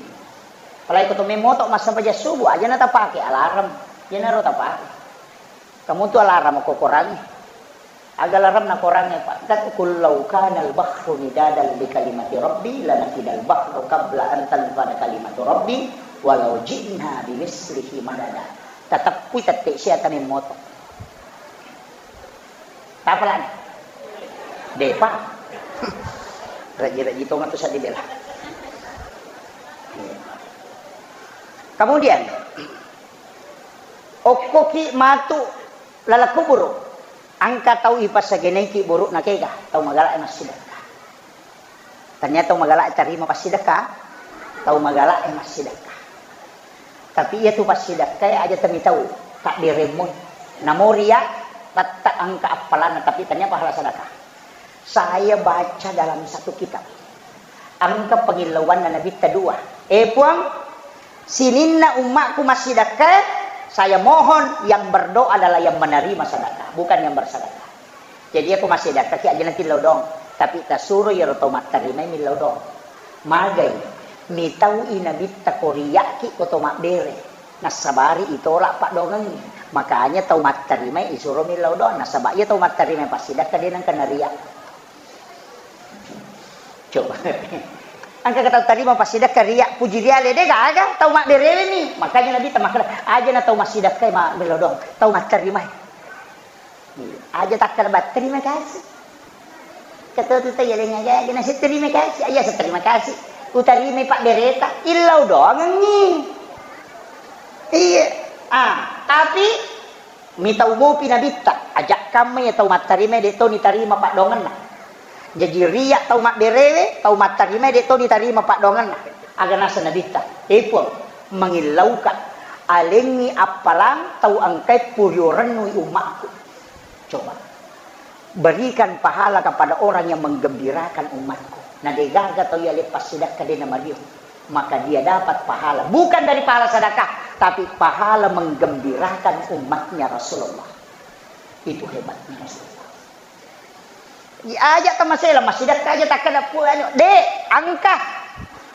Apalagi ko to memoto massempajang subuh, aja na tapake alarm. Iyanaro tapake. Kamu tu alarm ko korangi. Aga alarm na korangi, Pak? Kan, "Qul law kana al-bahru midadan li kalimati rabbi lanafidal bahru qabla an tanfada kalimatu rabbi walau ji'na bimithlihi madada." Tateppui tette sia tane moto. Tapalani? Depa. Raji-raji tongeng tu saddi bela. Kemudian, okkoki matu laleng kuburu. Engka tau ipassagenaiki buru'na kega, tau magala e massidekka. Tania tau magala e tarima passidekka, tau magala e massidekka. Tapi iya tu passidekka e aja tamitau, takdiremmoi. Namo ria, tette engka appalanna, tapi tania pahala sedekah. Saya baca dalam satu kitab. Engka pangillauanna Nabitta dua. Eh, Puang, sininna ummakku massidekka, saya mohon yang berdoa adalah yang menerima sedekah, bukan yang bersedekah. Jadi, aku massidekka ki aja natillau dong, tapi tasuro iyaro to mattarimai millau dong. Magai, mitaui Nabitta ko riaki ko to mabbere. Nassabari itolak paddoangengngi. Makanya tau mattarimai isuro millau doang. Nasaba iya tau mattarimai passidakka de nengka naria. Coba. Engka tau tarima passidakka ria, puji riale, de gaga, tau mabberewe mi. Makanya Nabitta makkeda, aja na tau massidakkai ma millau doang. Tau mattarimai. Aja takkeda ba, "Terima kasih." Ketua tu tau iya lenga gaga, nasi terima kasih. Iya, terima kasih. Utarimai pabbereta, illau doangengngi. Iya. Ah, tapi mitau mopi Nabitta, aja kamma iya tau mattarimai de to nitarima paddoangenna. Jaji ria tau mabberewe, tau mattarimai de to nitarima paddoangenna. Aga naseng Nabitta, "Eh Puang, mangillauka, alengngi appalang tau engkae puriorennu ummakku." Coba. Berikan pahala kepada orang yang menggembirakan umatku. Na degaga tau iya le passidakka de namario, maka dia dapat pahala. Bukan dari pahala sedekah, tapi pahala menggembirakan umatnya Rasulullah. Itu hebatnya Rasulullah. Aja tamasela, massidakka aja takkeda pu-, anu, "Dek, engka.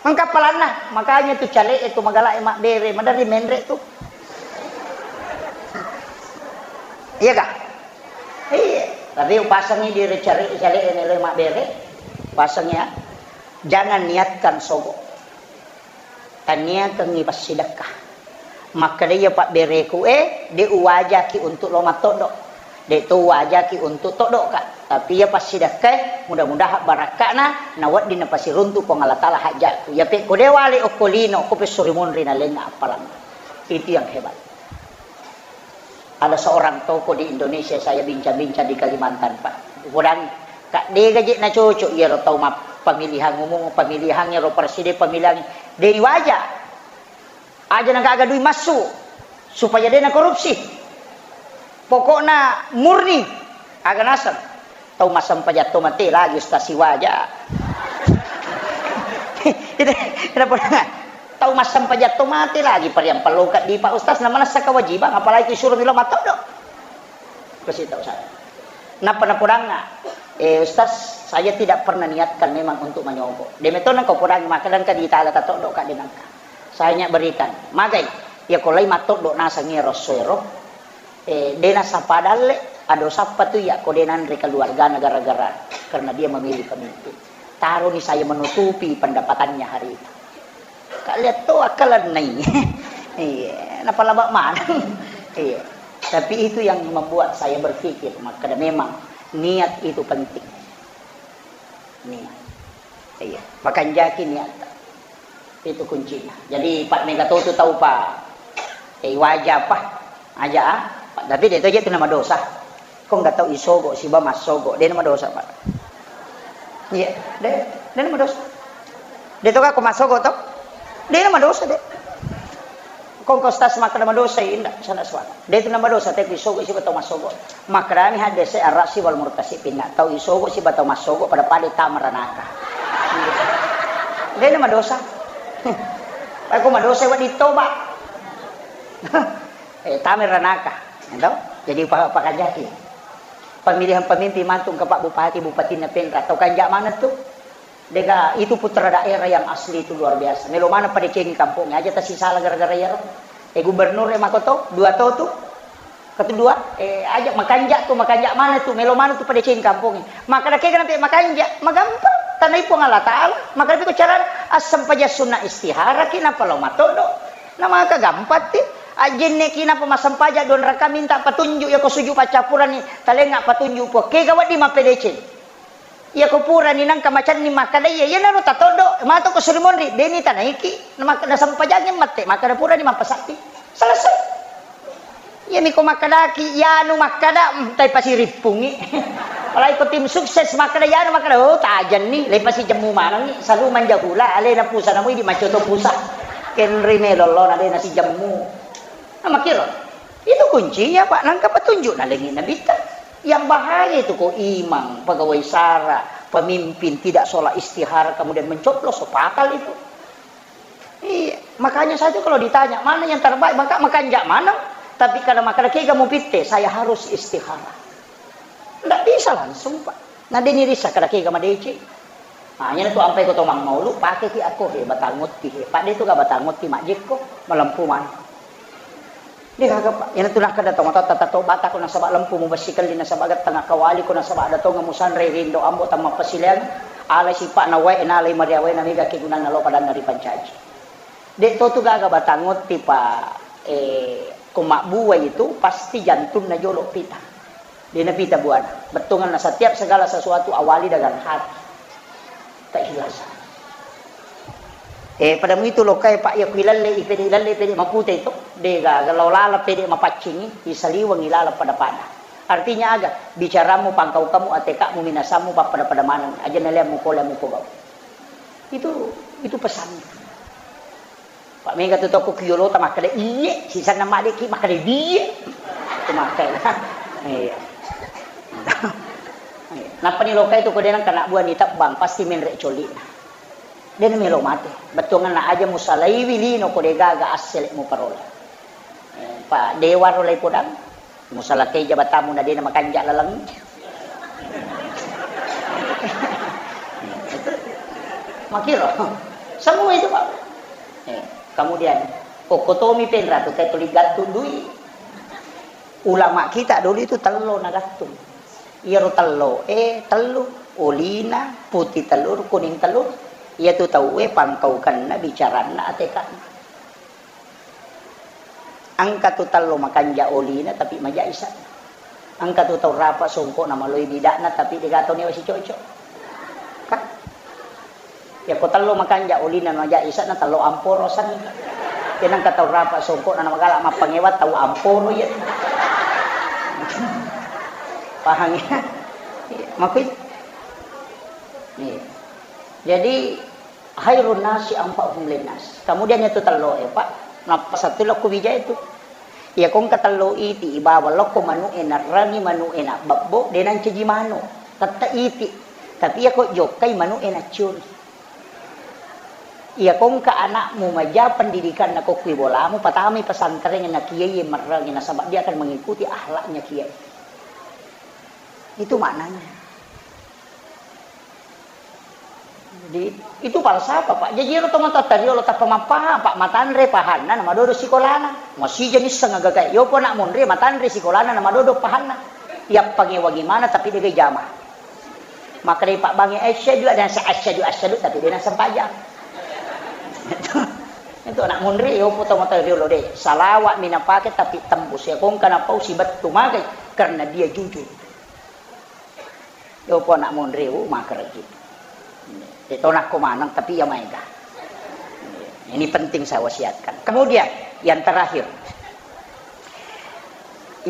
Engka palanna." Makanya tu cale itu magala e mabbere, maderri menre tu. Iya kah? Iya. Tapi upasangi di cale, cale ini le mabbere. Pasang ya. Jangan niatkan sogo. Tanniakengngi passidekka. Makkeda iya pabbereku e, de uwajaki untuk lo mattoddo. De to uwajaki untuk toddoka. Tapi iya passidekkae, mudah-mudahan barakka'na, na wedding napasiruntu Puang Allah Taala hajatku. Iya pekko de wale okko lino, ko pessuri monri na lenga appalang. Itu yang hebat. Ada seorang tokoh di Indonesia, saya bincang-bincang di Kalimantan, Pak. Upodangi, Kak, de gaje na cocok iyaro tau ma-, pemilihan umum, pemilihan iyaro presiden, pemilihan de waja. Aja na gaga dui massu, supaya de na korupsi. Pokokna murni, aga naseng. Tau massempajang to mate lagi ustaz siwaja. Itu, kenapa? Tau massempajang to mate lagi, pariang pelloka di Pak Ustaz, na manessa kewajiban, apalagi disuruh milo matoddo. Kasih tahu saya. Napa napodangnga, "Eh, Ustaz, saya tidak pernah niatkan memang untuk manyogo." Demikian kau podang, maka dan ka di tala tatoddo ka denangka. Saya hanya berikan. Magai, ya ko lai matoddo nasang ero soero. Eh, de nasapa dalle, ado sappa tu iya ko de nanre keluargana gara-gara, karena dia memilih pemimpin. Taroni saya menutupi pendapatannya hari itu. Kak lihat to akkalennai. Iya, napalaba maneng. Iya. Tapi itu yang membuat saya berpikir, maka memang niat itu penting. Niat. Iya, pakanjaki niat. Itu kuncinya. Jadi, Pak, mega to tu tau, Pak. Eh, waja, Pak. Aja, ah. Tapi de to je tu nama dosa. Ko nggak tau isogo, siba massogo. De nama dosa, Pak. Iya, de, de nama dosa. De to ka ko massogo to? De nama dosa, de. Kongko stas makkeda madosa, inda, sana suara. De tu namadosa, te ku isogo siba tau massogo. Makkedami hadese arrasi wal murtasi pinna. Tau isogo siba tau massogo pada-pada tama ranaka. De namadosa. Aku madosa wedding toba. Eh, tama ranaka. Gitu? Jadi pa-, pakajaki. Pemilihan pemimpin mantung ke Pak Bupati, Bupatinna Penra. Tau kanja mana tu? Dega, itu putra daerah yang asli itu luar biasa. Melo mana padecengi kampung aja tasisala gara-gara iyaro. Eh, gubernur e makoto, dua to tu. Kedua, eh, aja makanja tu, makanja mana tu, melo mana tu padecengi kampung. Maka dake kenapa makanja, magampang. Tanai Puang Allah Taala. Maka tapi ko cara asam paja sunna istihara ki napa lo matodo. Nama kagampang ti. Ajenne ki napa masampaja dua raka minta patunjuk ya ko suju pacapuran ni. Talenga patunjuk po. Kega wadi mapedeceng. Iyako purani nangka macenning makkeda iya, iyanaro tatoddo, matoko suri monri, deni tanaiki, namak-, nasempajangi mette, makkeda purani mappasabbi. Selesai. Iyami ko makkedaki, iyanu makkeda, mm, tai pasirippungi. Apalagi ko tim sukses makkeda, iyanu makkeda, oh, tajenni, leipasi jemmu manengi, salu manjahula, alena pusa, namu idi macoto pusa. Kenri melo lona, alena si jemmu. Nah, makkiro. Itu kuncinya, Pak. Nangka petunjuk nalengi Nabitta. Yang bahaya itu kok imam, pegawai sara, pemimpin tidak sholat istihara, kemudian mencoblos, so fatal itu. Iya, makanya saya tuh kalau ditanya, "Mana yang terbaik?" Maka makanja mana? Tapi kada makanya kega mupitte, saya harus istihara. Ndak bisa langsung, Pak. Nah, dia nirisa kada kega madeceng. Nah, iyana tu ampai ko to mammaulu, pake ki akko he, batang otti he. Padde tu ga batang otti majjekko, malempu maneng. De' gaga, Pak. Iyanatu nakkeda tau matoatta, tatobata ko nasaba' lempu mubessikelli, nasaba' gettang akkawaliko, nasaba' ada tonga musanre rindo ambo' tammappasileang, alai sipa'na wae, nalai mariawae, na mega kegunanna lao padanna ripancaji. De' to tu gaga batang otti, Pak. Eh, ko mabbuai itu pasti jantunna jolo' pita. De' napita buana. Bettuanna setiap segala sesuatu awali dengan hati. Keikhlasan. Eh, pada muitu lokai, Pak, iya kuilalle, ipede ilalle, pede mapute itu. De' gaga lao laleng pede mapaccingi, isaliwengi laleng pada-pada. Artinya aga? Bicaramu, pangkaukamu, atekamu, minasammu pappada-pada maneng. Aja naleammu pole mupogau. Itu, itu pesannya. Pak, mega tu toko kiolota makkeda, "Iye," sisanna madeki makkeda, "Biye." Itu makkeda. Iya. Nappa ni lokai tu ko de' nengka anak buah ni tebbang, pasti menre' colli'na. De' namelo mate. Bettuanna aja musalaiwi lino ko de' gaga assele' muparola. Eh, pa dewa ro lai podang. Musalakai jabatammu na de' namakanja' laleng. Makiro. Semua itu, Pak. Eh, kemudian, okko tomi penra tu tuli gattung dui. Ulama kita dulu itu tello nagattung. Iyaro tello, eh, tellu. Olina, putih telur, kuning telur. Iyatu tauwe pangkaukenna, bicaranna, atekanna. Engka tu tello makanja olina tapi maja isa'na. Engka tu tau rapa songko'na maloi bida'na tapi de' gaga tau newa sicocok. Kan? Yako tello makanja olina maja isa'na tello amporo sanna. Tenang ka tau rapa songko'na namagala mappangewa tau amporo iya. Pahang ya? Makui. Iya. Jadi, khairun nasi anfa'uhum linnas. Kemudian itu tello e, Pak. Nappa satu lo kubija itu. Iya ko engka tello iti, ibawa lokko manu e narrangi manu e nabbebbo, de' nancaji manu. Tette iti. Tapi iya ko jokkai manu e naccioni. Iya ko engka anakmu maja pendidikanna ko kui bolamu, patamai pesantren na kiai merrangi nasaba dia akan mengikuti akhlaknya kiai. Itu maknanya. Jadi, itu falsafah, Pak. Jaji ero tomatoatta riolo tappa mappaha, Pak, matanre pahanna na madodo sikolana. Masija nisseng agaga. Yopo anak monri matanre sikolana na madodo pahanna. Yappangewangi mana tapi de' gaga jama. Makkedai Pak Bangi, "Asyhadu anna sa-, asyhadu, asyhadu," tapi de' nasempajang. Itu, itu anak monri, yopo tomatoatta riolo de'. Salawat mi napake tapi tembus. Ya kongka napau sibettu magai karena dia jujur. Yopo anak monri, uh, makereki. Tetonakko maneng, tapi iya maega. Ini penting saya wasiatkan. Kemudian, yang terakhir.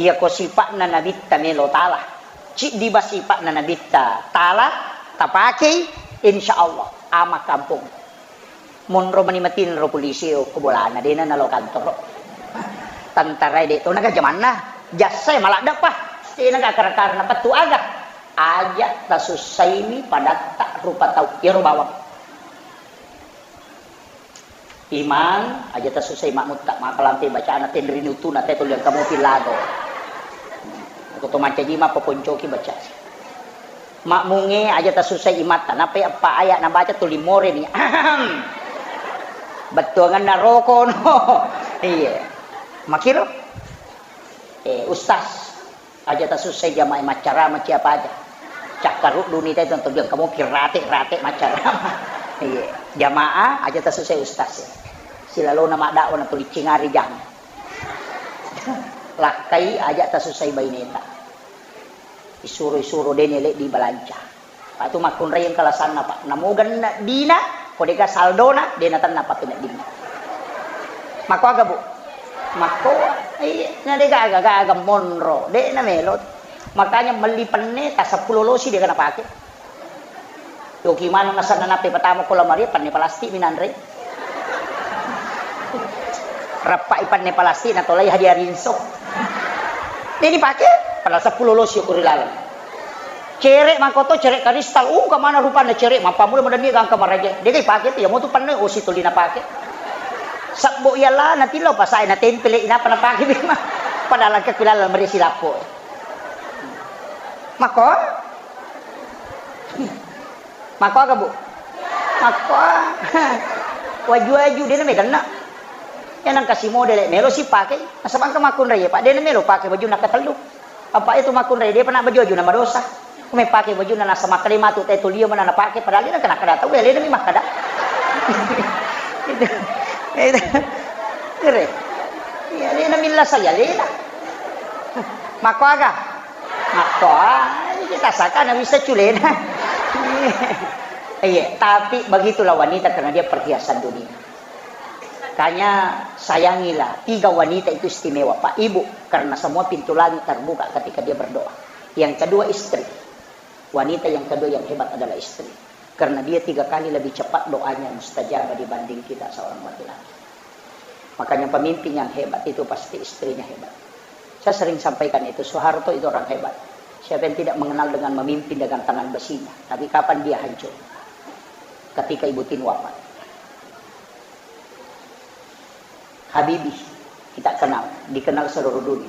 Iya ko sipa'na nabitta melo tala. Ciddi ba sipa'na nabitta tala, tapakei, insya Allah, ama kampung. Monro mani matinro polisi okko bolana, de'na nalo kantoro. Tentara e de' to naga jamanna. Jasa e maladde'pa. De'na ga kara-kara napettu aga. Aja tasussaimi padatta rupa tau. Iyaro bawang. Imang, aja tasussai makmutta, makalampe bacana tenri nutuna te tuli engka mopi lago. Ko to mancaji mappaponcoki baca. Makmungnge aja tasussai imatta, nappai eppa aya nabaca tuli moreni. Ahem. Bettuanganna rokono. Iya. Makiro? Eh, Ustaz, aja tasussai jamaah maccarama siapa aja. Cakkaruddu ni te tonton dia kamu pirate-rate maccarama. Iya. Jamaah aja tasussai ustaz. Silalona madakwa na tuli cingari jang. Lakkai aja tasussai baineta. Isuro-isuro dene leddi balanca. Patu makkunrai engka lasanna, Pak. Namo genne dina, ko dega saldona, de natenna pappeneddinna. Makko aga, Bu? Makko, iya, na dega aga-aga monro, de na melo. Makanya melli penne ta seppulo losi dega napake. Yoki maneng nasenna nappe patama ko lamaria penne palastik minanre. Rappai penne palastik natolai hadiah rinso. Deni pake, padahal seppulo losi ko ri laleng. Cere makoto, cere karistal, uh, kemana rupanya cere, mappamula madanni gangka maraja. Dega ipake tu, ya mau tu penne, oh, si tuli napake. Sabbo iyalah, nanti lo pasai na tempel, inapa napake bima. Padahal angka kulala meri silappo. Mako? Mako aga, Bu? Mako. Waju-waju, dia namanya kena. Nangka si modele melo si pake, nasaba engka makkunrai, Pak, de' na melo pake bajunna katellu. Apa itu makkunrai, de' pa na baju-bajunna madosa. Ko mepake bajunna nasaba makkeda matu te tolio mana napake, padahal de' na kena kada tau, alena mi makkeda. Itu. Itu. Kere. Iya, alena milla saya, alena. Makko aga? Makko, ah, kita saka na bisa culena. Iya, tapi begitulah wanita karena dia perhiasan dunia. Makanya sayangilah, tiga wanita itu istimewa, Pak, Ibu, karena semua pintu langit terbuka ketika dia berdoa. Yang kedua istri. Wanita yang kedua yang hebat adalah istri. Karena dia tiga kali lebih cepat doanya mustajab dibanding kita seorang laki-laki. Makanya pemimpin yang hebat itu pasti istrinya hebat. Saya sering sampaikan itu, Soeharto itu orang hebat. Siapa yang tidak mengenal dengan memimpin dengan tangan besinya? Tapi kapan dia hancur? Ketika Ibu Tin wafat. Habibie, kita kenal, dikenal seluruh dunia.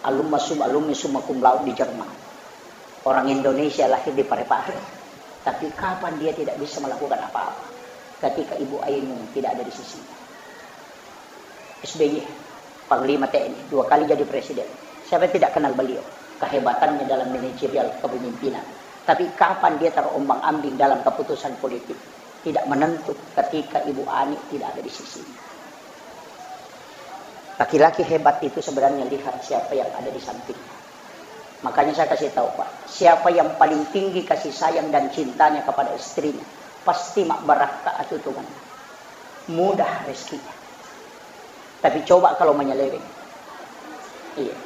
Alumma sum-, alumni summa cum laude di Jerman. Orang Indonesia lahir di Parepare. Tapi kapan dia tidak bisa melakukan apa-apa? Ketika Ibu Ainun tidak ada di sisinya. S B Y, Panglima T N I, dua kali jadi presiden. Siapa yang tidak kenal beliau? Kehebatannya dalam manajerial kepemimpinan. Tapi kapan dia terombang-ambing dalam keputusan politik? Tidak menentu ketika Ibu Ani tidak ada di sisinya. Laki-laki hebat itu sebenarnya lihat siapa yang ada di sampingnya. Makanya saya kasih tahu, Pak, siapa yang paling tinggi kasih sayang dan cintanya kepada istrinya, pasti mabbarakka atutunganna. Mudah rezekinya. Tapi coba kalau menyeleweng. Iya.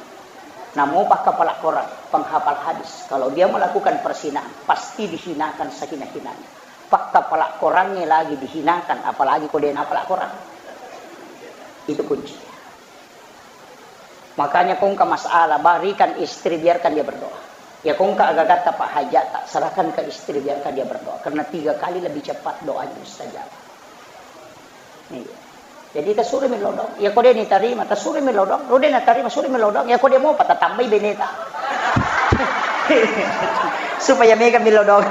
Namo pakkapala Korang, penghafal hadis, kalau dia melakukan perzinahan, pasti dihinakan sehina-hinanya. Pakkapala Korangnya lagi dihinakan, apalagi ko de' napala Korang. Itu kuncinya. Makanya ko engka masalah, berikan istri, biarkan dia berdoa. Ya ko engka aga-agatta, Pak, hajat, tak serahkan ke istri, biarkan dia berdoa. Karena tiga kali lebih cepat doanya mustajab. Iya. Jadi tasuroi mello doang. Ya ko de' nitarima, tasuroi mello doang. Ro de' natarima, suroi mello doang. Ya ko de' mopa, tatambai beneta. Supaya mega mello doang.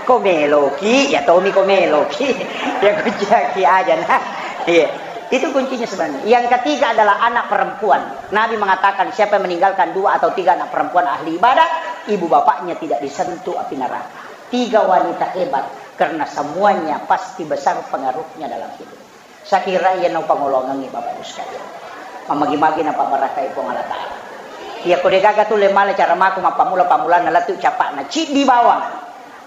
Ko meloki, ya tomi ko meloki. Ya ko jaki aja nah. Iya. Itu kuncinya sebenarnya. Yang ketiga adalah anak perempuan. Nabi mengatakan, siapa yang meninggalkan dua atau tiga anak perempuan ahli ibadah, ibu bapaknya tidak disentuh api neraka. Tiga wanita hebat, karena semuanya pasti besar pengaruhnya dalam hidup. Saya kira iya nau pangolongangi Bapak Ibu sekalian. Mamagi-magi napabarakai Puang Allah Ta'ala. Iya ko de' gaga tu le male cara mako mappamula-pamulana lettu capa'na. Ciddi bawang.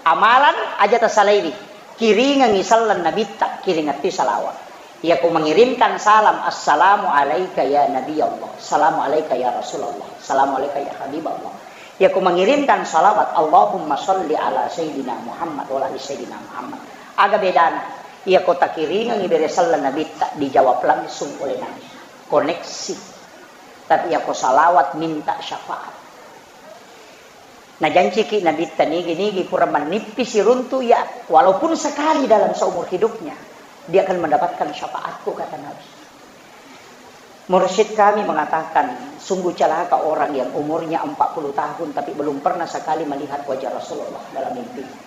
Amalan aja tasalaiwi. Kiringengi sallang Nabitta, kiringetti salawat. Iya ko mengirimkan salam, "Assalamu alaika ya Nabi Allah, assalamu alaika ya Rasulullah, assalamu alaika ya Habib Allah." Iya ko mengirimkan salawat, "Allahumma salli ala Sayyidina Muhammad wa ala ali Sayyidina Muhammad." Aga bedana? Iya ko takiringengi bere sallang Nabitta, dijawab langsung oleh Nabi. Koneksi. Tapi iya ko salawat minta syafaat. Najanciki Nabitta nigi-nigi pura mannippi siruntu iya, walaupun sekali dalam seumur hidupnya, dia akan mendapatkan syafaatku, kata Nabi. Mursyid kami mengatakan, sungguh celaka orang yang umurnya empat puluh tahun tapi belum pernah sekali melihat wajah Rasulullah dalam mimpinya.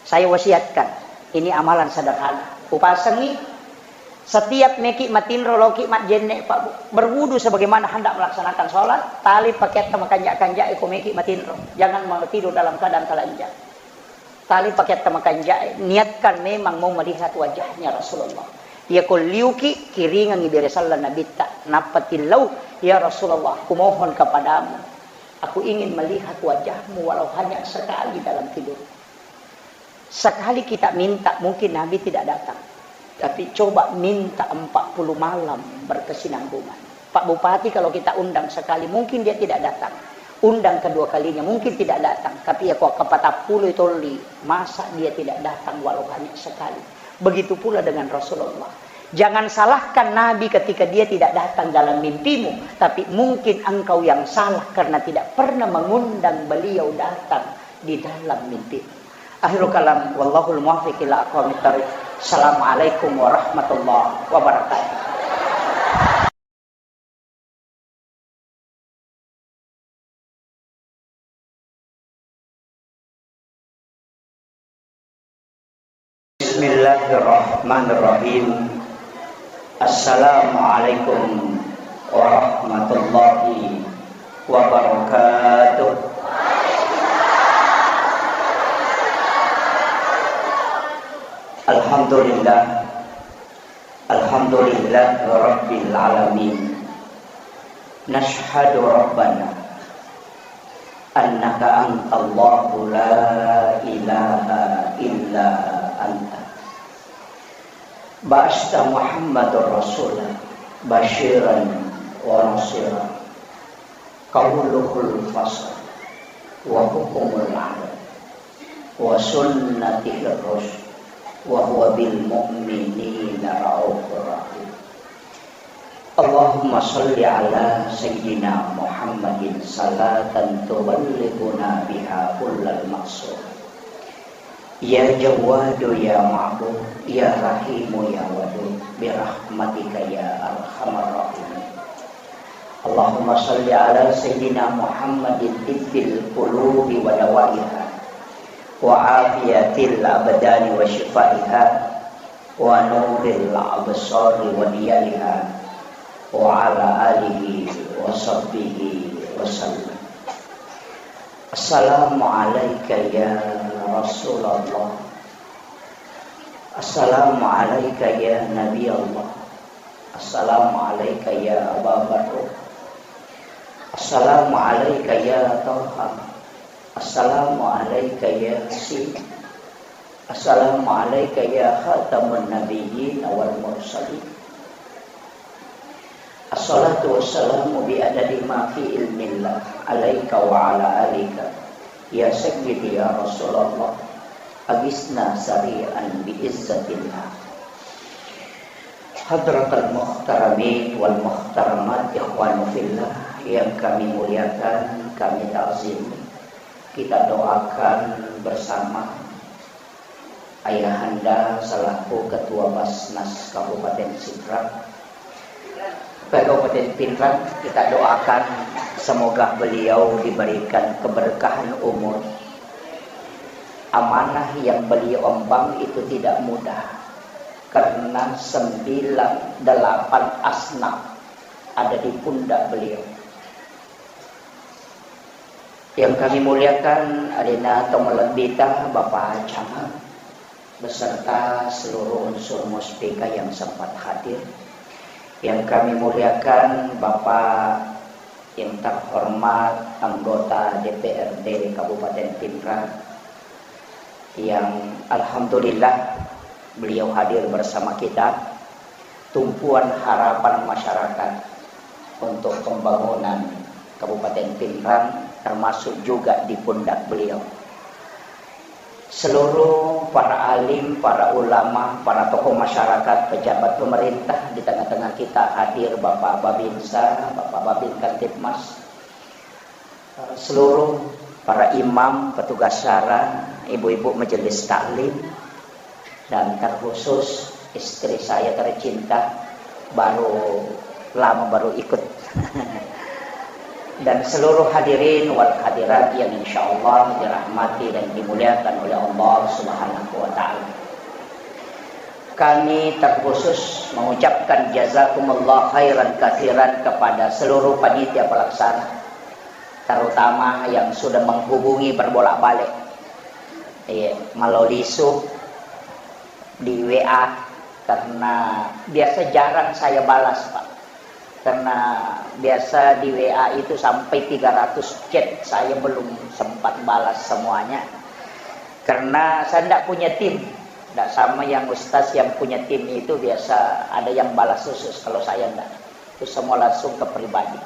Saya wasiatkan, ini amalan sederhana. Kupasangi, setiap meki matinro, loki majjenne, Pak, Bu, berwudu sebagaimana hendak melaksanakan sholat, tali pakeatta makanja-kanja, iko meki matinro. Jangan mau tidur dalam keadaan telanjang. Tali pakeatta makanja, niatkan memang mau melihat wajahnya Rasulullah. Iya ko liuki, kiringengi bere sallang Nabitta, nappa tillau, "Ya Rasulullah, kumohon kepadamu, aku ingin melihat wajahmu walau hanya sekali dalam tidur." Sekali kita minta, mungkin Nabi tidak datang. Tapi coba minta empat puluh malam berkesinambungan. Pak Bupati kalau kita undang sekali, mungkin dia tidak datang. Undang kedua kalinya, mungkin tidak datang. Tapi iya ko kapatappulo tolli, masa dia tidak datang walau hanya sekali? Begitu pula dengan Rasulullah. Jangan salahkan Nabi ketika dia tidak datang dalam mimpimu, tapi mungkin engkau yang salah karena tidak pernah mengundang beliau datang di dalam mimpimu. Akhirul kalam, wallahul muwaffiq ila aqwamit thariq. Assalamualaikum warahmatullahi wabarakatuh. Bismillahirrahmanirrahim. Assalamualaikum warahmatullahi wabarakatuh. Alhamdulillah. Alhamdulillah Rabbil Alamin. Nashhadu Rabbana annaka antallahu la ilaha illa anta. Ba'asta Muhammadar Rasula basyiran wa nasira. Qauluhul fasl wa hukmul adl wa sunnatihir rusyd wa huwa bil mu'minina raufur rahim. Allahumma shalli ala sayyidina Muhammadin salatan tuballighuna biha kullal maqsud. Ya Jawwadu ya Ma'bud, ya Rahimu ya Wadud, birahmatika ya arhamar rahimin. Allahumma shalli ala sayyidina Muhammadin tibbil qulubi wa dawaiha, wa afiyatil abdani wa shifaiha, wa nuril absari wa diyaiha, wa ala alihi wa sahbihi wa sallam. Assalamu alaika ya Rasulullah. Assalamu alaika ya Nabi Allah. Assalamu alaika ya Aba Bakar. Assalamu alaika ya Taha. Assalamu alaika ya Yasin. Assalamu alaika ya khataman nabiyyin wal mursalin. Assalatu wassalamu bi adadi ma fi ilmillah alaika wa ala alika ya sayyidi ya Rasulullah. Agisna sari'an bi izzatillah. Hadratal muhtaramin wal muhtaramat, ikhwanu fillah yang kami muliakan, kami ta'zimi. Kita doakan bersama Ayahanda selaku Ketua Basnas Kabupaten Sidrap, Kabupaten Pinrang, kita doakan semoga beliau diberikan keberkahan umur. Amanah yang beliau emban itu tidak mudah, karena sembilan, delapan asnaf ada di pundak beliau. Yang kami muliakan, alena tau malebbita, Bapak Camat, beserta seluruh unsur Muspika yang sempat hadir. Yang kami muliakan, Bapak yang terhormat, anggota D P R D Kabupaten Pinrang, yang alhamdulillah beliau hadir bersama kita, tumpuan harapan masyarakat untuk pembangunan Kabupaten Pinrang, termasuk juga di pundak beliau. Seluruh para alim, para ulama, para tokoh masyarakat, pejabat pemerintah di tengah-tengah kita hadir, Bapak Babinsa, Bapak Babin Kamtibmas, seluruh para imam, petugas syara, ibu-ibu majelis taklim, dan terkhusus istri saya tercinta, baru lama baru ikut. Dan seluruh hadirin wal hadirat yang insya Allah dirahmati dan dimuliakan oleh Allah Subhanahu wa Ta'ala. Kami terkhusus mengucapkan jazakumullah khairan katsiran kepada seluruh panitia pelaksana, terutama yang sudah menghubungi berbolak-balik. Iya, malolisu di W A, karena biasa jarang saya balas, Pak. Karena biasa di W A itu sampai tiga ratus chat, saya belum sempat balas semuanya. Karena saya ndak punya tim. Ndak sama yang ustaz yang punya tim itu, biasa ada yang balas khusus, kalau saya ndak. Itu semua langsung ke pribadi.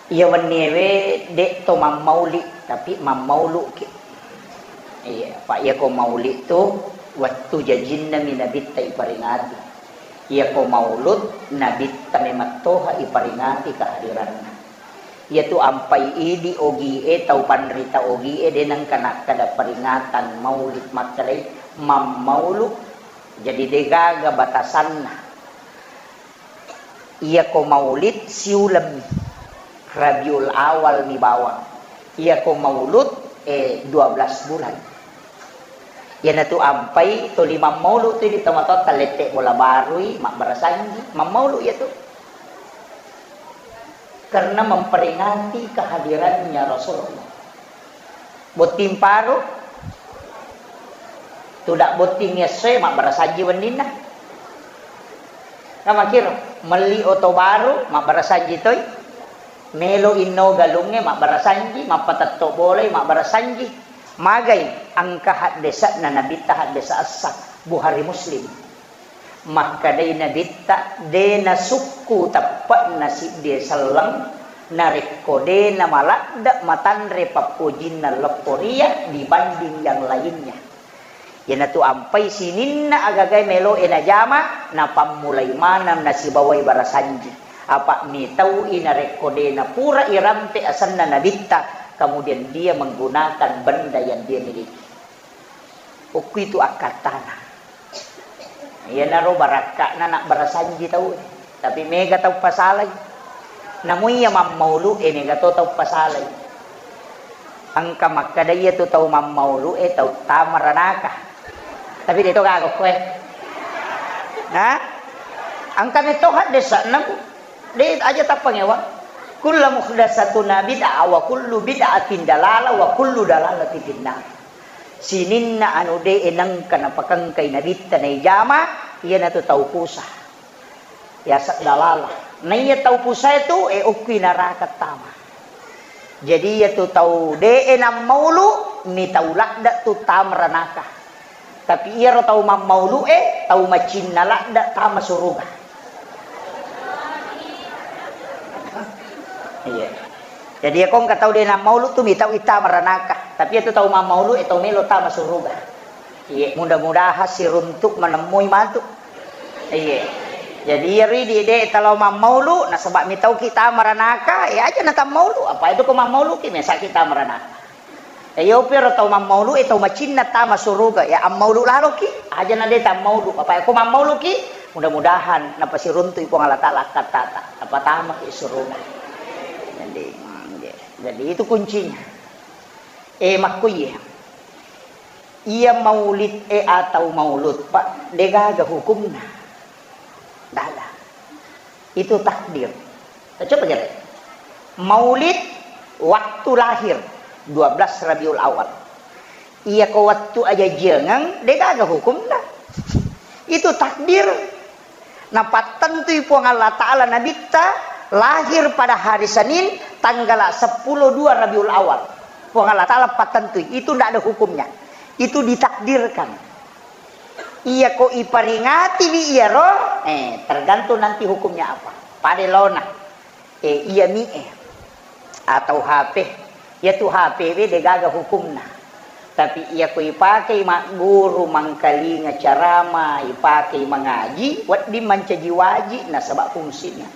Iya, wenniewe de' to mammauli, tapi mammauluki. Iya, Pak, iya ko mauli tu wettu jajinna mi Nabitta iparingati. Iya ko maulud, Nabitta memettoha iparingati kehadiranna. Iya tu ampai idi ogie, tau panrita ogie, de' nengka nakkeda peringatan maulid, makkedai mammaulu. Jadi de' gaga batasanna. Iya ko maulid siulemmi, Rabiul Awal mi bawang. Iya ko maulud, eh, dua belas bulan. Iyanatu ampai tuli mammaulu tu idi tomatoatta lette bola barui, mabbarasanji, mammaulu iyatu. Karena memperingati kehadirannya Rasulullah. Botting paru, tudak botting essoe, mabbarasanji wenninna. Namakiro, melli oto baru, mabbarasanji toi. Melo inno galungnge, mabbarasanji, mappatetto bolai, mabbarasanji. Magai engka haddese'na Nabitta, haddese' essa, Bukhari Muslim. Makkedai Nabitta, de nasukku teppe'na siddie selleng, narekko de namaladde matanre pappojinna leppo ria dibanding yang lainnya. Iyanatu ampai sininna agagae meloe najama, napammulai maneng nasibawai barasanji. Apa mitau'i narekko de napura irampe asenna Nabitta, kemudian dia menggunakan benda yang dia miliki. Okku itu akkattana. Iyanaro barakka'na nak barasanji tau, tapi mega tau pasalai. Namu iya mammaulu e mega to tau pasalai. Engka makkeda iya tu tau mammaulu e tau tama ranaka. Tapi de to gaga koe. Nah, engka metto haddese'na, Bu. De aja tappangewa. Kullu muhdatsatin bid'ah wa kullu bid'atin dalalah wa kullu dalalatin finnar. Sininna anu de nengka napakengkai Nabitta naijama, iyanatu tau pusa. Yaseng dalalah. Naiya tau pusae tu, e, okkui naraka tama. Jadi iyatu tau de nammaulu, mi tau ladde tu tama ranaka. Tapi iyaro tau mammaulu'e, tau macinna ladde tama suruga. Iya. Jadi iyako engka tau de nammaulu tu mitau ittama ranaka. Tapi iyatu tau mammaulu'e tau melo tama suruga. Iya, mudah-mudahan siruntuk manemmui matu. Iya. Jadi iyaro idi de talo mammaulu, nasaba mitauki tama ranaka, ya aja natammaulu. Apa itu ko mammauluki, mesaki tama ranaka. Ya, iyopi ro tau mammaulu, eh, tau macinna tama suruga, ya ammaulu laroki, aja na de tammaulu. Apa ko mammauluki, mudah-mudahan napasiruntui Puang Allah Taala akkattata, napatamaki suruga. Jadi, mm, iya. Jadi itu kuncinya. Eh, makkuye. Iya maulid, eh, atau maulud, Pak, degaga hukumna. Dada. Itu takdir. Coba kira. Maulid waktu lahir dua belas Rabiul Awal. Iya ko waktu aja jengeng, degaga hukumna. Itu takdir. Napattentui Puang Allah Ta'ala Nabitta lahir pada hari Senin tanggal sepuluh dua Rabiul Awal. Puang Allah Ta'ala pattentui. Itu ndak ada hukumnya. Itu ditakdirkan. Iya ko iperingatiwi iyaro, eh, tergantung nanti hukumnya apa. Pada lona, eh, iya mi, eh, atau H P. Iya tu H P we degaga hukumna. Tapi iya ko ipakei magguru, mangkalinga carama, ipakei mangaji, wedding mancaji waji nasaba fungsina.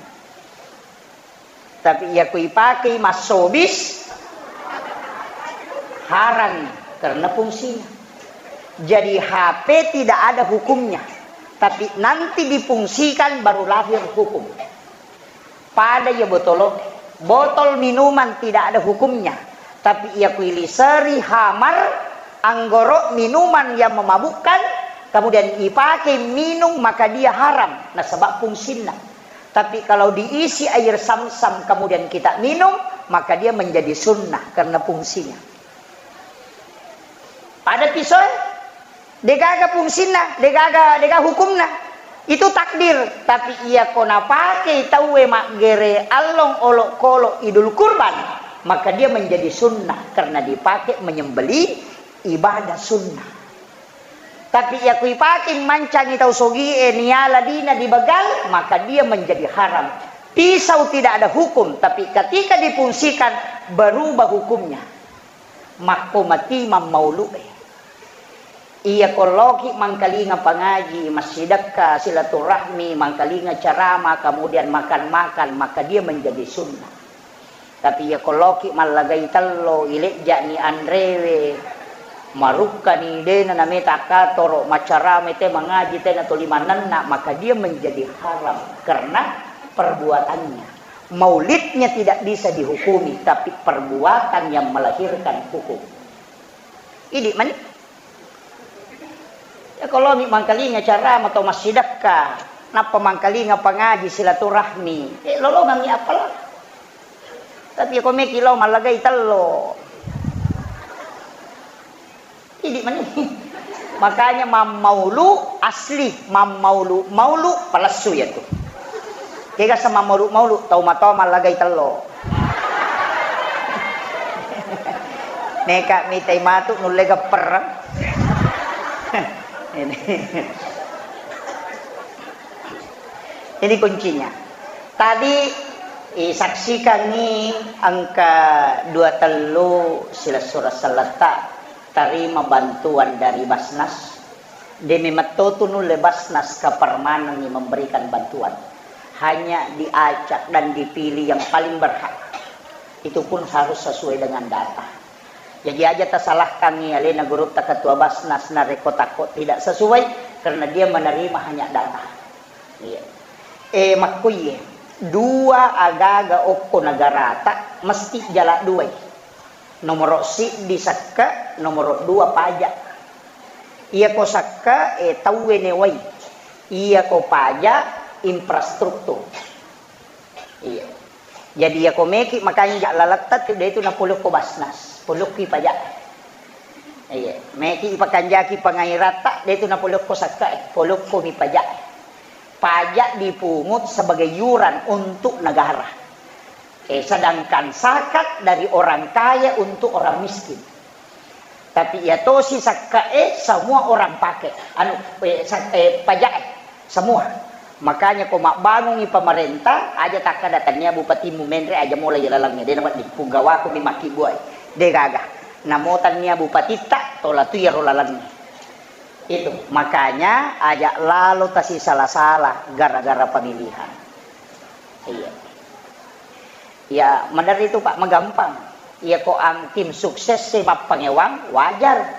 Tapi iya ko ipakei massobis, haram karena fungsinya. Jadi H P tidak ada hukumnya, tapi nanti difungsikan baru lahir hukum. Pada iya botolo, botol minuman tidak ada hukumnya, tapi iya ko iliseri hamar, anggoro, minuman yang memabukkan, kemudian ipakai minum, maka dia haram nasaba fungsinna. Tapi kalau diisi air samsam kemudian kita minum, maka dia menjadi sunnah karena fungsinya. Pada pisau, degaga fungsinna, degaga, degaga hukumna. Itu takdir. Tapi iya ko napake tauwe maggere allong olokolo Idul Kurban, maka dia menjadi sunnah karena dipakai menyembelih ibadah sunnah. Tapi iya ko ipake mancangi tau sogie niala dina dibegal, maka dia menjadi haram. Pisau tidak ada hukum, tapi ketika difungsikan, berubah hukumnya. Makko mati mammaulu'e. Iya ko loki mangkalinga pangaji, massidekka, silaturahmi, mangkalinga carama, kemudian makan-makan, maka dia menjadi sunnah. Tapi iya ko loki mallagai tello, ilejja'ni anrewe, marukkani, dena nameta katoro, macarama te mangaji, tena tuli manenna, maka dia menjadi haram karena perbuatannya. Maulidnya tidak bisa dihukumi, tapi perbuatan yang melahirkan hukum. Idi mani. Ya, kalau mi mangkalinga cara atau massidakka, nappa mangkalinga pangaji silaturahmi, eh, lolongangi apala. Tapi ko meki lao mallagai tello. Idi mani. Makanya mammaulu asli, mammaulu, maulu palessu ya tu. Kega sama maulu-maulu, tau matoa mallagai tello. Neka mitai matu nulle gepper. Ini. Ini kuncinya. Tadi, eh, saksikangi engka dua tellu silessureng selletta tarima bantuan dari Basnas. De memetto tu nulle Basnas kapermanengi memberikan bantuan. Hanya diacak dan dipilih yang paling berhak. Itu pun harus sesuai dengan data. Jadi aja tasalahkangi alena gurutta ketua Basnas narekko takko tidak sesuai, karena dia menerima hanya data. Iya. Eh, makkuiye, dua agaga okko negarata mesti jala duai. Nomoro siddi sekke, nomoro dua pajak. Iyako sekke, eh, tauwe newai. Iyako pajak, infrastruktur. Iya. Jadi, iyako meki makanja laletta tu, de tu napolokko Basnas, polokki pajak. Iya, meki ipakanjaki pangairatta, de tu napolokko sakka, eh, polokko mi pajak. Pajak dipungut sebagai iuran untuk negara. Eh, sedangkan zakat dari orang kaya untuk orang miskin. Tapi iya tosi sakka e, semua orang pake. Anu, eh, sa-, eh, pajak e, semua. Makanya ko mabbangungi pemerintah, aja takkada tania bupatimu menre aja mulai lalangnge. De nawedding, pugawako mi makkibbuai. De gaga. Namo tania bupatitta, tola tu iyaro lalangnge. Itu. Makanya aja lalo tasisala-sala gara-gara pemilihan. Iya. Ya, maderri tu, Pak, magampang. Iya, ko ang tim sukses e mappangewang, wajar.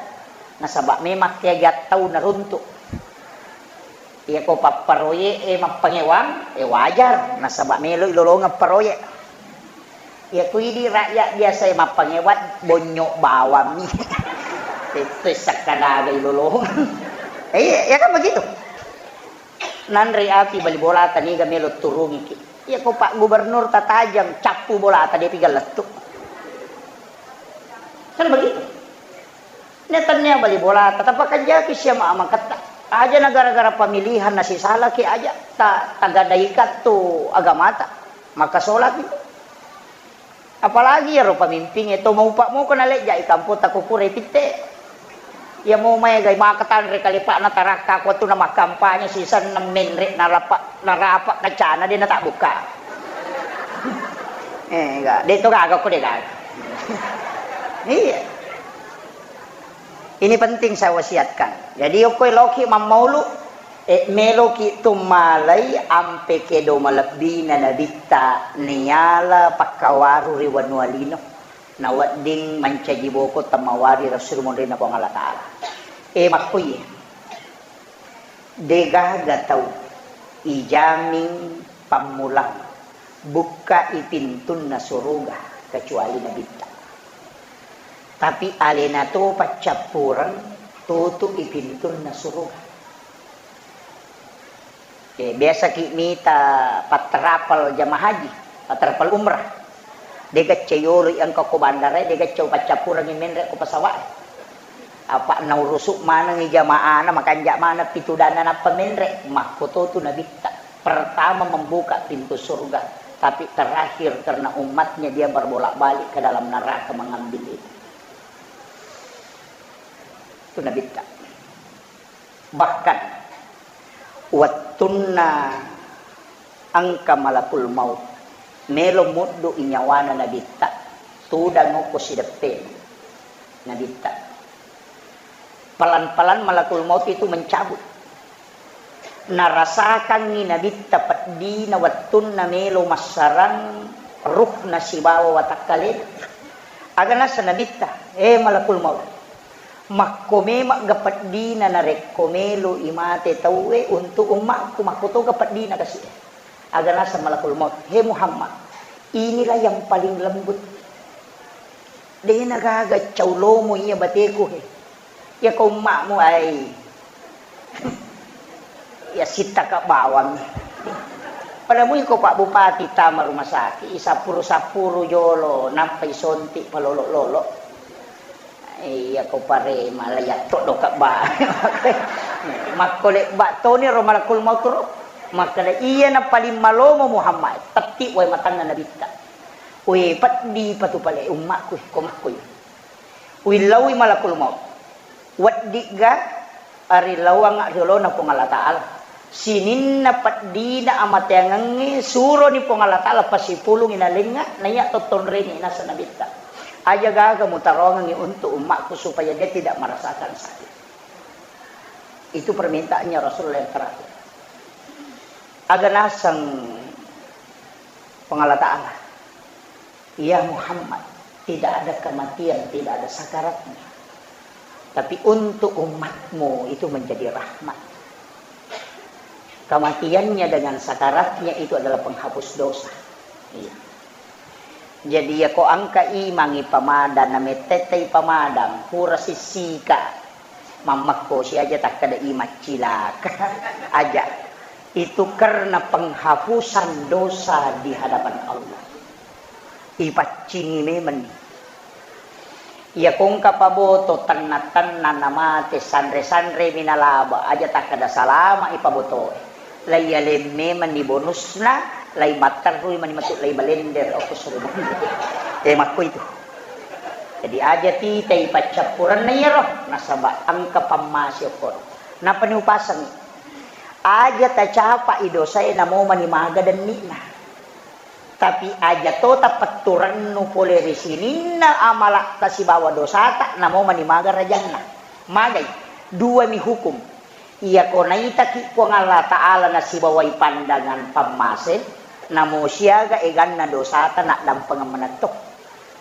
Nasaba memang kegiat tau naruntuk. Iya, ko papparoye e mappangewang, eh, wajar. Nasaba melo ilolongeng paroye. Iya, ku idi rakyat biasa e mappangewang, bonyok bawang mi. Itu sakkadaga ilolongeng. Iya, ya kan begitu. Nanre api bali bolata niga melo turungiki. Iya ko Pak Gubernur tatajang cappu bolata depi gallettu. Kan begitu. Ne tania bali bolata tapakanjaki siama amaketta. Aja na gara-gara pemilihan nasisalaki aja ta-, tagadaikan tu agamata. Maka sholat itu. Apalagi iyaro pamimpingnge to maupa moko nalejja'i kampota ko pura ipitte. Iya mo maega maka tanre kalepa'na tarakka ko tu namakkampanye sisenna menre narapa, narapa kacana de natabbukka. Eh, ga, de to gaga ko de gaga. Iya. Ini penting saya wasiatkan. Jadi, okko eloki mammaulu, eh, meloki tummalai ampe kedo malebbina Nabitta niala pakkawaru ri wanua lino, nawedding mancaji boko temmawari Rasul monrinna Puang Allah Ta'ala. Eh, makkuiye, degaga tau ijamin pammulang bukkai pintunna suruga kecuali Nabitta. Tapi alena to paccappureng tutu'i pintunna suruga. Eh, biasaki mita patterapal jamaah haji, patterapal umrah. De gacce yolo engka ko bandara, de gacce paccappurengi menre ko pesawat. Apa naurusu manengi jamaahna, makanja maneng pitudanna nappa menre, makkoto tu Nabitta. Pertama membuka pintu surga, tapi terakhir karena umatnya dia berbolak-balik ke dalam neraka mengambil itu. Itu Nabitta. Bahkan wettunna engka malakul maut melo muddu i nyawana Nabitta, tudang okko sideppe Nabitta. Pelan-pelan malakul maut itu mencabut. Narasakangngi Nabitta peddina wettunna melo massarang ruhna sibawa watakkalena. Aga nasa Nabitta, "Eh, malakul maut, makko memegga peddina narekko melo imate tauwe untuk ummakku, makkotoga peddina kasi." Aga nasa malakul maut, "He Muhammad, inilah yang paling lembut." Dena gaga cau lomo iya bateku he. Iya ko ummakmu ai. Ya, sittaka bawang. Pada mui ko Pak Bupati tama rumah sakit, isappuru-sappuru jolo, nampai sonti palolo-lolo. Iya ko pare mala yatto doka ba. Makko lebba toni ro malakul maut ro. Makkeda iya na paling malomo Muhammad, tetti wae matanna nabitta. Wae peddi patu pale ummakku ko makkoi. Uillaui malakul maut. Weddigga arilauangnga ri olona Puang Allah Ta'ala. Sininna peddina amateangengnge suroni Puang Allah Ta'ala pasipulungi nalengnga, naiya tottonrengi nasa nabitta. Aja gaga mutarongengngi untuk ummakku supaya dia tidak merasakan sakit. Itu permintaannya Rasulullah yang terakhir. Aga naseng Puang Allah Ta'ala. Ya Muhammad, tidak ada kematian, tidak ada sakaratnya. Tapi untuk umatmu itu menjadi rahmat. Kematiannya dengan sakaratnya itu adalah penghapus dosa. Iya. Jadi ya ko engka imangi pamadang, namettetai pamadang, pura sissika. Mammekko si aja takkeda imang cilaka. Aja. Itu karena penghapusan dosa di hadapan Allah. Ipaccingi memenni. Iya kongka paboto tenna-tenna namate sanre-sanre minalaba aja takkeda salama ipabotoe. Lai aleng memenni bonusna, lai matterrui mani matu lai balender okko suruga. Eh, makko itu. Jadi aja tita ipaccappurenna iyaro, nasaba engka pammase okkono. Napani upasengi. Aja tacapai dosae namo mani maga denni'na. Tapi aja to tapetturennu pole ri sininna amala'ta sibawa dosata, namo mani maga rajanna. Magai, duami hukum. Iyako naitaki Puang Allah Ta'ala nasibawai pandangan pammase, namo siaga eganna dosata naddampengeng manetto.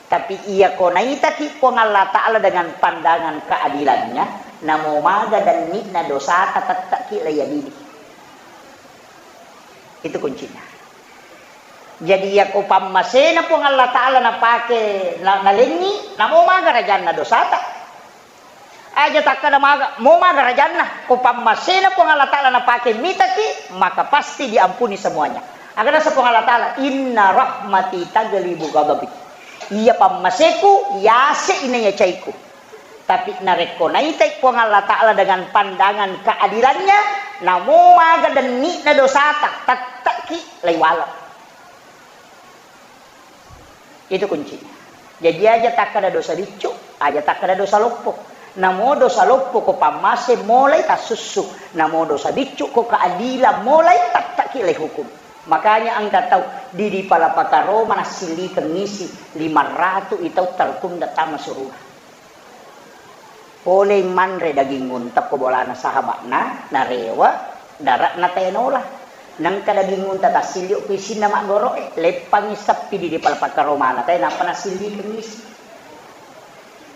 Tapi iyako naitaki Puang Allah Ta'ala dengan pandangan keadilannya, namo maga denni'na dosata tettaki laiadili. Itu kuncinya. Jadi iyako pammasena Puang Allah Ta'ala napake na-, nalengngi, namo maga rajanna dosata. Aja takkada maga, mo maga rajanna, ko pammasena Puang Allah Ta'ala napake mitaki, maka pasti diampuni semuanya. Aga nasa Puang Allah Ta'ala, "Inna rahmati taglibu ghadabi." Iya pammaseku, yase ina ya caiku. Tapi narekko naitai Puang Allah Ta'ala dengan pandangan keadilannya, namo maga denni'na dosata, tetteki laiwala. Itu kuncinya. Jadi aja takkada dosa biccu, aja takkada dosa loppo. Namo dosa loppo ko pammase molai tassussu, namo dosa biccu ko keadilan molai tetteki laihukum. Makanya engka tau di, di Palapaka Roma nassillikeng isi lima ratu i tau tertunda tama suruga. Polei manre daging unta ko bolana sahaba'na, narewa, dara'na tae nola. Nengka daging unta tassilio ku isinna maggoro'e, leppangi seppi di, di Palapaka Romana tae, nappa nassillikeng isi.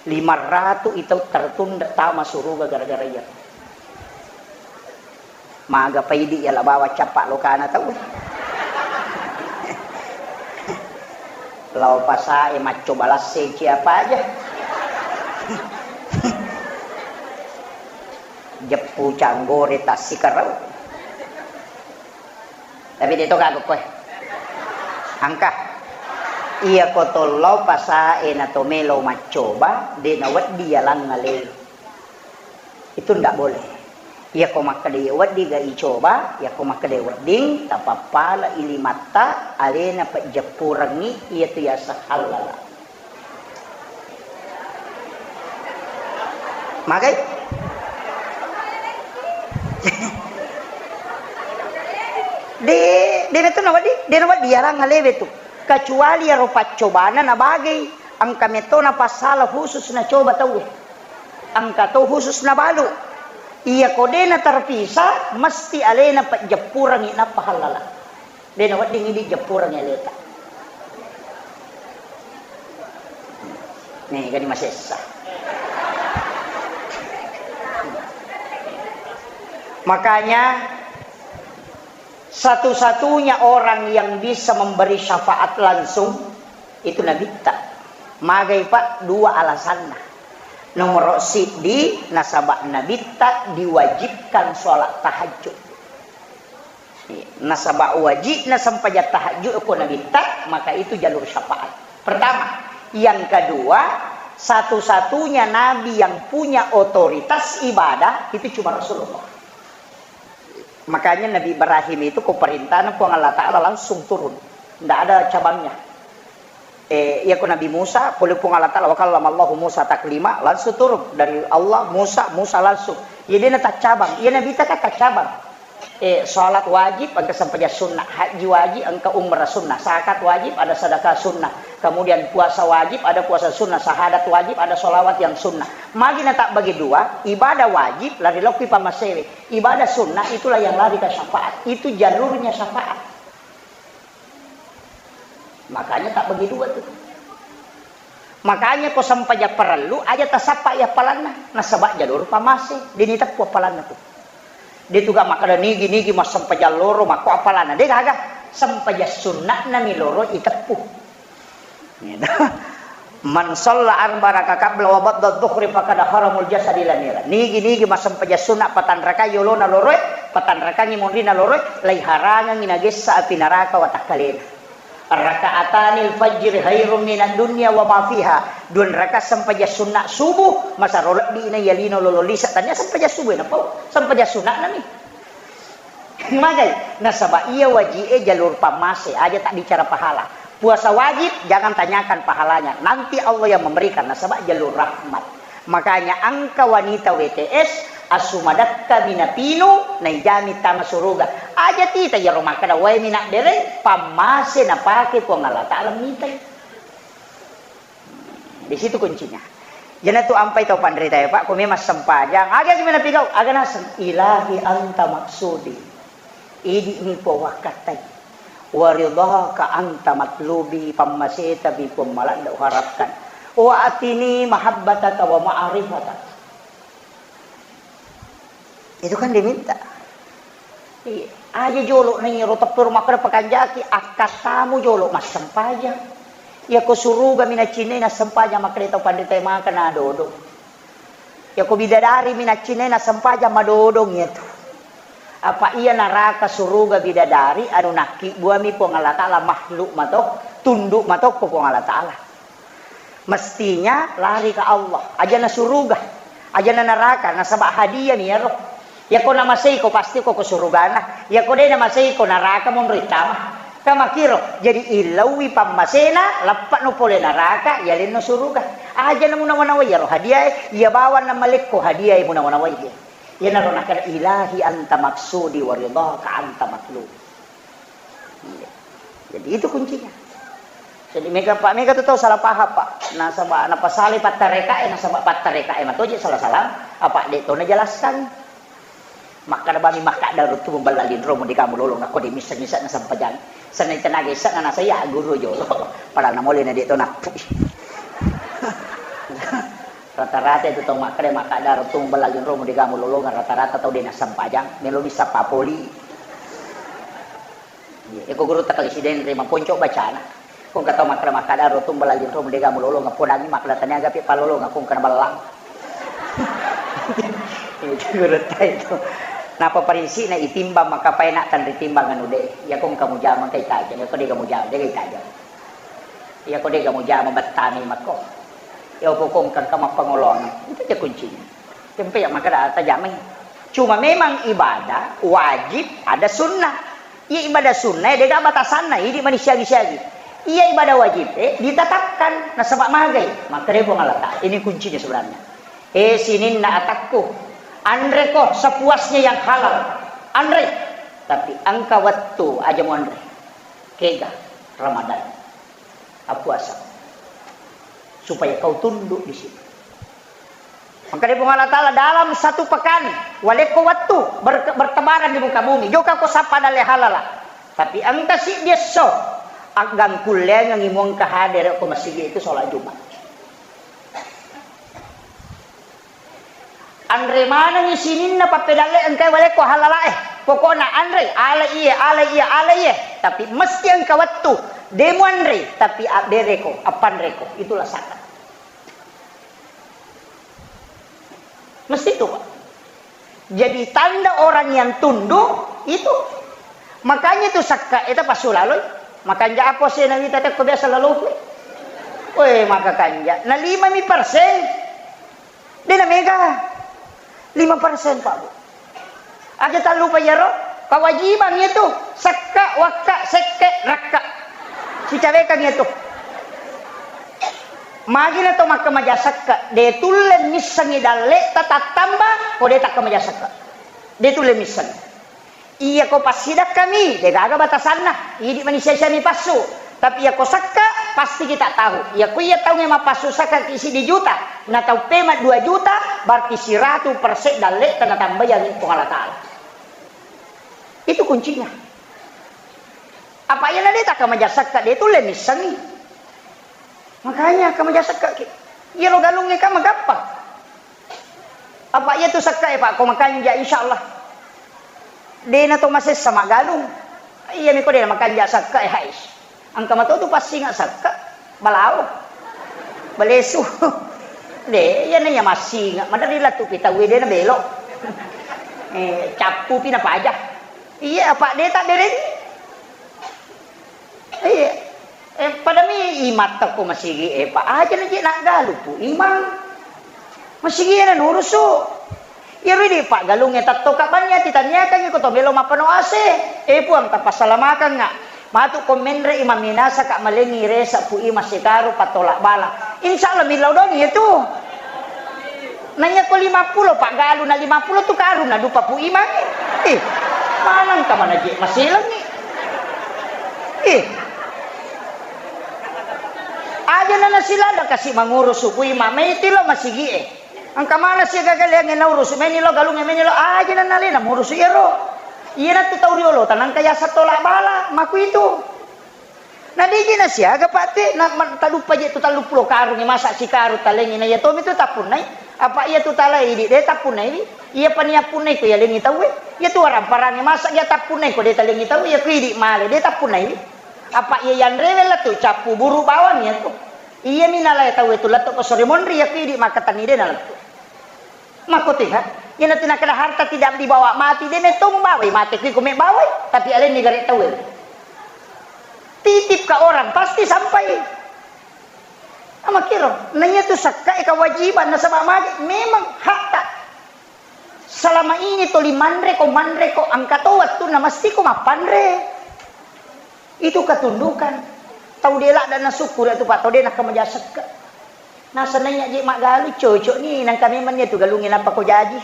Lima ratu i tau tertunda tama suruga gara-gara iya. Maga paidi yala bawang cappa lokana tau. Lao pasae maccoba lasseci apa aja. Jeppu canggore tassikarau. Tapi de to gaga koe. Engka. Iya ko to lao pasae na to melo maccoba, de na weddi yalang ale. Itu ndak boleh. Iyako makkeda iya wedding ga icoba, iyako makkeda wedding, tapappala ilimatta, alena pejjeppurengngi, iyatu yaseng hallala. Magai? De, de na tu na wedding, de na wedding yalang alewe tu. Kecuali iyaro paccobana na bagai, engka metto na passala khusus na coba tauwe. Engka to khusus nabalu. Iyako de na terpisah, mesti alena pejjeppurengngi nappa hallala. De na wedding idi jeppurengngi aleta. Nih, gani masessa. Makanya satu-satunya orang yang bisa memberi syafaat langsung itu Nabitta. Magai, Pak, dua alasanna. Nomor siddi, nasaba Nabitta diwajibkan sholat tahajud. Nasaba wajibna sempajang tahajud ko Nabitta, maka itu jalur syafaat. Pertama. Yang kedua, satu-satunya nabi yang punya otoritas ibadah itu cuma Rasulullah. Makanya Nabi Ibrahim itu ko perintahna Puang Allah Ta'ala langsung turun. Ndak ada cabangnya. Eh, iya ko Nabi Musa, pole Puang Allah Ta'ala, wa kallamallahu Musa taklima, langsung turun dari Allah, Musa, Musa langsung. Iya, de' na taccabang. Iya, Nabitta kan taccabang. Eh, salat wajib, engka sempajang sunnah. Haji wajib, engka umrah sunnah. Zakat wajib, ada sedekah sunnah. Kemudian puasa wajib, ada puasa sunnah. Syahadat wajib, ada sholawat yang sunnah. Magi na tabbagi dua, ibadah wajib, lari lokki pammasewe. Ibadah sunnah, itulah yang lari ke syafaat. Itu jalurnya syafaat. Makanya tabbagi dua tu. Makanya ko sempajang parellu, aja tasappa i appalanna. Nasaba jalur pammase, de' ni teppu appalanna tu. De' tu ga makkeda nigi-nigi massempajang loro makko appalanna. De' gaga. Sempajang sunna'na mi loro iteppu. Gitu. Man shalla arba raka qabla wa ba'da dhuhri faqad haramul jasadi ila nira. Nigi-nigi massempajang sunna' patanrakai yolona loroe, patanrakangi monrina loroe, laiharangangi nagessa api naraka watakkalena. Raka'atanil fajri khairum minad dunya wa ma fiha. Dua raka sempajang sunna' subuh, masaro lebbi na yalino lolo lisa. Tania sempajang subuh na pau. Sempajang sunna'na mi. Magai, nasaba iya waji'e jalur pammase, aja tak bicara pahala. Puasa wajib, jangan tanyakan pahalanya. Nanti Allah yang memberikan, nasaba jalur rahmat. Makanya engka wanita W T S, asu madakka minapinu, naijami tama suruga. Aja tita iyaro makkeda, wae minabbereng, pammase napake Puang Allah Ta'ala mitai. Di situ kuncinya. Jana tu ampai tau panrita ya, Pak, ko memang sempajang, aga gimana pigau? Aga naseng, "Ilahi anta maksudi." Idi mi Puang wakkattai. "Wa ridhaka anta matlubi," pammaseta mi Puang maladda uharapkan. "Wa atini mahabbataka wa ma'rifataka." Itu kan diminta. Iya. Aja jolo na iyaro teppero makkeda pakanjaki, akkattamu jolo massempajang. Iyako suruga mi naccinai nassempajang makkeda tau panrita maka nadodong. Iyako bidadari mi naccinai nassempajang madodong iyatu. Apa iya naraka suruga bidadari anu nakkibbuami Puang Allah Ta'ala makhluk mato, tunduk matokko Puang Allah Ta'ala. Mestinya lari ke Allah. Ajana suruga, ajana neraka, nasaba hadiah mi iyaro. Iyako namaseiko, pasti ko, ko surugana. Iyako de namaseiko, neraka monro ittama. Kamakiro, jadi illauwi pammasena, lappa no pole neraka, yalenno suruga. Ajana munawa-nawai iyaro hadiah e, iya bawang namalekko hadiah e munawa-nawai e. Iyanaro nakkeda, "Ilahi anta maksudi wa ridhaka anta matlubi." Iya. Jadi itu kuncinya. Jadi mega, Pak, mega tu tau salah paham, Pak. Nasaba napasalai pattarekae, nasaba pattarekae matoje salah-salah, apa de to najelaskan. Makkada bami makkada ruttu membella linromu de gamu lolong, nakko de missa-missa nasempajang. Senai tenaga issa na nasaya guru jolo. Padahal namole na de to nappu. Rata-rata itu tau makkada, makkada ruttu membella linromu de gamu lolong, rata-rata tau de nasempajang, melo missa papoli. Iya, eko gurutta kali sidenre maponco bacana. Ko engka tau makkada-makkada ro tumbala linro mudega mulolonga, podangi makkada taniaga pi palolonga, ko engka naballang. Itu gurutta itu. Napa parinsi'na itimbang maka paena tanri timbang anu de. Iya ko engka mujama engka itajang, iya ko dega mujama, dega itajang. Iya ko dega mujama bettami makko. Iya ko engka, engka mappangoloang. Itu aja kuncinya. Tempe yang makkada tajamai. Cuma memang ibadah wajib ada sunnah. Iya ibadah sunnah, eh, dega batasanna, idi mani siagi-siagi. Iya ibadah wajib, eh, ditetapkan. Nasaba magai. Makkada Puang Allah Ta'ala. Ini kuncinya sebenarnya. Eh, sininna atakku. Anreko sepuasnya yang halal. Anre. Tapi engka wettu aja muanre. Kega Ramadan. Appuasa. Supaya kau tunduk di situ. Makkada Puang Allah Ta'ala, dalam satu pekan, walekko wettu ber-, bertebaran di muka bumi. Jokka ko sappa dalle halala. Tapi engka siddi esso, aggangkullengengi muengka hadere ko masigi itu sholat Jumat. Anre manengi sininna pappedalle engkai walekko halalae. Pokokna anre, ale iye, ale iye, ale iye. Tapi mesti engka wettu. De muanre, tapi abbereko, appanreko. Itulah zakat. Mesti itu, Pak. Jadi tanda orang yang tunduk itu Makanya tu sakka eta passu laloi. Makanja apa se nawita tekko biasa laloku. Weh, maka kanja. Na lima mi persen. De na mega. Lima persen, Pak Bu. Aja tallupa iyaro, kawajibang itu. Sakka, wakka, sekke, rakka. Sicawekang itu. Magi na to makkamaja sakka, de tulle missengi dalle ta tattamba, ko de takkamaja sakka. De tulle missengi. Iyako passidakkami, degaga batasanna, idi mani sia-siami passu. Tapi iyako sakka, pasti kita tahu. Iyako iya taunge mappassu sakka ki siddi juta, na tau pema dua juta, berarti siratu persen dalle tana tambayangi Puang Allah Ta'ala. Itu kuncinya. Apa iya na de takkamaja sakka, de tulle missengi. Makanya kamaja sakka ki. Iyaro galungnge kan magappang. Apa iya tu sakka e, Pak, ko makanja, insya Allah. De na to masessa maggalung. Iya mi ko de na makanja sakka e, hais. Engka mato tu passinga sakka, balao. Balesu. De, iya na iya massinga. Madari latu pi tau de na belo. Eh, cappu pi na paja. Iya, apa de tak dereng. Iya. Eh, padami imang takko masigi e, Pak. Aja na je naggalu, Pu Imang. Masigi e na nurusu. Iyaro idi Pak galungnge tattoka banni ati tanniakangngi ko to melo mappano A C. Eh, Puang, tappassalamakengnga. Matu ko menre i mamminasa ka malengi resa Pu Imang sikaru pattola bala. Insya Allah millau doni itu. Naiya ko lima pulo, paggaluna lima pulo tu karung nadupa Pu Imang. Eh, maneng ka mana je maselengngi. Eh. Aja na nasilada kasi mangurusu Pu Imang, mai tilo masigi e. Engka mana si gagaleangnge naurusu, meni lo galungnge meni lo, aja na nalena murusu iyaro. Iyana tu tau riolo tanangka yaseng tola bala, maku itu. Na deje na siaga, Pak, te, na, ma-, taluppa je tu telluppulo karungnge, masa sikarung talengngi, na iya tomi tu tappunnai. Apa iya tu talai idi, de tappunnai wi. Iya pani appunnai ko yalengngi tauwe. Iya tu waramparangnge, masa iya tappunnai ko de talengngi tauwe, iya ku idi male, de tappunnai wi. Apa iya yanrewe lettu cappu buru bawang iya tu. Iya mi nalai tauwe tu lettu ko sore monri, iya ku idi makkatenni de na lettu. Makkotega, iyanatu nakkeda harta tidak dibawa mati, de metto mubawai mate kui ko mebawai, tapi alenni gare tauwe. Titip ke orang, pasti sampai. Amakkiro, naiya tu sakka e kewajiban nasaba magi memang hakta. Selama ini toli manre ko, manre ko, engka to wettunna mesti ko mappanre. Itu ketundukan. Tau de ladda nasukkuru tu, Pak, tau de nakkamaja sekka. Nasenna iya je maggalu, cocok ni, nangka memang ni tu galungnge nappa ko jaji.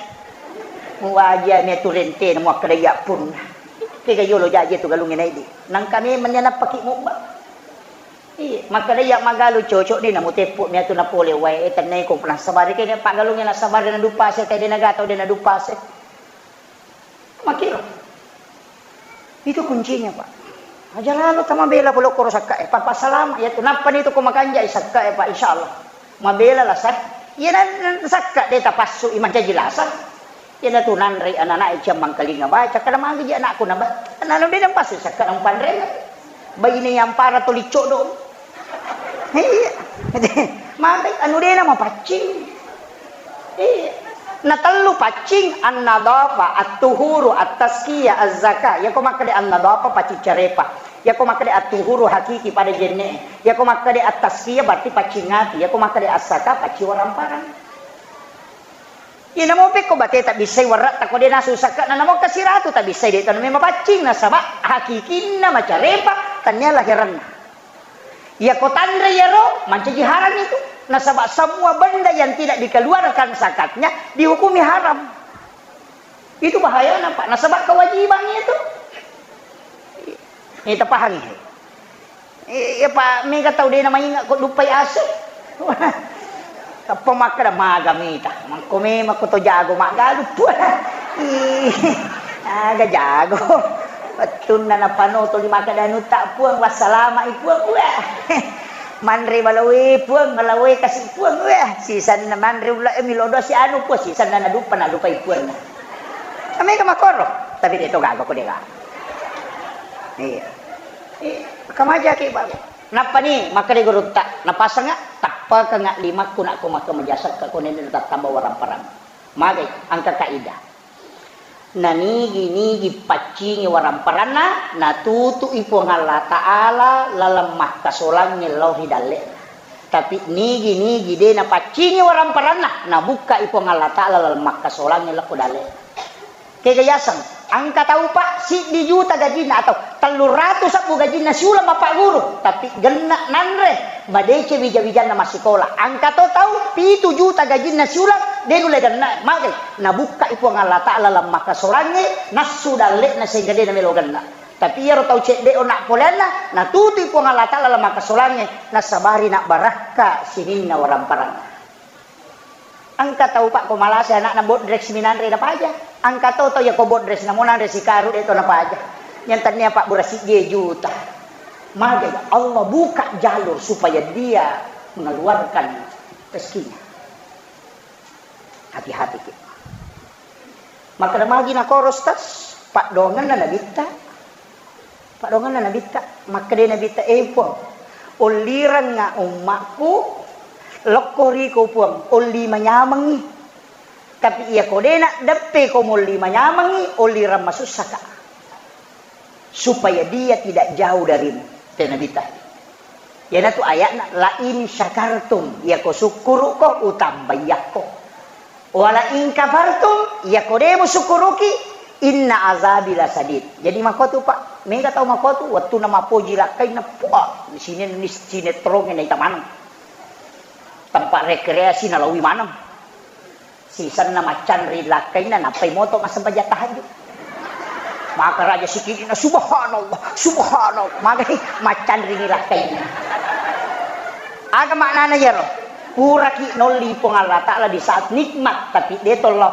Muwaji mi tu rentena muakkeda iya punna. Kega yolo jaji tu galungnge naidi. Nangka memang ni nappa ki mubba. Iya, makkeda iya maggalu cocok ni, namuteppu mi tu napole wae, eh, tennai ko nasabari kene paggalungnge nasabari nadupase, te de naga tau de nadupase. Makkiro. Itu kuncinya, Pak. Aja lalo tamabela pole koro sakka e, papa salama iya tu. Nappa ni tu ko makanja i sakka e, Pak, insyaallah. Mabela lasa. Iya na, na sakka de tapassu i mancaji lasa. Iya na tu nanre anak-anak e ciammang kalinga baca, kada magi ji anakku na ba. Nanu de napassu sakka na umpanre. Baine yang para toli codo. Iya. Maka anu de na mapaccing. Iya. Na tellu paccing, an-nadhafa, at-tuhuru, at-tazkiyah, az-zakah. Yako makkeda an-nadhafa paccing carepa. Yako makkeda at-tuhuru hakiki pada jenne. Yako makkeda at-tazkiyah berarti paccing ati. Yako makkeda az-zakah paccing waramparang. Iya namo pekko bate tabbissai warra tako de nasu sakka na namo kasiratu tabbissai de tanu memang paccing nasaba hakikinna macarepa tania lahiranna. Iyako tanre iyaro, mancaji haram itu. Nasaba semua benda yang tidak dikeluarkan zakatnya dihukumi haram. Itu bahayana, Pak. Nasaba kewajiban itu. Ini tapahangi. Iya, Pak, mega tau de na mainga ko duppai ase. Kappa makkeda maga mita. Mangko memang ko to jago maggalu, Puang. Ih, aga jago. Wettunna napanoto di makkeda anutta, Puang, wassalama i, Puang. Wah. Manre balawe, Puang, balawe kasi, Puang. Wah, sisanna manre ulla e milo dosi anu, Puang, sisanna nadupa, nadupai, Puang. Mega makoro, tapi de to gaga ko de gaga. Iya. Eh, kamaja ki, Pak. Nappa ni makkeda gurutta, napasengnga, tappakengnga limakku nakko makkamaja sekka ko nenne tattamba waramparang. Magai, engka kaidah. Nanigi-nigi paccingi waramparanna, natutu'i Puang Allah Ta'ala laleng makkasolangnge lao ri dalle'na. Tapi nigi-nigi de napaccingi waramparanna, nabukka'i Puang Allah Ta'ala laleng makkasolangnge lao ko dalle'na. Kega yaseng, engka tau, Pak, siddi juta gajinna atau telluratu sebbu gajinna siuleng mappaguru, tapi genna nanre, madeceng wija-wijanna massikola. Engka to tau pitu juta gajinna siuleng, de nulle genna, magai, nabukka'i Puang Allah Ta'ala laleng makkasolangnge, nassu dalle'na sehingga de namelo genna. Tapi iyaro tau cedde onna poleanna, natutui Puang Allah Ta'ala laleng makkasolangnge, nasabari nabbarakka sininna waramparanna. Engka tau, Pak, ko malasa anakna bodres minanre napaja. Engka to tau ya ko bodres namo nanre sikaru de to napaja. Yang tania, Pak, burasi dia juta. Magai Allah buka jalur supaya dia mengeluarkan rezekinya. Hati-hati kita. Makkeda magi nakoro, Ustaz, paddoangenna nabitta. Paddoangenna nabitta, makkeda nabitta, "Eh, Puang, ollirengnga ummakku, lokko riko, Puang, olli manyamengngi. Tapi iya ko de naddeppe ko molli manyamengngi, ollireng masussaka." Supaya dia tidak jauh darimu. Te nabitta. Iyanatu ayatna, "La in syakartum," iyako sukkuru'ko, utambaiyakko. "Wa la in kafartum," iyako de musukkuruki, "inna azabi lasadid." Jadi makotu, Pak, mega tau makotu, wettuna mappoji lakkainna, puah, sine-, sinetrongnge naita maneng. Tempat rekreasi nalawi maneng. Sisenna maccanri lakkainna, nappai moto massempajang tahajud. Maka raja sikidina, "Subhanallah, subhanallah." Magai maccanri ni lakkainna. Aga maknana iyaro? Puraki nolli Puang Allah Ta'ala di saat nikmat, tapi de tollo.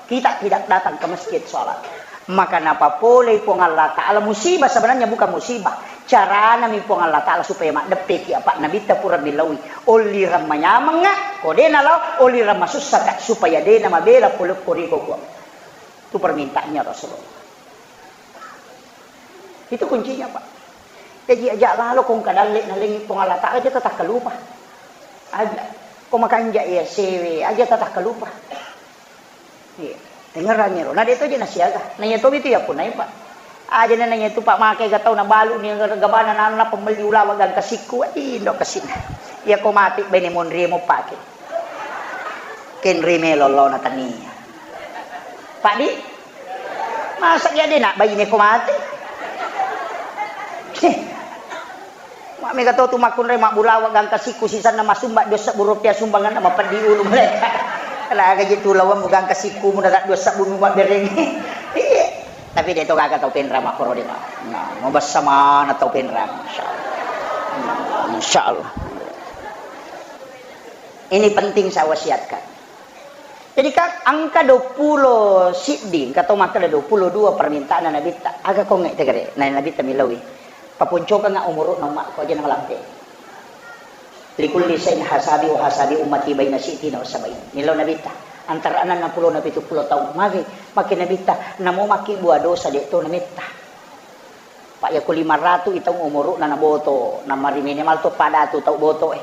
Kita tidak datang ke masjid sholat. Maka napapolei Puang Allah Ta'ala musibah, sebenarnya bukan musibah. Caranami Puang Allah Ta'ala supaya maddeppeki apa nabitta pura billaui. Ollireng manyamengnga, ko de nalao, ollireng masussaka, supaya de namabela polokko riko, Puang. Itu permintaannya Rasulullah. Itu kuncinya, Pak. Jadi aja lalo ko engka dalle nalengi Puang Allah Ta'ala, aja tatakkalupa. Aja. Ko makanja iya sewe, aja tatakkalupa. Iya. Dengerangngi ro. Na de to je nasiaga. Na iya to itu ya punai, Pak. Aja na iya tu, Pak, make ga tau nabalu ni gabana nanu na pemelli ulawa gangka sikku. Indo kesina. Iya ko mati bene monri mo pake. Kenri melo lo na tania. Pak di? Masa iya de na baine ko mati? Mak mega to tu makkunrai mabbulawa gangka sikku sisanna masumba dua sebbu rupiah sumbanganna mapeddi ulu mereka. Laga je tu lawang gangka sikku muda tak dua sebbu mu mabbereng. Iya. Tapi de to gaga tau penra makkoro de, Pak. Nah, mabessa mana tau penra, insyaallah. Insyaallah. Ini penting saya wasiatkan. Jadi, Kak, engka duappulo siddi, engka to makkeda duappulo dua permintaanna Nabitta. Aga kongnge tegere? Na Nabitta miloi. Paponcokengnga umuru'na ummakku, aja namalampe. Likulli syai'in hasabi wa hasabi ummati baina sittina wa sab'in. Millau Nabitta. Antara enneng pulo na pitu pulo taung. Magi, makke Nabitta, namo makkibbua dosa, de to nametta. Pak, yako lima ratu i taung umuru'na naboto, namari minimal to pada tu tau boto e.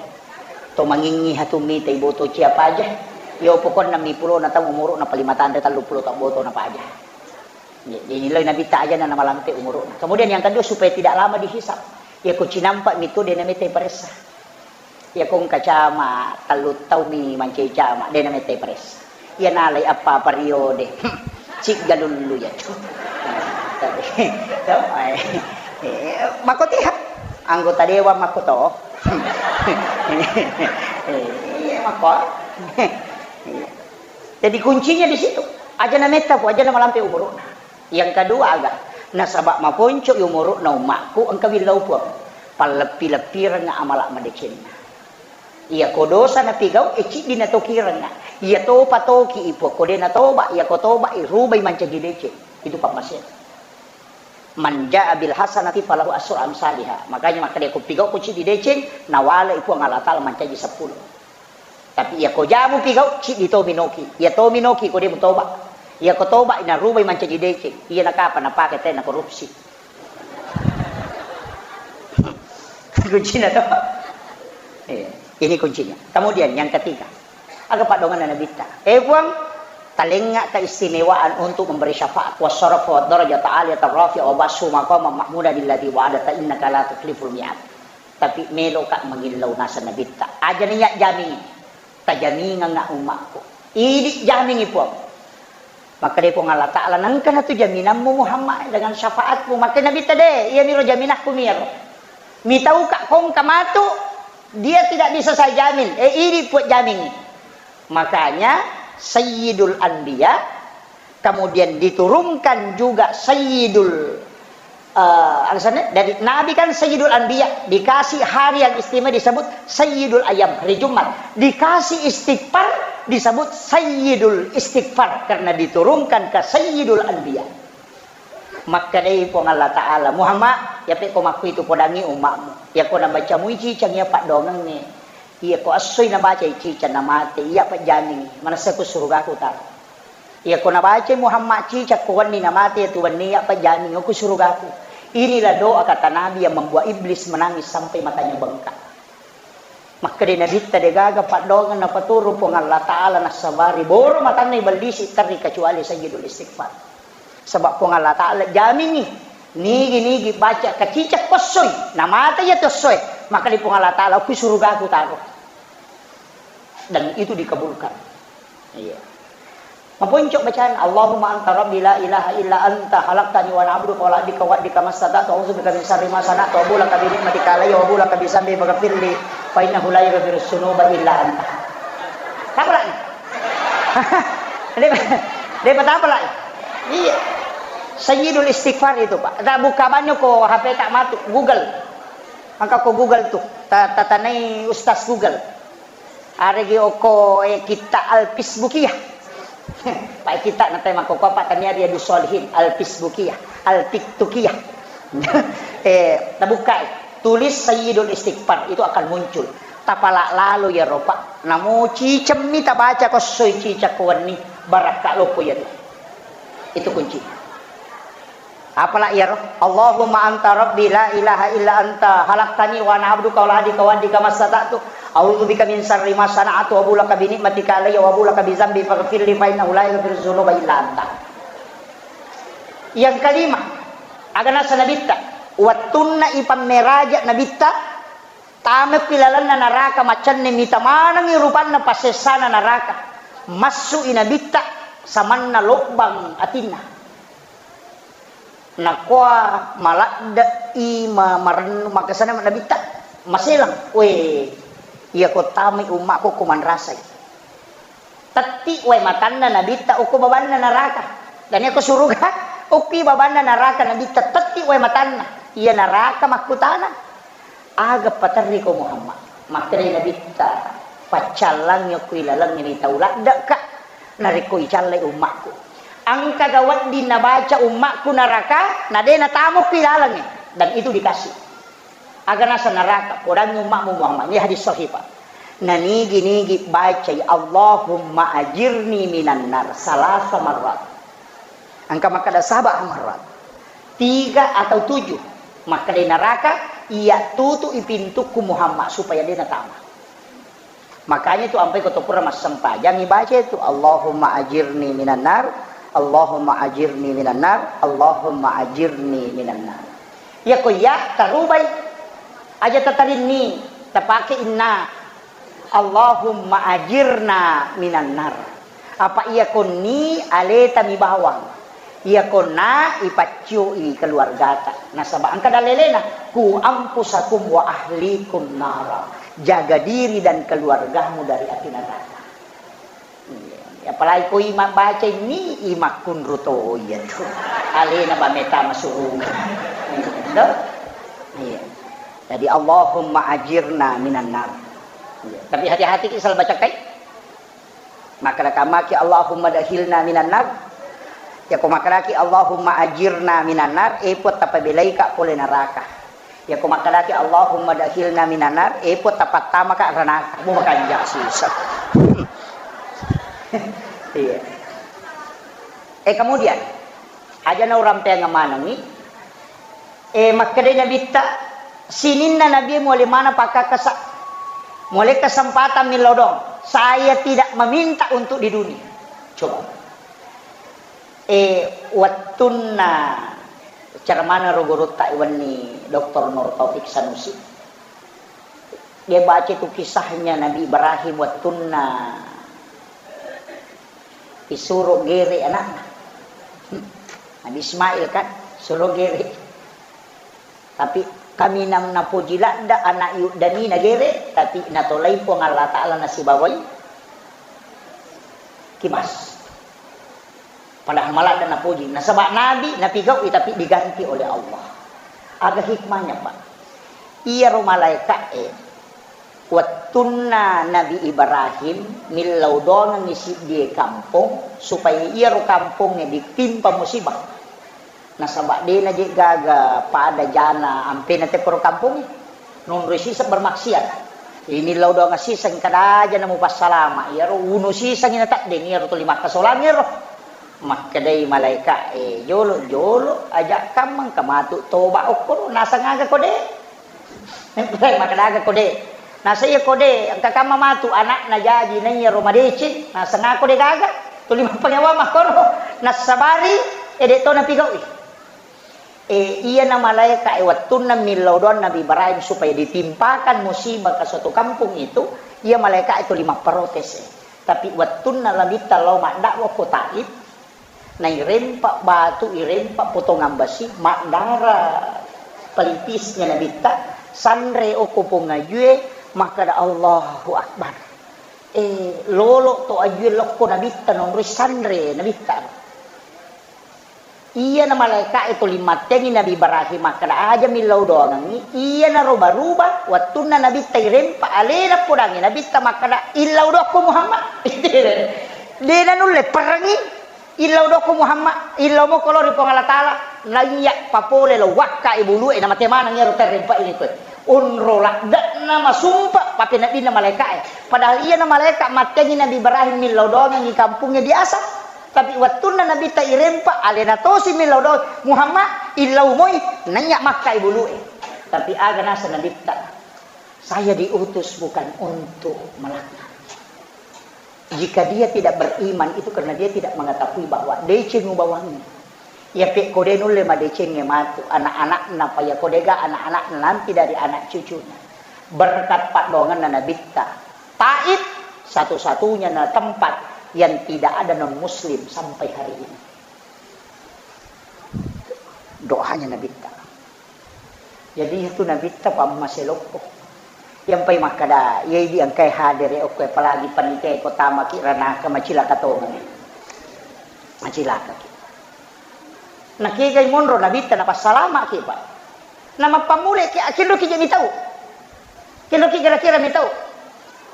To mangingngi hatu mitai boto cia paja. Yo pokokna mi pulo na taung umuru'na pa lima tanre tellu pulo tau boto na paja. Jadi nilai Nabitta aja na namalampe umuru'na. Kemudian yang kedua supaya tidak lama dihisab. Yako cinampa mi tu de nametai paressa. Iya ko engka cama, tellu taumi mancaji cama, de namettai paressa. Iya nalai appa periode. Cigga lullu ya tu. Eh, mako tiha. Anggota dewan mako to. Iya mako. Iya. Jadi kuncinya di situ. Aja nametta pu, aja namalampe umuru'na. Yang kedua aga, nasaba maponco i umuru'na ummakku engka willau Puang. Palleppi-leppirengnga amala madecenna. Iya ko dosa napigau, e ciddi natokirengnga. Iya topa toki i Puang, ko de natoba, iya ko toba i rubai mancaji deceng. Itu pammasena. Man jaa bil hasanati falahu asru amsaliha. Makanya makkeda ko pigau ko ciddi deceng, nawale i Puang Allah Taala mancaji seppulo. Tapi iya ko jamu pigau, ciddi to minoki. Iya to minoki ko de mutoba. Iya ko toba, narubai mancaji deceng. Iya nakapa napake tena korupsi. Kuncina to. Iya, ini kuncinya. Kemudian yang ketiga, aga paddonganna Nabitta. Eh Puang, Talengnga keistimewaan untuk memberi syafaat, wassarafa, wadarajata aliyata rafi'a, wabassu maqama mahmudan alladzi wa'adata, innaka la tukhliful mi'ad. Tapi meloka mangillau naseng Nabitta. Aja niya jamingi. Tajamingengnga ummakku. Idi jamingi, Puang. Makkeda Puang Allah Ta'ala, nengka natu jaminammu Muhammad dengan syafaatmu. Makkeda Nabitta, de, iyaniro jaminakku miyaro. Mitauka kongka matu, dia tidak bisa saya jamin. Eh, idi Puang jamingi. Makanya Sayyidul Anbiya, kemudian diturunkan juga Sayyidul, eh, alasannya dari Nabi kan Sayyidul Anbiya, dikasih hari yang istimewa disebut Sayyidul Ayam, hari Jumat. Dikasih istighfar disebut Sayyidul Istighfar karena diturunkan ke Sayyidul Anbiya. Makkedai Puang Allah Ta'ala, Muhammad, yape ko makkuitu podangi ummakmu. Yako nabacamui cicang iya paddoangengnge. Iyako essoi nabacai cicang namate, iya pejjamingi. Manessa ku surugaku taro. Iyako nabacai Muhammad cicang ko wenni namate tu wenni, iya pejjamingi ku surugaku. Inilah doa kata Nabi yang membuat iblis menangis sampai matanya bengkak. Makkeda Nabitta, degaga paddoangeng napaturu Puang Allah Ta'ala nassabari boro matanna ibellisi terri kecuali Sayyidul Istighfar. Sebab Puang Allah Ta'ala jamingi, nigi-nigi baca kacicak kossoi, namata iya tossoe, maka di Puang Allah Ta'ala, ku surugaku taro. Dan itu dikabulkan. Iya. Maponcok bacaan, Allahumma anta rabbi la ilaha illa anta khalaqtani wa ana abduka wa la abdika wa abdika mastata'tu, a'udzu bika min syarri ma sana'tu, wa abu laka bi ni'matika alayya wa abu laka bi zambi faghfirli fa innahu la yaghfiru dzunuba illa anta. Apa lagi? Dia, dia apa lagi? Iya. Sayyidul Istighfar itu, Pak. Tak buka banyak ko H P tak matu, Google. Angka ko Google tuh, ta-, tatanai Ustaz Google. Aregi oko, eh, kitta Al-Facebookiyah. Pak kitta natai mako apa tania Riyadus Shalihin, Al-Facebookiyah, Al-TikTokiyah. Eh, tabuka, eh. Tulis Sayyidul Istighfar, itu akan muncul. Tapala lalo ya ropa. Namo cicemmi tabaca ko soi cicak ko wenni, barakka loko ya tu. Itu kunci. Apala iyaro? Allahumma anta rabbi la ilaha illa anta khalaqtani wa ana abduka wa la abdika wa abdika mastata'tu. A'udzu bika min syarri ma sana'tu wa abu laka bi ni'matika alayya wa abu laka bi dzambi faghfirli fa innahu la yaghfiru dzunuba illa anta. Yang kelima, aga nasa Nabitta, wettunna ipammeraja Nabitta, tamekki lalenna naraka, macenning mita manengngi rupanna passessana naraka. Massu'i Nabitta samanna lobbang atinna. Nakua maladde'i ma-, marennu, makessana Nabitta maselang. We, iyako tamai ummakku ko manrasai. Tetti wae matanna Nabitta okko babanna naraka. Dan iyako suruga okki babanna naraka Nabitta tetti wae matanna. Iya naraka makkutana. Aga paterriko Muhammad? Makkedai Nabitta, paccallangngi okko ilalengnge ni tau ladde'ka, narekko icallai ummakku. Engkaga wedding nabaca ummakku naraka, na de natamokki lalengnge. Dan itu dikasih. Aga nasa naraka, podangngi ummakmu Muhammad. Ini hadis sahih, Pak. Nanigi-nigi bacai Allahumma ajirni minan nar salasa marrat. Engka makkeda saba marrat. Tiga atau tujuh. Makkeda naraka, iya tutu'i pintukku Muhammad supaya de natama. Makanya itu ampai ko to pura massempajang ibaca itu, Allahumma ajirni minan nar, Allahumma ajirni minan nar, Allahumma ajirni minan nar. Iya ko iya tarubai. Aja tatarinni, tapake inna. Allahumma ajirna minan nar. Apa iya konni aleta mi bawang. Iya konna ipaccioi keluargata. Nasaba engka dalelena, ku anfusakum wa ahlikum nara. Jaga diri dan keluargamu dari api neraka. Iya, apalagi ko ima baca ini, imakkunru to iya tu. Alena bameta masuruga. Iya, do? Iya. Jadi Allahumma ajirna minan nar. Iya. Tapi hati-hati ki sal baca kai. Makkeda kamaki Allahumma dakhilna minan nar. Ya ko makkedaki Allahumma ajirna minan nar, e Puang tapabelaika pole neraka. Ya ko makkedaki Allahumma dakhilna minan nar, e Puang tapattamaka ranaka. Mu makanja susah. Iya. Eh, kemudian, aja na urampeang manengi, Eh, makkedai Nabitta, sininna Nabi muale maneng pakkakkasa. Muale kesempatan millau doang. Saya tidak meminta untuk di dunia. Coba. E, wettunna ceramana ro gurutta wenni Doktor Nur Taufik Sanusi, dia baca tu kisahnya Nabi Ibrahim wettunna disuruh gere anakna. Nabi Ismail kan, suruh gere. Tapi kaminang napoji ladda anak yuddani nagere, tapi natolai Puang Allah Ta'ala nasibawai kimas. Padahal maladda napoji. Nasaba nabi napigaui tapi diganti oleh Allah. Aga hikmahnya, Pak? Iyaro malaeka'e, wettunna Nabi Ibrahim millau doangengngi siddie kampong supaya iyaro kampongnge ditimpa musibah. Nasaba dena je gaga pada jana ampena tekkoro kampongnge. Nonroi siseng bermaksiat. Ini lau doang siseng kada aja namu passalama. Iyaro uno siseng ina taddeng iyaro tuli makkasolang iyaro. Makkedai malaeka e, jolo, jolo, aja kammang kamatu toba okkoro nasang aga kode. Makkadaga kode. Nasa iya kode, engka kamma matu anakna jaji na iyaro madeceng, nasang ako de gaga, tuli mappangewa makkoro, nassabari, e de to napigaui. E, iyana malaeka e wettunna millau doang Nabi Ibrahim supaya ditimpakan musibah ke suatu kampung itu, iya malaeka e tuli mapprotes e. Tapi wettunna Nabitta lao maddakwa ko Taif, nairempa batu, irempa potongan besi, maddara pelipisnya Nabitta, sanre oko pong ajue, makkada, "Allahu Akbar." Eh, lolo to ajue lokko Nabitta, nonroi sanre Nabitta. Iyana malaeka e tuli mattengi Nabi Ibrahim, makkada, "Aja millau doangengngi." Iyana roba-ruba, wettunna Nabitta irempa alena podangngi Nabitta, makkada, "Illau dokko Muhammad." Dena nulle perengi. Illau dokko Muhammad, illau moko lao ri Puang Allah Ta'ala, naiya papole lao wakka e bulu e, namate maneng iyaro terrempa ini koe. Onro ladde'na masumpa, papeneddinna malaeka e. Padahal iyana malaeka mattengi Nabi Ibrahim millau doangengngi kampungnge biasa. Tapi wettunna Nabitta irempa, alena tosi millau doang, "Muhammad, illau moi," naiya makka e bulu e. Tapi aga nasa Nabitta, "Saya diutus bukan untuk melaknat." Jika dia tidak beriman, itu karena dia tidak mengetahui bahwa deceng ubawangi. Iya pe kode nulle madecengnge matu anak-anakna, pa iya kodega anak-anakna nanti dari anak cucunya. Berkat paddoangenna Nabitta. Taif satu-satunya na tempat yang tidak ada non muslim sampai hari ini. Doanya Nabitta. Jadi itu Nabitta pammase lokko. Yang pai makkada, iya idi engkai hadere okko, apalagi panitia ko tamaki ranaka macilaka tongeng. Macilaka ki. Nakegai monro Nabitta napassalama ki, Pak. Namappammule ki, akinro ki je mitau. Kenroki kira-kira mitau.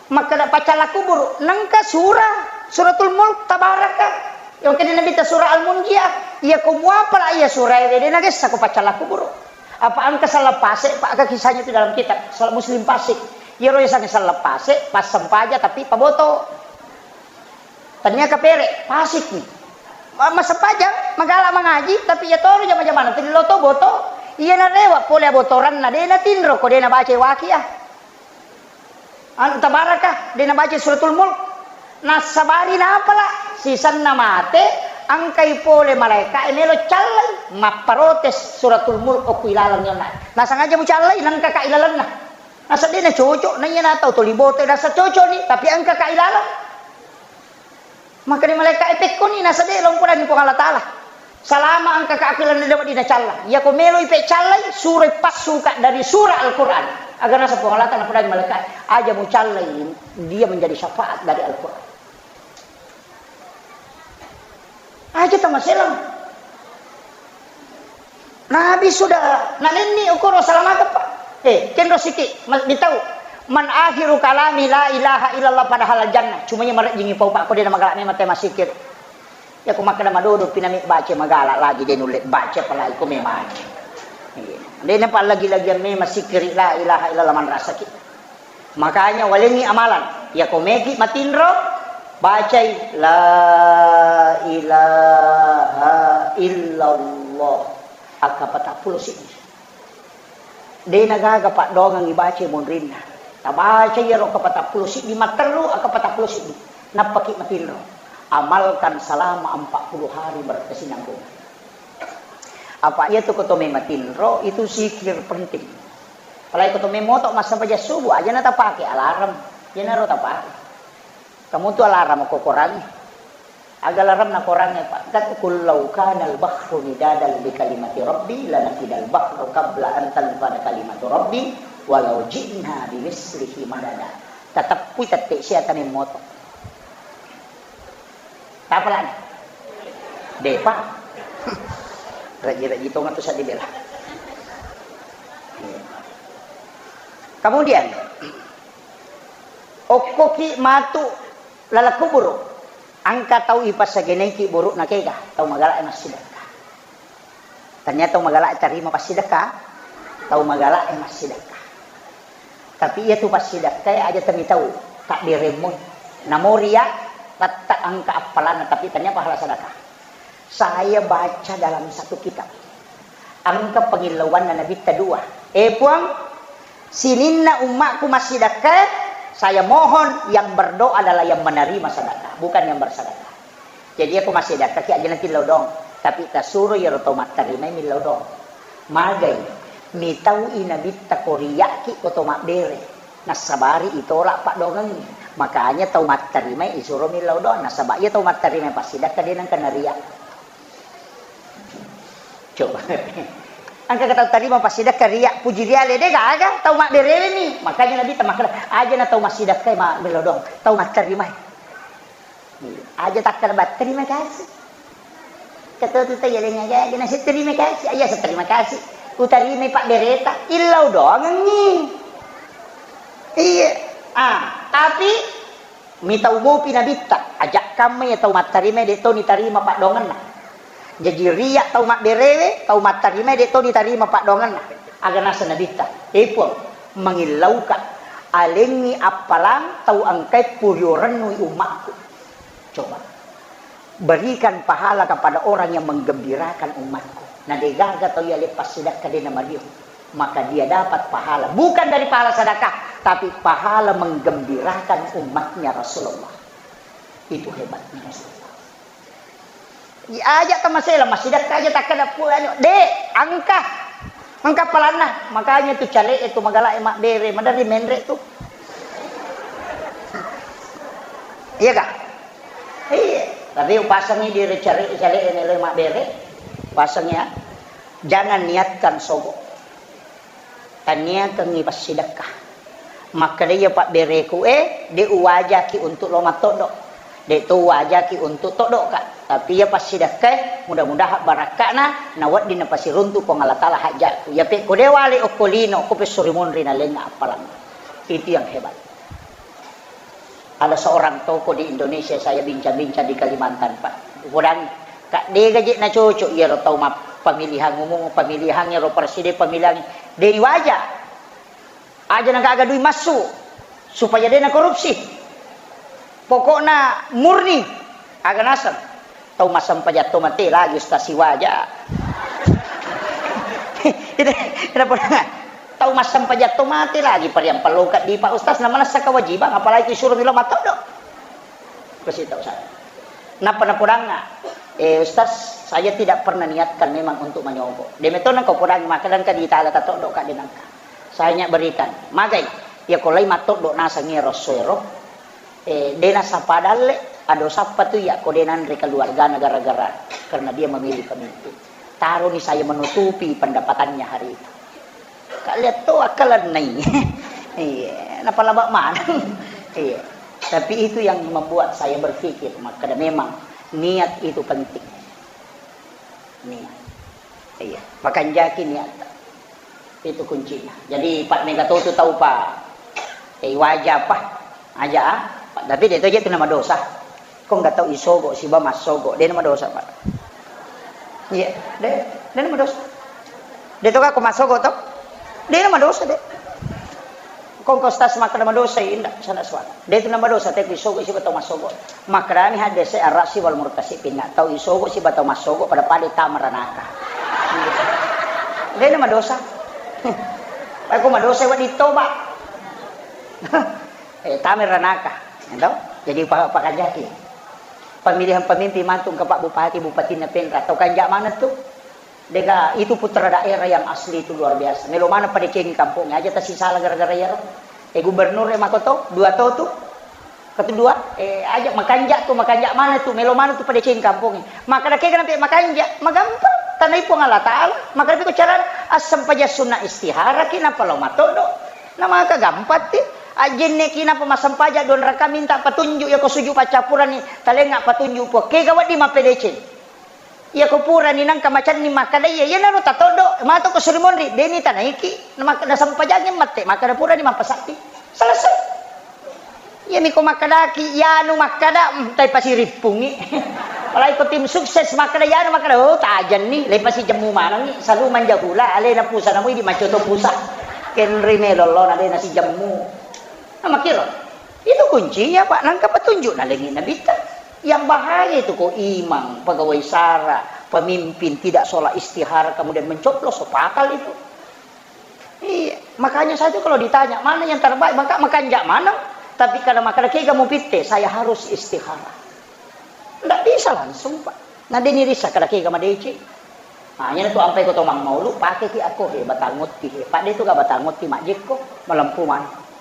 Makkeda paccalla kuburu, nengka surah, Suratul Mulk, Tabaraka. Yang kena Nabitta surah Al-Munjiah. Iya ko muapala iya surah e, de nagessa ko paccalla kuburu. Apa engka sallang pase, Pak, ka kisahnya itu dalam kitab, sallang Muslim pase. Iyaro yasengnge sallang pase, passempaja tapi paboto. Tania kapere, pasik ni. Ma-, massempajang, magala mangaji, tapi iya toro jama-jamana, tuli lo to boto, iya narewa pole abotoranna, de natinro ko de nabaca waqiah. Anu, Tabaraka, de nabaca Suratul Mulk. Nassabari napala, sisenna mate, engkai pole malaeka e melo callai, mapparotes Suratul Mulk okko ilaleng yonna. Nasengaja mucallai, nengka ka ilalenna. Nasa de nacocok, na iya natau tuli boto, nasa cocok ni, tapi engka ka ilaleng. Makkeda malaeka e, "Pekkoni nasa de lompodangi Puang Allah Ta'ala. Salama engka ka aku ilaleng de wedding nacalla. Iya ko meloi pe callai, suroi passuka dari surah Al-Quran." Aga nasa Puang Allah Ta'ala napodangi malaeka e, "Aja mucallai, dia menjadi syafaat dari Al-Quran." Aja tamaselang. Nabi sudah nanenni ukuro salamaka, Pak. Eh, kenro siti, ma-, mitau. "Man akhiru kalami la ilaha illallah padahal jannah." Cuma iya marejjingi pau, Pak, ko de namagala memang te masikir. Ya ko makkeda madodo pinami baca magala lagi de nulle baca apalagi ko memang. Iya. De napa lagi-lagi memang sikiri la ilaha illallah manrasaki. Makanya walengngi amalan. Iya ko meki matinro, bacai la ilaha illallah. Akka patappulo siddi. De nagaga paddoangeng ibaca monrinna. Tabaca iyaro akka patappulo siddi, matterru akka patappulo siddi. Nappaki matinro. Amalkan selama empat puluh hari berkesinambungan. Apa iya tu ko to mematinro, itu zikir penting. Apalagi ko to memoto massempajang subuh, aja na tapake alarm. Iyanaro tapake. Kamu tu alarm ko korangi. Aga alarm na korangi, Pak. Kat qul law kana al-bahru midadan li kalimati rabbi lanafidal bahru qabla an tanfada kalimatu rabbi walau ji'na bimithlihi madada. Tateppui tette sia tane moto. Apa lagi? Depa. Raji-raji tong tu saddi bela. Kemudian, okkoki matu laleng kuburu, engka tau ipassagenaiki buru'na kega, tau magala e massidekka. Tania tau magala e tarima passidekka, tau magala e massidekka. Tapi iya tu passidekka e aja tami tau, tak beremmu. Namo ria, tetap engka appalanna, tapi tania pahala sedekah. Saya baca dalam satu kitab. Engka pangillauanna Nabitta dua. Eh, Puang, sininna ummakku massidekka, saya mohon yang berdoa adalah yang menerima sedekah, bukan yang bersedekah. Jadi aku massidekka ki aja natillau dong, tapi tasuro iyaro tau mattarimai millau dong. Magai, mitau i Nabitta ko riakki ko to mabbere. Nassabari itolak paddoangengngi. Makanya tau mattarimai isuro millau doang. Nasaba iya tau mattarimai passidekka de nengka naria. Coba. Engka tau tarima passidekka ria, puji riale de gaga, tau mabberewe mi. Makanya Nabitta makkeda, aja na tau massidekka ma millau doang, tau mattarimai. Aja takkeda ba, "Terima kasih." Ketua tu tanya dengan gaga, nasi terima kasih. Iya, saya terima kasih. Utarima pak bereta, illau doangengngi. Iya. Ah, tapi mitau mopi Nabitta, ajak kamma ya tau mattarima de toni tarima paddoangenna. Jaji riak tau mabberewe, tau mattarima de toni tarima paddoangenna. Aga nasa Nabitta, eh Puang, mangillauka alengngi appalang tau engkai puriorennu ummakku. Coba. Berikan pahala kepada orang yang menggembirakan umatku. Na degaga tau yale passidekka de na mario. Maka dia dapat pahala. Bukan dari pahala sedekah, tapi pahala menggembirakan umatnya Rasulullah. Itu hebatnya Rasulullah. Iya aja tamasela, massidekka aja takkeda pu anu. De, engka. Engka palanna. Makanya tu cale itu magala e mabbere, madari menre tu. Iya kah? Iya. Tapi upasangi diri cari cari ini lo mabbere. Pasang ya. Jangan niatkan sogo. Taniakengngi passidekka. Makkeda iya pabbereku e, de uwajaki untuk lo mattoddo. De to uwajaki untuk toddo ka. Tapi iya passidekka e, mudah-mudahan barakkana nawedding napasiruntu Puang Allah Taala hajatku. Iya pekko de wale okko lino, ko pessuri munri nalenga appalang. Itu yang hebat. Ada seorang tokoh di Indonesia, saya bincang-bincang di Kalimantan, Pak. Upodangi, Kak, de gaje na cocok iyaro tau ma-, pemilihan umum, pemilihan iyaro presiden, pemilihan de waja. Aja na gaga dui massu supaya de na korupsi. Pokokna murni aga naseng. Tau massempajang to mate lagi ustaz siwaja. Ina, ina pernah. Tau massempajang to mate lagi pariang pelloka di Pak Ustaz na manessa kewajiban, apalagi suruh milo matoddo. Kasi tau saya. Napa napodangnga, eh Ustaz, saya tidak pernah niatkan memang untuk manyogo. De metona kau podangngi maka dangka di tala tatoddo ka denangka. Saya hanya berikan. Magai, ya kolai matoddo nasang ero soero. Eh, de nasapa dalle, ado sappa tu iya ko de nanre keluargana gara-gara karena dia memilih pemimpin. Taroni saya menutupi pendapatannya hari itu. Kalian tu akal nai. Iya, napa labak mana? Iya. Tapi itu yang membuat saya berpikir, maka memang niat itu penting. Niat. Iya, pakanjaki niat. Itu kuncinya. Jadi, Pak, mega to tu tau, Pak. Eh, waja, Pak. Aja, ah. Pak, tapi de to je tu nama dosa. Ko nggak tau isogo, siba massogo. De nama dosa, Pak. Iya, de, de nama dosa. De to ka ko massogo to? De nama dosa, de. Kongko stas makkeda madosa, inda, sana suara. De tu nama dosa, te ku isogo siba tau massogo. Makkedani hadese arrasi wal murtasi pinna. Tau isogo siba tau massogo pada-pada tama ranaka. De nama dosa. Aku madosa wa ditoba. Eh, tama ranaka. Ento? Jadi pa-, pakajaki. Pemilihan pemimpin mantu engka Pak Bupati, Bupatinna Penra, tau kanja maneng tu. Dega, itu putra daerah yang asli itu luar biasa. Melo maneng padecengi kampongnya, aja tasisala gara-gara iyaro. Eh, gubernur e mako to, dua to tu. Kedua, eh, aja makanja tu, makanja maneng tu, melo maneng tu padecengi kampongnya. Makkeda kega nampe makanja, magampang. Tanai Puang Allah Ta'ala, makkeda ko cara assempajang sunna istihara ki napa lo matodo. Na maka gampang ti. Ajenne ki napa massempajang dua raka minta patunjuk, ya ko sujud paccappurani, talenga patunjuk Puang. Kega wedding mappedeceng. Iya ko purani nangka macenning makkeda iya, iyanaro tatoddo, mato ko suri monri, deni tanaiki, na mak-, nasempajangngi mette, makkeda purani mappasabbi. Selesai. Iyami ko makkedaki, iyanu makkeda, mm, tai pasirippungi. Apalagi ko tim sukses makkeda, iyanu makkeda, oh, tajenni, lai pasijemmu manengi, salu manjahula, alena pusa namu idi macoto pusa. Kenri melo lona dena sijemmu. Nah, makkiro. Itu kuncinya, Pak. Nangka petunjuk nalengi Nabitta. Yang bahaya itu kok imam, pegawai sara, pemimpin tidak sholat istihara, kemudian mencoblos, so fatal itu. Iya, makanya saya tuh kalau ditanya, "Mana yang terbaik?" Maka makanja mana? Tapi kalau makkeda kega mupitte, saya harus istihara. Ndak bisa langsung, Pak. Nah, dia nirisa kada kega madeceng. Nah, iyana tu ampai ko to mammaulu, pake ki ako, he, batang otti, he. Pak, dia tu ga batang otti majjekko, malempu mana.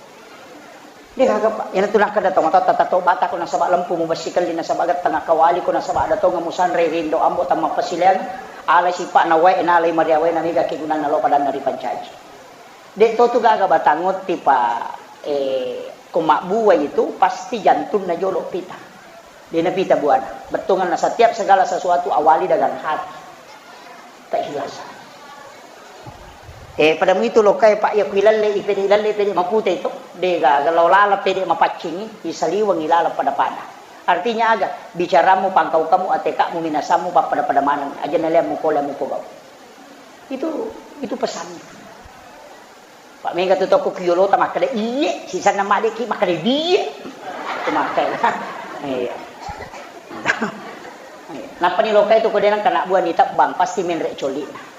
Dia kagak, Pak. Iyana tu nakkeda to mata tata to bata ko nasaba lempu mu bessi kelli nasaba gattang kawali ko nasaba ada to ngamusanre rindo ambo tamma pasileang, alai sipa na wae, na alai maria wae, na mega kegunana lo padanna ripancaji. Dek to tu gaga batang otti, Pak. Eh, ko mabbuai itu pasti jantunna jolo pita. Dena pita buana. Bettuanna setiap segala sesuatu awali dengan hati. Keikhlasan. Eh, pada mu itu lokai, Pak, ya ku ilalle, ipede ilalle, pede mapute itu. De gaga lao lala pede mapaccingi, isaliweng ilala pada-pada. Artinya aga? Bicaramu, pangkaukamu, atekamu, minasamu, pappada-pada maneng. Aja naliamu, koleamu, pogau. Itu, itu pesannya. Pak, mega tu toko kiolota makkeda, "Iye," sisanna madeki makkeda, "Diye." Itu makkeda. Iya. Nappani lokai tu ko denang kana buah ni tebbang, pasti menre coli'na.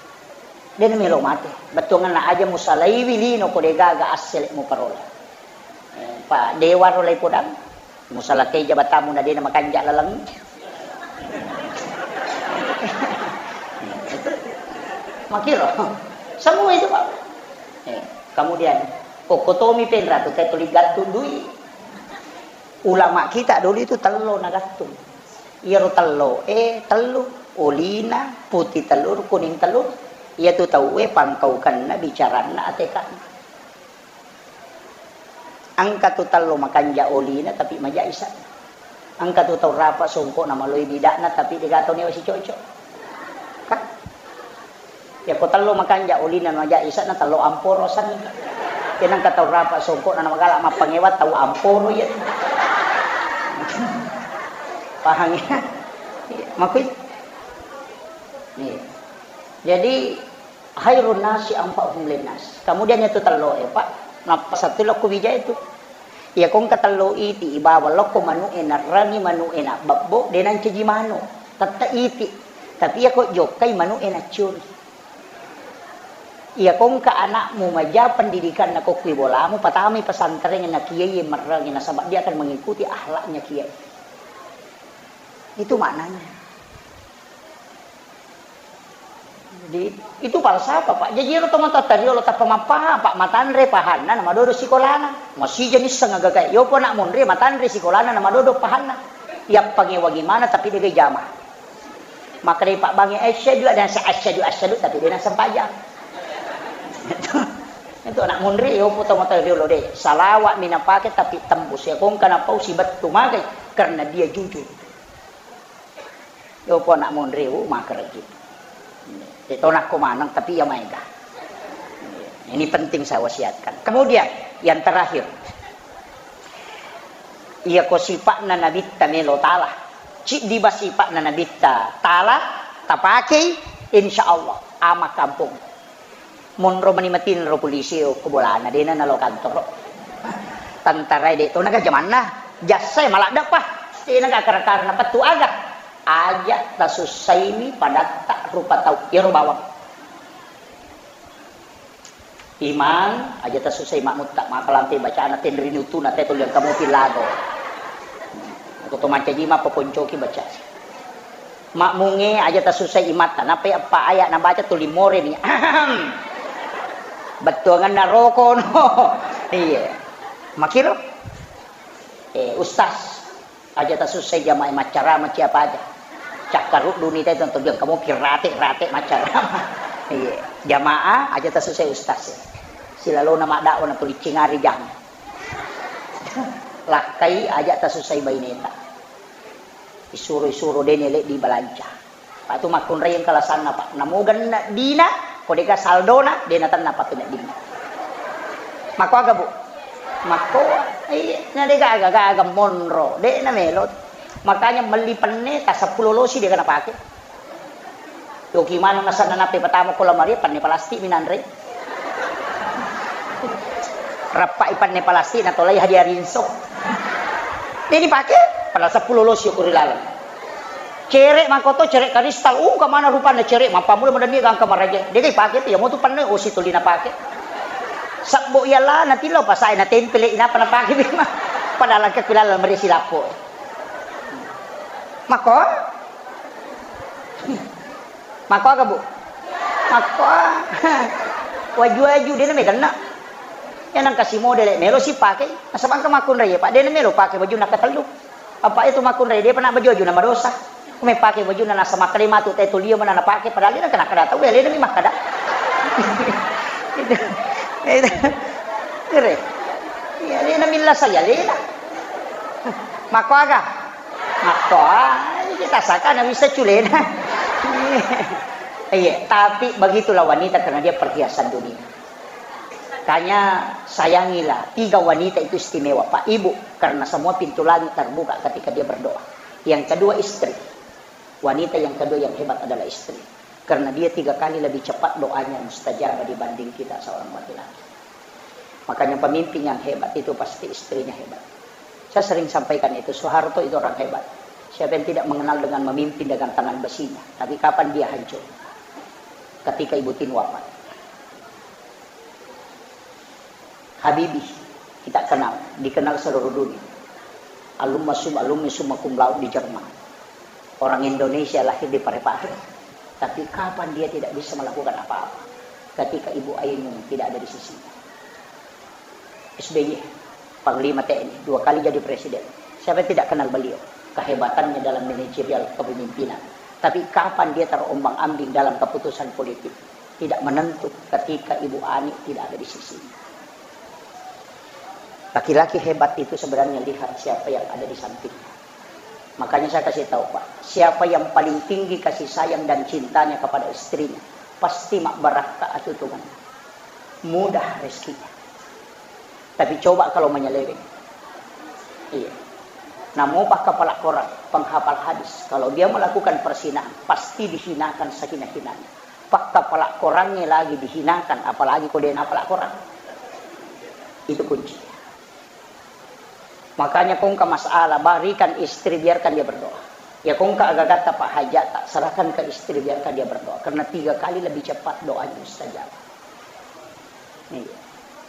Dena melo mate. Bettuanna aja musalaiwi lino ko degaga assele muparola. Eh, Pak Dewa ro lai podang. Musalakai jabatammu na dena makanja laleng. Makiro. Semua itu, Pak. Eh, kemudian, kokkotomi penra tu tuli gattung dui. Ulama kita dulu itu tello nagattung. Iyaro tello, eh, tellu, olina, putih telur, kuning telur. Iya tu tau, eh, pangkaukanna, bicaranna, atekana. Engka tu tello makanja olina tapi maja isa. Engka tu tau rapa songkok na maloi bidakna tapi dega tau newa sicocok. Kan? Ya ko tello makanja olina maja isa na tello amporo sanni. Kena engka tau rapa songkok na magala mappangewa tau amporo ya. Paham ya? Makui. Nih. Jadi khairun nasi anfa'uhum linnas. Kemudian itu tello e, Pak. Nappa satu lokko bija itu. Iya kongka tello iti ibawa lokko manu e narrangi manu e na babbo de nancaji manu. Tette iti. Tapi iya ko jokkai manu e naccuri. Iya kongka anakmu maja pendidikan na kokkui bolamu patami pesantren na kiai merrangi nasaba dia akan mengikuti akhlaknya kiai. Itu maknanya. Jadi, itu falsafah, Pak. Jaji, ero tomatoatta riolo tappa mappaha, Pak, matanre pahanna, namadodo sikolana. Masija nisseng agaga, yopo anak monri, matanre sikolana, namadodo pahanna. Yappangewangi mana, tapi degai jama. Maka dari Pak Bangi, asyhadu, ada sa-, asyhadu, asyhadu, tapi dia nasempajang. Itu, itu anak monri, yopo tomatoatta riolo de. Salawat minapake, tapi tembus. Ya, kongka napau si bettu magai, karena dia jujur. Yopo anak monri, uh, makereki. Tetona ko maneng, tapi iya maega. Ini penting saya wasiatkan. Kemudian, yang terakhir. Iya ko sipa'na Nabitta melo tala. Ciddi ba sipa'na Nabitta tala, tapakei, insya Allah, ama kampung. Monro mani matinro polisi o ko bolana, dena nalo kantoro. Tentara de to naga jamanna, jassai maladdepa. Dena ga kara-kara na pettu aga. Aja tasussaiwi padatta rupa tau. Iyaro bawang. Imang, aja tasussai makmutta, maka lampe bacana tenri nutuna te tuliang kamu pilago. Koto mancaji mappaponcoki baca. Makmungnge aja tasusai imatta, nappai eppa aya nabaca tuli moreni. Bettuanganna roko no. Iya. Makiro? Eh, Ustaz, aja tasusai jamaah maccarama siapa aja. Cakkaruddu ni teh tonton biang kamu pirate-rate maccarama. Iya. Jamaah aja tasusai ustaz. Silalona maddawa na tuli cingari jang. Lakkai aja tasusai baineta. Isuro-isuro dene leddi balanca. Pak tu makkunrai engka lasanna, Pak. Namo genne dina, ko deka saldona, dena tenna Pak tu neddinna. Makko aga, Bu? Makko, iya, na deka aga-aga monro, de na melo. Makanya melli penne ta seppulo losi deka napake. Yoki maneng nasanna nappe patama ko lamari, penne palastik minanre. Rappai penne palastik natolai hadiah rinso. Deni pake, padahal seppulo losi ko ri laleng. Cere mangkoto, cere karistal, ungka mana rupanna cere, mappamula madanni gangka maraja. Dega ipake tu, ya motu penne osi tuli napake. Sabbo iya la natillo pasae natempele inapa napake bima. Padahal engka kulaleng mari silappo. Mako? Makko aga, Bu? Makko. Waju-waju, dena meganna. Ya nang kasi model, melo si pake. Nasaba engka makkunrai, Pak. Dena melo pake baju nakatellu. Apa itu makkunrai, dia pernah baju-waju nama dosa. Kume pake baju na nasa makkale matu te tulia mana napake, padahal dia kena kada tahu, ya, lena mi makkada. Itu, itu, kere. Ya, lena milla saya, lena. Makko aga? Makko, ah, kita saka na bisa culena. Iya, tapi begitulah wanita karena dia perhiasan dunia. Makanya sayangilah, tiga wanita itu istimewa, Pak, Ibu, karena semua pintu langit terbuka ketika dia berdoa. Yang kedua istri. Wanita yang kedua yang hebat adalah istri. Karena dia tiga kali lebih cepat doanya mustajab dibanding kita seorang laki-laki. Makanya pemimpin yang hebat itu pasti istrinya hebat. Saya sering sampaikan itu, Soeharto itu orang hebat. Siapa yang tidak mengenal dengan memimpin dengan tangan besinya? Tapi kapan dia hancur? Ketika Ibu Tin wafat. Habibie, kita kenal, dikenal seluruh dunia. Alumni sum-, alumni summa cum laude di Jerman. Orang Indonesia lahir di Parepare. Tapi kapan dia tidak bisa melakukan apa-apa? Ketika Ibu Ainun tidak ada di sisinya. S B Y, Panglima T N I, dua kali jadi presiden. Siapa yang tidak kenal beliau? Kehebatannya dalam manajerial kepemimpinan. Tapi kapan dia terombang-ambing dalam keputusan politik? Tidak menentu ketika Ibu Ani tidak ada di sisinya. Laki-laki hebat itu sebenarnya lihat siapa yang ada di sampingnya. Makanya saya kasih tahu, Pak, siapa yang paling tinggi kasih sayang dan cintanya kepada istrinya, pasti mak barakka atutungan. Mudah rezekinya. Tapi coba kalau menyeleweng. Iya. Namo pakkapala Quran, penghafal hadis, kalau dia melakukan perzinahan, pasti dihinakan sehina-hinanya. Pakkapala Qurannya lagi dihinakan, apalagi ko dia napala Quran. Itu kunci. Makanya ko engka masalah, berikan istri, biarkan dia berdoa. Ya ko engka agagatta, Pak, hajat, tak serahkan ke istri, biarkan dia berdoa. Karena tiga kali lebih cepat doanya mustajab. Iya.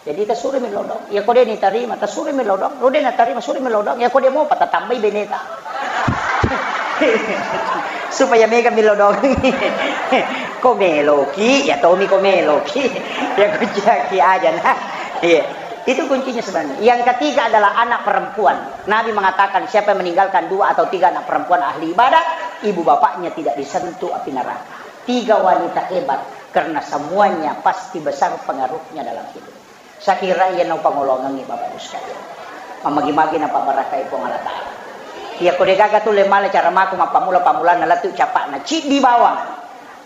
Jadi tasuri melodong. Ya ko de nitarima, tasuri melodong. Lo de natarima, suri melodong. Ya ko de mopa, tatambai beneta. Supaya mega melodong. Ko meloki, ya tomi ko meloki. Ya ko jaki aja nah. Iya. Itu kuncinya sebenarnya. Yang ketiga adalah anak perempuan. Nabi mengatakan, siapa yang meninggalkan dua atau tiga anak perempuan ahli ibadah, ibu bapaknya tidak disentuh api neraka. Tiga wanita hebat, karena semuanya pasti besar pengaruhnya dalam hidup. Saya kira iya nau pangolongangi Bapak Ibu sekalian. Mamagi-magi na pabarakai Puang Allah Ta'ala. Iya ko degaga tu le male cara maku mappammula-pammulanna lettu capakna. Ciddi bawang.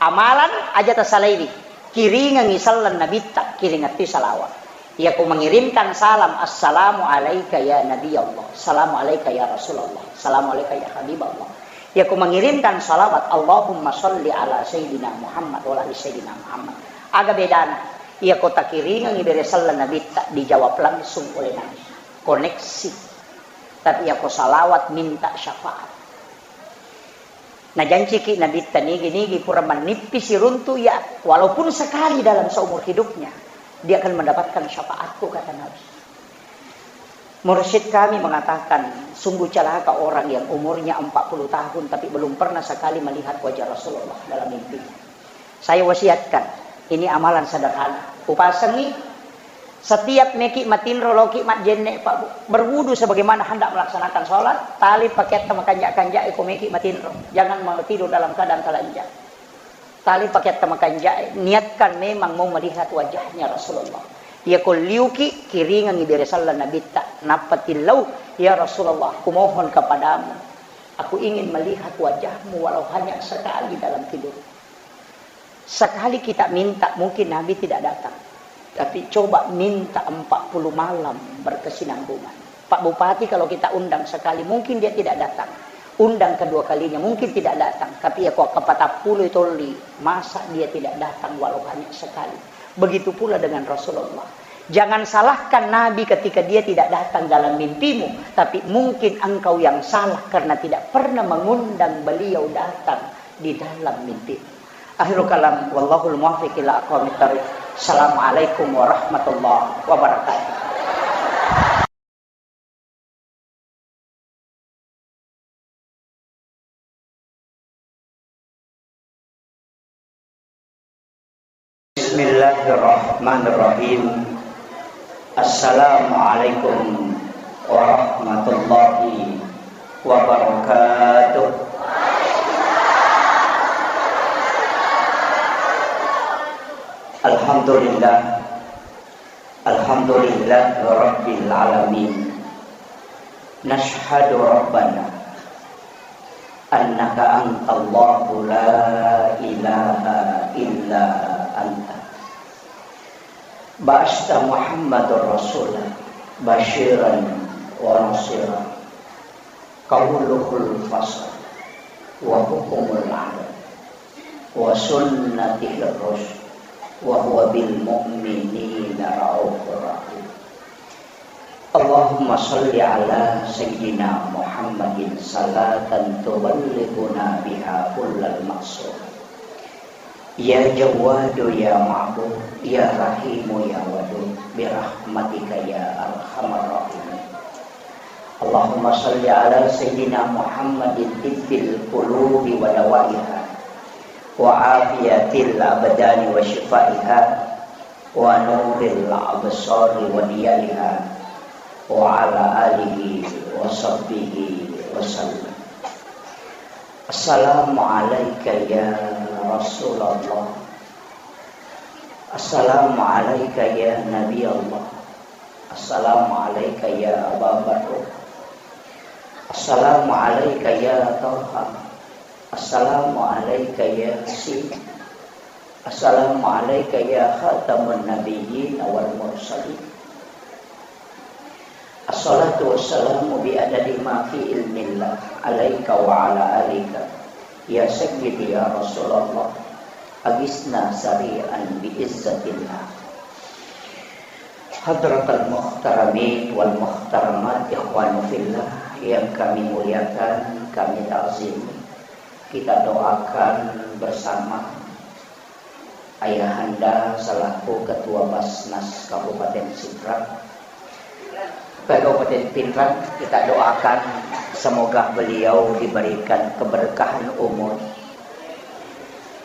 Amalan aja tasalaiwi. Kiringengi sallang nabitta, kiringettui salawat. Iya ko mengirimkan salam, "Assalamu alaika ya Nabi Allah, assalamu alaika ya Rasulullah, assalamu alaika ya Habib Allah." Iya ko mengirimkan salawat, "Allahumma salli ala Sayyidina Muhammad wa ala ali Sayyidina Muhammad." Aga bedana? Iya ko takiringengi bere sallang nabitta, dijawab langsung oleh Nabi. Koneksi. Tapi iya ko salawat minta syafaat. Najanciki Nabitta nigi-nigi pura mannippi siruntu iya, walaupun sekali dalam seumur hidupnya, dia akan mendapatkan syafaatku, kata Nabi. Mursyid kami mengatakan, sungguh celaka orang yang umurnya empat puluh tahun tapi belum pernah sekali melihat wajah Rasulullah dalam mimpi. Saya wasiatkan, ini amalan sederhana. Upasengi, setiap meki matinro, loki majjenne, Pak, Bu, berwudu sebagaimana hendak melaksanakan sholat, tali paketta makanja-kanja, iko meki matinro. Jangan mau tidur dalam keadaan telanjang. Tali paketta makanjae, niatkan memang mau melihat wajahnya Rasulullah. Iyako liuki, kiringangi bere sallang Nabitta, nappa tillau, "Ya Rasulullah, kumohon kepadamu, aku ingin melihat wajahmu walau hanya sekali dalam tidur." Sekali kita minta, mungkin Nabi tidak datang. Tapi coba minta empat puluh malam berkesinambungan. Pak Bupati kalau kita undang sekali, mungkin dia tidak datang. Undang kedua kalinya, mungkin tidak datang. Tapi ya, kok kepatappulo tolli, masa dia tidak datang walau hanya sekali? Begitu pula dengan Rasulullah. Jangan salahkan Nabi ketika dia tidak datang dalam mimpimu, tapi mungkin engkau yang salah karena tidak pernah mengundang beliau datang di dalam mimpimu. Akhirul kalam, wallahul muwaffiq ila aqwamit thariq. Assalamualaikum warahmatullahi wabarakatuh. Bismillahirrahmanirrahim. Assalamualaikum warahmatullahi wabarakatuh. Alhamdulillah. Alhamdulillah Rabbil Alamin. Nashhadu Rabbana annaka antallahu la ilaha illa anta. Ba'asta Muhammadar Rasula basyiran wa nasira. Qauluhul fasl wa hukumul adl wa sunnatihir rusyd wa huwa bil mu'minina raufur rahim. Allahumma shalli ala sayyidina Muhammadin salatan tuballighuna biha kullal maqsud. Ya Jawwadu ya Ma'bud, ya Rahimu ya Wadud, birahmatika ya arhamar rahimin. Allahumma shalli ala sayyidina Muhammadin tibbil qulubi wa dawaiha, wa afiyatil abdani wa shifaiha, wa nuril absari wa diyaiha, wa ala alihi wa sahbihi wa sallam. Assalamu alaika ya Rasulullah. Assalamu alaika ya Nabi Allah. Assalamu alaika ya Aba Bakar. Assalamu alaika ya Taha. Assalamu alaika ya Yasin. Assalamu alaika ya khataman nabiyyin wal mursalin. Assalatu wassalamu bi adadi ma fi ilmillah alaika wa ala alika. Ya sayyidi ya Rasulullah, agisna sari'an bi izzatillah. Hadratal muhtaramin wal muhtaramat, ikhwanu fillah yang kami muliakan, kami ta'zimi, kita doakan bersama Ayahanda selaku Ketua Basnas Kabupaten Sidrap, Kabupaten Pinrang, kita doakan semoga beliau diberikan keberkahan umur.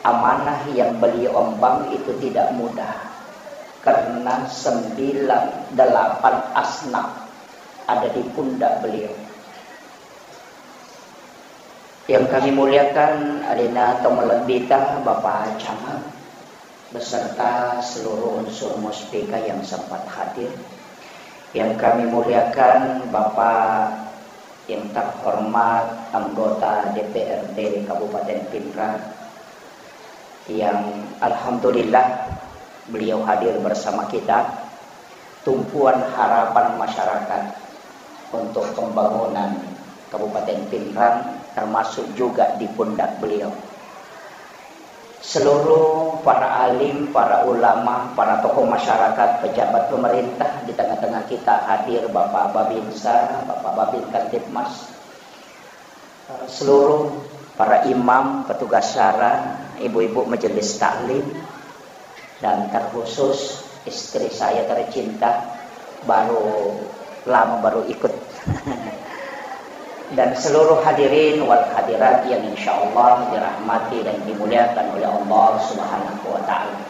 Amanah yang beliau emban itu tidak mudah, karena sembilan, delapan asnaf ada di pundak beliau. Yang kami muliakan, alena tau malebbita, Bapak Camat, beserta seluruh unsur Muspika yang sempat hadir. Yang kami muliakan, Bapak yang terhormat, anggota D P R D Kabupaten Pinrang, yang alhamdulillah beliau hadir bersama kita, tumpuan harapan masyarakat untuk pembangunan Kabupaten Pinrang, termasuk juga di pundak beliau. Seluruh para alim, para ulama, para tokoh masyarakat, pejabat pemerintah, di tengah-tengah kita hadir Bapak Babinsa, Bapak Babin Kamtibmas, seluruh para imam, petugas syara, ibu-ibu majelis taklim, dan terkhusus istri saya tercinta, baru Lama baru ikut. Dan seluruh hadirin wal hadirat yang insya Allah dirahmati dan dimuliakan oleh Allah Subhanahu wa Ta'ala.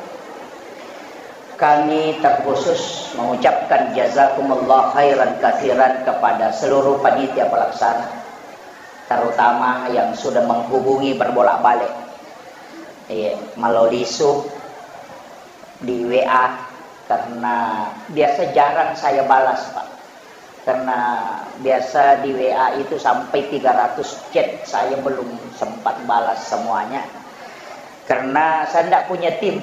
Kami terkhusus mengucapkan jazakumullah khairan katsiran kepada seluruh panitia pelaksana, terutama yang sudah menghubungi berbolak-balik. Iya, melalui sub, di W A, karena biasa jarang saya balas, Pak. Karena biasa di W A itu sampai tiga ratus chat, saya belum sempat balas semuanya. Karena saya ndak punya tim.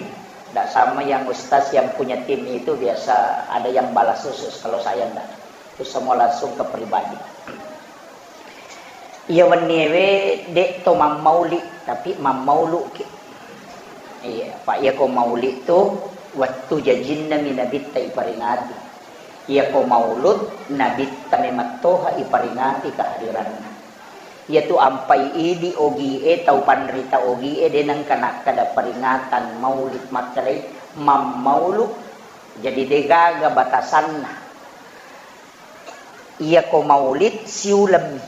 Ndak sama yang ustaz yang punya tim itu, biasa ada yang balas khusus, kalau saya ndak. Itu semua langsung ke pribadi. Iya, wenniewe de' to mammauli, tapi mammauluki. Iya, Pak, iya ko mauli tu wettu jajinna mi Nabitta iparingati. Iya ko maulud, Nabitta memattoha iparingati kehadiranna. Iya tu ampai idi ogie, tau panrita ogie, de' nengka nakkada peringatan maulid, makkedai mammaulu. Jadi de' gaga batasanna. Iya ko maulid siulemmi,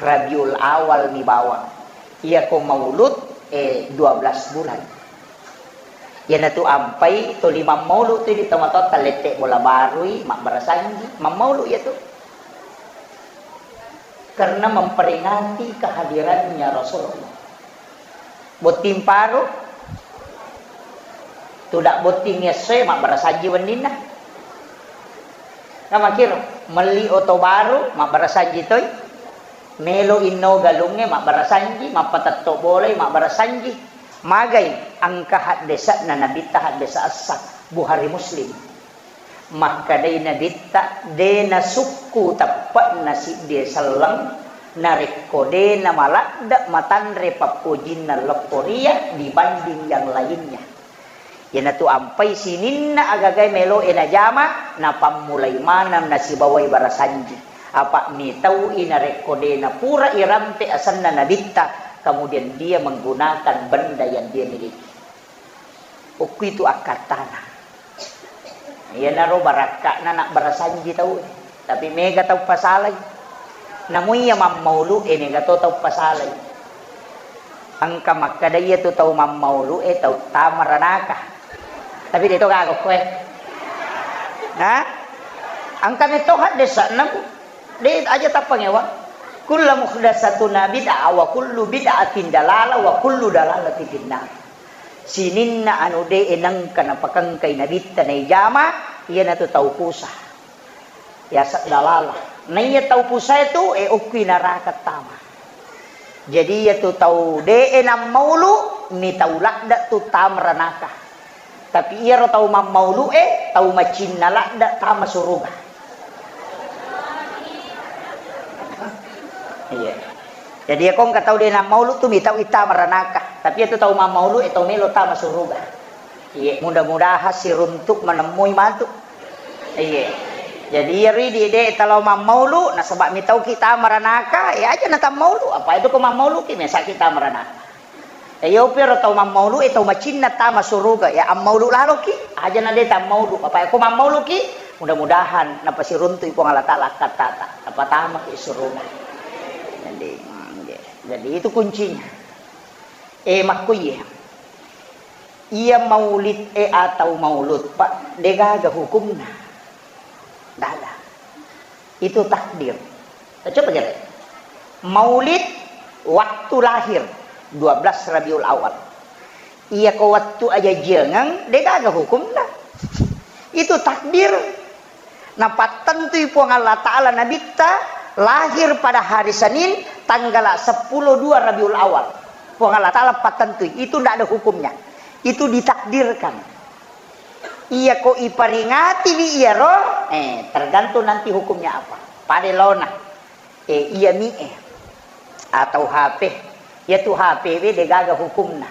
Rabiul Awal mi bawang. Iya ko maulud, eh, dua belas bulan. Iyanatu ampai toli mammaulu tu di tomatoatta, lette bola barui, mabbara sanji, mammaulu iya tu. Karena memperingati kehadirannya Rasulullah. Botting paru, tuda botting essoe, mabbara sanji wenninna. Namakiro, melli oto baru, mabbara sanji toi. Melo inno galungnge, mabbara sanji, mappatetto bolai, mabbara sanji. Magai engka haddese'na Nabitta, haddese' essa, Bukhari Muslim. Makkedai Nabitta, de' nasukku teppe'na siddie selleng, narekko de' namaladde' matanre pappojinna leppo ria dibanding yang lainnya. Iyanatu ampai sininna agagae melo'e najama, napammulai maneng nasibawai barasanji. Apa' mitau'i narekko de' napura irampe asenna Nabitta, kemudian dia menggunakan benda yang dia miliki. Okkuitu akkattana. Iyanaro barakka'na nabbarasanji tauwe. Tapi mega tau pasalai. Namu iya mammaulu'e mega to tau pasalai. Engka makkeda iyatu tau mammaulu'e tau tama ranaka. Tapi de' to gaga okkoe. Ha? Engka metto haddesa'na, Bu. De' aja tappangewa. Kullu muhdatsatin bid'ah wa kullu bid'atin dalalah wa kullu dalalatin finnar. Sininna anu de'e nengka napakengkai Nabitta naijama, iyanatu tau pusa. Yaseng dalalah. Naiya tau pusae tu, e, okkui naraka tama. Jadi, iyatu tau de'e nammaulu, mi tau ladde' tu tama ranaka. Tapi iyaro tau mammaulu'e, tau macinna ladde' tama suruga. Iya. Jadi, iya ko engka tau de' nammaulu tu mitau ittama ranaka. Tapi iyatu tau mammaulu'e tau melo tama suruga. Iya, mudah-mudahan siruntu' manemmui matu. Iya. Jadi, iyaro idi' de' talo mammaulu, nasaba' mitauki tama ranaka, iya aja natammaulu. Apa itu ko mammauluki, mesaki tama ranaka. E, iyopi ro tau mammaulu'e tau macinna tama suruga, ya ammaulu laloki, aja na de' tammaulu. Apa ko mammauluki, mudah-mudahan napasiruntu'i Puang Allah Ta'ala akkattata, napatamaki suruga. Jadi, mm, nggih. Jadi itu kuncinya. E, makkuye. Iya maulid e atau maulud, Pak, de' gaga hukumna. Dada. Itu takdir. Coba kira. Maulid waktu lahir, dua belas Rabiul Awal. Iya ko waktu ajajiangan, de' gaga hukumna. Itu takdir. Napattentui Puang Allah Ta'ala Nabitta lahir pada hari Senin, tanggal sepuluh dua Rabiul Awal. Puang Allah Ta'ala pattentui. Itu ndak ada hukumnya. Itu ditakdirkan. Iya ko iperingatiwi iyaro, eh, tergantung nanti hukumnya apa. Pada laona, eh, iya mi, eh, atau H P. Iyatu H P we de' gaga hukumna.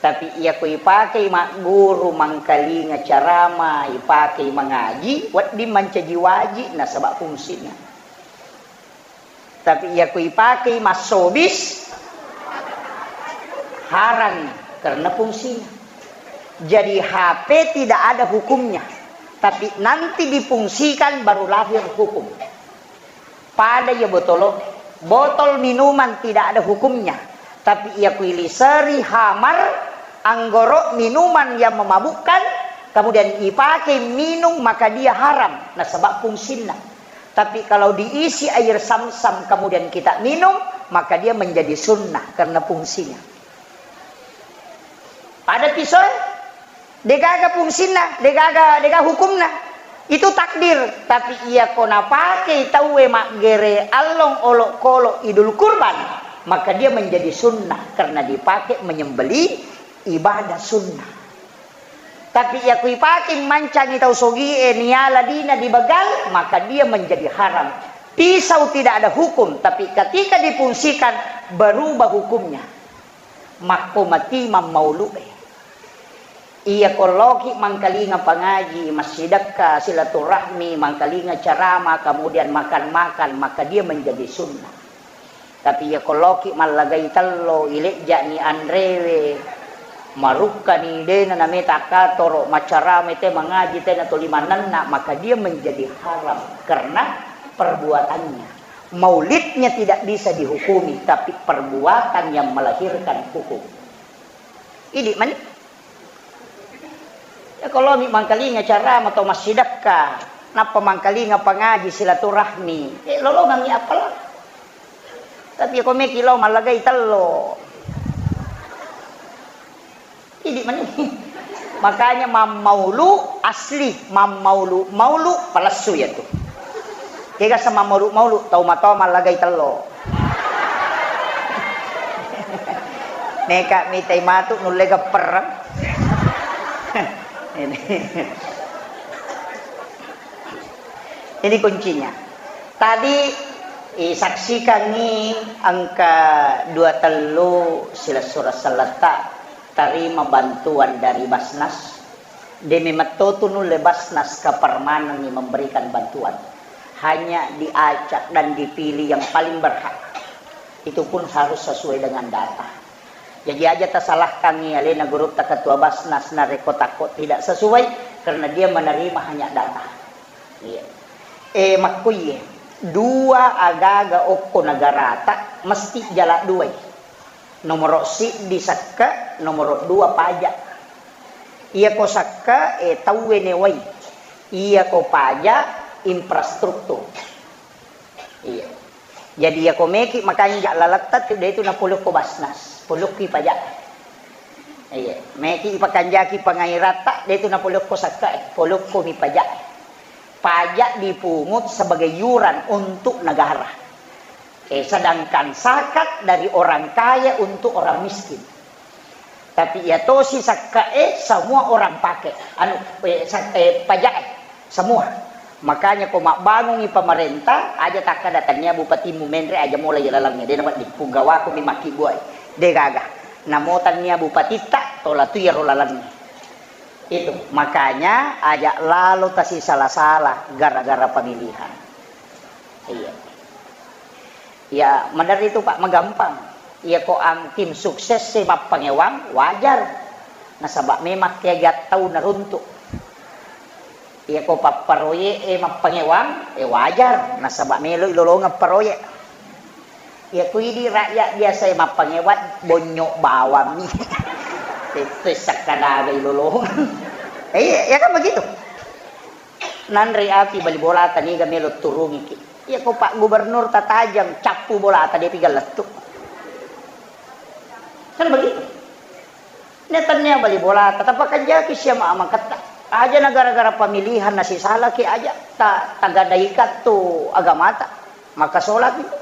Tapi iya ko ipakei magguru, mangkalinga carama, ipakei mangaji, wedding mancaji waji nasaba' fungsina. Tapi iya ko ipakei massobis, haram karena fungsina. Jadi H P tidak ada hukumnya. Tapi nanti difungsikan baru lahir hukum. Pada iya botolo, botol minuman tidak ada hukumnya. Tapi iya kuiliseri hamar, anggoro, minuman yang memabukkan, kemudian dipakai minum, maka dia haram. Nasaba fungsinna. Tapi kalau diisi air samsam kemudian kita minum, maka dia menjadi sunnah karena fungsinya. Pada pisau, degaga fungsinna, degaga, dega hukumna. Itu takdir. Tapi iya ko napake tauwe maggere allong olokolo Idul Kurban, maka dia menjadi sunnah karena dipakai menyembelih ibadah sunnah. Tapi iya ko ipake mancangi tau sogie niala dina dibegal, maka dia menjadi haram. Pisau tidak ada hukum, tapi ketika difungsikan, berubah hukumnya. Makko mati mammaulu'e. Iya ko loki mangkalinga pangaji, massidekka, silaturahmi, mangkalinga carama, kemudian makan-makan, maka dia menjadi sunnah. Tapi iya ko loki mallagai tello, ilejja'ni anrewe, marukkani dena nameta katoro, macarama te mangaji tena tuli manenna, maka dia menjadi haram karena perbuatannya. Maulidnya tidak bisa dihukumi, tapi perbuatan yang melahirkan hukum. Idi mani. Ya, kalau mi mangkalinga carama atau massidekka, nappa mangkalinga pangaji silaturahmi, eh, lolongangi apala. Tapi ko meki lo mallagai tello. Idi mani. Makanya mammaulu asli, mammaulu, maulu palessu ya tu. Kega sama maulu-maulu, tau matoa mallagai tello. Neka mitai matu nulle gepper. Ini. Ini kuncinya. Tadi, eh, saksikangi engka dua tellu silessureng selletta tarima bantuan dari Basnas. De memetto tu nulle Basnas kapermanengi memberikan bantuan. Hanya diacak dan dipilih yang paling berhak. Itu pun harus sesuai dengan data. Jadi aja tasalahkangi alena gurutta ketua Basnas narekko takko tidak sesuai, karena dia menerima hanya data. Iya. Eh, makkuiye, dua agaga okko negarata mesti jala duai. Nomoro siddi sakke, nomoro dua pajak. Iya ko sakke, eh, tauwe newai. Iya ko pajak, infrastruktur. Iya. Jadi iya ko meki makanja laletta tu, de tu napolokko Basnas, polokki pajak. Iya, meki ipakanjaki pangairatta, de tu napolokko sakke, polokko mi pajak. Pajak dipungut sebagai iuran untuk negara. Eh, sedangkan zakat dari orang kaya untuk orang miskin. Tapi iya tosi sakkae semua orang pake. Anu, eh, sa-, eh, pajak, eh, semua. Makanya ko mabbangungi pemerintah, aja takkada tania bupatimu menre aja mulai lalangnge. De nawedding puggawaku mi makkibbuai. De gaga. Namo tania bupatitta, tola tu iyaro lalangnge. Itu. Makanya aja lalo tasisala-sala gara-gara pemilihan. Iya. Ya, maderri tu, Pak, magampang. Iya ko ang tim sukses e mappangewang, wajar. Nasaba memang kegiatan tau naruntuk. Iya ko papparoyek e mappangewang, eh, wajar. Nasaba melo ilolongeng paroyek. Iya ko idi rakyat biasa e mappangewang, bonyok bawang mi. Itu sakkadaga ilolongeng. Eh, iya, ya kan begitu. Nanre api bali bolata niga melo turungiki. Iya ko Pak Gubernur tatajang cappu bolata depi gallettu. Kan begitu. Netannia bali bolata tapakanjaki siama amaketta. Aja na gara-gara pemilihan nasisalaki aja ta-, tagadaikan tu agamata. Maka sholat itu.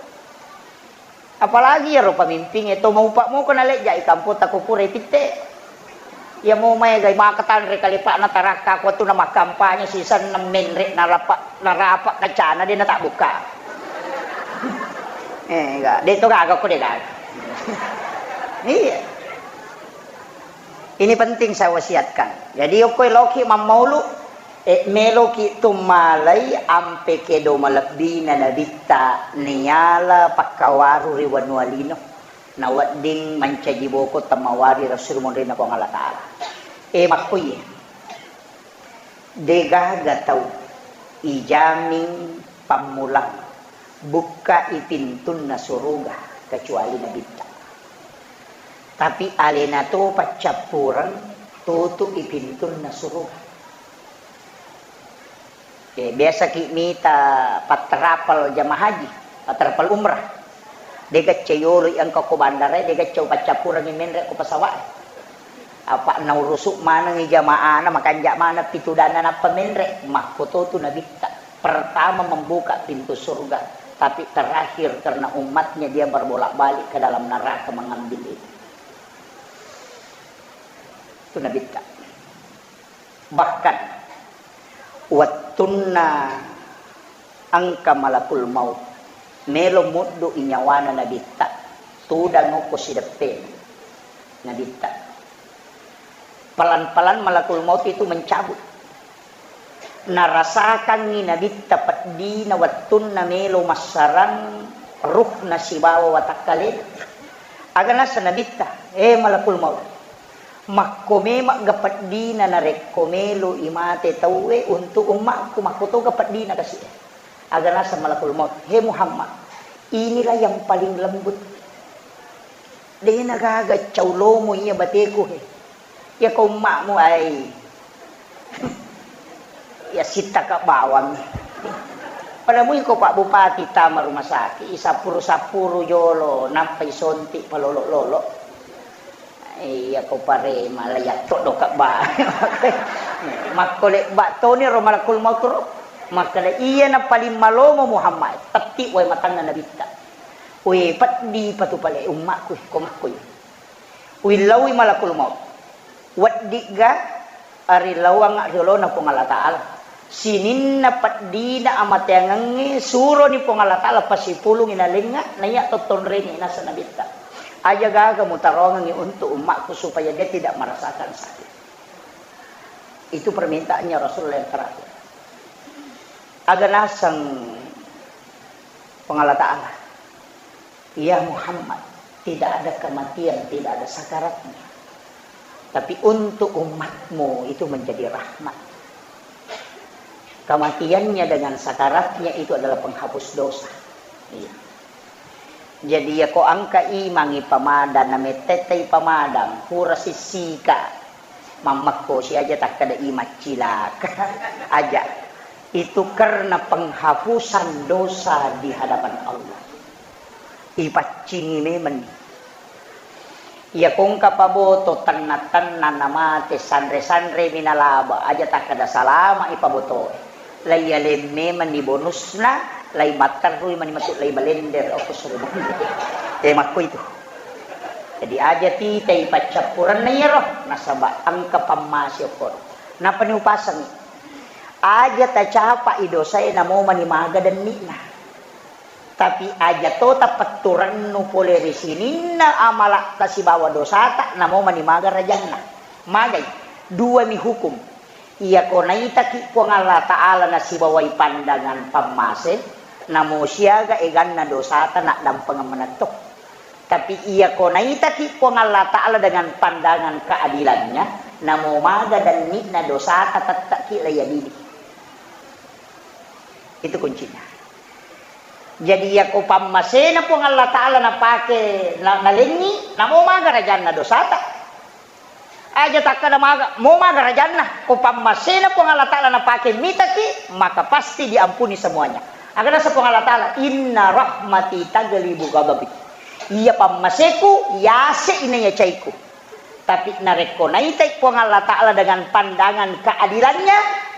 Apalagi iyaro pamimpingnge to maupa moko nalejja i kampotta ko pura ipitte. Iya mo maega i maka tanre kalepa'na tarakka ko wettunna makkampanye sisenna menre narapa, narapa kancana de natabbukka. Eh, ga, de to gaga ko de gaga. Iya. Ini penting saya wasiatkan. Jadi, okko eloki mammaulu, eh, meloki tummalai ampe kedo malebbina nabitta niala pakkawaru ri wanua lino. Nawedding mancaji boko temmawari Rasul monrinna Puang Allah Ta'ala. Eh, makkuye. Degaga tau ijaming pammulang bukkai pintunna suruga kecuali Nabitta. Tapi alena to paccappureng tutu'i pintunna suruga. Eh, biasaki mita patterapal jamaah haji, patterapal umrah. Degacce yolo i engka ko bandara, degacce paccappurengi menre ko pesawat. Apa naurusu manengi jamaahna, makanja maneng pitudanna nappa menre. Makkoto tu Nabitta. Pertama membuka pintu surga, tapi terakhir karena umatnya dia berbolak-balik ke dalam neraka mengambil itu. Itu Nabitta. Bahkan wettunna engka malakul maut melo muddu i nyawana Nabitta, tudang okko sideppe Nabitta. Pelan-pelan malakul maut itu mencabut. Narasakangngi Nabitta peddina wettunna melo massarang ruhna sibawa watakkalena. Aga nasa Nabitta, "Eh, malakul maut, makko memang ga peddina narekko melo i mate tauwe untuk ummakku, makko toga peddina kasi." Aga nasa malakul maut, "He Muhammad, inilah yang paling lembut. Dena gaga cau lomo iya bateku he. Iya ko ummakmu ai." Iya sittaka bawang. Pada mui ko Pak Bupati tama rumah sakit, isappuru-sappuru jolo, nappa isonti palolo-lolo. Iya ko parema la yatto doka ba. Makko lebba toni ro malakul maut ro. Makkeda iya na paling malomo Muhammad, tetti wae matanna Nabitta. We peddi patu pale ummakku ko makko. Uillaui malakul maut. Weddigga arilauangnga riolona Puang Allah Ta'ala. Sininna peddina amateangengnge suroni Puang Allah Ta'ala pasipulungi nalengnga, naiya tottonrengi nasa Nabitta. Aja gaga mutaroangengngi untuk ummakku supaya dia tidak merasakan sakit. Itu permintaannya Rasulullah yang terakhir. Aga naseng Puang Allah Ta'ala. Ya Muhammad, tidak ada kematian, tidak ada sakaratnya. Tapi untuk umatmu itu menjadi rahmat. Kematiannya dengan sakaratnya itu adalah penghapus dosa. Iya. Jadi ya ko engka imangi pamadang, namettetai pamadang, pura sissika, mammekkosi aja takkeda imang cilaka. Aja. Itu karena penghapusan dosa di hadapan Allah. Ipaccingi memeng. Iya ko engka paboto tenna-tenna namate sanre-sanre mi nalaba, aja takkeda salama i pabotoe. Lai yaleng memeng ni bonusna, lai matterrui mani matu lai balender okko surga. Eh, makko itu. Jadi aja titai paccappurenna iyaro, nasaba engka pammase okko. Napani upasengi. Aja tacapa i dosae namo mani maga denni'na. Tapi aja to tapetturennu pole ri sininna amala'ta sibawa dosata, namo mani maga rajanna. Magai, duami hukum. Iyako naitaki Puang Allah Ta'ala nasibawai pandangan pammase, namo siaga eganna dosata naddampengeng manetto. Tapi iyako naitaki Puang Allah Ta'ala dengan pandangan keadilannya, namo maga denni'na dosata tettaki laiadili. Itu kuncinya. Jadi, iyako pammasena Puang Allah Ta'ala napake, na-, nalengngi, namo maga rajanna dosata. Aja takkada maga, mo maga rajanna, ko pammasena Puang Allah Ta'ala napake mitaki, maka pasti diampuni semuanya. Aga nasa Puang Allah Ta'ala, "Inna rahmati taglibu ghadabi." Iya pammaseku, yase ina yacaiku. Tapi narekko naitai Puang Allah Ta'ala dengan pandangan keadilannya,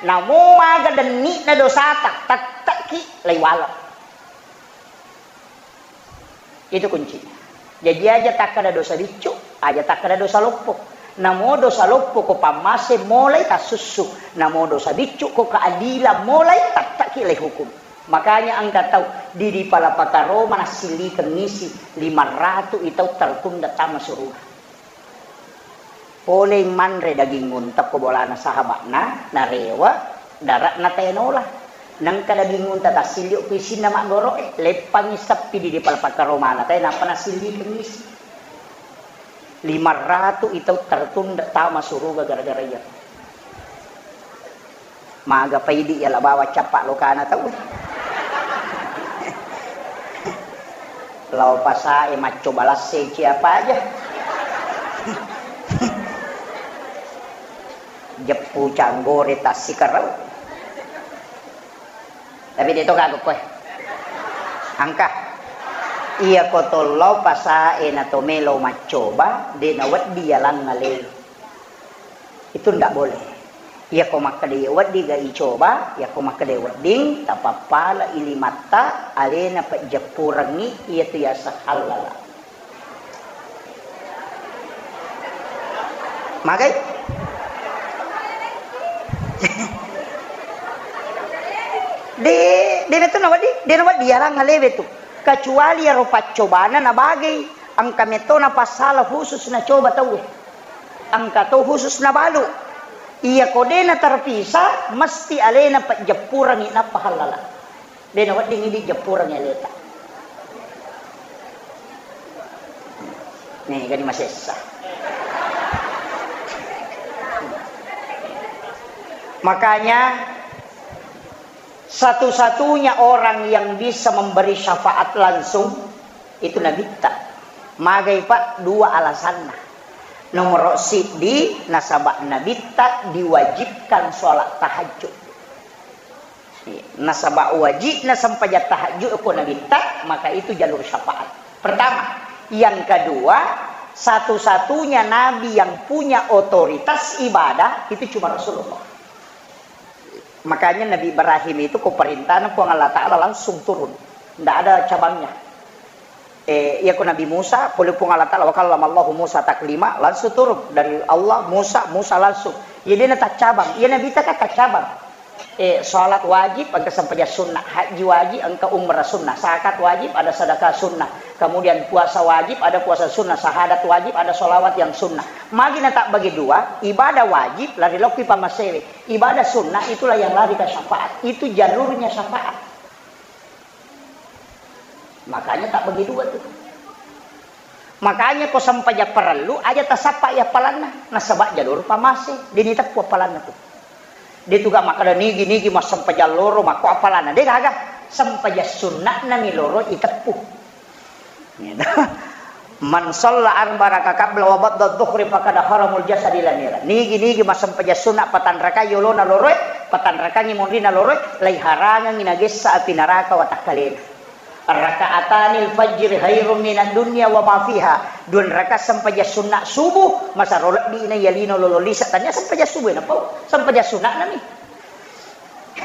namo maga denni'na dosata, tette'ki laiwala. Itu kuncinya. Jadi aja takkada dosa biccu, aja takkada dosa loppo. Namo dosa loppo ko pammase molai tassussu. Namo dosa biccu ko keadilan molai tette'ki laihukum. Makanya engka tau di, di Palapakaro manassillikeng isi lima ratu i tau tertunda tama suruga. Polei manre daging unta ko bolana sahaba'na, narewa, dara'na tae nola. Nengka daging unta tassilio ku isinna maggoro'e, leppangi seppi di, di Palapakaro mana tae, nappa nassillikeng isi. Lima ratu i tau tertunda tama suruga gara-gara iya. Maga paidi yala bawa cappa lokana tau. Lao pasae maccoba lasse ciapa aja. Jeppu canggore tassikarau. Tapi de to gaga koe. Angka. Iya ko to lao pasae na to melo maccoba, de na weddi yalang alena. Itu ndak boleh. Iyako makkeda iya wedding ga icoba, iyako makkeda wedding, tapappala ilimatta, alena pejjeppurengngi, iyatu yaseng hallala. Magai? De, de na tu na wedding, de na wedding yalang alewe tu. Kecuali iyaro paccobana na bagai, engka metto na passala khusus na coba tauwe. Engka to khusus nabalu. Iya ko de na terpisah, mesti alena pejjeppurengngi nappa hallala. De na wedding idi jeppurengngi aleta. Nih, gani masessa. Makanya satu-satunya orang yang bisa memberi syafaat langsung itu Nabitta. Magai, Pak? Dua alasanna. Nomoro siddi, nasaba Nabitta diwajibkan sholat tahajud. Nasaba wajibna sempajang tahajud ko Nabitta, maka itu jalur syafaat. Pertama. Yang kedua, satu-satunya nabi yang punya otoritas ibadah itu cuma Rasulullah. Makanya Nabi Ibrahim itu ko perintahna Puang Allah Ta'ala langsung turun. Ndak ada cabangnya. Eh, iya ko Nabi Musa, pole Puang Allah Ta'ala, wa kallamallahu Musa taklima, langsung turun dari Allah, Musa, Musa langsung. Iya de na taccabang, iya Nabitta kan taccabang. Eh, salat wajib, engka sempajang sunnah, haji wajib, engka umrah sunnah, zakat wajib, ada sedekah sunnah, kemudian puasa wajib, ada puasa sunnah, syahadat wajib, ada sholawat yang sunnah. Magi na tabbagi dua, ibadah wajib, lari lokki pammasewe. Ibadah sunnah itulah yang lari ke syafaat. Itu jalurnya syafaat. Makanya tabbagi dua tu. Makanya ko sempajang parellu, aja tasappa i appalanna. Nasaba jalur pammase, de ni teppu appalanna tu. De tu ga makkeda nigi-nigi massempajang loro, makko appalanna. De gaga, sempajang sunna'na mi loro iteppu. Gitu. Man shalla arba raka qabla wa ba'da dhuhri faqad haramul jasadi ila nira. Nigi-nigi massempajang sunna patanrakai yolona loroe, patanrakangi monrina loroe, laiharangangi nagessa api naraka watakkalena. Raka'atanil fajri khairum minad dunya wa ma fiha. Dua raka sempajang sunna subuh, masaro lebbi na yalino lolo lisa. Tanya sempajang subuh na pau. Sempajang sunna nami.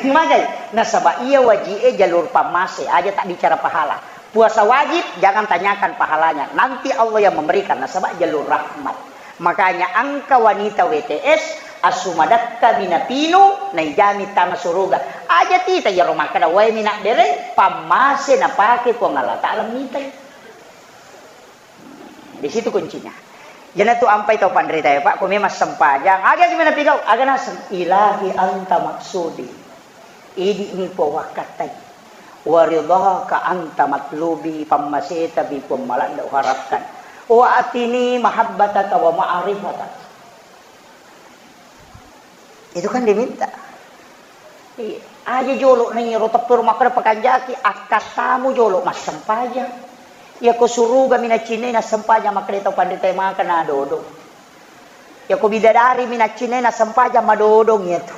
Magai, nasaba iya waji'e jalur pammase, aja tak bicara pahala. Puasa wajib, jangan tanyakan pahalanya. Nanti Allah yang memberikan, nasaba jalur rahmat. Makanya engka wanita W T S, assumadakka minapinu, naijami tama suruga. Aja tita iyaro makkeda, wae minabbereng, pammase napake Puang Allah Ta'ala mitai. Di situ kuncinya. Jana tu ampai tau panrita ya, Pak, ko memang sempajang, aga gimana pigau? Aga naseng, "Ilahi anta maksudi." Idi mi Puang wakkattai. "Wa ridhaka anta matlubi," pammaseta bi Puang maladda uharapkan. "Wa atini mahabbataka wa ma'rifataka." Itu kan diminta. Iya. Aja jolo na iyaro teppero makkeda pakanjaki, akkattamu jolo massempajang. Iya ko suruga mi naccinai nassempajang makkeda tau panrita maka nadodong. Iya ko bidadari mi naccinai nassempajang madodong iyatu.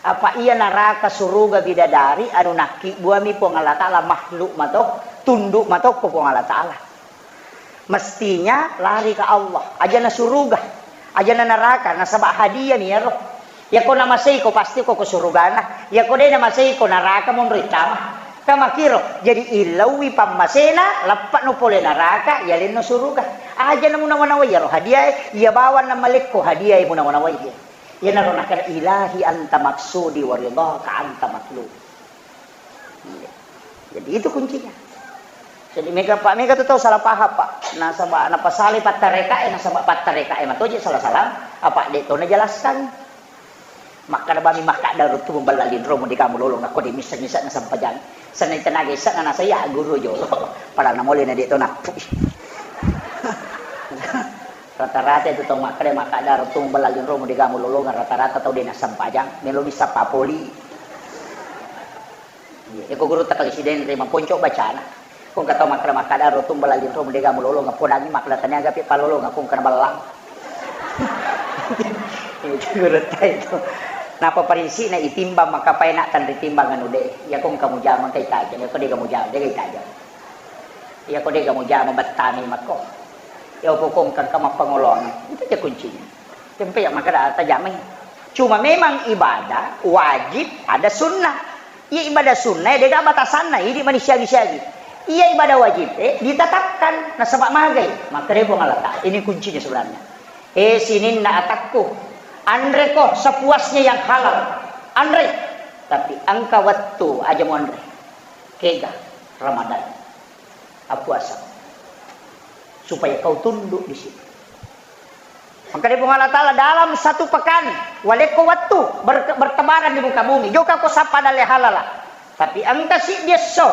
Apa iya naraka suruga bidadari anu nakkibbuami Puang Allah Ta'ala makhluk mato, tunduk mato ko Puang Allah Ta'ala. Mestinya lari ke Allah, ajana suruga, ajana naraka, nasaba hadiah mi iyaro. Yako namaseiko, pasti ko, ko surugana. Yako de namaseiko, naraka monro ittama. Kamakiro, jadi illauwi pammasena, lappa no pole naraka, yalenno suruga. Ajana munawa-nawai iyaro hadiah e, iya bawang namalekko hadiah e munawa-nawai e. Iyanaro nakkeda, "Ilahi anta maksudi wa ridhaka anta matlubi." Iya. Jadi itu kuncinya. Jadi mega, Pak, mega tu tau salah paham, Pak. Nasaba napasalai pattarekae, nasaba pattarekae matoje salah-salah, apa de to najelaskan. Makkada bami makkada ruttu memballa linromu di kamu lolong nakko di missa-missa na sempajang. Senai tenaga issa na nasaya guru jolo. Padahal namole na de to nappui. Rata-rata itu tau makkeda, makkeda rottung balla linromu dega mulolongeng, rata-rata tau de nassempajang, melomi sappa poli. Iya, eko gurutta kalisi denre maponco bacana. Ko engka tau makkeda, makkeda rottung balla linromu dega mulolongeng, podangi makkeda taniaga pi palolongeng, ko engka na balla. Itu gurutta itu. Napa parinsikna itimbang maka paena tanri timbang anu de. Iya ko engka mujama engka itajang, iya ko dega mujama dega itajang. Iya ko dega mujama bettami makko. Iya ko engka mapangoloang. Itu aja kuncinya. Tempe ya makkeda tajamai. Cuma memang ibadah wajib ada sunnah. Iya ibadah sunnah ya dega batasanna, idi mani siagi-siagi. Iya ibadah wajib eh ditetapkan nasaba magai. Makkeda Puang Allah Taala. Ini kuncinya sebenarnya. Eh sininna atakku, anreko sepuasnya yang halal. Anre. Tapi engka wettu aja muanre. Kega Ramadan. Appuasa. Supaya kau tunduk di situ. Makkeda Puang Allah Taala dalam satu pekan, walekko wettu ber-, bertebaran di muka bumi. Jokako sappa dalle halala. Tapi engka siddi esso,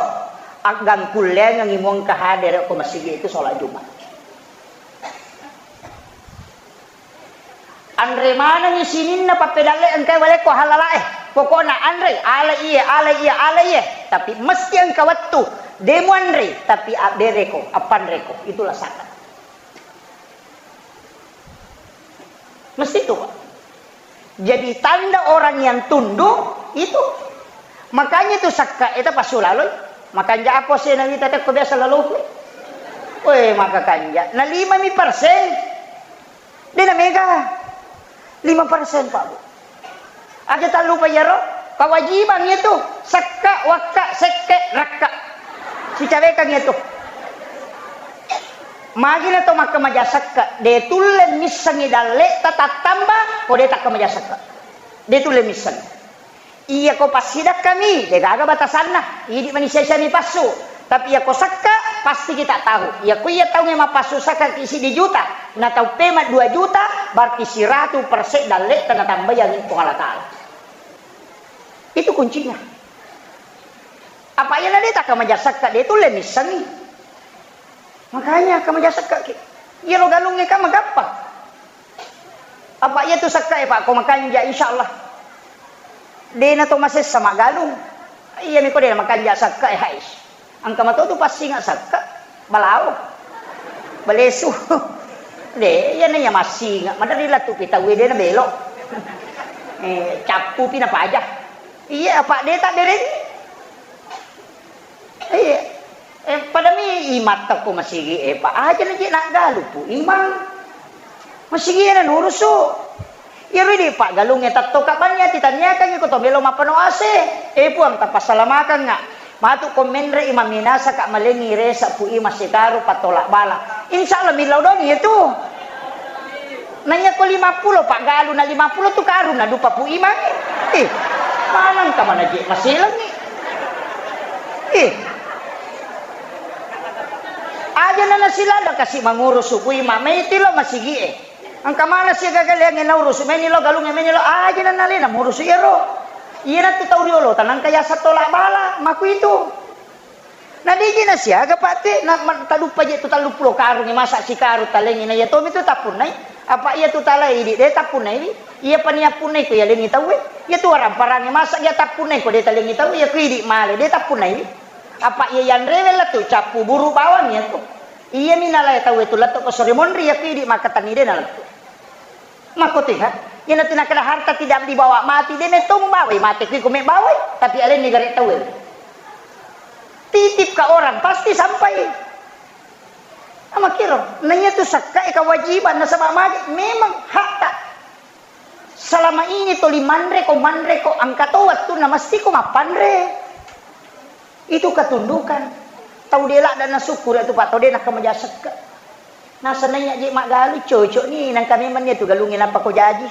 aggangkulleangengi muengka hadere ko masigi itu sholat Jumat. Anre manengi sininna pappedalle engkai walekko halalae. Pokokna anre, ale iye, ale iye, ale iye. Tapi mesti engka wettu, de muanre, tapi abbereko, appanreko. Itulah zakat. Mesti itu, Pak. Jadi tanda orang yang tunduk itu. Makanya itu sakka eta pasulaloi. Makanja apa sih Nabi tadi kok biasa lalu. Weh, maka kanja. Nah, lima mi persen. Dena mega. Lima persen, Pak, Bu. Aja tallupa iyaro, kewajiban itu, sekka, wakka, sekke, rakka. Sicawekang itu. Magina to makkamaja sekka, de tulle missengi dalle ta tattamba, ko de takkamaja sekka. De tulle misseng. Iya ko passidakkami, de gaga batasanna. Idi mani sia-siami passu. Tapi iya ko sekka, pasti kita tahu. Iya ko iya taunge mapassu sekka ki siddi juta, na tau pema dua juta, berarti siratu persen dalle ta natambayangi Puang Allah Taala. Itu kuncinya. Apa iya na de takkamaja sekka, de tulle missengi. Makanya kamaja sekka ki. Iya lo galungnge ka magappa. Apa iya tu sekka e, Pak, ko makanja, insya Allah. De na to masessa maggalung. Iya mi ko de na makanja sekka e, hais. Engka mato tu passinga sekka. Balao. Balesu. De, iya na iya massinga. Madari latu pi tau de na belo. Eh, cappu pi na paja. Iya, apa de tak dereng. Iya. Eh, pada mi imatta ko masigi e, Pak. Aja na je naggalu pu imang. Masigi e na nurusu. Iyaro idi paggalungnge tatto kabanni ati tanniakangngi ko to melo mappano ase. Eh, Puang, tapassalamakanga. Matu ko menre imang minasa ka malengi resa pu imang sekaru patola bala. Insya Allah millau doni itu. Nanya ko lima puluh paggalu na lima puluh tu karu na dupa pu imang. Eh, manang ka mana je masilengi. Eh. Aja na nasilada kasi mangurusu pu imang, mai tilo masigi e. Engka mana sia gagaleangnge naurusu, meni lo galungnge, meni lo aja na nalena murusu iyaro. Iyana tu tau riolo tanangka yasa tola bala, maku itu. Na digi na siaga, Pak, te, na, ma-, taduppa je tu telluppulo karungnge, masa sikarung talengi na iya tomi tu tappunnai. Apa iya tu talai idi, de tappunnai wi. Iya pania punnai ko yalengi tauwe. Iya tu waramparangnge, masa iya tappunnai ko de talengi tauwe, iya ku idi male, de tappunnai wi. Apa iya yanrewe lettu cappu buru bawang iya tu. Iya mi nalai tauwe tu lettu ko sore monri, iya ku idi makkatenni de na lettu. Makkotiha, iyana tu nakkeda harta tidak dibawa mati, de metto mubawai mate kui ko mebawai, tapi alenni gare tauwe. Titip ke orang, pasti sampai. Amakiro, nanya tu sakka e kewajiban nasaba magi memang hakta. Selama ini toli manre ko, manre ko, engka to wettunna mesti ko mappanre. Itu ketundukan. Tau de ladda nasukkuru tu, Pak, tau de nakkamaja sekka. Nasenna iya je maggalu cocok ni, nangka memang iya tu galungnge nappa ko jaji.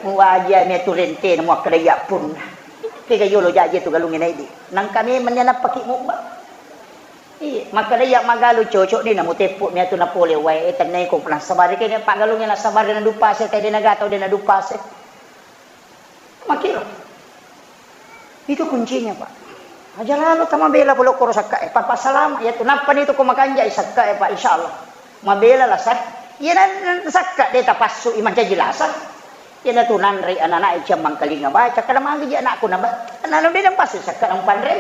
Muwaji iya mi tu rentena muakkeda iya punna. Kega yolo jaji tu galungnge naidi. Nangka memang iya nappa ki mubba. Iya, makkeda iya maggalu cocok ni, namuteppu mi tu napole wae, eh, tennai ko nasabari kega paggalungnge nasabari nadupase, tede nagatau de nadupase. Makiro. Itu kuncinya, Pak. Aja lalo tamabela pole koro sakka e, papa salama ya tu. Nappa ni tu ko makanja i sakka e, Pak, insya Allah. Mabela lah sa. Iyana sakka de tapassu i mancaji lasang. Iyana tu nanre anak-anak e ciammangkalinga baca, kada magi ji anakku na ba-, nanu de nampassu sakka nampanre.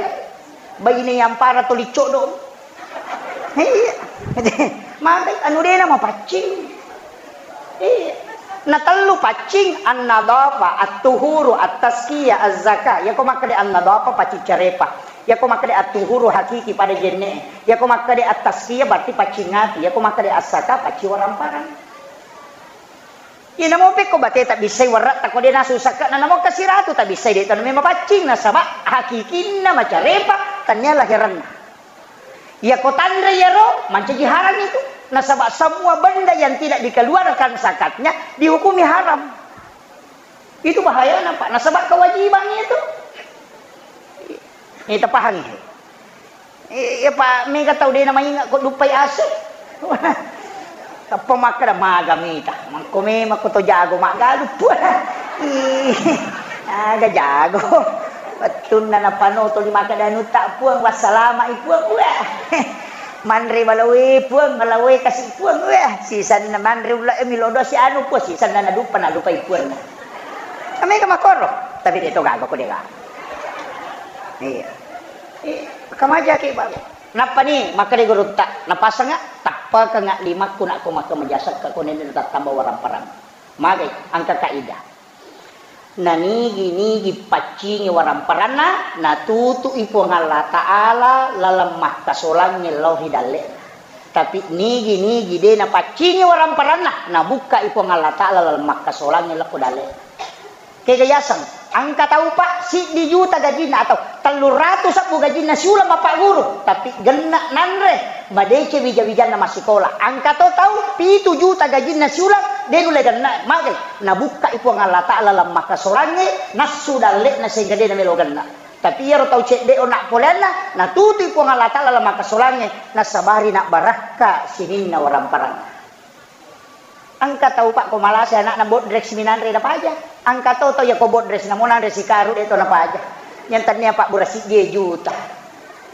Baine yampara to licco do. Iya. Maka anu de na mapaccing. Iya. Na tellu paccing, an-nadhafa, at-tuhuru, at-tazkiyah, az-zakah. Yako makkeda an-nadhafa paccing carepa. Yako makkeda at-tuhuru hakiki pada jenne'e. Yako makkeda at-tazkiyah berarti paccing ati. Yako makkeda az-zakah paccing waramparang. Iya namo pekko bate tabbissai warra'ta ko de nasu sakka na namo kasiratu tabbissai de tanu memang paccing nasaba hakikinna macarepa tania lahiranna. Yako tanre yaro mancaji haram itu. Nasaba semua benda yang tidak dikeluarkan zakatnya dihukumi haram. Itu bahayana, Pak. Nasaba kewajiban itu. Ini tapahangi. Iya, Pak, mega tau de na mainga ko duppai ase. Tappa makkeda maga mita. Mangko memang ko to jago maggalu, Puang. Ih, aga jago. Wettunna napanoto di makkeda anutta, Puang, wassalamai, Puang. Wah. Manre balawe, Puang, balawe kasi, Puang. Wah, sisanna manre ulla e milodo si anu, Puang, sisanna naduppa nalupai, Puang. Mega makoro, tapi de to gaga ko de gaga. Iya. Eh, kamajaki, Pak. Nappani makkeda gurutta, napasengnga, tappakanga limakku nakko makkamaja sakka ko nenne tattamba waramparang. Magai, engka kaidah. Nanigi-nigi paccingi waramparanna, natutu'i Puang Allah Ta'ala laleng makkasolangnge lao ri dalle'na. Tapi nigi-nigi de napaccingi waramparanna, nabukka'i Puang Allah Ta'ala laleng makkasolangnge lao ko dalle'na. Kega yaseng, engka tau, Pak, siddi juta gajinna atau telluratu sebbu gajinna siuleng mapagguru, tapi genna nanre, madeceng wija-wijanna massikola. Engka to tau pitu juta gajinna siuleng, de nulle genna, magai, nabukkai Puang Allah Ta'ala lammakkasolangnge, nassu dalle'na sehingga de namelo genna. Tapi iyaro tau cedde onna poleanna, natutui Puang Allah Ta'ala lammakkasolangnge, nasabari nabbarakka sininna waramparang. Engka tau, Pak, ko malasa anakna bodrek siminanre napaja. Engka to tau yako bodrek namo nanre sikaru de to napaja. Yang tania Pak bura siddi juta.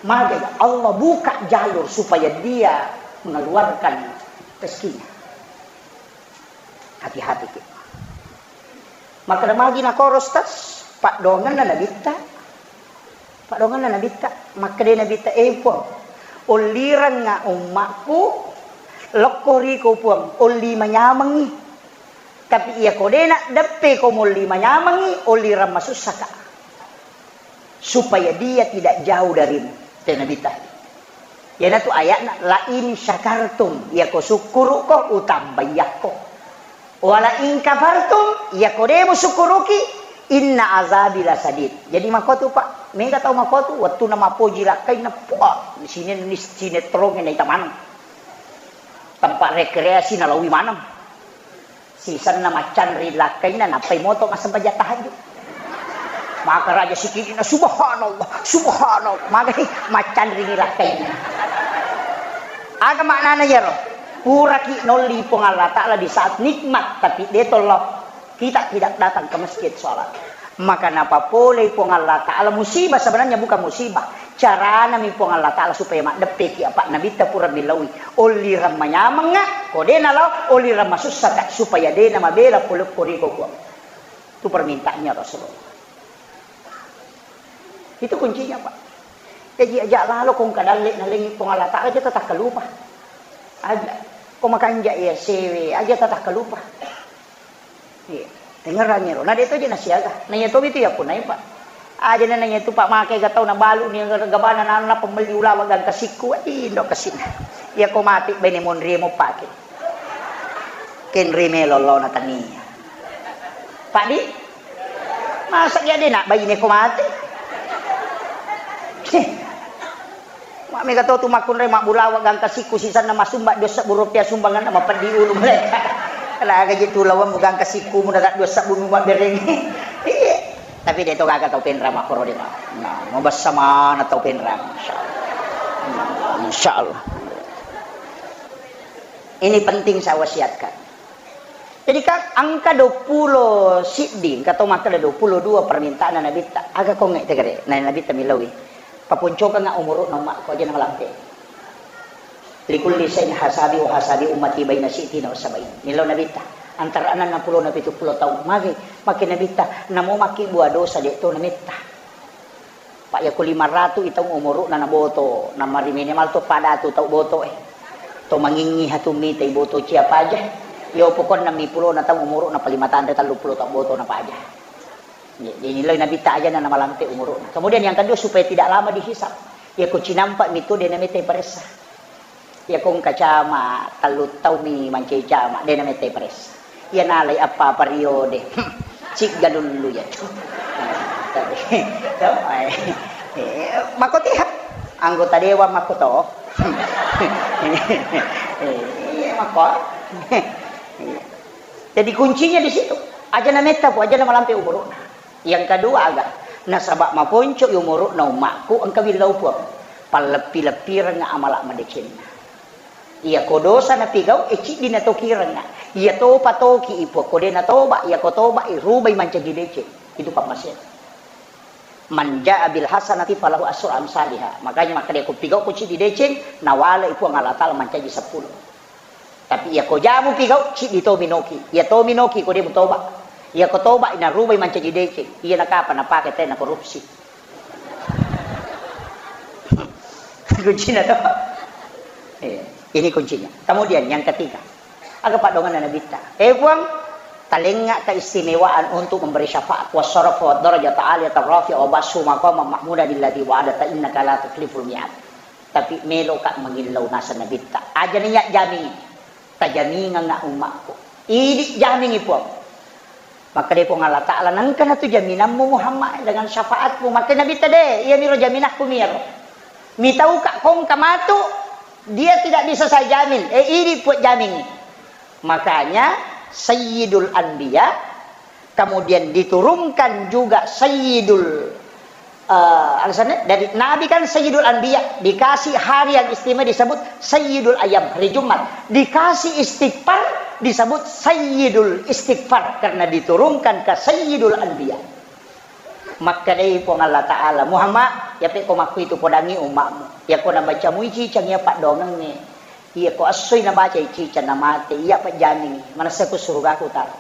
Magai Allah buka jalur supaya dia mengeluarkan rezekinya. Hati-hati ki. Makkeda magi nakoro, Ustaz, paddoangenna nabitta. Paddoangenna nabitta, makkeda nabitta, "Eh, Puang, ollirengnga ummakku, lokko riko, Puang, olli manyamengngi. Tapi iyako de naddeppe ko molli manyamengngi, ollireng masussaka." Supaya dia tidak jauh darimu. Te nabitta. Iyanatu ayatna, "La in syakartum," iyako sukkuru'ko, utambaiyakko. "Wa la in kafartum," iyako de musukkuruki, "inna azabi lasadid." Jadi makotu, Pak, mega tau makotu, wettunna mapoji lakkainna, puah, sine-, sinetrongnge naita maneng. Tempat rekreasi nalawi maneng. Sisenna maccanri lakkainna, nappai moto massempajang tahajud. Maka raja sikidina, "Subhanallah, subhanallah." Magani maccanrini lakkainna. Aga maknana iyaro? Puraki nolli Puang Allah Ta'ala di saat nikmat, tapi de tollo. Kita tidak datang ke masjid sholat. Maka napapolei Puang Allah Ta'ala, musibah sebenarnya bukan musibah. Caranami Puang Allah Ta'ala supaya maddeppeki apa Nabitta pura millaui. Ollireng manyamengnga, ko de nalao, ollireng masussaka, supaya de namabela polekko riko, Puang. Itu permintaannya Rasulullah. Itu kuncinya, Pak. Jadi aja lalo kong kadalle nalengi Puang Allah Ta'ala, aja tetap kalupa. Aja. Ko makanja iya sewe, aja tetap kalupa. Iya. Tengerangngi ro. Na de to je nasiaga. Na iya to itu ya punai, Pak. Aja na iya tu, Pak, make ga tau nabalu ni gabana na, na pembeli ulawa gangka sikku. Indo kesina. Iya ko mati bene monri mo pake. Kenri melo lo na tania. Pak di? Masa iya de na baine ko mati? Mak mega to tu makkunrai mabbulawa gangka sikku sisanna masumba dua sebbu rupiah sumbanganna mapeddi ulu mereka. Laga je tu lawang gangka sikku mudarat dua sebbu mabberengi. Iya. Tapi de to gaga tau penra makkoro de, Pak. Nah, mabessa mana tau penra. Insyaallah. Insyaallah. Ini penting saya wasiatkan. Jadi kan engka duappulo siddi, engka to makkeda duappulo dua permintaanna Nabitta. Aga kongnge tegere, na Nabitta millaui. Paponcokengnga umuru'na ummakku, aja namalampe. Likulli syai'in hasabi wa hasabi ummati baina sittina wa sab'in. Nillau Nabitta, antara enneng pulo na pitu pulo taung. Magi, makkeda Nabitta, namo makkibua dosa de' to nametta. Pa' iyako lima ratu i taung umuru'na naboto, namari minimal to pada tu tau boto e. To mangingngi hatu mita i boto cia paja. Iyo pokokna mi pulona taung umuru'na pa lima tanre tellu pulo tau boto na paja. Jadi nilai Nabitta ajana namalampe umuru'na. Kemudian yang kedua, supaya tidak lama dihisab. Iyako cinampa mi tu de' nametta paressa. Iyako engka cama, tellu taung mi mancaji cama, de' nametta paressa. Iya nalai appa periode. Cigga lullu ya. Mako tiha. Anggota dewan mako to. Iya, mako. Jadi kuncinya di situ. Aja nametta, Pu, aja namalampe umuru'na. Yang kedua aga, nasaba maponco i umuru'na ummakku, engka willau Puang. Palleppi-leppireng amala madecenna. Iyako dosa napigau, e, ciddi natokirengnga. Iya topa toki i Puang, ko de' natoba, iyako toba i rubai mancaji deceng. Itu pammasena. Man jaa bil hasanati falahu asru amsaliha. Makanya makkeda ko pigau ko ciddi deceng, nawale i Puang Allah Taala mancaji seppulo. Tapi iyako jamu pigau, ciddi to minoki. Iya to minoki ko de' mutoba. Iyako toba, narubai mancaji deceng. Iya nakapa napake te na korupsi. Kuncina to. Iya, ini kuncinya. Kemudian yang ketiga, aga paddoanganna Nabitta. Eh Puang, talengnga keistimewaan untuk memberi syafaat, wasyarafa, wadarajata aliyata rafi'a, wa ba'su maqaman mahmudan alladzi wa'adta innaka la tukhliful mi'ad. Tapi meloka mangillau naseng Nabitta. Aja niya jamingi. Tajamingengnga ummakku. Idi jamingi Puang. Makkeda Puang Allah Ta'ala, nengka natu jaminammu Muhammad dengan syafaatmu. Makkeda Nabitta, de, iya miro jaminakku miro. Mitauka kongka matu, dia tidak bisa saya jamin. Eh, idi Puang jamingi. Makanya Sayyidul Anbiya, kemudian diturunkan juga Sayyidul Eh, alasannya dari Nabi kan Sayyidul Anbiya, dikasih hari yang istimewa disebut Sayyidul Ayyam, hari Jumat. Dikasih istighfar disebut Sayyidul Istighfar karena diturunkan ke Sayyidul Anbiya. Makkedai Puang Allah Ta'ala, Muhammad, yape ko makkuitu podangi ummakmu. Yako nabaca mui cicang iya paddoangengnge. Iyako essoi nabaca cicang namate, iya pajjamingi. Manessa ko surugaku taro.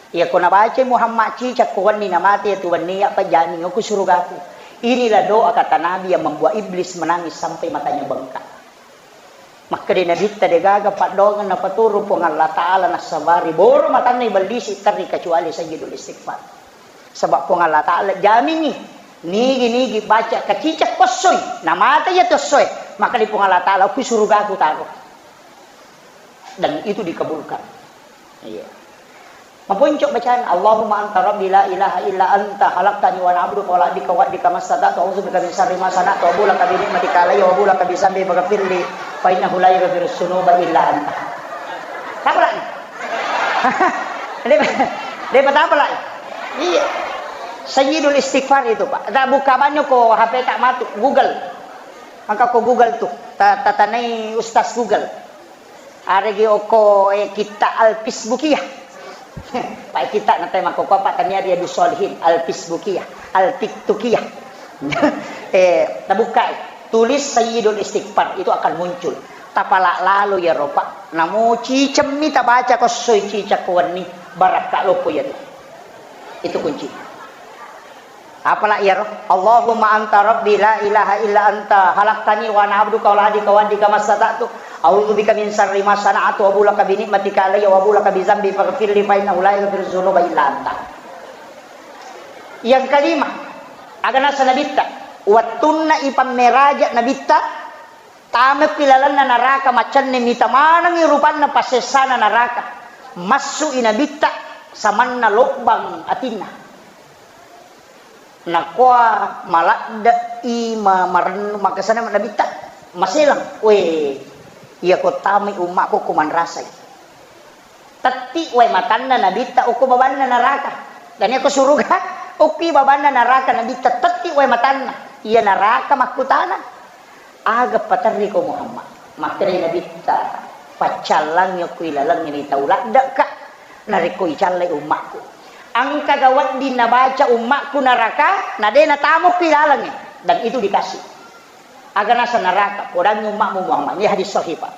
Iyako nabacai Muhammad cicak ko wenni namate iyatu wenni, iya pajjamingi okko surugaku. Inilah doa kata Nabi yang membuat iblis menangis sampai matanya bengkak. Makkeda Nabitta, degaga paddoangeng napaturu Puang Allah Ta'ala nassabari boro matanna ibellisi terri kecuali Sayyidul Istighfar. Sebab Puang Allah Ta'ala jamingi, nigi-nigi baca kacicak ko essoi, namate iyatu essoe, makkeda Puang Allah Ta'ala okko surugaku taro. Dan itu dikabulkan. Iya. Maponco bacaan, Allahumma anta rabbi la ilaha illa anta khalaqtani wa ana abduka wa ala ahdika wa wa'dika mastata'tu, a'udzubika min syarri ma sana'tu, abu'u laka bi ni'matika alayya wa abu'u laka bi dzambi faghfirli fa innahu la yaghfirudz dzunuba illa anta. Apa lagi? Dia, dia apa lagi? Iya. Sayyidul Istighfar itu, Pak. Tak buka banyak ko H P tak matu, Google. Maka ko Google tuh, ta-, tatanai Ustaz Google. Aregi okko, eh, kitta Al-Fisbukiyah. Pak kitta natai makkokkoe, Pak, tania Riyadus Shalihin, Al-Fisbukiyah, Al-Tiktukiyah. Eh, tabuka, eh, tulis Sayyidul Istighfar, itu akan muncul. Tapala lalo ya ropa. Namo cicemmi tabaca ko essoi cicak ko wenni, barakka loppo ya. Itu kunci. Apala iyaro? Allahumma anta rabbi la ilaha illa anta khalaqtani wa ana abduka wa ala ahdika wa wa'dika mastata'tu. A'udzubika min syarri ma sana'tu, abu'u laka bi ni'matika alayya wa abu'u laka bi dzambi faghfirli fa innahu la yaghfirudz dzunuba illa anta. Yang kelima, aga naseng Nabitta, wettunna ipammeraja Nabitta, tamekki lalenna naraka, macenning mita manengngi rupanna passessana naraka. Massu'i Nabitta samanna lobbang atinna. Nakua maladde'i ma-, marennu makasana Nabitta, maselang. We, iyako tamai ummakku ko manrasai. Tetti wae matanna Nabitta okko babanna naraka. Dan iyako suruga, okki babanna naraka Nabitta, tetti wae matanna. Iya naraka makkutana. Aga paterriko Muhammad? Makkedai Nabitta, paccallangi okko ilalengnge tau ladde'ka, narekko icallai ummakku. Engkaga wedding nabaca ummakku naraka, na de natamukku ilalengnge. Dan itu dikasih. Aga naseng neraka, podangngi umma'mu Muhammad. Ini hadis sahih, Pak.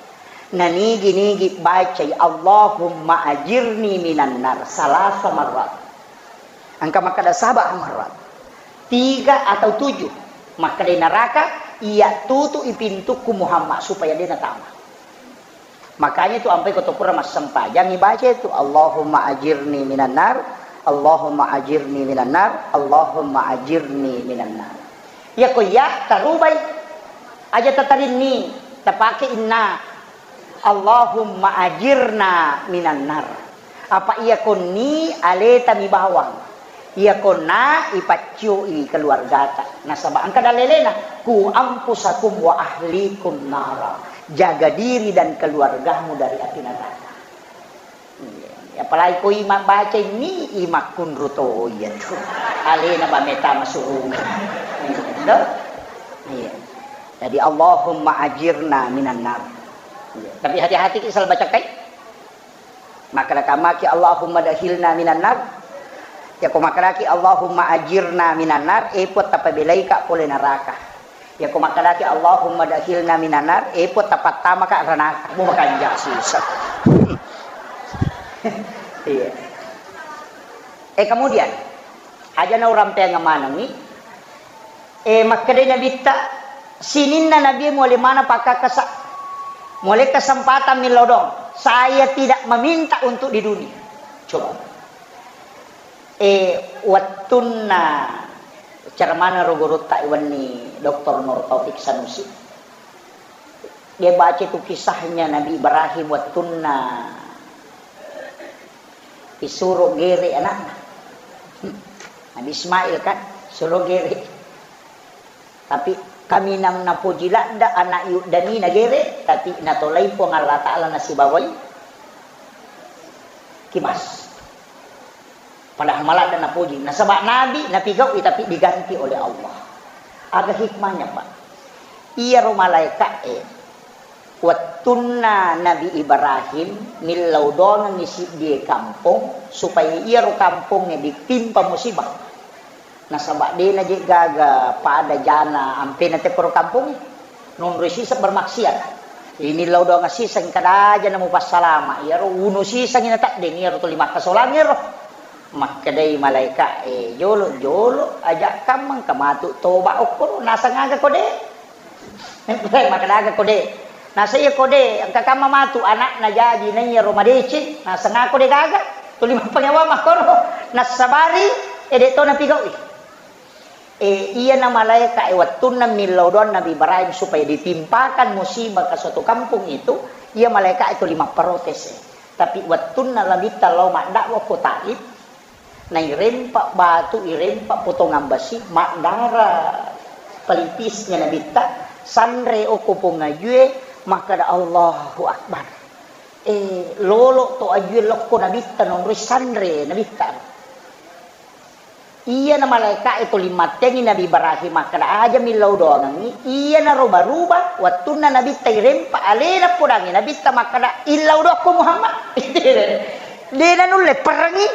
Nanigi-nigi bacai, "Allahumma ajirni minan nar," salasa marrat. Engka makkeda saba marrat. Tiga atau tujuh. Makkeda neraka, "Iya tutu'i pintukku Muhammad supaya de' natama." Makanya tu ampai ko to pura massempajang ibaca itu, "Allahumma ajirni minan nar, Allahumma ajirni minan nar, Allahumma ajirni minan nar." Iya ko iya tarubai. Aja tatarinni, tapake inna. "Allahumma ajirna minan nar." Apa iya konni aleta mi bawang. Iya konna ipaccioi keluargata. Nasaba engka dalelena, "Ku anfusakum wa ahlikum nara." Jaga diri dan keluargamu dari api neraka. Iya. Apalagi ko ima baca ini, imakkunru to iya tu. Alena ba meta masuruga. Iya. Iya. Jadi, "Allahumma ajirna minan nar." Iya. Tapi hati-hati ki salah baca kai. Makkeda kamaki, "Allahumma dakhilna minan nar." Ya ko makkedaki, "Allahumma ajirna minan nar," eh, Puang, tapabelaika pole neraka. Ya ko makkedaki, "Allahumma dakhilna minan nar," eh, Puang, tapattamaka ranaka. Mu makanja sisa. Iya. Eh, kemudian, aja na urampeang manengi, Eh, makkedai Nabitta, sininna Nabi muale maneng pakkakkasa. Muale kesempatan millau doang. Saya tidak meminta untuk di dunia. Coba. Eh, wettunna cara mana ro gurutta wenni Doktor Nur Taufik Sanusi. Dia baca itu kisahnya Nabi Ibrahim wettunna disuruh gere anakna. Nabi Ismail kan, suruh gere. Tapi kaminang napoji ladda anak yuddani nagere, tapi natolai Puang Allah Ta'ala nasibawai kimas. Padahal maladda napoji. Nasaba nabi, napigaui, tapi diganti oleh Allah. Aga hikmahnya, Pak? Iyaro malaeka'e, wettunna Nabi Ibrahim millau doangengngi siddie kampong, supaya iyaro kampongnge ditimpa musibah. Nasaba de naje gaga pada jana ampena tekkoro kampongnge. Nonroi siseng bermaksiat. Ini lau doang siseng kada aja namu passalama. Iyaro unu siseng ina taddeng iyaro tuli makkasolangngero. Makkedai malaeka e, "Jolo, jolo, aja kammeng kamatu toba okkoro, naseng aga kode?" Makkedaga kode. Nasa iya kode, engka kamma matu anakna jaji naiya ro madeceng, naseng aga kode gaga. Tuli mappangewa makkoro. Nassabari, ede to napigaui. Eh, iyana malaeka e wettunna millau doang Nabi Ibrahim supaya ditimpakan musibah ke suatu kampung itu, iya malaeka e tuli mapprotes e. Tapi wettunna Nabitta lao maddakwa ko Taif, nairempa batu, irempa potongan besi, maddara pelipisnya Nabitta, sanre okko pong ajue, makkeda, "Allahu Akbar." Eh, lolo to ajue lokko Nabitta, nonroi sanre Nabitta. Iyana malaeka e tuli mattengi Nabi Ibrahim makkeda, "Aja millau doangengngi." Iyanaro baruba, wettunna Nabitta irempa alena podangi Nabitta makkeda, "Illau doakko Muhammad." De nanulle perengi,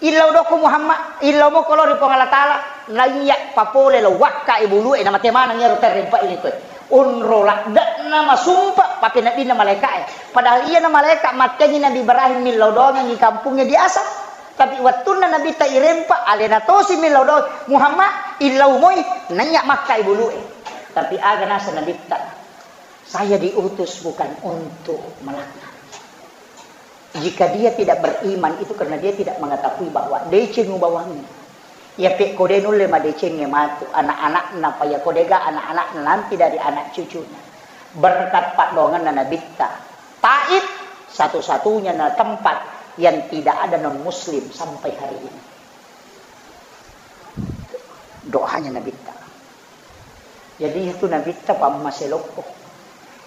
"Illau doakko Muhammad, illau moko lao ri Puang Allah Ta'ala." Naiya papole lao wakka e bulu e, namate maneng iyaro terrempa ini koe. Onro ladde'na masumpa papeneddinna malaeka e. Padahal iyana malaeka mattengi Nabi Ibrahim millau doangengngi kampungnge biasa. Tapi wettunna Nabitta irempa, alena tosi millau doang, "Muhammad, illau moi," naiya makka e bulu e. Tapi aga naseng Nabitta, "Saya diutus bukan untuk melaknat." Jika dia tidak beriman, itu karena dia tidak mengetahui bahwa deceng ubawangi. Iya pe kode nulle madecengnge matu, anak-anakna, pa iya kode ga anak-anakna nanti dari anak cucunya. Berkat paddoangenna Nabitta, Taif satu-satunya na tempat yang tidak ada non muslim sampai hari ini. Doanya Nabitta. Jadi itu Nabitta pammase lokko.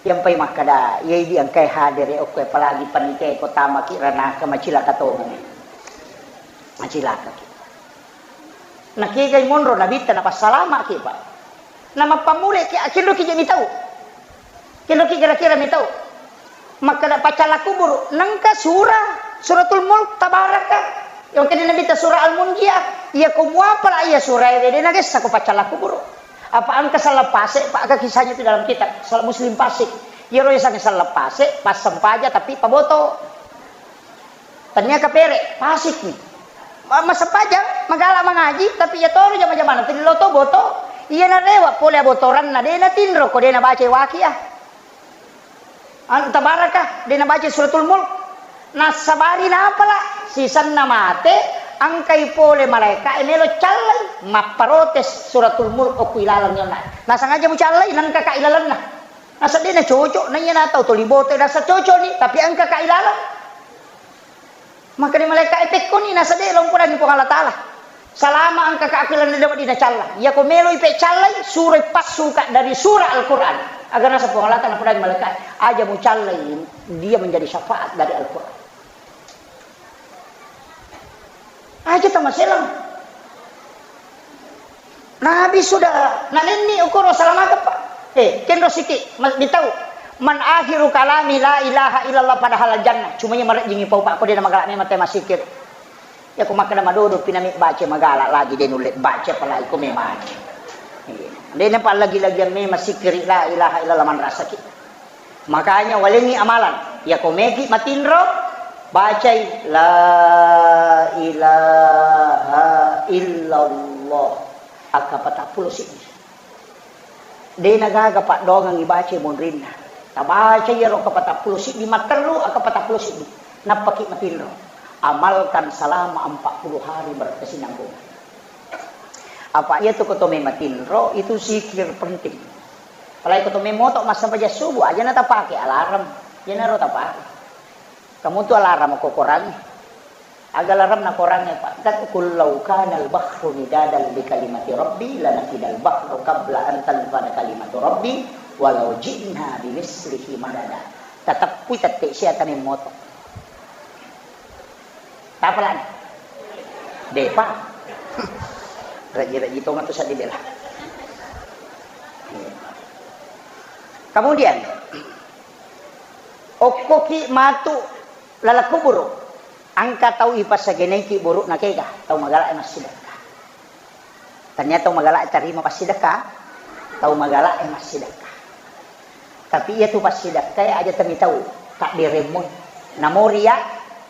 Yang pai makkada, iya idi engkai hadere okko, apalagi panitia ko tamaki ranaka, macilaka tongeng. Macilaka ki. Nakegai monro Nabitta napassalama ki, Pak. Namappammule ki, akinro ki je mitau. Kinro ki kira-kira mitau. Makkeda paccalla kuburu, nengka surah, Suratul Mulk, Tabaraka. Yang kena Nabitta surah Al-Munjiah. Iya ko muapala iya surah e, de nagessa ko paccalla kuburu. Apa engka sallang pase, Pak, aga kisahnya itu dalam kitab, sallang muslim fasik. Iyaro yasengnge sallang pase, passempaja tapi paboto. Tania kapere, fasik ni. Ma-, massempajang, magala mangaji, tapi iya toro jama-jamana, tuli lo to boto. Iya narewa pole abotoranna, de natinro ko de nabaca waqiah. Anu, Tabaraka, de nabaca Suratul Mulk. Nassabari napala, sisenna mate, engkai pole malaeka e melo callai, mapparotes Suratul Mulk okko ilaleng yonna. Nasangaja mucallai, nengka ka ilalenna. Nasa de nacocok, na iya natau toli boto, nasa cocok ni, tapi engka ka ilaleng. Makanya malaikat e pekkoni nasa de lompodangi Puang Allah Ta'ala. Salama engka ka akhilan de wedding nacalla. Iya ko meloi pe callai, suroi passuka dari surah Al-Quran. Agar nasa Puang Allah Ta'ala napodangi malaikat, aja mucallai dia menjadi syafaat dari Al-Quran. Aja tamaselang. Nabi sudah nanenni ukuro salamaka, Pak. Eh, kenro siki, ma-, mitau. Man akhiru kalami la ilaha illallah padahal jannah. Cuma iya marejjingi pau, Pak, ko de namagala memang te masikir. Ya ko makkeda madodo pinami baca magala lagi de nulle baca apalagi ko memang. Iya. De napa lagi-lagi memang sikiri la ilaha illallah manrasaki. Makanya walengngi amalan. Yako meki matinro, bacai la ilaha illallah. Akka patappulo siddi. De nagaga paddongang ibaca monrinna. Tabaca iyaro akka patappulo siddi, mattellu akka patappulo siddi. Nappaki matinro. Amalkan selama empat puluh hari berkesinambungan. Apa iya tu koto mematinro itu sikir penting. Apalagi koto memoto massempajang subuh aja na tapake alarm. Iyanaro tapake. Kamu tu alarm ko korangi. Aga alarm na korangi, Pak? Kan, "Qul law kana al-bahru midadan li kalimati rabbi lanafidal bahru qabla an tanfada kalimatu rabbi walau ji'na bimithlihi madada." Tateppui tette sia tane moto. Tapalani? Depa. Raji-raji tongeng tu saddi bela. Kemudian, okkoki matu laleng kuburu, engka tau ipassagenaiki burukna kega, tau magala e massidekka. Tania tau magala e tarima passidekka, tau magala e massidekka. Tapi iya tu passidekka e aja tamitau, tabberemmoi. Namo ria,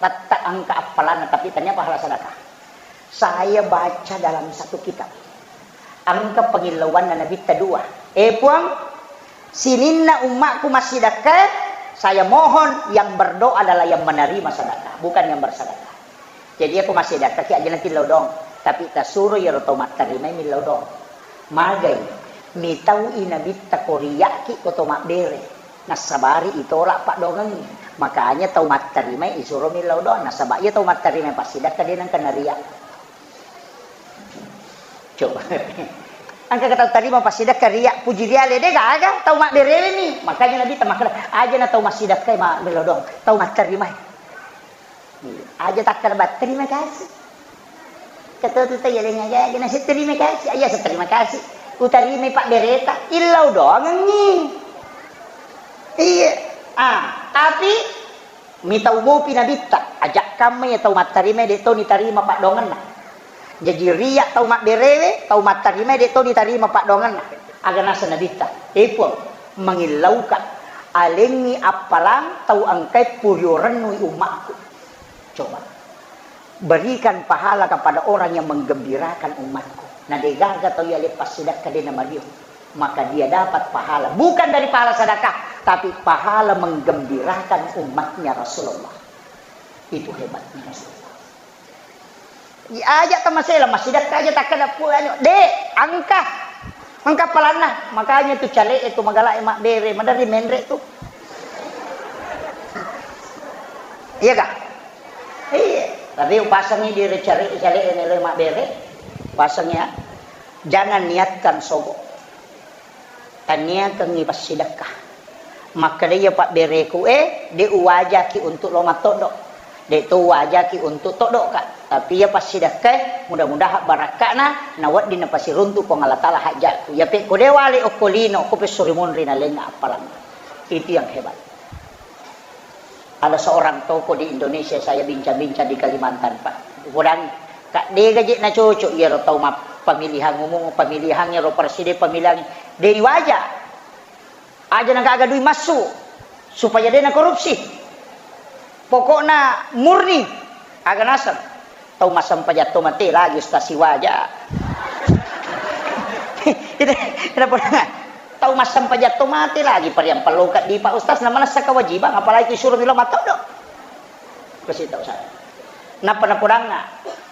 tette engka appalanna, tapi tania pahala sedekah. Saya baca dalam satu kitab. Engka pangillauanna Nabitta dua. Eh, Puang, sininna ummakku massidekkae, saya mohon yang berdoa adalah yang menerima sedekah, bukan yang bersedekah. Jadi, aku massidekka ki aja natillau doang, tapi tasuro iyaro tau mattarimai millau doang. Magai, mitaui Nabitta ko riyaki ko to mabbere. Nassabari itolak paddoangengngi. Makanya tau mattarimai isuro millau doang. Nasaba iya tau mattarimai passidekka de nengka nariya. Coba. Engka tau tarima passidekka riya, puji riale de gaga, tau mabberewe mi. Makanya Nabitta makkeda, aja na tau massidekkai ma-, millau doang, tau mattarimai. Aja takkeda ba, "Terima kasih." Kata tu tadi ada ngaga, dia nasi terima kasih. Aja saya terima kasih. Utarimai pabbereta, illau doangengngi. Iya. Ah, tapi mitau mopi Nabitta, ajak kamma ya tau mattarima de to nitarima paddoangenna. Jaji riya tau mabberewe, tau mattarima de to nitarima paddoangenna. Aga nasa Nabitta, "Eh, Puang, mangillauka, alengngi appalang tau engkai puriorennui ummakku." Coba. Berikan pahala kepada orang yang menggembirakan umatku. Na degaga tau yale passidekka de namario, maka dia dapat pahala bukan dari pahala sedekah, tapi pahala menggembirakan umatnya Rasulullah. Itu hebatnya Rasulullah. Iya aja tamasela, massidekka aja takkeda pu-, anu, de, engka. Engka palanna. Makanya tu cale itu magala e mabbere, maderri menre tu. Iya kah? Iya. Tapi upasangi di cale, cale ini le mabbere. Pasang ya. Jangan niatkan sogok. Taniakengngi passidekka. Makkeda iya pabbereku e, de uwajaki untuk lo mattoddo. De to uwajaki untuk toddoka. Tapi iya passidekka e, mudah-mudahan barakka'na, na wedding napasiruntu Puang Allah Ta'ala hajatku. Iya pe ko de wale okko lino, ko pe suri munri na lenga appalang. Itu yang hebat. Ada seorang tokoh di Indonesia, saya bincang-bincang di Kalimantan, Pak. Upodangi, Kak, de gaje na cocok iyaro tau map-, Pemilihan umum, pemilihan ero presiden, pemilihan de' waja. Aja na gaga dui massu supaya de' na korupsi. Pokokna murni, aga naseng. Tau massempajang to mate lagi ustaz siwaja. Itu, kenapa? Tau massempajang to mate lagi, pariang pelloka di Pak Ustaz, na manessa kewajiban, apalagi disuruh milo matoddo. Kasih tahu saya. Napa napodangnga,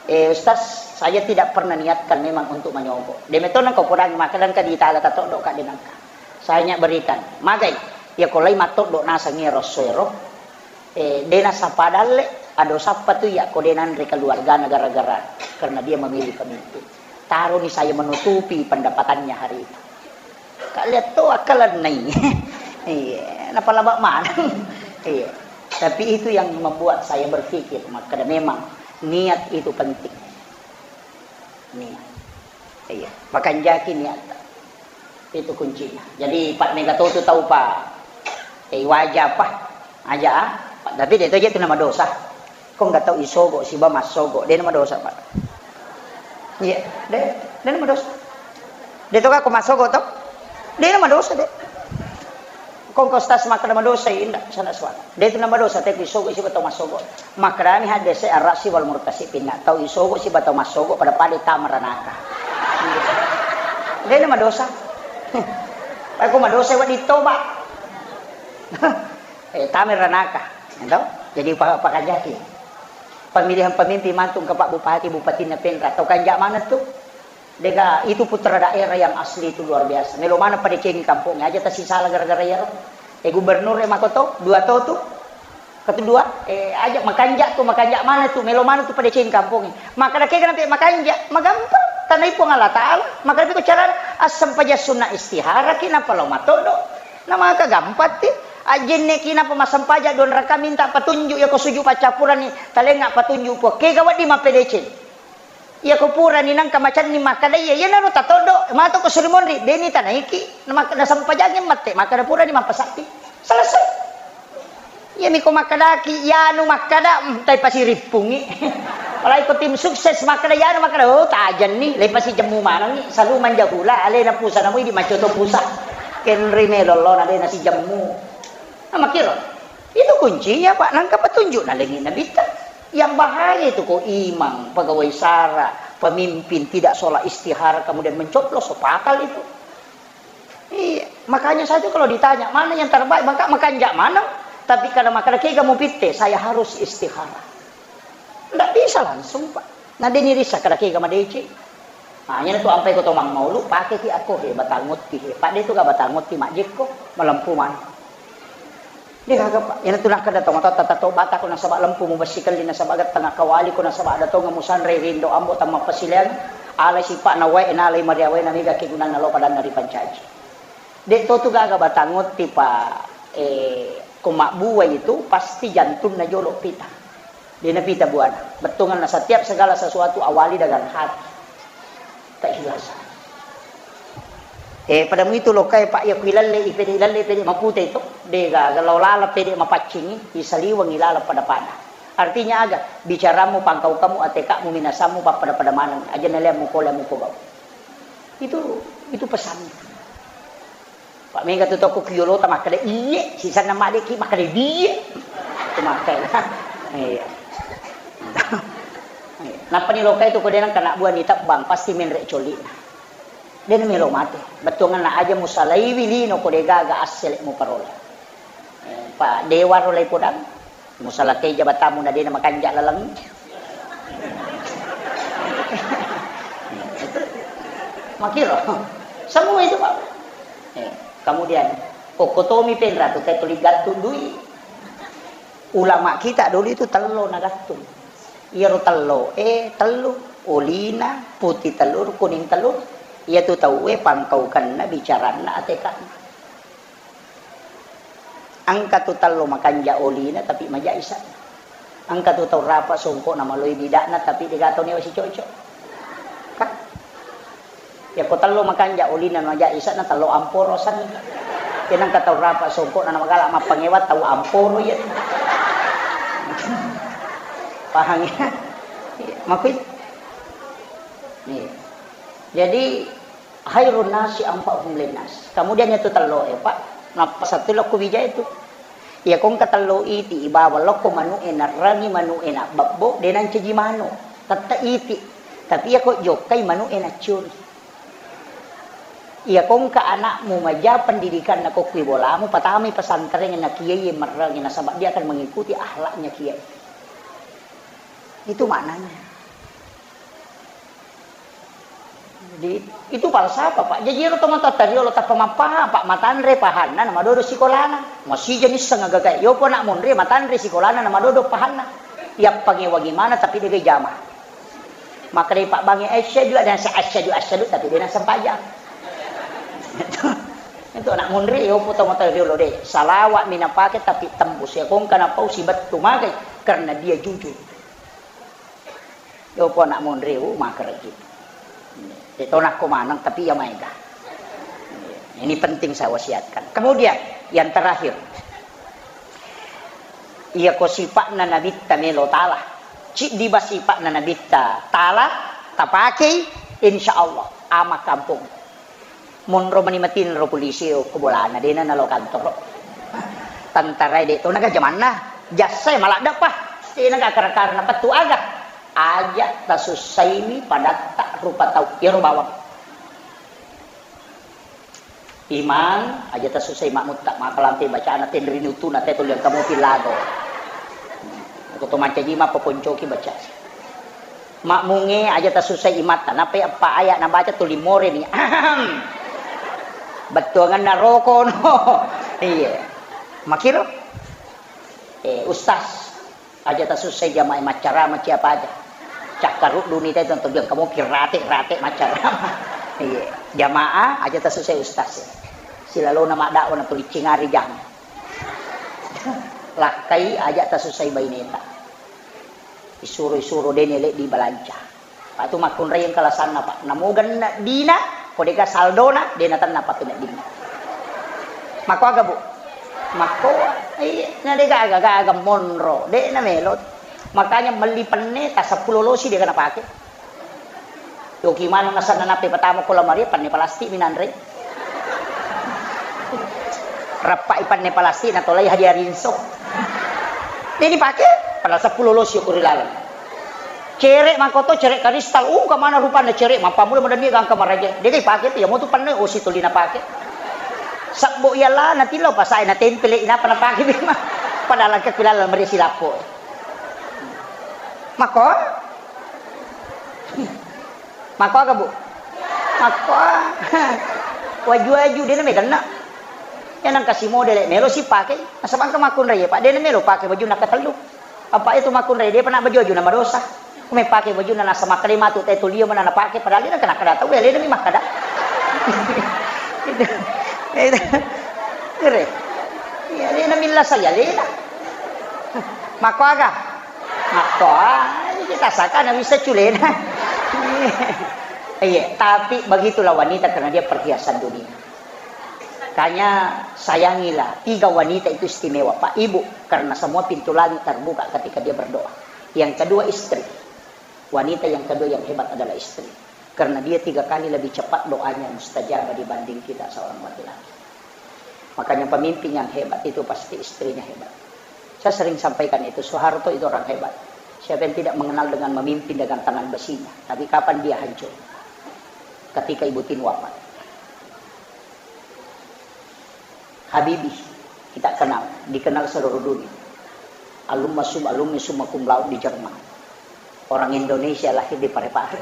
eh, Ustaz, saya tidak pernah niatkan memang untuk manyogok. De' metona ko podang makkadangka di tala tatoddo ka denangka. Saya hanya berikan. Magai, ya ko lai matoddo nasang ero esso ero, eh, de' nasaba dalle, ado sappa tu ya ko de' nanre keluargana gara-gara karena dia memilih pemimpin. Taroni saya menutupi pendapatannya hari itu. Ka lihat to akkalenna. Iya, napalaba maneng. Iya. Tapi itu yang membuat saya berpikir, makkada memang niat itu penting. Niat. Iya, makanjaki niat. Itu kuncinya. Jadi, Pak, mega to tu tau, Pak. Eh, waja, Pak. Aja, ah. Tapi de' to je tu nama dosa. Ko nggak tau isogo, siba massogo, de' nama dosa, Pak. Iya, de', de' nama dosa. De' to ka ko massogo to? De' nama dosa, de'. Ko engka ustaz makkada madosa, inda, sana suara. De' tu nama dosa, tapi isogo siba tau massogo. Makkarani hadese arrasi wal murtasi pinna. Tau isogo siba tau massogo pada-pada tama ranaka. De' nama dosa. Pai ko madosa wa ditoba. Eh, tama ranaka. Ento? Jadi pa-, pakajaki. Pemilihan pemimpin mantung ke Pak Bupati, Bupatinna Penra. Tau kanja mana tu? Dega itu putra daerah yang asli itu luar biasa. Melo mana pada ceng kampung aja tasisala gara-gara iyaro. Eh, gubernur e makoto, dua to tu. Kedua, eh, aja makanja tu, makanja mana tu, melo mana tu pada ceng kampung. Maka da kega nampe makanja, magampang. Tanai Puang Allah Ta'ala. Maka da ko cara asam paja sunna istihara ki napa lo matodo. Na maka gampang ti. Ajenne ki napa masam paja dua raka minta petunjuk ya ko suju paccapurani. Talenga petunjuk Puang. Kega waddi mapedeceng. Iyako purani nangka macenning makkada iya, iyanaro tatoddo, mato ko suri monri, deni tanaiki, na mak-, nasempajangngi mette, makkada purani mappasappi. Selesai. Iyami ko makkadaki, iyanu makkada, mm, tai pasirippungi. Apalagi ko tim sukses makkada, iyanu makkada, oh, tajenni, lai pasijemmu manengi, salu manja hula, alena pusa, namu idi macoto pusa. Kenri melo lona, alena sijemmu. Nah, makkiro. Itu kuncinya, Pak. Nangka petunjuk nalengi Nabitta. Yang bahaya itu kok imam, pegawai sara, pemimpin tidak sholat istihara, kemudian mencoblos, so fatal itu. Iya, makanya saya itu kalau ditanya, "Mana yang terbaik?" Maka makanja mana? Tapi kalau maka kamu pitte, saya harus istihara. Ndak bisa langsung, Pak. Nah, dia nirisa kada kega madeceng. Nah, iyana tu ampai ko to mammaulu, pake ki akko he, batang otti he. Padde tu ga batang otti majjekko, malempu mai. Dia gaga, Pak. Iyana tu nakkeda to matoa tata to bata ko nasaba lempu mubessi kelli nasaba gattang kawali ko nasaba ada tonga musanre rindo ambo tamma pasileang, alai sipa na wae na alai maria wae na mega kegunanna lo padanna ripancaji. De to tu gaga batang otti, Pak. Eh, ko mabbuai itu pasti jantunna jolo pita. De napita buana. Bettuanna setiap segala sesuatu awali dengan hati. Keikhlasan. Eh, pada muitu lokai, Pak, iya ku ilalle, ipede ilalle, pede mapute itu. De gaga lao lala pede mapaccingi, isaliweng ilala pada-pada. Artinya aga, bicaramu, pangkaukamu, atekamu, minasamu, pappada-pada maneng. Aja naleammu ko leammu ko bau. Itu, itu pesannya. Pak, mega tu toko kiyolota makkeda, "Iye," sisanna maddeki makkeda, "Biye." Itu makkeda. Iya. Nappa ni lokai tu ko denang kana buah ni tebbang, pasti menre coli'na. Dena melo mate. Bettuanna aja musalaiwi lino ko degaga assele muparola. Eh, Pak, dewa ro lai podang. Musalakai jabatanmu na dena makanja laleng. Makiro. Semua itu, Pak. Eh, kemudian, okko tomi penra tu, tuli gattung dui. Ulama kita dulu itu tello na gattung. Iyaro tello, eh, tellu, olina, putih telur, kuning telur. Iya tu tauwe pangkaukanna, bicaranna, atekanna. Engka tu tello makanja olina tapi maja isa. Engka tu tau rapa songkok na maloi bidakna tapi dega tau newa sicocok. Kan? Ya ko tello makanja olina maja isa na tello amporo sanni. Kena engka tau rapa songkok na magala mappangewa tau amporo iya. Paham ya? Makui. Nih. Jadi, khairun nasi anfa'uhum linnas. Kemudian itu tello e, Pak. Nappa satu lokko bija itu. Iya kongka tello iti ibawa lokko manu e narrangi manu e na babbo, de nancaji manu. Tette iti. Tapi iya ko jokkai manu e naccuri. Iya kongka anakmu maja pendidikan na kokkui bolamu, patamai pesantren na kiai merrangi nasaba dia akan mengikuti akhlaknya kiai. Itu maknanya. Jadi, itu falsafah, Pak. Jaji ero tomatoatta riolo tappa mappaha, Pak, matanre pahanna na madodo sikolana. Masija nisseng agaga. Yopo anak monri matanre sikolana na madodo pahanna. Yappange wagi mana tapi degai jama. Maka dei Pak Bangi asyhadu dan asyhadu asyhadu tapi dia nasempajang. Itu, itu anak monri yopo tomatoatta riolo de. Salawat mi napake tapi tembus ya kongka napau sibettu magai karena dia jujur. Yopo anak monri, uh, makereki. Deto nakko maneng, tapi iya maega. Ini penting saya wasiatkan. Kemudian, yang terakhir, iya ko sipa'na nabitta melo tala. Ciddi ba sipa'na nabitta tala, tapakei, insya Allah, ama kampung. Monro mani matinro polisi o ko bolana, dena nalo kantoro. Tentara de to naga jamanna, jassai maladda pa. Dena ga kara-kara na pettu aga. Aja tasussaimi padatta rupa tau. Iyaro bawang. Imang, aja tasussai makmutta, makalampe bacana tenri nutuna te tuliang kamu pilago. Ko to mancaji ma paponcoki baca. Makmungnge aja tasussai imatta, nappai eppa aya nabaca tuli moreni. Ahem. Bettuanganna roko no. Iya. Makiro? Eh, ustaz, aja tasussai jamaah maccarama siapa aja. Cakkarudduni te tonton bilang kamu kirate-rate maccarama. Iya. Jamaah aja tasussai ustaz. Silalona maddawa na tuli cingari jang. Lakkai aja tasussai baineta. Isuro-isuro dene leddi balanca. Pak tu makkunrai engka lasanna, Pak. Namo genne dina, ko dega saldona, dena tenna patu neddinna. Makko aga, Bu? Makko, iya, na dega aga-aga monro, de na melo. Makanya melli penne ta seppulo losi dega napake. Yoki maneng nasenna nappe patama ko lamari, penne palastik mi nanre. Rappai penne palastik na tolai hadiah rinso. Deni pake, padahal seppulo losi ko ri laleng. Cere mangkoto, cere karistal, uh, kemana rupanna cere, mappamula madenni gangka maraja. Dega pake tu, ya mau tu penne osi tuli na pake. Sabbo iya la na tilo pasai na tempele inapa na pake bima. Padahal ke kulala meri silappo. Mako? Mako aga, Bu? Mako. Waju-waju, dena medanna. Ya nang kasi model, melo si pake. Nasaba engka makkunrai, Pak, dena melo pake baju nakatellu. Apa itu makkunrai, dia pernah baju-baju nama dosa. Kume pake baju na nasa makkeda matu te tulia mana na pake, padahal dia kena kada tau, ya, lena mi makkeda. Itu. Itu. Kere. Ya, lena milla saya, lena. Mako aga? Makko, ah, kita saka na bisa culena. Iya, tapi begitulah wanita karena dia perhiasan dunia. Makanya sayangilah, tiga wanita itu istimewa, Pak, Ibu, karena semua pintu langit terbuka ketika dia berdoa. Yang kedua istri. Wanita yang kedua yang hebat adalah istri. Karena dia tiga kali lebih cepat doanya mustajab dibanding kita seorang laki-laki. Makanya pemimpin yang hebat itu pasti istrinya hebat. Saya sering sampaikan itu, Soeharto itu orang hebat. Siapa yang tidak mengenal dengan memimpin dengan tangan besinya? Tapi kapan dia hancur? Ketika Ibu Tin wafat. Habibie, kita kenal, dikenal seluruh dunia. Alumma sum-, alumni summa cum laude di Jerman. Orang Indonesia lahir di Parepare.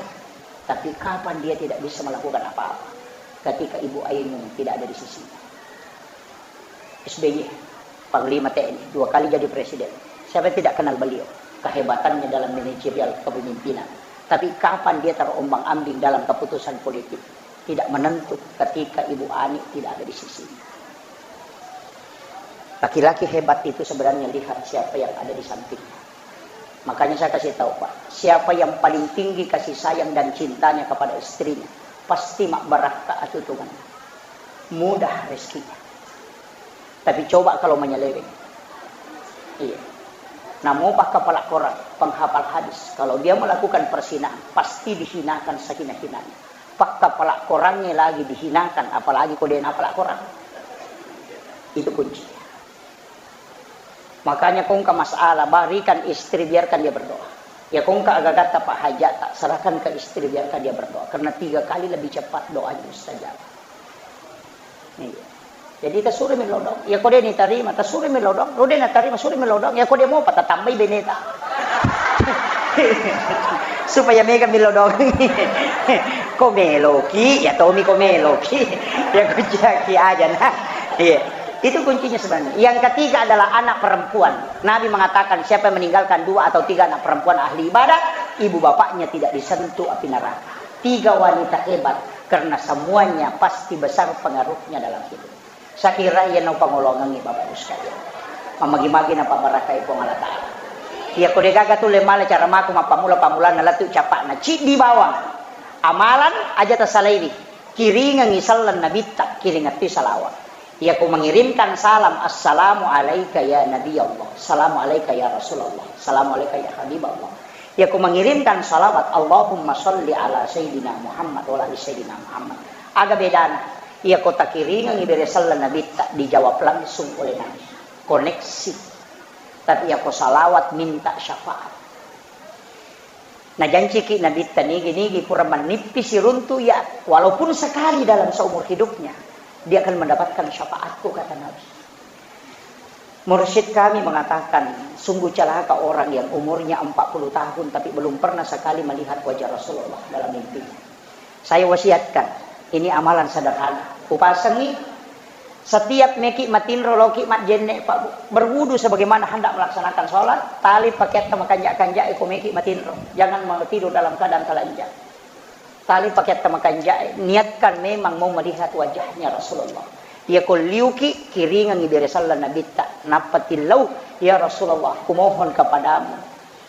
Tapi kapan dia tidak bisa melakukan apa-apa? Ketika Ibu Ainun tidak ada di sisinya. S B Y, Panglima T N I, dua kali jadi presiden. Siapa yang tidak kenal beliau? Kehebatannya dalam manajerial kepemimpinan. Tapi kapan dia terombang-ambing dalam keputusan politik? Tidak menentu ketika Ibu Ani tidak ada di sisinya. Laki-laki hebat itu sebenarnya lihat siapa yang ada di sampingnya. Makanya saya kasih tahu, Pak, siapa yang paling tinggi kasih sayang dan cintanya kepada istrinya, pasti mak barakka atutungannya. Mudah rezekinya. Tapi coba kalau menyeleweng. Iya. Namu pak kepala korang, penghafal hadis, kalau dia melakukan perzinahan, pasti dihinakan sehina-hinanya. Pakkapala Korangnge lagi dihinakan, apalagi ko de' napala Korang. Itu kunci. Makanya ko engka masalah, berikan istri, biarkan dia berdoa. Ya, ko engka aga-agatta, Pak, hajata, serahkan ke istri, biarkan dia berdoa. Karena tiga kali lebih cepat doanya mustajab. Iya. Jadi tasuri melodong. Ya ko de' nitarima, tasuri melodong. Lo de' natarima, suri melodong. Ya ko de' mopa, tatambai beneta. Supaya mega melodong. Ko meloki, ya tomi ko meloki. Ya ko jaki aja nah. Iya. Itu kuncinya sebenarnya. Yang ketiga adalah anak perempuan. Nabi mengatakan, siapa yang meninggalkan dua atau tiga anak perempuan ahli ibadah, ibu bapaknya tidak disentuh api neraka. Tiga wanita hebat, karena semuanya pasti besar pengaruhnya dalam hidup. Saya kira iya nau pangolongangi Bapak Ibu sekalian. Mamagi-magi na pabarakai Puang Allah Ta'ala. Iya ko de' gaga tu le male cara mako mappammula-pammulanna lettu capa'na. Ciddi bawang. Amalan aja tasalaiwi. Kiringengi selleng Nabitta, kiringetti salawat. Iya ko mengirimkan salam, "Assalamu alaika ya Nabi Allah, assalamu alaika ya Rasulullah, assalamu alaika ya Habib Allah." Iya ko mengirimkan salawat, "Allahumma salli ala Sayyidina Muhammad wa ala ali Sayyidina Muhammad." Aga bedana? Iya ko takiringengi bere selleng Nabitta, dijawab langsung oleh Nabi. Koneksi. Tapi iya ko salawat minta syafaat. Najanciki Nabitta nigi-nigi pura mannippi siruntu iya, walaupun sekali dalam seumur hidupnya, dia akan mendapatkan syafaatku, kata Nabi. Mursyid kami mengatakan, sungguh celaka orang yang umurnya empat puluh tahun tapi belum pernah sekali melihat wajah Rasulullah dalam mimpinya. Saya wasiatkan, ini amalan sederhana. Kupasengi, setiap meki matinro, loki majjenne, Pak, berwudu sebagaimana hendak melaksanakan sholat, tali pakeatta makanja-kanja, iko meki matinro. Jangan mau tidur dalam keadaan telanjang. Tali pakeatta makanja, niatkan memang mau melihat wajahnya Rasulullah. Iya ko liuki, kiringengi bere selleng Nabitta, nappa tillau, "Ya Rasulullah, kumohon kepadamu,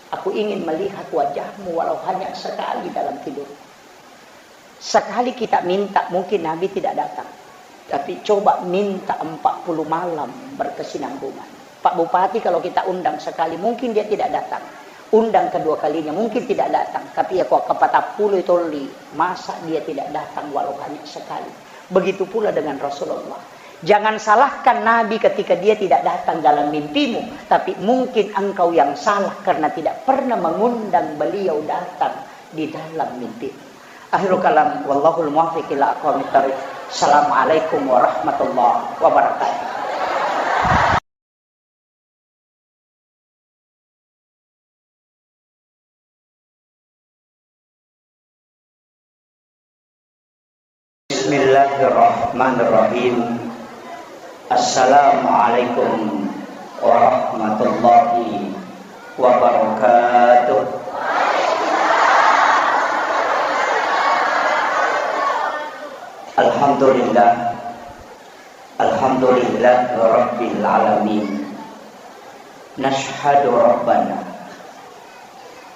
aku ingin melihat wajahmu walau hanya sekali dalam tidur." Sekali kita minta, mungkin Nabi tidak datang. Tapi coba minta empat puluh malam berkesinambungan. Pak Bupati kalau kita undang sekali, mungkin dia tidak datang. Undang kedua kalinya, mungkin tidak datang. Tapi iya ko kapatappulo tolli, masa dia tidak datang walau hanya sekali. Begitu pula dengan Rasulullah. Jangan salahkan Nabi ketika dia tidak datang dalam mimpimu, tapi mungkin engkau yang salah karena tidak pernah mengundang beliau datang di dalam mimpimu. Akhirul kalam, wallahul muwaffiq ila aqwamit thariq. Assalamualaikum warahmatullahi wabarakatuh. Bismillahirrahmanirrahim. Assalamualaikum warahmatullahi wabarakatuh. Alhamdulillah. Alhamdulillah Rabbil Alamin. Nashhadu Rabbana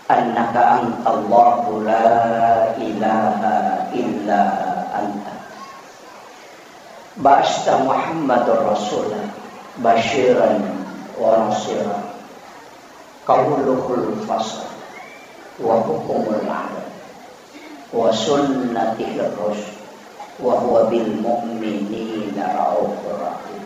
annaka antallahu la ilaha illa anta. Ba'asta Muhammadar Rasula basyiran wa nasira. Qauluhul fasl wa hukmul adl wa sunnatihir rusyd wa huwa bil mu'minina raufur rahim.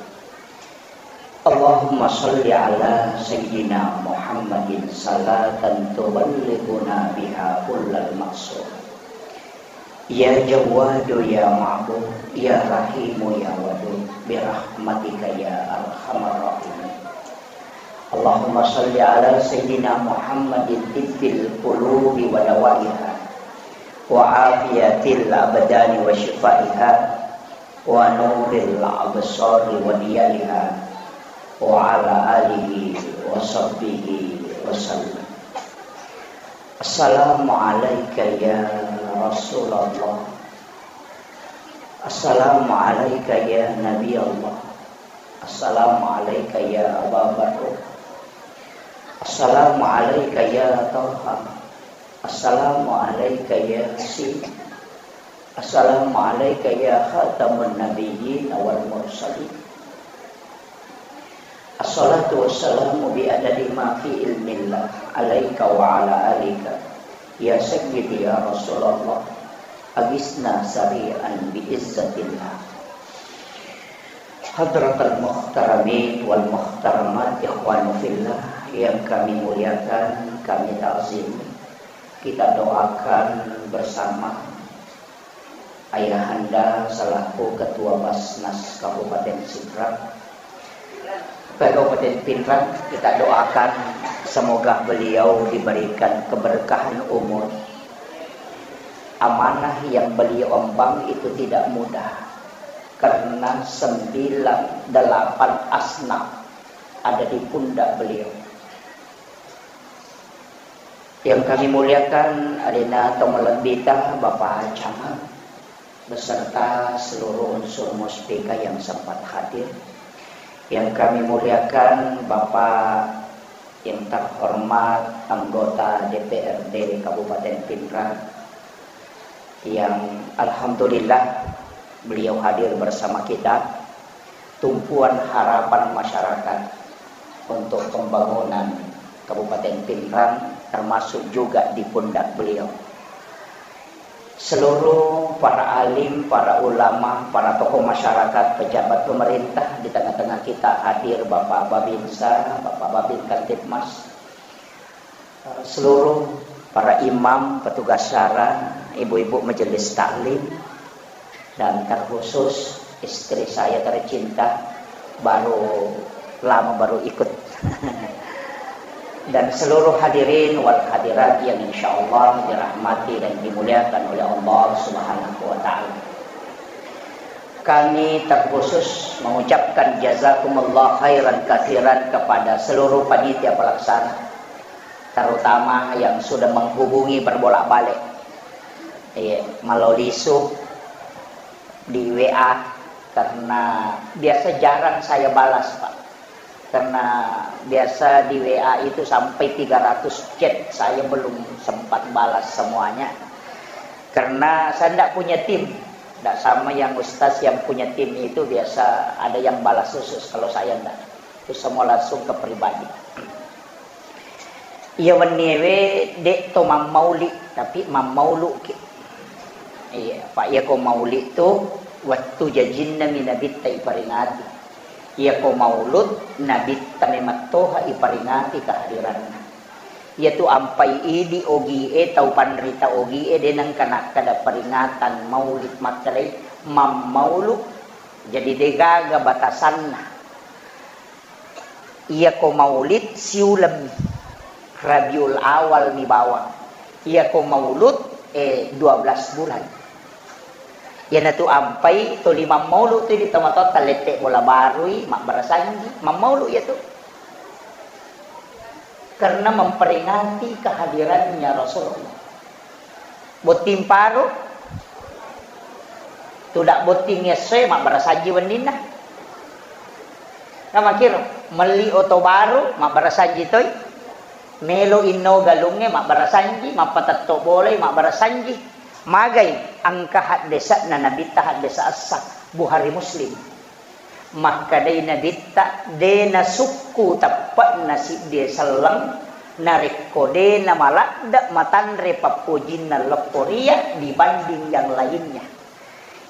Allahumma shalli ala sayyidina Muhammadin salatan tuballighuna biha kullal maqsud. Ya Jawwadu ya Ma'bud, ya Rahimu ya Wadud, bi rahmatika ya arhamar rahimin. Allahumma shalli ala sayyidina Muhammadin tibbil qulubi wa dawaiha, wa afiyatil abdani wa shifaiha, wa nuril absari wa diyaiha, wa ala alihi wa sahbihi wa sallam. Assalamu alaika ya Rasulullah. Assalamu alaika ya Nabi Allah. Assalamu alaika ya Aba Bakar. Assalamu alaika ya Taha. Assalamu alaika ya Yasin. Assalamu alaika ya khataman nabiyyin wal mursalin. Assalatu wassalamu bi adadi ma fi ilmillah alaika wa ala alika ya sayyidi ya Rasulullah. Agisna sari'an bi izzatillah. Hadratal muhtaramin wal muhtaramat, ikhwanu fillah yang kami muliakan, kami takzim, kita doakan bersama Ayahanda selaku Ketua Basnas Kabupaten Sidrap, Kabupaten Pinrang, kita doakan semoga beliau diberikan keberkahan umur. Amanah yang beliau emban itu tidak mudah, karena sembilan, delapan asnaf ada di pundak beliau. Yang kami muliakan, alena tau malebbita, Bapak Camat, beserta seluruh unsur Muspika yang sempat hadir. Yang kami muliakan, Bapak yang terhormat anggota D P R D Kabupaten Pinrang, yang alhamdulillah beliau hadir bersama kita, tumpuan harapan masyarakat untuk pembangunan Kabupaten Pinrang, termasuk juga di pundak beliau. Seluruh para alim, para ulama, para tokoh masyarakat, pejabat pemerintah di tengah-tengah kita hadir, Bapak Babinsa, Bapak Babin Kamtibmas, seluruh para imam, petugas syara, ibu-ibu majelis taklim, dan terkhusus istri saya tercinta, baru lama baru ikut. Dan seluruh hadirin wal hadirat yang insya Allah dirahmati dan dimuliakan oleh Allah Subhanahu wa Ta'ala. Kami terkhusus mengucapkan jazakumullah khairan katsiran kepada seluruh panitia pelaksana, terutama yang sudah menghubungi berbolak-balik. Iya, malolisu di W A, karena biasa jarang saya balas, Pak. Karena biasa di W A itu sampai tiga ratus chat, saya belum sempat balas semuanya. Karena saya ndak punya tim. Ndak sama yang ustaz yang punya tim itu, biasa ada yang balas khusus, kalau saya ndak. Itu semua langsung ke pribadi. Iya wenniewe de' to mammauli, tapi mammauluki. Iya, Pak, iyako mauli tu wettu jajinna mi Nabitta iparingati. Iyako maulud, Nabitta memettoha iparingati kehadiranna. Iyatu ampai idi ogie, tau panrita ogie, de' nengka nakkeda peringatan maulid, makkedai mammaulu. Jadi de' gaga batasanna. Iyako maulid siulemmi, Rabiul Awal mi bawang. Iyako maulud, eh, dua belas bulan. Iyanatu ampai toli mammaulu tu di tomatoatta, lette bola barui, mabbarasanji, mammaulu iyatu. Karena memperingati kehadirannya Rasulullah. Botting paru, tudang botting essoe, mabbarasanji wenninna. Namakiro, melli oto baru, mabbarasanji toi. Melo inno galungnge, mabbarasanji, mappatetto bolai, mabbarasanji. Magai engka haddese'na Nabitta, haddese' essa, Bukhari Muslim. Makkedai Nabitta, de' nasukku teppe'na siddie selleng narekko de' namaladde' matanre pappojinna lokkoria dibanding yang lainnya.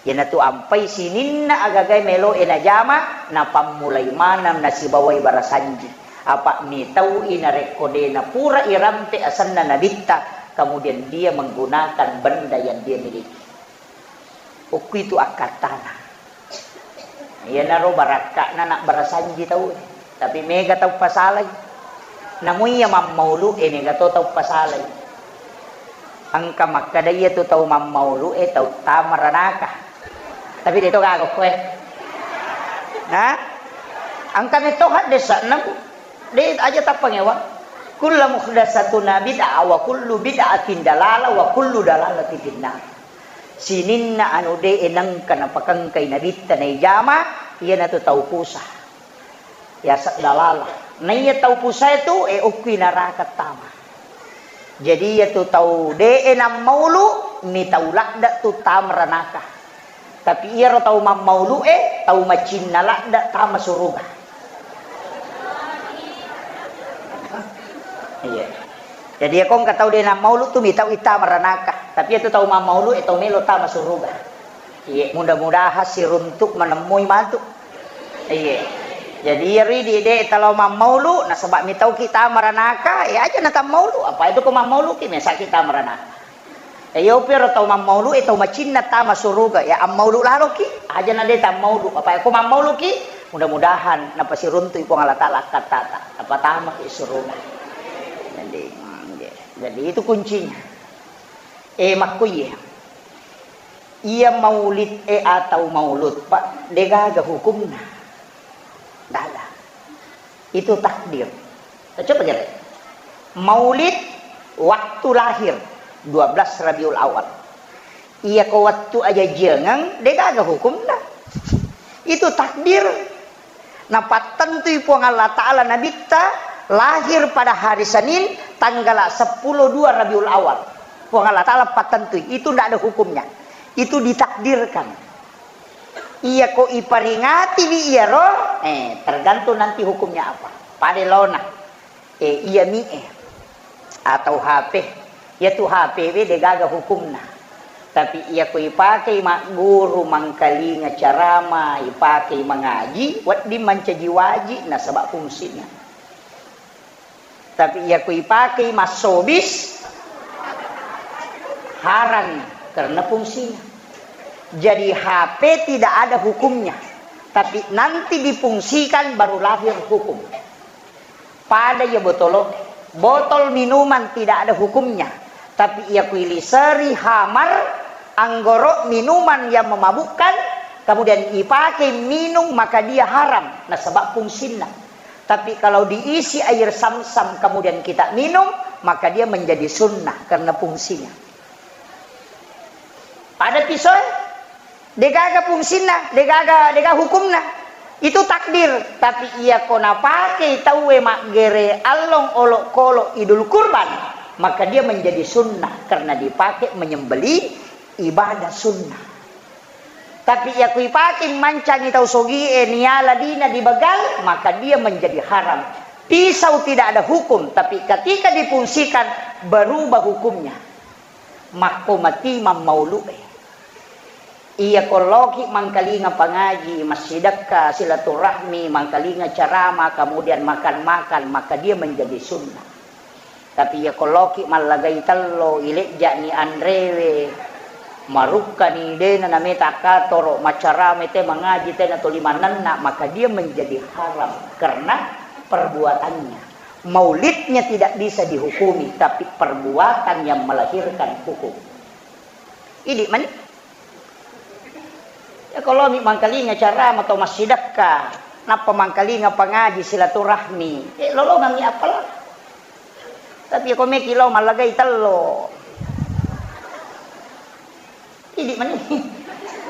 Iyanatu ampai sininna agagae melo'e najama, napammulai maneng nasibawai barasanji. Apa' mitau'i narekko de' napura irampe asenna Nabitta, kemudian dia menggunakan benda yang dia miliki. Okkuitu akkattana. Iyanaro barakka'na nabbarasanji tau, tapi mega tau pasalai. Namu iya mammaulu'e mega to tau pasalai. Engka makkeda iyatu tau mammaulu'e tau tama ranaka. Tapi de' to gaga okkoe. Nah? Engka metto haddese'na, Bu. De' aja tappangewang. Kullu muhdatsatin bid'ah wa kullu bid'atin dalalah wa kullu dalalatin finnar. Sininna anu de'e nengka napakengkai Nabitta naijama, iyanatu tau pusa. Yaseng dalalah. Naiya tau pusae tu, e, okkui naraka tama. Jadi, iyatu tau de'e nammaulu, mi tau ladde' tu tama ranaka. Tapi iyaro tau mammaulu'e, tau macinna ladde' tama suruga. Iya. Jadi, iyako engka tau de' nammaulu tu mi tau ittama ranaka. Tapi itu tau mammaulu e tau melo tama suruga. Iya, mudah-mudahan siruntuk menemui matu. Iya. Jadi iyaro idi de talo mammaulu, nasaba mitau kita maranaka, ya aja na tammaulu. Apa itu ko mammaulu ki mesa kita maranaka. Ya, iyo, pero tau mammaulu e tau macinna tama suruga, ya ammaulu lalo ki, aja na de tammaulu. Apa ko mammaulu ki, mudah-mudahan napasiruntu i Puang Allah Taala akkattata, apa tama ki suruga. Jadi, hmm, iya. Jadi itu kuncinya. Eh, makkuye. Iya maulid e atau maulud, Pak, degaga hukumna. Dada. Itu takdir. Coba gere. Maulid waktu lahir dua belas Rabiul Awal. Iya ko waktu aja jengeng, degaga hukumna. Itu takdir. Napattentui Puang Allah Ta'ala Nabitta lahir pada hari Senin, tanggal sepuluh dua Rabiul Awal. Puang Allah Ta'ala pattentui, itu ndak ada hukumnya. Itu ditakdirkan. Iya ko iperingatiwi iyaro, eh, tergantung nanti hukumnya apa. Pada lona, eh, iya mi e atau H P. Iya tu H P we degaga hukumna. Tapi iya ko ipakei magguru, mangkalinga carama, ipakei mangaji, wedding mancaji waji nasaba fungsina. Tapi iya ko ipakei massobis, haram karena fungsinya. Jadi H P tidak ada hukumnya. Tapi nanti difungsikan baru lahir hukum. Pada iya botolo, botol minuman tidak ada hukumnya. Tapi iya kuiliseri hamar, anggoro, minuman yang memabukkan, kemudian dipakai minum, maka dia haram. Nasaba fungsinna. Tapi kalau diisi air samsam kemudian kita minum, maka dia menjadi sunnah karena fungsinya. Pada pisau, degaga fungsinna, degaga, degaga hukumna. Itu takdir. Tapi iya ko napake tauwe maggere allong olokolo Idul Kurban, maka dia menjadi sunnah karena dipakai menyembelih ibadah sunnah. Tapi iya ko ipake mancangi tau sogie niala dina dibegal, maka dia menjadi haram. Pisau tidak ada hukum, tapi ketika difungsikan berubah hukumnya. Makko mati mammaulu'e. Iya ko loki mangkalinga pangaji, massidekka, silaturahmi, mangkalinga carama, kemudian makan-makan, maka dia menjadi sunnah. Tapi iya ko loki mallagai tello, ilejja'ni anrewe, marukkani dena nameta katoro, macarama te mangaji tena toli manenna, maka dia menjadi haram karena perbuatannya. Maulidnya tidak bisa dihukumi, tapi perbuatan yang melahirkan hukum. Idi mani. Ya, kalau mi mangkalinga carama atau massidekka, nappa mangkalinga pangaji silaturahmi, eh, lolongangngi apala. Tapi ko meki lo mallagai tello. Idi mani.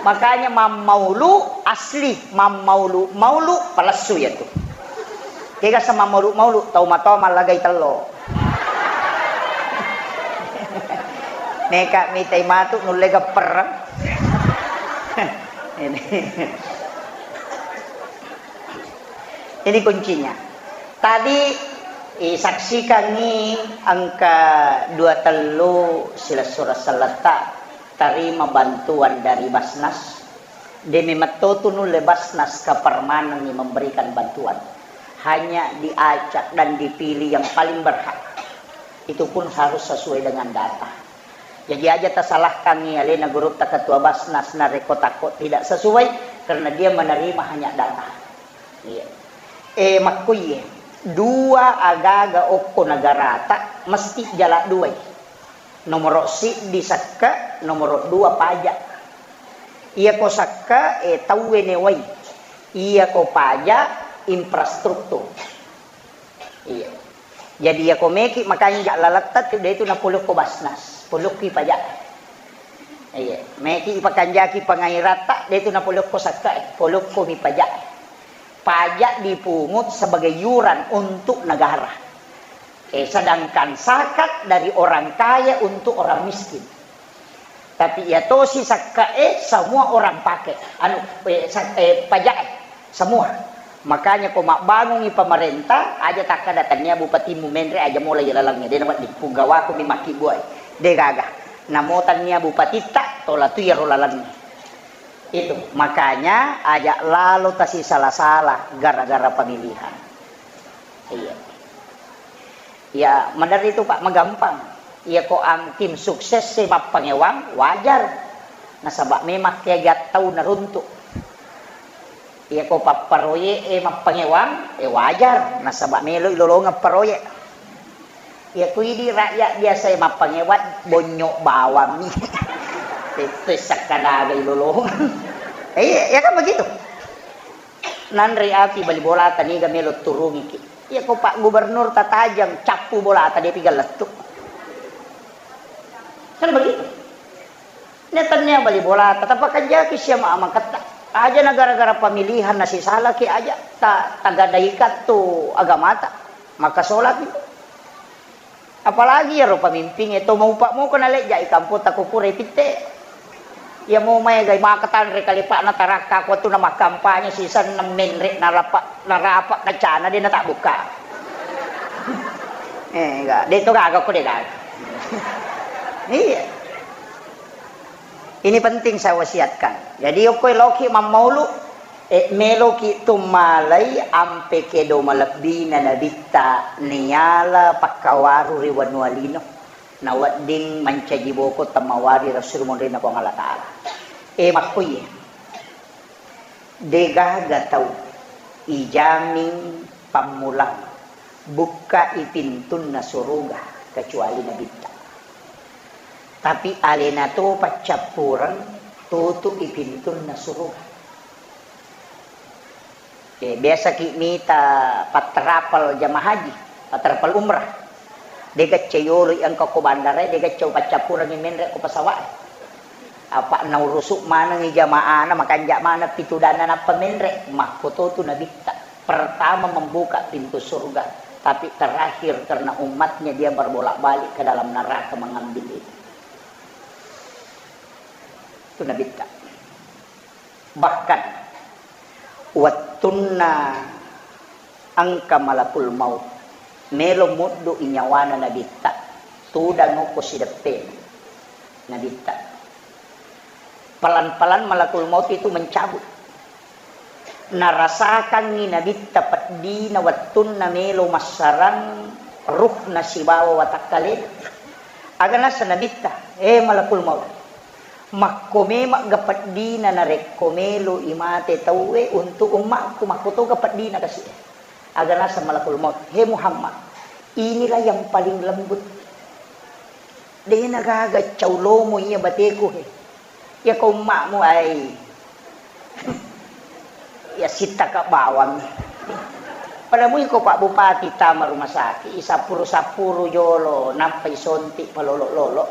Makanya mammaulu asli, mammaulu, maulu palessu ya tu. Kega sama maulu-maulu, tau matoa mallagai tello. Neka mitai matu nulle gepper. Ini. Ini kuncinya. Tadi isaksikangi engka dua tellu silessureng selletta tarima bantuan dari Basnas. De memetto tu nulle Basnas kepermanenni memberikan bantuan. Hanya diacak dan dipilih yang paling berhak. Itu pun harus sesuai dengan data. Jadi aja tasalahkangi alena gurutta ketua Basnas narekko takko tidak sesuai, karena dia menerima hanya data. Iya. Eh, makkuye, dua agaga okko negarata mesti jala duai. Nomoro siddi sekke, nomoro dua pajak. Iya ko sekke, eh, tauwe newai. Iya ko pajak, infrastruktur. Iya. Jadi iya ko meki makanja laletta tu de tu napolokko Basnas, polokki pajak. Iya, meki ipakanjaki pangairatta de tu napolokko sekke, polokko mi pajak. Pajak dipungut sebagai yuran untuk negara. Eh, sedangkan zakat dari orang kaya untuk orang miskin. Tapi iya tosi sakkae semua orang pakai. Anu, eh, sa-, eh, pajak, eh, semua. Makanya ko mabbangungi pemerintah, aja takkada tania bupatimu menre aja mulai lalangnge. Dena wedding pugawako mi makkibbuai. De gaga. Namo tannia bupatitta, tola tu iyaro lalenna. Itu, makanya aja lalo tasisala-sala gara-gara pemilihan. Iya. Ya, maderri tu, Pak, magampang. Iya ko ang tim sukses e mappangewang, wajar. Nasaba memang kegiat tau naruntuk. Iya ko papparoyek e mappangewang, e wajar. Nasaba melo ilolongeng paroyek. Iya ko idi rakyat biasa e mappangewang, bonyok bawang mi. Itu sakkadaga ilolongeng. Eh, iya, ya kan begitu. Nanre api bali bolata niga melo turungiki. Iya ko Pak Gubernur tatajang cappu bolata depi gallettu. Kan begitu. Nia tannia bali bolata tapakanjaki sia ma-, maketta. Aja na gara-gara pemilihan nasisalaki aja ta-, tagadaika tu agamata. Maka solaki. Apalagi iyaro pamimpingnge to maupa moko nalejja i kampotta ko pura ipitte. Iya mo maega i maka tanre kalepa'na tarakka ko wettunna makkampanye sisenna menre narapa, narapa kancana de natabbuka. Eh, enggak, de to gaga ko de gaga. Iya. Ini penting saya wasiatkan. Jadi, okko eloki mammaulu, eh, meloki tummalai ampe kedo malebbina Nabitta niala pakkawaru ri wanua lino. Nawedding mancaji boko temmawari rasulu monrinna Puang Allah Ta'ala. Eh, makkoye. Degaga tau ijamin pammulang bukkai pintunna suruga kecuali Nabitta. Tapi alena to paccappureng tutu'i pintunna suruga. Eh, biasaki mita patterapal jamaah haji, patterapal umrah. Dega ceyolo engka ko bandara, dega cau paccappurengngi menre ko pesawat. Apa naurusu manengngi jamaahna, makanja maneng pitudanna nappa menre, makkoto tu Nabitta. Pertama membuka pintu surga, tapi terakhir karena umatnya dia berbolak-balik ke dalam neraka mengambil itu. Itu Nabitta. Bahkan wettunna engka malakul maut melo muddu i nyawana Nabitta, tudang okko sideppe Nabitta. Pelan-pelan malakul maut itu mencabut. Narasakangngi Nabitta peddina wettunna melo massarang ruhna sibawa watakkalena. Aga nasa Nabitta, "Eh, malakul maut, makko memang ga peddina narekko melo i mate tauwe untuk ummakku, makko toga peddina kasi." Aga nasa malakul maut, "He Muhammad, inilah yang paling lembut. Dena gaga cau lomo iya bateku he. Iya ko ummakmu ai." Ya sittaka bawang. Pada mui ko Pak Bupati tama rumah sakit, isappuru-sappuru jolo, nappa isonti palolo-lolo.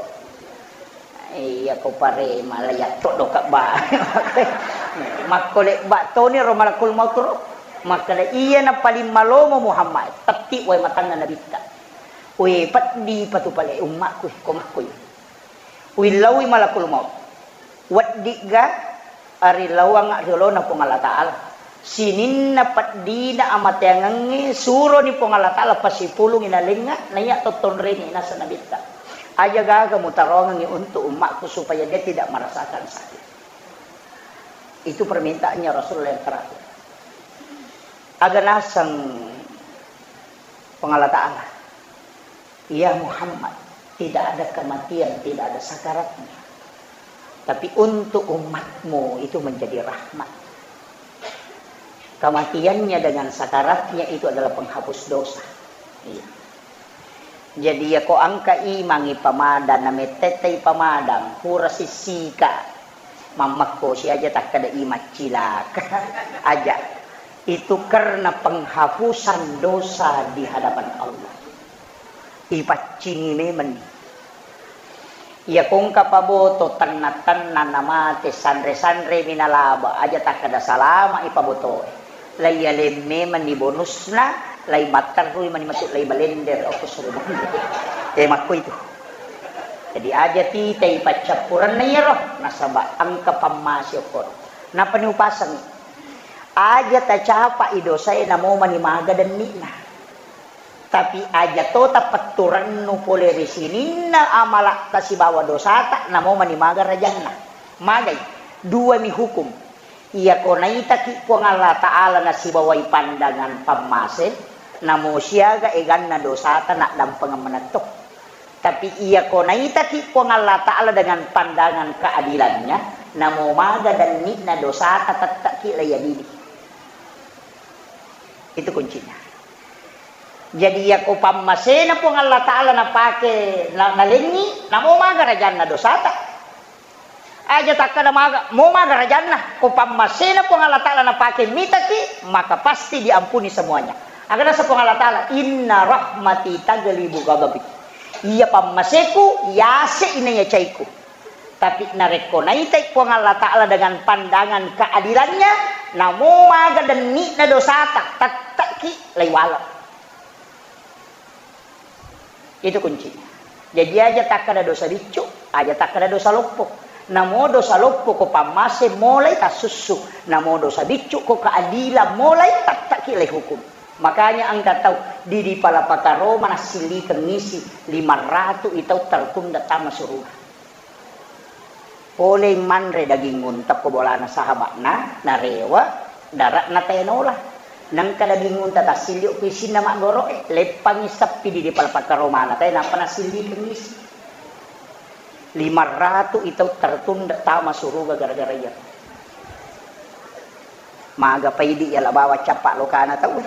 Iya ko parema la yatto doka ba. Makko le ba toni ro malakul maut ro. Makkeda iya na paling malomo Muhammad, tetti wae matanna Nabitta. We peddi patu pale ummakku ko makkoi. Willaui malakul maut. Weddigga arilauanga ri olona Puang Allah Ta'ala. Sininna peddina amateangengnge suroni Puang Allah Ta'ala pasipulungi nalengnga, naiya tottonrengi nasa Nabitta. Aja gaga mutarongengi untuk ummakku supaya dia tidak merasakan sakit. Itu permintaannya Rasulullah yang terakhir. Aga naseng Puang Allah Ta'ala. Ya Muhammad, tidak ada kematian, tidak ada sakaratnya. Tapi untuk umatmu itu menjadi rahmat. Kematiannya dengan sakaratnya itu adalah penghapus dosa. Iya. Jadi, ya ko engka imangi pamadang, namettetai pamadang, pura sissika, mammekkosi aja takkeda imang cilaka. Aja. Itu karena penghapusan dosa di hadapan Allah. Ipaccingi memang. Iya ko engka paboto tenna-tenna namate sanre-sanre mi nalaba aja takkeda salama ipabotoe. Lai aleng memang ni bonusna, lai matterrui mani matu lai balender okko suruga. Eh, makko itu. Jadi aja titai paccappurenna iyaro nasaba engka pammasi okko. Napani upasangi. Aja tacapai dosae namo mani maga denni'na. Tapi aja to tapetturennu pole ri sininna amala'ta sibawa dosata, namo mani maga rajanna. Magai? Duami hukum. Iyako naitaki Puang Allah Ta'ala nasibawai pandangan pammase, namo siaga eganna dosata naddampengeng manetto. Tapi iyako naitaki Puang Allah Ta'ala dengan pandangan keadilannya, namo maga denni'na dosata tetteki laiadili. Itu kuncinya. Jadi, iyako pammasena Puang Allah Ta'ala napake, na-, nalengngi, namo maga rajanna dosata. Aja takkada maga, mo maga rajanna, ko pammasena Puang Allah Ta'ala napake mitaki, maka pasti diampuni semuanya. Aga nasa Puang Allah Ta'ala, "Inna rahmati taglibu ghadabi." Iya pammaseku, yase ina ya caiku. Tapi narekko naitai Puang Allah Ta'ala dengan pandangan keadilannya, namo maga denni'na dosata, tetteki laiwala. Itu kuncinya. Jadi aja takkada dosa biccu, aja takkada dosa loppo. Namo dosa loppo ko pammase molai tassussu. Namo dosa biccu ko keadilan molai tetteki laihukum. Makanya engka tau di, di Palapakaro manassillikeng isi lima ratu i tau tertunda tama suruga. Polei manre daging unta ko bolana sahaba'na, narewa, dara'na taenola. Nengka daging unta tassilio ku isinna maggoro'e, leppangi seppi di, di Palapakaro mana tae, nappa nassillikeng isi. Lima ratu i tau tertunda tama suruga gara-gara iya. Maga paidi yala bawang cappa lokana tau.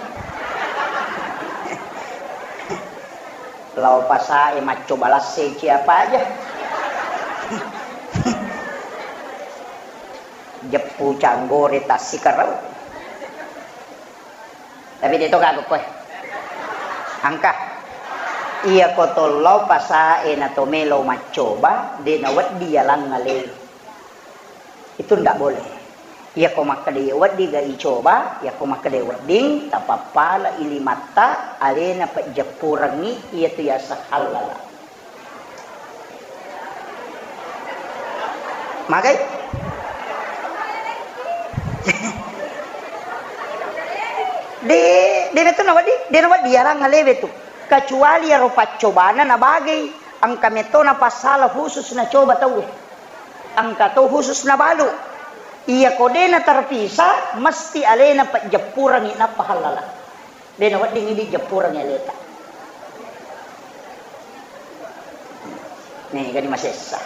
Lao pasae maccoba lasseci apa aja. Jeppu canggore tassikarau. Tapi de to gaga koe. Engka. Iya ko to lao pasae na to melo maccoba, de nawedding yalang ale. Itu ndak boleh. Iyako makkeda iya wedding ga icoba, iyako makkeda iya wedding, tapappala i limatta, alena pejjeppurengngi, iyatu yaseng hallala. Magai? De, de na tu nawedding, de nawedding yalang alewe tu. Kecuali iyaro paccobana nabagai, engka metto napassala khusus nacoba tauwe. Engka to khusus nabalu. Iyako de naterpisah, mesti alena pejjeppurengngi nappa hallala. De nawedding idi jeppurengngi aleta. Nih, gani masessa.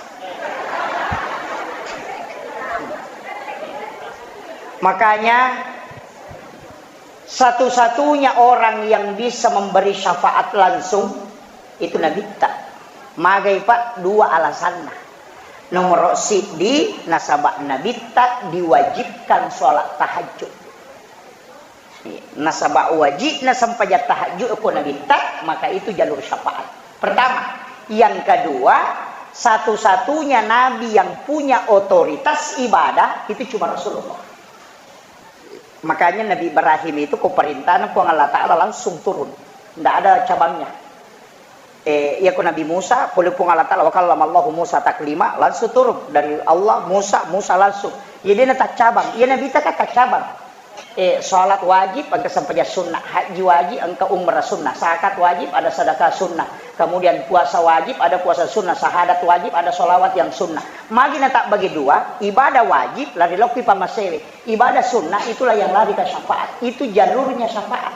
Makanya, satu-satunya orang yang bisa memberi syafaat langsung itu Nabitta. Magai, Pak? Dua alasanna. Nomor siddi, nasaba Nabitta diwajibkan sholat tahajud. Nasaba wajibna sempajang tahajud ko Nabitta, maka itu jalur syafaat. Pertama. Yang kedua, satu-satunya nabi yang punya otoritas ibadah itu cuma Rasulullah. Makanya Nabi Ibrahim itu ko perintahna Puang Allah Ta'ala langsung turun. Ndak ada cabangnya. Eh, iya ko Nabi Musa, pole Puang Allah Ta'ala, wa kallamallahu Musa taklima, langsung turun dari Allah, Musa, Musa langsung. Iya, de nataccabang. Iya, Nabitta kan taccabang. Eh, salat wajib, engka sempajang sunnah, haji wajib, engka umrah sunnah, zakat wajib, ada sedekah sunnah, kemudian puasa wajib, ada puasa sunnah, syahadat wajib, ada sholawat yang sunnah. Magi natabbagi dua, ibadah wajib lari lokki pammasewe. Ibadah sunnah itulah yang lari ke syafaat. Itu jalurnya syafaat.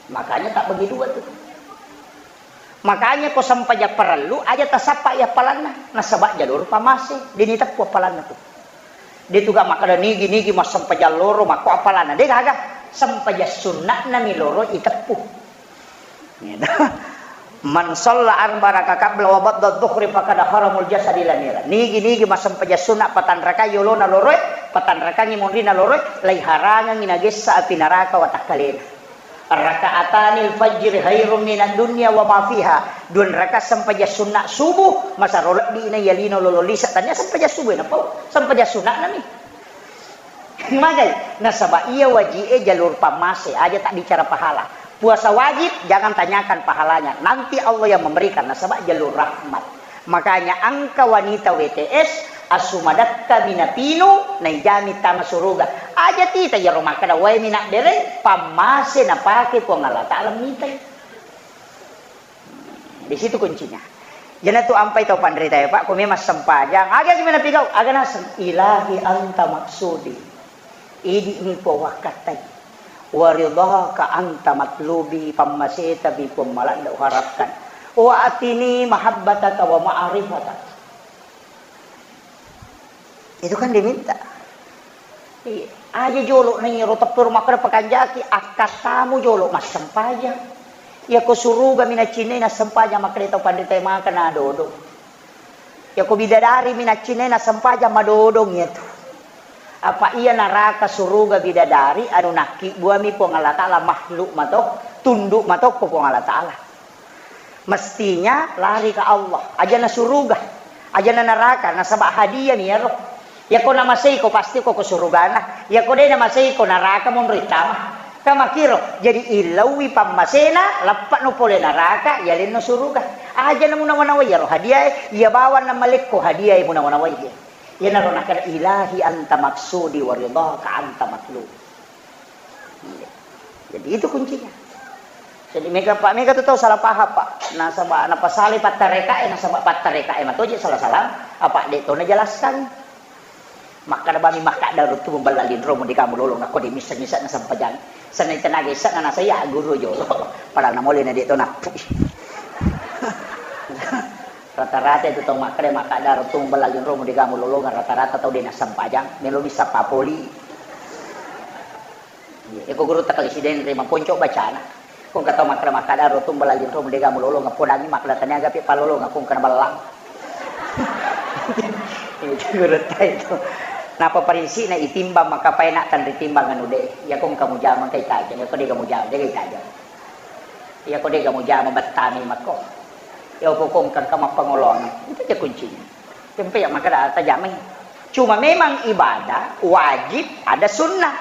Makanya tabbagi dua tu. Makanya ko sempajang parellu aja tasappa i appalanna, nasaba jalur pamase, de niteppu appalanna tu. De tu ga makkeda nigi-nigi massempajang loro makko appalanna, de gaga. Sempajang sunna'na mi loro iteppu. Gitu. Man shalla arba raka qabla wa ba'da dhuhri faqad haramul jasadi lanira. Nigi-nigi massempajang sunna patanrakai yolona loroe, patanrakangi monrina loroe, laiharangengi nagessa api naraka watakkalena. Raka'atanil fajri khairum minad dunya wa ma fiha. Dua rakaat sempajang sunna subuh, masaro lebbi na yalino lolo lisa. Tania sempajang subuh na pau. Sempajang sunna nami. Magai, nasaba iya waji'e jalur pammase, aja tak bicara pahala. Puasa wajib, jangan tanyakan pahalanya. Nanti Allah yang memberikan, nasaba jalur rahmat. Makanya engka wanita W T S, Asu madakka mi napinu, naijami tama suruga. Aja tita iyaro makkeda, wae mi nabbereng, pammase napake Puang Allah Ta'ala mitai. Di situ kuncinya. Jana tu ampai tau panrita ya, Pak, ko memang sempajang, aga mi napigau, aga naseng, "Ilahi anta maksudi." Idi mi Puang wakkattai. "Wa ridhaka anta matlubi", pammaseta mi Puang maladda uharapkan. "Wa atini mahabbataka wa ma'rifataka." Itu kan diminta. Iya. Aja jolo na iyaro teppero makkeda pakanjaki, akkattamu jolo massempajang. Iyako suruga mi nacinnai nassempajang makkeda tau panrita maka nadodong. Iyako bidadari mi nacinnai nassempajang madodong iyatu. Apa iya naraka suruga bidadari anu nakkibbuami Puang Allah Ta'ala makhluk mato, tunduk matokko Puang Allah Ta'ala. Mestinya lari ke Allah, ajana suruga, ajana neraka, nasaba hadiah mi iyaro. Iyako namaseiko, pasti ko, ko surugana. Iyako de namaseiko, neraka monro ittama. Kamakiro, jadi illauwi pammasena, leppano pole neraka, yalenno suruga. Ajana munawa-nawai iyaro hadiah e, iya bawang namalekko hadiah e munawa-nawai. Iyanaro nakkeda, "Ilahi anta maksudi wa ridhaka anta matlubi." Iya. Jadi itu kuncinya. Jadi mega, Pak, mega tu tau salah paham, Pak. Nasaba napasalai pattarekae, nasaba pattarekae matoje salah-salah, apa de to najelaskan. Makkada bami makkada ruttu memballa linromu de kamu lolong, akko de missa-missa na sempajang. Senna tenaga issa na nasaya guru jolo. Padahal namole na de to nappu. Rata-rata itu tau makkada, makkada ruttu memballa linromu de kamu lolong, rata-rata tau de nassempajang, melo missa papoli. Iya, iko gurutta kali sidenre maponco bacana. Ko engka tau makkada-makkada rotong bala linro mendega mulolong, podangi makkada tania gapi palolong, ko engka naballang. Itu gurutta itu. Napa parinsi'na itimbang maka paena tanritimbang anu de. Iya ko engka mujama engka itajang, iya ko dega mujama, dega itajang. Iya ko dega mujama bettami makko. Iya ko engka, engka mappangoloang. Itu aja kuncinya. Tempe yang makkada tajamai. Cuma memang ibadah wajib ada sunnah.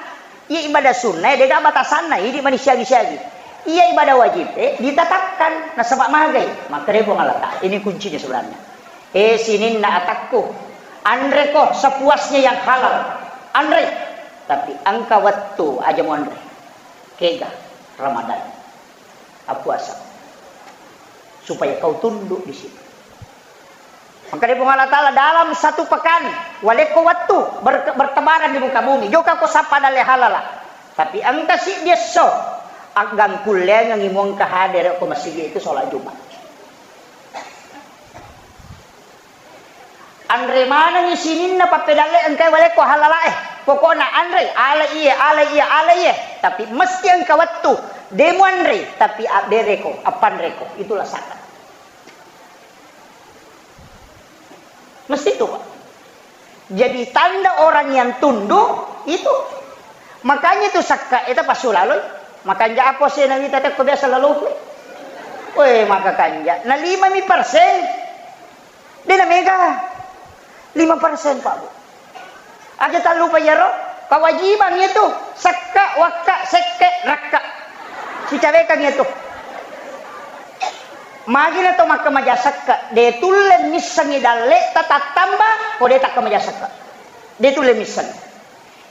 Iya ibadah sunnah, eh, dega batasanna, idi mani siagi-siagi. Iya ibadah wajib, eh, ditetapkan, nasaba magai, makkeda Puang Allah Ta'ala. Ini kuncinya sebenarnya. Eh, sininna atakku, anreko sepuasnya yang halal. Anre. Tapi engka wettu aja muanre. Kega Ramadan. Appuasa. Supaya kau tunduk di situ. Makkeda Puang Allah Ta'ala, dalam satu pekan, walekko wettu ber-, bertebaran di muka bumi. Jokka ko sappa dalle halala. Tapi engka siddi esso, aggangkulleangengi muengka hadere ko masigi itu sholat Jumat. Anre manengi sininna pappedalle engkai walekko halalae. Pokokna anre, ale iye, ale iye, ale iye. Tapi mesti engka wettu, de muanre, tapi abbereko, appanreko. Itulah zakat. Mesti itu, Pak. Jadi tanda orang yang tunduk itu. Makanya itu sakka itu pas sulaloi. Makanja apa sih Nabi tadi kok biasa lalu. Weh, maka kanja. Nah, lima mi persen. De namega lima persen, Pak, Bu. Aja tallupa iyaro, kawajibang itu, sekka, wakka, sekke, rakka. Sicawekang itu. Magina to makkamaja sekka, de tulle missengi dalle ta tattamba, ko de takkamaja sekka. De tulle missengi.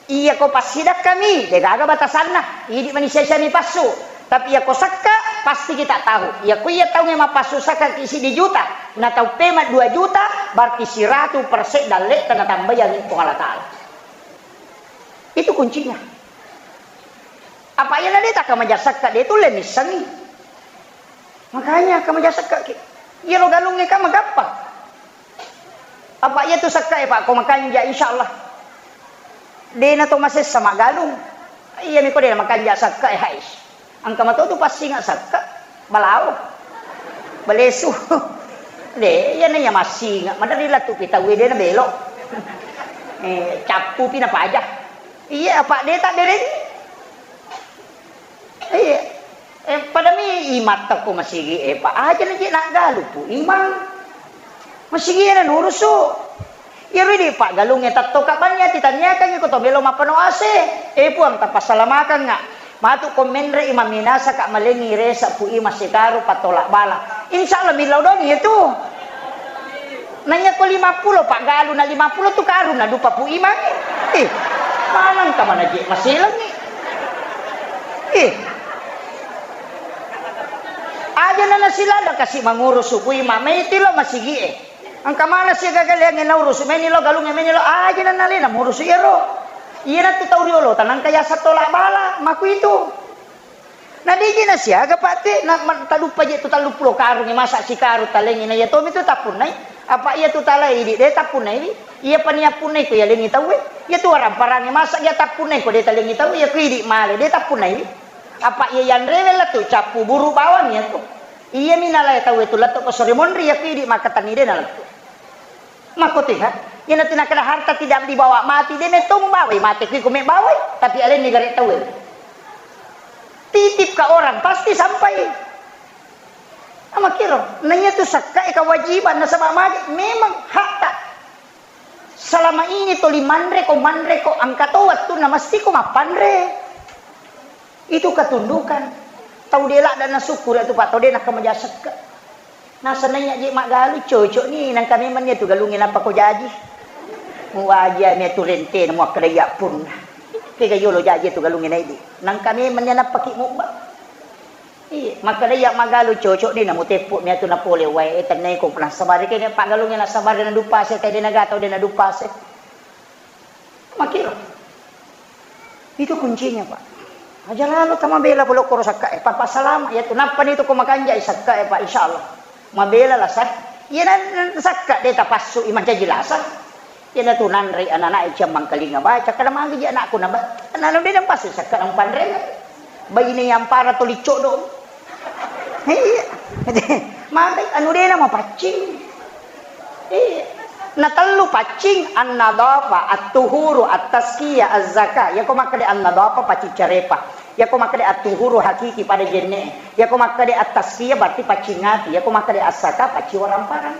Iya ko passidakkami, degaga batasanna, idi mani sia-siami passu. Tapi iya ko sekka, pasti kita tahu. Iya ko iya taunge mappassu sekka ki siddi juta, na tau pema dua juta, berarti siratu persen dalle tana tambayang Puang Allah Ta'ala. Itu kuncinya. Apa iya na de takkamaja sekka, de tulle missengi. Makanya kamaja sekka ki. Iya lo galunge ka magampang. Apa iya tu sekka e, Pak, ko makanja, insyaallah. De na to masessa maggalung. Iya mi ko de na makanja sekka e, hais. Engka mato tu passinga sekka, balao. Balesu. De, iya na iya massinga, maderri latu pitau de na belo. Eh, cappu pi na paja. Iya, apa de tak dereng. Iya. Eh, pada mi imatta ko masigi, eh, Pak, aja na je naggalu pu imang. Masigi na nurusu. Iya ridi Pak galunge tatto ka banni ati taniakan ko to melo mappano ase. Eh, Puang, tapassalamakan nga. Matu ko menre imang minasa ka malengi resa pu imang sekaru patolak bala. Insya Allah milau dong itu. Naiya ko lima pulo, paggaluna lima pulo tu karung nadupa Pu Imang. Eh, maneng ka manaje maselengi. Eh. Aja na nasilada kasi mangurusu Pu Imang, mai tilo masigi e. Engka mana sia gagaleangnge naurusu, meni lo galungnge, meni lo aja na nalena murusu iyaro. Iyana tu tau riolo tanangka yasa tola bala, maku itu. Na digi na siaga, Pak, te, na, ma-, taluppa je tu telluppulo karung, masa sikarung talengi, na iya tomi tu tappunnai. Apa iya tu talai idi, de tappunnai wi. Iya pani appunnai ko yalengi tauwe. Iya tu waramparangnge, masa iya tappunnai ko de talengi tauwe, iya ko idi male, de tappunnai wi. Apa iya yanrewe lettu cappu buru bawang iya tu. Iya mi nalai tauwe tu lettu ko sore monri, iya ko idi makkatenni de na lettu. Makkotiha, iyana tu nakkeda harta tidak dibawa mati, de metto mubawai mate kui ko mebawai, tapi alenni gare tauwe. Titip ke orang, pasti sampai. Amakkiro, naiya tu sakka e kewajiban, nasaba magi, memang hakta. Selama ini toli manre ko, manre ko, engka to wettunna mesti ko mappanre. Itu ketundukan. Tau de ladda nasukkuru tu, Pak, tau de nakamaja sekka. Nasenna iya je maggalu, cocok ni, nangka memang ni tu galungnge nappa ko jaji. Muwaji mi tu rentena, muakkeda iya punna. Kega yolo jaji tu galungnge naidi. Nangka memang ni nappa ki mubba. Iya, makkeda iya maggalu, cocok ni, namuteppu mi tu napole wae, e, tennai ko nasabari, kene paggalungnge nasabari, nadupase, tau de naga tau de nadupase. Makkiro. Itu kuncinya, Pak. Aja lalo tamabela pole koro sakka e. Papa salama, iya tu. Nappa ni tu ko makanja i sakka e, Pak, insya Allah. Mabela la sa. Iya nan, nan sakka de tapassu i mancaji lasa. Iya na tu nanre anak-anak e ciammang kalinga baca. Kada magi ji anakku na ba. Nanu de nang passu sakka nang panre. Baine yang para toli codo. Iya. Maka anu dena mapaccing. Iya. Na tellu paccing, an-nadhafa, at-tuhuru, at-tazkiyah, az-zakah. Yako makkeda an-nadhafa paccing carepa. Yako makkeda at-tuhuru hakiki pada jenne. Yako makkeda at-tazkiyah berarti paccing ati. Yako makkeda az-zakah paccing waramparang.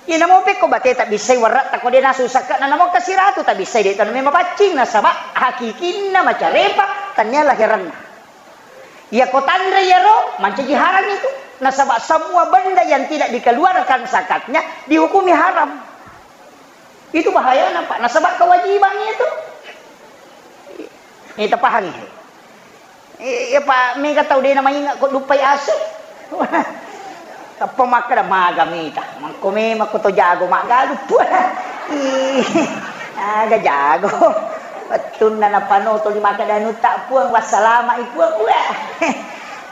Iya namo pekko bate tabbissai warra tako de nasu sakka na namo kasiratu tabbissai de tanu memapaccing nasaba hakikinna macarepa tania lahiranna. Iyako tanre iyaro mancaji haram itu. Nasaba semua benda yang tidak dikeluarkan zakatnya dihukumi haram. Itu bahayana, Pak. Nasaba kewajiban itu. Ini tapahangi. Iya, Pak, mega tau de namainga ko duppai ase. Kappa makkeda maga mita. Mangko memang ko to jago maggalu, Puang. Ih, aga jago. Wettunna napanoto lima kada nutta, Puang, wassalama i, Puang. Wah.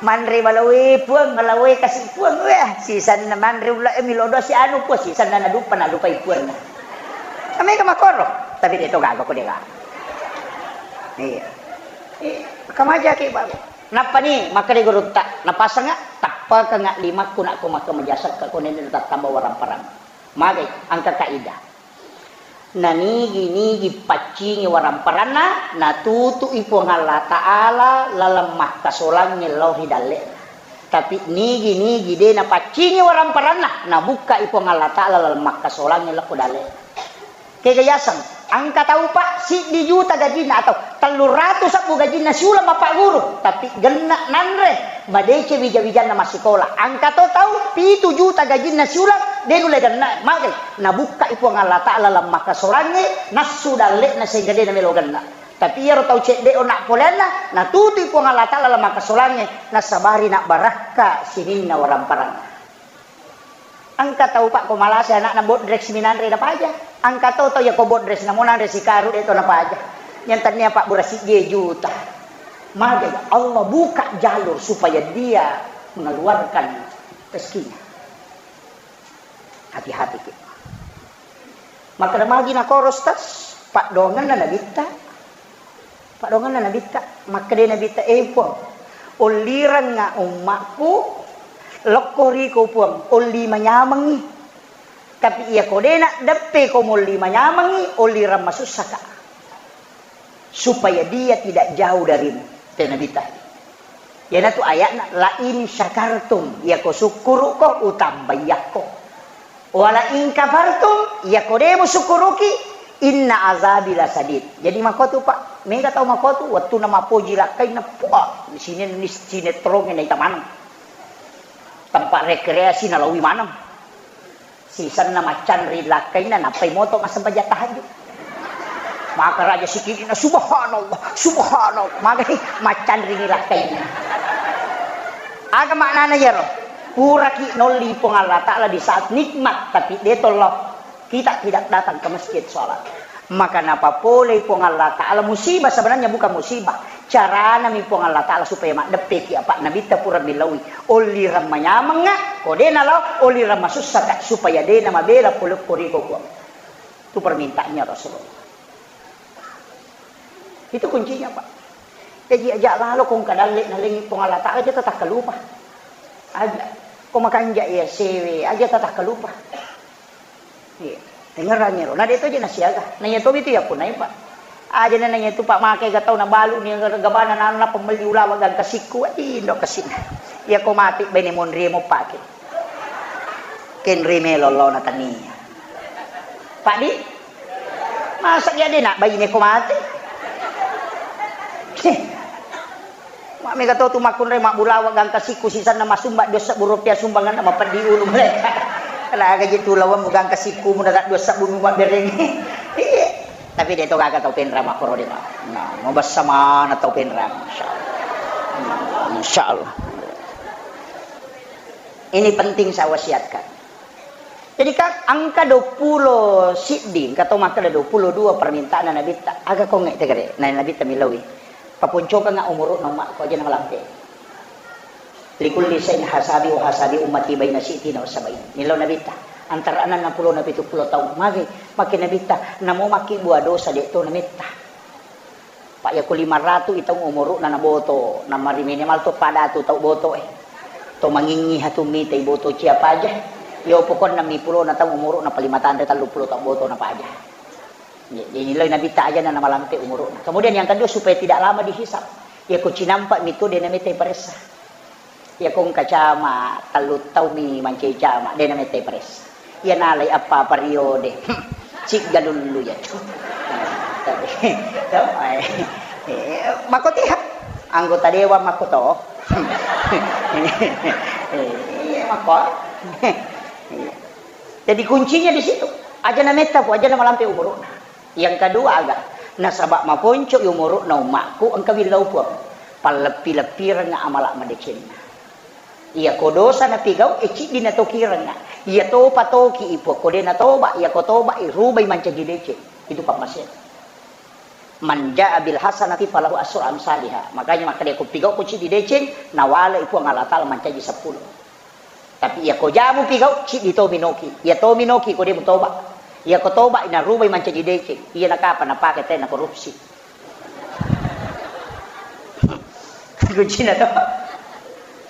Manre balawe, Puang, balawe kasi, Puang. Wah, sisanna manre ulla e milo dosi anu, Puang, sisanna nadupa, nadupai, Puang. Mega makoro. Tapi de to gaga ko de gaga. Iya. Eh, kamajaki, Pak. Nappa ni makkeda gurutta, napasengnga, tappakengnga limakku nakko makkamaja sekka ko nenne tattamba waramparang. Magai, engka kaidah. Nanigi-nigi paccingi waramparanna, natutui Puang Allah Ta'ala laleng makkasolangnge lao ri dalle'na. Tapi nigi-nigi de napaccingi waramparanna, nabukkai Puang Allah Ta'ala laleng makkasolangnge lao ko dalle'na. Kega yaseng, engka tau, Pak, siddi juta gajinna atau telluratu sebbu gajinna siuleng mappagguru, tapi genna nanre, madeceng wija-wijanna massikola. Engka to tau pitu juta gajinna siuleng, de nulle genna, magai, nabukkai Puang Allah Ta'ala laleng makkasolangnge, nassu dalle'na sehingga de namelo genna. Tapi iyaro tau cedde onna poleanna, natutui Puang Allah Ta'ala laleng makkasolangnge, nasabari nabbarakka sininna waramparanna. Engka tau, Pak, ko malasa anakna bodrek siminanre napaja. Engka to tau yako bodrek namo nanre sikaru de to napaja. Yang tania pabbura sijie juta. Magai Allah buka jalur supaya dia mengeluarkan rezekinya. Hati-hati ki. Makkeda magi nakoro, Ustaz, paddoangenna nabitta. Paddoangenna nabitta, makkeda nabitta, "Eh, Puang, ollirengnga ummakku, lokko riko, Puang, olli manyamengngi. Tapi iyako de naddeppe ko molli manyamengngi, ollireng masussaka." Supaya dia tidak jauh darimu. Te nabitta. Iyanatu ayatna, "La in syakartum," iyako sukkuruko, utambaiyakko. "Wa la in kafartum," iyako de musukkuruki, "inna azabi lasadid." Jadi makotu, Pak, mega tau makotu, wettuna mapoji lakkainna, puah, sine-, sinetrongnge naita maneng. Tempat rekreasi nalawi maneng. Sisenna maccanri lakkainna, nappai moto massempajang tahajud. Maka raja sikidina, "Subhanallah, subhanallah." Magani maccanrini lakkainna. Aga maknana iyaro? Puraki nolli Puang Allah Ta'ala di saat nikmat, tapi deto Allah, kita tidak datang ke masjid sholat. Maka napapolei Puang Allah Ta'ala musibah, sebenarnya bukan musibah. Caranami Puang Allah Ta'ala supaya maddeppeki apa Nabitta pura millaui. Ollirang manyamengnga, ko de nalao, ollirang masussaka, supaya de namabela pole ko riko Puang. Itu permintaannya Rasulullah. Itu kuncinya, Pak. Jadi aja lalo kong kadalle nalengi Puang Allah Ta'ala, aja tatakkalupa. Aja. Ko makanja iya sewe, aja tatakkalupa. Iya. Dengerangngi ro. Na de to je nasiaga. Na iya to itu ya punai, Pak. Aja na iya tu, Pak, makai ga tau nabalu ni gabana nana pemeli ulawa gangka sikku. Indo kesina. Iya ko mati bene monrie mo pake. Kenri melo lo na tania. Pak di? Masa iya de nak bayi neko mati? Mak mega to tu makkunrai mabbulawa gangka sikku sisanna masumba dua sebbu rupiah sumbangan mapeddi ulu mereka. Laga je tu lawan gangka sikku mu daga dua sebbu mu mabbereng. Iya. Tapi de to gaga tau penra makkoro de to. Nah, mabessa mana tau penra. Insyaallah. Insyaallah. Ini penting saya wasiatkan. Jadi, Kak, engka duappulo siddi, engka to makkeda duappulo dua permintaanna Nabitta. Aga kongnge tegere? Na Nabitta miloi. Paponcokengnga umuru'na ummakku aja namalampe. Likulli syai'in hasabi wa hasabi ummati baina sittina wa sabain. Millau Nabitta. Antara enneng pulo na pitu pulo taung. Magi, makke Nabitta, namo makkibua dosa de to nametta. Pak, yako lima ratu i taung umuru'na na boto, na mari minimal to pada tu tau boto e. To mangingngi hatu mitai boto cia paja. Yo pokokna mi pulona taung umuru'na pa lima tanre tellu pulo tau boto na paja. Jadi nilai Nabitta aja na malampe umuru'na. Kemudian yang kedua supaya tidak lama dihisab. Yako cinampa mi to de na mitai paressa. Iya ko engka cama, tellu taung mi mancai cama, de na mettai paressa. Iya nalai appa periode. Ciggalullu iya tu. Tau, eh. Eh, makko tiha. Anggota dewan makko to. Iya, makko. Iya. Jadi kuncinya di situ. Aja na metta pu, aja na malampe umuru'na. Yang kedua aga, nasaba maponco i umuru'na ummakku engka willau Puang. Palleppi-leppirengnga amala madecenna. Iya ko dosa napigau, e ciddi natokirengnga. Iya topa toki i Puang, ko de natoba, iya ko toba i rubai mancaji deceng. Itu pammasena. Man jaa bil hasanati falahu asyru amsaliha. Makanya makkeda ko pigau ko ciddi deceng, nawale i Puang Allah Taala mancaji seppulo. Tapi iya ko jamu pigau, ciddi to minoki. Iya to minoki ko de mutoba. Iya ko toba, narubai mancaji deceng. Iya nakapa napake tena korupsi. Kuncina to.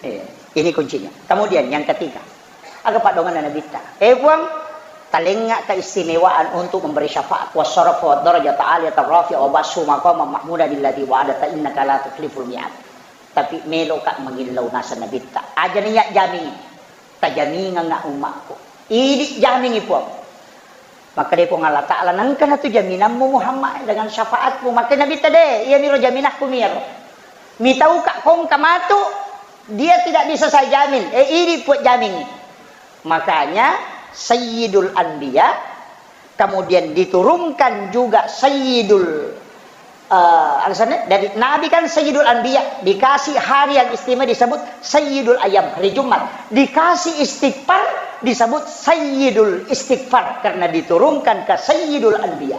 Iya, ini kuncinya. Kemudian yang ketiga, aga paddoanganna Nabitta. Eh Puang, talengnga keistimewaan untuk memberi syafaat, wasyarafa, wadarajata aliyata rafi'a, wab'atshu maqaman mahmudan alladzi wa'adta, innaka la tukhliful mi'ad. Tapi meloka mangillau naseng Nabitta. Aja niya jamingi. Tajamingengnga ummakku. Idi jamingi Puang. Makkeda Puang Allah Ta'ala, nengka natu jaminammu Muhammad dengan syafaatmu. Makkeda Nabitta, de, iya miro jaminakku miro. Mitauka kongka matu, dia tidak bisa saya jamin. Eh, idi Puang jamingi. Makanya Sayyidul Anbiya, kemudian diturunkan juga Sayyidul, eh, alasannya dari Nabi kan Sayyidul Anbiya, dikasih hari yang istimewa disebut Sayyidul Ayam, hari Jumat. Dikasih istighfar disebut Sayyidul Istighfar karena diturunkan ke Sayyidul Anbiya.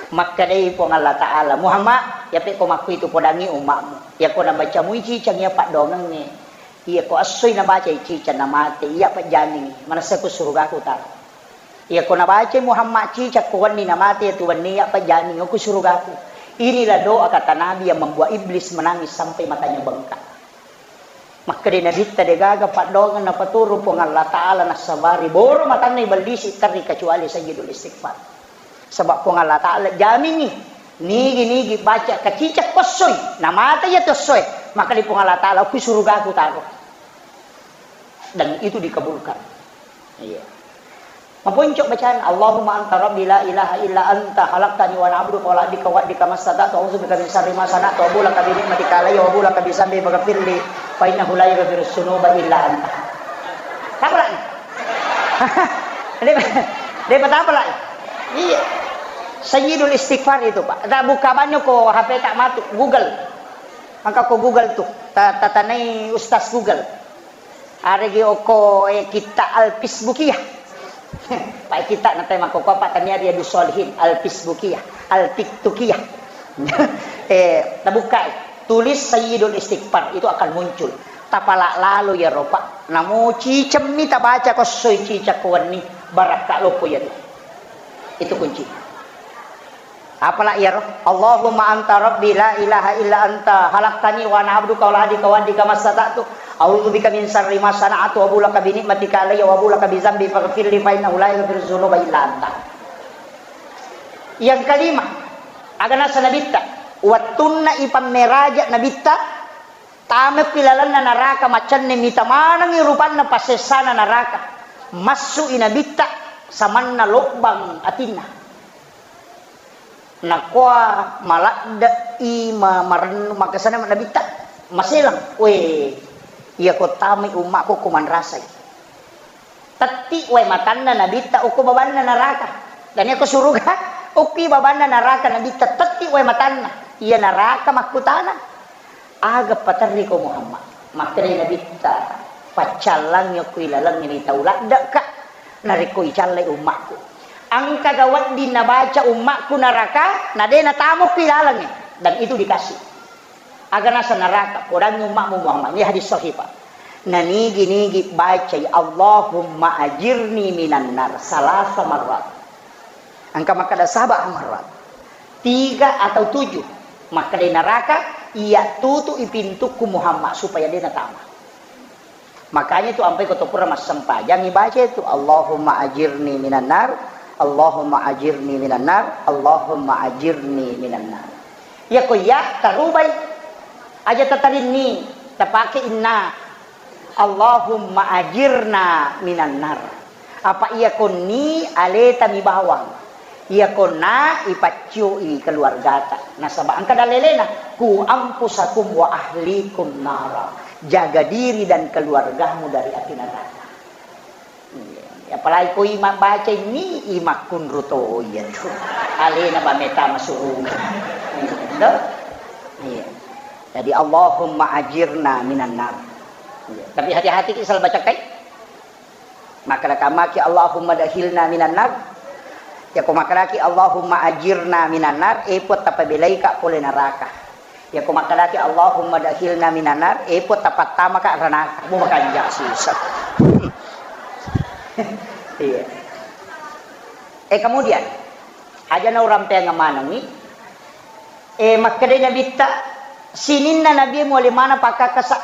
Makkedai Puang Allah Ta'ala, Muhammad, yape ko makkuitu podangi ummakmu. Yako nabaca mui cicang iya paddoangengnge. Iya ko essoi nabacai cicang namate, iya pejjamingi, manessa ku surugaku taro. Iya ko nabacai Muhammad cicang ko wenni namate, iya tu wenni iya pejjamingi, ku surugaku. Inilah doa kata Nabi yang membuat iblis menangis sampai matanya bengkak. Makkeda Nabitta, de gaga paddoangeng napaturu Puang Allah Ta'ala nassabari boro matanna ibellisi terri kecuali Sayyidul Istighfar. Sebab Puang Allah Ta'ala jamingi, nigi-nigi baca kacicak ko essoi, namata iya tu essoe, makkeda Puang Allah Ta'ala, ku surugaku taro. Dan itu dikabulkan. Iya. Maponco bacaan, Allahumma anta rabbi la ilaha illa anta khalaqtani wa ana abduka wa ana abduka wa abduka mastata'tu a'udzu bika min syarri ma sana'tu abu'u laka bi ni'matika alayya wa abu'u laka bi dzambi faghfirli fa innahu la yaghfirudz dzunuba illa anta. Apa lagi? Dé', dé' patapalai. Iya. Sayyidul Istighfar itu, Pak. Tak buka banyak ko H P tak matu, Google. Maka ko Google tuh, ta-, tatanai Ustaz Google. Aregi oko, eh, kitta Al-Fisbukiyah. Pak kitta natai mako ko apa tania Riyadus Shalihin, Al-Fisbukiyah, Al-Tiktukiyah. Eh, tabukai, tulis Sayyidul Istighfar, itu akan muncul. Tapala lalo ya ropa. Namo cicemmi tabaca ko soi cicak ko wenni, barakka loppo ya. Itu kunci. Apala iyaro? Allahumma anta rabbi la ilaha illa anta khalaqtani wa ana abduka wa la adika wa adika mastata'tu. A'udzu bika min syarri ma sana'tu wa abu laka bi ni'matika alayya wa abu laka bi dzambi faghfirli fa innahu la yaghfiru dzunuba illa anta. Yang kelima, aga nasa nabitta, wattunna ipammeraja nabitta, tamekki lalenna naraka, macenning mita manengngi rupanna passessana naraka. Massu'i nabitta samanna lobbang atinna. Nakua maladde'i ma-, marennu makasana nabitta maselang. We, iya ko tamai ummakku ko manrasai. Tetti wae matanna nabitta okko babanna naraka. Dan iya ko suruga, okki babanna naraka nabitta tetti wae matanna. Iya naraka makkutana. Aga paterri ko Muhammad? Makkedai nabitta, paccallangngi okko ilalengnge ri tau ladde'ka, narekko icallai ummakku. Engkaga wedding nabaca ummakku naraka, na de natamokku ilalengnge. Dan itu dikasih. Aga nasa naraka, podangngi ummakmu Muhammad. Ini hadis sahih, Pak. Nanigi-nigi bacai Allahumma ajirni minan nar salasa marrat. Engka makkeda saba marrat. Tiga atau tujuh. Makkedai naraka, iya tutu'i pintukku Muhammad supaya de natama. Makanya itu ampai ko to pura massempajang ibaca itu, Allahumma ajirni minan nar, Allahumma ajirni minan nar, Allahumma ajirni minan nar. Iya ko iya tarubai. Aja tatarinni, tapake inna. Allahumma ajirna minan nar. Apa iya konni aleta mi bawang. Iya konna ipaccioi keluargata. Nasaba engka dalelena, ku ampusakum wa ahlikum nara. Jaga diri dan keluargamu dari api neraka. Iya. Apalagi ko ima baca ini, imakkunru to iya tu. Alena bameta masuruga. Iya. Iya. Jadi Allahumma ajirna minan nar. Iya. Tapi hati-hati ki salah baca kai. Makkeda kamaki Allahumma dakhilna minan nar. Ya ko makkedaki Allahumma ajirna minan nar, e Puang tapabelaika pole naraka. Ya ko makkedaki Allahumma dakhilna minan nar, e Puang tapattamaka ranaka. Mu makanja susah. Iya. Eh, kemudian, aja na urampeang manengi, eh, makkedai nabitta, sininna nabi muale maneng pakkakasa,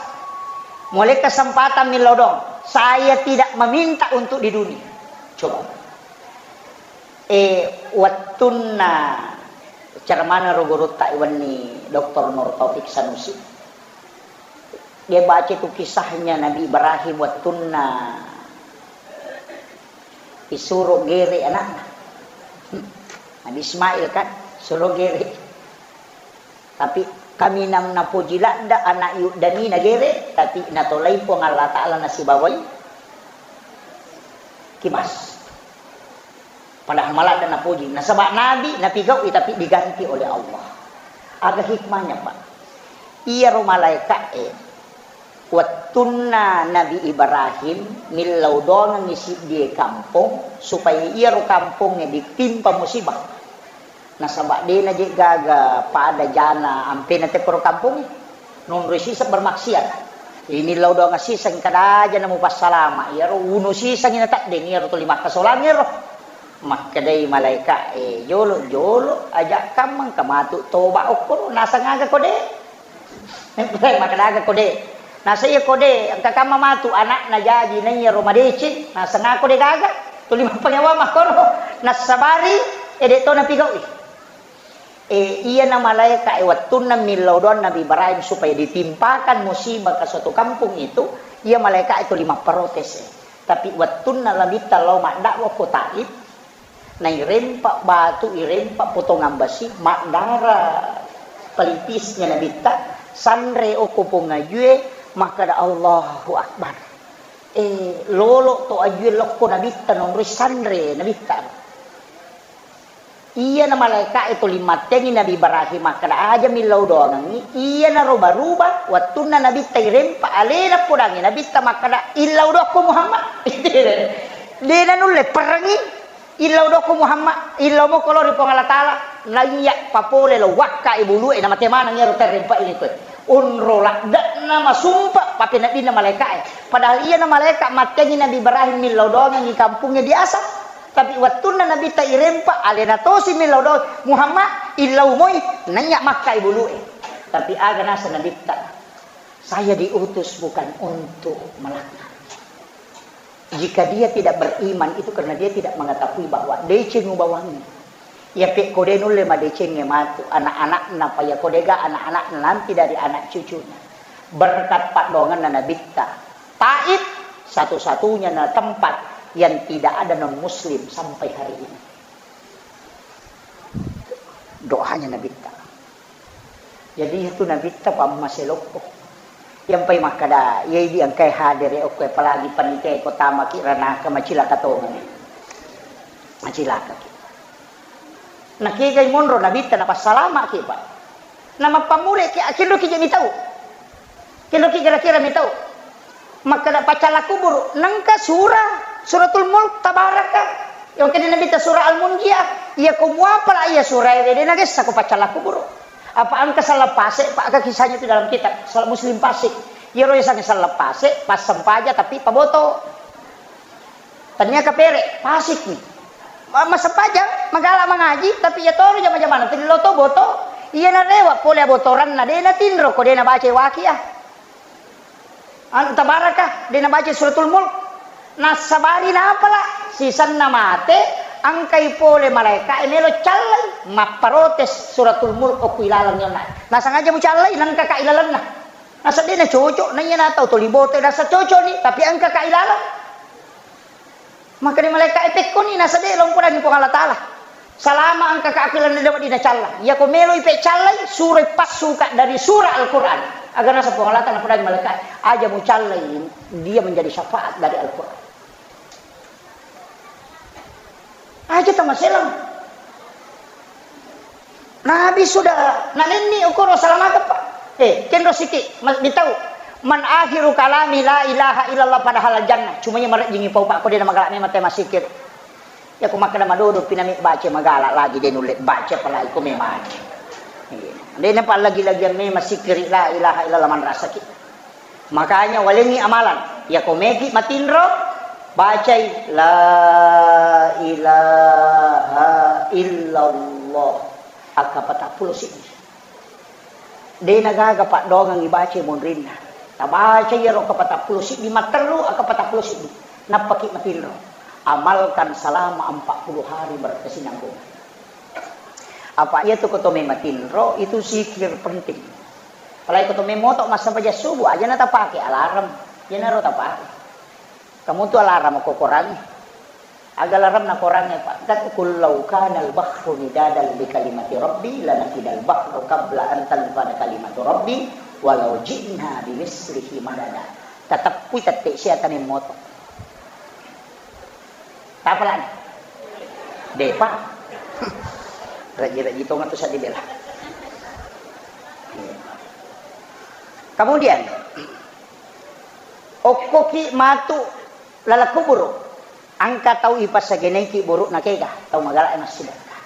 muale kesempatan millau dong. Saya tidak meminta untuk di dunia. Coba. Eh, wettunna cara mana ro gurutta wenni Doktor Nur Taufik Sanusi. Dia baca tu kisahnya Nabi Ibrahim wettunna isuro gere anakna. Nabi Ismail kan, suruh gere. Tapi kaminang napoji ladda anak yuddani nagere, tapi natolai Puang Allah Ta'ala nasibawai kimas. Padahal maladda napoji. Nasaba nabi napigau'i tapi diganti oleh Allah. Aga hikmahnya, Pak? Iyaro malaeka'e, wettunna Nabi Ibrahim millau doangengngi siddie kampong supaya iyaro kampongnge ditimpa musibah. Nasaba dena je gaga pada jana ampena tekkoro kampongnge. Nonroi siseng bermaksiat. Ini lau doang siseng kada aja namu passalama. Iyaro unu siseng ina teddeng iyaro tuli makkasolangngero. Makkedai malaeka, eh, jolo, jolo, aja kammang kamatu toba okkoro, naseng aga kode. Makkedaga kode. Naseng iya kode, engka kamma matu anakna jaji naiya ro madeceng, naseng aga kode gaga. Tuli mappanyawa makkoro. Nassabari, eh, de to napigaui. Eh, iyana malaeka, eh, wettunna millau doang Nabi Ibrahim supaya ditimpakan musibah ke suatu kampung itu, iya malaeka itu lima protes, eh. Tapi wettunna Nabitta lao maddakwa ko Taif, nairempa batu, irempa potongan besi, maddara pelipisnya Nabitta, sanre oko pongajue, makkada, "Allahu Akbar." Eh, lolo to ajue lokko nabitta, nonroi sanre nabitta. Iyana malaeka'e tuli mattengi Nabi Ibrahim makkeda, "Aja millau doangengngi." Iyanaro baruba wettunna nabitta irempa alena podangngi nabitta makkeda, "Illau doakko Muhammad." De nanulle perrengngi. Illau dokko Muhammad, illau moko lao ri Puang Allah Taala, naiya papole lao wakka e bulu e, namate maneng iyaro terrempa ini koe. Onro ladde'na masumpa papeneddinna malaeka e. Padahal iyana malaeka mattengi Nabi Ibrahim millau doangengngi kampungnge biasa. Tapi wettunna Nabitta irempa, alena tosi millau doang, "Muhammad, illau moi, naiya makka e bulu e." Tapi aga naseng Nabitta, "Saya diutus bukan untuk melaknat." Jika dia tidak beriman, itu karena dia tidak mengetahui bahwa deceng ubawangngi. Iya pe ko de nulle madecengnge matu anak-anakna, pa iya ko dega anak-anakna nanti dari anak cucunya. Berkat paddoangenna Nabitta, Taif satu-satunya na tempat yang tidak ada non muslim sampai hari ini. Doanya Nabitta. Jadi itu Nabitta pammase lokko. Iyampai makkada, iya idi engkai hadere okko, apalagi panitia ko tamaki ranaka, macilaka tongeng. Macilakaki. Nakegai monro Nabitta napassalamaki, Pak. Namappammuleki, akinroki je mitau. Kinroki kira-kira mitau. Makkeda paccalla kuburu, nengka sura, Suratul Mulk, Tabaraka. Yang kene Nabitta sura Al-Munjiah. Iya ko muapala iya sura e, de nagessa ko paccalla kuburu. Apa engka sallang pase, Pak, aga kisahnya itu dalam kitab, sallang Muslim pase. Iyaro yasengnge sallang pase, passempaja tapi paboto. Tania kapere, pasikni. Ma-, massempajang, magala mangaji, tapi iya toro jama-jamana, tuli lo to boto. Iya narewa pole abotoranna, de natinro ko de nabaca waqiah. Anu, Tabaraka, de nabaca Suratul Mulk. Nassabari napala, sisenna mate, engkai pole malaeka e melo callai, mapparotes Suratul Mulk okko ilaleng yonna. Nasengaja mucallai, nengka ka ilalenna. Nasa de nacocok, na iya natau tuli boto, nasa cocok ni, tapi engka ka ilaleng. Makkeda malaeka e, "Pekkoni, nasa de lompodangi Puang Allah Taala. Salama engka ka aku ilaleng de wedding nacalla. Iya ko meloi pe callai, suroi passuka dari surah Al-Quran." Aga nasa Puang Allah Taala napodangi malaeka e, "Aja mucallai, dia menjadi syafaat dari Al-Quran." Aja tamaselang. Nabi sudah nanenni ukuro salamakeppa. Eh, kenro siki, ma-, mitau. "Man akhiru kalami la ilaha illallah padahal jannah." Cuma iya marejjingi pau, Pak, ko de namagala memang te masikir. Iya ko makkeda madodo pinami baca magala lagi de nulle baca apalagi ko memang. Iya. De napa lagi-lagi memang sikiri la ilaha illallah manrasaki. Makanya walengngi amalan. Iya ko meki matinro, bacai la ilaha illallah. Akka patappulo siddi. De nagaga paddoangeng ibaca monrinna. Tabaca iyaro akka patappulo siddi, mattellu akka patappulo siddi. Nappaki matinro. Amalkan selama empat puluh hari berkesinambungan. Apa iya tu ko to mematinro, itu sikir penting. Apalagi ko to memoto massempajang subuh, aja na tapake alarm. Iyanaro tapake. Kamu tu alarm ko korangi. Aga alarm na korangi, Pak. Kat, "Qul law kana al-bahru midadan li kalimati rabbi lanafidal bahru qabla an tanfada kalimatu rabbi walau ji'na bimithlihi madada." Tateppui tette sia tane moto. Tapalani. Depa. Raji-raji tonga tu saddi bela. Kemudian, okkoki matu laleng kuburu, engka tau ipassagenaiki buru'na kega, tau magala e massidekka.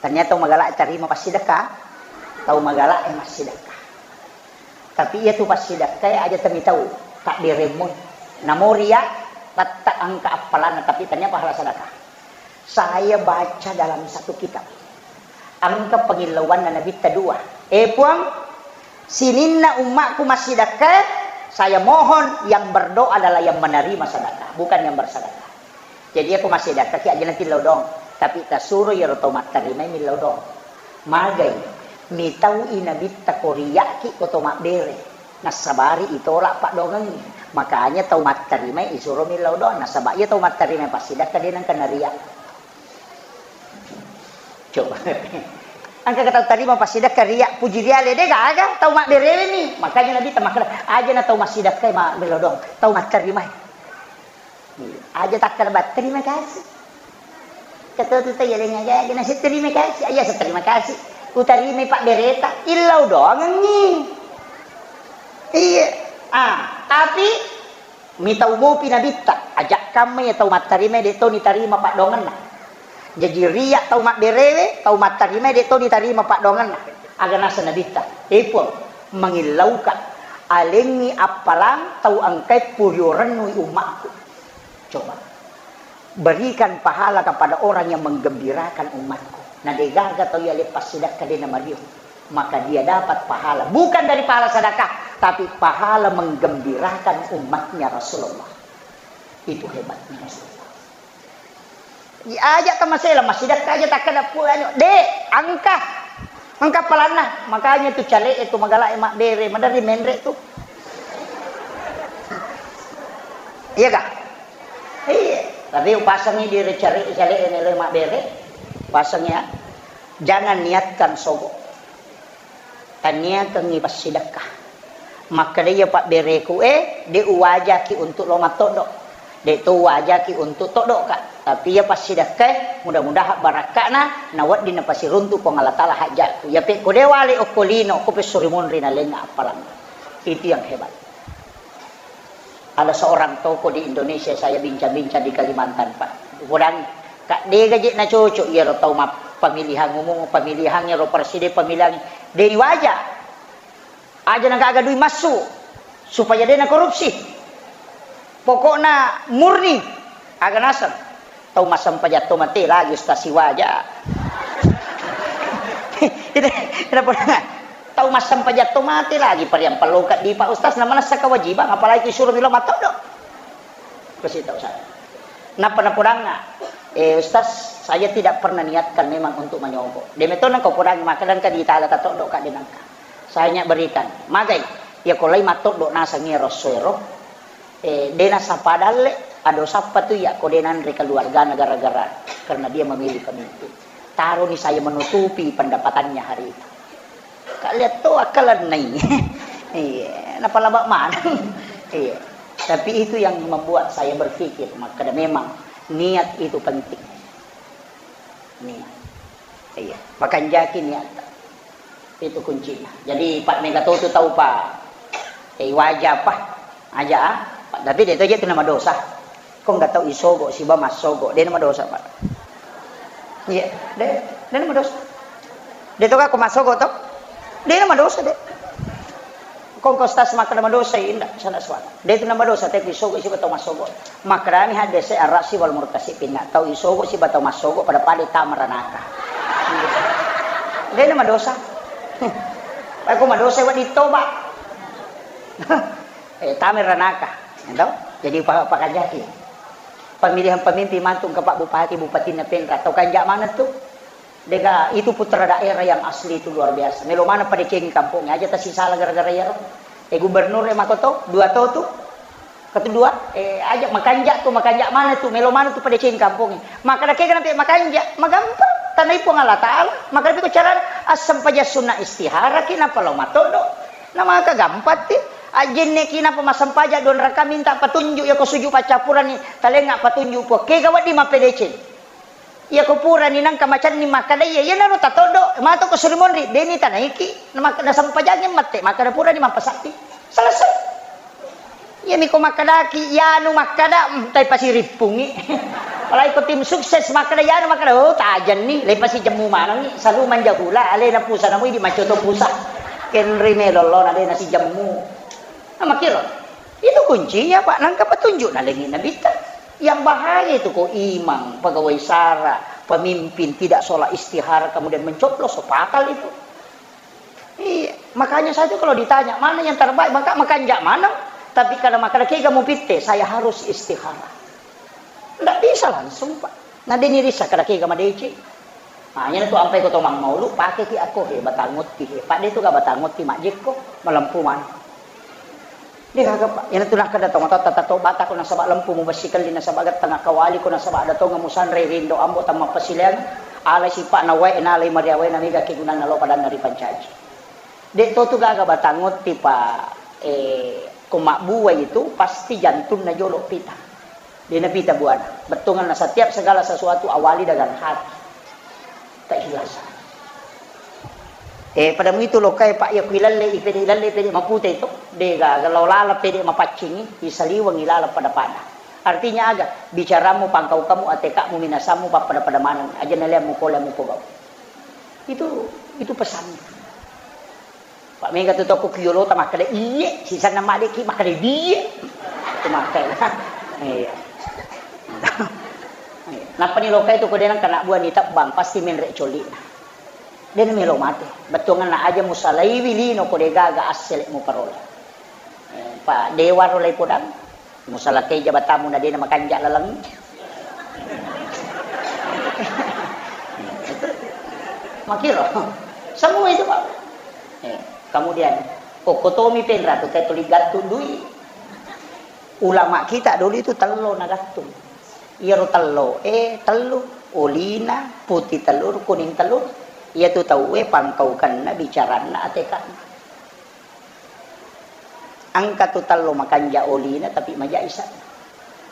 Ternyata tau magala e tarima passidekka, tau magala e massidekka. Tapi iya tu passidekka e aja temitau, takdiremmoi. Namo ria, tette engka appalanna, tapi tania pahala sedekah. Saya baca dalam satu kitab. Engka pangillauanna Nabitta dua. Eh, Puang, sininna ummakku massidekka, saya mohon yang berdoa adalah yang menerima sedekah, bukan yang bersedekah. Jadi, aku massidekka ki aja natillau dong. Tapi tasuro iyaro tau mattarimai millau dong. Magai, mitaui Nabitta ko riakki ko to mabbere. Nassabari itolak paddoangengngi. Makanya tau mattarimai isuro millau doang. Nasaba iya tau mattarimai passidekka de nengka naria. Coba. Engka tau tarima passidekka ria, puji riale, de gaga, tau mabberewe mi. Makanya Nabitta makkeda, aja na tau massidekka mabbere doang, tau mattarima. Aja takkeda ba terima kasih. Ketua tuta ya lenga gaga, nasi terima kasih. Aja sa terima kasih. Utarima pabbereta, illau doangengi. Iya. Ah, tapi mitau mopi Nabitta, aja kamma ya tau mattarima de toni tarima paddongenna. Jaji ria tau mabberewe, tau mattarima de toni tarima paddongenna. Aga naseng Nabitta, "E Puang, mangillauka, alengngi appalang tau engkae puriorennu ummakku." Coba. Berikan pahala kepada orang yang menggembirakan umatku. Na degaga tau yale passidakka de namario, maka dia dapat pahala. Bukan dari pahala sedekah, tapi pahala menggembirakan umatnya Rasulullah. Itu hebatnya Rasulullah. Aja tamasela, massidakka aja takkeda pu-, anu, de, angka. Engka palanna, makanya tu cale itu magala e mabbere, maderri menre tu. Iya kah? Iya. Tapi upasangi di cale, cale ini le mabbere, pasang ya. Jangan niatkan sogo. Taniakengi passidekka. Makkeda iya pabbereku e, de uwajaki untuk lo mattoddo. De to uwajaki untuk toddoka. Tapi iya passidekkae, mudah-mudahan barakka'na nawedding napasiruntu Puang Allah Taala hajatku. Iya pekko de wale okko lino, ko pessuri monri nalengnga appalang. Itu yang hebat. Ada seorang tokoh di Indonesia, saya bincang-bincang di Kalimantan, Pak. Upodangi, Kak, de gaje na cocok iyaro tau ma-, pemilihan umum, pemilihan iyaro presiden, pemilihan de ni waja. Aja na gaga dui massu, supaya de na korupsi. Pokokna murni, aga naseng. Tau massempajang to mate lagi ustaz siwaja. Itu, kenapa? Tau massempajang to mate lagi, pariang pelloka di Pak Ustaz, na manessa kewajiban, apalagi suruh milo matoddo. Kasih tahu saya. Napa napodangnga, "Eh, Ustaz, saya tidak pernah niatkan memang untuk manyogo." Demikian kau podang, maka dan kadi tala tatoddo ka denangka. Saya hanya berikan. Magai, ya ko lai matoddo nasang ero soero. Eh, de nasapa dalle, ado sappa tu iya ko de nanre keluargana gara-gara, karena dia memilih pemimpin. Taroni saya menutupi pendapatannya hari itu. Kak lihat to akkalennai. Iya, napalaba maneng. Iya. Tapi itu yang membuat saya berpikir, makkeda memang niat itu penting. Niat. Iya, pakanjaki niat. Itu kuncinya. Jadi, Pak, mega to tu tau, Pak. Eh, waja, Pak. Aja, ah. Tapi de to je tu nama dosa. Ko nggak tau isogo, siba massogo. De nama dosa, Pak. Iya, de, de nama dosa. De to ka ko massogo to? De nama dosa, de. Kongko stas makkeda madosa, inda, sana suara. De tu nama dosa, tapi sogo siba tau massogo. Makkedami hadese arrasi wal murtasi pinna. Tau isogo siba tau massogo pada-pada tama ranaka. De nama dosa. Aku madosa wa ditoba. Eh, tama ranaka. Entau? Jadi pa-, pakajaki. Pemilihan pemimpin mantung ke Pak Bupati, Bupatina Penra. Tau kanja mana tu? Dega, itu putra daerah yang asli itu luar biasa. Melo mana padecengi kampungnya aja tasisala gara-gara iyaro. Eh, gubernur e makoto, dua to tu. Ketu dua, eh, aja makanja tu, makanja mana tu, melo mana tu padecengi kampungnya. Maka dake kenapa makanja, magampang. Tanai Puang Allah Taala. Maka dake ko cara asam paja sunna istihara ki napa lo matodo. Nama kagampang ti. Ajinne ki napa masampaja don raka minta patunjuk ya ko suju pacapuran ni. Talenga patunjuk po. Kega wadi mapedeceng. Iyako purani nangka macenning makkeda iya, iyanaro tatoddo, mato ko suri monri, deni tanaiki, namak-, nasempajangi mette, makkeda purani mappasabbi. Selesai. Iyami ko makkedaki, iyanu makkeda, mm, tai pasirippungi. Apalagi ko tim sukses makkeda, iyanu makkeda, oh, tajenni, lai pasijemmu manengi, salu manjahula, alena pusa namu idi macoto pusa. Kenri melo lona dena sijemmu. Nah, makkiro. Itu kuncinya, Pak. Nangka petunjuk nalengi Nabitta. Yang bahaya itu kok imam, pegawai sara, pemimpin tidak sholat istihara, kemudian mencoblos, so fatal itu. Iya, makanya saya tuh kalau ditanya, "Mana yang terbaik?" Maka makanja mana? Tapi kada makanya kega mupitte, saya harus istihara. Ndak bisa langsung, Pak. Nah, deni risa kada kega madeceng. Ah, iyana tu ampai ko to mammaulu, pake ki akko he, batang otti he. Padde tu ga batang otti majjekko, malempu maneng. De gaga, Pak. Iyana tu nakkeda to matotta tato bata ko nasaba lempu mubessikelli nasaba getteng akkawali ko nasaba ada tonga musanre rindo ambo tamma pasileang. Alai sipa'na wae, nalai mariawae, na mega kegunanna lao padanna ripancaji. De' to tu gaga batang otti, Pak. Eh, ko mabbuai itu pasti jantunna jolo pita. De' napita buana. Bettuanna setiap segala sesuatu awali dengan hati. Keikhlasan. Eh, pada muitu lokai, Pak, iya kuilalle, ipede ilalle, pede mapute itu. De' gaga lao laleng pede mapaccingi, isaliwengi laleng pada-pada. Artinya aga? Bicaramu, pangkaukamu, atekamu, minasammu pappada-pada maneng. Aja naleammu pole mupogau. Itu, itu pesannya. Pak, mega tu toko kiolota makkeda iye, sisanna madeki makkeda biye. Itu makkeda. Iya. Nappa ni lokai tu ko de' nengka anak buah ni tebbang, pasti menre' colli'na. De' namelo mate. Bettuanna aja musalaiwi lino ko de' gaga assele' muparoleh. Eh, Pak, de' waro lai podang. Musalakai jabatammu na de' namakanja' laleng. Makiro. Semua itu, Pak. Eh, kemudian, okko tomi penra tu tuli gattung dui. Ulama kita dulu itu tello nagattung. Iyaro tello, eh, tellu. Olina, putih telur, kuning telur. Iya tu tauwe pangkaukanna, bicaranna, atekanna. Engka tu tello makanja' olina tapi maja' isa'na.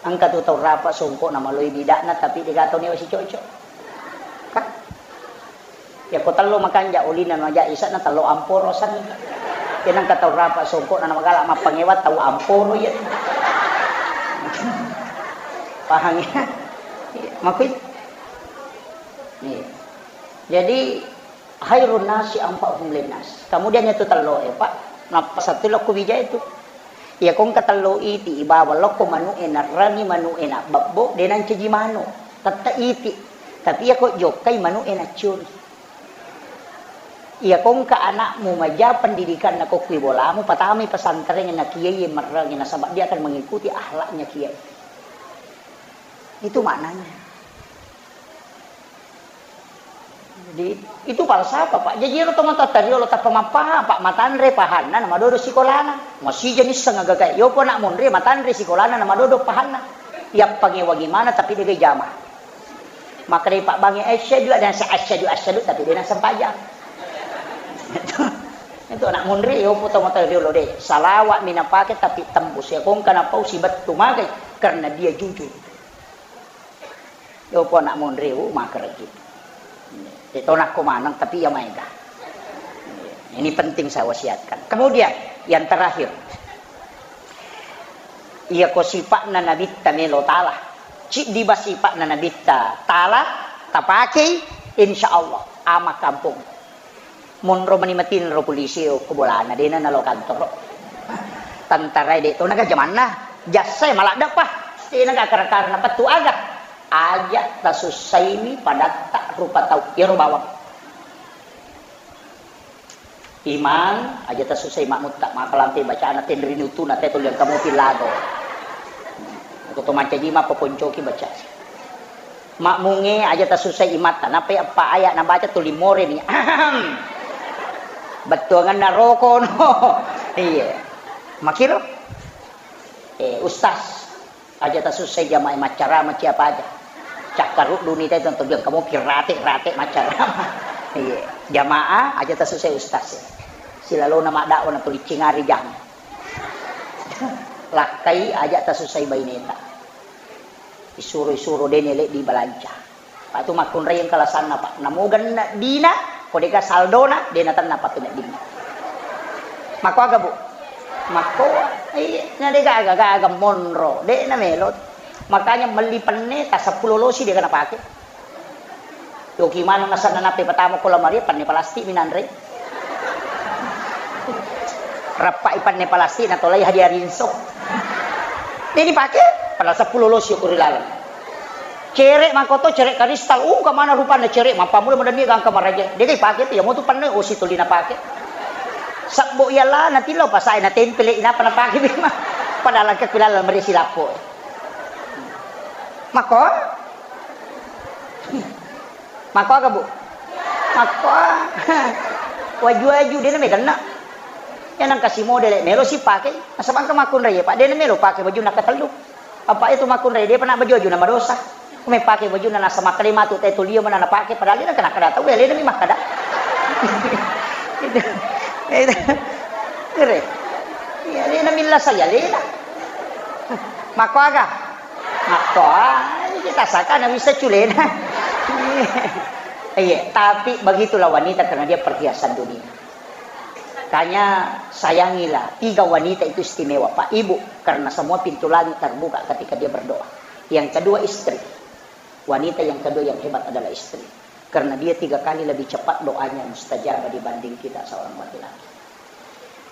Engka tu tau rapa' songko'na maloi bida'na tapi de' gaga tau newa sicocok. Kan? Iya ko tello makanja' olina maja' isa'na, tello amporo asenna. Iya nengka tau rapa' songko'na namagala' mappangewa, tau amporo iya. Paham ya? Iya, makui. Iya. Jadi, khairun nasi anfa'uhum linnas. Kemudian itu tello e, Pak. Nappa satu lokko bija itu. Iya ko engka tello iti, ibawa lokko manu'e narrangi manu'e nabbebbo, de' nancaji manu'. Tette' iti. Tapi iya ko jokkai manu'e naccioni. Iya ko engka anakmu maja pendidikanna ko kui bolamu, patamai pesantren na kiai merrangi, nasaba dia akan mengikuti akhlaknya kiai. Itu maknanya. Jadi, itu falsafah, Pak. Jaji ero tomatoatta riolo tappa mappaha, Pak, matanre pahanna na madodo sikolana. Masija nisseng agaga. Yopo anak monri matanre sikolana na madodo pahanna. Yappangewangi mana tapi de' gaga jama. Makkedai Pak Bangi, "Asyhadu, ada sa-, asyhadu, asyhadu," tapi de' nasempajang. Itu, itu anak monri, yopo tomatoa riolo de'. Salawat mi napake tapi tembus. Ya kongka napau sibettu magai karena dia jujur. Yopo anak monri, uh, makereki. Itu nakko maneng, tapi iya maega. Ini penting saya wasiatkan. Kemudian, yang terakhir. Iya ko sipa'na nabitta melo tala. Ciddi ba sipa'na nabitta tala, tapakei, insya Allah, ama kampung. Monro mani matinro polisi okko bolana, de'na nalo kantoro. Tentara de' to naga jamanna, jassai maladde'pa. De'na ga kara-kara napettu aga. Aja' tasussaimi padatta rupa tau. Iyaro bawang. Imang, aja' tasussai makmutta, makalampe bacana tenri nutuna te tuliang kamu pilago. Ko to mancaji ma paponcoki baca. Makmungnge aja' tasussai imatta, nappai eppa aya' nabaca tuli moreni. Ahem. Bettuanganna roko no. Iya. Makiro? Eh, ustaz, aja' tasussai jamaah maccarama siapa aja. Cakkaruddu ni te tonton biang kamu pirate-rate maccarama. Iya. Jamaah aja' tasussai ustaz. Silalona maddawa na tuliccingari jang. Lakkai aja' tasussai baineta. Isuro-isuro de' nele' di balanca. Patu makkunrai engka lasanna, Pak. Namo genne' dina, ko de'ga saldona, de' natenna patu neddinna. Makko aga, Bu? Makko, iya, na de'ga aga-aga monro, de' namelo. Makanya melli penne ta seppulo losi de'ga napake. Yoki maneng nasenna nappe patama ko lamaria, penne plastik minanre. Rappai penne plastik natolai hadiah rinso. De' dipake, padahal seppulo losi ko ri laleng. Cere' makoto, cere' karistal, uh, kamana rupanna cere', mappamula madanni gangka maraja. De' dipake tu, iya motu penne osi tuli napake. Sebbo iyalla natillo pasae natempele inapa napake bima. Padahal engka kulaleng marisi lappo. Makko? Makko aga, Bu? Makko. Waju-waju, de' na meganna. Ya nang kasi modele melo si pake. Nasaba engka makkunrai, Pak, de' na melo pake baju nakatellu. Apa itu makkunrai, de'pa na baju-baju na madosa. Mepake bajunna nasa makkeda matu te tolio mana napake, padahal dia kena kada tau, alena mi makkeda. Itu, itu, kere. Iya, alena milla saya, alena. Makko aga? Makko, ah, kita saka na bisa culena. Iya, tapi begitulah wanita karena dia perhiasan dunia. Makanya sayangilah, tiga wanita itu istimewa, Pak, Ibu, karena semua pintu langit terbuka ketika dia berdoa. Yang kedua istri. Wanita yang kedua yang hebat adalah istri. Karena dia tiga kali lebih cepat doanya mustajab dibanding kita seorang laki-laki.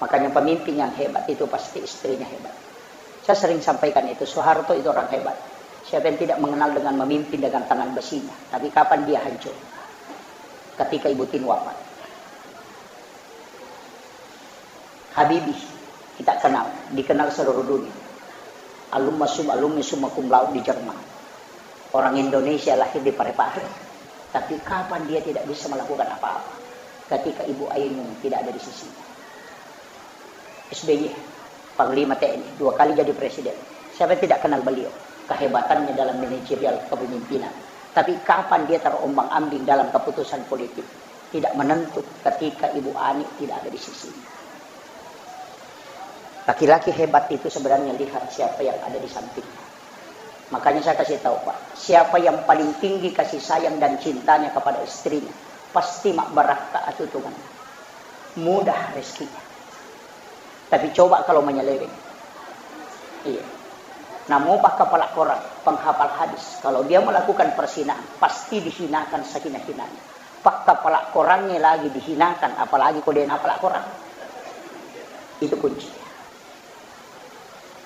Makanya pemimpin yang hebat itu pasti istrinya hebat. Saya sering sampaikan itu, Soeharto itu orang hebat. Siapa yang tidak mengenal dengan memimpin dengan tangan besinya? Tapi kapan dia hancur? Ketika Ibu Tin wafat. Habibie, kita kenal, dikenal seluruh dunia. Alumma sum-, alumni summa cum laude di Jerman. Orang Indonesia lahir di Parepare. Tapi kapan dia tidak bisa melakukan apa-apa? Ketika Ibu Ainun tidak ada di sisinya. S B Y, Panglima T N I, dua kali jadi presiden. Siapa yang tidak kenal beliau? Kehebatannya dalam manajerial kepemimpinan. Tapi kapan dia terombang-ambing dalam keputusan politik? Tidak menentu ketika Ibu Ani tidak ada di sisinya. Laki-laki hebat itu sebenarnya lihat siapa yang ada di sampingnya. Makanya saya kasih tahu, Pak, siapa yang paling tinggi kasih sayang dan cintanya kepada istrinya, pasti mak barakka atutungan. Mudah rezekinya. Tapi coba kalau menyeleweng. Iya. Namu pak kepala korang, penghafal hadis, kalau dia melakukan perzinahan, pasti dihinakan sehina-hinanya. Pak kepala korangnya lagi dihinakan, apalagi kau dia napala korang. Itu kuncinya.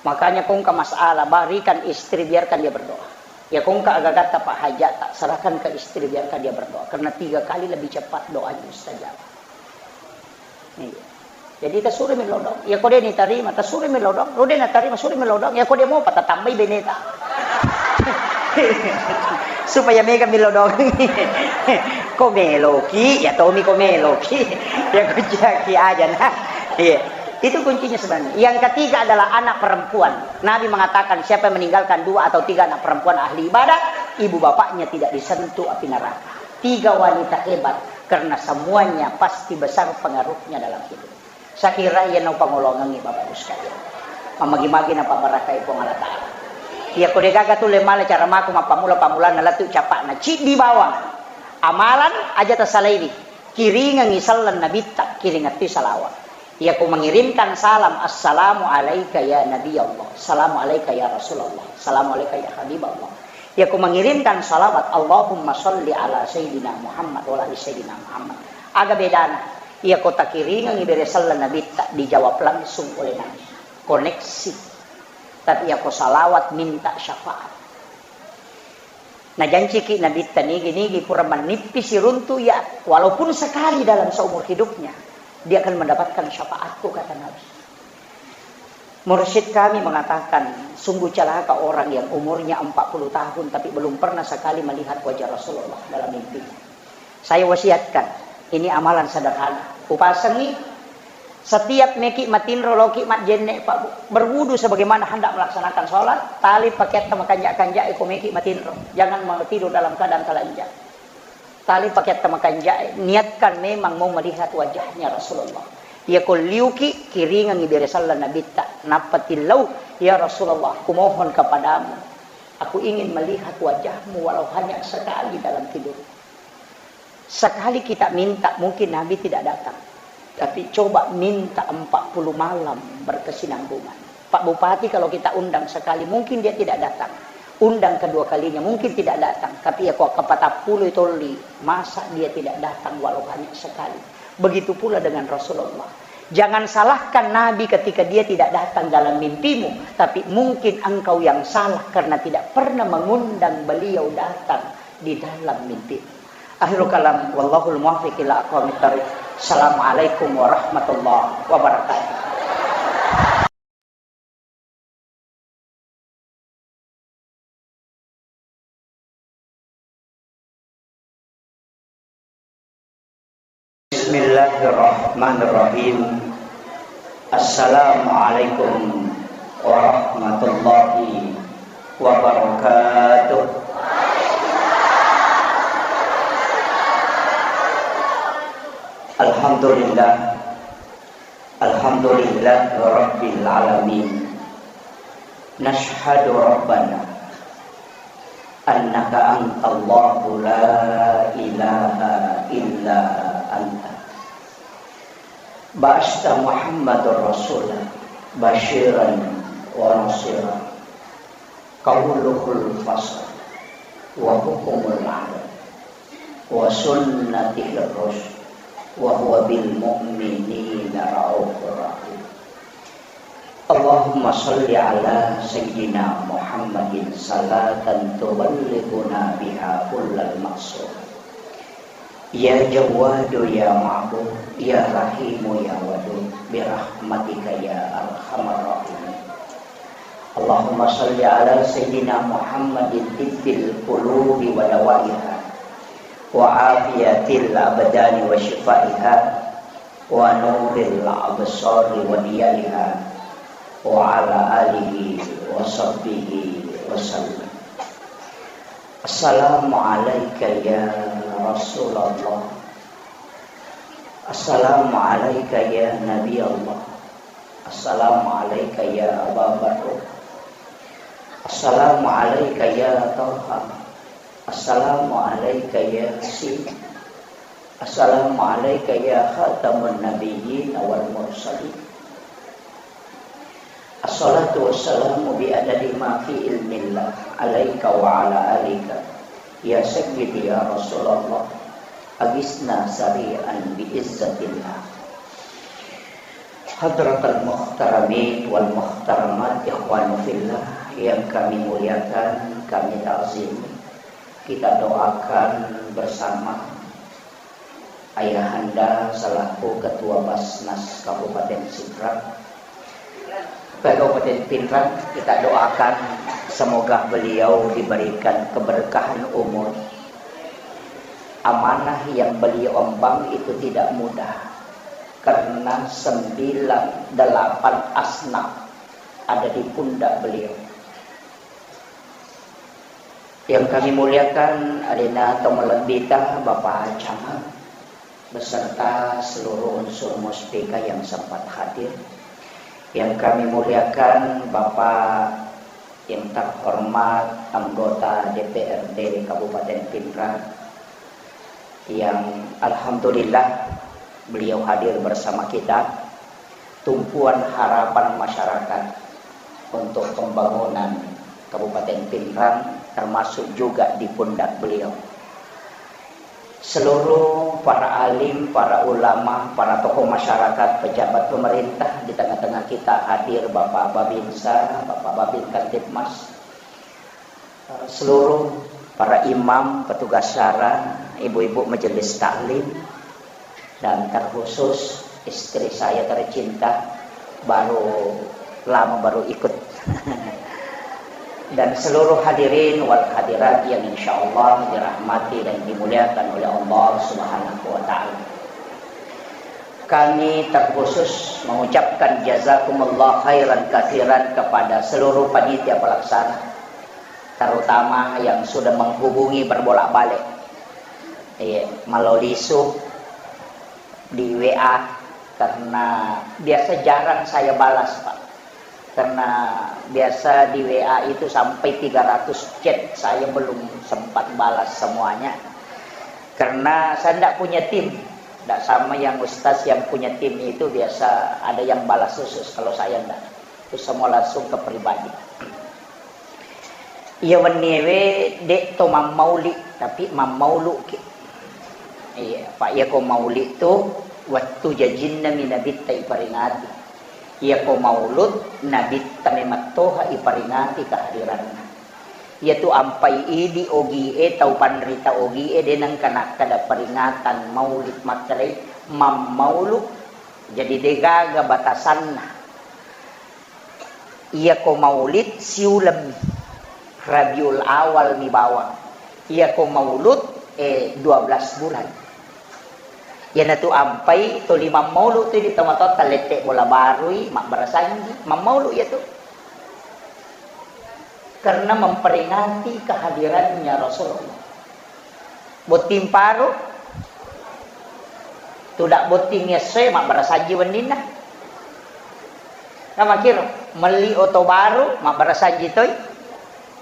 Makanya kongka masalah, barikan istri, biarkan dia berdoa. Ya kongka agagatta Pak hajat, tak serahkan ke istri, biarkan dia berdoa. Karena tiga kali lebih cepat doanya mustajab. Iya. Jadi tasuri melodong. Ya kode ni tarima, tasuri melodong. Rode na tarima, suri melodong. Ya kode mau patah tambai beneta. Supaya mega melodong. Ko meloki, ya tomi ko meloki. Ya ko jaki aja nah. Iya. Itu kuncinya sebenarnya. Yang ketiga adalah anak perempuan. Nabi mengatakan, siapa yang meninggalkan dua atau tiga anak perempuan ahli ibadah, ibu bapaknya tidak disentuh api neraka. Tiga wanita hebat, karena semuanya pasti besar pengaruhnya dalam hidup. Saya kira iya nau pangolongangi Bapak Ibu sekalian. Mamagi-magi na pabarakai Puang Allah Ta'ala. Iya ko degaga tu le male cara mako mappamula-pamulana latu capakna. Ciddi bawang. Amalan aja tasalaiwi. Kiringengi sallang nabitta, kiringettui salawat. Iya ko mengirimkan salam, "Assalamu alaika ya Nabi Allah, assalamu alaika ya Rasulullah, assalamu alaika ya Habib Allah." Iya ko mengirimkan salawat, "Allahumma salli ala Sayyidina Muhammad wa ala ali Sayyidina Muhammad." Aga bedana? Iya ko takiringengi bere sallang nabitta, dijawab langsung oleh Nabi. Koneksi. Tapi iya ko salawat minta syafaat. Najanciki Nabitta nigi-nigi pura mannippi siruntu iya, walaupun sekali dalam seumur hidupnya, dia akan mendapatkan syafaatku, kata Nabi. Mursyid kami mengatakan, sungguh celaka orang yang umurnya empat puluh tahun tapi belum pernah sekali melihat wajah Rasulullah dalam mimpinya. Saya wasiatkan, ini amalan sederhana. Upasengi, setiap meki matinro, loki majjenne, Pak, Bu, berwudu sebagaimana hendak melaksanakan sholat, tali paketta makanja-kanja, iko meki matinro. Jangan mau tidur dalam keadaan telanjang. Tali paketta makanja, niatkan memang mau melihat wajahnya Rasulullah. Iya ko liuki, kiringengi bere sallang nabitta, nappa tillau, "Ya Rasulullah, kumohon kepadamu, aku ingin melihat wajahmu walau hanya sekali dalam tidur." Sekali kita minta, mungkin Nabi tidak datang. Tapi coba minta empat puluh malam berkesinambungan. Pak Bupati kalau kita undang sekali, mungkin dia tidak datang. Undang kedua kalinya, mungkin tidak datang. Tapi iya ko kapatappulo tolli, masa dia tidak datang walau hanya sekali? Begitu pula dengan Rasulullah. Jangan salahkan Nabi ketika dia tidak datang dalam mimpimu, tapi mungkin engkau yang salah karena tidak pernah mengundang beliau datang di dalam mimpimu. Akhirul kalam, wallahul muwaffiq ila aqwamit thariq. Assalamualaikum warahmatullahi wabarakatuh. Bismillahirrahmanirrahim. Assalamualaikum warahmatullahi wabarakatuh. Alhamdulillah. Alhamdulillah Rabbil Alamin. Nashhadu Rabbana annaka anta Allahu la ilaha illa anta. Ba'asta Muhammadar Rasula basyiran wa nasira. Qauluhul fasl wa hukumul adl wa sunnatihir rusul wa huwa bil mu'minina raufur rahim. Allahumma shalli ala sayyidina Muhammadin salatan tuballighuna biha kullal maqsud. Ya Jawwadu ya Ma'bud, ya Rahimu ya Wadud, birahmatika ya arhamar rahimin. Allahumma shalli ala sayyidina Muhammadin tibbil qulubi wa dawaiha, wa afiyatil abdani wa shifaiha, wa nuril absari wa diyaiha, wa ala alihi wa sahbihi wa sallam. Assalamu alaika ya Rasulullah. Assalamu alaika ya Nabi Allah. Assalamu alaika ya Aba Bakar. Assalamu alaika ya Taha. Assalamu alaika ya Yasin. Assalamu alaika ya khataman nabiyyin wal mursalin. Assalatu wassalamu bi adadi ma fi ilmillah alaika wa ala alika. Ya sayyidi ya Rasulullah, agisna sari'an bi izzatillah. Hadratal muhtaramin wal muhtaramat, ikhwanu fillah yang kami muliakan, kami ta'zimi, kita doakan bersama Ayahanda selaku Ketua Basnas Kabupaten Sidrap, Kabupaten Pinrang, kita doakan semoga beliau diberikan keberkahan umur. Amanah yang beliau emban itu tidak mudah, karena sembilan, delapan asnaf ada di pundak beliau. Yang kami muliakan, alena to malebbita, Bapak Camat, beserta seluruh unsur Muspika yang sempat hadir. Yang kami muliakan, Bapak yang terhormat anggota D P R D Kabupaten Pinrang, yang alhamdulillah beliau hadir bersama kita, tumpuan harapan masyarakat untuk pembangunan Kabupaten Pinrang, termasuk juga di pundak beliau. Seluruh para alim, para ulama, para tokoh masyarakat, pejabat pemerintah, di tengah-tengah kita hadir Bapak Babinsa, Bapak Babin Kamtibmas, seluruh para imam, petugas syara, ibu-ibu majelis taklim, dan terkhusus istri saya tercinta, baru lama baru ikut. Dan seluruh hadirin wal hadirat yang insyaallah dirahmati dan dimuliakan oleh Allah Subhanahu wa Ta'ala. Kami terkhusus mengucapkan jazakumullah khairan katsiran kepada seluruh panitia pelaksana, terutama yang sudah menghubungi berbolak-balik. Iya, malolisu di W A, karena biasa jarang saya balas, Pak. Karena biasa di W A itu sampai tiga ratus chat, saya belum sempat balas semuanya. Karena saya ndak punya tim, ndak sama yang ustaz yang punya tim itu, biasa ada yang balas khusus, kalau saya ndak. Itu semua langsung ke pribadi. Iya, wenniewe de' to mammauli, tapi mammauluki. Iya, Pak, iya ko mauli tu wettu jajinna mi Nabitta iperingati. Iya ko maulud, Nabitta memettoha iperingati kehadiranna. Iya tu ampai idi ogie, tau panrita ogie, de' nengka nakkeda peringatan maulid, makkedai mammaulu. Jadi de' gaga batasanna. Iya ko maulid siulemmi, Rabiul Awal mi bawang. Iya ko maulud, eh, dua belas bulan. Iyanatu ampai toli mammaulu tu di tomatoatta, lette bola barui, mabbarasanji, mammaulu iya tu. Karena memperingati kehadirannya Rasulullah. Botting paru, Tudak botting essoe mabbarasanji wenninna. Namakiro, melli oto baru mabbarasanji toi.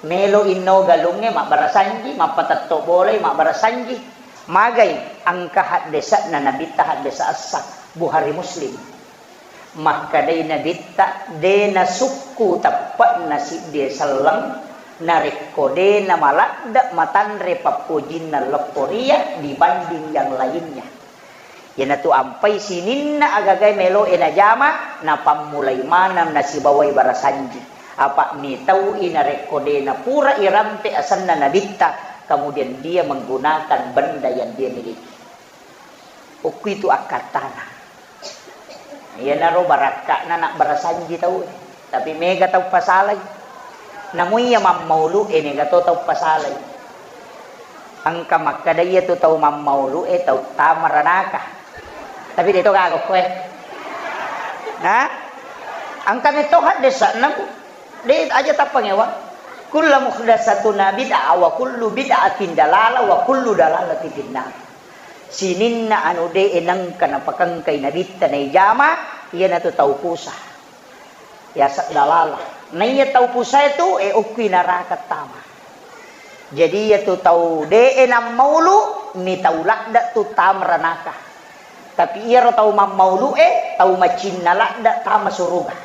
Melo inno galungnge mabbarasanji, mappatetto bolai mabbarasanji. Magai engka haddese'na Nabitta, haddese' essa, Bukhari Muslim. Makkedai Nabitta, de nasukku teppe'na siddie selleng narekko de namaladde matanre pappojinna lokkoria dibanding yang lainnya. Iyanatu ampai sininna agagae melo'e najama, napammulai maneng nasibawai barasanji. Apa mitau'i narekko de napura irampe asenna Nabitta, kemudian dia menggunakan benda yang dia miliki. Okkuitu akkattana. Iyanaro barakka'na nabbarasanji tauwe. Tapi mega tau pasalai. Namu iya mammaulu'e mega to tau pasalai. Engka makkeda iyatu tau mammaulu'e tau tama ranaka. Tapi de to gaga okkoe. Nah? Engka metto haddese'na, Bu. De aja tappangewa. Kullu muhdatsatin bid'ah wa kullu bid'atin dalalah wa kullu dalalatin finnar. Sininna anu de'e nengka napakengkai Nabitta naijama, iyanatu tau pusa. Yaseng dalalah. Naiya tau pusae tu, e, okkui naraka tama. Jadi, iyatu tau de'e nammaulu, mi tau ladde tu tama ranaka. Tapi iyaro tau mammaulu'e, tau macinna ladde tama suruga.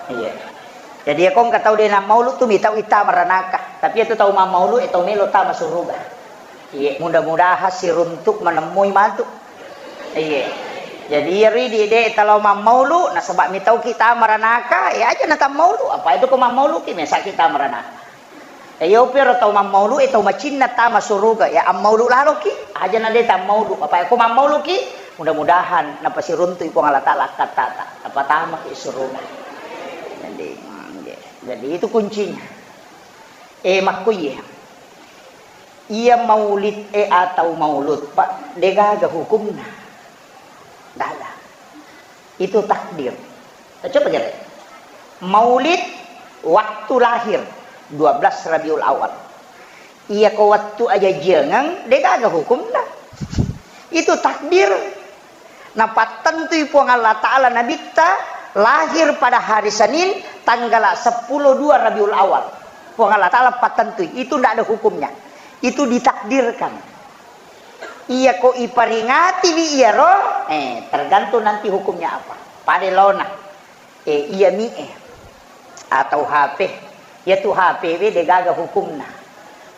Iya. Jadi, iyako engka tau de nammaulu tu mitau itama ranaka. Tapi iyatu tau mammaulu'e tau melo tama suruga. Iya, mudah-mudahan siruntuk manemmui matu. Iya. Jadi, iyaro idi de talo mammaulu, nasaba mitauki tama ranaka, ya aja natammaulu. Apa itu ko mammauluki, mesaki tama ranaka. Ya, iyopi ro tau mammaulu'e, tau macinna tama suruga, ya ammaulu laloki, aja na de tammaulu. Apa ko mammauluki, mudah-mudahan napasiruntu'i Puang Allah Ta'ala akkattata, napatamaki suruga. Jadi, mm, iya. Jadi itu kuncinya. Eh, makkuye. Iya maulid e atau maulud, Pak, degaga hukumna. Dada. Itu takdir. Coba gere. Maulid waktu lahir dua belas Rabiul Awal. Iya ko waktu ajajiangan, degaga hukumna. Itu takdir. Napattentui Puang Allah Ta'ala Nabitta lahir pada hari Senin tanggal sepuluh dua Rabiul Awal. Puang Allah Ta'ala pattentui. Itu ndak ada hukumnya. Itu ditakdirkan. Iya ko iperingatiwi iyaro, eh, tergantung nanti hukumnya apa. Pada laona, eh, iya mi e atau H P. Iyatu H P we degaga hukumna.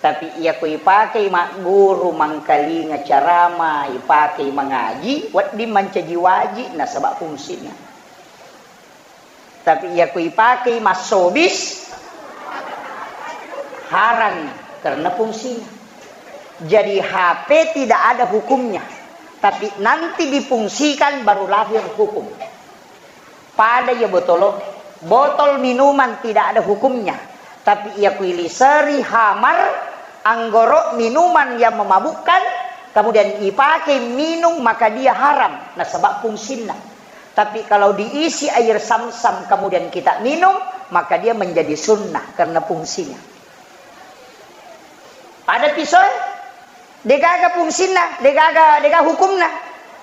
Tapi iya ko ipakei magguru, mangkalinga carama, ipakei mangaji, wedding mancaji waji nasaba fungsina. Tapi iya ko ipakei massobis, haram karena fungsinya. Jadi H P tidak ada hukumnya, tapi nanti difungsikan baru lahir hukum. Pada iya botolo, botol minuman tidak ada hukumnya, tapi iya ko iliseri hamar, anggoro, minuman yang memabukkan, kemudian ipakai minum, maka dia haram, nasaba fungsinna. Tapi kalau diisi air samsam kemudian kita minum, maka dia menjadi sunnah karena fungsinya. Pada pisau, degaga fungsinna, degaga, degaga hukumna.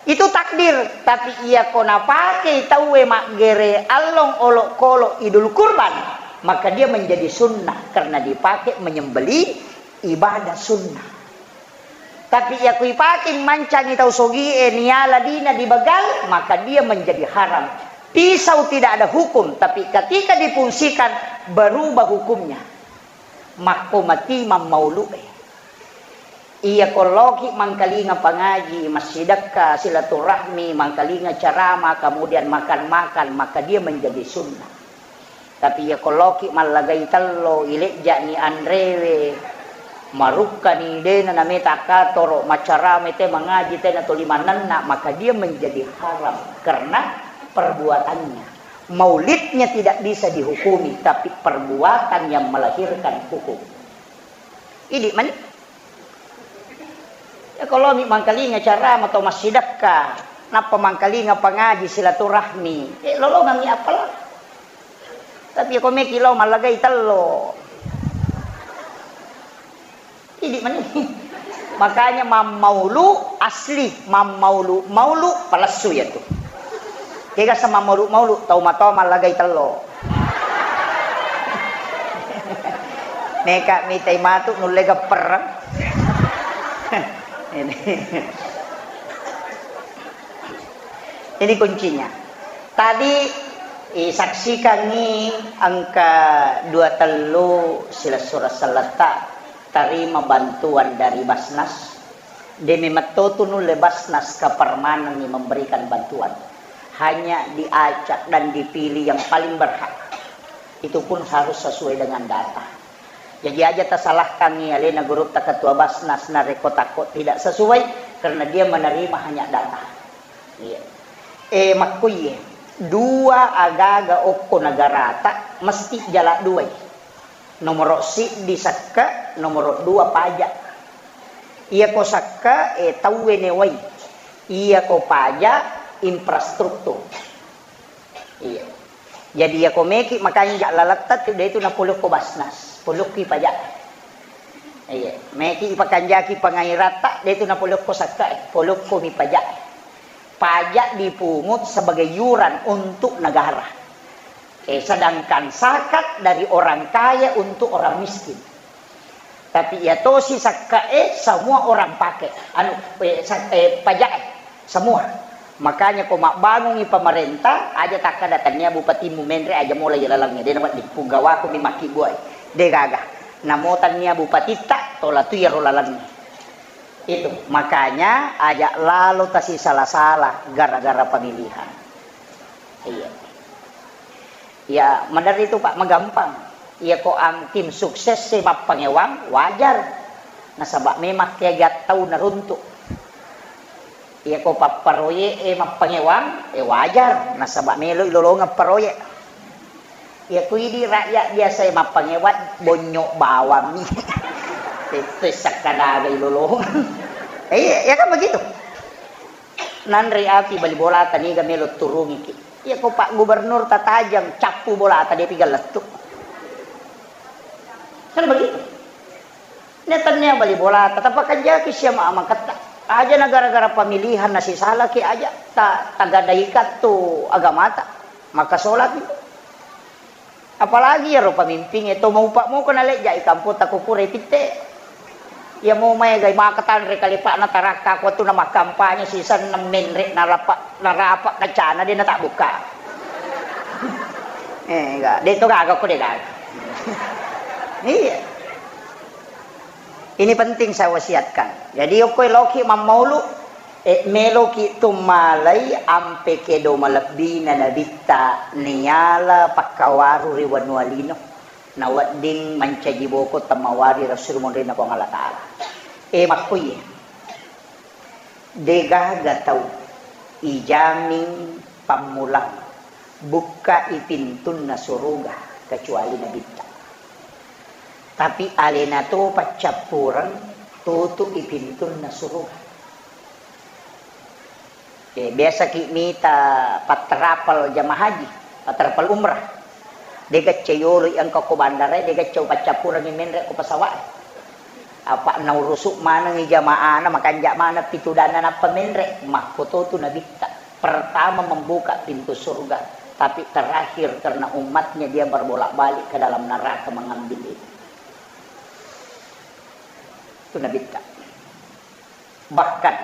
Itu takdir. Tapi iya ko napake tauwe maggere allong olokolo Idul Kurban, maka dia menjadi sunnah karena dipakai menyembelih ibadah sunnah. Tapi iya ko ipake mancangi tau sogie, niala dina dibegal, maka dia menjadi haram. Pisau tidak ada hukum, tapi ketika difungsikan, berubah hukumnya. Makko mati mammaulu'e. Iya ko loki mangkalinga pangaji, massidekka, silaturahmi, mangkalinga carama, kemudian makan-makan, maka dia menjadi sunnah. Tapi iya ko loki mallagai tello, ilejja'ni anrewe, marukkani dena nameta katoro, macarama te mangaji te natoli manenna, maka dia menjadi haram karena perbuatannya. Maulidnya tidak bisa dihukumi, tapi perbuatan yang melahirkan hukum. Idi mani. Ya, kalau mi mangkalinga carama atau massidekka, nappa mangkalinga pangaji silaturahmi, eh, lolongangngi apala. Tapi ya, ko meki lo mallagai tello. Idi mani. Makanya mammaulu asli, mammaulu, maulu palessu iyatu. Kega sa mammaulu-maulu, tau matoa mallagai tello. Meka mitai matu nulle geppereng. Ini. Ini kuncinya. Tadi, eh, saksikangi engka dua tellu silessureng selletta terima bantuan dari Basnas. De memetto tu nulle Basnas kepermanengi memberikan bantuan. Hanya diacak dan dipilih yang paling berhak. Itu pun harus sesuai dengan data. Jadi aja tasalahkangi alena gurutta ketua Basnas narekko takko tidak sesuai, karena dia menerima hanya data. Iya. Eh, makkuye, dua agaga okko negarata mesti jala duai. Nomoro siddi sekke, nomoro dua pajak. Iyako sekke, eh, tauwe newai. Iyako pajak, infrastruktur. Iya. Jadi iyako meki makanja laletta tu, de tu napolokko Basnas, polokki pajak. Iya, meki ipakanjaki pangairatta, de tu napolokko sakka, polokko mi pajak. Pajak dipungut sebagai iuran untuk negara. Eh, sedangkan zakat dari orang kaya untuk orang miskin. Tapi iya tosi sakkae semua orang pakai. Anu, eh, sa-, eh, pajak, eh, semua. Makanya ko mabbangungi pemerintah, aja takkada tania bupatimmu menre aja mulai lalangnge. Dena wedding pugawako mi makkibbuai. De gaga. Namo tania bupatitta, tola tu iyaro lalangnge. Itu. Makanya aja lalo tasi sala-sala gara-gara pemilihan. Iya. Ya, maderri tu, Pak, magampang. Iya ko ang tim sukses e mappangewang, wajar. Nasaba memang kegiat tau naruntuk. Iya ko papparoyek e mappangewang, eh, wajar. Nasaba melo ilolongeng paroyek. Iya ko idi rakyat biasa e mappangewang, bonyok bawang mi. Itu sakkadaga ilolongeng. Eh, iya, ya kan begitu. Nanre api bali bolata niga melo turungiki. Iya ko Pak Gubernur tatajang cappu bolata depi gallettu. Kan begitu. Netannia bali bolata tapakanjaki siama amaketta. Aja na gara-gara pemilihan nasisalaki aja ta tagadaika tu agamata. Maka solaki. Apalagi iyaro pamimpingnge to maupa moko nalejja i kampota ko pura ipitte. Iya mo maega i maka tanre kalepa'na tarakka ko tu namakkampanye sisenna menre narapa, narapa kacana de natabbukka. Eh, ga, de to gaga ko de gaga. Iya. Ini penting saya wasiatkan. Jadi, okko eloki mammaulu, eh, meloki tummalai ampe kedo malebbina Nabitta niala pakkawaru ri wanua lino. Nawedding mancaji boko temmawari rasul monrinna Puang Allah Ta'ala. Eh, makkuye. Degaga tau ijamin pammulang bukkai pintunna suruga kecuali Nabitta. Tapi alena to paccappureng tutu'i pintunna suruga. Eh, biasaki mita patterapal jamaah haji, patterapal umrah. De gacce yolo i engka ko bandara, de gacce upaccapurengi menre ko pesawat. Apa naurusu manengi jamaahna, makanja maneng pitudanna nappa menre, makkoto tu Nabitta. Pertama membuka pintu surga, tapi terakhir karena umatnya dia berbolak-balik ke dalam neraka mengambil itu. Itu Nabitta. Bahkan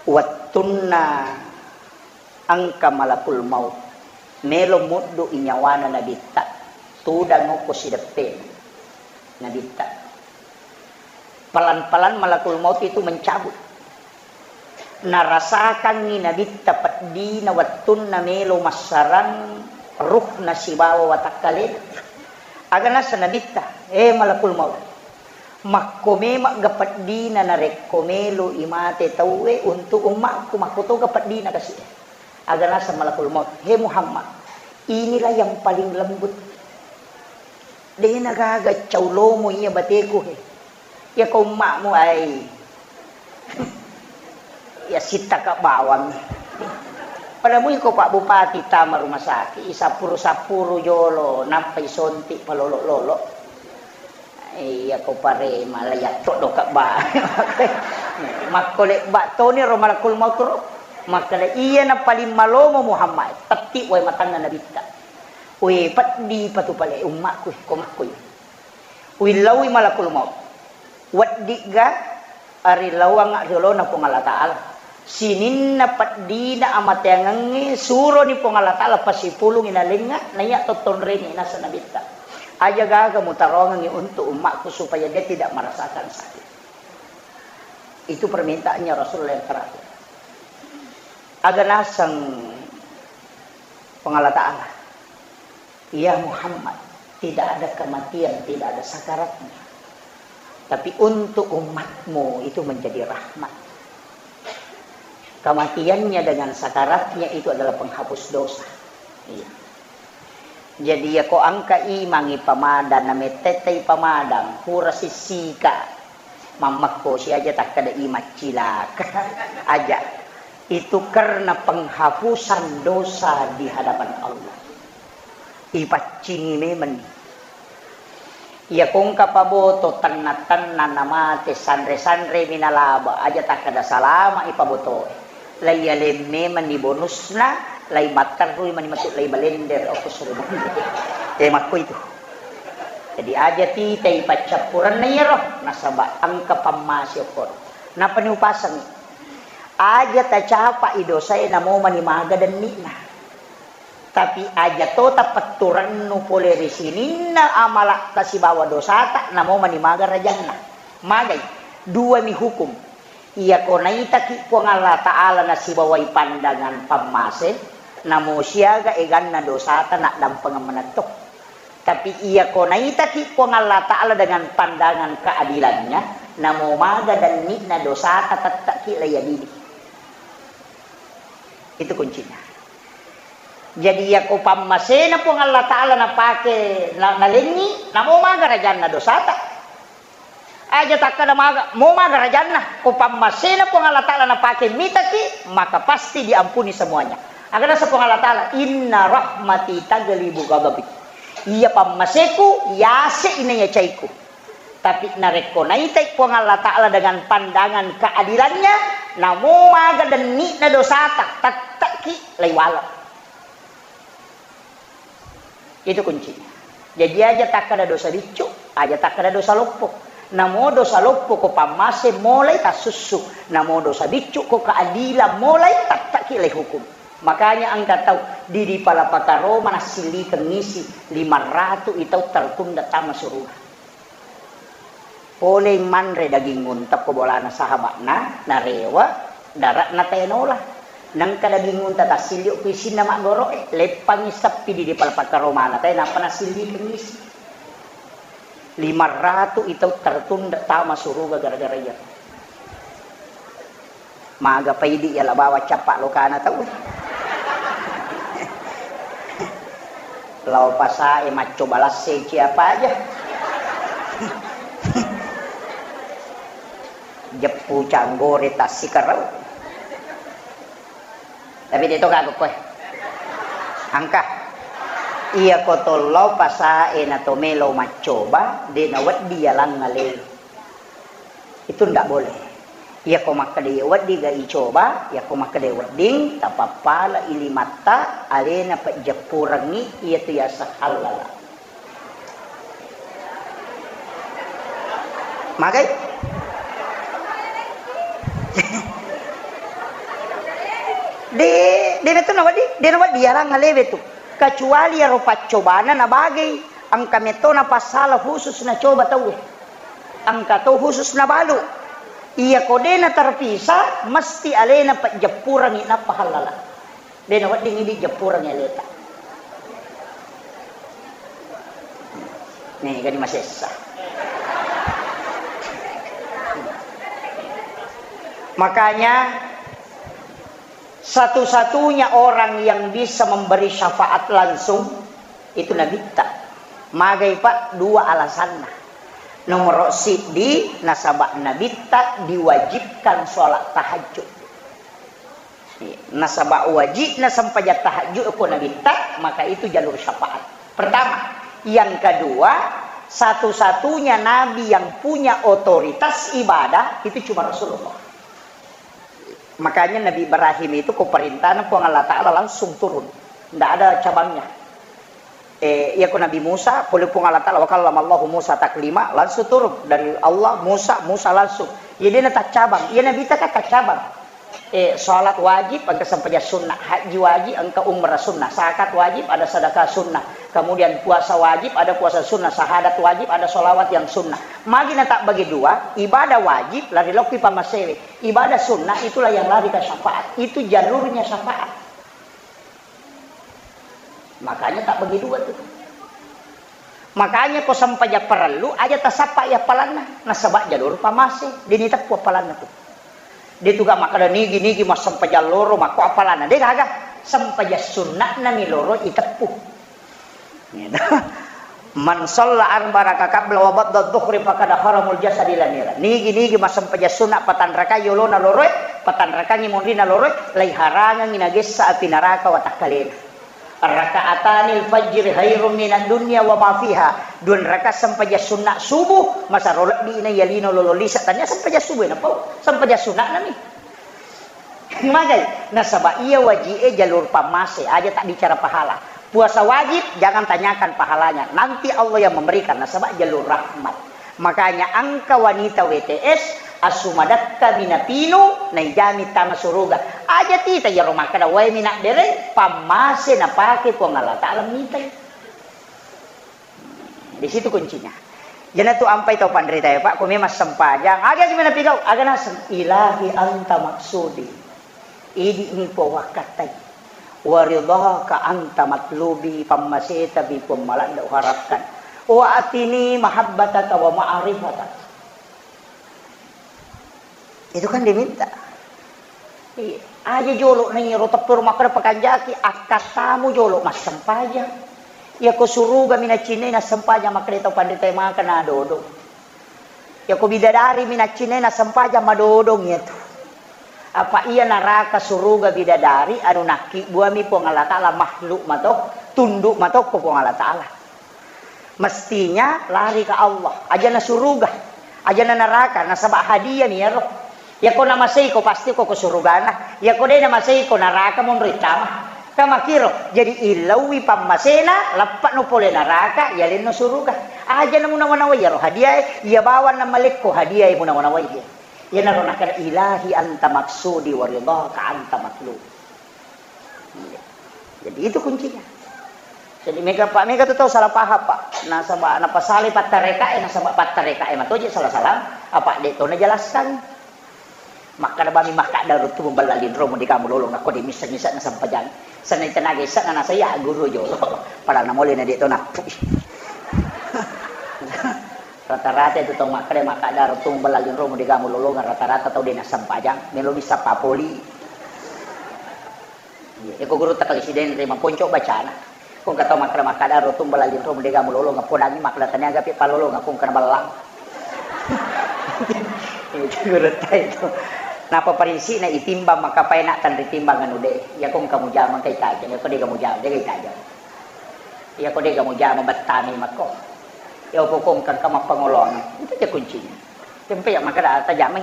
wettunna engka malakul maut melo muddu i nyawana Nabitta, tudang okko sideppe Nabitta. Pelan-pelan malakul maut itu mencabut. Narasakangngi Nabitta peddina wettunna melo massarang ruhna sibawa watakkalena. Aga nasa Nabitta, eh malakul maut. Makko memang ga peddina narekko melo i mate tauwe untuk ummakku, makko to ga peddina kasi. Aga nasa malakul maut, he Muhammad, inilah yang paling lembut. Dena gaga cau lomo iya bateku he. Iya ko ummakmu ai. Ya sittaka bawang. Pada mui ko Pak Bupati tama rumah sakit, isappuru-sappuru jolo, nappa isonti palolo-lolo. Iya ko parema la yatto doka ba. Makko lebba toni ro malakul maut ro. Makkeda iya na paling malomo Muhammad, tetti wae matanna nabitta. We peddi patu pale ummakku ko makkoi. Willaui malakul maut. Weddigga arilauanga riolona Puang Allah Ta'ala. Sininna peddina amateangengnge suroni Puang Allah Ta'ala pasipulungi nalengnga, naiya tottonrengi nasa nabitta. Aja gaga mutarongengi untuk umatku supaya dia tidak merasakan sakit. Itu permintaannya Rasulullah yang terakhir. Aga naseng Puang Allah Ta'ala. Ya Muhammad, tidak ada kematian, tidak ada sakaratnya. Tapi untuk umatmu itu menjadi rahmat. Kematiannya dengan sakaratnya itu adalah penghapus dosa. Iya. Jadi ya ko engka imangi pamadang, namettetai pamadang, pura sissika. Mammekko si aja takkeda imang cilaka. Aja. Itu karena penghapusan dosa di hadapan Allah. Ipaccingi memang. Iya kongka paboto tenna-tenna namate sanre-sanre minalaba aja takkeda salama ipabotoe. Lai aleng memang ni bonusna, lai matterrui mani matu lai balender okko surga. Eh makko itu. Jadi aja titai paccappurenna iyaro, nasaba engka pammase okko. Napani upasengi. Aja tacapai dosae namo mani maga denni'na. Tapi aja to tapetturennu pole ri sininna amala'ta sibawa dosata, namo mani maga rajanna. Magai, duami hukum. Iyako naitaki Puang Allah Ta'ala nasibawai pandangan pammase, namo siaga eganna dosata naddampengeng manetto. Tapi iyako naitaki Puang Allah Ta'ala dengan pandangan keadilannya, namo maga denni'na dosata tettaki laiadili. Itu kuncinya. Jadi, iyako pammasena Puang Allah Ta'ala napake, na-, nalengngi, namo maga rajanna dosata. Aja takkada maga, mo maga rajanna, ko pammasena Puang Allah Ta'ala napake mitaki, maka pasti diampuni semuanya. Aga nasa Puang Allah Ta'ala, "Inna rahmati taglibu ghadabi." Iya pammaseku, yase ina ya caiku. Tapi narekko naitai Puang Allah Ta'ala dengan pandangan keadilannya, namo maga denni'na dosata, tette'ki laiwala. Itu kuncinya. Jadi aja takkada dosa biccu, aja takkada dosa loppo. Namo dosa loppo ko pammase molai tassussu, namo dosa biccu ko keadilan molai tette'ki laihukum. Makanya engka tau di, di Palapakaro manassillikeng isi lima ratu i tau tertunda tama suruga. Polei manre daging unta ko bolana sahaba'na, narewa dara'na taenola. Nengka daging unta tassilio ku isinna maggoro'e, leppangi seppi di, di Palapakaro mana tae, nappa nassillikeng isi. Lima ratu i tau tertunda tama suruga gara-gara iya. Maga paidi yala bawang cappa lokana tau. Lao pasae maccoba lasse ciapa aja. Jeppu canggore tassikarau. Tapi de to gaga koe. Engka. Iya ko to lao pasae na to melo maccoba, de nawedding yalang ale. Itu ndak boleh. Iyako makkeda iya wedding ga icoba, iyako makkeda wedding, tapappala i limatta, alena pejjeppurengngi iyatu yaseng hallala. Magai? De, de na tu nawedding, de nawedding yalang alewe tu. Kecuali iyaro paccobana nabagai, engka metto na passala khusus nacoba tauwe. Engka to khusus nabalu. Iyako de na terpisah, mesti alena pejjeppurengngi nappa hallala. De na wedding idi jeppurengngi aleta. Nih, gani masessa. Makanya satu-satunya orang yang bisa memberi syafaat langsung itu Nabitta. Magai, Pak, dua alasanna. Nomor siddi, nasaba Nabitta diwajibkan sholat tahajud. Nasaba wajibna sempajang tahajud ko Nabitta, maka itu jalur syafaat. Pertama, yang kedua, Satu-satunya nabi yang punya otoritas ibadah itu cuma Rasulullah. Makanya Nabi Ibrahim itu ko perintahna Puang Allah Ta'ala langsung turun. Ndak ada cabangnya. Eh, iya ko Nabi Musa, pole Puang Allah Ta'ala, wa kallamallahu Musa taklima, langsung turun dari Allah, Musa, Musa langsung. Iya, de' na taccabang. Iya, Nabi ta kan taccabang. Eh, salat wajib, engka sempajang sunnah. Haji wajib, engka umrah sunnah. Zakat wajib, ada sedekah sunnah. Kemudian puasa wajib, ada puasa sunnah. Syahadat wajib, ada sholawat yang sunnah. Magi na tabbagi dua, ibadah wajib, lari lokki pammasewe. Ibadah sunnah, itulah yang lari ke syafaat. Itu jalurnya syafaat. Makanya tabbagi dua tuh. Makanya ko sempajang parellu, aja tasappa iya appalanna. Nasaba jalur pammase, de' na iteppu appalanna tuh. De' tu ga makkeda nigi-nigi massempajang loro makko appalanna. De' gaga. Sempajang sunna'na mi loro iteppu. Gitu. Man shalla arba raka qabla wa ba'da dhuhri faqad haramul jasadi lanira. Nigi-nigi massempajang sunna patanrakai yolona loroe, patanrakangi monrina loroe, laiharangangi nagessa api naraka watakkalena. Raka'atanil fajri khairum minad dunya wa ma fiha. Dua rakaat sempajang sunna subuh, masero lebbi na yalino lolo lisa. Tania sempajang subuh na pau. Sempajang sunna nami. Magai, nasaba iya wajib e jalur pammase, aja tak bicara pahala. Puasa wajib, jangan tanyakan pahalanya. Nanti Allah yang memberikan, nasaba jalur rahmat. Makanya engka wanita W T S, assumadakka minapinu, naijami tama suruga. Aja tita iyaro makkeda, wae minabbereng, pammase napake Puang Allah Ta'ala mitai. Di situ kuncinya. Jana tu ampai tau panrita ya, Pak, ko memang sempajang, aga gimana pigau? Aga naseng, ilahi anta maksudi. Idi ni Puang wakkattai. Wa ridhaka anta matlubi, pammaseta bi Puang maladda uharapkan. Wa atini mahabbataka wa ma'rifataka. Itu kan diminta. Iya. Aja jolo na iyaro teppero makkeda pakanjaki, akkattamu jolo massempajang. Iya ko suruga minaccinai nassempajang makkeda tau panrita maka na dodong. Iya ko bidadari minaccinai nassempajang madodong iyatu. Apa iya naraka suruga bidadari anu nakkibbuami Puang Allah Ta'ala makhluk mato, tunduk matokko Puang Allah Ta'ala. Mestinya lari ke Allah, ajana suruga, ajana naraka, nasaba hadiah mi iyaro. Yako namaseiko pasti ko, ko surugana, yako de namaseiko naraka monro ittama. Kamakiro, jadi illauwi pammasena, lappa no pole naraka, yalenno suruga. Aja namunawa-nawai iyaro hadiah e, iya bawang namalekko hadiah e munawa-nawai. Iyanaro nakkeda, "Ilahi anta maksudi wa ridhaka anta matlub." Iya. Jadi itu kuncinya. Jadi mega, Pak, mega tu tau salah paham, Pak. Nasaba napasalai pattarekae, nasaba pattarekae matoje salah-salah, apa de to najelaskan. Makkada bami makkada ruttu muballa linromu de gamu lolong, akko de missa-missa nasempajang. Senna tenaga issa na nasaya guru jolo. Padahal namole na de to nappu. Rata-rata itu tau makkada, makkada ruttu muballa linromu de gamu lolong, rata-rata tau de nasempajang, melo missa papoli. Iya, iko gurutta kali sidenre maponco bacana. Ko engka tau makkada-makkada rotong bala linro mudega mulolo ngappodangi makkada tania gapi palolo ngakko engka ballang. Itu gurutta itu. Napa parinsi'na itimbang maka paena tanri timbang anu de. Iya ko engka mujama engka itajang, iya ko dega mujama, dega itajang. Iya ko dega mujama bettami makko. Iya ko engka engka mappangoloang. Itu je kuncinya. Tempe ya makkada tajamai.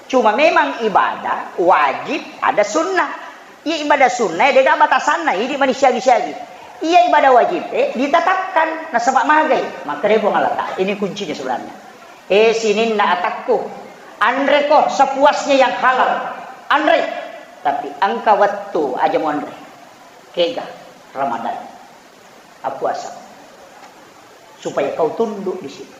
Cuma memang ibadah wajib ada sunnah. Iya ibadah sunnah, eh, dega batasanna, idi mani siagi-siagi. Iya ibadah wajib, eh, ditetapkan, nasaba magai, makkada Puang Allah Ta'ala. Ini kuncinya sebenarnya. Eh, sininna atakku, anreko sepuasnya yang halal. Anre. Tapi engka wettu aja muanre. Kega Ramadan. Appuasa. Supaya kau tunduk di situ.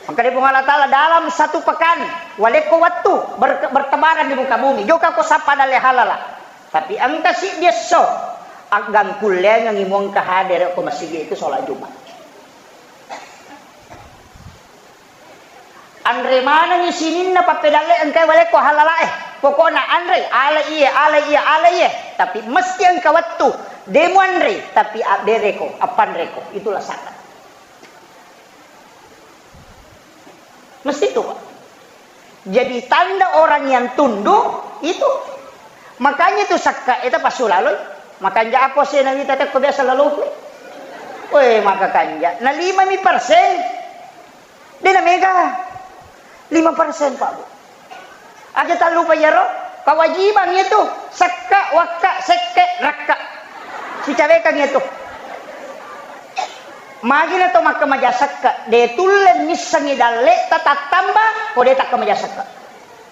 Makkada Puang Allah Ta'ala, dalam satu pekan, walekko wettu ber-, bertebaran di muka bumi. Jokka ko sappa dalle halala. Tapi engka siddi esso, aggangkulleangengi muengka hadere ko masigi itu sholat Jumat. Anre manengi sininna pappedalle engkai walekko halalae. Pokokna anre, ale iye, ale iye, ale iye. Tapi mesti engka wettu. De muanre, tapi abbereko, appanreko. Itulah zakat. Mesti itu, Pak. Jadi tanda orang yang tunduk itu. Makanya itu sakka itu pasulaloi. Makanja apa sih Nabi tadi kok biasa lalu? Oe, maka kanja. Na lima mi persen. De na mega. Lima persen, Pak, Bu. Aja tallupa iyaro, kawajibang itu, sekka, wakka, sekke, rakka. Sicawekang itu. Magi na to makkamaja sekka, de tulle missengi dalle ta tattamba, ko de takkamaja sekka.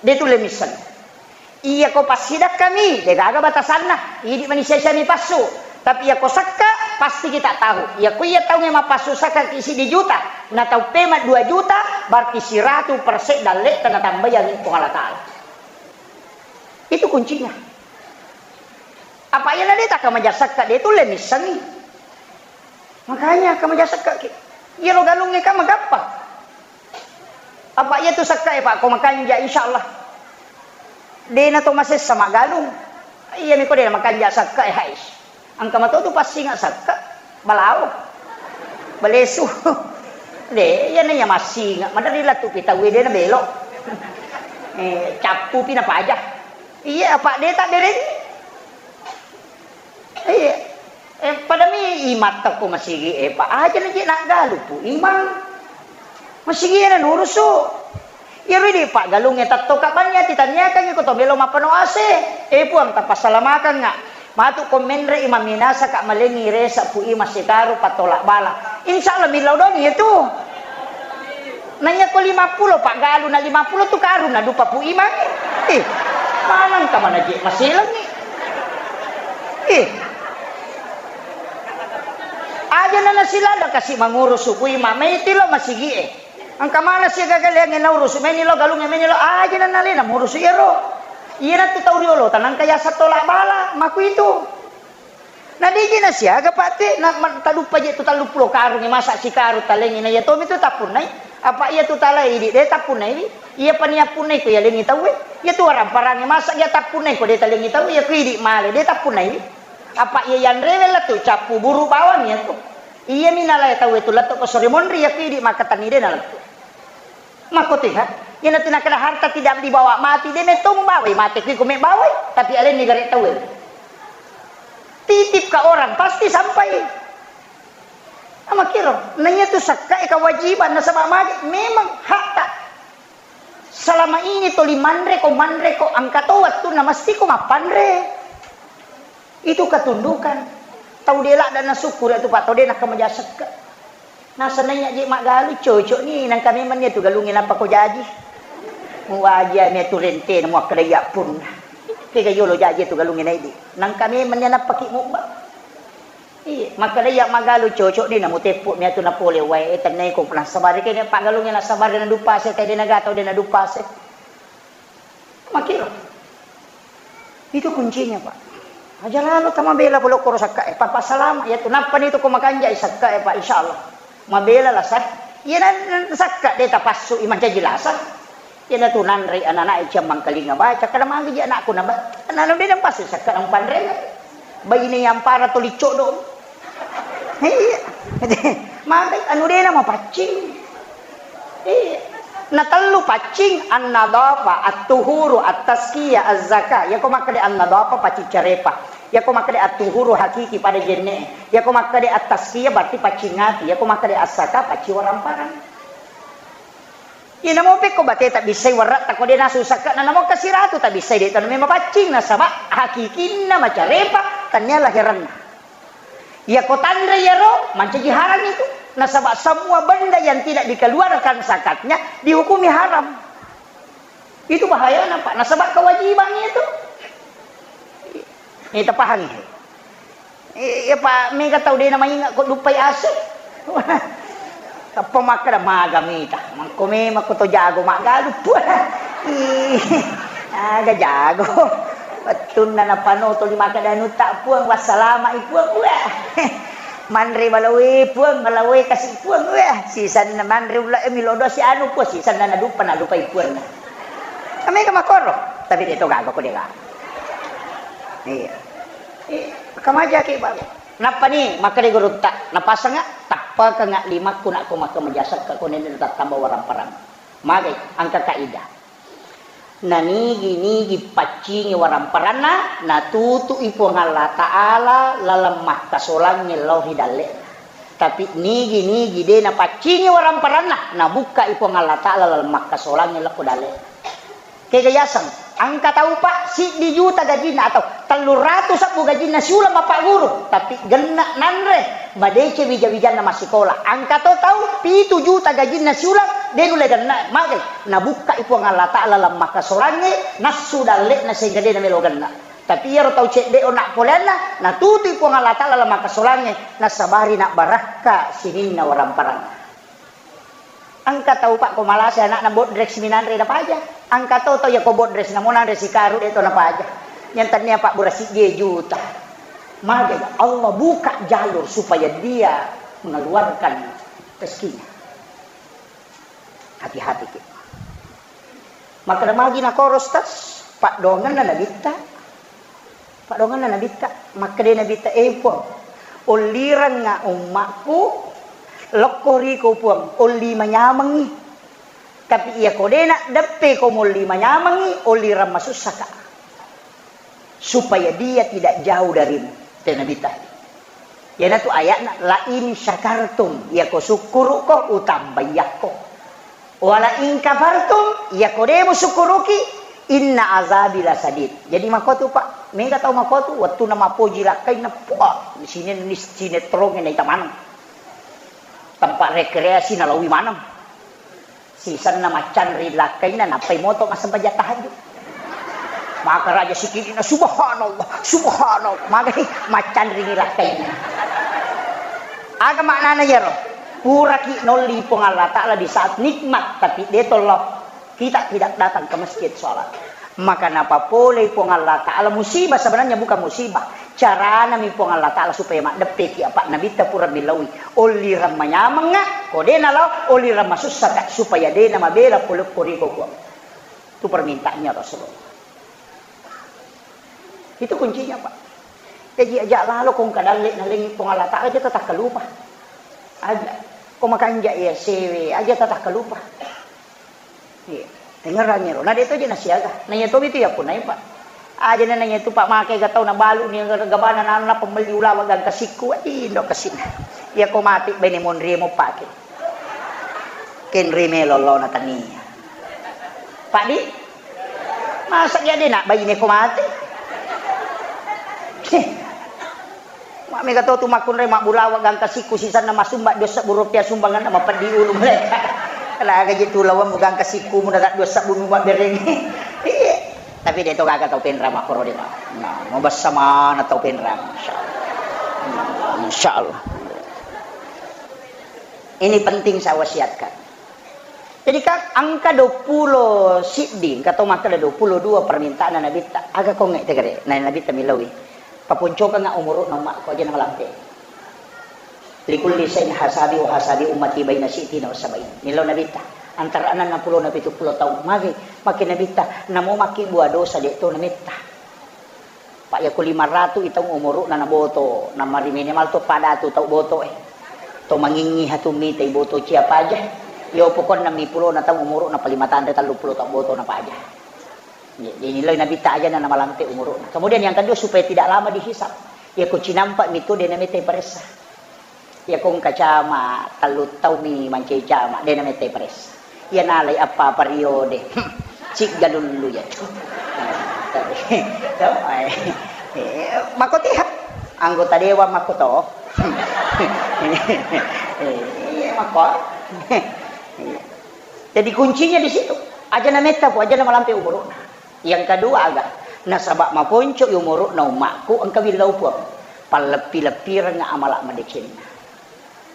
De tulle misseng. Iya ko passidakkami, de gaga batasanna, idi mani sia-sia mi passu. Tapi iya ko sekka, pasti kita tahu. Iya ko iya taunge mapassu sekka ki siddi juta, na tau pema dua juta, berarti siratu persen dalle ta natambayang Puang Allah Ta'ala. Itu kuncinya. Apa iya na de takkamaja sekka, de tulle missengi. Makanya kamaja sekka ki. Iya lo galunge ka magappang. Apa iya tu sekka e, Pak, ko makanja, insya Allah. De na to masessa maggalung. Iya mi ko de na makanja sekka e, hais. Engka mato tu passinga sekka, balao. Balesu. De, iya na iya massinga. Madari latu pi tau de na belo. Eh, cappu pi na paja. Iya, apa de tak dereng? Iya. Eh, pada mi imatta ko masigi e, Pak. Aja na je naggalu, Pu Imang. Masigi na nurusu. Iyaro idi Pak galunge tattoka banni ati taniakangi ko to melo mappano ase. Eh, Puang, tapassalamakanga. Matu ko menre Imang minasa ka malengi resa Pu Imang sitaru pattola bala. Insya Allah millau doni itu. Naiya ko lima pulo, Pak, galu na lima pulo tu karung na dupa Pu Imang. Eh, maneng ka mana je maselengi. Eh. Aja na nasilada kasi mangurusu Pu Imang, mai tilo masigi e. Engka mana sia gagaleange naurusu, meni lo galunge, meni lo aja na nalena murusu iyaro. Iyana tu tau riolo tanangka yasa tola bala, maku itu. Na deje na siaga, Pak, te, na, ma-, taluppa je tu telluppulo karungnge, masa sikarung talengi, na iya tomi tu tappunnai. Apa iya tu talai idi, de tappunnai wi. Iya pani appunnai ko yalengi tauwe. Iya tu waramparangnge, masa iya tappunnai ko de talengi tauwe, iya ko idi male, de tappunnai wi. Apa iya yanrewe lettu cappu buru bawang iya tu. Iya mi nalai tauwe tu lettu ko sore monri, iya ko idi makkatenni de na lettu. Makkotiha, iyanatu nakkeda harta tidak dibawa mati, de metto mubawai mate kui ko mebawai, tapi alenni gare tauwe. Titip ke orang, pasti sampai. Amakiro, na iyatu sakkae kewajiban, nasaba magi memang hakta. Selama ini toli manre ko, manre ko, engka to wettunna mesti ko mappanre. Itu ketundukan. Tau de ladda nasukkuru tu, Pak, tau de nakkamaja sekka. Nasenna iya je maggalu, cocok ni, nangka memang ni tu galungnge nappa ko jaji. Muwaji mi tu rentena muakkeda iya punna. Kega yolo jaji tu galungnge naidi. Nangka memang ni nappa ki mubba. Iya, makkeda iya maggalu, cocok ni namuteppu mi tu napole wae, eh, tennai ko nasabari kene paggalungnge nasabari nadupase, tede naga tau de nadupase. Makkiro. Itu kuncinya, Pak. Aja lalo tamabela pole koro sakka e, Pak, Pak, salama. Iya tu, nappa ni tu ko makanja i sakka e, Pak, insya Allah. Mabela lasa. Iya na, na sakka de tapassu i mancaji lasa. Iya na tu nanre anak-anak e ciammang kalinga baca, kada magi ji anakku na ba-, anu de napassu sakka nang panre. Baine yang para toli codo. Iya. Maka anu dena mapaccing. Iya. Na tellu paccing, an-nadhafa, at-tuhuru, at-tazkiyah, az-zakah. Iya ko makkeda an-nadhafa paccing carepa. Iya ko makkeda at-tuhuru hakiki pada jenne. Iya ko makkeda at-tazkiyah berarti paccing ati. Iya ko makkeda az-zakah paccing waramparang. Iya namo pekko bate tabbissai warra tako de nasu sakka na namo kasiratu tabbissai de tanu memapaccing nasaba hakikinna macarepa tania lahiranna. Iya ko tanre iyaro mancaji haram itu. Nasaba semua benda yang tidak dikeluarkan zakatnya dihukumi haram. Itu bahayana, Pak. Nasaba kewajiban itu. Ini tapahangi. Iya, Pak, mega tau de namainga ko duppai ase. Tappa makkeda maga mita. Mangko memang ko to jago maggalu, Puang. Ih, aga jago. Wettunna napanoto lima kada nutta, Puang, wassalama i, Puang. Wah. Manre balawe, Puang, balawe kasi, Puang. Wah, sisanna manre ulla e milodo si anu, Puang, sisanna naduppa, nadupai, Puang. Mega makoro, tapi de to gaga ko de gaga. Iya. Eh, kamajaki, Pak. Nappani makkeda gurutta, napasengnga, tappakengnga limakku nakko makkamaja sekka ko nenne tattamba waramparang. Magai, engka kaidah. Nanigi-nigi paccingi waramparanna, natutui Puang Allah Ta'ala laleng makkasolangnge lao ri dalle'na. Tapi nigi-nigi de napaccingi waramparanna, nabukkai Puang Allah Ta'ala laleng makkasolangnge lakko dalle. Kega yaseng, engka tau, Pak, siddi juta gajinna atau telluratu sebbu gajinna siuleng mapagguru, tapi genna nanre, madeceng wija-wijanna massikola. Engka to tau pitu juta gajinna siuleng, de nulle genna, magai, nabukkai Puang Allah Ta'ala laleng makkasolangnge, nassu dalle'na sehingga de namelo genna. Tapi iyaro tau cedde onna poleanna, natutui Puang Allah Ta'ala laleng makkasolangnge, nasabari nabbarakka sininna waramparang. Engka tau, Pak, ko malasa anakna bodrek siminanre napaja. Engka to tau yako bodrek namo nanre sikaru de to napaja. Yang tania Pak, berasi juta. Magai Allah buka jalur supaya dia mengeluarkan rezekinya. Hati-hati ki. Makkeda magi nakoros tas, paddoangenna nabitta. Paddoangenna nabitta, makkeda nabitta, "Eh, Puang, ollirengnga ummakku, lokko riko, Puang, olli manyamengngi. Tapi iya ko de naddeppe ko molli manyamengngi, ollireng masussaka." Supaya dia tidak jauh darimu. Te Nabi Ibrahim. Iyanatu ayatna, "La in syakartum," iyako sukkuru'ko, utambaiyakko. "Wa la in kafartum," iyako demo sukkuruki, "inna azabi lasadid." Jadi makotu, Pak, mega tau makotu, wettuna mapoji lakkainna, puah, sine-, sinetrongnge naita maneng. Tempat rekreasi nalawi maneng. Sisenna maccanri lakkainna, nappai moto massempajang tahajud. Maka raja sikidina, "Subhanallah, subhanallah." Magai maccanrini lakkainna. Aga maknana iyaro? Puraki nolli Puang Allah Ta'ala di saat nikmat, tapi de tollo. Kita tidak datang ke masjid sholat. Maka napapolei Puang Allah Ta'ala, musibah sebenarnya bukan musibah. Caranami Puang Allah Ta'ala supaya maddeppeki apa Nabitta pura millaui. Ollirang manyamengnga, ko de nalao, ollirang masussaka, supaya de namabela polokko riko Puang. Itu permintaannya Rasulullah. Itu kuncinya, Pak. Jadi aja lalo kong kadalle nalengi Puang Allah Ta'ala, aja tatakkalupa. Aja. Ko makanja iya sewe, aja tatakkalupa. Iya. Tengerangngi ro. Na de to je nasiaga. Na iya tomi tu ya punai, Pak. Aja na iya tu, Pak, make ga tau nabalu ni gabana nana pemelli ulawa gangka sikku. Indo kesina. Iya ko mati bene monri mo pake. Kenri melo lo na tania. Pak di? Masa iya de nak bayi ne ko mati? Mak mega to tu makkunrai mabbulawa gangka sikku sisanna masumba dua sebbu rupiah sumbanganna mapeddi ulu mereka. Laga je tu lawang gangka sikku mu daga dua sebbu mu mabbereng. Iya. Tapi de to gaga tau penra makkoro de, Pak. Nah, mabessa mana tau penra. Insyaallah. Insyaallah. Ini penting saya wasiatkan. Jadi, Kak, engka duappulo siddi, engka to makkeda duappulo dua permintaanna Nabitta. Aga kongnge tegere? Na Nabitta miloi. Paponcokengnga umuru'na ummakku, aja namalampe. Likulli syai'in hasabi wa hasabi ummati baina sittina wa sab'in. Millau Nabitta. Antara enneng pulo na pitu pulo taung. Magi, maki Nabitta, namo makkibbua dosa de to nametta. Pak, yako lima ratu i taung umuru'na naboto, namari minimal to pada tu tau boto e. To mangingi hatu mita i boto cia paja. Yo pokokna mi pulo na taung umuru'na pa lima tanre tellu pulo tau boto na paja. Jadi nilai Nabitta aja na namalampe umuru'na. Kemudian yang kedua supaya tidak lama dihisap. Yako cinampa mi tu de nameta paressa. Iya ko engka cama, tellu taung mi mancaji cama, de nametta paressa. Iya nalai appa periode. Cigga lullu ya tu. To, eh, eh, makko tiha. Anggota dewan makko to. Iya, makko. Iya. Jadi kuncinya di situ. Aja nametta pu, aja namalampe umuru'na. Yang kedua aga, nasaba maponco i umuru'na ummakku engka willau Puang. Palleppi-leppirengnga amala madecenna.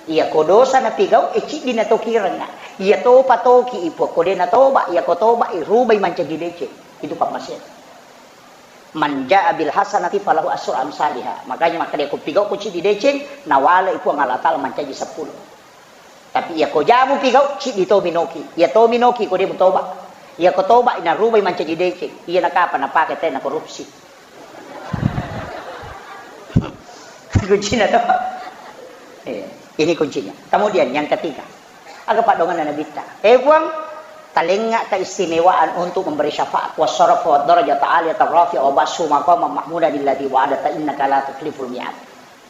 Iya ko dosa napigau, e ciddi natokirengnga. Iya topa toki i Puang, ko de natoba, iya ko toba i rubai mancaji deceng. Itu pammasiat. Man jaa bil hasanati falahu asyru amsaliha. Makanya makkeda ko pigau ko ciddi deceng, nawale i Puang Allah Taala mancaji seppulo. Tapi iya ko jamu pigau, ciddi to minoki. Iya to minoki ko de mutoba. Iya ko toba, narubai mancaji deceng. Iya nakapa napake tena korupsi. Kuncina to. Eh, ini kuncinya. Kemudian yang ketiga, aga paddoanganna Nabitta. Eh Puang, talengnga keistimewaan untuk memberi syafaat, wasyarafa, wadarajata aliyata rafi'a, wab'atshu maqaman mahmudan alladzi wa'adta, innaka la tukhliful mi'ad.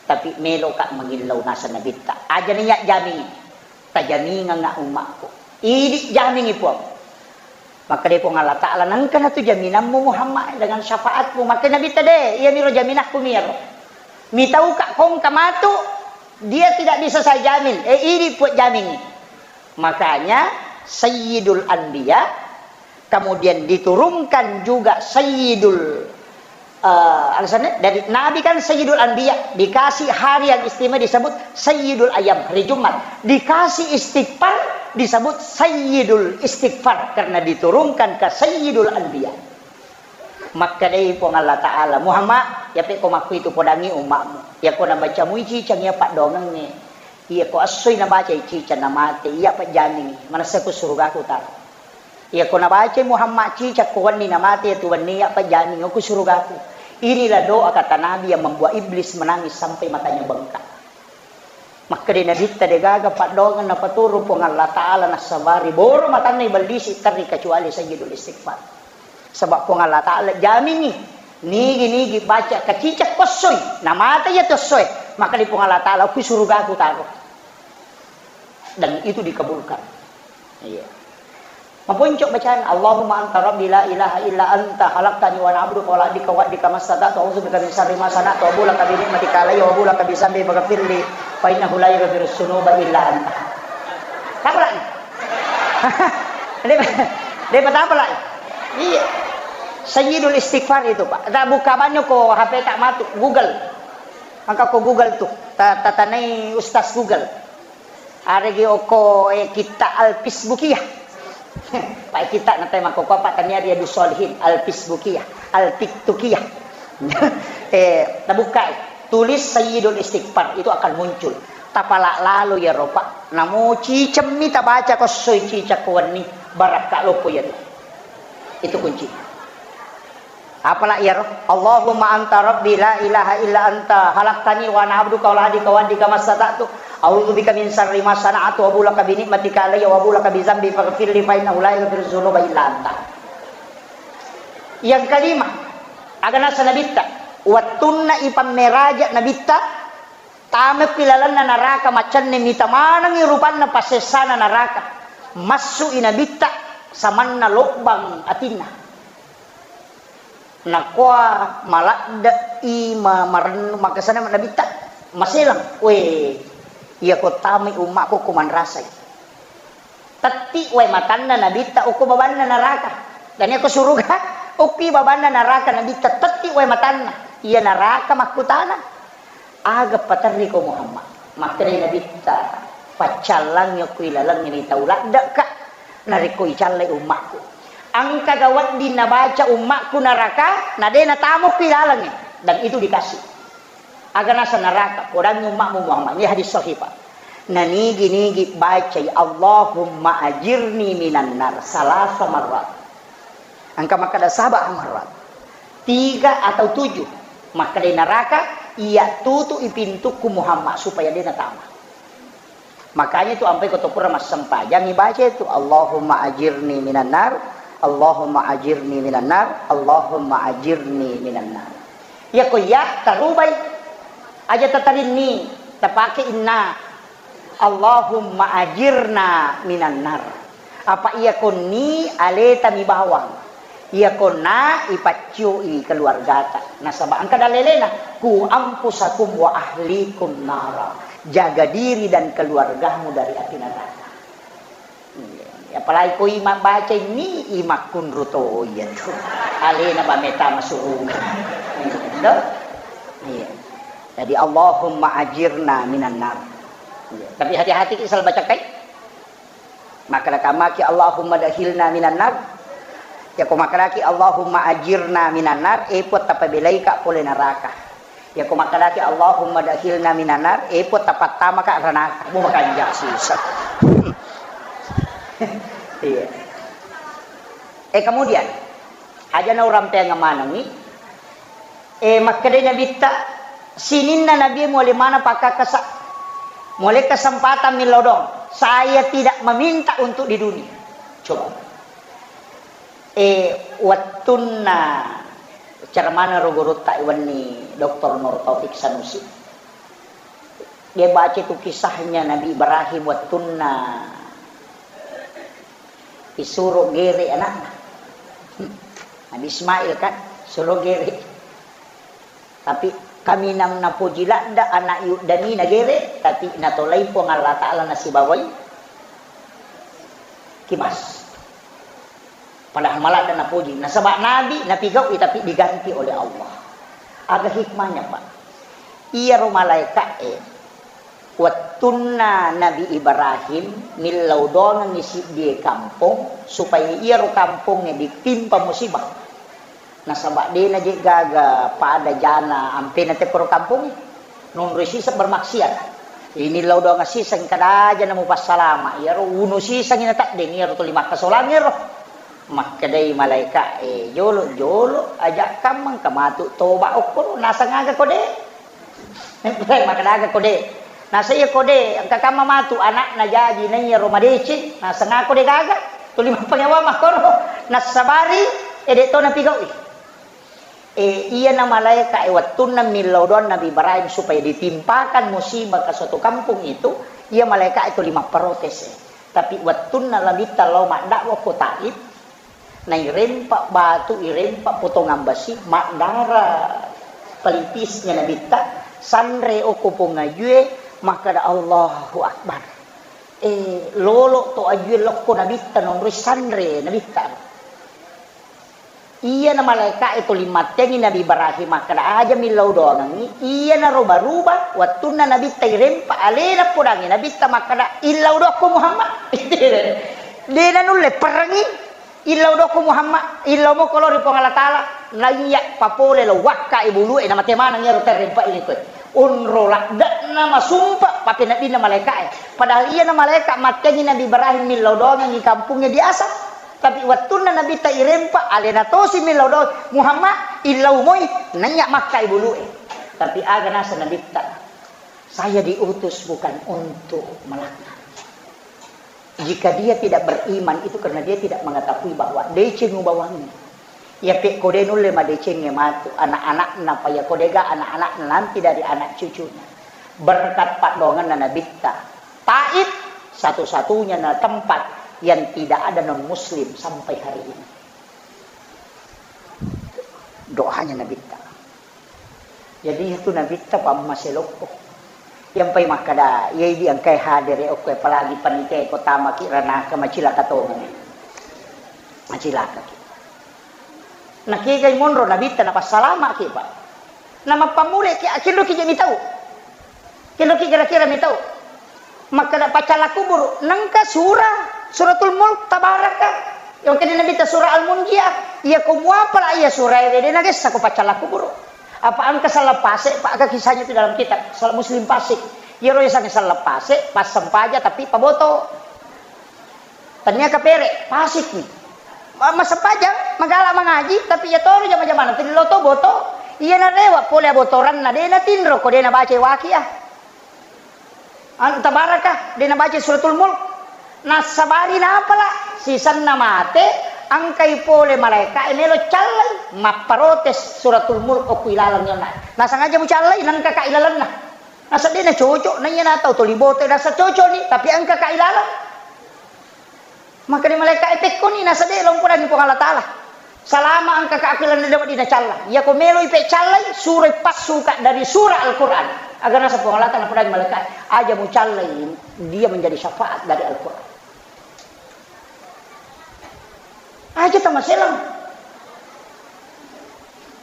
Tapi meloka mangillau naseng Nabitta. Aja na iya jamingi. Tajamingengnga ummakku. Idi jamingi Puang. Makkeda Puang Allah Ta'ala, "Nengka natu jaminammu Muhammad dengan syafaatmu." Makkeda Nabitta, "De, iyamiro jaminakku miyaro. Mitauka kongka matu, dia tidak bisa saya jamin." Eh, idi Puang jamingi. Makanya Sayyidul Anbiya, kemudian diturunkan juga Sayyidul, eh, alasannya dari Nabi kan Sayyidul Anbiya, dikasih hari yang istimewa disebut Sayyidul Ayam, hari Jumat. Dikasih istighfar disebut Sayyidul Istighfar karena diturunkan ke Sayyidul Anbiya. Makkedai Puang Allah Ta'ala, "Muhammad, yape ko makkuitu podangi ummakmu. Yako nabaca mui cicang iya paddoangengnge. Iya ko essoi nabaca cicang namate, iya pejjamingi. Manessa ku surugaku taro. Iya ko nabaca Muhammad cicang ko wenni namate, iya tu wenni iya pejjamingi ku surugaku." Inilah doa kata Nabi yang membuat iblis menangis sampai matanya bengkak. Makkeda Nabitta, "De gaga paddoangeng napaturung Puang Allah Ta'ala nassabari boro matanna ibellisi terri kecuali Sayyidul Istighfar." Sebab Puang Allah Ta'ala jamingi, nigi-nigi baca kacicak ko essoi, namata iya tu essoe, makkeda Puang Allah Ta'ala, "Ku surugaku taro." Dan itu dikabulkan. Iya. Maponco bacaan, "Allahumma anta rabbi la ilaha illa anta khalaqtani wa ana abduka wa la abdika wa addika mastata'tu, a'udzu bika min syarri ma sana'tu, abu laka bi ni'matika alayya wa abu laka bi zambi faghfirli fa innahu la yaghfirus dzunuba illa anta." Apa lagi? Dia, dia apa lagi? Iya. Sayyidul Istighfar itu, Pak. Tak buka banyak ko H P tak matu, Google. Angka ko Google tuh, ta-, tatanai Ustaz Google. Aregi okko, eh, kitta Al-Fisbukiyah. Pak kitta natai makkokko apa tania Riyadus Shalihin, Al-Fisbukiyah, Al-Tiktokiyah. Eh, tabuka, eh. Tulis Sayyidul Istighfar, itu akan muncul. Tapala lalo ya ropa. Namo cicemmi tabaca ko soi cicak ko wenni, barakka loppo ya. Itu kunci. Apala iyaro? "Allahumma anta rabbi la ilaha illa anta khalaqtani wa ana abduka wa la abdika wa addika mastata'tu. A'udzu bika min syarri ma sana'tu wa abu laka bi ni'matika alayya wa abu laka bi zambi faghfirli fa innahu la yaghfiru dzunuba illa anta." Yang kelima, aga nasa Nabitta, wettunna ipammeraja Nabitta, tameppi lalenna naraka, macenni mita manengi rupanna passessana naraka. Massu'i Nabitta samanna lobbang atinna. Nakua maladde'i ma-, marennu, makessana Nabitta maselang. Weh, iya ko tamai ummakku ko manrasai. Tetti wae matanna Nabitta okko babanna naraka. Dan iya ko suruga, okki babanna naraka Nabitta tetti wae matanna. Iya naraka makkutana. Aga paterriko Muhammad? Makkedai Nabitta, "Paccallangngi okko ilalengnge ri tau ladde'ka, narekko icallai ummakku. Engkaga wedding nabaca ummakku naraka, na de natamokko ilalengnge." Dan itu dikasih. Aga nasa naraka, podangngi ummakmu Muhammad. Ini hadis sahih, Pak. Nanigi-nigi bacai, "Allahumma ajirni minan nar," salasa marrat. Engka makkeda saba marrat. Tiga atau tujuh. Makkeda naraka, iya tutu'i pintukku Muhammad supaya de natama. Makanya itu ampai ko to pura massempajang ibaca itu, "Allahumma ajirni minan nar, Allahumma ajirni minan nar, Allahumma ajirni minan nar." Iya ko iya tarubai. Aja tatarinni, tapake inna. "Allahumma ajirna minan nar." Apa iya konni aleta mi bawang. Iya konna ipaccioi keluargata. Nasaba engka dalelena, "Ku anfusakum wa ahlikum nara." Jaga diri dan keluargamu dari api neraka. Iya. Apalagi ko ima baca ini, imakkunru to iya tu. Alena ba meta masuruga. Iya. Iya. Jadi, "Allahumma ajirna minan nar." Iya. Tapi hati-hati ki sal baca kai. Makkedaka maki, "Allahumma dakhilna minan nar." Yako makkedaki, "Allahumma ajirna minan nar," e Puang, tapabelaika pole naraka. Yako makkedaki, "Allahumma dakhilna minan nar," e Puang, tapattamaka ranaka. Mu makanja susah. Iya. Eh, kemudian, aja naurampeang manengi, Eh, makkedai Nabitta, sininna Nabi muale maneng pakkakasa. Muale kesempatan millau doang. Saya tidak meminta untuk di dunia. Coba. Eh, wettunna ceramana ro gurutta wenni Doktor Nur Taufik Sanusi. Dia baca tu kisahnya Nabi Ibrahim wettunna isuro gere anakna. Nabi Ismail kan, suro gere. Tapi kaminang napoji ladda anak yuddani nagere, tapi natolai Puang Allah Ta'ala nasibawai kimas. Padahal maladda napoji. Nasaba nabi napigau'i tapi diganti oleh Allah. Aga hikmahnya, Pak? Iyaro malaeka'e wettunna Nabi Ibrahim millau doangengngi siddie kampong supaya iyaro kampongnge ditimpa musibah. Nasaba de'na je gaga pada jana ampena tekkoro kampongnge. Nonroi siseng bermaksiat. Ini lau doang siseng kada aja namu passalama. Iyaro uno siseng ina taddeng iyaro tuli makkasolang ero. Makkedai malaeka e, jolo-jolo aja kammang kamatu toba okkoro nasang aga kode. Makkedaga kode. Nasa iya kode, engka kamma matu anakna jaji naiya ro madeceng, naseng ako de gaga, tuli mappanyawa makkoro. Nassabari, ede to napigau'i. E, iyana malaeka e wettunna millau doang Nabi Ibrahim supaya ditimpakan musibah ke suatu kampung itu, iya malaeka e tuli mapprotes e. Tapi wettunna Nabitta lao maddakwa ko Taif, nairempa batu, irempa potongan besi, maddara pelipisnya Nabitta, sanre oko pong ajue, makkada, "Allahu Akbar." Eh, lolo to ajue lokko Nabitta, nonroi sanre Nabitta. Iyana malaeka e tuli mattengi Nabi Ibrahim makkada, "Aja millau doangengngi." Iyana roba-ruba, wettunna Nabitta irempa alena podangi Nabitta makkada, "Illau doakko Muhammad." De nanulle perengi, illau doakko Muhammad, illau moko lao ri Puang Allah Taala, naiya papole lo wakka e bulu e namate maneng iyaro terrempa ini koe. Onro ladde'na masumpa papeneddinna malaeka e. Padahal iyana malaeka mattengi Nabi Ibrahim millau doangengngi kampungnge biasa. Tapi wettunna Nabitta irempa, alena tosi millau doang, "Muhammad, illau moi," naiya makka i bulu e. Tapi aga naseng Nabitta, "Saya diutus bukan untuk melaknat." Jika dia tidak beriman, itu karena dia tidak mengetahui bahwa deceng ubawangi. Iya pe kode nulle madecengnge matu anak-anakna, pa iya kodega anak-anakna nanti dari anak cucunya. Berkat paddoangenna Nabitta, Taif satu-satunya na tempat yang tidak ada non muslim sampai hari ini. Doanya Nabitta. Jadi itu Nabitta pammaselokko. Yang pai makkada, iya idi engkai hadere okko, apalagi panitia ko tamaki ranaka macilaka tongeng. Macilaka ki. Nakegai monro Nabitta napassalama ki, Pak. Namappammure ki, akinro ki je mitau. Kinro ki kira-kira mitau. Makkeda paccalla kuburu, nengka sura, Suratul Mulk, Tabaraka. Yang kena Nabitta sura Al-Munjiah. Iya ko muapala iya sura e, de nagessa ko paccalla kuburu. Apa engka sallang pase, Pak, aga kisahnya itu dalam kitab, sallang Muslim pase. Iyaro yasengnge sallang pase, passempaja tapi paboto. Tania kapere, pasik ni. Ma-, massempajang, magala mangaji, tapi iya toro jama-jamana, tuli lo to boto. Iya narewa pole abotoranna, de natinro ko de nabaca waqiah. Anu, Tabaraka, de nabaca Suratul Mulk. Nassabari napala, sisenna mate, engkai pole malaeka e melo callai, mapparotes Suratul Mulk okko ilaleng yonna. Nasengaja mucallai, nengka ka ilalenna. Nasa de nacocok, naiya natau tuli boto, nasa cocok ni, tapi engka ka ilaleng. Makkeda malaeka e, "Pekkoni nasa de lompodangi Puang Allah Taala. Salama engka ka akhilan de wedding nacalla. Iya ko meloi pe callai, suroi passuka dari surah Al-Quran." Aga nasa Puang Allah Taala napodangi malaeka e, "Aja mucallai, dia menjadi syafaat dari Al-Quran." Aja tamaselang.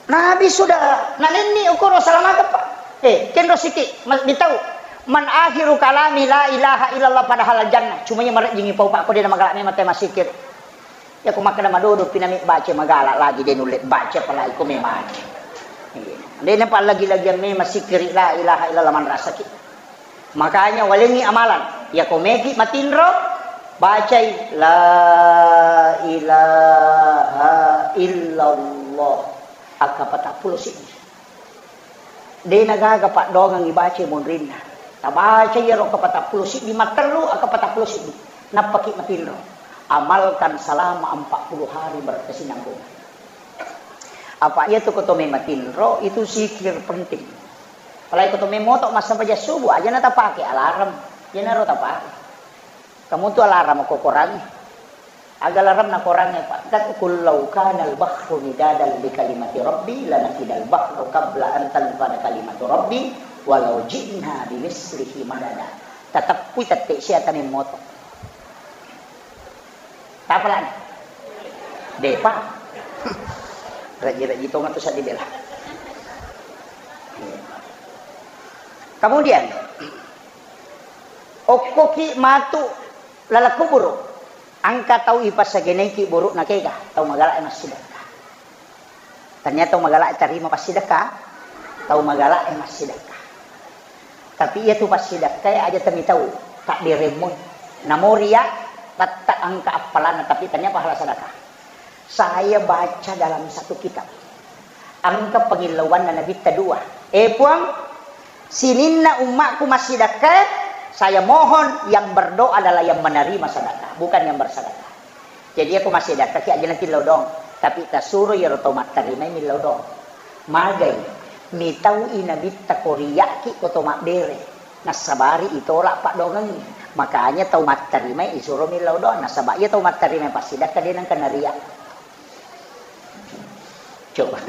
Nabi sudah nanenni ukuro salamakeppa. Eh, kenro siki, mas-, mitau. "Man akhiru kalami la ilaha illallah padahal al jannah." Cuma iya marejjingi pau, Pak, ko de namagala memang te masikir. Ya ko makkeda madodo pinami baca magala lagi de nulle baca apalagi ko memang. Iya. De napa lagi-lagi memang sikiri la ilaha illallah manrasaki. Makanya walengngi amalan. Iya ko meki matinro, bacai la ilaha illallah. Akka patappulo siddi. De nagaga paddoangeng ibaca monrinna. Tabaca iyaro akka patappulo siddi, mattellu akka patappulo siddi. Nappaki matinro. Amalkan selama empat puluh hari berkesinambungan. Apa iya tu ko to mematinro, itu zikir penting. Alai ko to memmoto massempajang subuh, aja na tapake alarm. Iyanaro tapake. Kamu tu alarm ko korangi. Aga alarm na korangi, Pak? Kan, "Qul law kana al-bahru midadan li kalimati rabbi lanafidal bahru qabla an tanfada kalimatu rabbi walau ji'na bimithlihi madada." Tateppui tette sia tane moto. Tapalani? Depa. Raji-raji tongeng tu saddi bela. Kemudian, okkoki matu laleng kuburu, engka tau ipassageneki buru'na kega, tau magala massidekka. Tania tau magala tarima passidekka, tau magala massidekka. Tapi iya tu passidekka aja temi tau, tak diremoi. Namo ria, tetta engka appalanna, tapi tania pahala sedekah. Saya baca dalam satu kitab. Engka pangillauanna Nabitta dua. Eh, Puang, sininna ummakku massidekka, saya mohon yang berdoa adalah yang menerima sedekah, bukan yang bersedekah. Jadi, aku massidekka ki aja natillau doang, tapi tasuro iyaro tau mattarimai millau doang. Magai, mitau i Nabitta ko riyaki ko to mabbere, nassabari itolak paddoangengngi. Makanya tau mattarimai isuro millau doang, nasaba iya tau mattarimai passidekka de nengka nariya. Coba.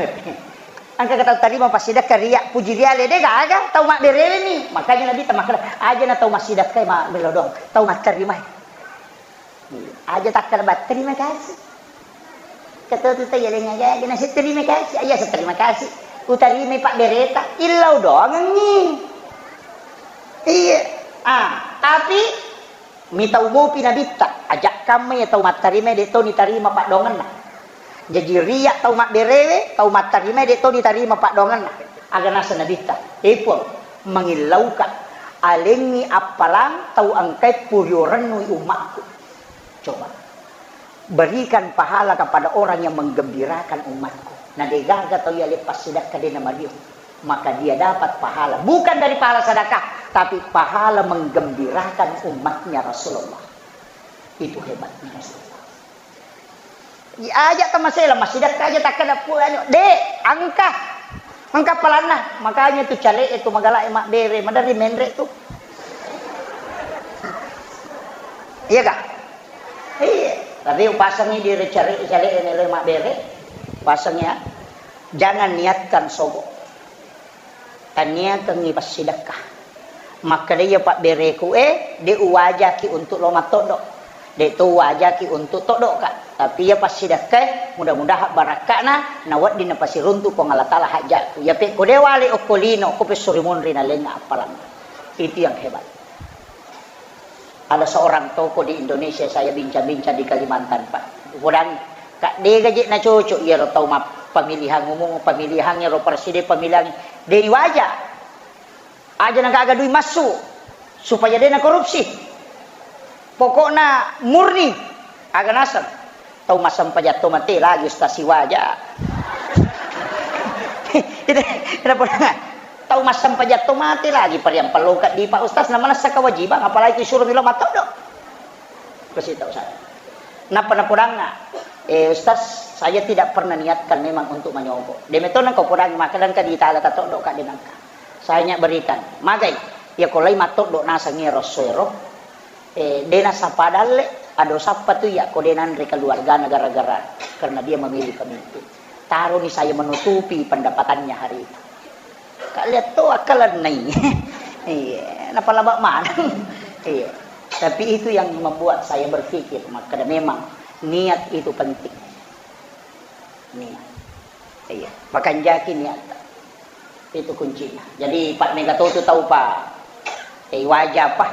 Engka tau tarima passidekka riya, puji riale, de gaga, tau mabberewe mi. Makanya Nabitta makkeda, aja na tau massidekkai ma-, millau doang, tau mattarimai. Aja takkeda ba, "Terima kasih." Ketua tu tau yalengnga gaga, nasi terima kasih. Aja sa terima kasih. Utarimai pabbereta, illau doangengngi. Iya. Ah, tapi mitau mopi Nabitta, aja kamma iya tau mattarimai de to nitarima paddoangenna. Jaji riya tau mabberewe, tau mattarimai de to nitarima paddoangenna. Aga naseng Nabitta, "Eh Puang, mangillauka, alengngi appalang tau engkai puriorennu ummakku." Coba. Berikan pahala kepada orang yang menggembirakan umatku. Na degaga tau yale passidekka de namario, maka dia dapat pahala, bukan dari pahala sedekah, tapi pahala menggembirakan umatnya Rasulullah. Itu hebatnya Rasulullah. Aja tamasela, massidekka aja takkeda pu-, anu, de, engka. Engka palanna. Makanya tu cale itu magala mabbere, maderri menre tu. Iya kah? Iya. Tapi upasangi di cale, cale ini le mabbere. Pasang ya. Jangan niatkan sogo. Taniakengngi passidekka. Makkeda iya pabbereku e, de uwajaki untuk lo mattoddo. De to uwajaki untuk toddoka. Tapi iya passidekka e, mudah-mudahan barakka'na nawedding napasiruntu Puang Allah Taala hajja'ku. Iya pe ko de wale okko lino, ko pessuri monri nalengnga appalang. Itu yang hebat. Ada seorang tokoh di Indonesia, saya bincang-bincang di Kalimantan, Pak. Upodangi, Kak, de gaje na cocok iyaro tau ma-, pemilihan umum, pemilihan iyaro presiden, pemilihan de waja. Aja na gaga dui massu, supaya de na korupsi. Pokokna murni, aga naseng. Tau massempajang to mate lagi ustaz siwaja. Itu, kenapa? Tau massempajang to mate lagi, pariang pelloka di Pak Ustaz, namanessa kewajiban, apalagi disuruh milo matoddo. Kasih tahu saya. Napa napodangnga, "Eh, Ustaz, saya tidak pernah niatkan memang untuk manyogo." Demikian kau podang, maka dan kadi tala tatoddo ka denangka. Saya hanya berikan. Magai, ya kolai matoddo nasang ero soero. Eh, de nasapa dalle, ado sappa tu iya ko de nanre keluargana gara-gara karena dia memilih pemimpin. Taroni saya menutupi pendapatannya hari itu. Ka lihat to akkalennai. Iya, napalaba maneng. Iya. Tapi itu yang membuat saya berpikir, makkeda memang niat itu penting. Niat. Iya, pakanjaki niat. Itu kuncinya. Jadi, Pak, mega to tu tau, Pak. Eh, waja, Pak.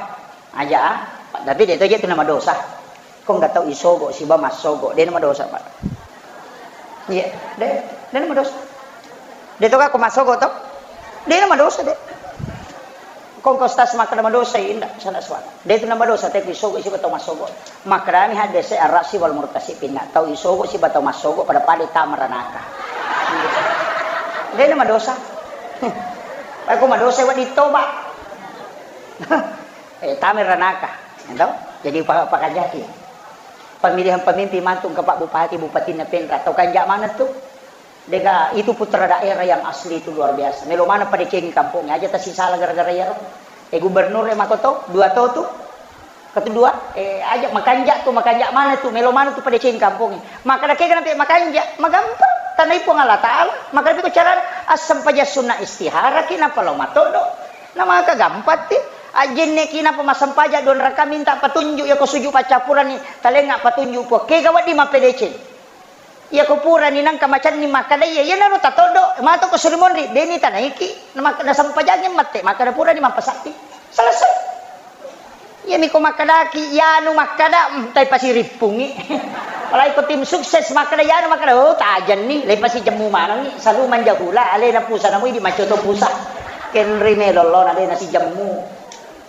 Aja, ah. Tapi de to je tu nama dosa. Ko nggak tau isogo, siba massogo. De nama dosa, Pak. Iya, de, de nama dosa. De to ka ko massogo to? De nama dosa, de. Kongko stas makkeda madosa, inda, sana suara. De tu namadosa, te ku isogo siba tau massogo. Makkedami haddese arrasi wal murtasi pinna. Tau isogo siba tau massogo pada-pada tama ranaka. De namadosa. Aku madosa wedding toba. Eh, tama ranaka. Entau? Jadi pa-, pakajaki. Pemilihan pemimpin mantung ke Pak Bupati, Bupatinna Penra. Tau kanja mana tu? Dega itu putra daerah yang asli itu luar biasa. Melo mana padecengi kampung aja tasisala gara-gara iyaro. Eh, gubernur e makoto, dua to tu. Kedua, eh, aja makanja tu, makanja mana tu, melo mana tu padecengi kampung. Maka dake kan makanja, magampang. Tanai Puang Allah Ta'ala. Maka lebih cara asam paja sunnah istihara ki napa lo matodo. Nama kagampang ti. Ajenne ki napa masampaja don raka minta patunjuk ya ko suju pacapuran ni. Talenga patunjuk po. Kega wadi mapedeceng. Iyako purani nangka macenning makkada iya, iyanaro tatoddo, mato ko suri monri, deni tanaiki, namak-, nasempajangi mette, makkada purani mappasakki. Selesai. Iyami ko makkadaki, iyanu makkada, mm, tai pasirippungi. Apalagi ko tim sukses makkada, iyanu makkada, oh, tajenni, lai pasijemmu manengi, salu manjahula, alena pusa, namu idi macoto pusa. Kenri melo lona, dena sijemmu.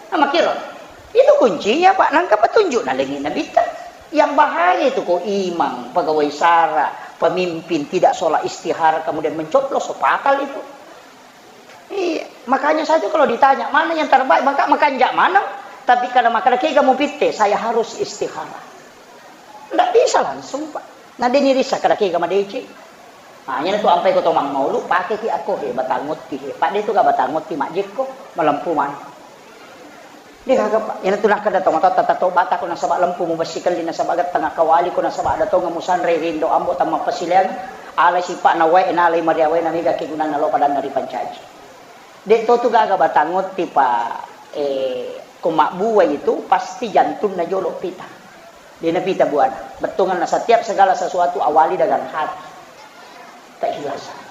Nah, makkiro. Itu kuncinya, Pak. Nangka petunjuk nalengi Nabitta. Yang bahaya itu ko imam, pegawai sara, pemimpin tidak sholat istihara, kemudian mencoblos, so fatal itu. Iya, makanya saya tuh kalau ditanya, "Mana yang terbaik?" Maka makanja mana? Tapi kalau makkada kega mupitte, saya harus istihara. Ndak bisa langsung, Pak. Nah, deni rissa kada kega madeceng. Ah, iyana tu ampai ko to mammaulu, pake ki akko he, batang otti he. Pak, de tu ga batang otti majjekko, malempu mai. De gaga, Pak. Iyana tu nakkeda to matotta tato bata ko nasaba lempu mubessikelli nasaba getteng akkawali ko nasaba ada tonga musanre rindo ambo tamma pasileang. Ala sipa na wae nalai mariawae na mega kegunanna lo padanna ripancaji. De to tu gaga batang otti, Pak. Eh, ko mabbuai itu pasti jantunna jolo pita. De napita buana. Bettuanna setiap segala sesuatu awali dengan hati. Keikhlasan.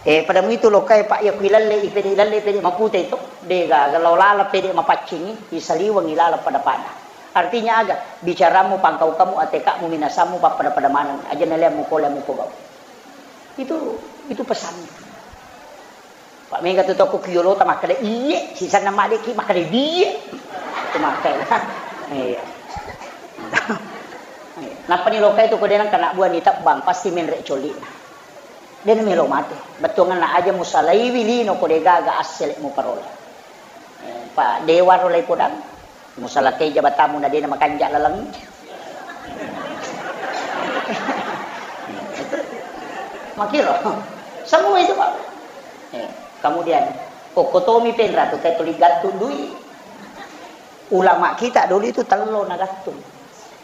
Eh, pada muitu lokai, Pak, iya kuilalle, ipede ilalle, pede mapute itu. De gaga lao lala pede mapaccingi, isaliweng ilala pada-pada. Artinya aga? Bicaramu, pangkaukamu, atekamu, minasamu, pappada-pada maneng. Aja nalea mukole mupogau. Itu, itu pesannya. Pak, mega tu toko kiolota makkeda iye, sisanna madeki makkeda biye. Itu makkeda. Iya. Nappa ni lokai tu ko denang kana buah ni tebbang, pasti menre coli'na. Dena melo mate. Bettuanna aja musalaiwi lino ko degaga assele muparola. Eh, pa dewa ro lai podang. Musalakai jabatammu na dena makanja laleng. Makiro. Semua itu, Pak. Eh, kemudian, okko tomi penra tu, tuli gattu dui. Ulama kita dulu itu tello nagattung.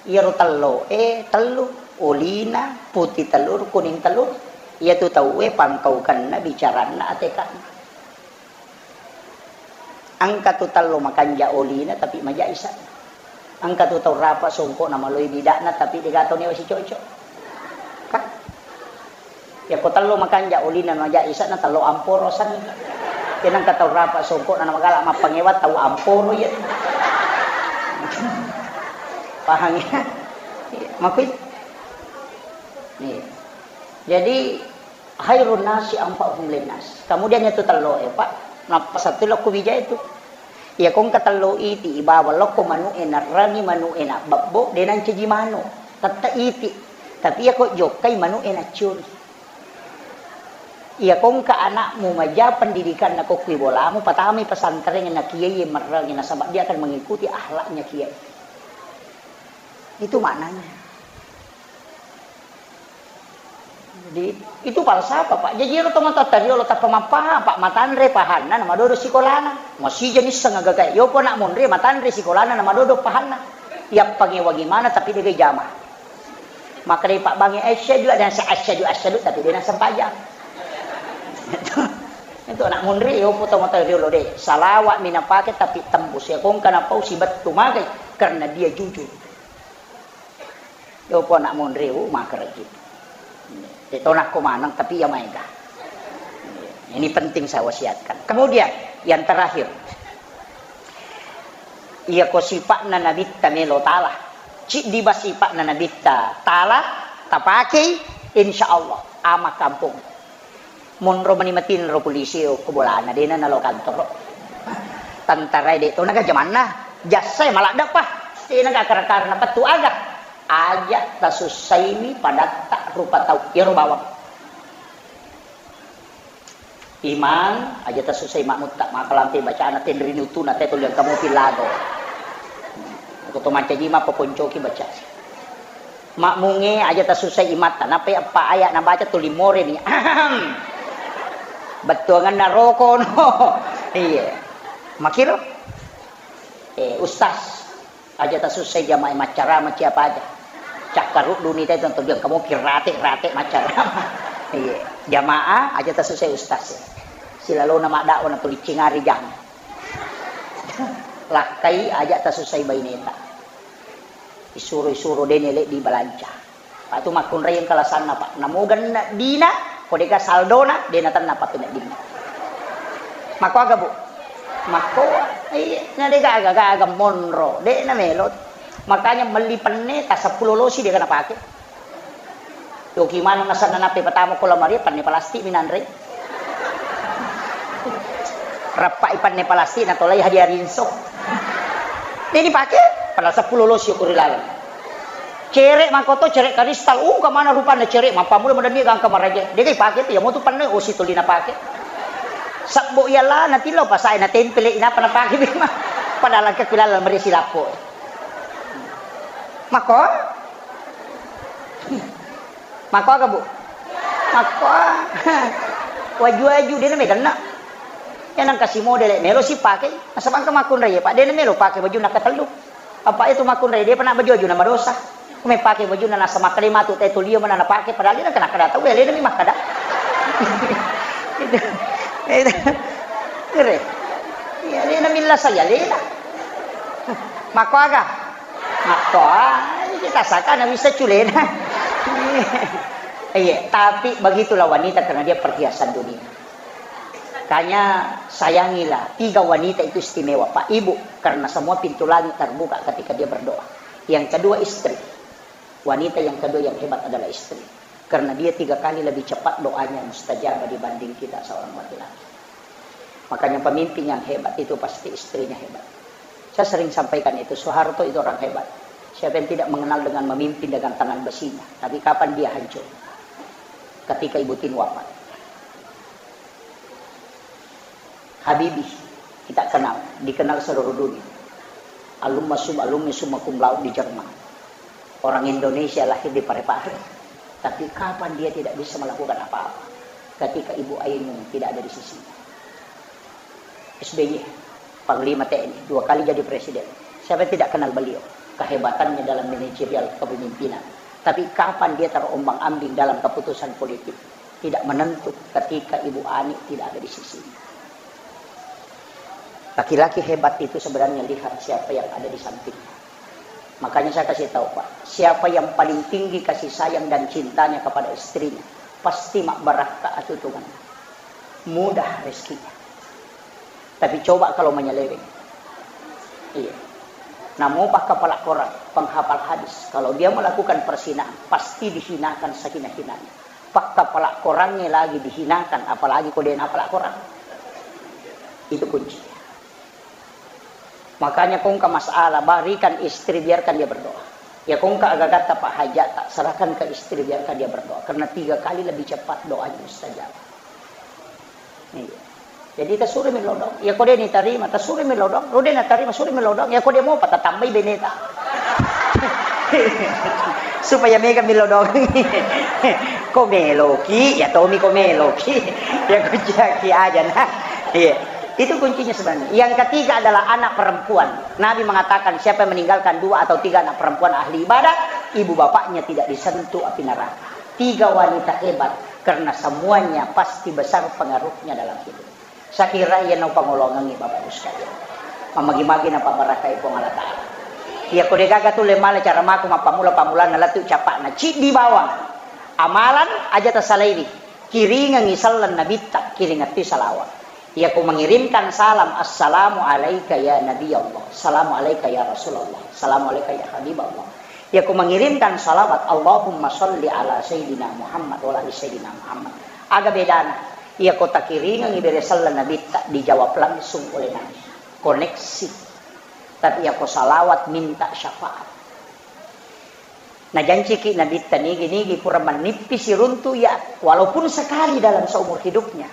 Iyaro tello, eh, tellu. Olina, putih telur, kuning telur. Iya tu tauwe pangkaukanna, bicaranna, atekanna. Engka tu tello makanja olina tapi maja isa. Engka tu tau rapa songkok na maloi bidakna tapi dega tau newa sicocok. Kan? Ya ko tello makanja olina maja isa na tello amporo sang. Kena engka tau rapa songkok na magala mappangewa tau amporo ya. Paham ya? Makui. Nih. Jadi khairun nasi anfa'uhum linnas. Kemudian itu tello e, Pak. Nappa satu lokko bija itu. Iya ko engka tello iti ibawa lokko manu e narrangi manu e na bebbo de nancaji manu. Tette iti. Tapi iya ko jokkai manu e naccuri. Iya ko engka anakmu maja pendidikan na kokkui bolamu, patamai pesantren na kiai merrangi nasaba dia akan mengikuti akhlaknya kiai. Itu maknanya. Jadi, itu falsafah, Pak. Jaji ero to matotta riolo tappa mappaha, Pak, matanre pahanna na madodo sikolana. Masija nisseng agagae. Yopo anak monri matanre sikolana na madodo pahanna. Yappangewangi mana tapi dega jama. Makkedai Pak Bangi, "Asyhadu ada sa asyhadu asyhadu," tapi dia nasempajang. Itu, itu anak monri yopo to matotta riolo de. Salawat mi napake tapi tembus ya kongka napau sibettu magai karena dia jujur. Yopo anak monri, uh, makereki. Tetona ko maneng, tapi iya maega. Ini penting saya wasiatkan. Kemudian, yang terakhir. Iya ko sipakna nabitta melo tala. Ciddi ba sipakna nabitta tala, tapakei, insya Allah, ama kampung. Monro mani matinro polisi okko bolana, dena nalo kantoro. Tentara de to naga jamanna, jassai maladdepa. Tena ga kara-kara na pettu aga. Aja tasussaimi padatta rupa tau. Iyaro bawang. Imang, aja tasussai makmutta, maka lampe bacana tenri nutuna te tuliang kamu pilago. Ko to mancaji ma paponcoki baca. Makmungnge aja tasusai imatta, nappai eppa aya nabaca tuli more ni. Bettuanganna roko no. Iya. Makiro? Eh, ustaz, aja tasusai jamaah maccarama siapa aja. Cakkaruddu ni teh tonton dia kamu pirate-rate maccarama. Iya. Jamaah aja tasusai ustaz. Silalona madakwa na tuli cingari jang. Lakkai aja tasusai baineta. Isuro-isuro dene leddi balanca. Pak tu makkunrai engka lasanna, Pak. Namo genne dina, ko dega saldona, dena tenna patu neddinna. Makko aga, Bu? Makko, iya, na dega aga-aga monro, de na melo. Makanya melli penne ta seppulo losi dega napake. Yoki maneng nasanna nappe patama ko lamaria penne plastik minanre. Rappai penne plastik natolai hadiah rinso. Ini pake padahal seppulo losi ko ri laleng. Cere' mangkoto, cere' karistal, uh, kemana rupanya cere', mappamula madanni gangka maraja. Dega ipake tu, ya mau tu penne osi tuli napake. Sabbo iya la, natillo pasai, natempele inapa napake bima. Padahal ke kulala meresi lappo. Mako? Mako aga, Bu? Mako. Waju-waju, dena medanna. Ya nang kasi model, melo si pake. Masa bangka makunrai, Pak, dena melo pake baju nakatellu. Apa itu makkunrai, depa na baju-baju na madosa. Ko mepake bajunna nasa makkeda matu te tulio mana napake, padahal dia kena kada tau, ya, lena mi makkeda. Itu, itu. Kere. Ya, lena milla saya, lena. Makko aga? Makko, ah, kita saka na bisa culena. Iya, tapi begitulah wanita karena dia perhiasan dunia. Makanya sayangilah, tiga wanita itu istimewa, Pak, Ibu, karena semua pintu langit terbuka ketika dia berdoa. Yang kedua istri. Wanita yang kedua yang hebat adalah istri. Karena dia tiga kali lebih cepat doanya mustajab dibanding kita seorang laki-laki. Makanya pemimpin yang hebat itu pasti istrinya hebat. Saya sering sampaikan itu, Soeharto itu orang hebat. Siapa yang tidak mengenal dengan memimpin dengan tangan besinya? Tapi kapan dia hancur? Ketika Ibu Tin wafat. Habibie, kita kenal, dikenal seluruh dunia. Alumma sum-, alumni summa cum laude di Jerman. Orang Indonesia lahir di Parepare. Tapi kapan dia tidak bisa melakukan apa-apa? Ketika Ibu Ainun tidak ada di sisinya. S B Y, Panglima T N I, dua kali jadi presiden. Siapa yang tidak kenal beliau? Kehebatannya dalam manajerial kepemimpinan. Tapi kapan dia terombang-ambing dalam keputusan politik? Tidak menentu ketika Ibu Ani tidak ada di sisinya. Laki-laki hebat itu sebenarnya lihat siapa yang ada di sampingnya. Makanya saya kasih tahu, Pak, siapa yang paling tinggi kasih sayang dan cintanya kepada istrinya, pasti mak barakka atutungan. Mudah rezekinya. Tapi coba kalau menyeleweng. Iya. Namu pak kepala korang, penghafal hadis, kalau dia melakukan perzinahan, pasti dihinakan sehina-hinanya. Pak kepala korangnya lagi dihinakan, apalagi kau dia napala korang. Itu kuncinya. Makanya kongka masalah, barikan istri, biarkan dia berdoa. Ya kongka agagatta Pak hajat, tak serahkan ke istri, biarkan dia berdoa. Karena tiga kali lebih cepat doanya mustajab. Iya. Jadi tasuri mi lodong. Ya kode ni tarima, tasuri mi lodong. Rode na tarima, suri mi lodong. Ya kode mopa tatambai beneta. Supaya mega mi lodong. Ko meloki, ya tomi ko meloki. Ya kuciaki aja nah. Iya. Itu kuncinya sebenarnya. Yang ketiga adalah anak perempuan. Nabi mengatakan, siapa yang meninggalkan dua atau tiga anak perempuan ahli ibadah, ibu bapaknya tidak disentuh api neraka. Tiga wanita hebat, karena semuanya pasti besar pengaruhnya dalam hidup. Saya kira iya nau pangolongangi Bapak Ibu sekalian. Mamagi-magi na pabarakai Puang Allah Ta'ala. Iya ko degaga tu le male cara maku mappamula-pamulanna latu capakna. Ciddi bawang. Amalan aja tasalaiwi. Kiringengngi selleng nabitta, kiringetti salawat. Iya ku mengirimkan salam, "Assalamu alaika ya Nabi Allah, assalamu alaika ya Rasulullah, assalamu alaika ya Habib Allah." Iya ku mengirimkan salawat, "Allahumma salli ala Sayyidina Muhammad wa ala ali Sayyidina Muhammad." Aga bedana? Iya ko takiringengngi bere selleng nabitta, dijawab langsung oleh Nabi. Koneksi. Tapi iya ko salawat minta syafaat. Najanciki Nabitta nigi-nigi pura mannippi siruntu iya, walaupun sekali dalam seumur hidupnya,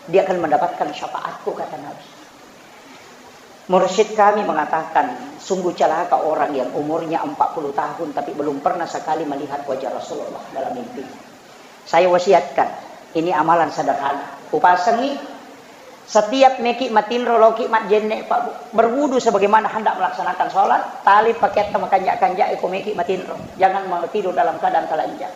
dia akan mendapatkan syafaatku, kata Nabi. Mursyid kami mengatakan, sungguh celaka orang yang umurnya empat puluh tahun tapi belum pernah sekali melihat wajah Rasulullah dalam mimpi. Saya wasiatkan, ini amalan sederhana. Upasengi, setiap meki matinro, loki majjenne, Pak, berwudu sebagaimana hendak melaksanakan sholat, tali paketta makanja-kanja, iko meki matinro. Jangan mau tidur dalam keadaan telanjang.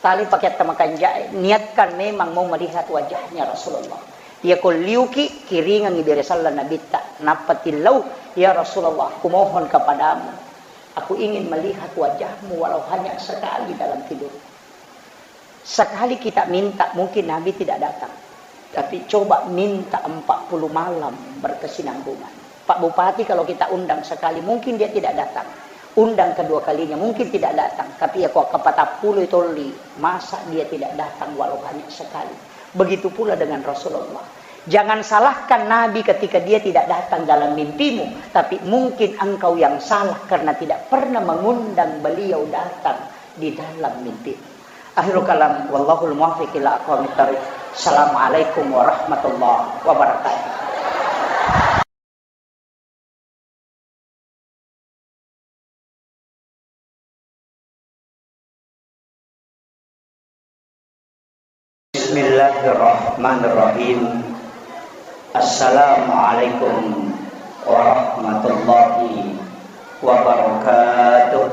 Tali paketta makanjae, niatkan memang mau melihat wajahnya Rasulullah. Iya ko liuki, kiringangi bere sallang Nabitta, nappa tillau, "Ya Rasulullah, kumohon kepadamu, aku ingin melihat wajahmu walau hanya sekali dalam tidur." Sekali kita minta, mungkin Nabi tidak datang. Tapi coba minta empat puluh malam berkesinambungan. Pak Bupati kalau kita undang sekali, mungkin dia tidak datang. Undang kedua kalinya, mungkin tidak datang. Tapi ya kok kepatappulo tolli, masa dia tidak datang walau hanya sekali. Begitu pula dengan Rasulullah. Jangan salahkan Nabi ketika dia tidak datang dalam mimpimu, tapi mungkin engkau yang salah karena tidak pernah mengundang beliau datang di dalam mimpimu. Akhirul kalam, wallahul muwaffiq ila aqwamit thariq. Assalamualaikum warahmatullahi wabarakatuh. Bismillahirrahmanirrahim. Assalamualaikum warahmatullahi wabarakatuh.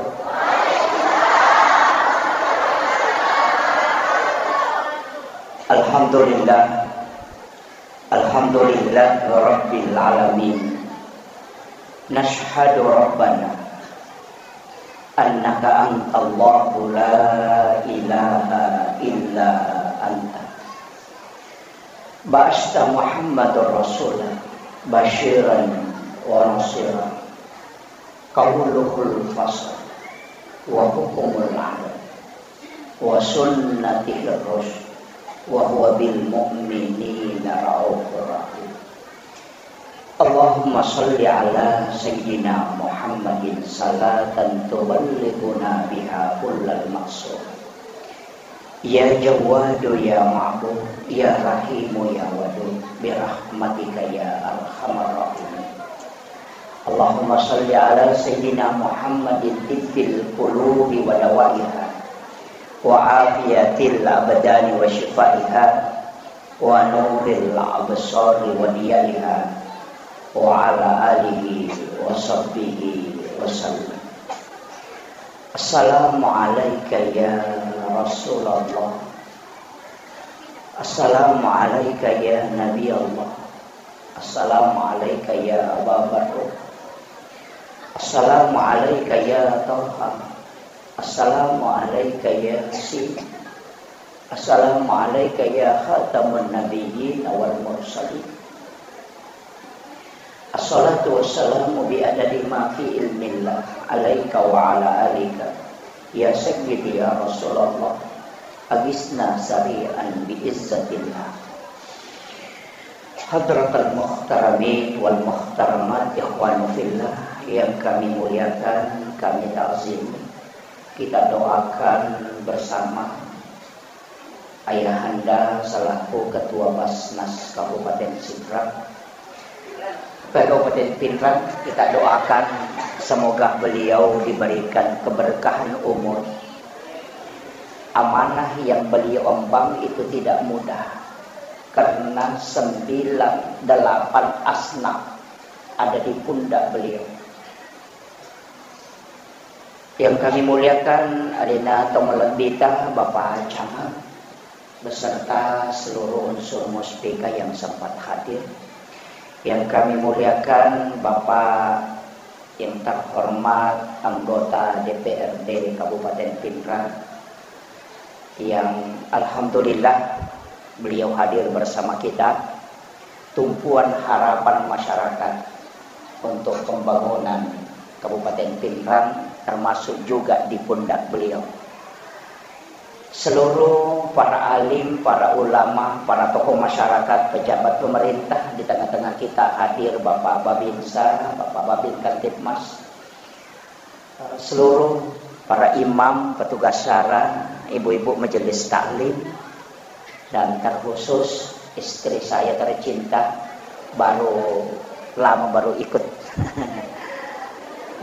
Alhamdulillah. Alhamdulillah Rabbil Alamin. Nashhadu Rabbana annaka antallahu la ilaha illa anta. Ba'asta Muhammadar Rasula basyiran wa nasira. Qauluhul fasl wa hukumul adl wa sunnatihir rusul wa huwa bil mu'minina raufur rahim. Allahumma salli ala sayyidina Muhammadin salatan tuballighuna biha kullal maqsud. Ya Jawwadu ya Ma'bud, ya Rahimu ya Wadud, birahmatika ya arhamar rahimin. Allahumma salli ala sayyidina Muhammadin tibbil qulubi wa dawaiha, wa afiyatil abdani wa shifaiha, wa nuril absari wa diyaiha, wa ala alihi wa sahbihi wa sallam. Assalamu alaika ya Rasulullah. Assalamu alaika ya Nabi Allah. Assalamu alaika ya Aba Bakar. Assalamu alaika ya Taha. Assalamu alaika ya Yasin. Assalamu alaika ya khataman nabiyyin wal mursalin. Assalatu wassalamu bi adadi ma fi ilmillah alaika wa ala alika. Ya sayyidi ya Rasulullah, agisna sari'an bi izzatillah. Hadratal muhtaramin wal muhtaramat, ikhwanu fillah yang kami muliakan, kami takzim. Kita doakan bersama Ayahanda selaku Ketua Basnas Kabupaten Sidrap, Kabupaten Pinrang, kita doakan semoga beliau diberikan keberkahan umur. Amanah yang beliau emban itu tidak mudah, karena sembilan, delapan asnaf ada di pundak beliau. Yang kami muliakan, alena tau malebbita, Bapak Camat, beserta seluruh unsur Muspika yang sempat hadir. Yang kami muliakan, Bapak yang terhormat, anggota D P R D Kabupaten Pinrang, yang alhamdulillah beliau hadir bersama kita, tumpuan harapan masyarakat untuk pembangunan Kabupaten Pinrang, termasuk juga di pundak beliau. Seluruh para alim, para ulama, para tokoh masyarakat, pejabat pemerintah, di tengah-tengah kita hadir Bapak Babinsa, Bapak Babin Kamtibmas, seluruh para imam, petugas syara, ibu-ibu majelis taklim, dan terkhusus istri saya tercinta, baru Lama baru ikut.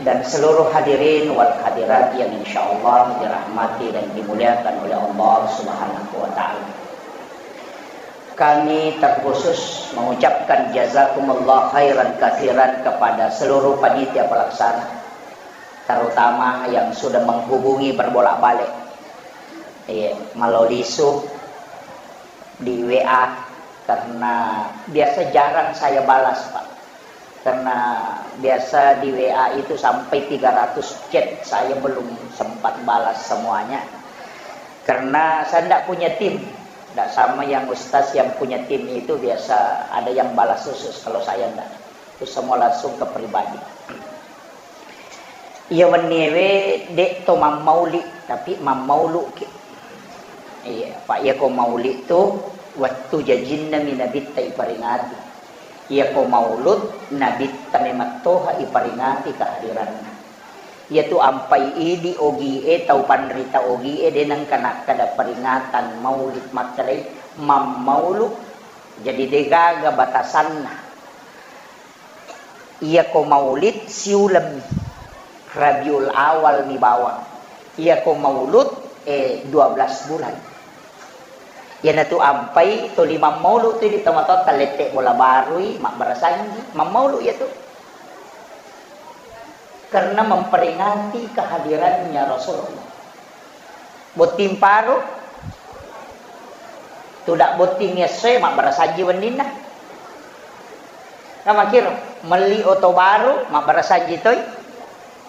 Dan seluruh hadirin wal hadirat yang insya Allah dirahmati dan dimuliakan oleh Allah Subhanahu wa Ta'ala. Kami terkhusus mengucapkan jazakumullah khairan katsiran kepada seluruh panitia pelaksana, terutama yang sudah menghubungi berbolak-balik. Iya, malolisu di W A, karena biasa jarang saya balas, Pak. Karena biasa di W A itu sampai tiga ratus chat, saya belum sempat balas semuanya. Karena saya ndak punya tim. Ndak sama yang ustaz yang punya tim itu, biasa ada yang balas khusus, kalau saya ndak. Itu semua langsung ke pribadi. Iya, wenniewe de' to mammauli, tapi mammauluki. Iya, Pak, iya ko mauli tu wettu jajinna mi Nabitta iparingati. Iya ko maulud, Nabitta memettoha iparingati kehadiranna. Iya tu ampai idi ogie, tau panrita ogie, de' nengka nakkeda peringatan maulid, makkedai mammaulu. Jadi degaga batasanna. Iya ko maulid siulemmi, Rabiul Awal mi bawang. Iya ko maulud, eh, dua belas bulan. Iyanatu ampai toli mammaulu tu di tomatoatta, lette bola barui, mabbara sanji, mammaulu iya tu. Karena memperingati kehadirannya Rasulullah. Botting paru, tudak botting essoe, mabbara sanji wenninna. Namakiro, melli oto baru, mabbara sanji toi.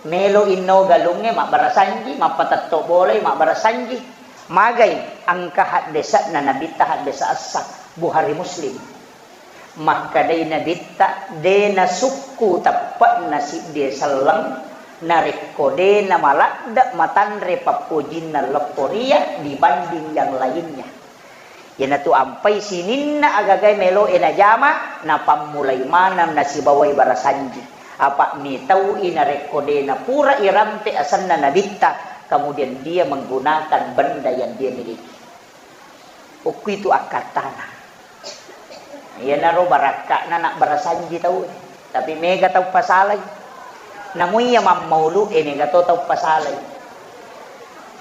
Melo inno galungnge, mabbara sanji, mappatetto bolai, mabbara sanji. Magai engka haddese'na Nabitta, haddese' essa, Bukhari Muslim. Makkedai Nabitta, de' nasukku teppe'na siddie selleng narekko de' namaladde' matanre pappojinna leppo ria dibanding yang lainnya. Iyanatu ampai sininna agagae melo'e najama, napammulai maneng nasibawai barasanji. Apa' mitau'i narekko de' napura irampe asenna Nabitta, kemudian dia menggunakan benda yang dia miliki. Okkuitu akkattana. Iyanaro barakka'na nabbarasanji tauwe. Tapi mega tau pasalai. Namu iya mammaulu'e mega to tau pasalai.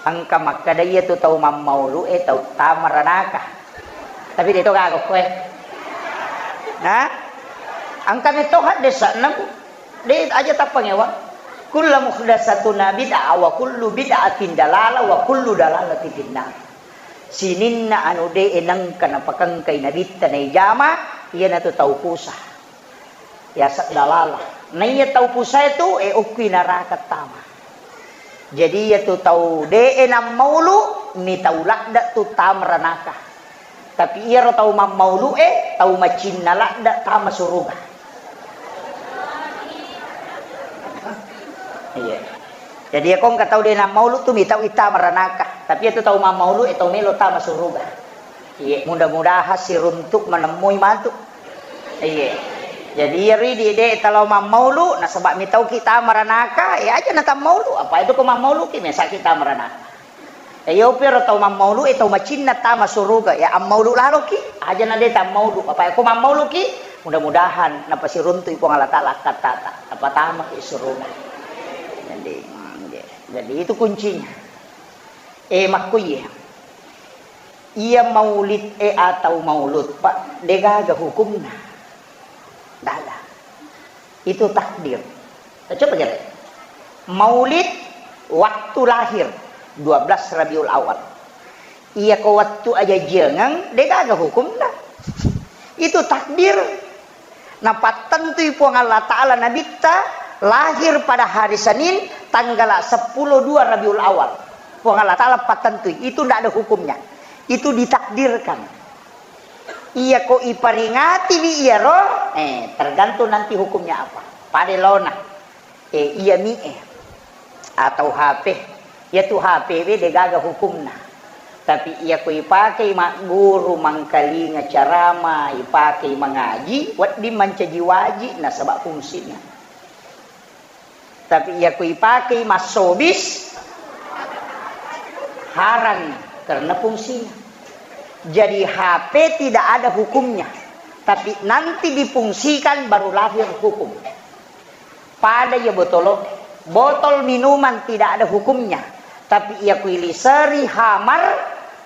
Engka makkeda iyatu tau mammaulu'e tau tama ranaka. Tapi de' to gaga okkoe. Nah? Engka metto haddesa'na, Bu. De' aja tappangewa. Kullu muhdatsatina bid'ah wa kullu bid'atin dalalah wa kullu dalalatin finnar. Sininna anu de'e nengka napakengkai Nabitta naijama, iyanatu tau pusa. Yaseng dalalah. Naiya tau pusae tu, e, okkui naraka tama. Jadi iyatu tau de'e nammaulu, mi tau ladde' tu tama ranaka. Tapi iyaro tau mammaulu'e, tau macinna ladde' tama suruga. Iya. Jadi, iya, ko engka tau de' nammaulu tu mitau itta maranaka. Tapi iyatu tau mammaulu e tau melo tama suruga. Iya, mudah-mudahan siruntuk manemmui matu. Iya. Jadi, iya ridi de' talo mammaulu, nasaba mitau kita maranaka, ya aja natammaulu. Apa itu ko mammaulu ki, mesa kita maranaka. E, iyopi ro tau mammaulu e tau macinna tama suruga, ya ammaulu laloki, aja na de' tammaulu. Apa ko mammauluki, mudah-mudahan napasiruntu'i Puang Allah Ta'ala akkattata, napatamaki suruga. Jadi, mm, nggih. Jadi itu kuncinya. E, makkuye. Iya maulid e atau maulud, Pak, degaga hukumna. Daga. Itu takdir. Coba gere. Maulid waktu lahir dua belas Rabiul Awal. Iya ko wettu ajajiangeng, degaga hukumna. Itu takdir. Napattentui Puang Allah Ta'ala Nabitta lahir pada hari Senin, tanggal sepuluh dua Rabiul Awal. Puang Allah Ta'ala pattentui. Itu ndak ada hukumnya. Itu ditakdirkan. Iya ko iparingatiwi iyaro, eh, tergantung nanti hukumnya apa. Pada laona, eh, iya mi e atau H P. Iyatu H P we degaga hukumna. Tapi iya ko ipakei magguru, mangkalinga carama, ipakei mangaji, wedding mancaji waji nasaba fungsina. Tapi iya ko ipakei massobis, haram karena fungsinya. Jadi H P tidak ada hukumnya. Tapi nanti difungsikan baru lahir hukum. Pada iya botolo, botol minuman tidak ada hukumnya. Tapi iya kuiliseri hamar,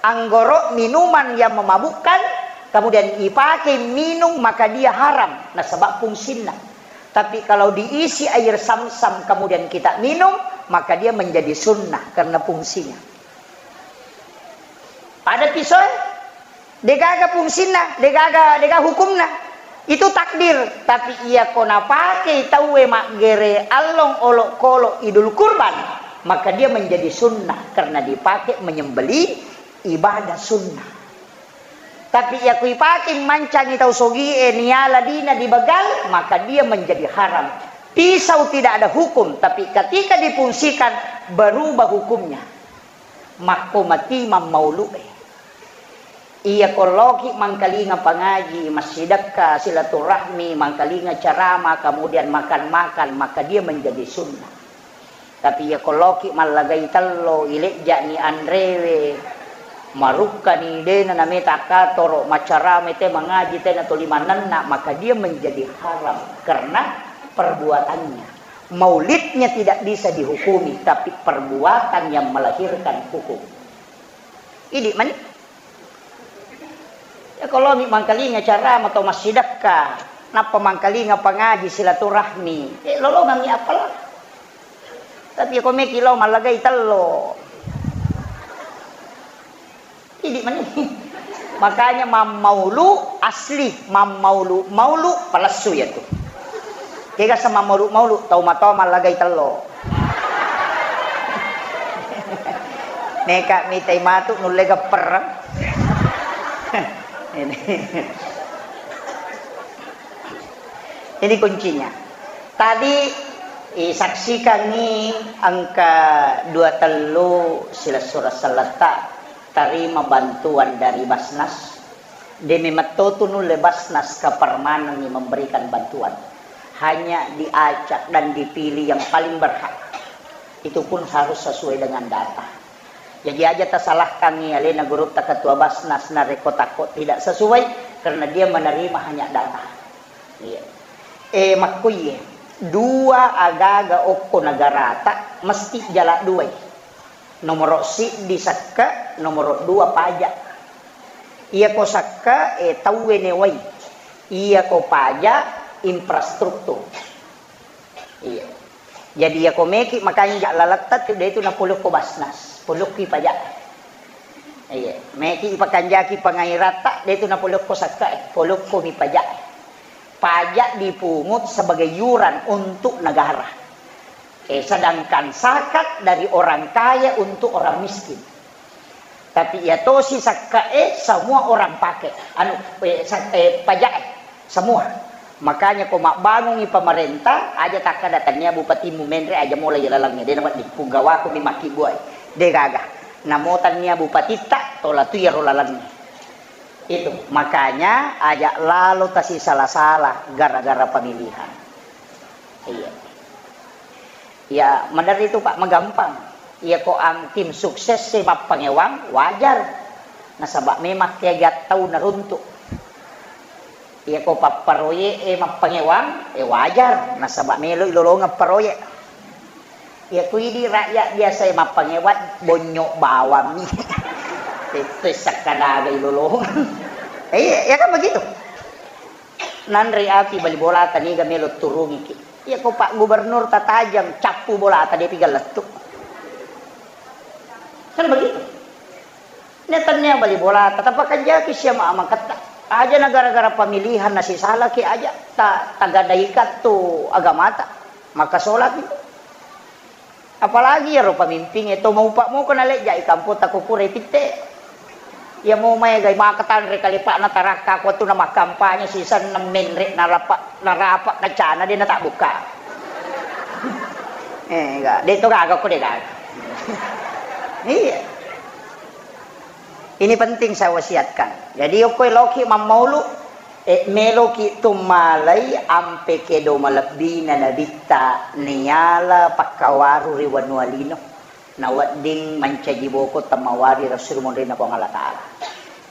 anggoro, minuman yang memabukkan, kemudian dipakai minum, maka dia haram. Nasaba fungsinna. Tapi kalau diisi air samsam kemudian kita minum, maka dia menjadi sunnah karena fungsinya. Pada pisau, degaga fungsinna, degaga, degaga hukumna. Itu takdir. Tapi iya ko napake tauwe maggere allong olokolo Idul Kurban, maka dia menjadi sunnah karena dipakai menyembelih ibadah sunnah. Tapi iya ko ipake mancangi tau sogie niala dina dibegal, maka dia menjadi haram. Pisau tidak ada hukum, tapi ketika difungsikan berubah hukumnya. Makko mati mammaulu'e. Iya ko loki mangkalinga pangaji, massidekka, silaturahmi, mangkalinga carama, kemudian makan-makan, maka dia menjadi sunnah. Tapi iya ko loki mallagai tello, ilejja'ni anrewe, marukkani dena nameta katoro, macarama te mangaji tena tuli manenna, maka dia menjadi haram karena perbuatannya. Maulidnya tidak bisa dihukumi, tapi perbuatan yang melahirkan hukum. Idi mani. Ya, kalau mi mangkalinga carama atau massidekka, nappa mangkalinga pangaji silaturahmi, eh, lolongangi apala. Tapi ko meki lo mallagai tello. Idi mani. Makanya mammaulu asli, mammaulu maulu palessu ya tu. Kega sama maulu-maulu, tau matoa mallagai tello. Neka mitai matu nulle gepper. Ini. Ini kuncinya. Tadi, eh, saksikangi engka dua tellu silessureng selletta tarima bantuan dari Basnas. De memetto tu nulle Basnas kepermanengi memberikan bantuan. Hanya diacak dan dipilih yang paling berhak. Itu pun harus sesuai dengan data. Jadi aja tasalahkangi alena gurutta ketua Basnas narekko takko tidak sesuai, karena dia menerima hanya data. Iya. Eh, makkuye, dua agaga okko negarata mesti jala duai. Nomoro siddi sekke, nomoro dua pajak. Iya ko sekke, eh, tauwe newai. Iya ko pajak, infrastruktur. Iya. Jadi iya ko meki makanja laletta tu, de tu napolokko Basnas, polokki pajak. Iya, meki ipakanjaki pangairatta, de tu napolokko sekke, polokko mi pajak. Pajak dipungut sebagai iuran untuk negara. Eh, sedangkan zakat dari orang kaya untuk orang miskin. Tapi iya tosi sakkae semua orang pake. Anu, eh, sa-, eh, pajak, eh, semua. Makanya ko mabbangungi pemerintah, aja takkada tania bupatimu menre aja mulai lalengnge. De nawedding pugawako mi makkibbuai. De gaga. Namo tania bupatitta, tola tu iyaro lalengnge. Itu. Makanya aja lalo tasisala-sala gara-gara pemilihan. Iya. Ya, maderri tu, Pak, magampang. Iya ko ang tim sukses e mappangewang, wajar. Nasaba memang kegiatan tau naruntuk. Iya ko papparoyek e mappangewang, eh, wajar. Nasaba melo ilolongeng paroyek. Iya ko idi rakyat biasa e mappangewang, bonyok bawang. Itu sakkadaga ilolongeng. Eh, iya, ya kan begitu. Nanre api bali bolata niga melo turungiki. Iya ko Pak Gubernur tatajang cappu bolata depi gallettu. Kan begitu. Netannia bali bolata tapakanjaki siama amaketta. Aja na gara-gara pemilihan nasisalaki aja ta-, tagadaikan tu agamata. Maka sholat itu. Apalagi iyaro pamimpingnge to maupa moko nalejja i kampong takko pura ipitte. Iya mo maega i maka tanre kalepa'na tarakka ko tu namakkampanye sisenna menre narapa, narapa kacana de natabbukka. Eh, ga, de to gaga ko de gaga. Iya. Ini penting saya wasiatkan. Jadi, okko eloki mammaulu, eh, meloki tummalai ampe kedo malebbina nabitta niala pakkawaru ri wanua lino, nawedding mancaji boko temmawari Rasul monrina Puang Allah Ta'ala.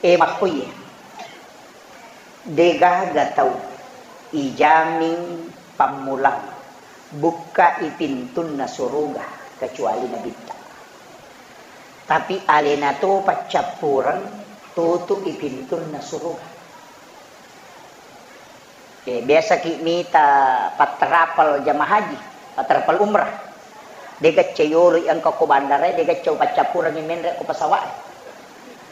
Eh, makkuye. Degaga tau ijaming pammulang bukkai pintunna suruga kecuali Nabitta. Tapi alena to paccappureng tutu'i pintunna suruga. Eh, biasaki mita patterapal jamaah haji, patterapal umrah. De gacce yolo i engka ko bandara, de gacce paccappurengngi menre ko pesawat.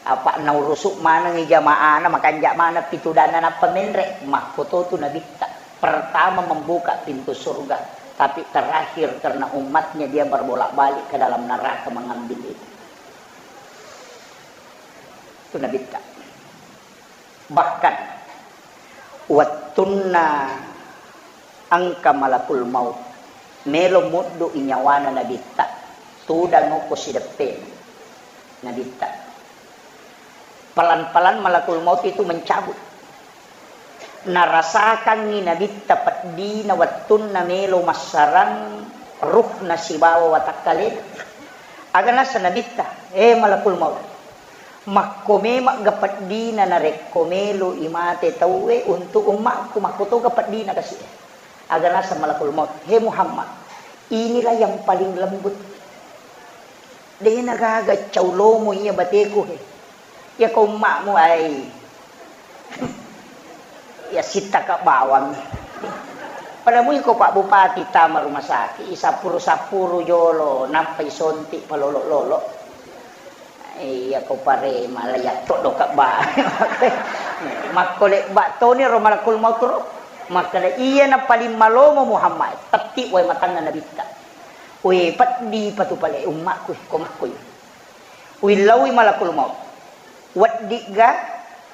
Apa naurusu manengngi jamaahna, makanja maneng pitudanna nappa menre. Makkoto tu Nabitta. Pertama membuka pintu surga, tapi terakhir karena umatnya dia berbolak-balik ke dalam neraka mengambil itu. Itu Nabitta. Bahkan wettunna engka malakul maut melo muddu i nyawana Nabitta, tudang okko sideppe Nabitta. Pelan-pelan malakul maut itu mencabut. Narasakangngi Nabitta peddina wettunna melo massarang ruhna sibawa watakkalena. Aga nasa Nabitta, "Eh, malakul maut, makko memegga peddina narekko melo i mate tauwe untuk ummakku, makkotoga peddina kasi." Aga nasa malakul maut, "He Muhammad, inilah yang paling lembut. Dena gaga cau lomo iya bateku he. Iya ko ummakmu ai." Iya sittaka bawang. Pada mui ko Pak Bupati tama rumah sakit, isappuru-sappuru jolo, nappa isonti palolo-lolo. Iya ko parema la yatto doka ba. Makko lebba toni ro malakul maut ro. Makkeda iya na paling malomo Muhammad, tetti wae matanna Nabitta. We peddi patu pale ummakku ko makko. Uillaui malakul maut. Weddigga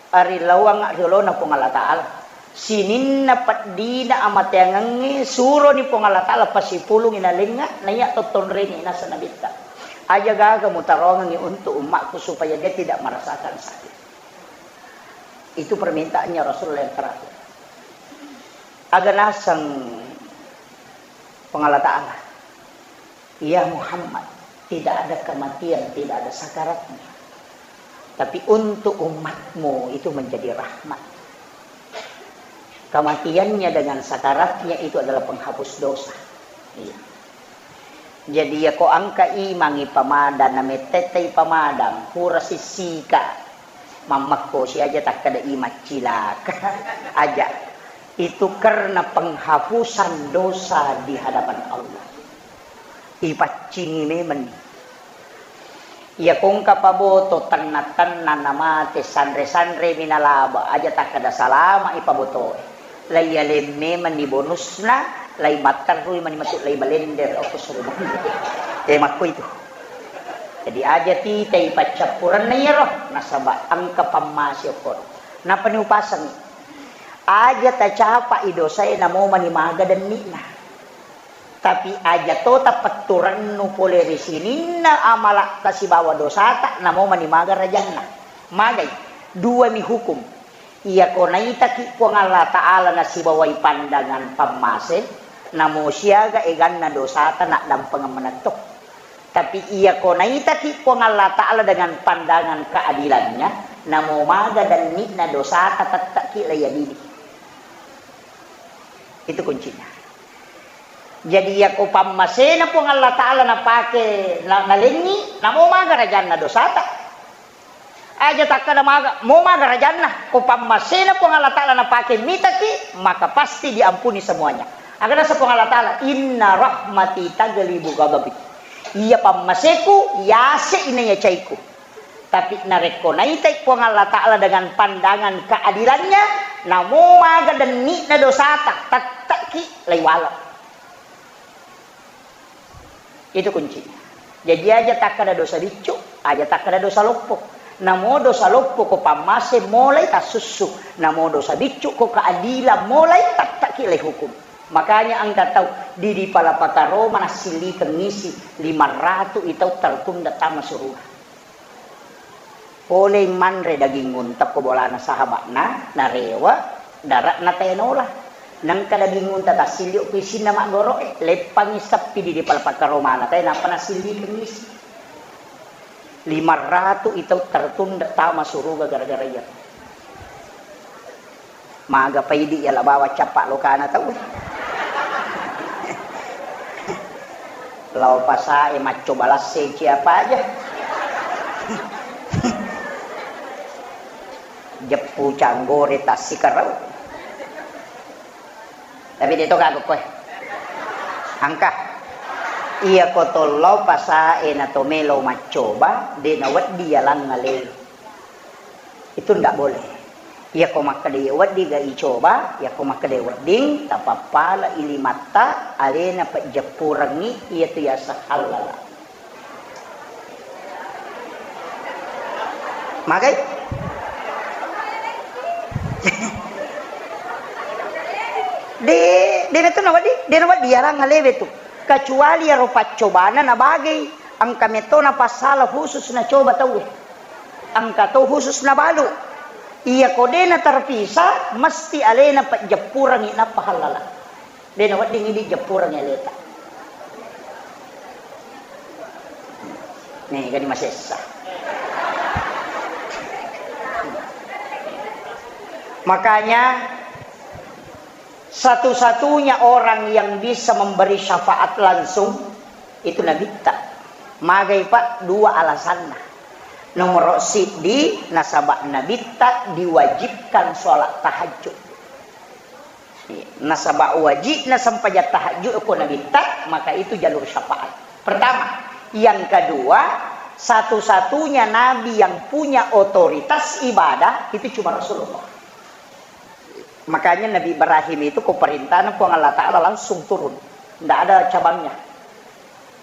arilauangnga riolona Puang Allah Ta'ala. Sininna peddina amateangengnge suroni Puang Allah Ta'ala pasipulungi nalengnga, naiya tottonrengi nasa Nabitta. Aja gaga mutaroangengngi untuk ummakku supaya dia tidak merasakan sakit. Itu permintaannya Rasulullah yang terakhir. Aga naseng Puang Allah Ta'ala. Ya Muhammad, tidak ada kematian, tidak ada sakaratnya. Tapi untuk umatmu itu menjadi rahmat. Kematiannya dengan sakaratnya itu adalah penghapus dosa. Iya. Jadi ya ko engka imangi pamadang, na mettettai pamadang, pura sissika. Mammekko si aja takkeda imang cilaka. Aja. Itu karena penghapusan dosa di hadapan Allah. Ipaccingi memenni. Iya kongka paboto tenna-tenna namate sanre-sanre minalaba aja takkeda salama ipabotoe. Lai yaleng memenni bonusna, lai matterrui mani matu lai balender okko surga. Eh, makko itu. Jadi aja titai paccappurenna iyaro, nasaba engka pammase okko. Napani upaseng. Aja tacapai dosae namo mani maga denni'na. Tapi aja to tapetturennu pole ri sininna amala'ta sibawa dosata, namo mani maga rajanna. Magai, duami hukum. Iyako naitaki Puang Allah Ta'ala nasibawai pandangan pammase, namo siaga eganna dosata naddampengeng manetto. Tapi iyako naitaki Puang Allah Ta'ala dengan pandangan keadilannya, namo maga denni'na dosata tetteki laiadili. Itu kuncinya. Jadi, iyako pammasena Puang Allah Ta'ala napake, na-, nalengngi, namo maga rajanna dosata. Aja takkada maga, mo maga rajanna, ko pammasena Puang Allah Ta'ala napake mitaki, maka pasti diampuni semuanya. Aga nasa Puang Allah Ta'ala, "Inna rahmati taglibu ghadabi." Iya pammaseku, yase ina iya caiku. Tapi narekko naitai Puang Allah Ta'ala dengan pandangan keadilannya, namo maga denni'na dosata, tetteki laiwala. Itu kuncinya. Jadi aja takkada dosa biccu, aja takkada dosa loppo. Namo dosa loppo ko pammase molai tassussu, namo dosa biccu ko keadilan molai tetteki laihukum. Makanya engka tau di, di Palapakaro manassillikeng isi lima ratu i tau tertunda tama suruga. Polei manre daging unta ko bolana sahaba'na, narewa dara'na tae nola. Nengka daging unta tassilli ko isinna maggoro'e, leppangi seppi di, di Palapakaro mana tae, nappa nassillikeng isi. Lima ratu i tau tertunda tama suruga gara-gara iya. Maga paidi yala bawa cappa lokana tau. Lao pasae maccoba lasse ciapa aja. Jeppu canggore tassikarau. Tapi de to gaga koe. Angka. Iya ko to lao pasae na to melo maccoba, de na weddi yalang ale. Itu ndak boleh. Iyako makkeda iya wedding ga icoba, iyako makkeda wedding, tapappala ilimatta, alena pejjeppurengngi, iyatu yaseng hallala. Magai? De, de na tu na wedding, de na wedding yarang alewe tu. Kecuali iyaro paccobana na bagai, engka metto na passala khusus na coba tauwe. Engka to khusus nabalu. Iya ko de na terpisah, mesti alena pejjeppurengngi nappa hallala. De na wedding idi jeppurengngi aleta. Nih, gani masessa. Makanya satu-satunya orang yang bisa memberi syafaat langsung itu Nabitta. Magai, Pak, dua alasanna. Nomor siddi, nasaba Nabitta diwajibkan sholat tahajud. Nasaba wajibna sempajang tahajud ko Nabitta, maka itu jalur syafaat. Pertama, yang kedua, satu-satunya nabi yang punya otoritas ibadah itu cuma Rasulullah. Makanya Nabi Ibrahim itu ko perintahna Puang Allah Ta'ala langsung turun. Ndak ada cabangnya.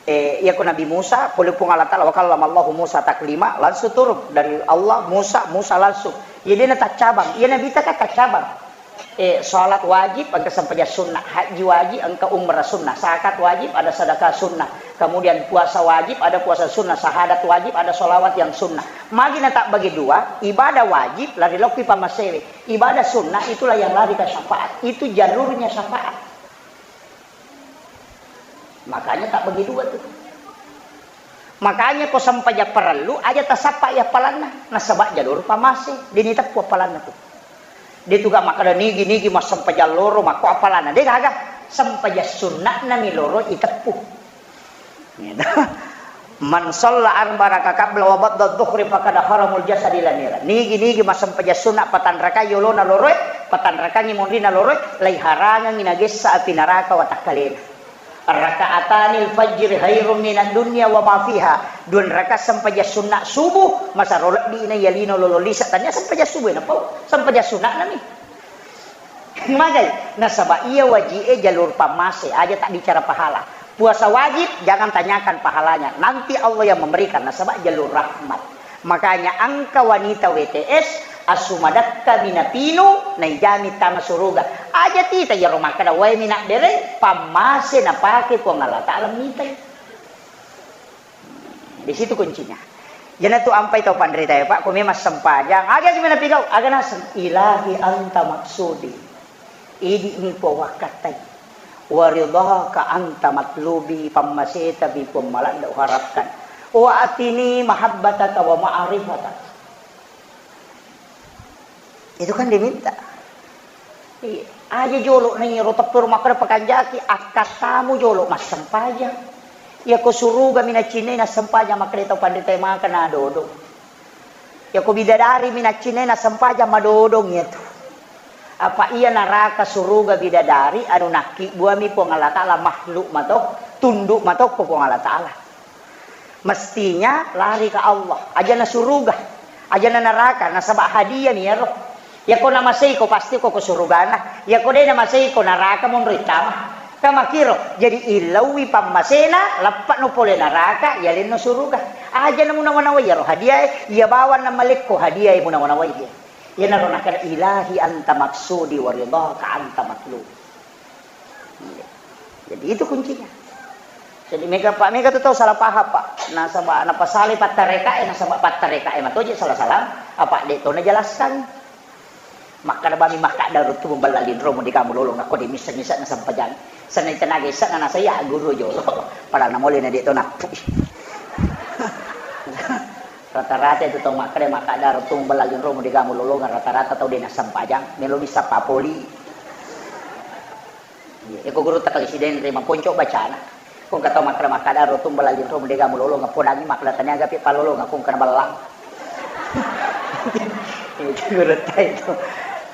Eh, iya ko Nabi Musa, pole Puang Allah Ta'ala, wa kallamallahu Musa taklima, langsung turun dari Allah, Musa, Musa langsung. Iya de na taccabang, iya Nabitta kan taccabang. Eh, salat wajib, engka sempajang sunnah, haji wajib, engka umrah sunnah, zakat wajib, ada sedekah sunnah, kemudian puasa wajib, ada puasa sunnah, syahadat wajib, ada sholawat yang sunnah. Magi na tabbagi dua, ibadah wajib, lari lokki pammasewe. Ibadah sunnah itulah yang lari ke syafaat. Itu jalurnya syafaat. Makanya tabbagi dua tu. Makanya ko sempajang parellu, aja tasappa i appalanna. Nasaba jalur pammase, de ni teppu appalanna tu. De tu ga makkeda nigi-nigi massempajang loro, makko appalanna. De gaga, sempajang sunna'na mi loro iteppu. Gitu. Man shalla arba raka qabla wa ba'da dhuhri faqad haramul jasadi ila niran. Nigi-nigi massempajang sunna patanrakai yolona loroe, patanrakangi monrina loroe, laiharangengi nagessa api naraka watakkalena. Raka'atanil fajri khairum minad dunya wa ma fiha. Dua raka sempajang sunna subuh, masaro lebbi na yalino lolo lisa, tania sempajang subuh na pau, sempajang sunna nami. Magai, nasaba iya waji'e jalur pammase, aja tak bicara pahala. Puasa wajib, jangan tanyakan pahalanya. Nanti Allah yang memberikan, nasaba jalur rahmat. Makanya engka wanita W T S, asu madakka minapinu, naijami tama suruga. Aja tita iyaro makkeda, wae minabbereng, pammase napake Puang Allah Ta'ala mitai. Di situ kuncinya. Jana tu ampai tau panrita ya, Pak, ko memang sempajang, aga ji mena pigau, aga naseng, "Ilahi anta maksudi." Idi mi Puang wakkattai. Wa ridhaka anta matlubi, pammaseta mi Puang maladda uharapkan. Wa atini mahabbataka wa ma'rifataka. Itu kan diminta. Iya. Aja jolo na iyaro teppero makkeda pakanjaki, akkattamu jolo massempajang. Iya ko suruga mi naccinai nassempajang, makkeda tau panrita maka nadodong. Iya ko bidadari mi naccinai nassempajang, madodong iya tu. Apa iya naraka suruga bidadari anu nakkibbuami Puang Allah Ta'ala makhluk mato, tunduk mato ko Puang Allah Ta'ala. Mestinya lari ke Allah, ajana suruga, ajana neraka, nasaba hadiah mi iyaro. Yako namaseiko, pasti ko, ko surugana. Yako de namaseiko, neraka monro ittama. Kamakiro, jadi illauwi pammasena, leppa no pole neraka, yalenno suruga. Aja namunawa-nawai iyaro hadiah e, iya bawang namalekko hadiah e munawa-nawai e. Iyanaro nakada, "Ilahi anta maksudi wa ridhaka anta matlubi." Iya. Jadi itu kuncinya. Jadi mega, Pak, mega tu tau salah paham, Pak. Nasaba napasalai pattarekae, nasaba pattarekae matoje salah-salah. Apa de to najelaskan? Makkada bami makkada ruttu membella linro mu di kamu lolo, nakko di missa-missa na sempajang. Senai tenaga issa na nasaya guru jolo. Padahal namole na de to nappu. Rata-rata itu tau makkeda, makkeda rottung bella linromu dega mulolongeng, rata-rata tau de nassempajang, melo missappa poli. Iya, eko guru takali sideng ri maponco bacana. Kong kata makkeda, makkeda rottung bella linromu dega mulolongeng, podangi makkeda taniaga pi palolongeng, kong kena bellang. Itu guru ta itu.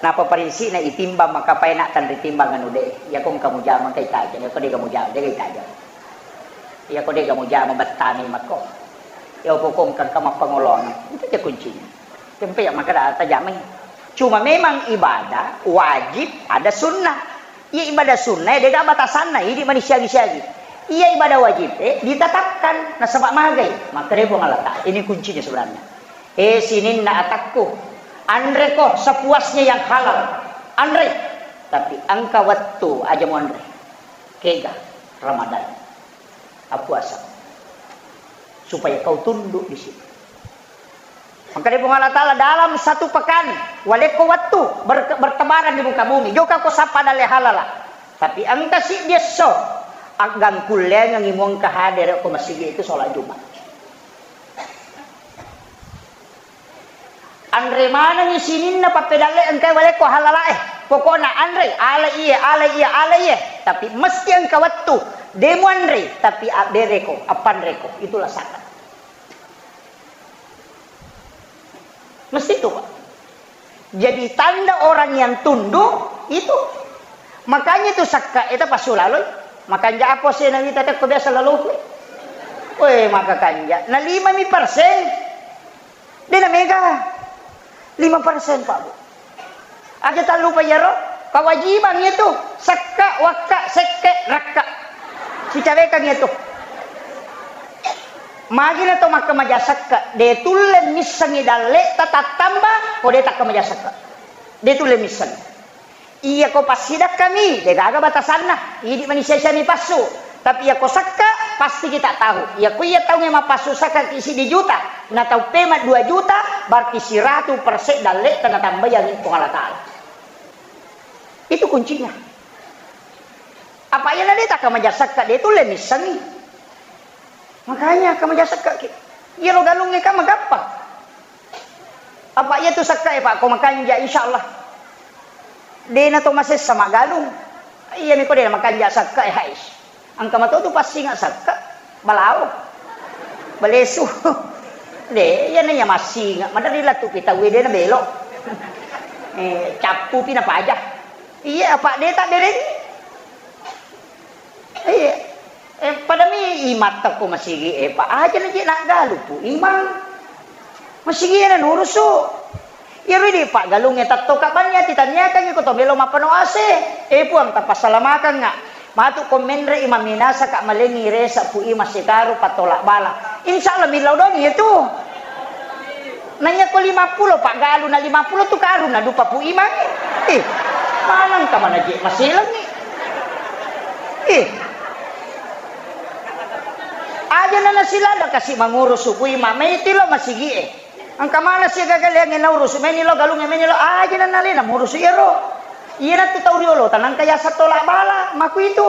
Napa parinsikna itimbang maka paena tanritimbang anu de. Ya kong kamu jama kai tajang, ya kong dega mujama, dega itajang. Iya ko dega mujama bettami makko. Iya ko kongkang ka mappangoloang. Itu aja kuncinya. Tempe yang makkeda tajamai. Cuma memang ibadah wajib ada sunnah. Iya ibadah sunnah ya dega batasanna, idi mani siagi-siagi. Iya ibadah wajib eh ditetapkan nasaba magai. Makkeda Puang Allah Taala. Ini kuncinya sebenarnya. Eh sininna atakku, anreko sepuasnya yang halal. Anre. Tapi engka wettu aja muanre. Kega Ramadan. Appuasa. Supaya kau tunduk di situ. Makkeda Puang Allah Taala dalam satu pekan, walekko wettu ber-, bertebaran di muka bumi. Jokako sappa dalle halala. Tapi engka siddi esso, aggangkullengengi muengka hadere ko masigi itu sholat Jumat. Anre manengi sininna pappedalle engkai walekko halalae. Pokokna anre, ale iye, ale iye, ale iye. Tapi mesti engka wettu, de muanre, tapi abbereko, appanreko. Itulah zakat. Mesti itu, Pak. Jadi tanda orang yang tunduk itu. Makanya itu sakka eta passulaloi. Makanja apa sih Nabi tadi ko biasa laloku. Weh, maka kanja. Na lima mi persen. Dena mega. Lima persen, Pak, Bu. Aja tallupa iyaro, kewajiban itu. Sekka, wakka, sekke, rakka. Sicawekang itu. Magina to makkamaja sekka, de tulle missengi dalle ta tattamba, ko de takkamaja sekka. De tulle misseng. Iya ko passidakkami, de gaga batasanna. Idi mani sia-siami passu. Tapi iya ko sekka, pasti kita tahu. Iya ko iya taunge mappassu sekka ki siddi juta, na tau pema dua juta, berarti siratu persen dalle ta natambayangi Puang Allah Taala. Itu kuncinya. Apa iya na de takkamaja sekka, de tulle missengi. Makanya kamaja sekka ki. Iyaro galungnge kan magappang. Apa iya tu sekka e, Pak, ko makanja, insya Allah. De na to masessa maggalung. Iya mi ko de na makanja sekka e, hais. Engka mato tu passinga sekka, balao. Balesu. De, iya na iya massinga. Madari latu pi tau de na belo. Eh, cappu pi na paja. Iya, apa de tak dereng. Iya. Eh, padami imang takko masigi, eh, Pak, aja na je naggalu Pu Imang. Masigi na nurusu. Iyaro idi Pak galungnge tattoka banni ati taniakangngi ko to melo mappano ase. Eh, Puang, tapassalamakanga. Matu ko menre imang minasa ka malengi resa Pu Imang sekaru pattola bala. Insya Allah millau doni itu. Naiya ko lima pulo, paggaluna lima pulo tu karung nadupa Pu Imang. Eh, maneng ka manaje maselengngi. Eh. Aja na nasilada kasi mangurusu Pu Imang, mai tilo masigi e. Engka mana siaga galeangnge naurusu, meni lo galungnge meni lo, aja na nalena murusu iyaro. Iyana tu tau riolo tanangka yasa tola bala, maku itu.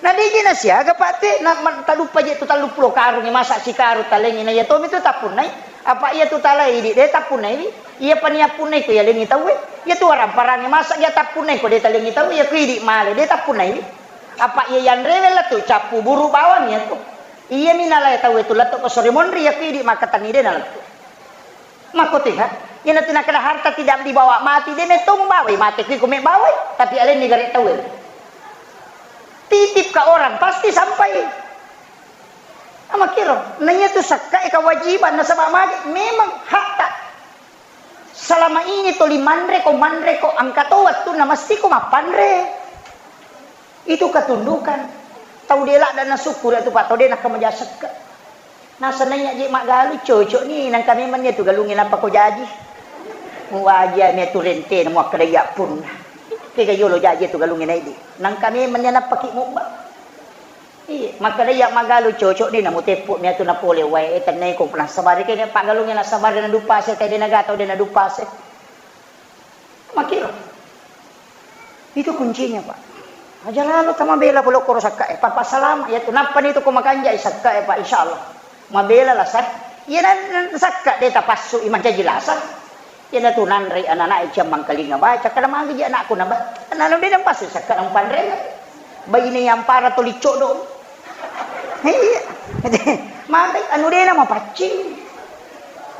Na deje na siaga, Pak, te, na, ma-, taluppa je tu telluppulo karungnge, masa sikarung talengngi, na iya tomi tu tappunnai. Apa iya tu talai idi, de tappunnai wi. Iya pani appunnai ko yalengngi tauwe. Iya tu waramparangnge, masa iya tappunnai ko de talengngi tauwe, iya ku idi male, de tappunnai wi. Apa iya yanrewe lettu cappu buru bawang iya tu. Iya mi nalai tauwe tu lettu ko sore monri, iya ku idi makkatenni de na lettu. Makkotiha, iyana tu nakkeda harta tidak dibawa mati, de metto mubawai mate kui ko mebawai, tapi alenni gare tauwe. Titip ke orang, pasti sampai. Amakkiro, na iya tu sakka e kewajiban, nasaba magi, memang hakta. Selama ini toli manre ko, manre ko, engka to wettunna mesti ko mappanre. Itu ketundukan. Tau de ladda na syukur tu, Pak, tau de nakkamaja sekka. Nasenaiya je maggalu cocok ni, nangka memang ni tu galungnge nappa ko jaji. Muwaji mi tu rentena muakkeda iya punna. Kega yolo jaji tu galungnge naidi. Nangka memang ni nappa ki mubba. Iya, makkeda iya maggalu cocok ni, namuteppu mi tu napole wae, eh, tennai ko nasabari kene paggalungnge nasabari nadupa se, tede nagatau de nadupa se. Makkiro. Itu kuncinya, Pak. Aja lalo tamabela pole koro sakka e, papa salama ya tu. Nappa ni tu ko makanja i sakka e, Pak, insya Allah. Mabela lah, sah. Iyana sakka de' tapassu i mancaji lasang. Iyana tu nanre anak-anak e ciammangkalinga baca, kada magi ji anakku naba. Anak-anak de' napassu sakka nampanre. Baine yang para to licco do. Iya. Maka anu de' namapaccing.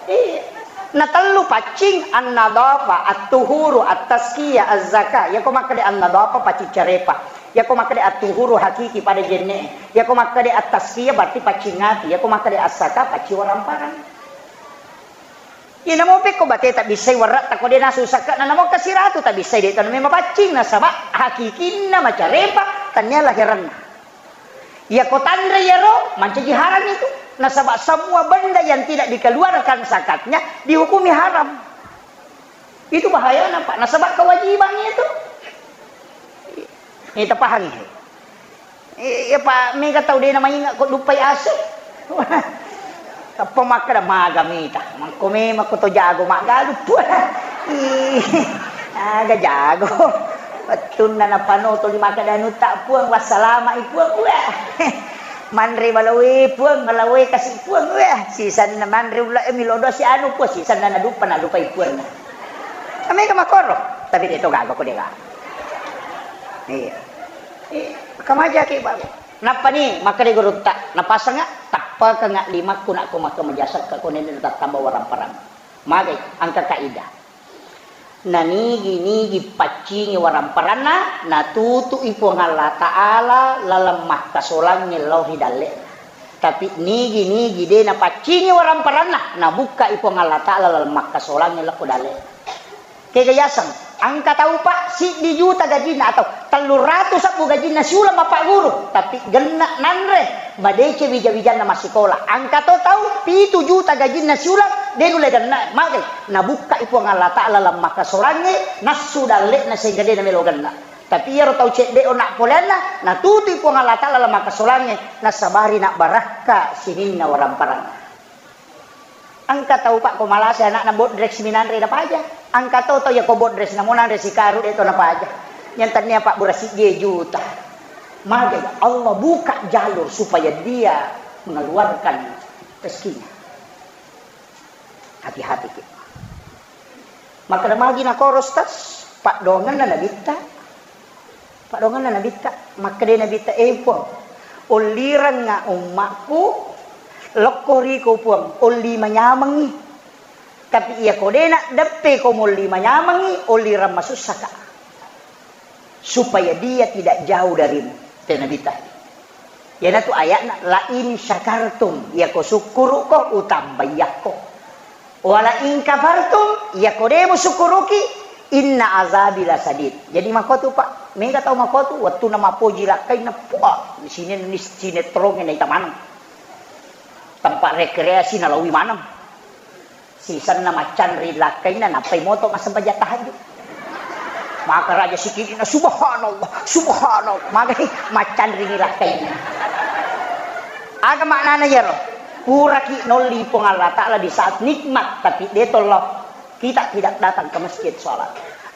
Iya. Na tellu paccing, an-nadhafa, at-tuhuru, at-tazkiyah, az-zakah. Yako makkeda an-nadhafa paccing carepa. Yako makkeda at-tuhuru hakiki pada jenne. Yako makkeda at-tazkiyah berarti paccing ati. Yako makkeda az-zakah paccing waramparang. Iya namo pekko bate tabbissai warra tako de' nasu sakka na namo kasiratu tabbissai de' tanu memang paccing nasaba hakikinna macarepa tania lahiranna. Yako tanre yaro mancaji haram itu. Nasaba semua benda yang tidak dikeluarkan zakatnya dihukumi haram. Itu bahayana, Pak. Nasaba kewajiban itu. Ini tapahangi. Iya, Pak, mega tau de' namainga ko duppai ase. Kappa makkeda maga mita. Mangko memang ko to jago maggalu, Puang. Ih, aga jago. Wettunna napanoto di makkeda anutta, Puang, wassalama i, Puang, weh. Manre balawe, Puang, balawe kasi, Puang, weh. Sisanna manre ulla e milo dosi anu, Puang, sisanna naduppa, naduppai, Puang. Mega makoro, tapi de' to gaga ko de' gaga. Iya. Eh, kamajaki, Pak. Nappani makkeda gurutta, napasengnga, tappakengnga limakku nakko makkeda majasakka ko nenne tattamba waramparang. Magai, engka kaidah. Nanigi-nigi paccingi waramparanna, natutu'i Puang Allah Ta'ala laleng makkasolangnge lao ri dalle'na. Tapi nigi-nigi de' napaccingi waramparanna, nabukka'i Puang Allah Ta'ala laleng makkasolangnge lao ko dalle'na. Kega yaseng, engka tau, Pak, siddi juta gajinna atau tellu ratu sebbu gajinna siuleng mappagguru, tapi genna nanre, madeceng wija-wijanna massikola. Engka to tau pitu juta gajinna siuleng, de' nulle genna, magai, nabukka'i Puang Allah Ta'ala laleng makkasolangnge, nassu dalle'na sehingga de' namelo genna. Tapi iyaro tau cedde' onna poleanna, natutu'i Puang Allah Ta'ala laleng makkasolangnge, nasabari nabbarakka sininna waramparang. Engka tau, Pak, ko malasa anakna bodres minanre napaja. Engka to tau yako bodres namo nanre sikaru de' to napaja. Yang tania, Pak, burasi je juta. Magai Allah buka jalur supaya dia mengeluarkan rezekinya. Hati-hati ki. Makkeda magi nakoro, Ustaz, paddoangenna nabitta. Paddoangenna nabitta, makkeda nabitta, "Eh, Puang, ollirengnga ummakku, lokko riko, Puang, olli manyamengngi. Tapi iyako de' naddeppe ko molli manyamengngi, ollireng masussaka." Supaya dia tidak jauh darimu. Te nabitta. Iyanatu ayatna, "La in syakartum," iyako sukkuruko utambaiyakko. "Wa la in kafartum," iyako de' musukkuruki, "inna azabi lasadid." Jadi makotu, Pak, mega tau makotu, wettunna mappoji lakkainna, puah, sine-, sinetrongnge naita maneng. Tempat rekreasi nalawi maneng. Sisenna maccanri lakkainna, nappai moto massempajang tahajud. Maka raja sikidina, "Subhanallah, subhanallah." Magai maccanri ni lakkainna. Aga maknana iyaro? Puraki nolli Puang Allah Ta'ala di saat nikmat, tapi de' tollo. Kita tidak datang ke masjid sholat.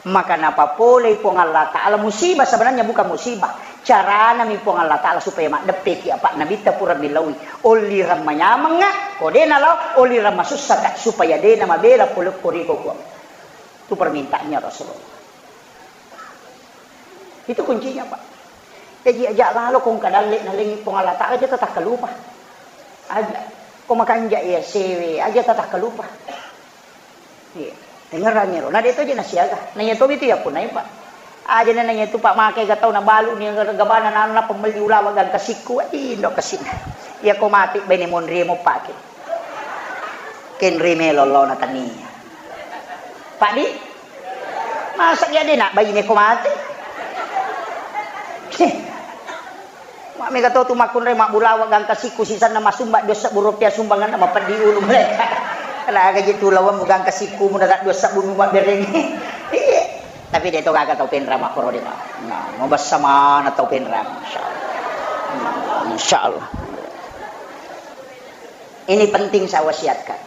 Maka napapolei Puang Allah Ta'ala musibah, sebenarnya bukan musibah. Caranami Puang Allah Ta'ala supaya maddeppeki apa' nabitta pura millaui. Ollireng manyamengnga, ko de' nalao, ollireng masussaka, supaya de' namabela polokko riko, Puang. Itu permintaannya Rasulullah. Itu kuncinya, Pak. Jadi aja' lalo ko engka dalle' nalengngi Puang Allah Ta'ala, aja' tatakkalupa. Aja'. Ko makanja' iya sewe, aja' tatakkalupa. Iya. Dengerangngi ro. Na de' to je' nasiaga. Na iya to itu ya punai, Pak. Aja' na iya tu, Pak, make ga tau nabalu ni gabana nanu na pemelli ulawa gangka sikku. Indo' kesina. Iya ko mati bene monri mo pake. Kenri melo lo na tania. Pak di? Masa iya de' na baine ko mati? Ma' mega to tu makkunrai mabbulawa gangka sikku sisenna masumba' dua sebbu rupiah sumbanganna mapeddi ulu malaeka. Laga je tu lawang gangka sikku mu daga dua sebbu mu mabberengngi. Iya. Tapi de' to gaga tau penra makkoro de', Pak. Nah, mabessa mana tau penra, masyaallah. Insyaallah. Ini penting saya wasiatkan.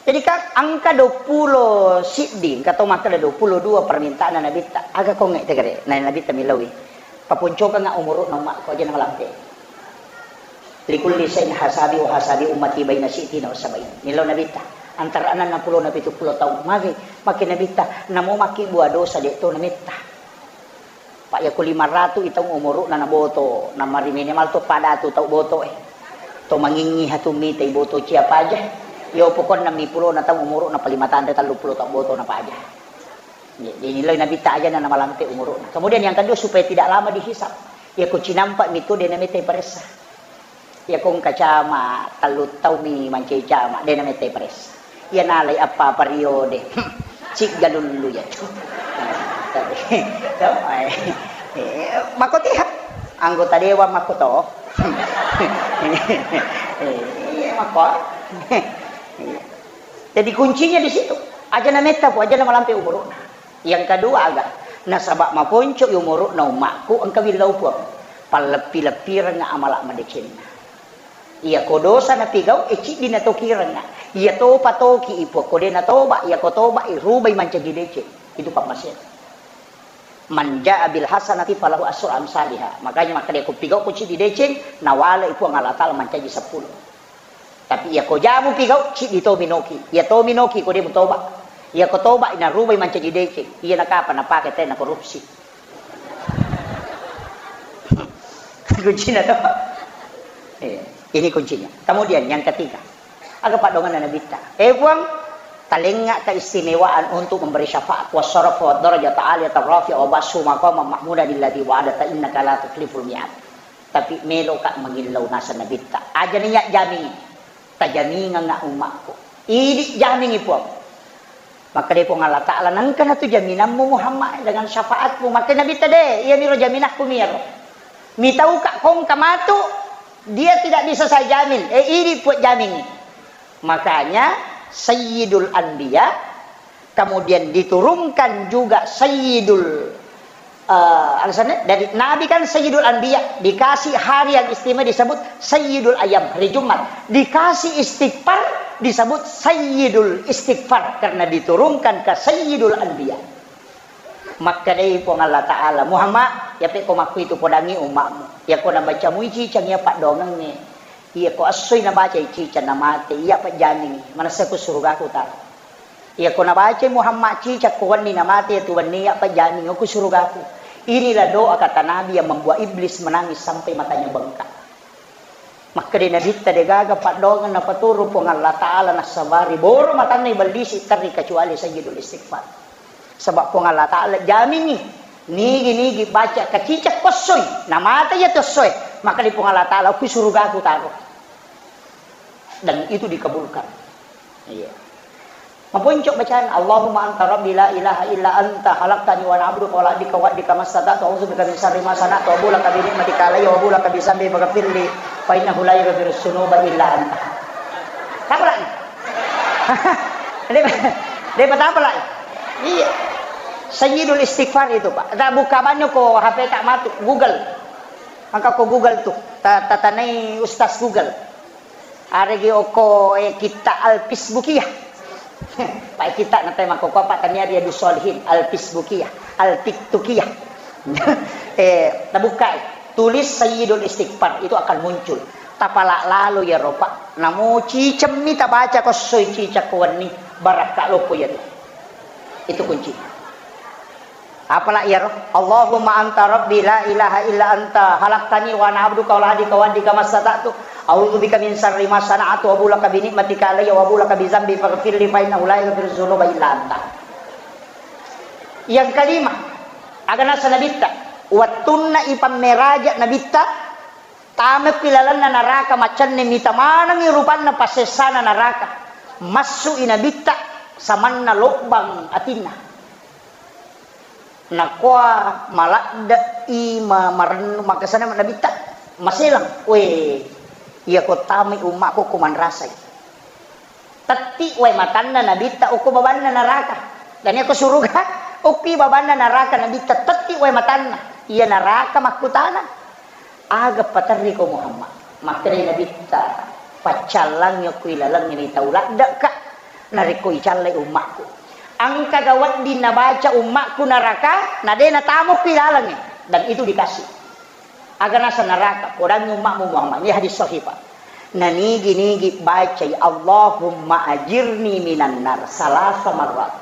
Jadi kan engka duappulo siddi, engka to makkeda duappulo dua permintaanna nabitta. Aga kongnge tegere, na nabitta millaui. Paponcokengnga umuru'na ummakku aja' namalampe. Likulli syai'in hasabi wa hasabi ummati baina sittina wa sab'in. Nillau Nabitta, antara enneng pulo na pitu pulo taung. Magi, makkeda Nabitta, namo makkibua dosa de' to nametta. Pa' iyako lima ratu i taung umuru'na naboto, namari minimal to pada tu tau boto e. To mangingngi hatu mitai boto cia paja. Iyo pokokna mi pulo na taung umuru'na pa lima tanre tellu pulo tau boto na paja. Jadi nilai Nabitta ajana namalampe umuru'na. Kemudian yang kedua, supaya tidak lama dihisab. Iyako cinampa mi tu de' namettai paressa. Iyako engka cama, tellu taung mi mancai cama, de' namettai paressa. Iya nalai appa periode. Ciggalullu ya tu. Eh, mako tiha. Anggota dewan mako to. Iya, mako. Jadi kuncinya di situ. Aja nametta, Pu, aja namalampe umuru'na. Yang kedua aga, nasaba maponco i umuru'na ummakku, engka willau Puang. Palleppi-leppirengnga amala madecenna. Iyako dosa napigau, e, ciddi natokirengnga. Iya topa toki i Puang, ko de' natoba, iyako toba i rubai mancaji deceng. Itu pammasena. Man jaa bil hasanati falahu asyru amsaliha. Makanya makkeda ko pigau ko ciddi deceng, nawale i Puang Allah Taala mancaji seppulo. Tapi iyako jamu pigau, ciddi to minoki. Iya to minoki ko de' mutoba. Iyako toba, narubai mancaji deceng. Iya nakapa napake tena korupsi. Kuncina to. Iya, ini kuncinya. Kemudian yang ketiga, aga paddoangenna Nabitta. Eh Puang, talengnga keistimewaan untuk memberi syafaat, wasyarafa, wadarajata aliyata rafi'a, wabassu maqama mahmudan alladzi wa'adta innaka la tukhliful mi'ad. Tapi meloka mangillau naseng Nabitta. Aja niya jamingi. Tajamingengnga ummakku. Idi jamingi Puang. Makkeda Puang Allah Taala, nengka natu jaminammu Muhammad dengan syafaatmu. Makkeda Nabitta, de', iya miro jaminakku miro. Mitauka kongka matu, dia tidak bisa saya jamin. Eh, idi Puang jamingi. Makanya Sayyidul Anbiya, kemudian diturunkan juga Sayyidul, eh, alasannya dari Nabi kan Sayyidul Anbiya, dikasih hari yang istimewa disebut Sayyidul Ayam, hari Jumat. Dikasih istighfar disebut Sayyidul Istighfar karena diturunkan ke Sayyidul Anbiya. Makkedai Puang Allah Taala, Muhammad, yape ko makkuitu podangi ummakmu. Yako nabaca mui cicang iya paddoangengnge. Iyako essoi nabacai cicang namate, iya pajjamingi, manessa ku surugaku taro. Iyako nabacai Muhammad cicang ko wenni namate, iya tu wenni iya pajjamingi, ku surugaku. Inilah doa kata Nabi yang membuat iblis menangis sampai matanya bengkak. Makkeda Nabitta, degaga paddoangeng napaturu Puang Allah Taala nassabari boro matanna ibellisi terri kecuali Sayyidul Istighfar. Sebab Puang Allah Taala jamingi, nigi-nigi baca kacicak kossoi, namata iya tu essoe, maka di Puang Allah Taala, ku surugaku taruh. Dan itu dikabulkan. Iya. Maponco bacaan, Allahumma anta rabbi la ilaha illa anta khalaqtani wa ana abduka wa ala ahdika wa wa'dika mastata'tu, a'udzubika min syarri ma sana'tu, abu'u laka bi ni'matika alayya wa abu'u laka bi dzambi faghfirli fa innahu la yaghfirudz dzunuba illa anta. Apa lagi? Dia, dia apa lagi? Iya. Sayyidul Istighfar itu, Pak. Tak buka banyak ko H P tak matu, Google. Angka ko Google tuh, ta-, tatanai Ustaz Google. Aregi oko, eh, kitta Al-Fisbukiyah. Pak kitta natai mako ko apa tania Riyadus Shalihin, Al-Fisbukiyah, Al-Tiktukiyah. Eh, tabukai, tulis Sayyidul Istighfar, itu akan muncul. Tapala lalo ya ropa. Namo cicemmi tabaca kossoi cicak wenni, barakka loko ya. Itu kunci. Apala iyaro? Allahumma anta rabbi la ilaha illa anta khalaqtani wa ana abduka wa ala ahdika wa wa'dika mastata'tu. A'udzubika min syarri ma sana'tu, abu'u laka bi ni'matika alayya wa abu'u laka bi dzambi faghfirli fa innahu la yaghfirudz dzunuba illa anta. Yang kelima, aga naseng Nabitta, wettunna ipammeraja Nabitta, tamekki lalenna naraka, macenne mita manengngi rupanna passessana naraka. Massu'i Nabitta samanna lobbang atinna. Nakua maladde'i ma-, marennu, makasana Nabitta maselang. We, iya ko tamai ummakku ko manrasai. Tetti wae matanna Nabitta okko babanna naraka. Dan iya ko suruga, okki babanna naraka Nabitta tetti wae matanna. Iya naraka makkutana. Aga paterriko Muhammad? Makkedai Nabitta, paccallangngi okko ilalengnge ri tau ladde'ka, narekko icallai ummakku. Engkaga wedding nabaca ummakku naraka, na de natamukku ilalengnge, dan itu dikasih. Aga naseng neraka, podangngi umma'mu Muhammad. Ini hadis sahih, Pak. Nanigi-nigi bacai, "Allahumma ajirni minan nar," salasa marrat.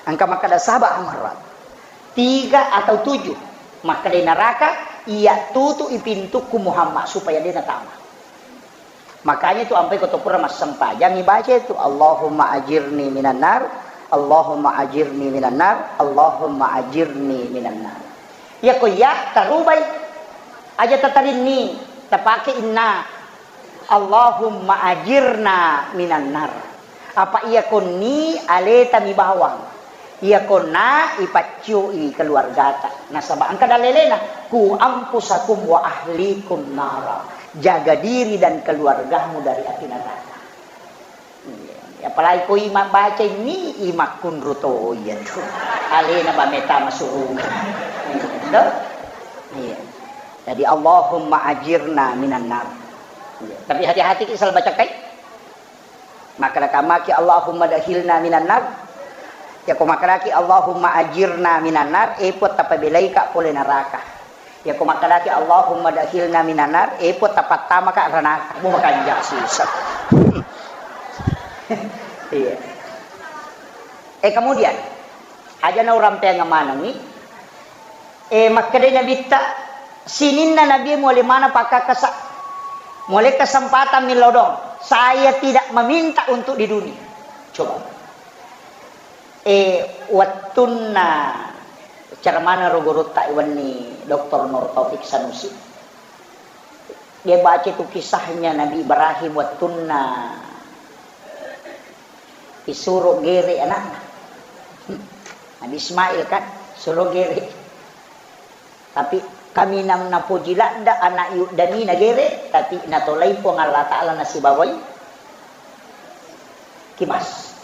Engka makkeda saba marrat. Tiga atau tujuh. Makkeda neraka, "Iya tutu'i pintukku Muhammad supaya de' natama." Makanya itu ampai ko to pura massempajang ibaca itu, "Allahumma ajirni minan nar, Allahumma ajirni minan nar, Allahumma ajirni minan nar." Iya ko iya tarubai. Aja tatarinni, tapake inna. "Allahumma ajirna minan nar." Apa iya konni aleta mi bawang. Iya konna ipaccioi keluargata. Nasaba engka dalelena, "Ku anfusakum wa ahlikum nara." Jaga diri dan keluargamu dari api neraka. Iya. Apalagi ko ima baca ini, imakkunru to iya tu. Alena bameta masuk rumah. Iya. Iya. Jadi, "Allahumma ajirna minan nar." Iya. Tapi hati-hati ki sal baca kai. Makkeda kamaki, "Allahumma dakhilna minan nar." Ya ko makkedaki, "Allahumma ajirna minan nar," e Puang, tapabelaika pole neraka. Ya ko makkedaki, "Allahumma dakhilna minan nar," e Puang, tapattamaka ranaka. Mu makanja sisa. Iya. Eh, kemudian, aja na urampeang manengi, Eh, makkedai Nabitta, sininna Nabi muale maneng pakkakkasa. Muale kesempatan millau doang. Saya tidak meminta untuk di dunia. Coba. Eh, wettunna cara mana ro gurutta wenni Doktor Nur Taufik Sanusi. Dia baca tu kisahnya Nabi Ibrahim wettunna disuruh gere anakna. Nabi Ismail kan, suruh gere. Tapi kaminang napoji ladda anak yuddani nagere, tapi natolai Puang Allah Ta'ala nasibawai kimas.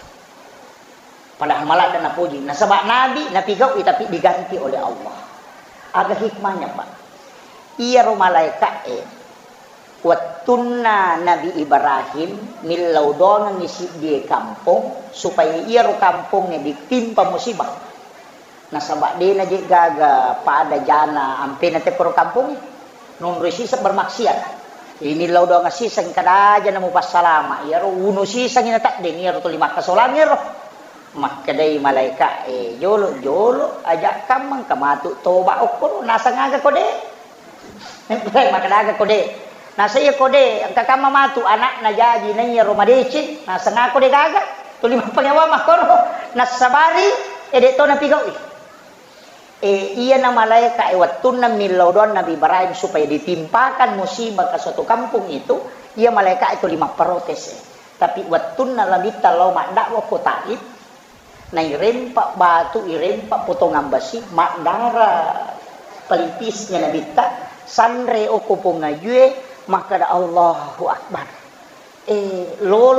Padahal maladda napoji. Nasaba nabi, napigaui, tapi diganti oleh Allah. Aga hikmahnya, Pak? Iyaro malaeka'e, wettunna Nabi Ibrahim millau doangengngi siddie kampong, supaya iyaro kampongnge ditimpa musibah. Nasaba dena je gaga pada jana ampena tekkoro kampongnge. Nonroi siseng bermaksiat. Ini lau doang siseng kada aja namu passalama. Iyaro uno siseng ina taddeng iyaro tuli makkasolang iyaro. Makkedai malaeka e, "Jolo, jolo, aja kammang kamatu toba okkoro nasang aga kode." Makkeda aga kode. Nasa iya kode, engka kamma matu anakna jaji na iyaro madeceng, naseng ako de gaga. Tuli mappangewa makkoro. Nassabari, ede to napigaui. E, iyana malaeka e wettunna millau doang Nabi Ibrahim supaya ditimpakan musibah ke suatu kampung itu, iya malaeka e tuli mapprotes e. Tapi wettunna Nabitta lao maddakwa ko Taif, nairempa batu, irempa potongan besi, maddara pelipisnya Nabitta, sanre oko pongajue, makkeda, "Allahu Akbar." Eh, lolo